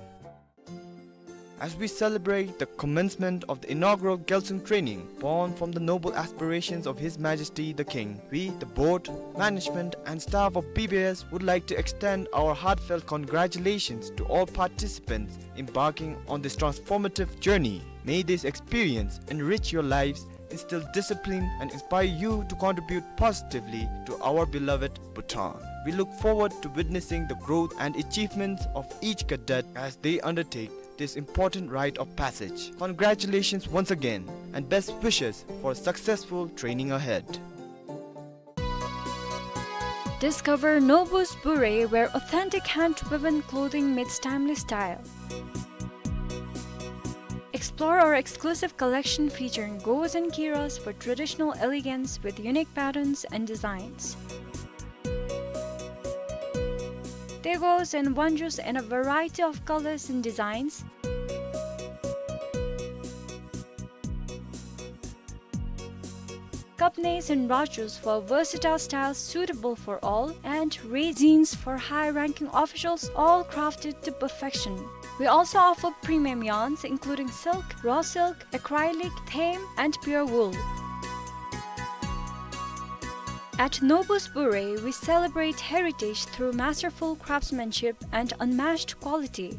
As we celebrate the commencement of the inaugural Gyaltsung training, born from the noble aspirations of His Majesty the King, we, the board, management, and staff of B B S, would like to extend our heartfelt congratulations to all participants embarking on this transformative journey. May this experience enrich your lives, instill discipline, and inspire you to contribute positively to our beloved Bhutan. We look forward to witnessing the growth and achievements of each cadet as they undertake this important rite of passage. Congratulations once again, and best wishes for successful training ahead. Discover Nobu's Bure, where authentic hand-woven clothing meets timely style. Explore our exclusive collection featuring gos and kiras for traditional elegance with unique patterns and designs. Daegos and wonjus in a variety of colors and designs. Kapnes and rajus for versatile styles suitable for all, and raisins for high-ranking officials, all crafted to perfection. We also offer premium yarns including silk, raw silk, acrylic, thaim, and pure wool. At Nobu's Bure, we celebrate heritage through masterful craftsmanship and unmatched quality.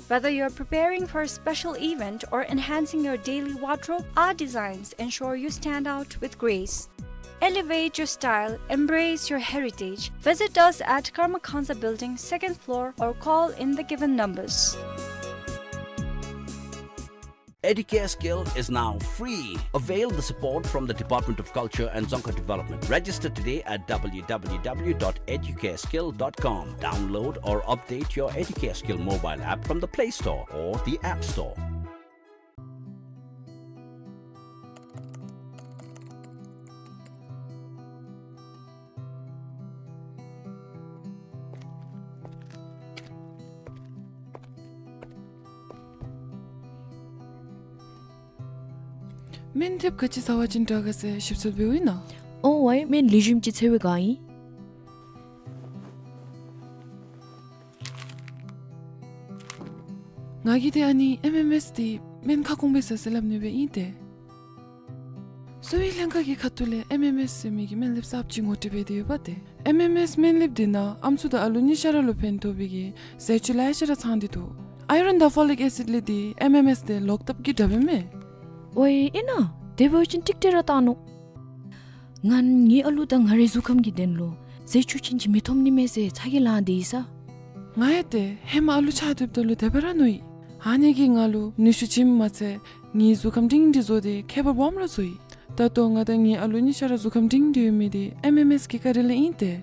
Whether you're preparing for a special event or enhancing your daily wardrobe, our designs ensure you stand out with grace. Elevate your style, embrace your heritage. Visit us at Karma Khansa Building, second floor, or call in the given numbers. Educare Skill is now free. Avail the support from the Department of Culture and Dzongkha Development. Register today at w w w dot educare skill dot com. Download or update your Educare Skill mobile app from the Play Store or the App Store. སྨན་ཐེབས་ག་ཅི་ཟ་བ་ཅིན་དྲག་ག་ཟེར་ཞིབ་འཚོལ་འབདཝ་ཨིན་ན། ཨོ་ཝའི་སྨན་ལེགས་ཤོམ་ཅིག་འཚོལ་བའི་བསྒང་ཨིན། ང་གིས་ཏེ་ཨ་ནི་ཨེམ་ཨེམ་ཨེསི་འདི་སྨན་ཁ་སྐོང་པའི་ཟས་ཟེར་སླབ་ནི་སྦེ་ཨིན་ཏེ། གསོ་བའི་ལྷན་ཁག་གི་ཁ་ཐུག་ལས་ཨེམ་ཨེམ་ཨེསི་ཟེར་མི་གི་སྨན་ལེབ་གསརཔ་ཅིག་ངོ་སྤྲོད་འབད་དེ་ཡོདཔ་ཏེ། ཨེམ་ཨེམ་ཨེསི་སྨན་ལེབ་འདི་ནང་ཨམ་སྲུ་དང་ཨ་ལུ་གཉིས་ཆ་ར་ལུ་ཕན་ཐོགས་པའི་གི་ཟས་བཅུད་ལེ་ཤ་ར་ཚང་སྟེ་འདུག། ཨའི་རཱན་དང་ཕོ་ལིག་ཨེ་སིཌ་ལས་འདི་ཨེམ་ཨེམ་ཨེསི་འདི་ལོག་ལྟབ་ཀྱི་དྲག་པས་མས། ཝའི་ཨིན་ན། དེ་འབད་བ་ཅིན་ཀྲིག་ཀྲི་ར་བཏང་ནུག། ང་ངེའི་ཨ་ལུ་དང་ང་རའི་གཟུགས་ཁམས་ཀྱི་དོན་ལུ་ཟས་བཅུད་ཅན་ཅིག་མི་ཐོབ་ནི་མས་ཟེར་ཚ་གྱང་ལང་སྟེ་ཡོད་ས། ང་ཡང་ཏེ་ཧེ་མ་ཨ་ལུ་ཆགས་སྡོདཔ་ད་ལུ་དེ་སྦེ་ར་མནོ་ཡི། ཨ་ནི་གིས་ང་ལུ་ནུས་ཤུགས་བྱིནམ་མ་ཚད་ངེའི་གཟུགས་ཁམས་སྒྲིང་སྒྲིང་བཟོ་སྟེ་ཁྱད་པར་སྦོམ་ར་བཟོ་ཡི། ད་ལྟོ་ང་དང་ངེའི་ཨ་ལུ་གཉིས་ཆ་ར་གཟུགས་ཁམས་སྒྲིང་སྒྲིང་ཡོད་མི་འདི་ཨེམ་ཨེམ་ཨེསི་གི་བཀའ་དྲིན་ལས་ཨིན་ཏེ།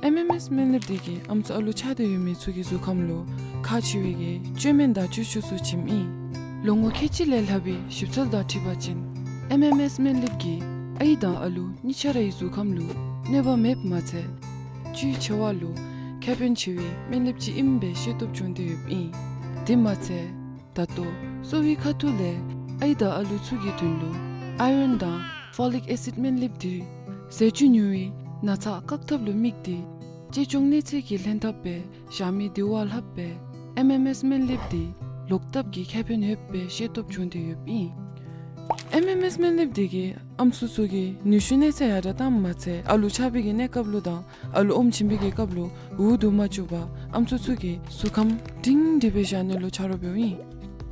ཨེམ་ཨེམ་ཨེསི་སྨན་ལེབ་འདི་གིས་ཨམ་སྲུ་ཨ་ལུ་ཆགས་ཏེ་ཡོད་མི་ཚུ་གི་གཟུགས་ཁམས་ལུ་ཁག་ཆེ་བའི་གི་བཅོས་སྨན་དང་བཅོས་ཆས་ཚུ་བྱིནམ་ཨིན། ལོ་ངོ་ཁལ་གཅིག་ལས་ལྷག་པའི་ཞིབ་འཚོལ་དང་འཁྲིལ་བ་ཅིན་ཨེམ་ཨེམ་ཨེསི་སྨན་ལེབ་ཀྱིས་ཨའི་དང་ཨ་ལུ་གཉིས་ཆ་རའི་གཟུགས་ཁམས་ལུ་གནོད་པ་མེདཔ་མ་ཚད་བཅུད་ཆེ་བ་ལུ་ཁེ་ཕན་ཆེ་བའི་སྨན་ལེབ་ཅིག་ཨིནམ་སྦེ་ཤེས་རྟོགས་བྱུང་སྟེ་ཡོདཔ་ཨིན། དེ་མ་ཚད་ད་ལྟོ་གསོ་བའི་ཁ་ཐུག་ལས་ཨའི་དང་ཨ་ལུ་ཚུ་གི་དོན་ལུ་ཨའི་རཱན་དང་ཕོ་ལིག་ཨེ་སིཌ་སྨན་ལེབ་འདི་ཟས་བཅུད་ཉུང་བའི་ན་ཚ་བཀག་ཐབས་ལུ་དམིགས་ཏེ་གཅེས་སྐྱོང་གནས་ཚད་ཀྱི་ལྷན་ཐབས་སྦེ་བཞག་མི་དེ་བ་ལྷགཔ་སྦེ་ཨེམ་ཨེམ་ཨེསི་སྨན་ལེབ་འདི་ལོག་ལྟབ་ཀྱི་ཁེ་ཕན་ཡོདཔ་སྦེ་ཤེས་རྟོགས་བྱུང་སྟེ་ཡོདཔ་ཨིན། ཨེམ་ཨེམ་ཨེསི་སྨན་ལེབ་འདི་གིས་ཨམ་སྲུ་ཚུ་གི་ནུས་ཤུགས་གནས་ཚད་ཡར་དྲག་བཏངམ་མ་ཚད་ཨ་ལུ་ཆགས་པའི་གི་གནས་སྐབས་ལུ་དང་ཨ་ལུ་ཨོམ་བྱིན་པའི་གི་སྐབས་ལུ་འུ་སྡུག་མ་བཅུག་པར་ཨམ་སྲུ་ཚུ་གི་གཟུགས་ཁམས་སྒྲིང་སྒྲིང་སྦེ་བཞག་ནི་ལུ་ཆ་རོགས་འབདཝ་ཨིན།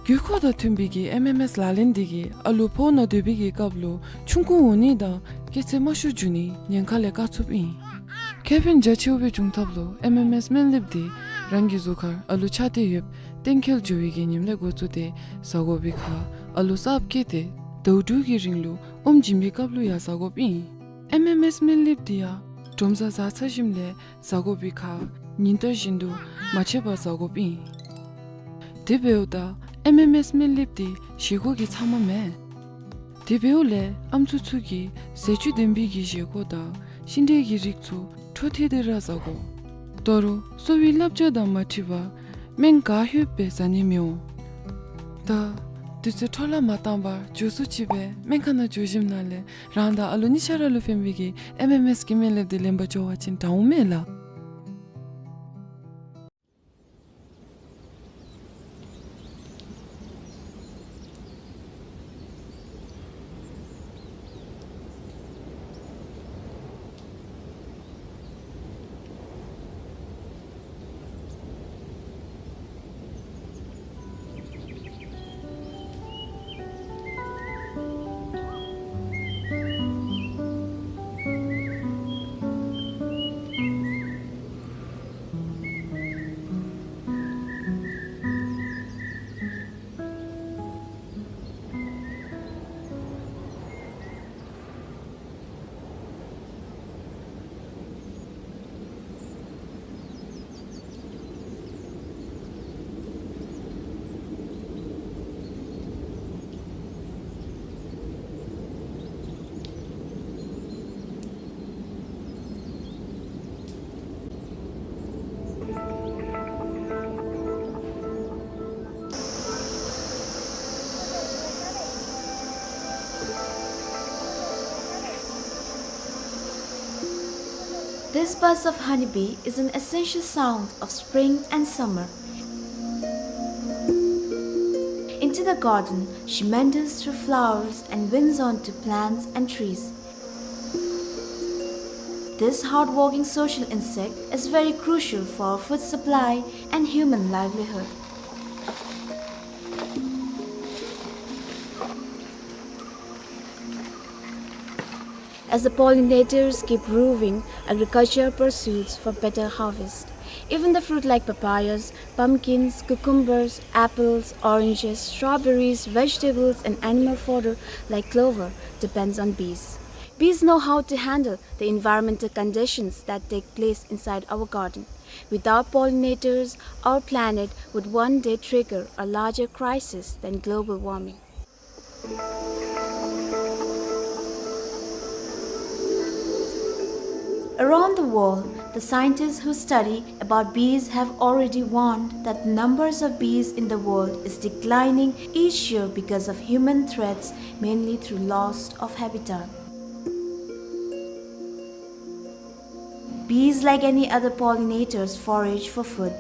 དགོས་མཁོ་དང་མཐུན་པའི་གི་ཨེམ་ཨེམ་ཨེསི་ལག་ལེན་འདི་གིས་ཨ་ལུ་ཕོཝ་ནང་སྡོད་པའི་གི་སྐབས་ལུ་ཆུང་ཀུ་འོང་ནི་དང་སྐྱེ་ཚད་དམའ་ཤོས་འགྱོ་ནི་ཉེན་ཁ་ལས་བཀག་ཚུགསཔ་ཨིན། ཁེ་ཕན་རྒྱ་ཆེཝ་སྦེ་འབྱུང་ཐབས་ལུ་ཨེམ་ཨེམ་ཨེསི་སྨན་ལེབ་འདི་རང་གི་གཟུགས་ཁར་ཨ་ལུ་ཆགས་ཏེ་ཡོདཔ་གཏན་འཁེལ་འགྱོ་བའི་གི་ཉིནམ་ལས་འགོ་བཙུགས་ཏེ་ཟ་དགོ་པའི་ཁར་ཨ་ལུ་གསརཔ་སྐྱེས་ཏེ་ཟླཝ་དྲུག་གི་རིང་ལུ་ཨོམ་བྱིན་པའི་སྐབས་ལུ་ཡང་ཟ་དགོཔ་ཨིན། ཨེམ་ཨེམ་ཨེསི་སྨན་ལེབ་འདི་ཡང་དྲོ་མཚར་ཟ་ཚར་ཞིནམ་ལས་ཟ་དགོ་པའི་ཁར་ཉིན་ལྟར་བཞིན་དུ་མ་ཆད་པར་ཟ་དགོཔ་ཨིན། དེ་འབདཝ་ད་ཨེམ་ཨེམ་ཨེསི་སྨན་ལེབ་འདི་བཞེས་སྒོ་གི་ཚབ་མ་མེན། དེ་འབདཝ་ལས་ཨམ་སྲུ་ཚུ་གིས་ཟས་བཅུད་ལྡན་པའི་གི་བཞེས་སྒོ་དང་ཤིང་འབྲས་ཀྱི་རིགས་ཚུ་འཕྲོ་མཐུད་དེ་ར་ཟ་དགོ། ད་རུང་གསོ་བའི་བསླབ་བྱ་དང་མ་འཁྲིལ་བར་སྨན་ག་ལྷོདཔ་སྦེ་ཟ་ནི་མི་འོང་། ད་དུས་ཚོད་འཕྲོ་བརླག་མ་བཏང་བར་མགྱོགས་སུ་ཅིག་སྦེ་སྨན་ཁང་ནང་འགྱོ་ཞིནམ་ལས་རང་དང་ཨ་ལུ་གཉིས་ཆ་ར་ལུ་ཕན་པའི་གི་ཨེམ་ཨེམ་ཨེསི་གི་སྨན་ལེབ་འདི་ལེན་པར་འགྱོ་བ་ཅིན་དྲག་འོང་མས་ལགས། This buzz of honeybee is an essential sound of spring and summer. Into the garden, she meanders through flowers and winds onto plants and trees. This hardworking social insect is very crucial for food supply and human livelihood. As the pollinators keep roving, agriculture pursues for better harvest. Even the fruit like papayas, pumpkins, cucumbers, apples, oranges, strawberries, vegetables, and animal fodder like clover depends on bees. Bees know how to handle the environmental conditions that take place inside our garden. Without pollinators, our planet would one day trigger a larger crisis than global warming. Around the world, the scientists who study about bees have already warned that the numbers of bees in the world is declining each year because of human threats, mainly through loss of habitat. Bees, like any other pollinators, forage for food.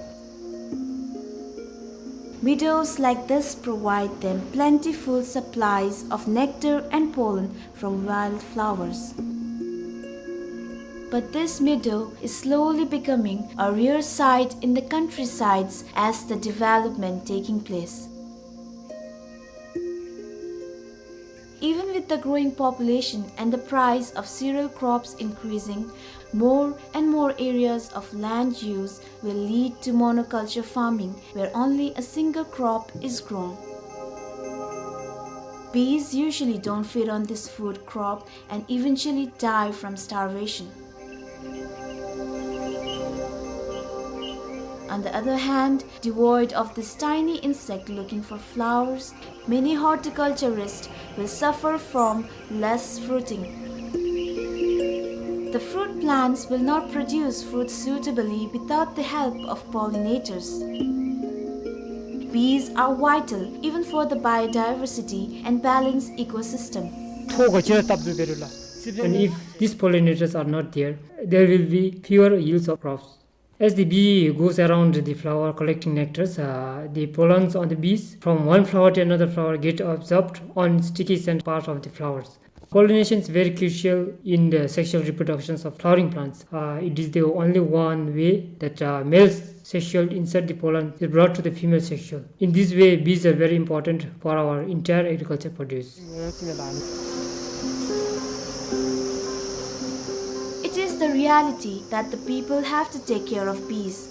Meadows like this provide them plentiful supplies of nectar and pollen from wildflowers. But this meadow is slowly becoming a rare sight in the countrysides as the development taking place. Even with the growing population and the price of cereal crops increasing, more and more areas of land use will lead to monoculture farming, where only a single crop is grown. Bees usually don't feed on this food crop and eventually die from starvation. On the other hand, devoid of this tiny insect looking for flowers, many horticulturists will suffer from less fruiting. The fruit plants will not produce fruit suitably without the help of pollinators. Bees are vital even for the biodiversity and balanced ecosystem. ཐོག་ག་ཅི་ར་སྟབས་བདེ་རུ་ལ། And if these pollinators are not there, there will be fewer yields of crops. As the bee goes around the flower collecting nectars, uh, the pollens on the bees from one flower to another flower get absorbed on sticky scent part of the flowers. Pollination is very crucial in the sexual reproductions of flowering plants. Uh, it is the only one way that, uh, male sexual insert the pollen is brought to the female sexual. In this way, bees are very important for our entire agriculture produce. It is the reality that the people have to take care of bees.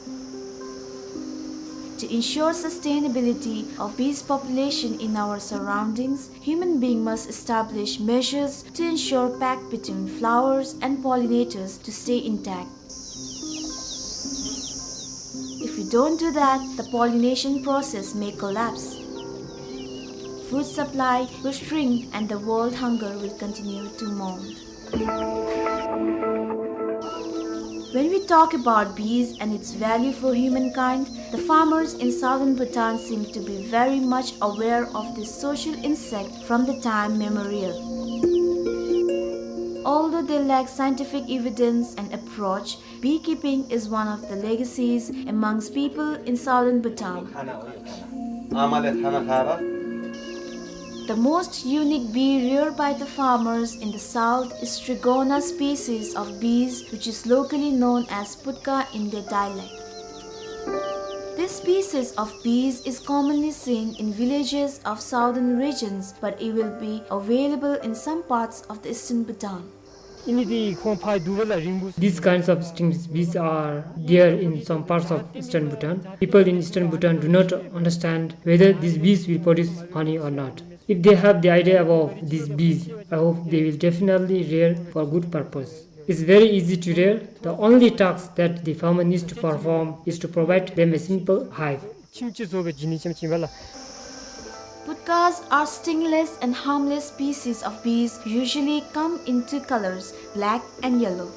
To ensure sustainability of bees population in our surroundings, human being must establish measures to ensure pact between flowers and pollinators to stay intact. If we don't do that, the pollination process may collapse. Food supply will shrink and the world hunger will continue to mount. When we talk about bees and its value for humankind, the farmers in southern Bhutan seem to be very much aware of this social insect from the time memorial. Although they lack scientific evidence and approach, beekeeping is one of the legacies amongst people in southern Bhutan. The most unique bee reared by the farmers in the south is Strigona species of bees, which is locally known as putka in their dialect. This species of bees is commonly seen in villages of southern regions, but it will be available in some parts of the eastern Bhutan. These kinds of stinging bees are there in some parts of eastern Bhutan. People in eastern Bhutan do not understand whether these bees will produce honey or not. If they have the idea about these bees, I hope they will definitely rear for good purpose. It's very easy to rear. The only task that the farmer needs to perform is to provide them a simple hive. Putkas are stingless and harmless species of bees, usually come in two colors, black and yellow.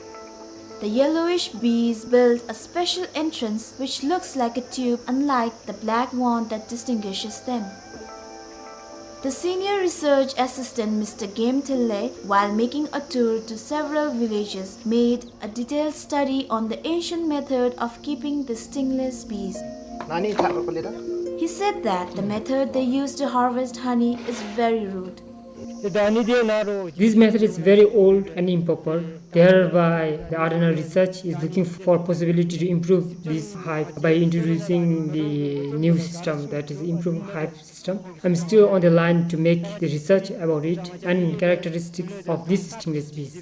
The yellowish bees build a special entrance which looks like a tube, unlike the black one that distinguishes them. The senior research assistant, Mister Game Thille, while making a tour to several villages, made a detailed study on the ancient method of keeping the stingless bees. He said that the method they use to harvest honey is very rude. This method is very old and improper. Thereby, the R and R research is looking for possibility to improve this hive by introducing the new system, that is, improved hive system. I'm still on the line to make the research about it and characteristics of these stingless bees.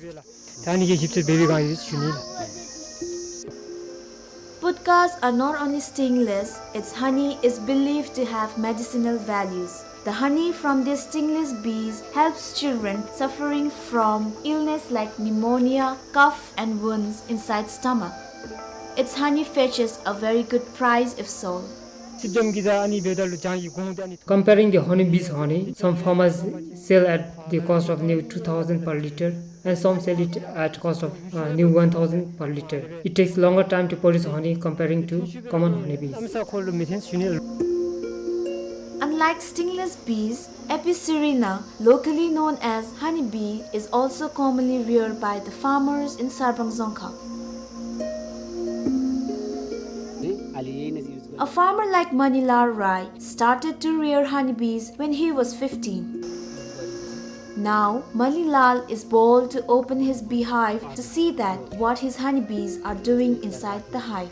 Putkas are not only stingless, its honey is believed to have medicinal values. The honey from these stingless bees helps children suffering from illness like pneumonia, cough, and wounds inside stomach. Its honey fetches a very good price if sold. Comparing the honeybee's honey, some farmers sell at the cost of near two thousand per liter, and some sell it at cost of, uh, near one thousand per liter. It takes longer time to produce honey comparing to common honeybees. Unlike stingless bees, Apicerina, locally known as honeybee, is also commonly reared by the farmers in Sarpang Dzongkha. A farmer like Manilal Rai started to rear honeybees when he was fifteen. Now, Manilal is bold to open his beehive to see that what his honeybees are doing inside the hive.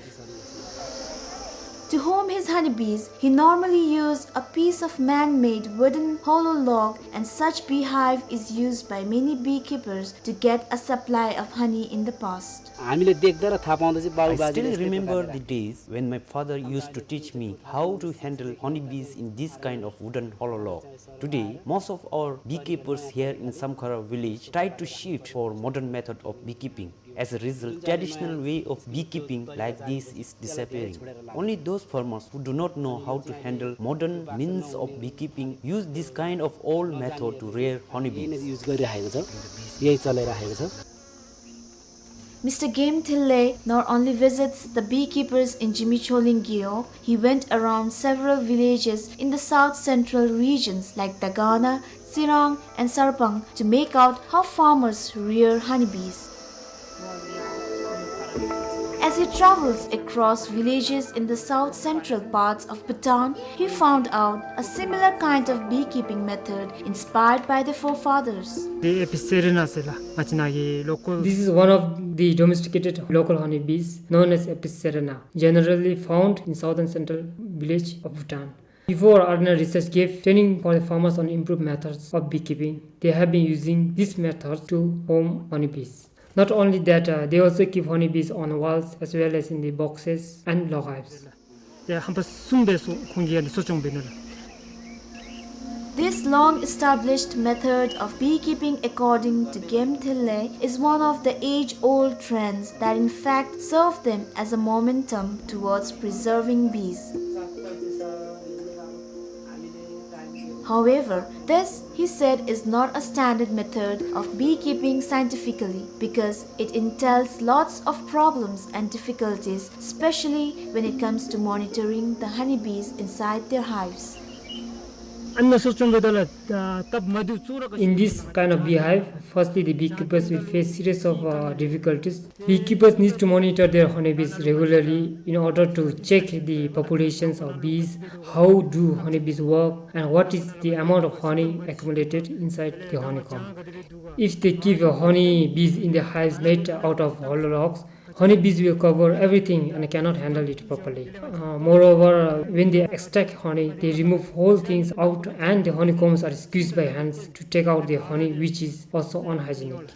To home his honeybees, he normally used a piece of man-made wooden hollow log, and such beehive is used by many beekeepers to get a supply of honey in the past. I still remember the days when my father used to teach me how to handle honeybees in this kind of wooden hollow log. Today, most of our beekeepers here in Samkhara village try to shift for modern method of beekeeping. As a result, traditional way of beekeeping like this is disappearing. Only those farmers who do not know how to handle modern means of beekeeping use this kind of old method to rear honeybees. Mister Game Thille not only visits the beekeepers in Jimicholing Gewog, he went around several villages in the south central regions like Dagana, Tsirang, and Sarpang to make out how farmers rear honeybees. As he travels across villages in the south central parts of Bhutan, he found out a similar kind of beekeeping method inspired by the forefathers. This is one of the domesticated local honeybees known as Apicerina, generally found in southern central village of Bhutan. Before, R and R research gave training for the farmers on improved methods of beekeeping. They have been using this method to home honeybees. Not only that, uh, they also keep honeybees on walls as well as in the boxes and log hives. This long-established method of beekeeping, according to Game Thille, is one of the age-old trends that in fact serve them as a momentum towards preserving bees. However, this, he said, is not a standard method of beekeeping scientifically because it entails lots of problems and difficulties, especially when it comes to monitoring the honeybees inside their hives. In this kind of beehive, firstly, the beekeepers will face series of, uh, difficulties. Beekeepers need to monitor their honeybees regularly in order to check the populations of bees, how do honeybees work, and what is the amount of honey accumulated inside the honeycomb. If they keep, uh, honeybees in the hives made out of hollow logs, honeybees will cover everything and cannot handle it properly. Uh, moreover, uh, when they extract honey, they remove whole things out and the honeycombs are squeezed by hands to take out the honey, which is also unhygienic.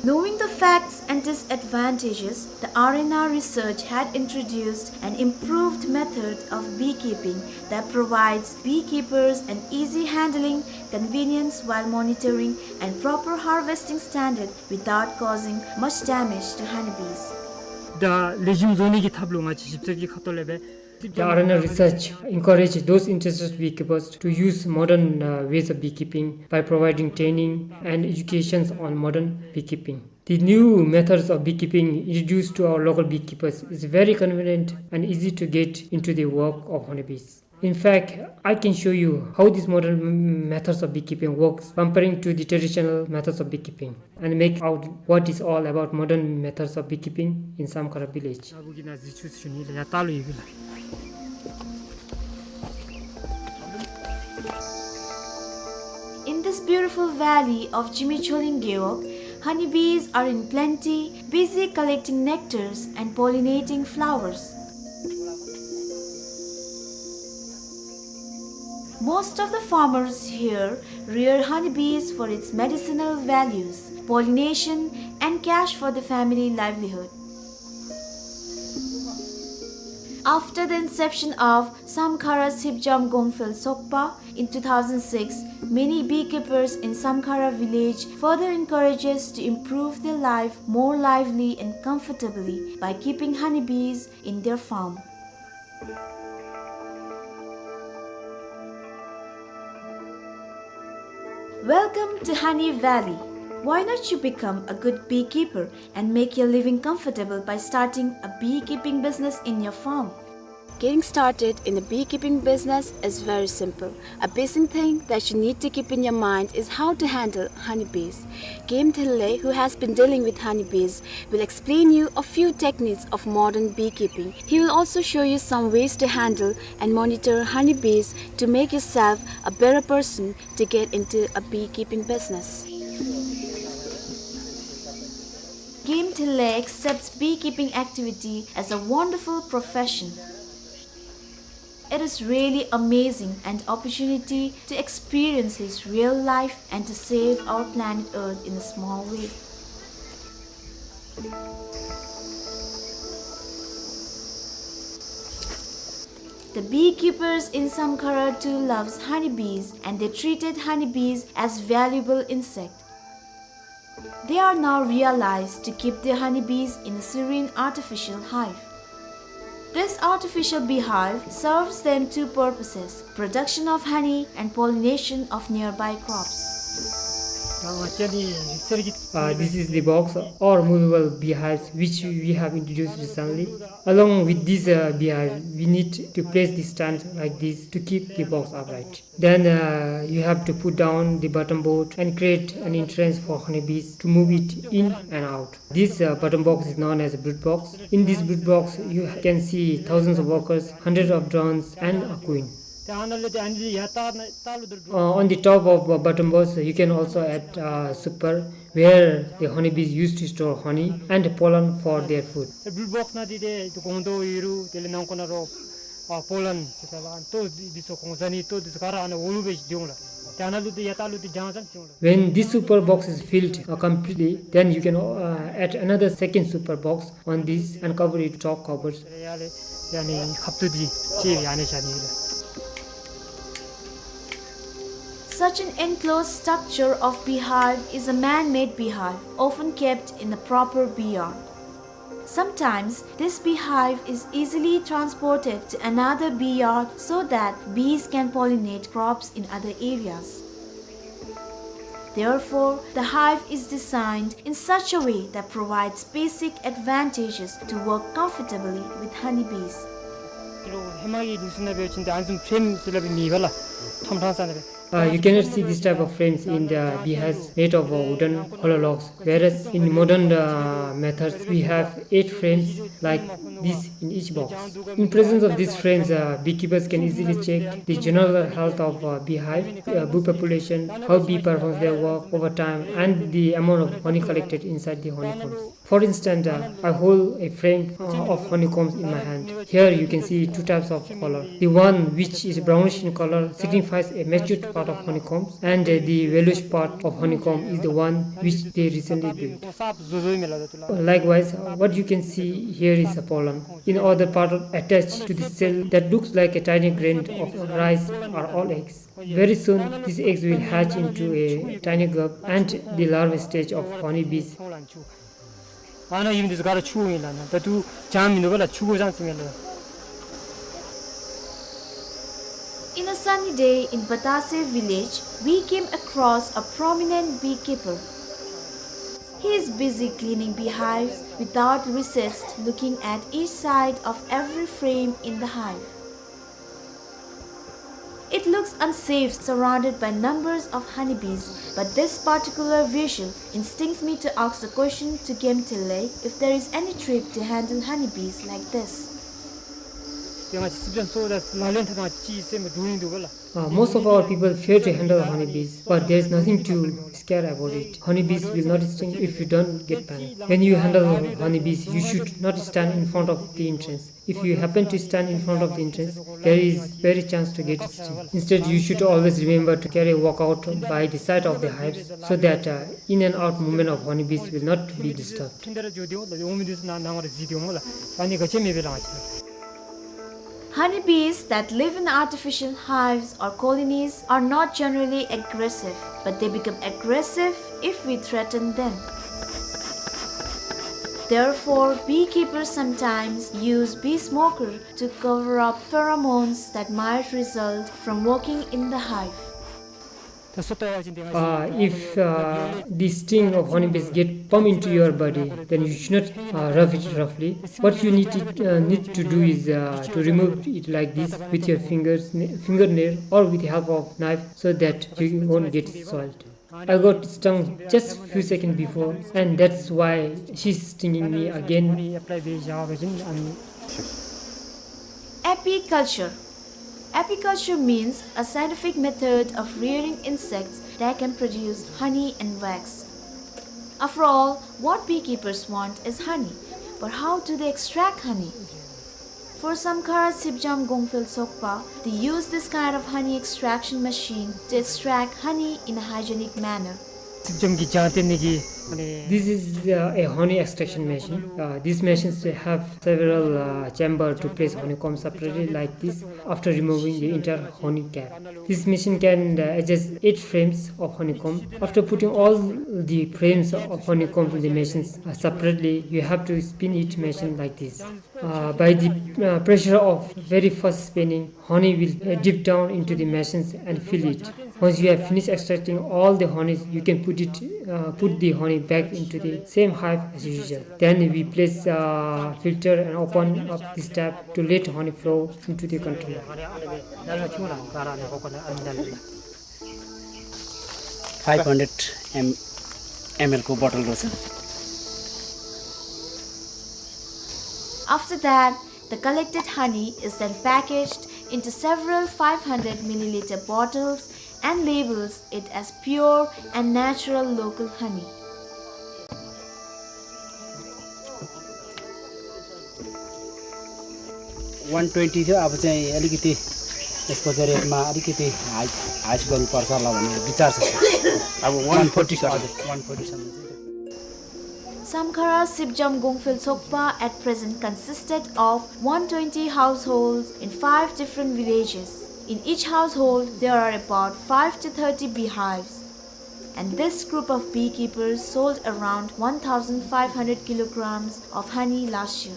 Knowing the facts and disadvantages, the R and R research had introduced an improved method of beekeeping that provides beekeepers an easy handling, convenience while monitoring, and proper harvesting standard without causing much damage to honeybees. The R and R research encouraged those interested beekeepers to use modern, uh, ways of beekeeping by providing training and educations on modern beekeeping. The new methods of beekeeping introduced to our local beekeepers is very convenient and easy to get into the work of honeybees. In fact, I can show you how these modern m-, methods of beekeeping works comparing to the traditional methods of beekeeping and make out what is all about modern methods of beekeeping in Samkhara village. In this beautiful valley of Jimi Choling Gewog, honeybees are in plenty, busy collecting nectars and pollinating flowers. Most of the farmers here rear honeybees for its medicinal values, pollination, and cash for the family livelihood. After the inception of Samkhara Sipjam Gongphel Sokpa in two thousand six, many beekeepers in Samkhara village further encourages to improve their life more lively and comfortably by keeping honeybees in their farm. Welcome to Honey Valley. Why not you become a good beekeeper and make your living comfortable by starting a beekeeping business in your farm? Getting started in a beekeeping business is very simple. A basic thing that you need to keep in your mind is how to handle honeybees. Game Thille, who has been dealing with honeybees, will explain you a few techniques of modern beekeeping. He will also show you some ways to handle and monitor honeybees to make yourself a better person to get into a beekeeping business. Game Thille accepts beekeeping activity as a wonderful profession. It is really amazing an opportunity to experience his real life and to save our planet Earth in a small way. The beekeepers in Samkhara too loves honeybees and they treated honeybees as valuable insect. They are now realized to keep their honeybees in a serene artificial hive. This artificial beehive serves them two purposes, production of honey and pollination of nearby crops. Uh, this is the box or movable beehives which we have introduced recently. Along with this, uh, beehive, we need to place the stand like this to keep the box upright. Then, uh, you have to put down the bottom board and create an entrance for honeybees to move it in and out. This, uh, bottom box is known as a brood box. In this brood box, you can see thousands of workers, hundreds of drones, and a queen. Uh, on the top of, uh, bottom box, you can also add, uh, super, where the honeybees used to store honey and pollen for their food. Brood box ནང་འདི་ཏེ་ཏེ་སྒོང་རྡོག་ཡོད་རུང་དེ་ལས་ནང་ཁོག་ནང་རོ་ཨ་པོ་ལན་ཟེར་ད་ལགས། ལྟོ་འདི་ཚུ་གོང་ས་ནི་ལྟོ་འདི་ཚུ་ག་ར་ཨ་ནི་འོག་ལུ་སྦེ་སྡོད་འོང་ལགས། ཏེ་ཨ་ནཱ་ལུ་ཏེ་ཡར་ལྟག་ལུ་ཏེ་རྒྱང་ཙམ་སོང་ལགས། When this super box is filled, uh, completely, then you can, uh, add another second super box on this and cover it with chalk covers. ཡར་ལས་ཡར་ནི་ཁབ་ཏོ་འདི་ཅིག་ཡར་ནི་བཞག་ནི་ལགས། Such an enclosed structure of beehive is a man-made beehive, often kept in a proper bee yard. Sometimes, this beehive is easily transported to another bee yard so that bees can pollinate crops in other areas. Therefore, the hive is designed in such a way that provides basic advantages to work comfortably with honeybees. ཧེ་མ་གི་ལུགས་སྲོལ་ནང་འབད་བ་ཅིན་ཏེ་ཨ་ནི་བཟུམ་ཕྲེམ་ཟེར་སླབ་མེད་པ་ལགས། ཁྲམ་ཁྲང་ས་ནང་སྦེ། Uh, you cannot see this type of frames in the beehives made of, uh, wooden hollow logs, whereas in modern, uh, methods we have eight frames like this in each box. In presence of these frames, uh, beekeepers can easily check the general health of, uh, beehive, uh, bee population, how bee performs their work over time, and the amount of honey collected inside the honeycombs. For instance, uh, I hold a frame, uh, of honeycombs in my hand. Here you can see two types of color. The one which is brownish in color signifies a matured part of honeycombs, and, uh, the yellowish part of honeycomb is the one which they recently built. Likewise, uh, what you can see here is a pollen. In other part attached to the cell that looks like a tiny grain of rice are all eggs. Very soon, these eggs will hatch into a tiny grub and the larval stage of honeybees. ཨ་ནཱ་ཨིན་འདི་ཚུ་ག་ར་ཆུ་ཨིན་ལགས། ཨ་ནཱ་ད་ལྟོ་ལྗང་མིན་འདུག་པ་ལགས། ཆུ་གོ་ཙང་ཙིང་ཨིན་ལགས། In a sunny day in Batase village, we came across a prominent beekeeper. He is busy cleaning beehives without recess, looking at each side of every frame in the hive. It looks unsafe surrounded by numbers of honeybees, but this particular visual instincts me to ask the question to Gemtele if there is any trick to handle honeybees like this. ཏེ་ང་བཅས་སྲིབ་འཇམ་ཚུ་ལག་ལེན་འཐབ་ནི་ཅིག་སེམས་སྡུག་ནི་འདུག་པ་ལགས། Uh, most of our people fear to handle honeybees, but there is nothing to scare about it. Honeybees will not sting if you don't get panic. When you handle honeybees, you should not stand in front of the entrance. If you happen to stand in front of the entrance, there is very chance to get sting. Instead, you should always remember to carry a walkout by the side of the hives so that, uh, in and out movement of honeybees will not be disturbed. Honeybees that live in artificial hives or colonies are not generally aggressive, but they become aggressive if we threaten them. Therefore, beekeepers sometimes use bee smoker to cover up pheromones that might result from working in the hive. Uh, if, uh, the sting of honeybees get pump into your body, then you should not, uh, rub it roughly. What you need to, uh, need to do is, uh, to remove it like this with your fingers, fingernail, or with the help of knife, so that you won't get soiled. I got stung just few seconds before, and that's why she's stinging me again. Apiculture. Apiculture means a scientific method of rearing insects that can produce honey and wax. After all, what beekeepers want is honey. But how do they extract honey? For Samkhara Sipjam Gongphel Sokpa, they use this kind of honey extraction machine to extract honey in a hygienic manner. སྲིབ་འཇམ་གྱི་ལྗང་ཐིང་ནི་གི། This is, uh, a honey extraction machine. Uh, these machines have several, uh, chamber to place honeycomb separately like this after removing the entire honey cap. This machine can, uh, adjust eight frames of honeycomb. After putting all the frames of honeycomb in the machines, uh, separately, you have to spin each machine like this. Uh, by the, uh, pressure of very fast spinning, honey will, uh, dip down into the machines and fill it. Once you have finished extracting all the honey, you can put it, uh, put the honey back into the same hive as usual. Then we place, uh, filter and open up this tap to let honey flow into the container. Five hundred M L को बोतल रहेछ। After that, the collected honey is then packaged into several five hundred milliliter bottles and labels it as pure and natural local honey. One twenty थियो, अब चाहिँ अलिकति यसको चाहिँ रेटमा अलिकति हाई, हाई गर्नुपर्छ होला भन्ने विचार छ, सर। अब one forty, सर। हजुर, one forty सम्म चाहिँ। Samkhara Sipjam Gongphel Sokpa at present consisted of one twenty households in five different villages. In each household, there are about five to thirty beehives. And this group of beekeepers sold around one thousand five hundred kilograms of honey last year.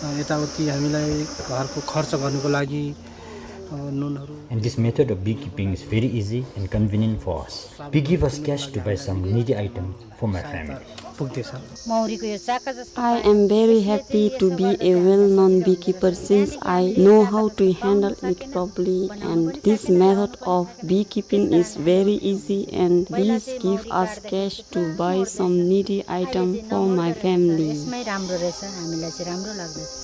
अ, यताउति हामीलाई घरको खर्च गर्नको लागि, अ, नुनहरू। And this method of beekeeping is very easy and convenient for us. Beekeepers cash to buy some needy items for my family. पुग्दैछ। मौरीको यो चाका जस्तो I am very happy to be a well-known beekeeper since I know how to handle it properly, and this method of beekeeping is very easy, and this give us cash to buy some needy item for my family. यसमै राम्रो रहेछ, हामीलाई चाहिँ राम्रो लाग्दछ।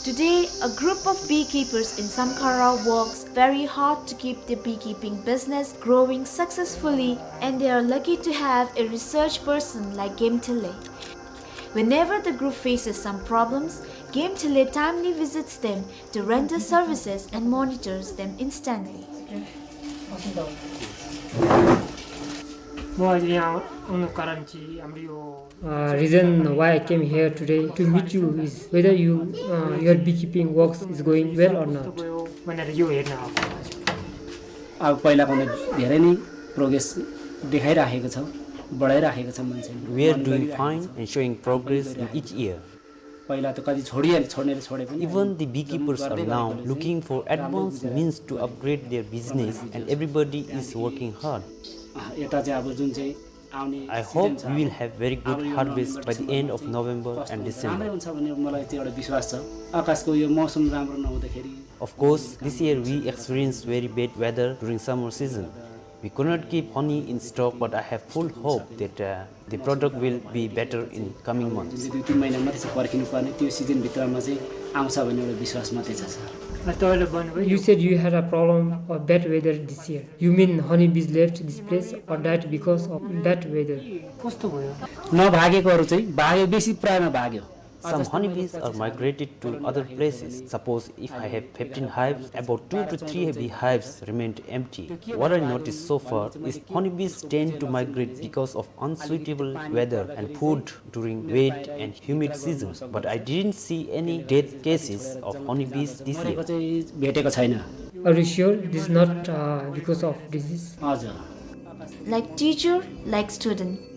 Today, a group of beekeepers in Samkhara works very hard to keep the beekeeping business growing successfully, and they are lucky to have a research person like Gemtele. Whenever the group faces some problems, Gemtele timely visits them to render services and monitors them instantly. म आज यहाँ आउनुको कारण चाहिँ हाम्रो यो Uh, reason why I came here today to meet you is whether you, uh, your beekeeping works is going well or not. भनेर यो हेर्न आएको। अब पहिलाभन्दा धेरै नै प्रोग्रेस देखाइराखेको छ, बढाइराखेको छ मान्छेले। We are doing fine and showing progress in each year. पहिला त कति छोडिहाले, छोड्नेले छोडे पनि Even the beekeepers are now looking for advanced means to upgrade their business, and everybody is working hard. अँ, यता चाहिँ अब जुन चाहिँ आउने I hope we will have very good harvest by the end of November and December. राम्रै हुन्छ भन्ने मलाई त्यो एउटा विश्वास छ। आकाशको यो मौसम राम्रो नहुँदाखेरि Of course, this year we experienced very bad weather during summer season. We could not keep honey in stock, but I have full hope that, uh, the product will be better in coming months. जुन चाहिँ दुई तिन महिना मात्रै छ पर्खिनु पर्ने, त्यो सिजनभित्रमा चाहिँ आउँछ भन्ने एउटा विश्वास मात्रै छ, sir. You said you had a problem of bad weather this year. You mean honeybees left this place or died because of bad weather? कस्तो भयो? नभागेकोहरू चाहिँ भाग्यो, बेसी प्रायमा भाग्यो। Some honeybees are migrated to other places. Suppose if I have fifteen hives, about two to three beehives remained empty. What I noticed so far is honeybees tend to migrate because of unsuitable weather and food during wet and humid seasons, but I didn't see any death cases of honeybees this year. चाहिँ भेटेको छैन। Are you sure this is not, uh, because of disease? हजुर। Like teacher, like student.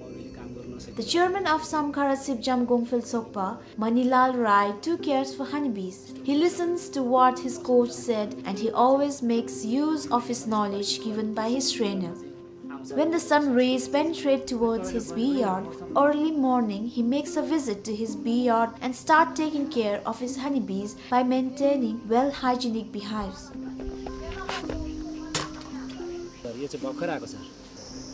The chairman of Samkhara Sipjam Gongphel Sokpa, Manilal Rai, too cares for honeybees. He listens to what his coach said and he always makes use of his knowledge given by his trainer. When the sun rays penetrate towards his bee yard, early morning he makes a visit to his bee yard and start taking care of his honeybees by maintaining well hygienic beehives. Sir, यो चाहिँ भर्खर आएको, sir.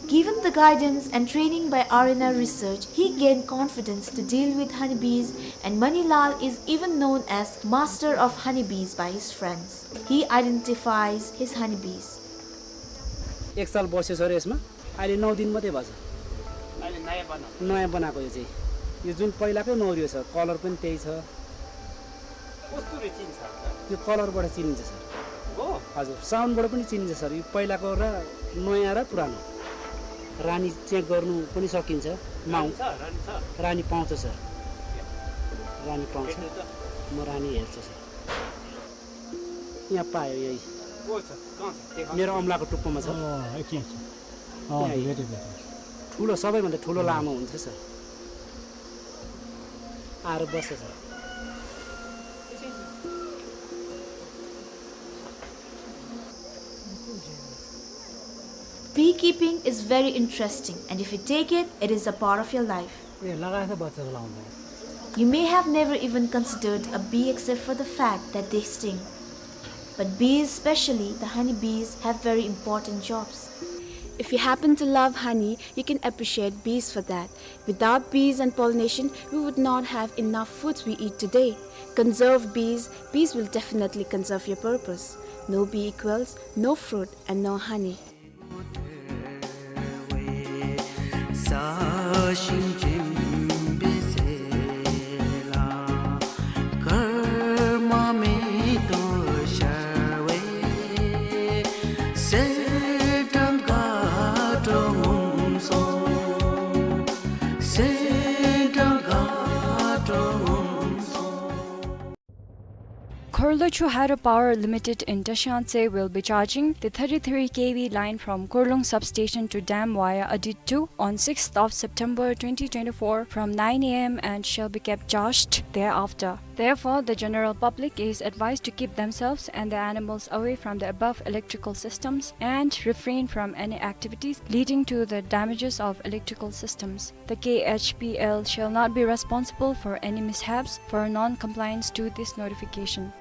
Given the guidance and training by R N R Research, he gained confidence to deal with honeybees, and Manilal is even known as master of honeybees by his friends. He identifies his honeybees. एक साल बस्यो सर यसमा, अहिले नौ दिन मात्रै भएछ। अहिले नयाँ बनाएको। नयाँ बनाएको यो चाहिँ। यो जुन पहिलाकै नौरियो छ, कलर पनि त्यही छ। कस्तुरी चिन्छ होला? यो कलरबाट चिनिन्छ सर। हो? हजुर, साउन्डबाट पनि चिनिन्छ सर। यो पहिलाको र नयाँ र पुरानो। रानी चेक गर्नु पनि सकिन्छ। माउ- रानी छ, रानी छ। रानी पाउँछ सर। रानी पाउँछ। देख्नु त। म रानी हेर्छु सर। यहाँ पायो यही। को छ? कहाँ छ? देखा। मेरो अमलाको टुप्पोमा छ। अँ, एकछिन, एकछिन। अँ, यहाँ। भेटेँ, भेटेँ। ठुलो, सबैभन्दा ठुलो लामो हुन्छ सर। आएर बस्छ sir. Beekeeping is very interesting, and if you take it, it is a part of your life. ए, लगाएछ बच्चाको लाउँदा। You may have never even considered a bee except for the fact that they sting. But bees, especially the honey bees, have very important jobs. If you happen to love honey, you can appreciate bees for that. Without bees and pollination, we would not have enough foods we eat today. Conserve bees, bees will definitely conserve your purpose. No bee equals no fruit and no honey. Khorlochhu Hydropower Limited in Tashantse will be charging the thirty-three K V line from Khorlung substation to dam via Adit two on sixth of September twenty twenty-four from nine A M and shall be kept charged thereafter. Therefore, the general public is advised to keep themselves and their animals away from the above electrical systems and refrain from any activities leading to the damages of electrical systems. The K H P L shall not be responsible for any mishaps for non-compliance to this notification.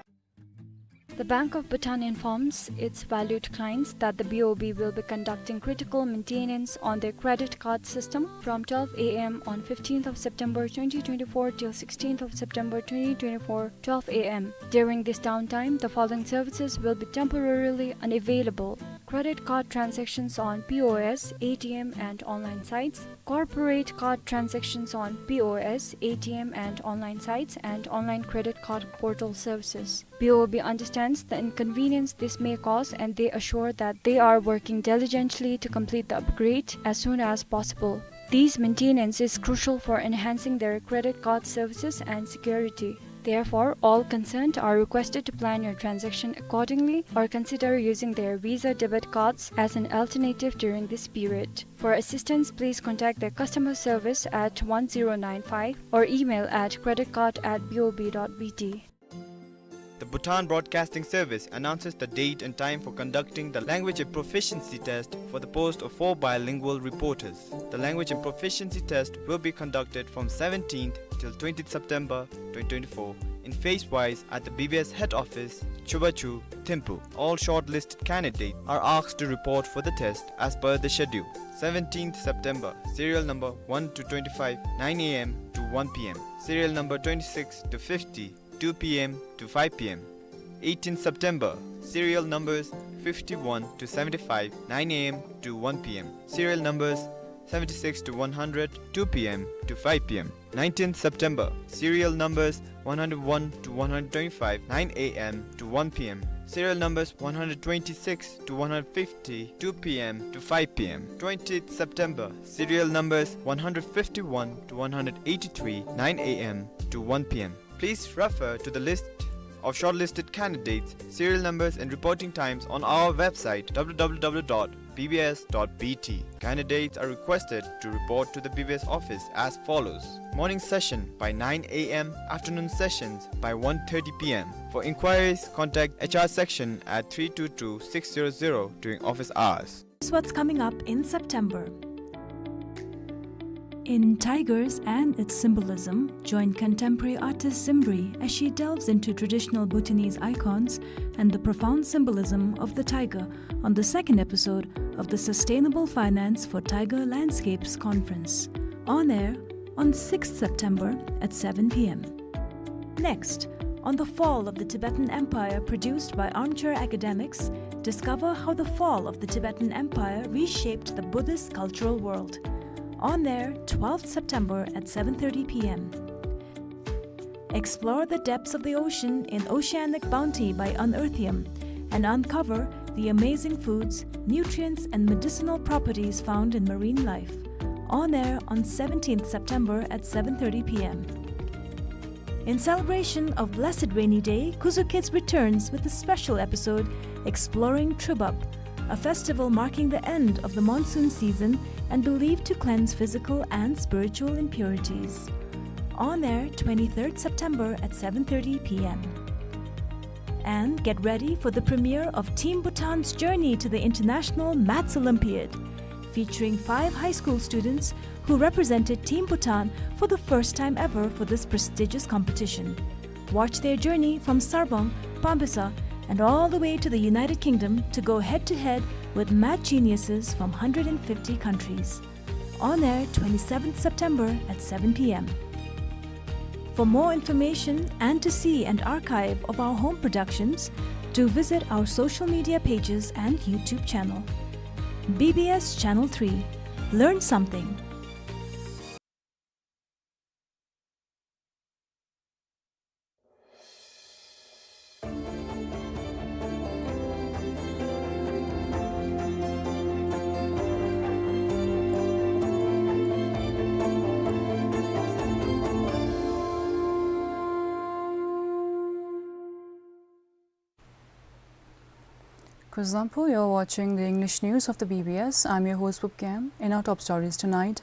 The Bank of Bhutan informs its valued clients that the B O B will be conducting critical maintenance on their credit card system from twelve A M on fifteenth of September twenty twenty-four till sixteenth of September twenty twenty-four, twelve A M. During this downtime, the following services will be temporarily unavailable: credit card transactions on P O S, A T M, and online sites, corporate card transactions on P O S, A T M, and online sites, and online credit card portal services. B O B understands the inconvenience this may cause, and they assure that they are working diligently to complete the upgrade as soon as possible. This maintenance is crucial for enhancing their credit card services and security. Therefore, all concerned are requested to plan your transaction accordingly or consider using their Visa debit cards as an alternative during this period. For assistance, please contact their customer service at one zero nine five or email at credit card at B O B dot B T. The Bhutan Broadcasting Service announces the date and time for conducting the language and proficiency test for the post of four bilingual reporters. The language and proficiency test will be conducted from seventeenth till twentieth September twenty twenty-four in phase wise at the B B S head office, Chubachu, Thimphu. All shortlisted candidates are asked to report for the test as per the schedule. Seventeenth September, serial number one to twenty-five, nine A M to one P M. Serial number twenty-six to fifty, two P M to five P M. Eighteenth September, serial numbers fifty-one to seventy-five, nine A M to one P M. Serial numbers seventy-six to one hundred, two P M to five P M. Nineteenth September, serial numbers one hundred one to one hundred twenty-five, nine A M to one P M. Serial numbers one hundred twenty-six to one hundred fifty, two P M to five P M. Twentieth September, serial numbers one hundred fifty-one to one hundred eighty-three, nine A M to one P M. Please refer to the list of shortlisted candidates, serial numbers and reporting times on our website, W W W dot B B S dot B T. Candidates are requested to report to the B B S office as follows. Morning session by nine A M, afternoon sessions by one thirty P M. For inquiries, contact H R section at three two two six zero zero during office hours. Here's what's coming up in September. In Tigers and Its Symbolism, join contemporary artist Zimbri as she delves into traditional Bhutanese icons and the profound symbolism of the tiger on the second episode of the Sustainable Finance for Tiger Landscapes Conference. On air on sixth September at seven P M. Next, on the fall of the Tibetan Empire, produced by Armchair Academics, discover how the fall of the Tibetan Empire reshaped the Buddhist cultural world. On air, twelfth September at seven thirty P M. Explore the depths of the ocean in Oceanic Bounty by Unearthium and uncover the amazing foods, nutrients, and medicinal properties found in marine life. On air on seventeenth September at seven thirty P M. In celebration of Blessed Rainy Day, Kuzu Kids returns with a special episode exploring Trubap, a festival marking the end of the monsoon season and believed to cleanse physical and spiritual impurities. On air twenty-third September at seven thirty P M. And get ready for the premiere of Team Bhutan's Journey to the International Maths Olympiad, featuring five high school students who represented Team Bhutan for the first time ever for this prestigious competition. Watch their journey from Sarpang, Pambisa, and all the way to the United Kingdom to go head-to-head with math geniuses from hundred and fifty countries. On air twenty-seventh September at seven P M. For more information and to see an archive of our home productions, do visit our social media pages and YouTube channel. B B S Channel three. Learn something. Kuzuzangpo, you're watching the English news of the B B S. I'm your host, Pup Kam. In our top stories tonight,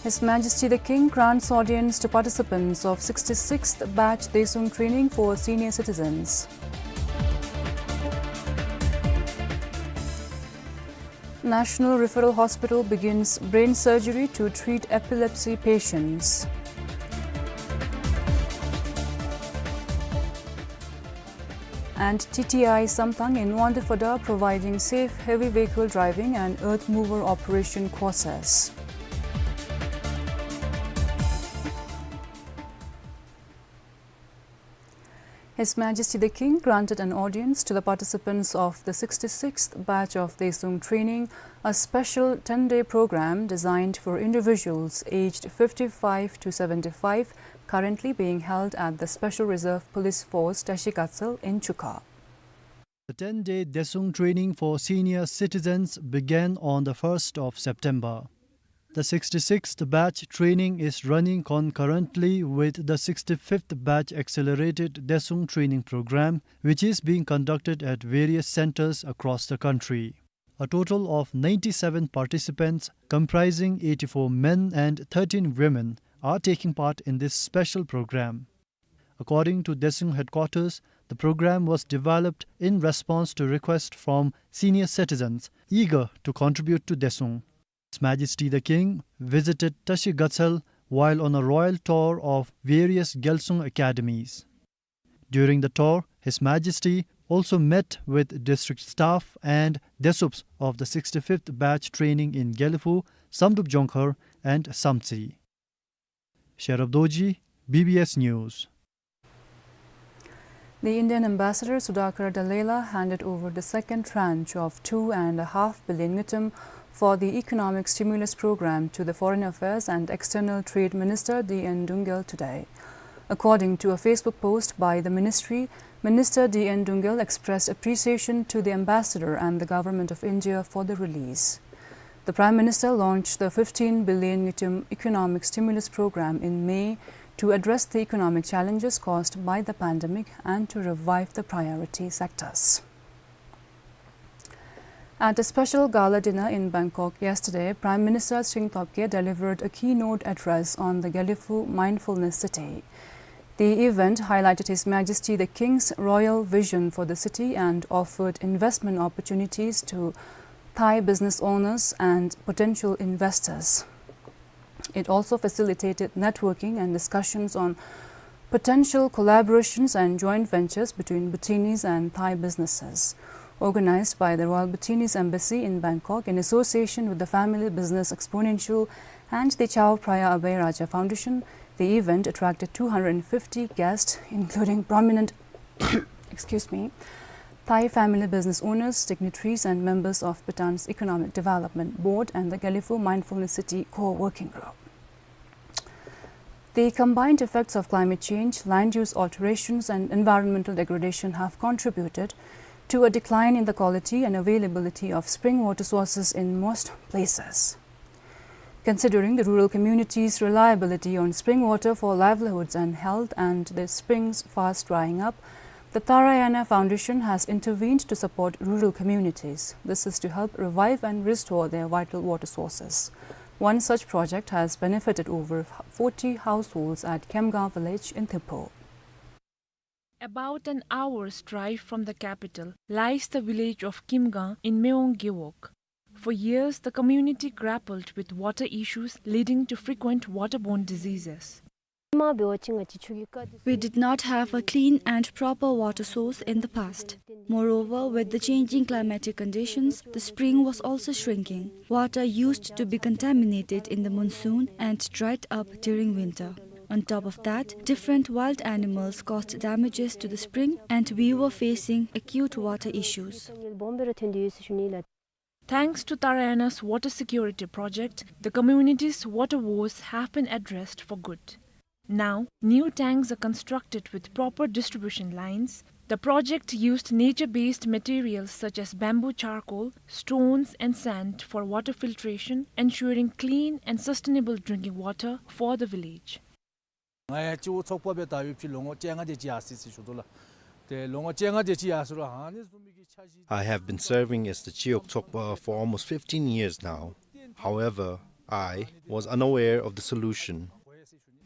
His Majesty the King grants audience to participants of sixty-sixth batch Daesung training for senior citizens. National Referral Hospital begins brain surgery to treat epilepsy patients. And T T I Samtang in Wangdue Phodrang providing safe heavy vehicle driving and earth mover operation courses. His Majesty the King granted an audience to the participants of the sixty-sixth batch of Daesung training, a special ten-day program designed for individuals aged fifty-five to seventy-five, currently being held at the Special Reserve Police Force, Tashi Gatshel in Chukha. The ten-day Daesung training for senior citizens began on the first of September. The sixty-sixth batch training is running concurrently with the sixty-fifth batch accelerated Daesung training program, which is being conducted at various centers across the country. A total of ninety-seven participants, comprising eighty-four men and thirteen women, are taking part in this special program. According to Daesung headquarters, the program was developed in response to requests from senior citizens eager to contribute to Daesung. His Majesty the King visited Tashi Gachal while on a royal tour of various Gyalsung academies. During the tour, His Majesty also met with district staff and Daesups of the sixty-fifth batch training in Gelephu, Samdrup Jongkhar and Samtse. Sherab Dorji, B B S News. The Indian ambassador Sudhakar Dallela handed over the second tranche of two and a half billion ngultrum for the economic stimulus program to the Foreign Affairs and External Trade Minister D N Dungel today. According to a Facebook post by the ministry, Minister D N Dungel expressed appreciation to the ambassador and the Government of India for the release. The Prime Minister launched the fifteen billion ngultrum economic stimulus program in May to address the economic challenges caused by the pandemic and to revive the priority sectors. At a special gala dinner in Bangkok yesterday, Prime Minister Tshering Tobgay delivered a keynote address on the Gelephu Mindfulness City. The event highlighted His Majesty the King's royal vision for the city and offered investment opportunities to Thai business owners and potential investors. It also facilitated networking and discussions on potential collaborations and joint ventures between Bhutanese and Thai businesses. Organized by the Royal Bhutanese Embassy in Bangkok in association with the Family Business Exponential and the Chao Phraya Abhay Raja Foundation, the event attracted two hundred fifty guests, including prominent, excuse me, Thai family business owners, dignitaries, and members of Bhutan's Economic Development Board and the Gelephu Mindfulness City Core Working Group. The combined effects of climate change, land use alterations, and environmental degradation have contributed to a decline in the quality and availability of spring water sources in most places. Considering the rural communities' reliability on spring water for livelihoods and health and the springs fast drying up, the Tharayana Foundation has intervened to support rural communities. This is to help revive and restore their vital water sources. One such project has benefited over forty households at Khemgaon village in Thimphu. About an hour's drive from the capital lies the village of Khemgaon in Mewong Gewog. For years, the community grappled with water issues leading to frequent waterborne diseases. We did not have a clean and proper water source in the past. Moreover, with the changing climatic conditions, the spring was also shrinking. Water used to be contaminated in the monsoon and dried up during winter. On top of that, different wild animals caused damages to the spring, and we were facing acute water issues. Thanks to Tharayana's water security project, the community's water woes have been addressed for good. Now, new tanks are constructed with proper distribution lines. The project used nature-based materials such as bamboo charcoal, stones and sand for water filtration, ensuring clean and sustainable drinking water for the village. ང་ཡང་སྤྱི་བོ་ཚོགས་པ་སྦེ་ད་ཡོད་ཅི་ལོ་ངོ་བཅོ་ལྔ་དེ་ཅིག་ཡར་སོ་ཡི་ཟེར་ཞུ་དོ་ལགས། ཏེ་ལོ་ངོ་བཅོ་ལྔ་དེ་ཅིག་ཡར་སོ་རུང་ཨ་ནི་བཟུམ་མའི་གི་འཆར་གཞི། I have been serving as the Chiwog Tsokpa for almost fifteen years now. However, I was unaware of the solution.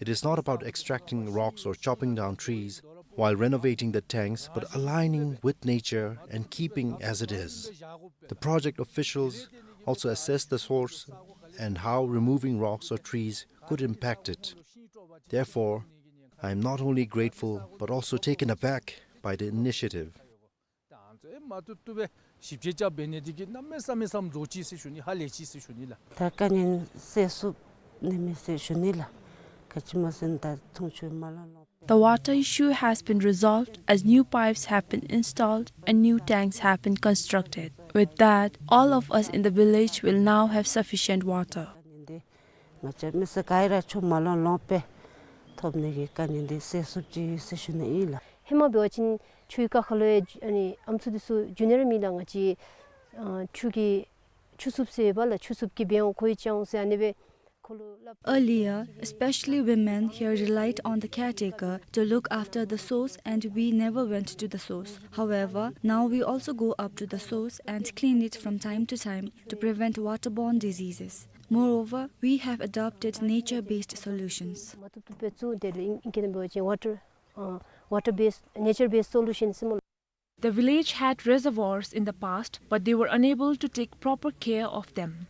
It is not about extracting rocks or chopping down trees while renovating the tanks, but aligning with nature and keeping as it is. The project officials also assessed the source and how removing rocks or trees could impact it. Therefore, I am not only grateful but also taken aback by the initiative. ད་ཨ་ནི་ཚུ་ཨེ་མ་བཏུབ་བཏུབ་སྦེ་ཞིབ་དཔྱད་རྐྱབ་འབད་ནི་དེ་གིས་གནམ་མེད་ས་མེད་བསམ་རྫོགས་ཅི་ཟེར་ཞུ་ནི། ཧ་ལས་ཅི་ཟེར་ཞུ་ནི་ལགས། ད་དཀའ་ངལ་སེལ་ཚུགས་ནི་མས་ཟེར་ཞུ་ནི་ལགས། ག་ཅི་སྨོ་ཟེར་ན་ད་འཐུང་ཆུའི་མ་ལག་ལོག། The water issue has been resolved as new pipes have been installed and new tanks have been constructed. With that, all of us in the village will now have sufficient water. ང་བཅས་མི་སེར་ག་ར་ཆུ་མ་ལག་ལོངས་སྤྱོད་ཐོབ་ནི་གི་དཀའ་ངལ་འདི་སེལ་ཚུགས་ཅི་ཟེར་ཞུ་ནི་ཨིན་ལགས། ཧེ་མ་འབད་བ་ཅིན་ཆུའི་ཀ་ཁ་ལུ་ཡང་ཨ་ནི་ཨམ་སྲུ་འདི་ཚུ་འགྱོ་ནི་ར་མེད་ལགས། ང་བཅས་ཨ་ཆུ་གི་ཆུ་སུབ་ཟེར་ཡོདཔ་ལགས། ཆུ་སུབ་ཀྱིས་འབད་འོང་ཁོ་ཡང་བཅག་འོང་ཟེར་ཨ་ནི་སྦེ་ Earlier, especially women here relied on the caretaker to look after the source, and we never went to the source. However, now we also go up to the source and clean it from time to time to prevent waterborne diseases. Moreover, we have adopted nature-based solutions. Water, uh, water-based, nature-based solutions. The village had reservoirs in the past, but they were unable to take proper care of them.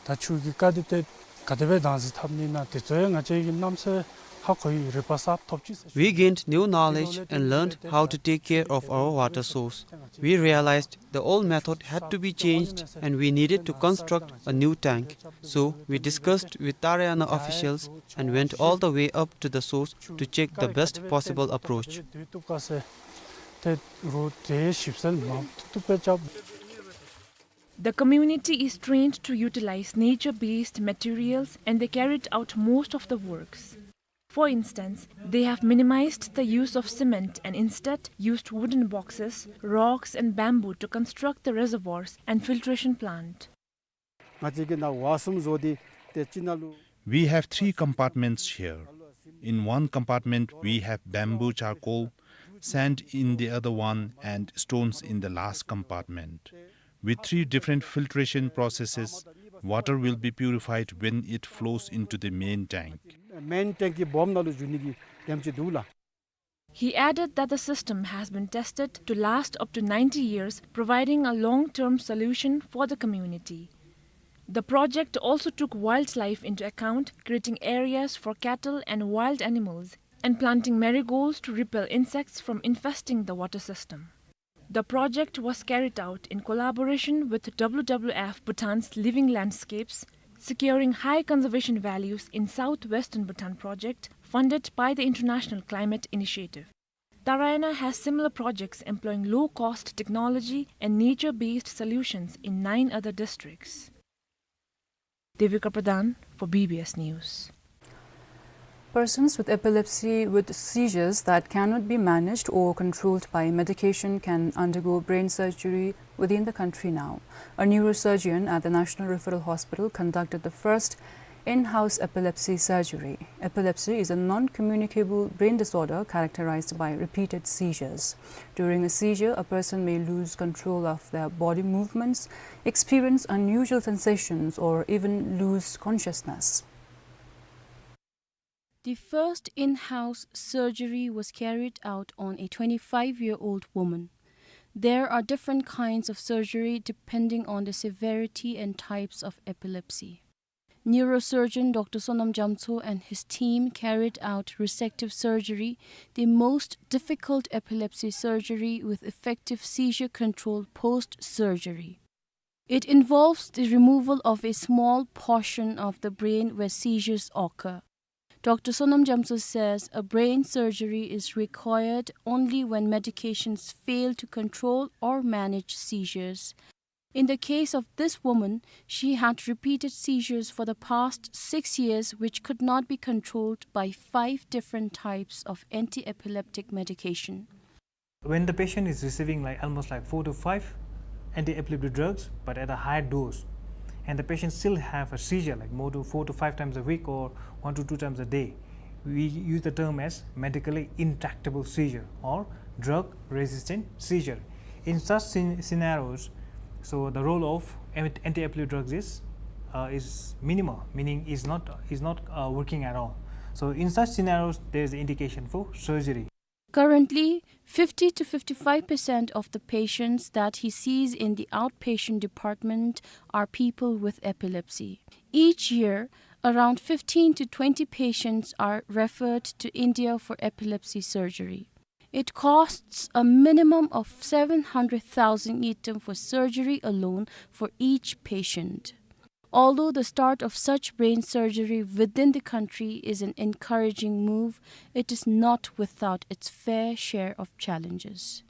ད་ཆུ་གི་རྐ་འདི་ཏེ་ག་དེ་སྦེ་བདག་འཛིན་འཐབ་ནི་ན་དེ་ཚུ་ཡང་ང་བཅས་ཀྱིས་གནམ་མེད་ས་མེད་ཧ་གོ་ཡི། རིག་པ་གསརཔ་ཐོབ་ཅི་ཟེར། We gained new knowledge and learned how to take care of our water source. We realized the old method had to be changed and we needed to construct a new tank. So we discussed with Tarayana officials and went all the way up to the source to check the best possible approach. The community is trained to utilize nature-based materials and they carried out most of the works. For instance, they have minimized the use of cement and instead used wooden boxes, rocks and bamboo to construct the reservoirs and filtration plant. ང་བཅས་ཀྱིས་ནཱ་ཝ་གསུམ་བཟོ་སྟེ་ཏེ་གཅིག་ནང་ལུ། We have three compartments here. In one compartment, we have bamboo charcoal, sand in the other one, and stones in the last compartment. With three different filtration processes, water will be purified when it flows into the main tank. Main tank གི་སྦོམ་ནང་ལུ་འགྱོ་ནི་གི་དེམ་ཅིག་འདུག་ལགས། He added that the system has been tested to last up to ninety years, providing a long-term solution for the community. The project also took wildlife into account, creating areas for cattle and wild animals, and planting marigolds to repel insects from infesting the water system. The project was carried out in collaboration with W W F Bhutan's Living Landscapes, securing high conservation values in southwestern Bhutan project funded by the International Climate Initiative. Tarayana has similar projects employing low-cost technology and nature-based solutions in nine other districts. Devika Pradhan for B B S News. Persons with epilepsy with seizures that cannot be managed or controlled by medication can undergo brain surgery within the country now. A neurosurgeon at the National Referral Hospital conducted the first in-house epilepsy surgery. Epilepsy is a non-communicable brain disorder characterized by repeated seizures. During a seizure, a person may lose control of their body movements, experience unusual sensations, or even lose consciousness. The first in-house surgery was carried out on a twenty-five-year-old woman. There are different kinds of surgery depending on the severity and types of epilepsy. Neurosurgeon Doctor Sonam Jamtso and his team carried out resective surgery, the most difficult epilepsy surgery with effective seizure control post-surgery. It involves the removal of a small portion of the brain where seizures occur. Doctor Sonam Jamtso says a brain surgery is required only when medications fail to control or manage seizures. In the case of this woman, she had repeated seizures for the past six years, which could not be controlled by five different types of anti-epileptic medication. When the patient is receiving, like, almost, like, four to five anti-epileptic drugs, but at a higher dose, and the patient still have a seizure, like, more to four to five times a week or one to two times a day, we use the term as medically intractable seizure or drug-resistant seizure. In such scen-, scenarios, so the role of an-, anti-epileptic drugs is, uh, is minimal, meaning is not, is not, uh, working at all. So in such scenarios, there is indication for surgery. Currently, fifty to fifty-five percent of the patients that he sees in the outpatient department are people with epilepsy. Each year, around fifteen to twenty patients are referred to India for epilepsy surgery. It costs a minimum of seven hundred thousand ngultrum for surgery alone for each patient. Although the start of such brain surgery within the country is an encouraging move, it is not without its fair share of challenges.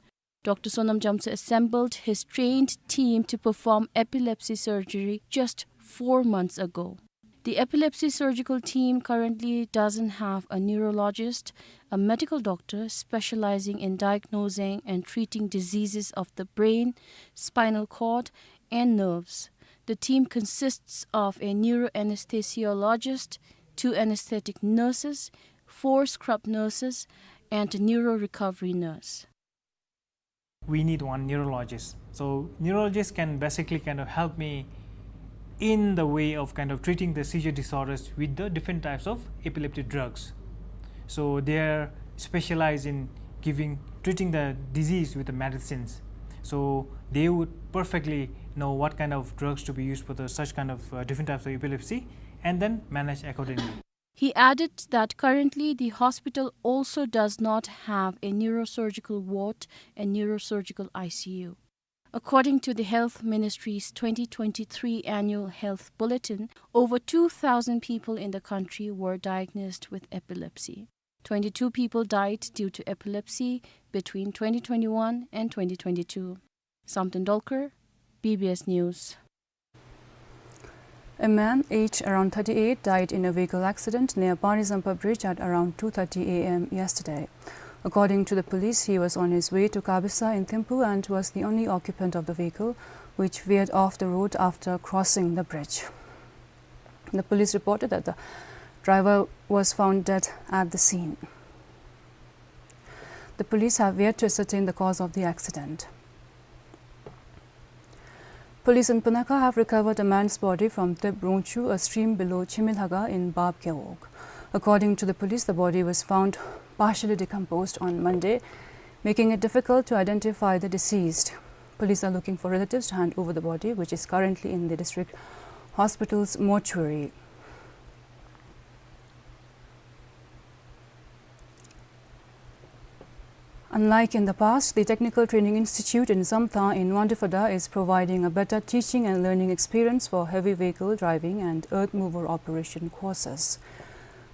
Doctor Sonam Jamtso assembled his trained team to perform epilepsy surgery just four months ago. The epilepsy surgical team currently doesn't have a neurologist, a medical doctor specializing in diagnosing and treating diseases of the brain, spinal cord, and nerves. The team consists of a neuroanesthesiologist, two anesthetic nurses, four scrub nurses, and a neuro recovery nurse. We need one neurologist. So neurologist can basically kind of help me in the way of kind of treating the seizure disorders with the different types of epileptic drugs. So they are specialized in giving, treating the disease with the medicines. So they would perfectly know what kind of drugs to be used for the such kind of, uh, different types of epilepsy, and then manage accordingly. He added that currently the hospital also does not have a neurosurgical ward and neurosurgical I C U. According to the Health Ministry's twenty twenty-three annual health bulletin, over two thousand people in the country were diagnosed with epilepsy. Twenty-two people died due to epilepsy between twenty twenty-one and twenty twenty-two. Samten Dolkar, B B S News. A man, aged around thirty-eight, died in a vehicle accident near Panizampa Bridge at around two thirty A M yesterday. According to the police, he was on his way to Kabisa in Thimphu and was the only occupant of the vehicle, which veered off the road after crossing the bridge. The police reported that the driver was found dead at the scene. The police have yet to ascertain the cause of the accident. Police in Punakha have recovered a man's body from Tep Rongchu, a stream below Chimilhaga in Bab Gewog. According to the police, the body was found partially decomposed on Monday, making it difficult to identify the deceased. Police are looking for relatives to hand over the body, which is currently in the district hospital's mortuary. Unlike in the past, the Technical Training Institute in Zamtha in Wangdue Phadah is providing a better teaching and learning experience for heavy vehicle driving and earth mover operation courses.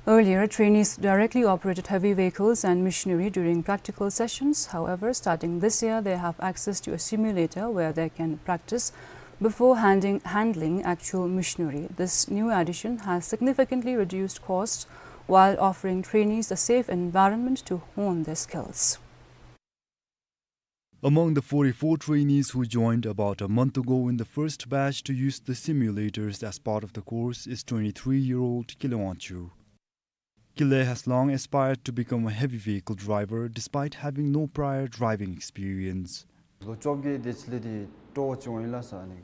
Earlier, trainees directly operated heavy vehicles and machinery during practical sessions. However, starting this year, they have access to a simulator where they can practice before handing, handling actual machinery. This new addition has significantly reduced costs while offering trainees a safe environment to hone their skills. Among the forty-four trainees who joined about a month ago in the first batch to use the simulators as part of the course is twenty-three-year-old Kile Wangchuk. Kile has long aspired to become a heavy vehicle driver despite having no prior driving experience.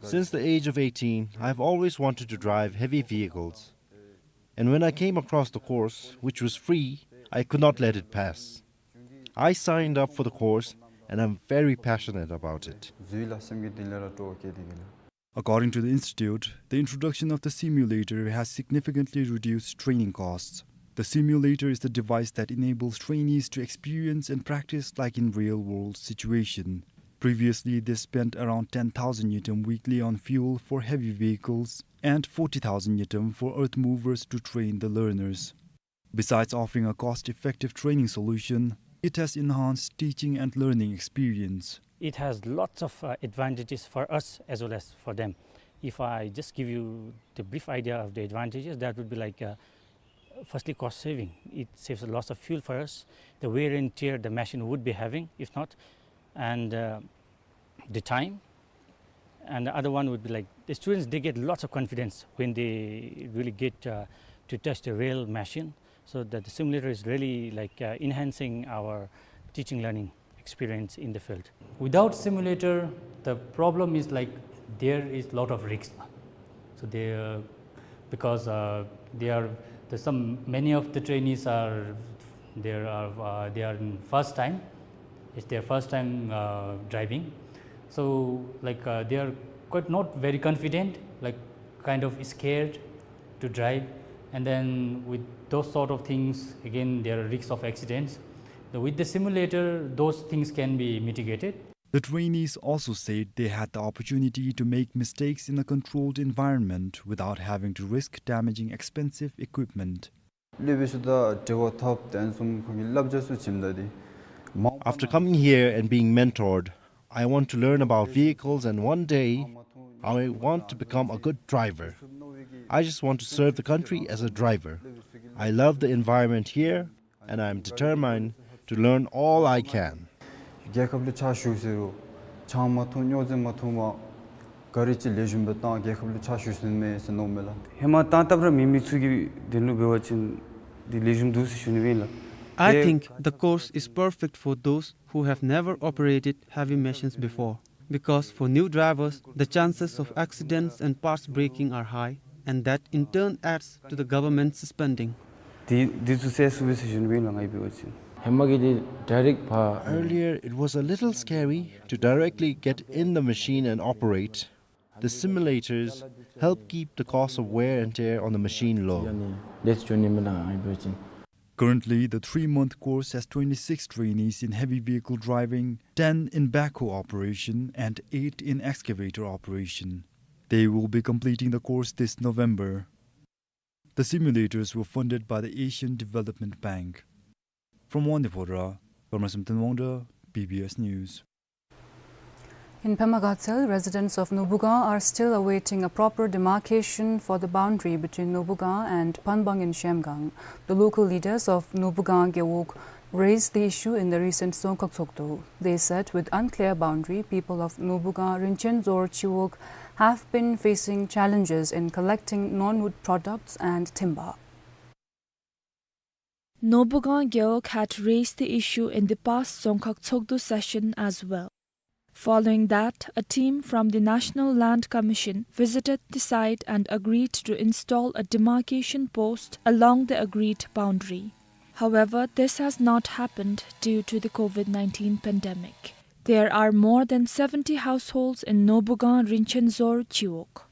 Since the age of eighteen, I have always wanted to drive heavy vehicles. And when I came across the course, which was free, I could not let it pass. I signed up for the course and I'm very passionate about it. According to the institute, the introduction of the simulator has significantly reduced training costs. The simulator is the device that enables trainees to experience and practice like in real-world situation. Previously, they spent around ten thousand ngultrum weekly on fuel for heavy vehicles and forty thousand ngultrum for earth movers to train the learners. Besides offering a cost-effective training solution, it has enhanced teaching and learning experience. It has lots of, uh, advantages for us as well as for them. If I just give you the brief idea of the advantages, that would be like, uh, firstly, cost saving. It saves a lot of fuel for us. The wear and tear the machine would be having, if not, and, uh, the time. And the other one would be like the students, they get lots of confidence when they really get, uh, to touch the real machine. So that the simulator is really like, uh, enhancing our teaching learning experience in the field. Without simulator, the problem is like there is lot of risk. So they, uh, because, uh, they are, there's some, many of the trainees are, there are, uh, they are in first time. It's their first time, uh, driving. So, like, uh, they are quite not very confident, like, kind of scared to drive. And then with those sort of things, again, there are risks of accidents. The, with the simulator, those things can be mitigated. The trainees also said they had the opportunity to make mistakes in a controlled environment without having to risk damaging expensive equipment. སློབ་པའི་ཤུལ་ད་འབྲེལ་བ་འཐབ་དེ་ཚུ་ཁོང་གི་བསླབ་བྱ་ཚུ་བྱིནམ་ད་དེ། After coming here and being mentored, I want to learn about vehicles, and one day I want to become a good driver. I just want to serve the country as a driver. I love the environment here and I am determined to learn all I can. རྒྱལ་ཁབ་ལུ་ཕྱག་ཞུ་ཟེར་རུང་ཆང་མ་འཐུང་སྨྱོ་རྫས་མ་འཐུང་བར་ ག་རེ་ཅིག་ལེགས་ཤོམ་སྦེ་བཏང་རྒྱལ་ཁབ་ལུ་ཕྱག་ཞུ་ས་ཨིན་མས་ཟེར་མནོཝ་མས་ལགས། ཧེ་མ་བཏང་བཏངམ་ར་མེད་མི་ཚུ་གི་དོན་ལུ་འབད་བ་ཅིན་འདི་ལེགས་ཤོམ་འདུག་ཟེར་ཞུ་ནི་ཨིན་ལགས། I think the course is perfect for those who have never operated heavy machines before, because for new drivers, the chances of accidents and parts breaking are high, and that in turn adds to the government's spending. འདི་འདི་ཚུ་སེལ་ཚུགས་པས་ཟེར་ཞུ་ནི་ཨིན་ལགས་ངེ་འབད་བ་ཅིན། ཧེ་མ་གི་འདི་direct ཕར། Earlier, it was a little scary to directly get in the machine and operate. The simulators help keep the cost of wear and tear on the machine low. Currently, the three-month course has twenty-six trainees in heavy vehicle driving, ten in backhoe operation, and eight in excavator operation. They will be completing the course this November. The simulators were funded by the Asian Development Bank. From Wangdue Phodrang, Paramasamten Wangda, B B S News. In Pema Gatshel, residents of Nobugang are still awaiting a proper demarcation for the boundary between Nobugang and Panbang in Zhemgang. The local leaders of Nobugang Gewog raised the issue in the recent Dzongkhag Tshogdu. They said with unclear boundary, people of Nobugang Rinchen Dzor Chiwog have been facing challenges in collecting non-wood products and timber. Nobugang Gewog had raised the issue in the past Dzongkhag Tshogdu session as well. Following that, a team from the National Land Commission visited the site and agreed to install a demarcation post along the agreed boundary. However, this has not happened due to the COVID nineteen pandemic. There are more than seventy households in Nobugang Rinchen Dzor Chiwog.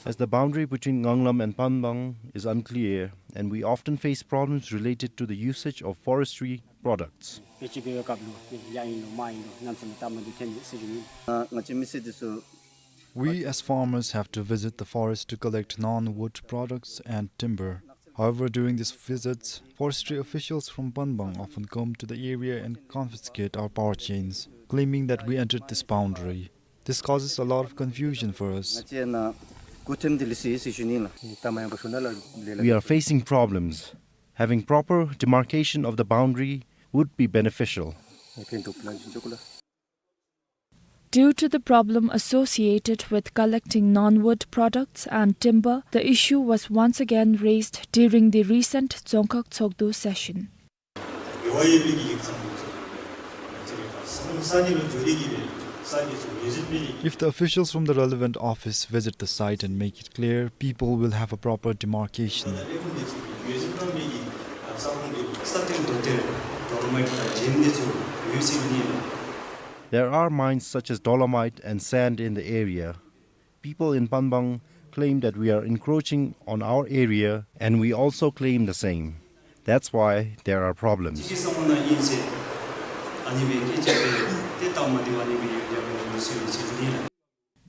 As the boundary between Nganglam and Panbang is unclear, and we often face problems related to the usage of forestry products. We as farmers have to visit the forest to collect non-wood products and timber. However, during these visits, forestry officials from Panbang often come to the area and confiscate our power chains, claiming that we entered this boundary. This causes a lot of confusion for us. We are facing problems. Having proper demarcation of the boundary would be beneficial. Due to the problem associated with collecting non-wood products and timber, the issue was once again raised during the recent Dzongkhag Tshogdu session. If the officials from the relevant office visit the site and make it clear, people will have a proper demarcation. There are mines such as dolomite and sand in the area. People in Panbang claim that we are encroaching on our area, and we also claim the same. That's why there are problems.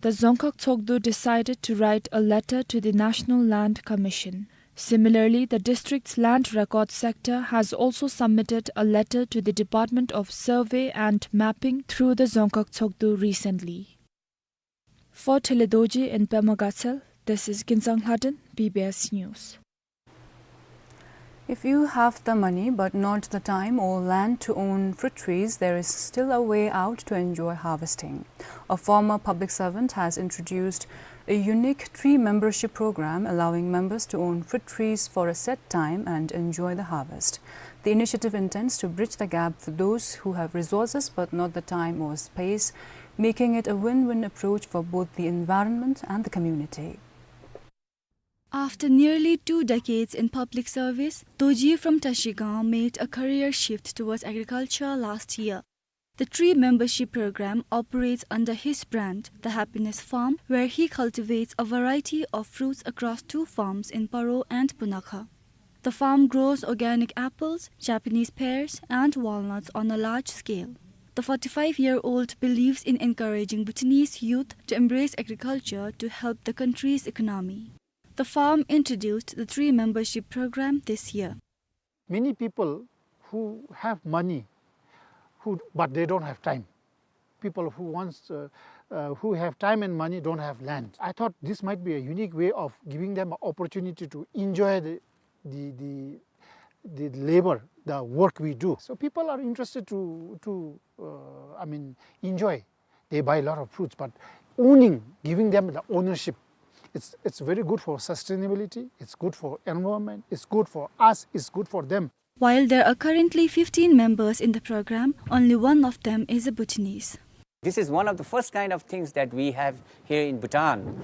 The Dzongkhag Tshogdu decided to write a letter to the National Land Commission. Similarly, the district's land record sector has also submitted a letter to the Department of Survey and Mapping through the Dzongkhag Tshogdu recently. For Thili Dorji in Pema Gatshel, this is Kinzang Lhaden, B B S News. If you have the money but not the time or land to own fruit trees, there is still a way out to enjoy harvesting. A former public servant has introduced a unique tree membership program allowing members to own fruit trees for a set time and enjoy the harvest. The initiative intends to bridge the gap for those who have resources but not the time or space, making it a win-win approach for both the environment and the community. After nearly two decades in public service, Dorji from Tashigang made a career shift towards agriculture last year. The tree membership program operates under his brand, The Happiness Farm, where he cultivates a variety of fruits across two farms in Paro and Punakha. The farm grows organic apples, Japanese pears, and walnuts on a large scale. The forty-five-year-old believes in encouraging Bhutanese youth to embrace agriculture to help the country's economy. The farm introduced the tree membership program this year. Many people who have money, who, but they don't have time. People who wants, uh, uh, who have time and money don't have land. I thought this might be a unique way of giving them an opportunity to enjoy the, the, the, the labor, the work we do. So people are interested to, to, uh, I mean, enjoy. They buy a lot of fruits, but owning, giving them the ownership, it's, it's very good for sustainability, it's good for environment, it's good for us, it's good for them. While there are currently fifteen members in the program, only one of them is a Bhutanese. This is one of the first kind of things that we have here in Bhutan,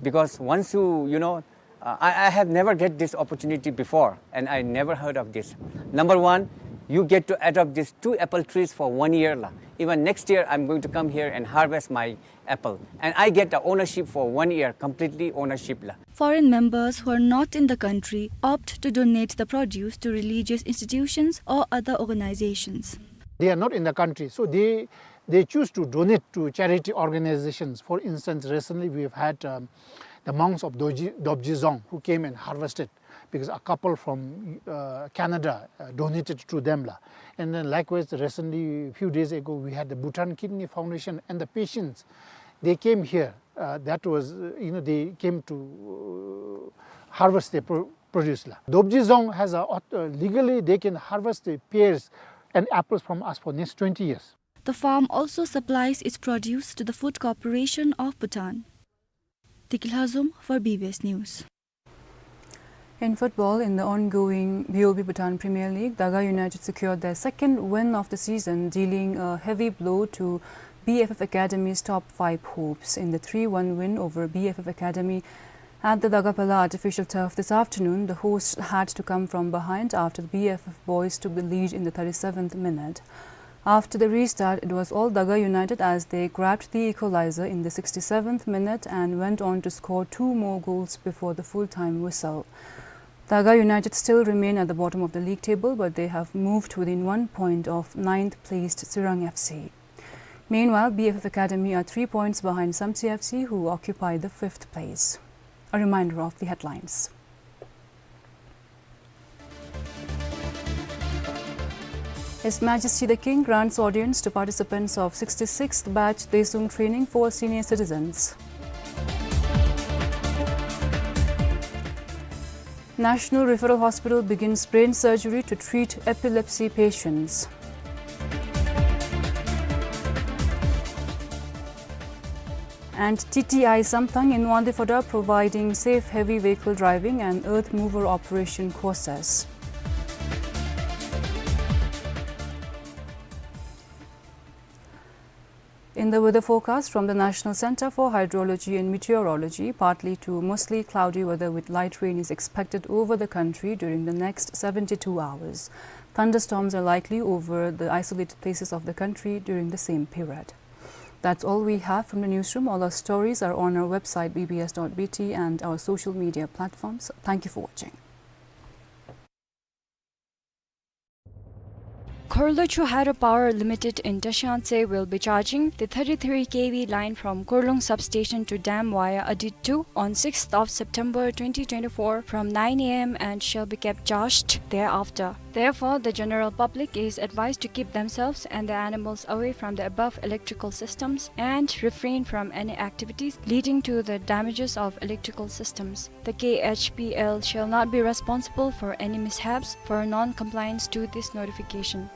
because once you, you know, uh, I, I have never get this opportunity before, and I never heard of this. Number one, you get to adopt these two apple trees for one year la. Even next year, I'm going to come here and harvest my apple, and I get the ownership for one year, completely ownership la. Foreign members who are not in the country opt to donate the produce to religious institutions or other organizations. They are not in the country, so they, they choose to donate to charity organizations. For instance, recently we have had, um, the monks of Doji, Dobji Dzong who came and harvested, because a couple from, uh, Canada, uh, donated to them la. And then likewise, recently, a few days ago, we had the Bhutan Kidney Foundation and the patients. They came here. Uh, that was, uh, you know, they came to, uh, harvest their pro-, produce la. Dobji Dzong has a auth-, uh, legally they can harvest the pears and apples from us for next twenty years. The farm also supplies its produce to the Food Corporation of Bhutan. Tiki Lhazom for B B S News. In football, in the ongoing B O B Bhutan Premier League, Daga United secured their second win of the season, dealing a heavy blow to B F F Academy's top five hopes. In the three one win over B F F Academy at the Dagapala artificial turf this afternoon, the hosts had to come from behind after the B F F boys took the lead in the thirty-seventh minute. After the restart, it was all Daga United as they grabbed the equalizer in the sixty-seventh minute and went on to score two more goals before the full-time whistle. Daga United still remain at the bottom of the league table, but they have moved within one point of ninth placed Tsirang F C. Meanwhile, B F F Academy are three points behind Samtse F C, who occupy the fifth place. A reminder of the headlines. His Majesty the King grants audience to participants of sixty-sixth batch Daesung training for senior citizens. National Referral Hospital begins brain surgery to treat epilepsy patients. And T T I Samthang in Wangdue Phodrang providing safe heavy vehicle driving and earth mover operation courses. In the weather forecast from the National Centre for Hydrology and Meteorology, partly to mostly cloudy weather with light rain is expected over the country during the next seventy-two hours. Thunderstorms are likely over the isolated places of the country during the same period. That's all we have from the newsroom. All our stories are on our website, B B S dot B T, and our social media platforms. Thank you for watching. Khorlochhu Hydropower Limited in Tashanse will be charging the thirty-three K V line from Khorlung substation to dam via Adit two on sixth of September twenty twenty-four from nine A M and shall be kept charged thereafter. Therefore, the general public is advised to keep themselves and their animals away from the above electrical systems and refrain from any activities leading to the damages of electrical systems. The K H P L shall not be responsible for any mishaps for non-compliance to this notification.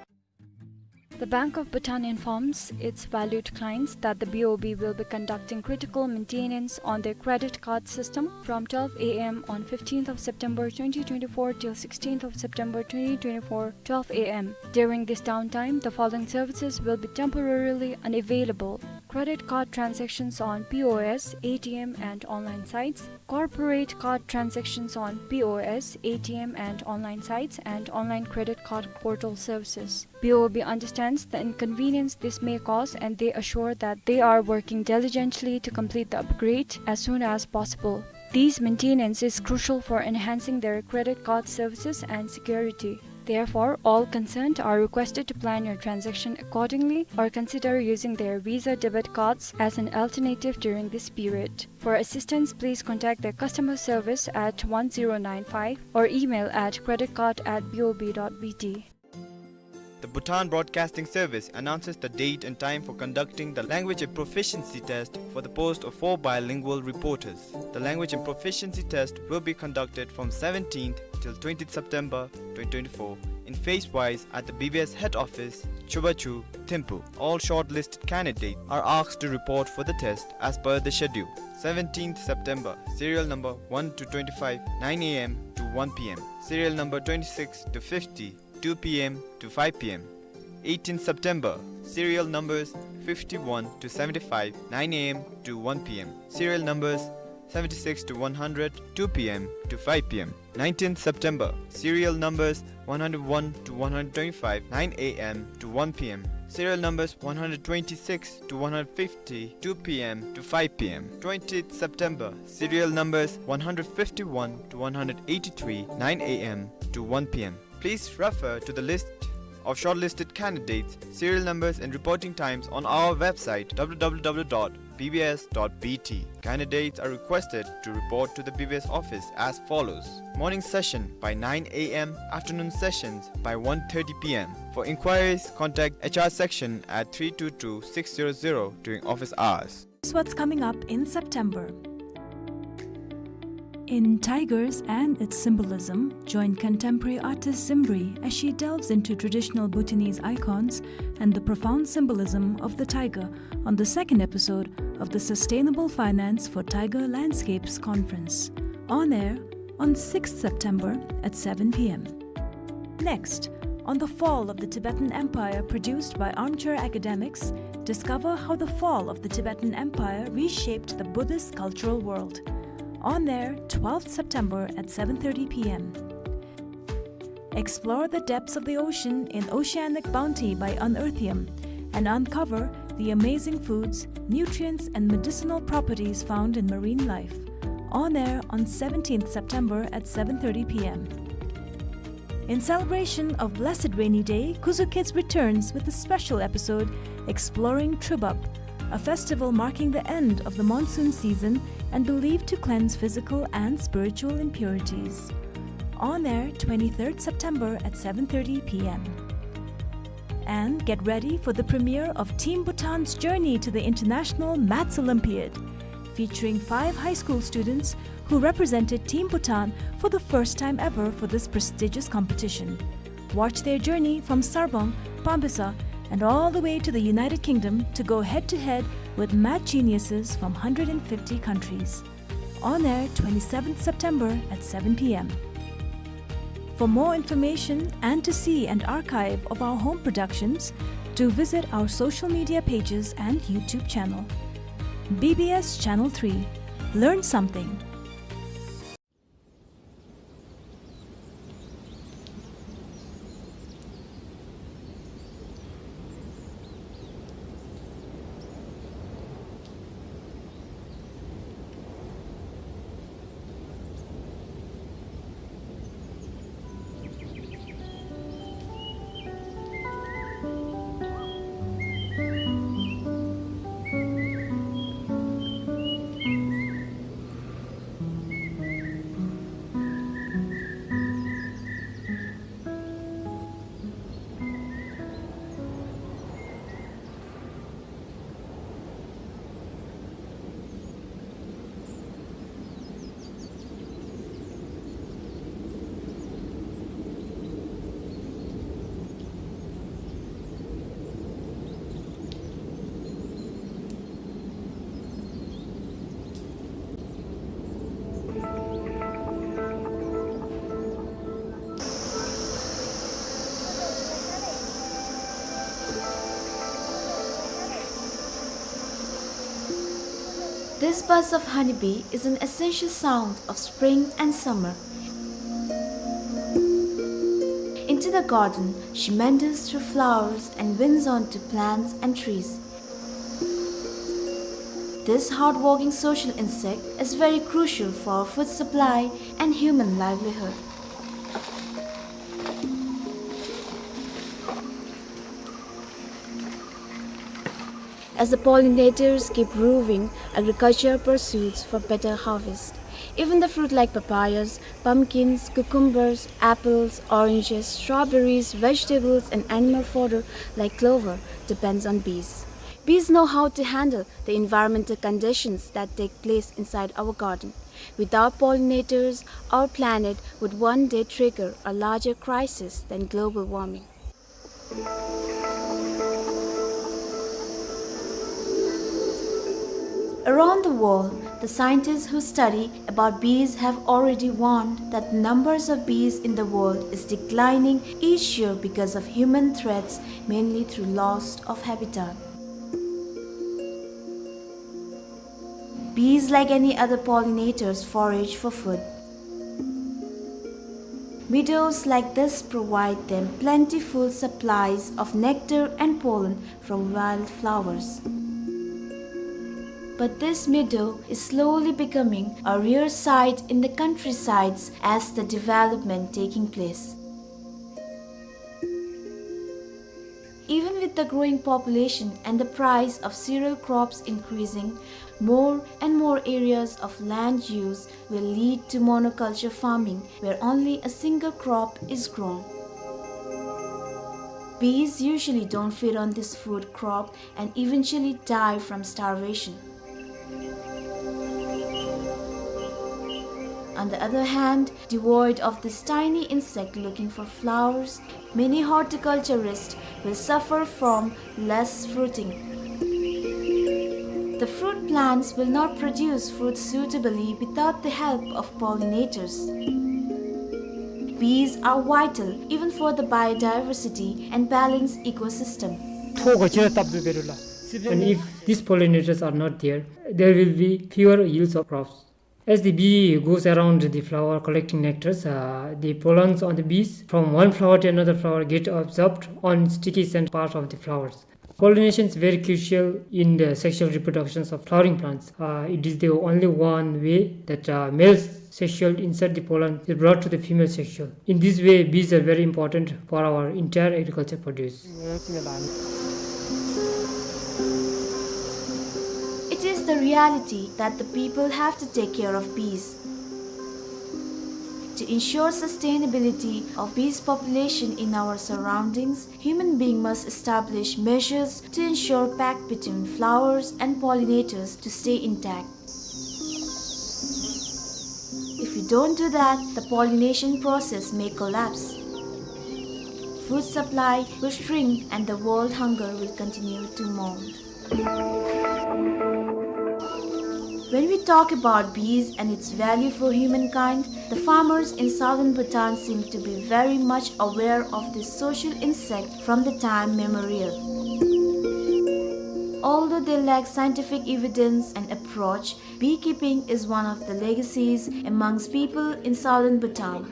The Bank of Bhutan informs its valued clients that the B O B will be conducting critical maintenance on their credit card system from twelve A M on fifteenth of September twenty twenty-four till sixteenth of September twenty twenty-four, twelve A M. During this downtime, the following services will be temporarily unavailable: credit card transactions on P O S, A T M, and online sites, corporate card transactions on P O S, A T M, and online sites, and online credit card portal services. B O B understands the inconvenience this may cause, and they assure that they are working diligently to complete the upgrade as soon as possible. This maintenance is crucial for enhancing their credit card services and security. Therefore, all concerned are requested to plan your transaction accordingly or consider using their Visa debit cards as an alternative during this period. For assistance, please contact their customer service at one zero nine five or email at credit card at B O B dot B T. The Bhutan Broadcasting Service announces the date and time for conducting the language and proficiency test for the post of four bilingual reporters. The language and proficiency test will be conducted from seventeenth till twentieth September twenty twenty-four in phase-wise at the B B S head office, Chubachu, Thimphu. All shortlisted candidates are asked to report for the test as per the schedule. Seventeenth September, serial number one to twenty-five, nine A M to one P M. Serial number twenty-six to fifty, two P M to five P M. Eighteenth September, serial numbers fifty-one to seventy-five, nine A M to one P M. Serial numbers seventy-six to one hundred, two P M to five P M. Nineteenth September, serial numbers one hundred one to one hundred twenty-five, nine A M to one P M. Serial numbers one hundred twenty-six to one hundred fifty, two P M to five P M. Twentieth September, serial numbers one hundred fifty-one to one hundred eighty-three, nine A M to one P M. Please refer to the list of shortlisted candidates, serial numbers and reporting times on our website, W W W dot B B S dot B T. Candidates are requested to report to the B B S office as follows. Morning session by nine A M, afternoon sessions by one thirty P M. For inquiries, contact H R section at three two two six zero zero during office hours. Here's what's coming up in September. In Tigers and Its Symbolism, join contemporary artist Zimbri as she delves into traditional Bhutanese icons and the profound symbolism of the tiger on the second episode of the Sustainable Finance for Tiger Landscapes Conference. On air on sixth September at seven P M. Next, on the fall of the Tibetan Empire, produced by Armchair Academics, discover how the fall of the Tibetan Empire reshaped the Buddhist cultural world. On air, twelfth September at seven thirty P M. Explore the depths of the ocean in Oceanic Bounty by Unearthium and uncover the amazing foods, nutrients, and medicinal properties found in marine life. On air on seventeenth September at seven thirty P M. In celebration of Blessed Rainy Day, Kuzu Kids returns with a special episode exploring Trubap, a festival marking the end of the monsoon season and believed to cleanse physical and spiritual impurities. On air twenty-third September at seven thirty P M. And get ready for the premiere of Team Bhutan's journey to the International Maths Olympiad, featuring five high school students who represented Team Bhutan for the first time ever for this prestigious competition. Watch their journey from Sarpang, Pambisa, and all the way to the United Kingdom to go head-to-head with math geniuses from hundred and fifty countries. On air twenty-seventh September at seven P M. For more information and to see an archive of our home productions, do visit our social media pages and YouTube channel. B B S Channel three. Learn something. This buzz of honeybee is an essential sound of spring and summer. Into the garden, she meanders through flowers and winds onto plants and trees. This hardworking social insect is very crucial for our food supply and human livelihood. As the pollinators keep roving, agriculture pursues for better harvest. Even the fruit like papayas, pumpkins, cucumbers, apples, oranges, strawberries, vegetables, and animal fodder like clover depends on bees. Bees know how to handle the environmental conditions that take place inside our garden. Without pollinators, our planet would one day trigger a larger crisis than global warming. Around the world, the scientists who study about bees have already warned that the numbers of bees in the world is declining each year because of human threats, mainly through loss of habitat. Bees, like any other pollinators, forage for food. Meadows like this provide them plentiful supplies of nectar and pollen from wildflowers. But this meadow is slowly becoming a rare sight in the countrysides as the development taking place. Even with the growing population and the price of cereal crops increasing, more and more areas of land use will lead to monoculture farming, where only a single crop is grown. Bees usually don't feed on this food crop and eventually die from starvation. On the other hand, devoid of this tiny insect looking for flowers, many horticulturists will suffer from less fruiting. The fruit plants will not produce fruit suitably without the help of pollinators. Bees are vital even for the biodiversity and balanced ecosystem. And if these pollinators are not there, there will be fewer yields of crops. As the bee goes around the flower collecting nectars, uh, the pollens on the bees from one flower to another flower get absorbed on sticky scent part of the flowers. Pollination is very crucial in the sexual reproductions of flowering plants. Uh, it is the only one way that, uh, male sexual insert the pollen is brought to the female sexual. In this way, bees are very important for our entire agriculture produce. It is the reality that the people have to take care of bees. To ensure sustainability of bees population in our surroundings, human being must establish measures to ensure pact between flowers and pollinators to stay intact. If we don't do that, the pollination process may collapse. Food supply will shrink and the world hunger will continue to mount. When we talk about bees and its value for humankind, the farmers in southern Bhutan seem to be very much aware of this social insect from the time memorial. Although they lack scientific evidence and approach, beekeeping is one of the legacies amongst people in southern Bhutan.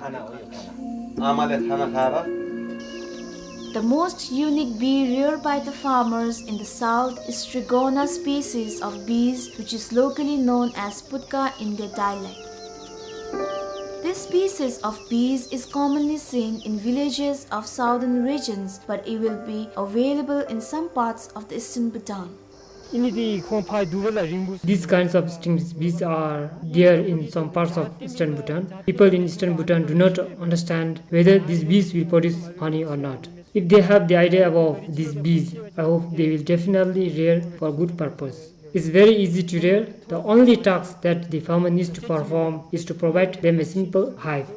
The most unique bee reared by the farmers in the south is Trigona species of bees, which is locally known as putka in their dialect. This species of bees is commonly seen in villages of southern regions, but it will be available in some parts of the eastern Bhutan. These kinds of stingless bees are there in some parts of eastern Bhutan. People in eastern Bhutan do not understand whether these bees will produce honey or not. If they have the idea about these bees, I hope they will definitely rear for good purpose. It's very easy to rear. The only task that the farmer needs to perform is to provide them a simple hive.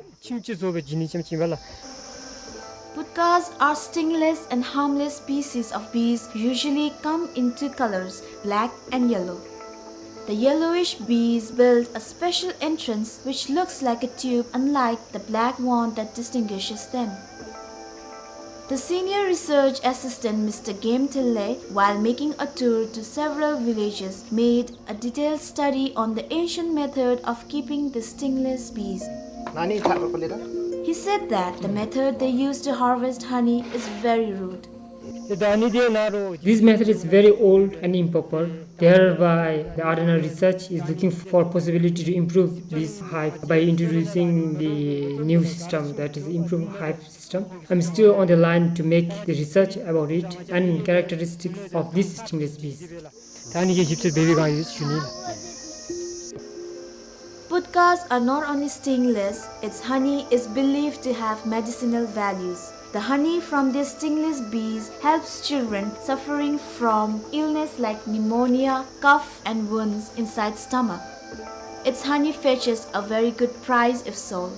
Putkas are stingless and harmless species of bees, usually come in two colors, black and yellow. The yellowish bees build a special entrance which looks like a tube, unlike the black one that distinguishes them. The senior research assistant, Mister Game Thille, while making a tour to several villages, made a detailed study on the ancient method of keeping the stingless bees. He said that the method they used to harvest honey is very rude. This method is very old and improper. Thereby, the Ardhanar's research is looking for possibility to improve this hive by introducing the new system, that is, improved hive system. I'm still on the line to make the research about it and characteristics of these stingless bees. Putkas are not only stingless, its honey is believed to have medicinal values. The honey from these stingless bees helps children suffering from illness like pneumonia, cough, and wounds inside stomach. Its honey fetches a very good price if sold.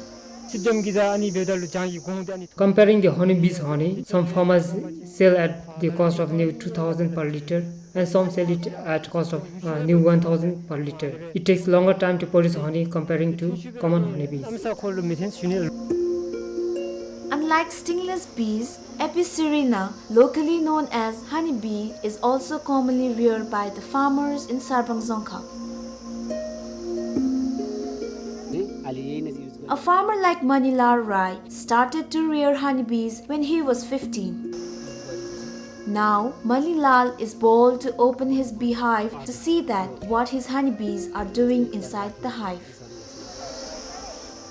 སི་ཌམ་གྱི་ད་ཨ་ནི་འབདཝ་ད་ལུ་ལྗང་གི་གོང་དེ་ཨ་ནི། Comparing the honeybees honey, some farmers sell at the cost of near two thousand per litre and some sell it at cost of, uh, near one thousand per litre. It takes longer time to produce honey comparing to common honeybees. ཨམ་ས་ཁོ་ལུ་མི་ཐེན་ཞུ་ནི། Unlike stingless bees, Epicerena, locally known as honeybee, is also commonly reared by the farmers in Sarbang Dzongkhag. A farmer like Manilal Rai started to rear honeybees when he was fifteen. Now, Manilal is bold to open his beehive to see that what his honeybees are doing inside the hive.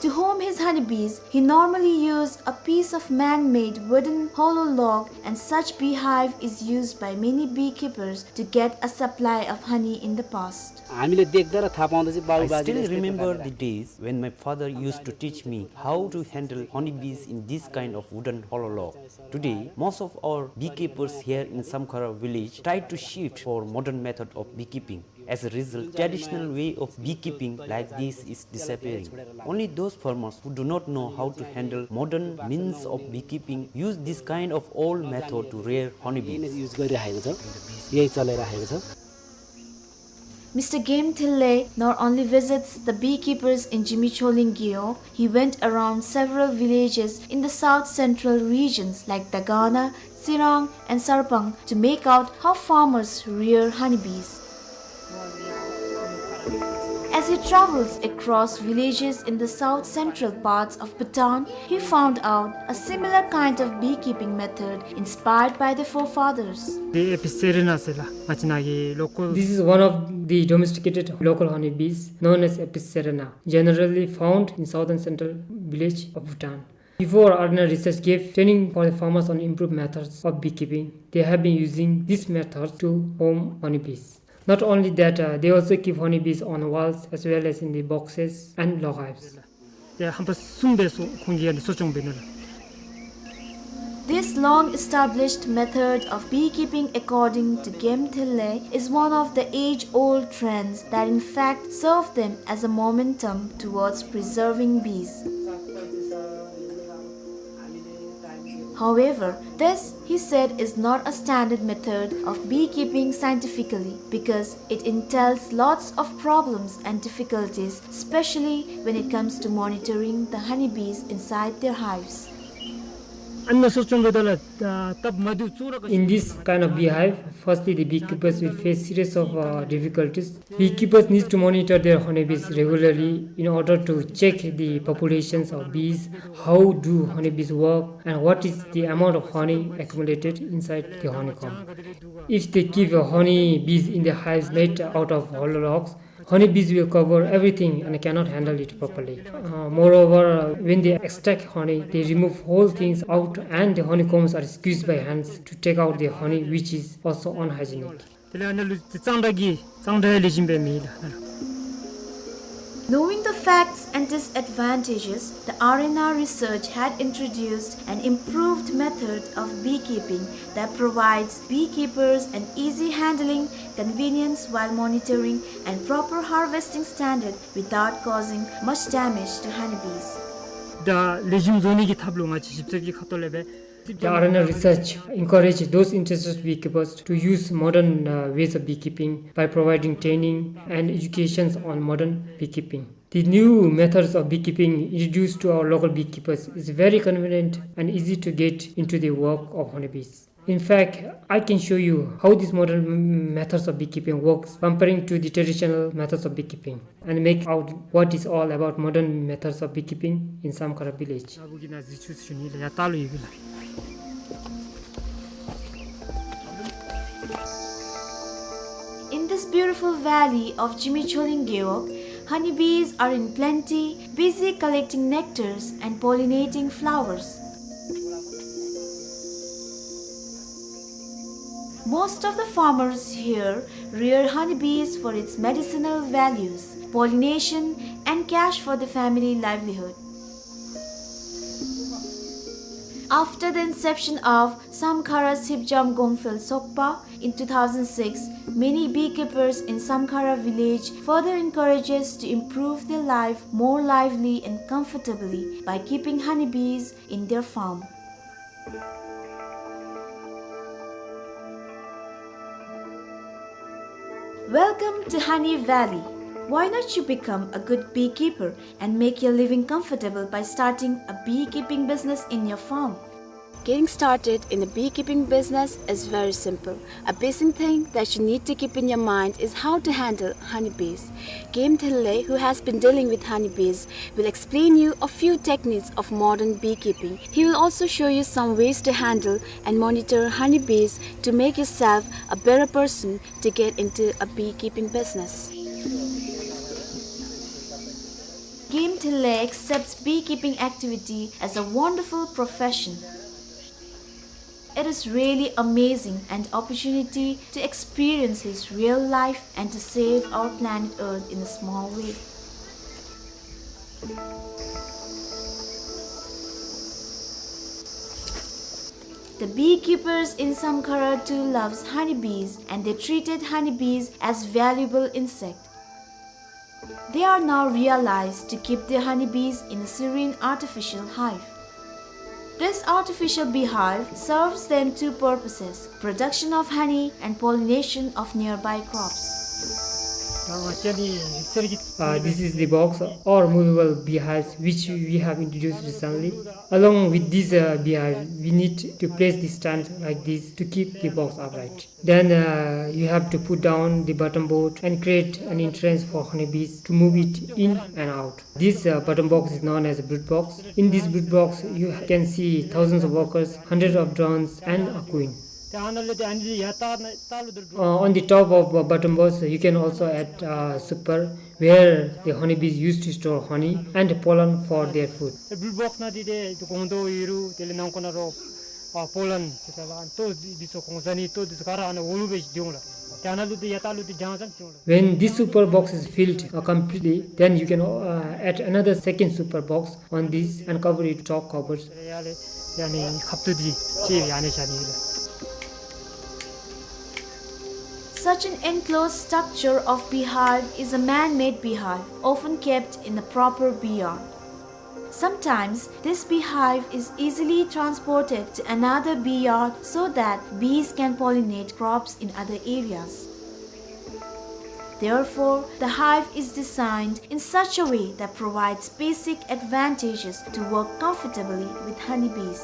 To home his honeybees, he normally use a piece of man-made wooden hollow log, and such beehive is used by many beekeepers to get a supply of honey in the past. हामीले देख्दा र थाहा पाउँदा चाहिँ बाबु I बाजेले still यस्तै remember प्रकारले the days when my father used to teach me how to handle honeybees in this kind of wooden hollow log. Today, most of our beekeepers here in Samkhara village try to shift for modern method of beekeeping. As a result, traditional way of beekeeping like this is disappearing. Only those farmers who do not know how to handle modern means of beekeeping use this kind of old method to rear honeybees. यही नै युज गरिराखेको छ, यही चलाइराखेको छ। Mister Game Thille not only visits the beekeepers in Jimicholing Gewog, he went around several villages in the south central regions like Dagana, Tsirang, and Sarpang to make out how farmers rear honeybees. As he travels across villages in the south central parts of Bhutan, he found out a similar kind of beekeeping method inspired by the forefathers. འདི་ཨེ་པི་སེ་རི་ན་ཟེར་ལགས། ང་བཅས་ནཱ་གི་ལོ་ཀལ། This is one of the domesticated local honeybees known as Apis cerana, generally found in southern central village of Bhutan. Before, Arena Research gave training for the farmers on improved methods of beekeeping. They have been using this method to home honeybees. Not only that, uh, they also keep honeybees on walls as well as in the boxes and log hives. ཏེ་ཧམ་པ་གསུམ་འབད་སོང་ཁོང་གིས་ཡང་འདི་གསོ་སྐྱོང་འབད་ནུག་ལགས། This long-established method of beekeeping, according to Game Thille, is one of the age-old trends that in fact serve them as a momentum towards preserving bees. However, this, he said, is not a standard method of beekeeping scientifically because it entails lots of problems and difficulties, especially when it comes to monitoring the honeybees inside their hives. ཨ་ནི་གསོ་སྐྱོང་འབདཝ་ད་ལུ་ད་སྟབས་མ་བདེཝ་གཙོ་བོ་ར་In this kind of beehive, firstly the beekeepers will face series of, uh, difficulties. Beekeepers need to monitor their honeybees regularly in order to check the populations of bees, how do honeybees work, and what is the amount of honey accumulated inside the honeycomb. If they keep, uh, honeybees in the hives made out of hollow logs, honeybees will cover everything and cannot handle it properly. Uh, moreover, when they extract honey, they remove whole things out and the honeycombs are squeezed by hands to take out the honey, which is also unhygienic. དེ་ལས་ཨ་ནཱ་ལུ་གཙང་སྦྲ་གི་གཙང་སྦྲ་ལེགས་ཤོམ་སྦེ་མེད་ལགས། Knowing the facts and disadvantages, the Arena Research had introduced an improved method of beekeeping that provides beekeepers an easy handling, convenience while monitoring, and proper harvesting standard without causing much damage to honeybees. ད་ལེགས་ཤོམ་བཟོ་ནི་གི་ཐབས་ལུ་ང་བཅས་ཞིབ་འཚོལ་གྱི་ཁ་ཐུག་ལས་སྦེ། The Arena Research encourage those interested beekeepers to use modern, uh, ways of beekeeping by providing training and educations on modern beekeeping. The new methods of beekeeping introduced to our local beekeepers is very convenient and easy to get into the work of honeybees. In fact, I can show you how these modern m-, methods of beekeeping works comparing to the traditional methods of beekeeping and make out what is all about modern methods of beekeeping in Samkhara village. In this beautiful valley of Jimicholing Gewog, honeybees are in plenty, busy collecting nectars and pollinating flowers. Most of the farmers here rear honeybees for its medicinal values, pollination, and cash for the family livelihood. After the inception of Samkhara Sipjam Gongphel Sokpa in two thousand six, many beekeepers in Samkhara village further encourages to improve their life more lively and comfortably by keeping honeybees in their farm. Welcome to Honey Valley. Why not you become a good beekeeper and make your living comfortable by starting a beekeeping business in your farm? Getting started in a beekeeping business is very simple. A basic thing that you need to keep in your mind is how to handle honeybees. Game Thille, who has been dealing with honeybees, will explain you a few techniques of modern beekeeping. He will also show you some ways to handle and monitor honeybees to make yourself a better person to get into a beekeeping business. Game Thille accepts beekeeping activity as a wonderful profession. It is really amazing an opportunity to experience his real life and to save our planet Earth in a small way. The beekeepers in Samkhara too loves honeybees and they treated honeybees as valuable insect. They are now realized to keep their honeybees in a serene artificial hive. This artificial beehive serves them two purposes, production of honey and pollination of nearby crops. Uh, this is the box or movable beehives which we have introduced recently. Along with this uh, beehive, we need to place the stand like this to keep the box upright. Then uh, you have to put down the bottom board and create an entrance for honeybees to move it in and out. This uh, bottom box is known as a brood box. In this brood box, you can see thousands of workers, hundreds of drones, and a queen. Uh, on the top of uh, bottom box, you can also add uh, super, where the honeybees used to store honey and pollen for their food. When this super box is filled uh, completely, then you can uh, add another second super box on this and cover it with top covers. Such an enclosed structure of beehive is a man-made beehive, often kept in a proper bee yard. Sometimes this beehive is easily transported to another bee yard so that bees can pollinate crops in other areas. Therefore, the hive is designed in such a way that provides basic advantages to work comfortably with honeybees.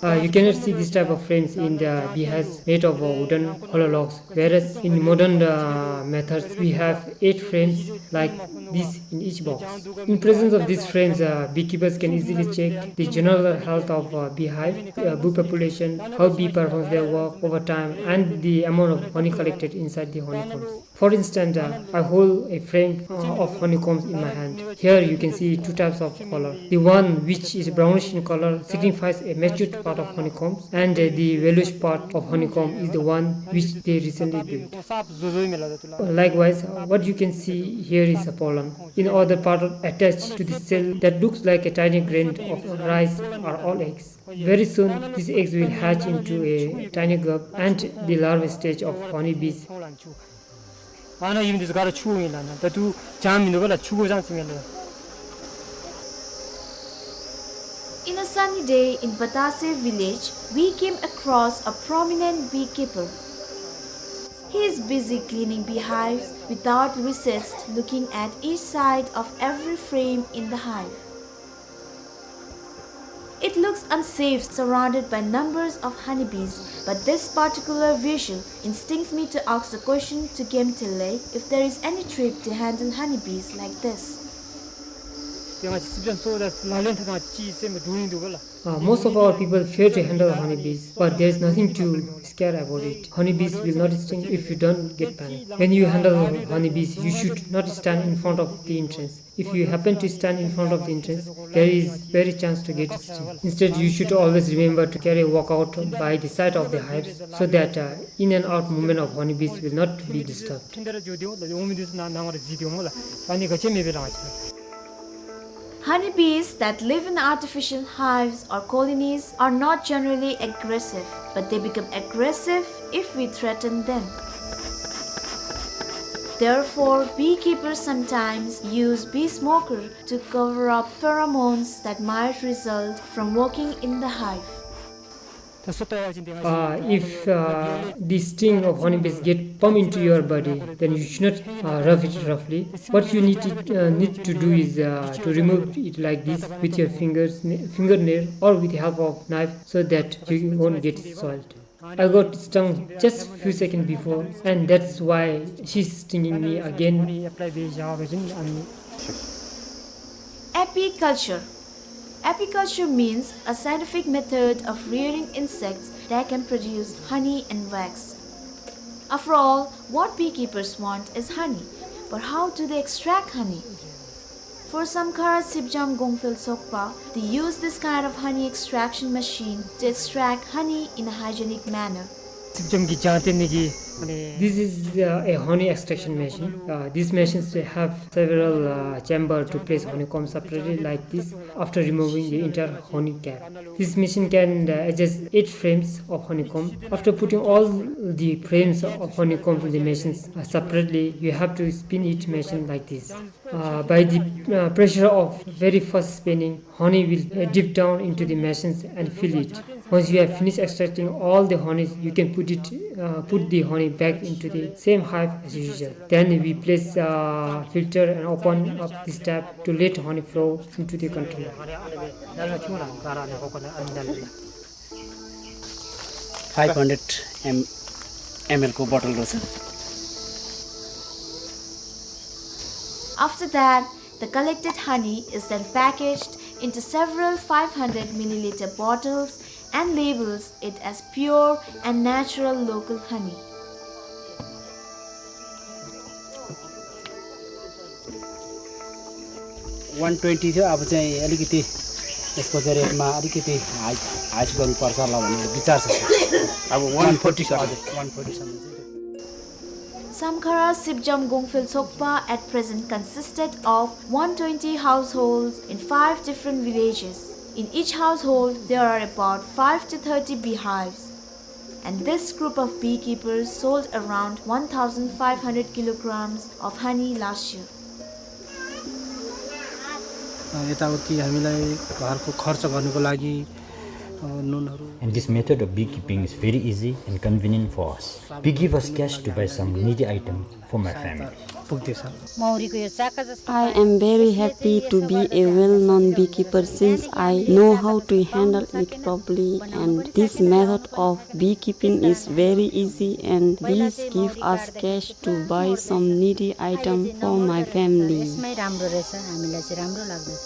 Uh, you cannot see this type of frames in the beehives made of uh, wooden hollow logs, whereas in modern uh, methods we have eight frames like this in each box. In presence of these frames, uh, beekeepers can easily check the general health of uh, beehive, uh, bee population, how bee performs their work over time, and the amount of honey collected inside the honeycombs. For instance, uh, I hold a frame uh, of honeycombs in my hand. Here you can see two types of color. The one which is brownish in color signifies a matured part of honeycombs, and uh, the yellowish part of honeycomb is the one which they recently built. Likewise, uh, what you can see here is a pollen. In other part attached to the cell that looks like a tiny grain of rice are all eggs. Very soon, these eggs will hatch into a tiny grub and the larva stage of honeybees. In a sunny day in Batase village, we came across a prominent beekeeper. He is busy cleaning beehives without recess, looking at each side of every frame in the hive. It looks unsafe, surrounded by numbers of honeybees, but this particular visual instincts me to ask the question to Game Thille if there is any trick to handle honeybees like this. Uh, most of our people fear to handle honeybees, but there is nothing to scare about it. Honeybees will not sting if you don't get panic. When you handle honeybees, you should not stand in front of the entrance. If you happen to stand in front of the entrance, there is very chance to get stung. Instead, you should always remember to carry a walkout by the side of the hives so that uh, in and out movement of honeybees will not be disturbed. Thindar jyoti ong la, yong mi dus na nang ra zi di ong la, ani gache me be lang chi. Honeybees that live in artificial hives or colonies are not generally aggressive, but they become aggressive if we threaten them. Therefore, beekeepers sometimes use bee smoker to cover up pheromones that might result from working in the hive. Uh, if uh, the sting of honeybees get pump into your body, then you should not uh, rub it roughly. What you need to, uh, need to do is uh, to remove it like this with your fingers, fingernail, or with the help of knife, so that you won't get soiled. I got stung just few seconds before, and that's why she's stinging me again. Apiculture. Apiculture means a scientific method of rearing insects that can produce honey and wax. After all, what beekeepers want is honey. But how do they extract honey? For Samkhara Sipjam Gongphel Sokpa, they use this kind of honey extraction machine to extract honey in a hygienic manner. Sipjam ki jante niki, mane, this is uh, a honey extraction machine. Uh, these machines have several uh, chamber to place honeycomb separately like this after removing the entire honey cap. This machine can uh, adjust eight frames of honeycomb. After putting all the frames of honeycomb in the machines uh, separately, you have to spin each machine like this. Uh, by the uh, pressure of very fast spinning, honey will uh, dip down into the machines and fill it. Once you have finished extracting all the honey, you can put it, uh, put the honey back into the same hive as usual. Then we place uh, filter and open up this tap to let honey flow into the container. Five hundred M L को बोतल रहेछ। After that, the collected honey is then packaged into several five hundred milliliter bottles and labels it as pure and natural local honey. One twenty थियो, अब चाहिँ अलिकति यसको चाहिँ रेटमा अलिकति हाई, हाई गर्नुपर्छ होला भन्ने विचार छ, सर। अब one forty, सर। हजुर, one forty सम्म चाहिँ। Samkhara Sipjam Gongphel Sokpa at present consisted of one twenty households in five different villages. In each household, there are about five to thirty beehives. And this group of beekeepers sold around one thousand five hundred kilograms of honey last year. अ, यताउति हामीलाई घरको खर्च गर्नको लागि, अ, नुनहरू। And this method of beekeeping is very easy and convenient for us. We give us cash to buy some needy item for my family. पुग्दैछ। मौरीको यो चाका जस्तो I am very happy to be a well-known beekeeper since I know how to handle it properly, and this method of beekeeping is very easy and bees give us cash to buy some needy item for my family. यसमै राम्रो रहेछ, हामीलाई चाहिँ राम्रो लाग्दछ।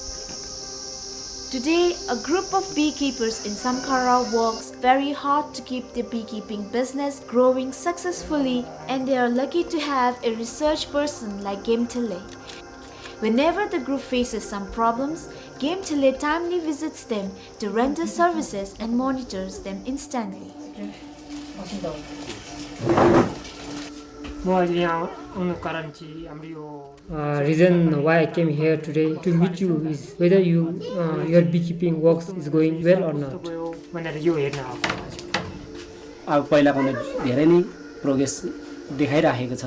Today, a group of beekeepers in Samkhara works very hard to keep their beekeeping business growing successfully, and they are lucky to have a research person like Gemthele. Whenever the group faces some problems, Gemthele timely visits them to render services and monitors them instantly. म अहिले यहाँ आउनुको कारण चाहिँ हाम्रो यो Uh, reason why I came here today to meet you is whether you, uh, your beekeeping works is going well or not. भनेर यो हेर्न आएको। अब पहिलाभन्दा धेरै नै प्रोग्रेस देखाइराखेको छ,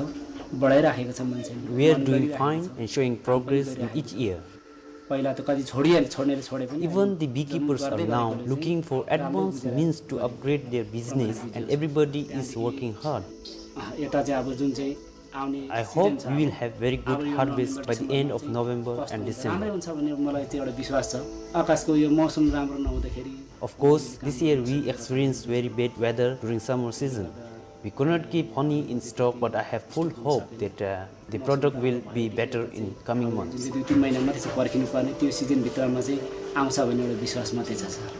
बढाइराखेको छ मान्छेले। We are doing fine and showing progress in each year. पहिला त कति छोडिहाले, छोड्नेले छोडे पनि। Even the beekeepers are now looking for advanced means to upgrade their business and everybody is working hard. अँ, यता चाहिँ अब जुन चाहिँ आउने I hope we will have very good harvest by the end of November and December. राम्रै हुन्छ भन्ने मलाई त्यो एउटा विश्वास छ। आकाशको यो मौसम राम्रो नहुँदाखेरि Of course, this year we experienced very bad weather during summer season. We could not keep honey in stock, but I have full hope that, uh, the product will be better in coming months. जुन चाहिँ दुई तिन महिना मात्रै छ पर्खिनुपर्ने, त्यो सिजनभित्रमा चाहिँ आउँछ भन्ने एउटा विश्वास मात्रै छ, sir.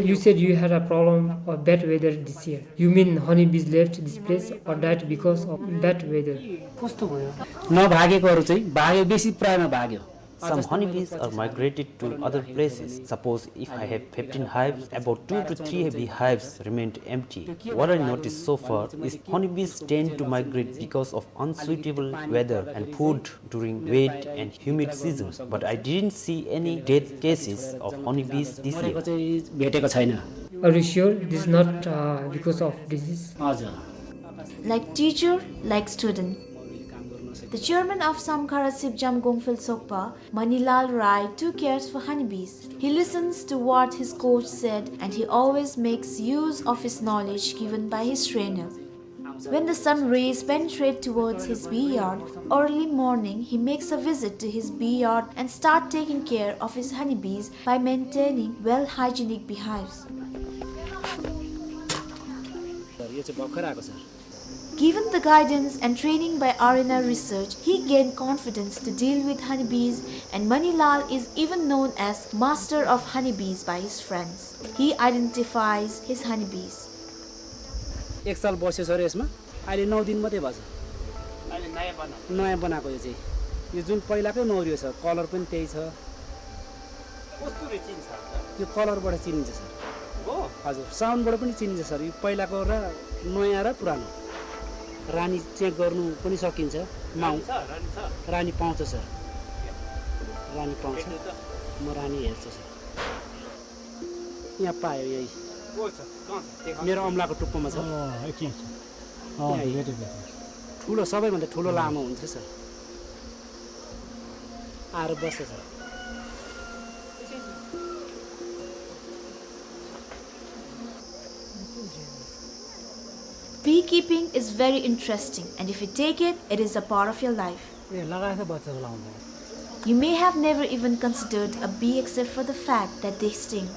You said you had a problem of bad weather this year. You mean honeybees left this place or died because of bad weather? कस्तो भयो? नभागेकोहरू चाहिँ भाग्यो, बेसी प्रायमा भाग्यो। Some honeybees are migrated to other places. Suppose if I have fifteen hives, about two to three beehives remained empty. What I noticed so far is honeybees tend to migrate because of unsuitable weather and food during wet and humid seasons, but I didn't see any death cases of honeybees this year. भेटेको छैन। Are you sure this is not, uh, because of disease? हजुर। Like teacher, like student. The chairman of Samkhara Sipjam Gongphel Sokpa, Manilal Rai, too cares for honeybees. He listens to what his coach said and he always makes use of his knowledge given by his trainer. When the sun rays penetrate towards his bee yard, early morning he makes a visit to his bee yard and start taking care of his honeybees by maintaining well hygienic beehives. Sir, यो चाहिँ भर्खर आएको, sir. Given the guidance and training by R N R Research, he gained confidence to deal with honeybees, and Manilal is even known as master of honeybees by his friends. He identifies his honeybees. एक साल बस्यो सर यसमा, अहिले नौ दिन मात्रै भएको छ। अहिले नयाँ बनाएको। नयाँ बनाएको यो चाहिँ। यो जुन पहिलाकै नौ रियो छ, कलर पनि त्यही छ। कस्तुरी चिन्छ? यो कलरबाट चिनिन्छ सर। हो? हजुर, साउन्डबाट पनि चिनिन्छ सर। यो पहिलाको र नयाँ र पुरानो। रानी चेक गर्नु पनि सकिन्छ। माउ-, रानी छ, रानी छ। रानी पाउँछ सर। रानी पाउँछ। भेट्नु त। म रानी हेर्छु सर। यहाँ पायो यही। को छ? कहाँ छ? देखा। मेरो औँलाको टुप्पोमा छ। अँ, एकछिन, एकछिन। अँ, यहाँ यही। भेटेँ, भेटेँ। ठुलो, सबैभन्दा ठुलो लामो हुन्छ सर। आएर बस्छ sir. Beekeeping is very interesting, and if you take it, it is a part of your life. ए, लगाएछ बच्चाको लाउँदा। You may have never even considered a bee except for the fact that they sting.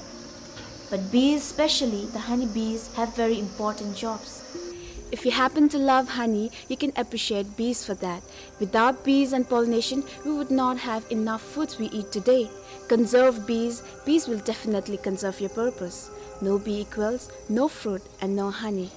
But bees, especially the honey bees, have very important jobs. If you happen to love honey, you can appreciate bees for that. Without bees and pollination, we would not have enough foods we eat today. Conserve bees, bees will definitely conserve your purpose. No bee equals no fruit and no honey.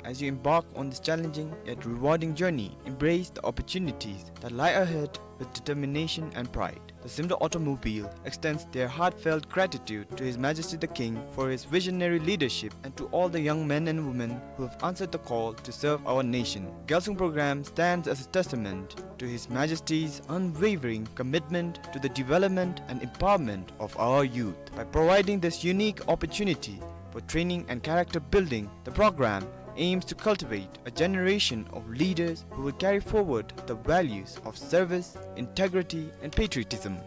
As you embark on this challenging yet rewarding journey, embrace the opportunities that lie ahead with determination and pride. The Simdo Automobile extends their heartfelt gratitude to His Majesty the King for his visionary leadership and to all the young men and women who have answered the call to serve our nation. Gyalsung Program stands as a testament to His Majesty's unwavering commitment to the development and empowerment of our youth. By providing this unique opportunity for training and character building, the program aims to cultivate a generation of leaders who will carry forward the values of service, integrity, and patriotism.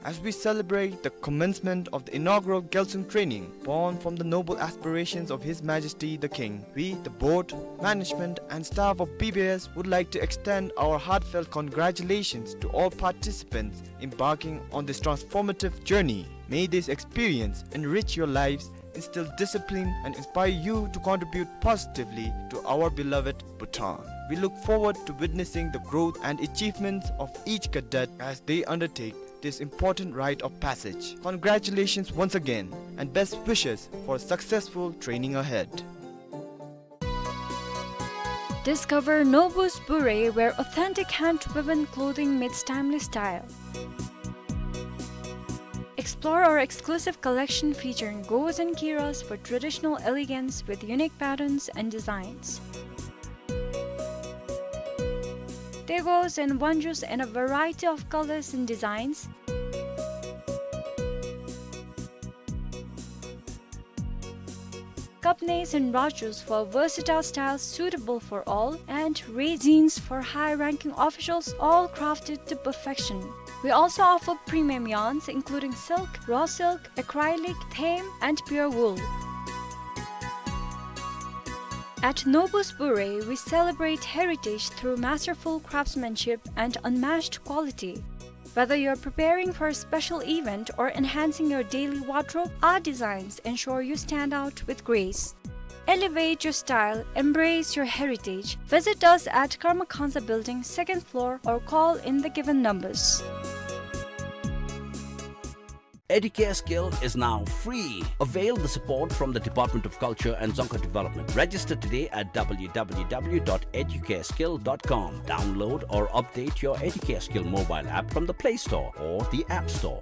As we celebrate the commencement of the inaugural Gyalsung training, born from the noble aspirations of His Majesty the King, we, the board, management, and staff of B B S, would like to extend our heartfelt congratulations to all participants embarking on this transformative journey. May this experience enrich your lives, instill discipline, and inspire you to contribute positively to our beloved Bhutan. We look forward to witnessing the growth and achievements of each cadet as they undertake this important rite of passage. Congratulations once again, and best wishes for successful training ahead. Discover Nobu's Bure, where authentic hand-woven clothing meets timely style. Explore our exclusive collection featuring gos and kiras for traditional elegance with unique patterns and designs. Tegos and wonjus in a variety of colors and designs. Kapnes and rajus for versatile styles suitable for all, and red jeans for high-ranking officials, all crafted to perfection. We also offer premium yarns including silk, raw silk, acrylic, thame, and pure wool. At Nobu's Bure, we celebrate heritage through masterful craftsmanship and unmatched quality. Whether you're preparing for a special event or enhancing your daily wardrobe, our designs ensure you stand out with grace. Elevate your style, embrace your heritage. Visit us at Karma Khansa Building, second floor, or call in the given numbers. Educare Skill is now free. Avail the support from the Department of Culture and Dzongkha Development. Register today at w w w dot educare skill dot com. Download or update your Educare Skill mobile app from the Play Store or the App Store.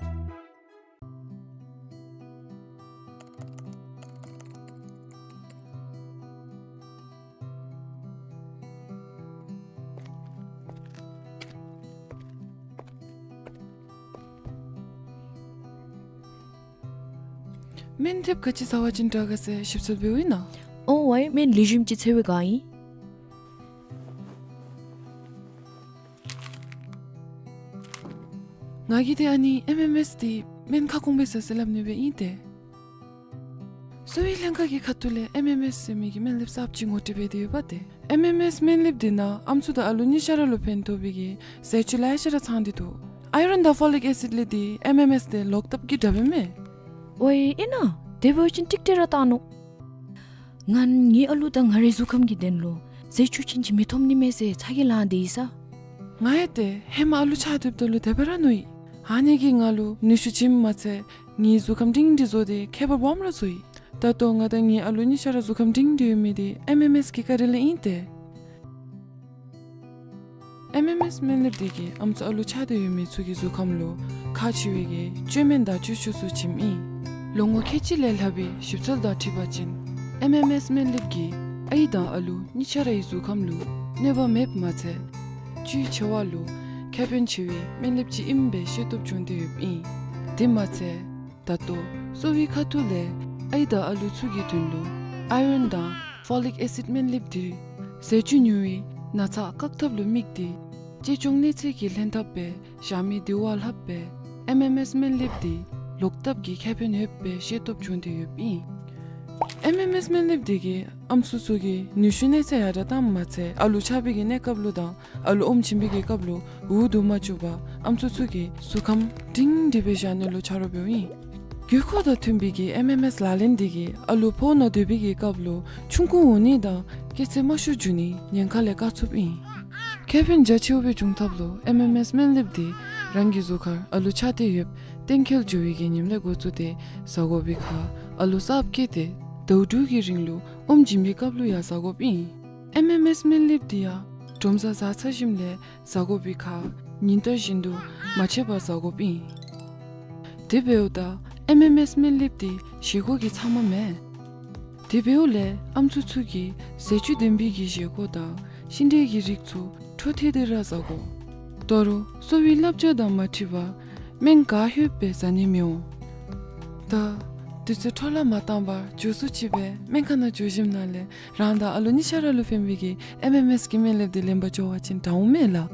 སྨན་དེབ་ག་ཅི་ཟ་བ་ཅིན་དྲག་ག་ཟེར་ཞིབ་འཚོལ་འབདཝ་ཨིན་ན། ཨོ་ཝའི་སྨན་ལེགས་ཤོམ་ཅིག་འཚོལ་བའི་བསྒང་ཨིན། ང་གིས་ཏེ་ཨ་ནི་ཨེམ་ཨེམ་ཨེསི་འདི་སྨན་ཁ་སྐོང་པའི་ཟས་ཟེར་སླབ་ནི་སྦེ་ཨིན་ཏེ། གསོ་བའི་ལྷན་ཁག་གི་ཁ་ཐུག་ལས་ཨེམ་ཨེམ་ཨེསི་ཟེར་མི་གི་སྨན་ལེབ་གསརཔ་ཅིག་ངོ་སྤྲོད་འབད་དེ་ཡོདཔ་ཏེ། ཨེམ་ཨེམ་ཨེསི་སྨན་ལེབ་འདི་ནང་ཨམ་སྲུ་དང་ཨ་ལུ་གཉིས་ཆ་ར་ལུ་ཕན་ཐོགས་པའི་གི་ཟས་བཅུད་ལེ་ཤ་ར་ཚང་སྟེ་འདུག། ཨའི་རོན་དང་ཕོ་ལིག་ཨེ་སིཌ་ལས་འདི་ཨེམ་ཨེམ་ཨེསི་འདི་ལོག་ལྟབ་ཀྱི་དྲག་པས་མས། ཨོའི་ཨིན་ན། དེ་འབད་བ་ཅིན་ཀྲིག་ཀྲི་ར་བཏང་ནུག། ང་ངེའི་ཨ་ལུ་དང་ང་རའི་གཟུགས་ཁམས་ཀྱི་དོན་ལུ་ཟས་བཅུད་ཅན་ཅིག་མི་ཐོབ་ནི་མས་ཟེར་ཚ་གྱང་ལང་སྟེ་ཡོད་ས། ང་ཡང་ཏེ་ཧེ་མ་ཨ་ལུ་ཆགས་སྡོདཔ་ད་ལུ་དེ་སྦེ་ར་མནོ་ཡི། ཨ་ནི་གིས་ང་ལུ་ནུས་ཤུགས་བྱིནམ་མ་ཚད་ངེའི་གཟུགས་ཁམས་སྒྲིང་སྒྲི་བཟོ་སྟེ་ཁྱད་པར་སྦོམ་ར་བཟོ་ཡི། ད་ལྟོ་ང་དང་ངེའི་ཨ་ལུ་གཉིས་ཆ་ར་གཟུགས་ཁམས་སྒྲིང་སྒྲི་ཡོད་མི་འདི་ཨེམ་ཨེམ་ཨེསི་གི་བཀའ་དྲིན་ལས་ཨིན་ཏེ། ཨེམ་ཨེམ་ཨེསི་སྨན་ལེབ་འདི་གིས་ཨམ་སྲུ་ཨ་ལུ་ཆགས་ཏེ་ཡོད་མི་ཚུ་གི་གཟུགས་ཁམས་ལུ་ཁག་ཆེ་བའི་གི་བཅོས་སྨན་དང་བཅོས་ཆས་ཚུ་བྱིནམ་ཨིན། ལོ་ངོ་ཁལ་གཅིག་ལས་ལྷག་པའི་ཞིབ་འཚོལ་དང་འཁྲིལ་བ་ཅིན་ཨེམ་ཨེམ་ཨེསི་སྨན་ལེབ་ཀྱིས་ཨའི་དང་ཨ་ལུ་གཉིས་ཆ་རའི་གཟུགས་ཁམས་ལུ་གནོད་པ་མེདཔ་མ་ཚད་བཅུད་ཆེ་བ་ལུ་ཁེ་ཕན་ཆེ་བའི་སྨན་ལེབ་ཅིག་ཨིནམ་སྦེ་ཤེས་རྟོགས་བྱུང་སྟེ་ཡོདཔ་ཨིན། དེ་མ་ཚད་ད་ལྟོ་གསོ་བའི་ཁ་ཐུག་ལས་ཨའི་དང་ཨ་ལུ་ཚུ་གི་དོན་ལུ་ཨའི་རོན་དང་ཕོ་ལིག་ཨེ་སིཌ་སྨན་ལེབ་འདི་ཟས་བཅུད་ཉུང་བའི་ན་ཚ་བཀག་ཐབས་ལུ་དམིགས་ཏེ་གཅེས་སྐྱོང་གནས་ཚད་ཀྱི་ལྷན་ཐབས་སྦེ་བཞག་མི་དེ་བ་ལྷགཔ་སྦེ་ཨེམ་ཨེམ་ཨེསི་སྨན་ལེབ་འདི་ལོག་ལྟབ་ཀྱི་ཁེ་ཕན་ཡོདཔ་སྦེ་ཤེས་རྟོགས་བྱུང་སྟེ་ཡོདཔ་ཨིན། ཨེམ་ཨེམ་ཨེསི་སྨན་ལེབ་འདི་གིས་ཨམ་སྲུ་ཚུ་གི་ནུས་ཤུགས་གནས་ཚད་ཡར་དྲག་བཏངམ་མ་ཚད་ཨ་ལུ་ཆགས་པའི་གི་གནས་སྐབས་ལུ་དང་ཨ་ལུ་ཨོམ་བྱིན་པའི་གི་སྐབས་ལུ་འུ་སྡུག་མ་བཅུག་པར་ཨམ་སྲུ་ཚུ་གི་གཟུགས་ཁམས་སྒྲིང་སྒྲི་སྦེ་བཞག་ནི་ལུ་ཆ་རོགས་འབདཝ་ཨིན། དགོས་མཁོ་དང་མཐུན་པའི་གི་ཨེམ་ཨེམ་ཨེསི་ལག་ལེན་འདི་གིས་ཨ་ལུ་ཕོཝ་ནང་སྡོད་པའི་གི་སྐབས་ལུ་ཆུང་ཀུ་འོང་ནི་དང་སྐྱེ་ཚད་དམའ་ཤོས་འགྱོ་ནི་ཉེན་ཁ་ལས་བཀག་ཚུགསཔ་ཨིན། ཁེ་ཕན་རྒྱ་ཆེཝ་སྦེ་འབྱུང་ཐབས་ལུ་ཨེམ་ཨེམ་ཨེསི་སྨན་ལེབ་འདི་རང་གི་གཟུགས་ཁར་ཨ་ལུ་ཆགས་ཏེ་ཡོདཔ་གཏན་འཁེལ་འགྱོ་བའི་གི་ཉིནམ་ལས་འགོ་བཙུགས་ཏེ་ཟ་དགོ་པའི་ཁར་ཨ་ལུ་གསརཔ་སྐྱེས་ཏེ་ཟླཝ་དྲུག་གི་རིང་ལུ་ཨོམ་བྱིན་པའི་སྐབས་ལུ་ཡང་ཟ་དགོཔ་ཨིན། ཨེམ་ཨེམ་ཨེསི་སྨན་ལེབ་འདི་ཡང་དྲོ་མཚར་ཟ་ཚར་ཞིནམ་ལས་ཟ་དགོ་པའི་ཁར་ཉིན་ལྟར་བཞིན་དུ་མ་ཆད་པར་ཟ་དགོཔ་ཨིན། དེ་འབདཝ་ད་ཨེམ་ཨེམ་ཨེསི་སྨན་ལེབ་འདི་བཞེས་སྒོ་གི་ཚབ་མ་མེན། དེ་འབདཝ་ལས་ཨམ་སྲུ་ཚུ་གིས་ཟས་བཅུད་ལྡན་པའི་གི་བཞེས་སྒོ་དང་ཤིང་འབྲས་ཀྱི་རིགས་ཚུ་འཕྲོ་མཐུད་དེ་ར་ཟ་དགོ། ད་རུང་གསོ་བའི་བསླབ་བྱ་དང་མ་འཁྲིལ་བར་སྨན་ག་ལྷོད་སྦེ་ཟ་ནི་མི་འོང་། ད་དུས་ཚོད་འཕྲོ་བརླག་མ་བཏང་བར་མགྱོགས་སུ་ཅིག་སྦེ་སྨན་ཁང་ནང་འགྱོ་ཞིནམ་ལས་རང་དང་ཨ་ལུ་གཉིས་ཆ་ར་ལུ་ཕན་པའི་གི་ཨེམ་ཨེམ་ཨེསི་གི་སྨན་ལེབ་འདི་ལེན་པར་འགྱོ་བ་ཅིན་དྲག་འོང་མས་ལགས།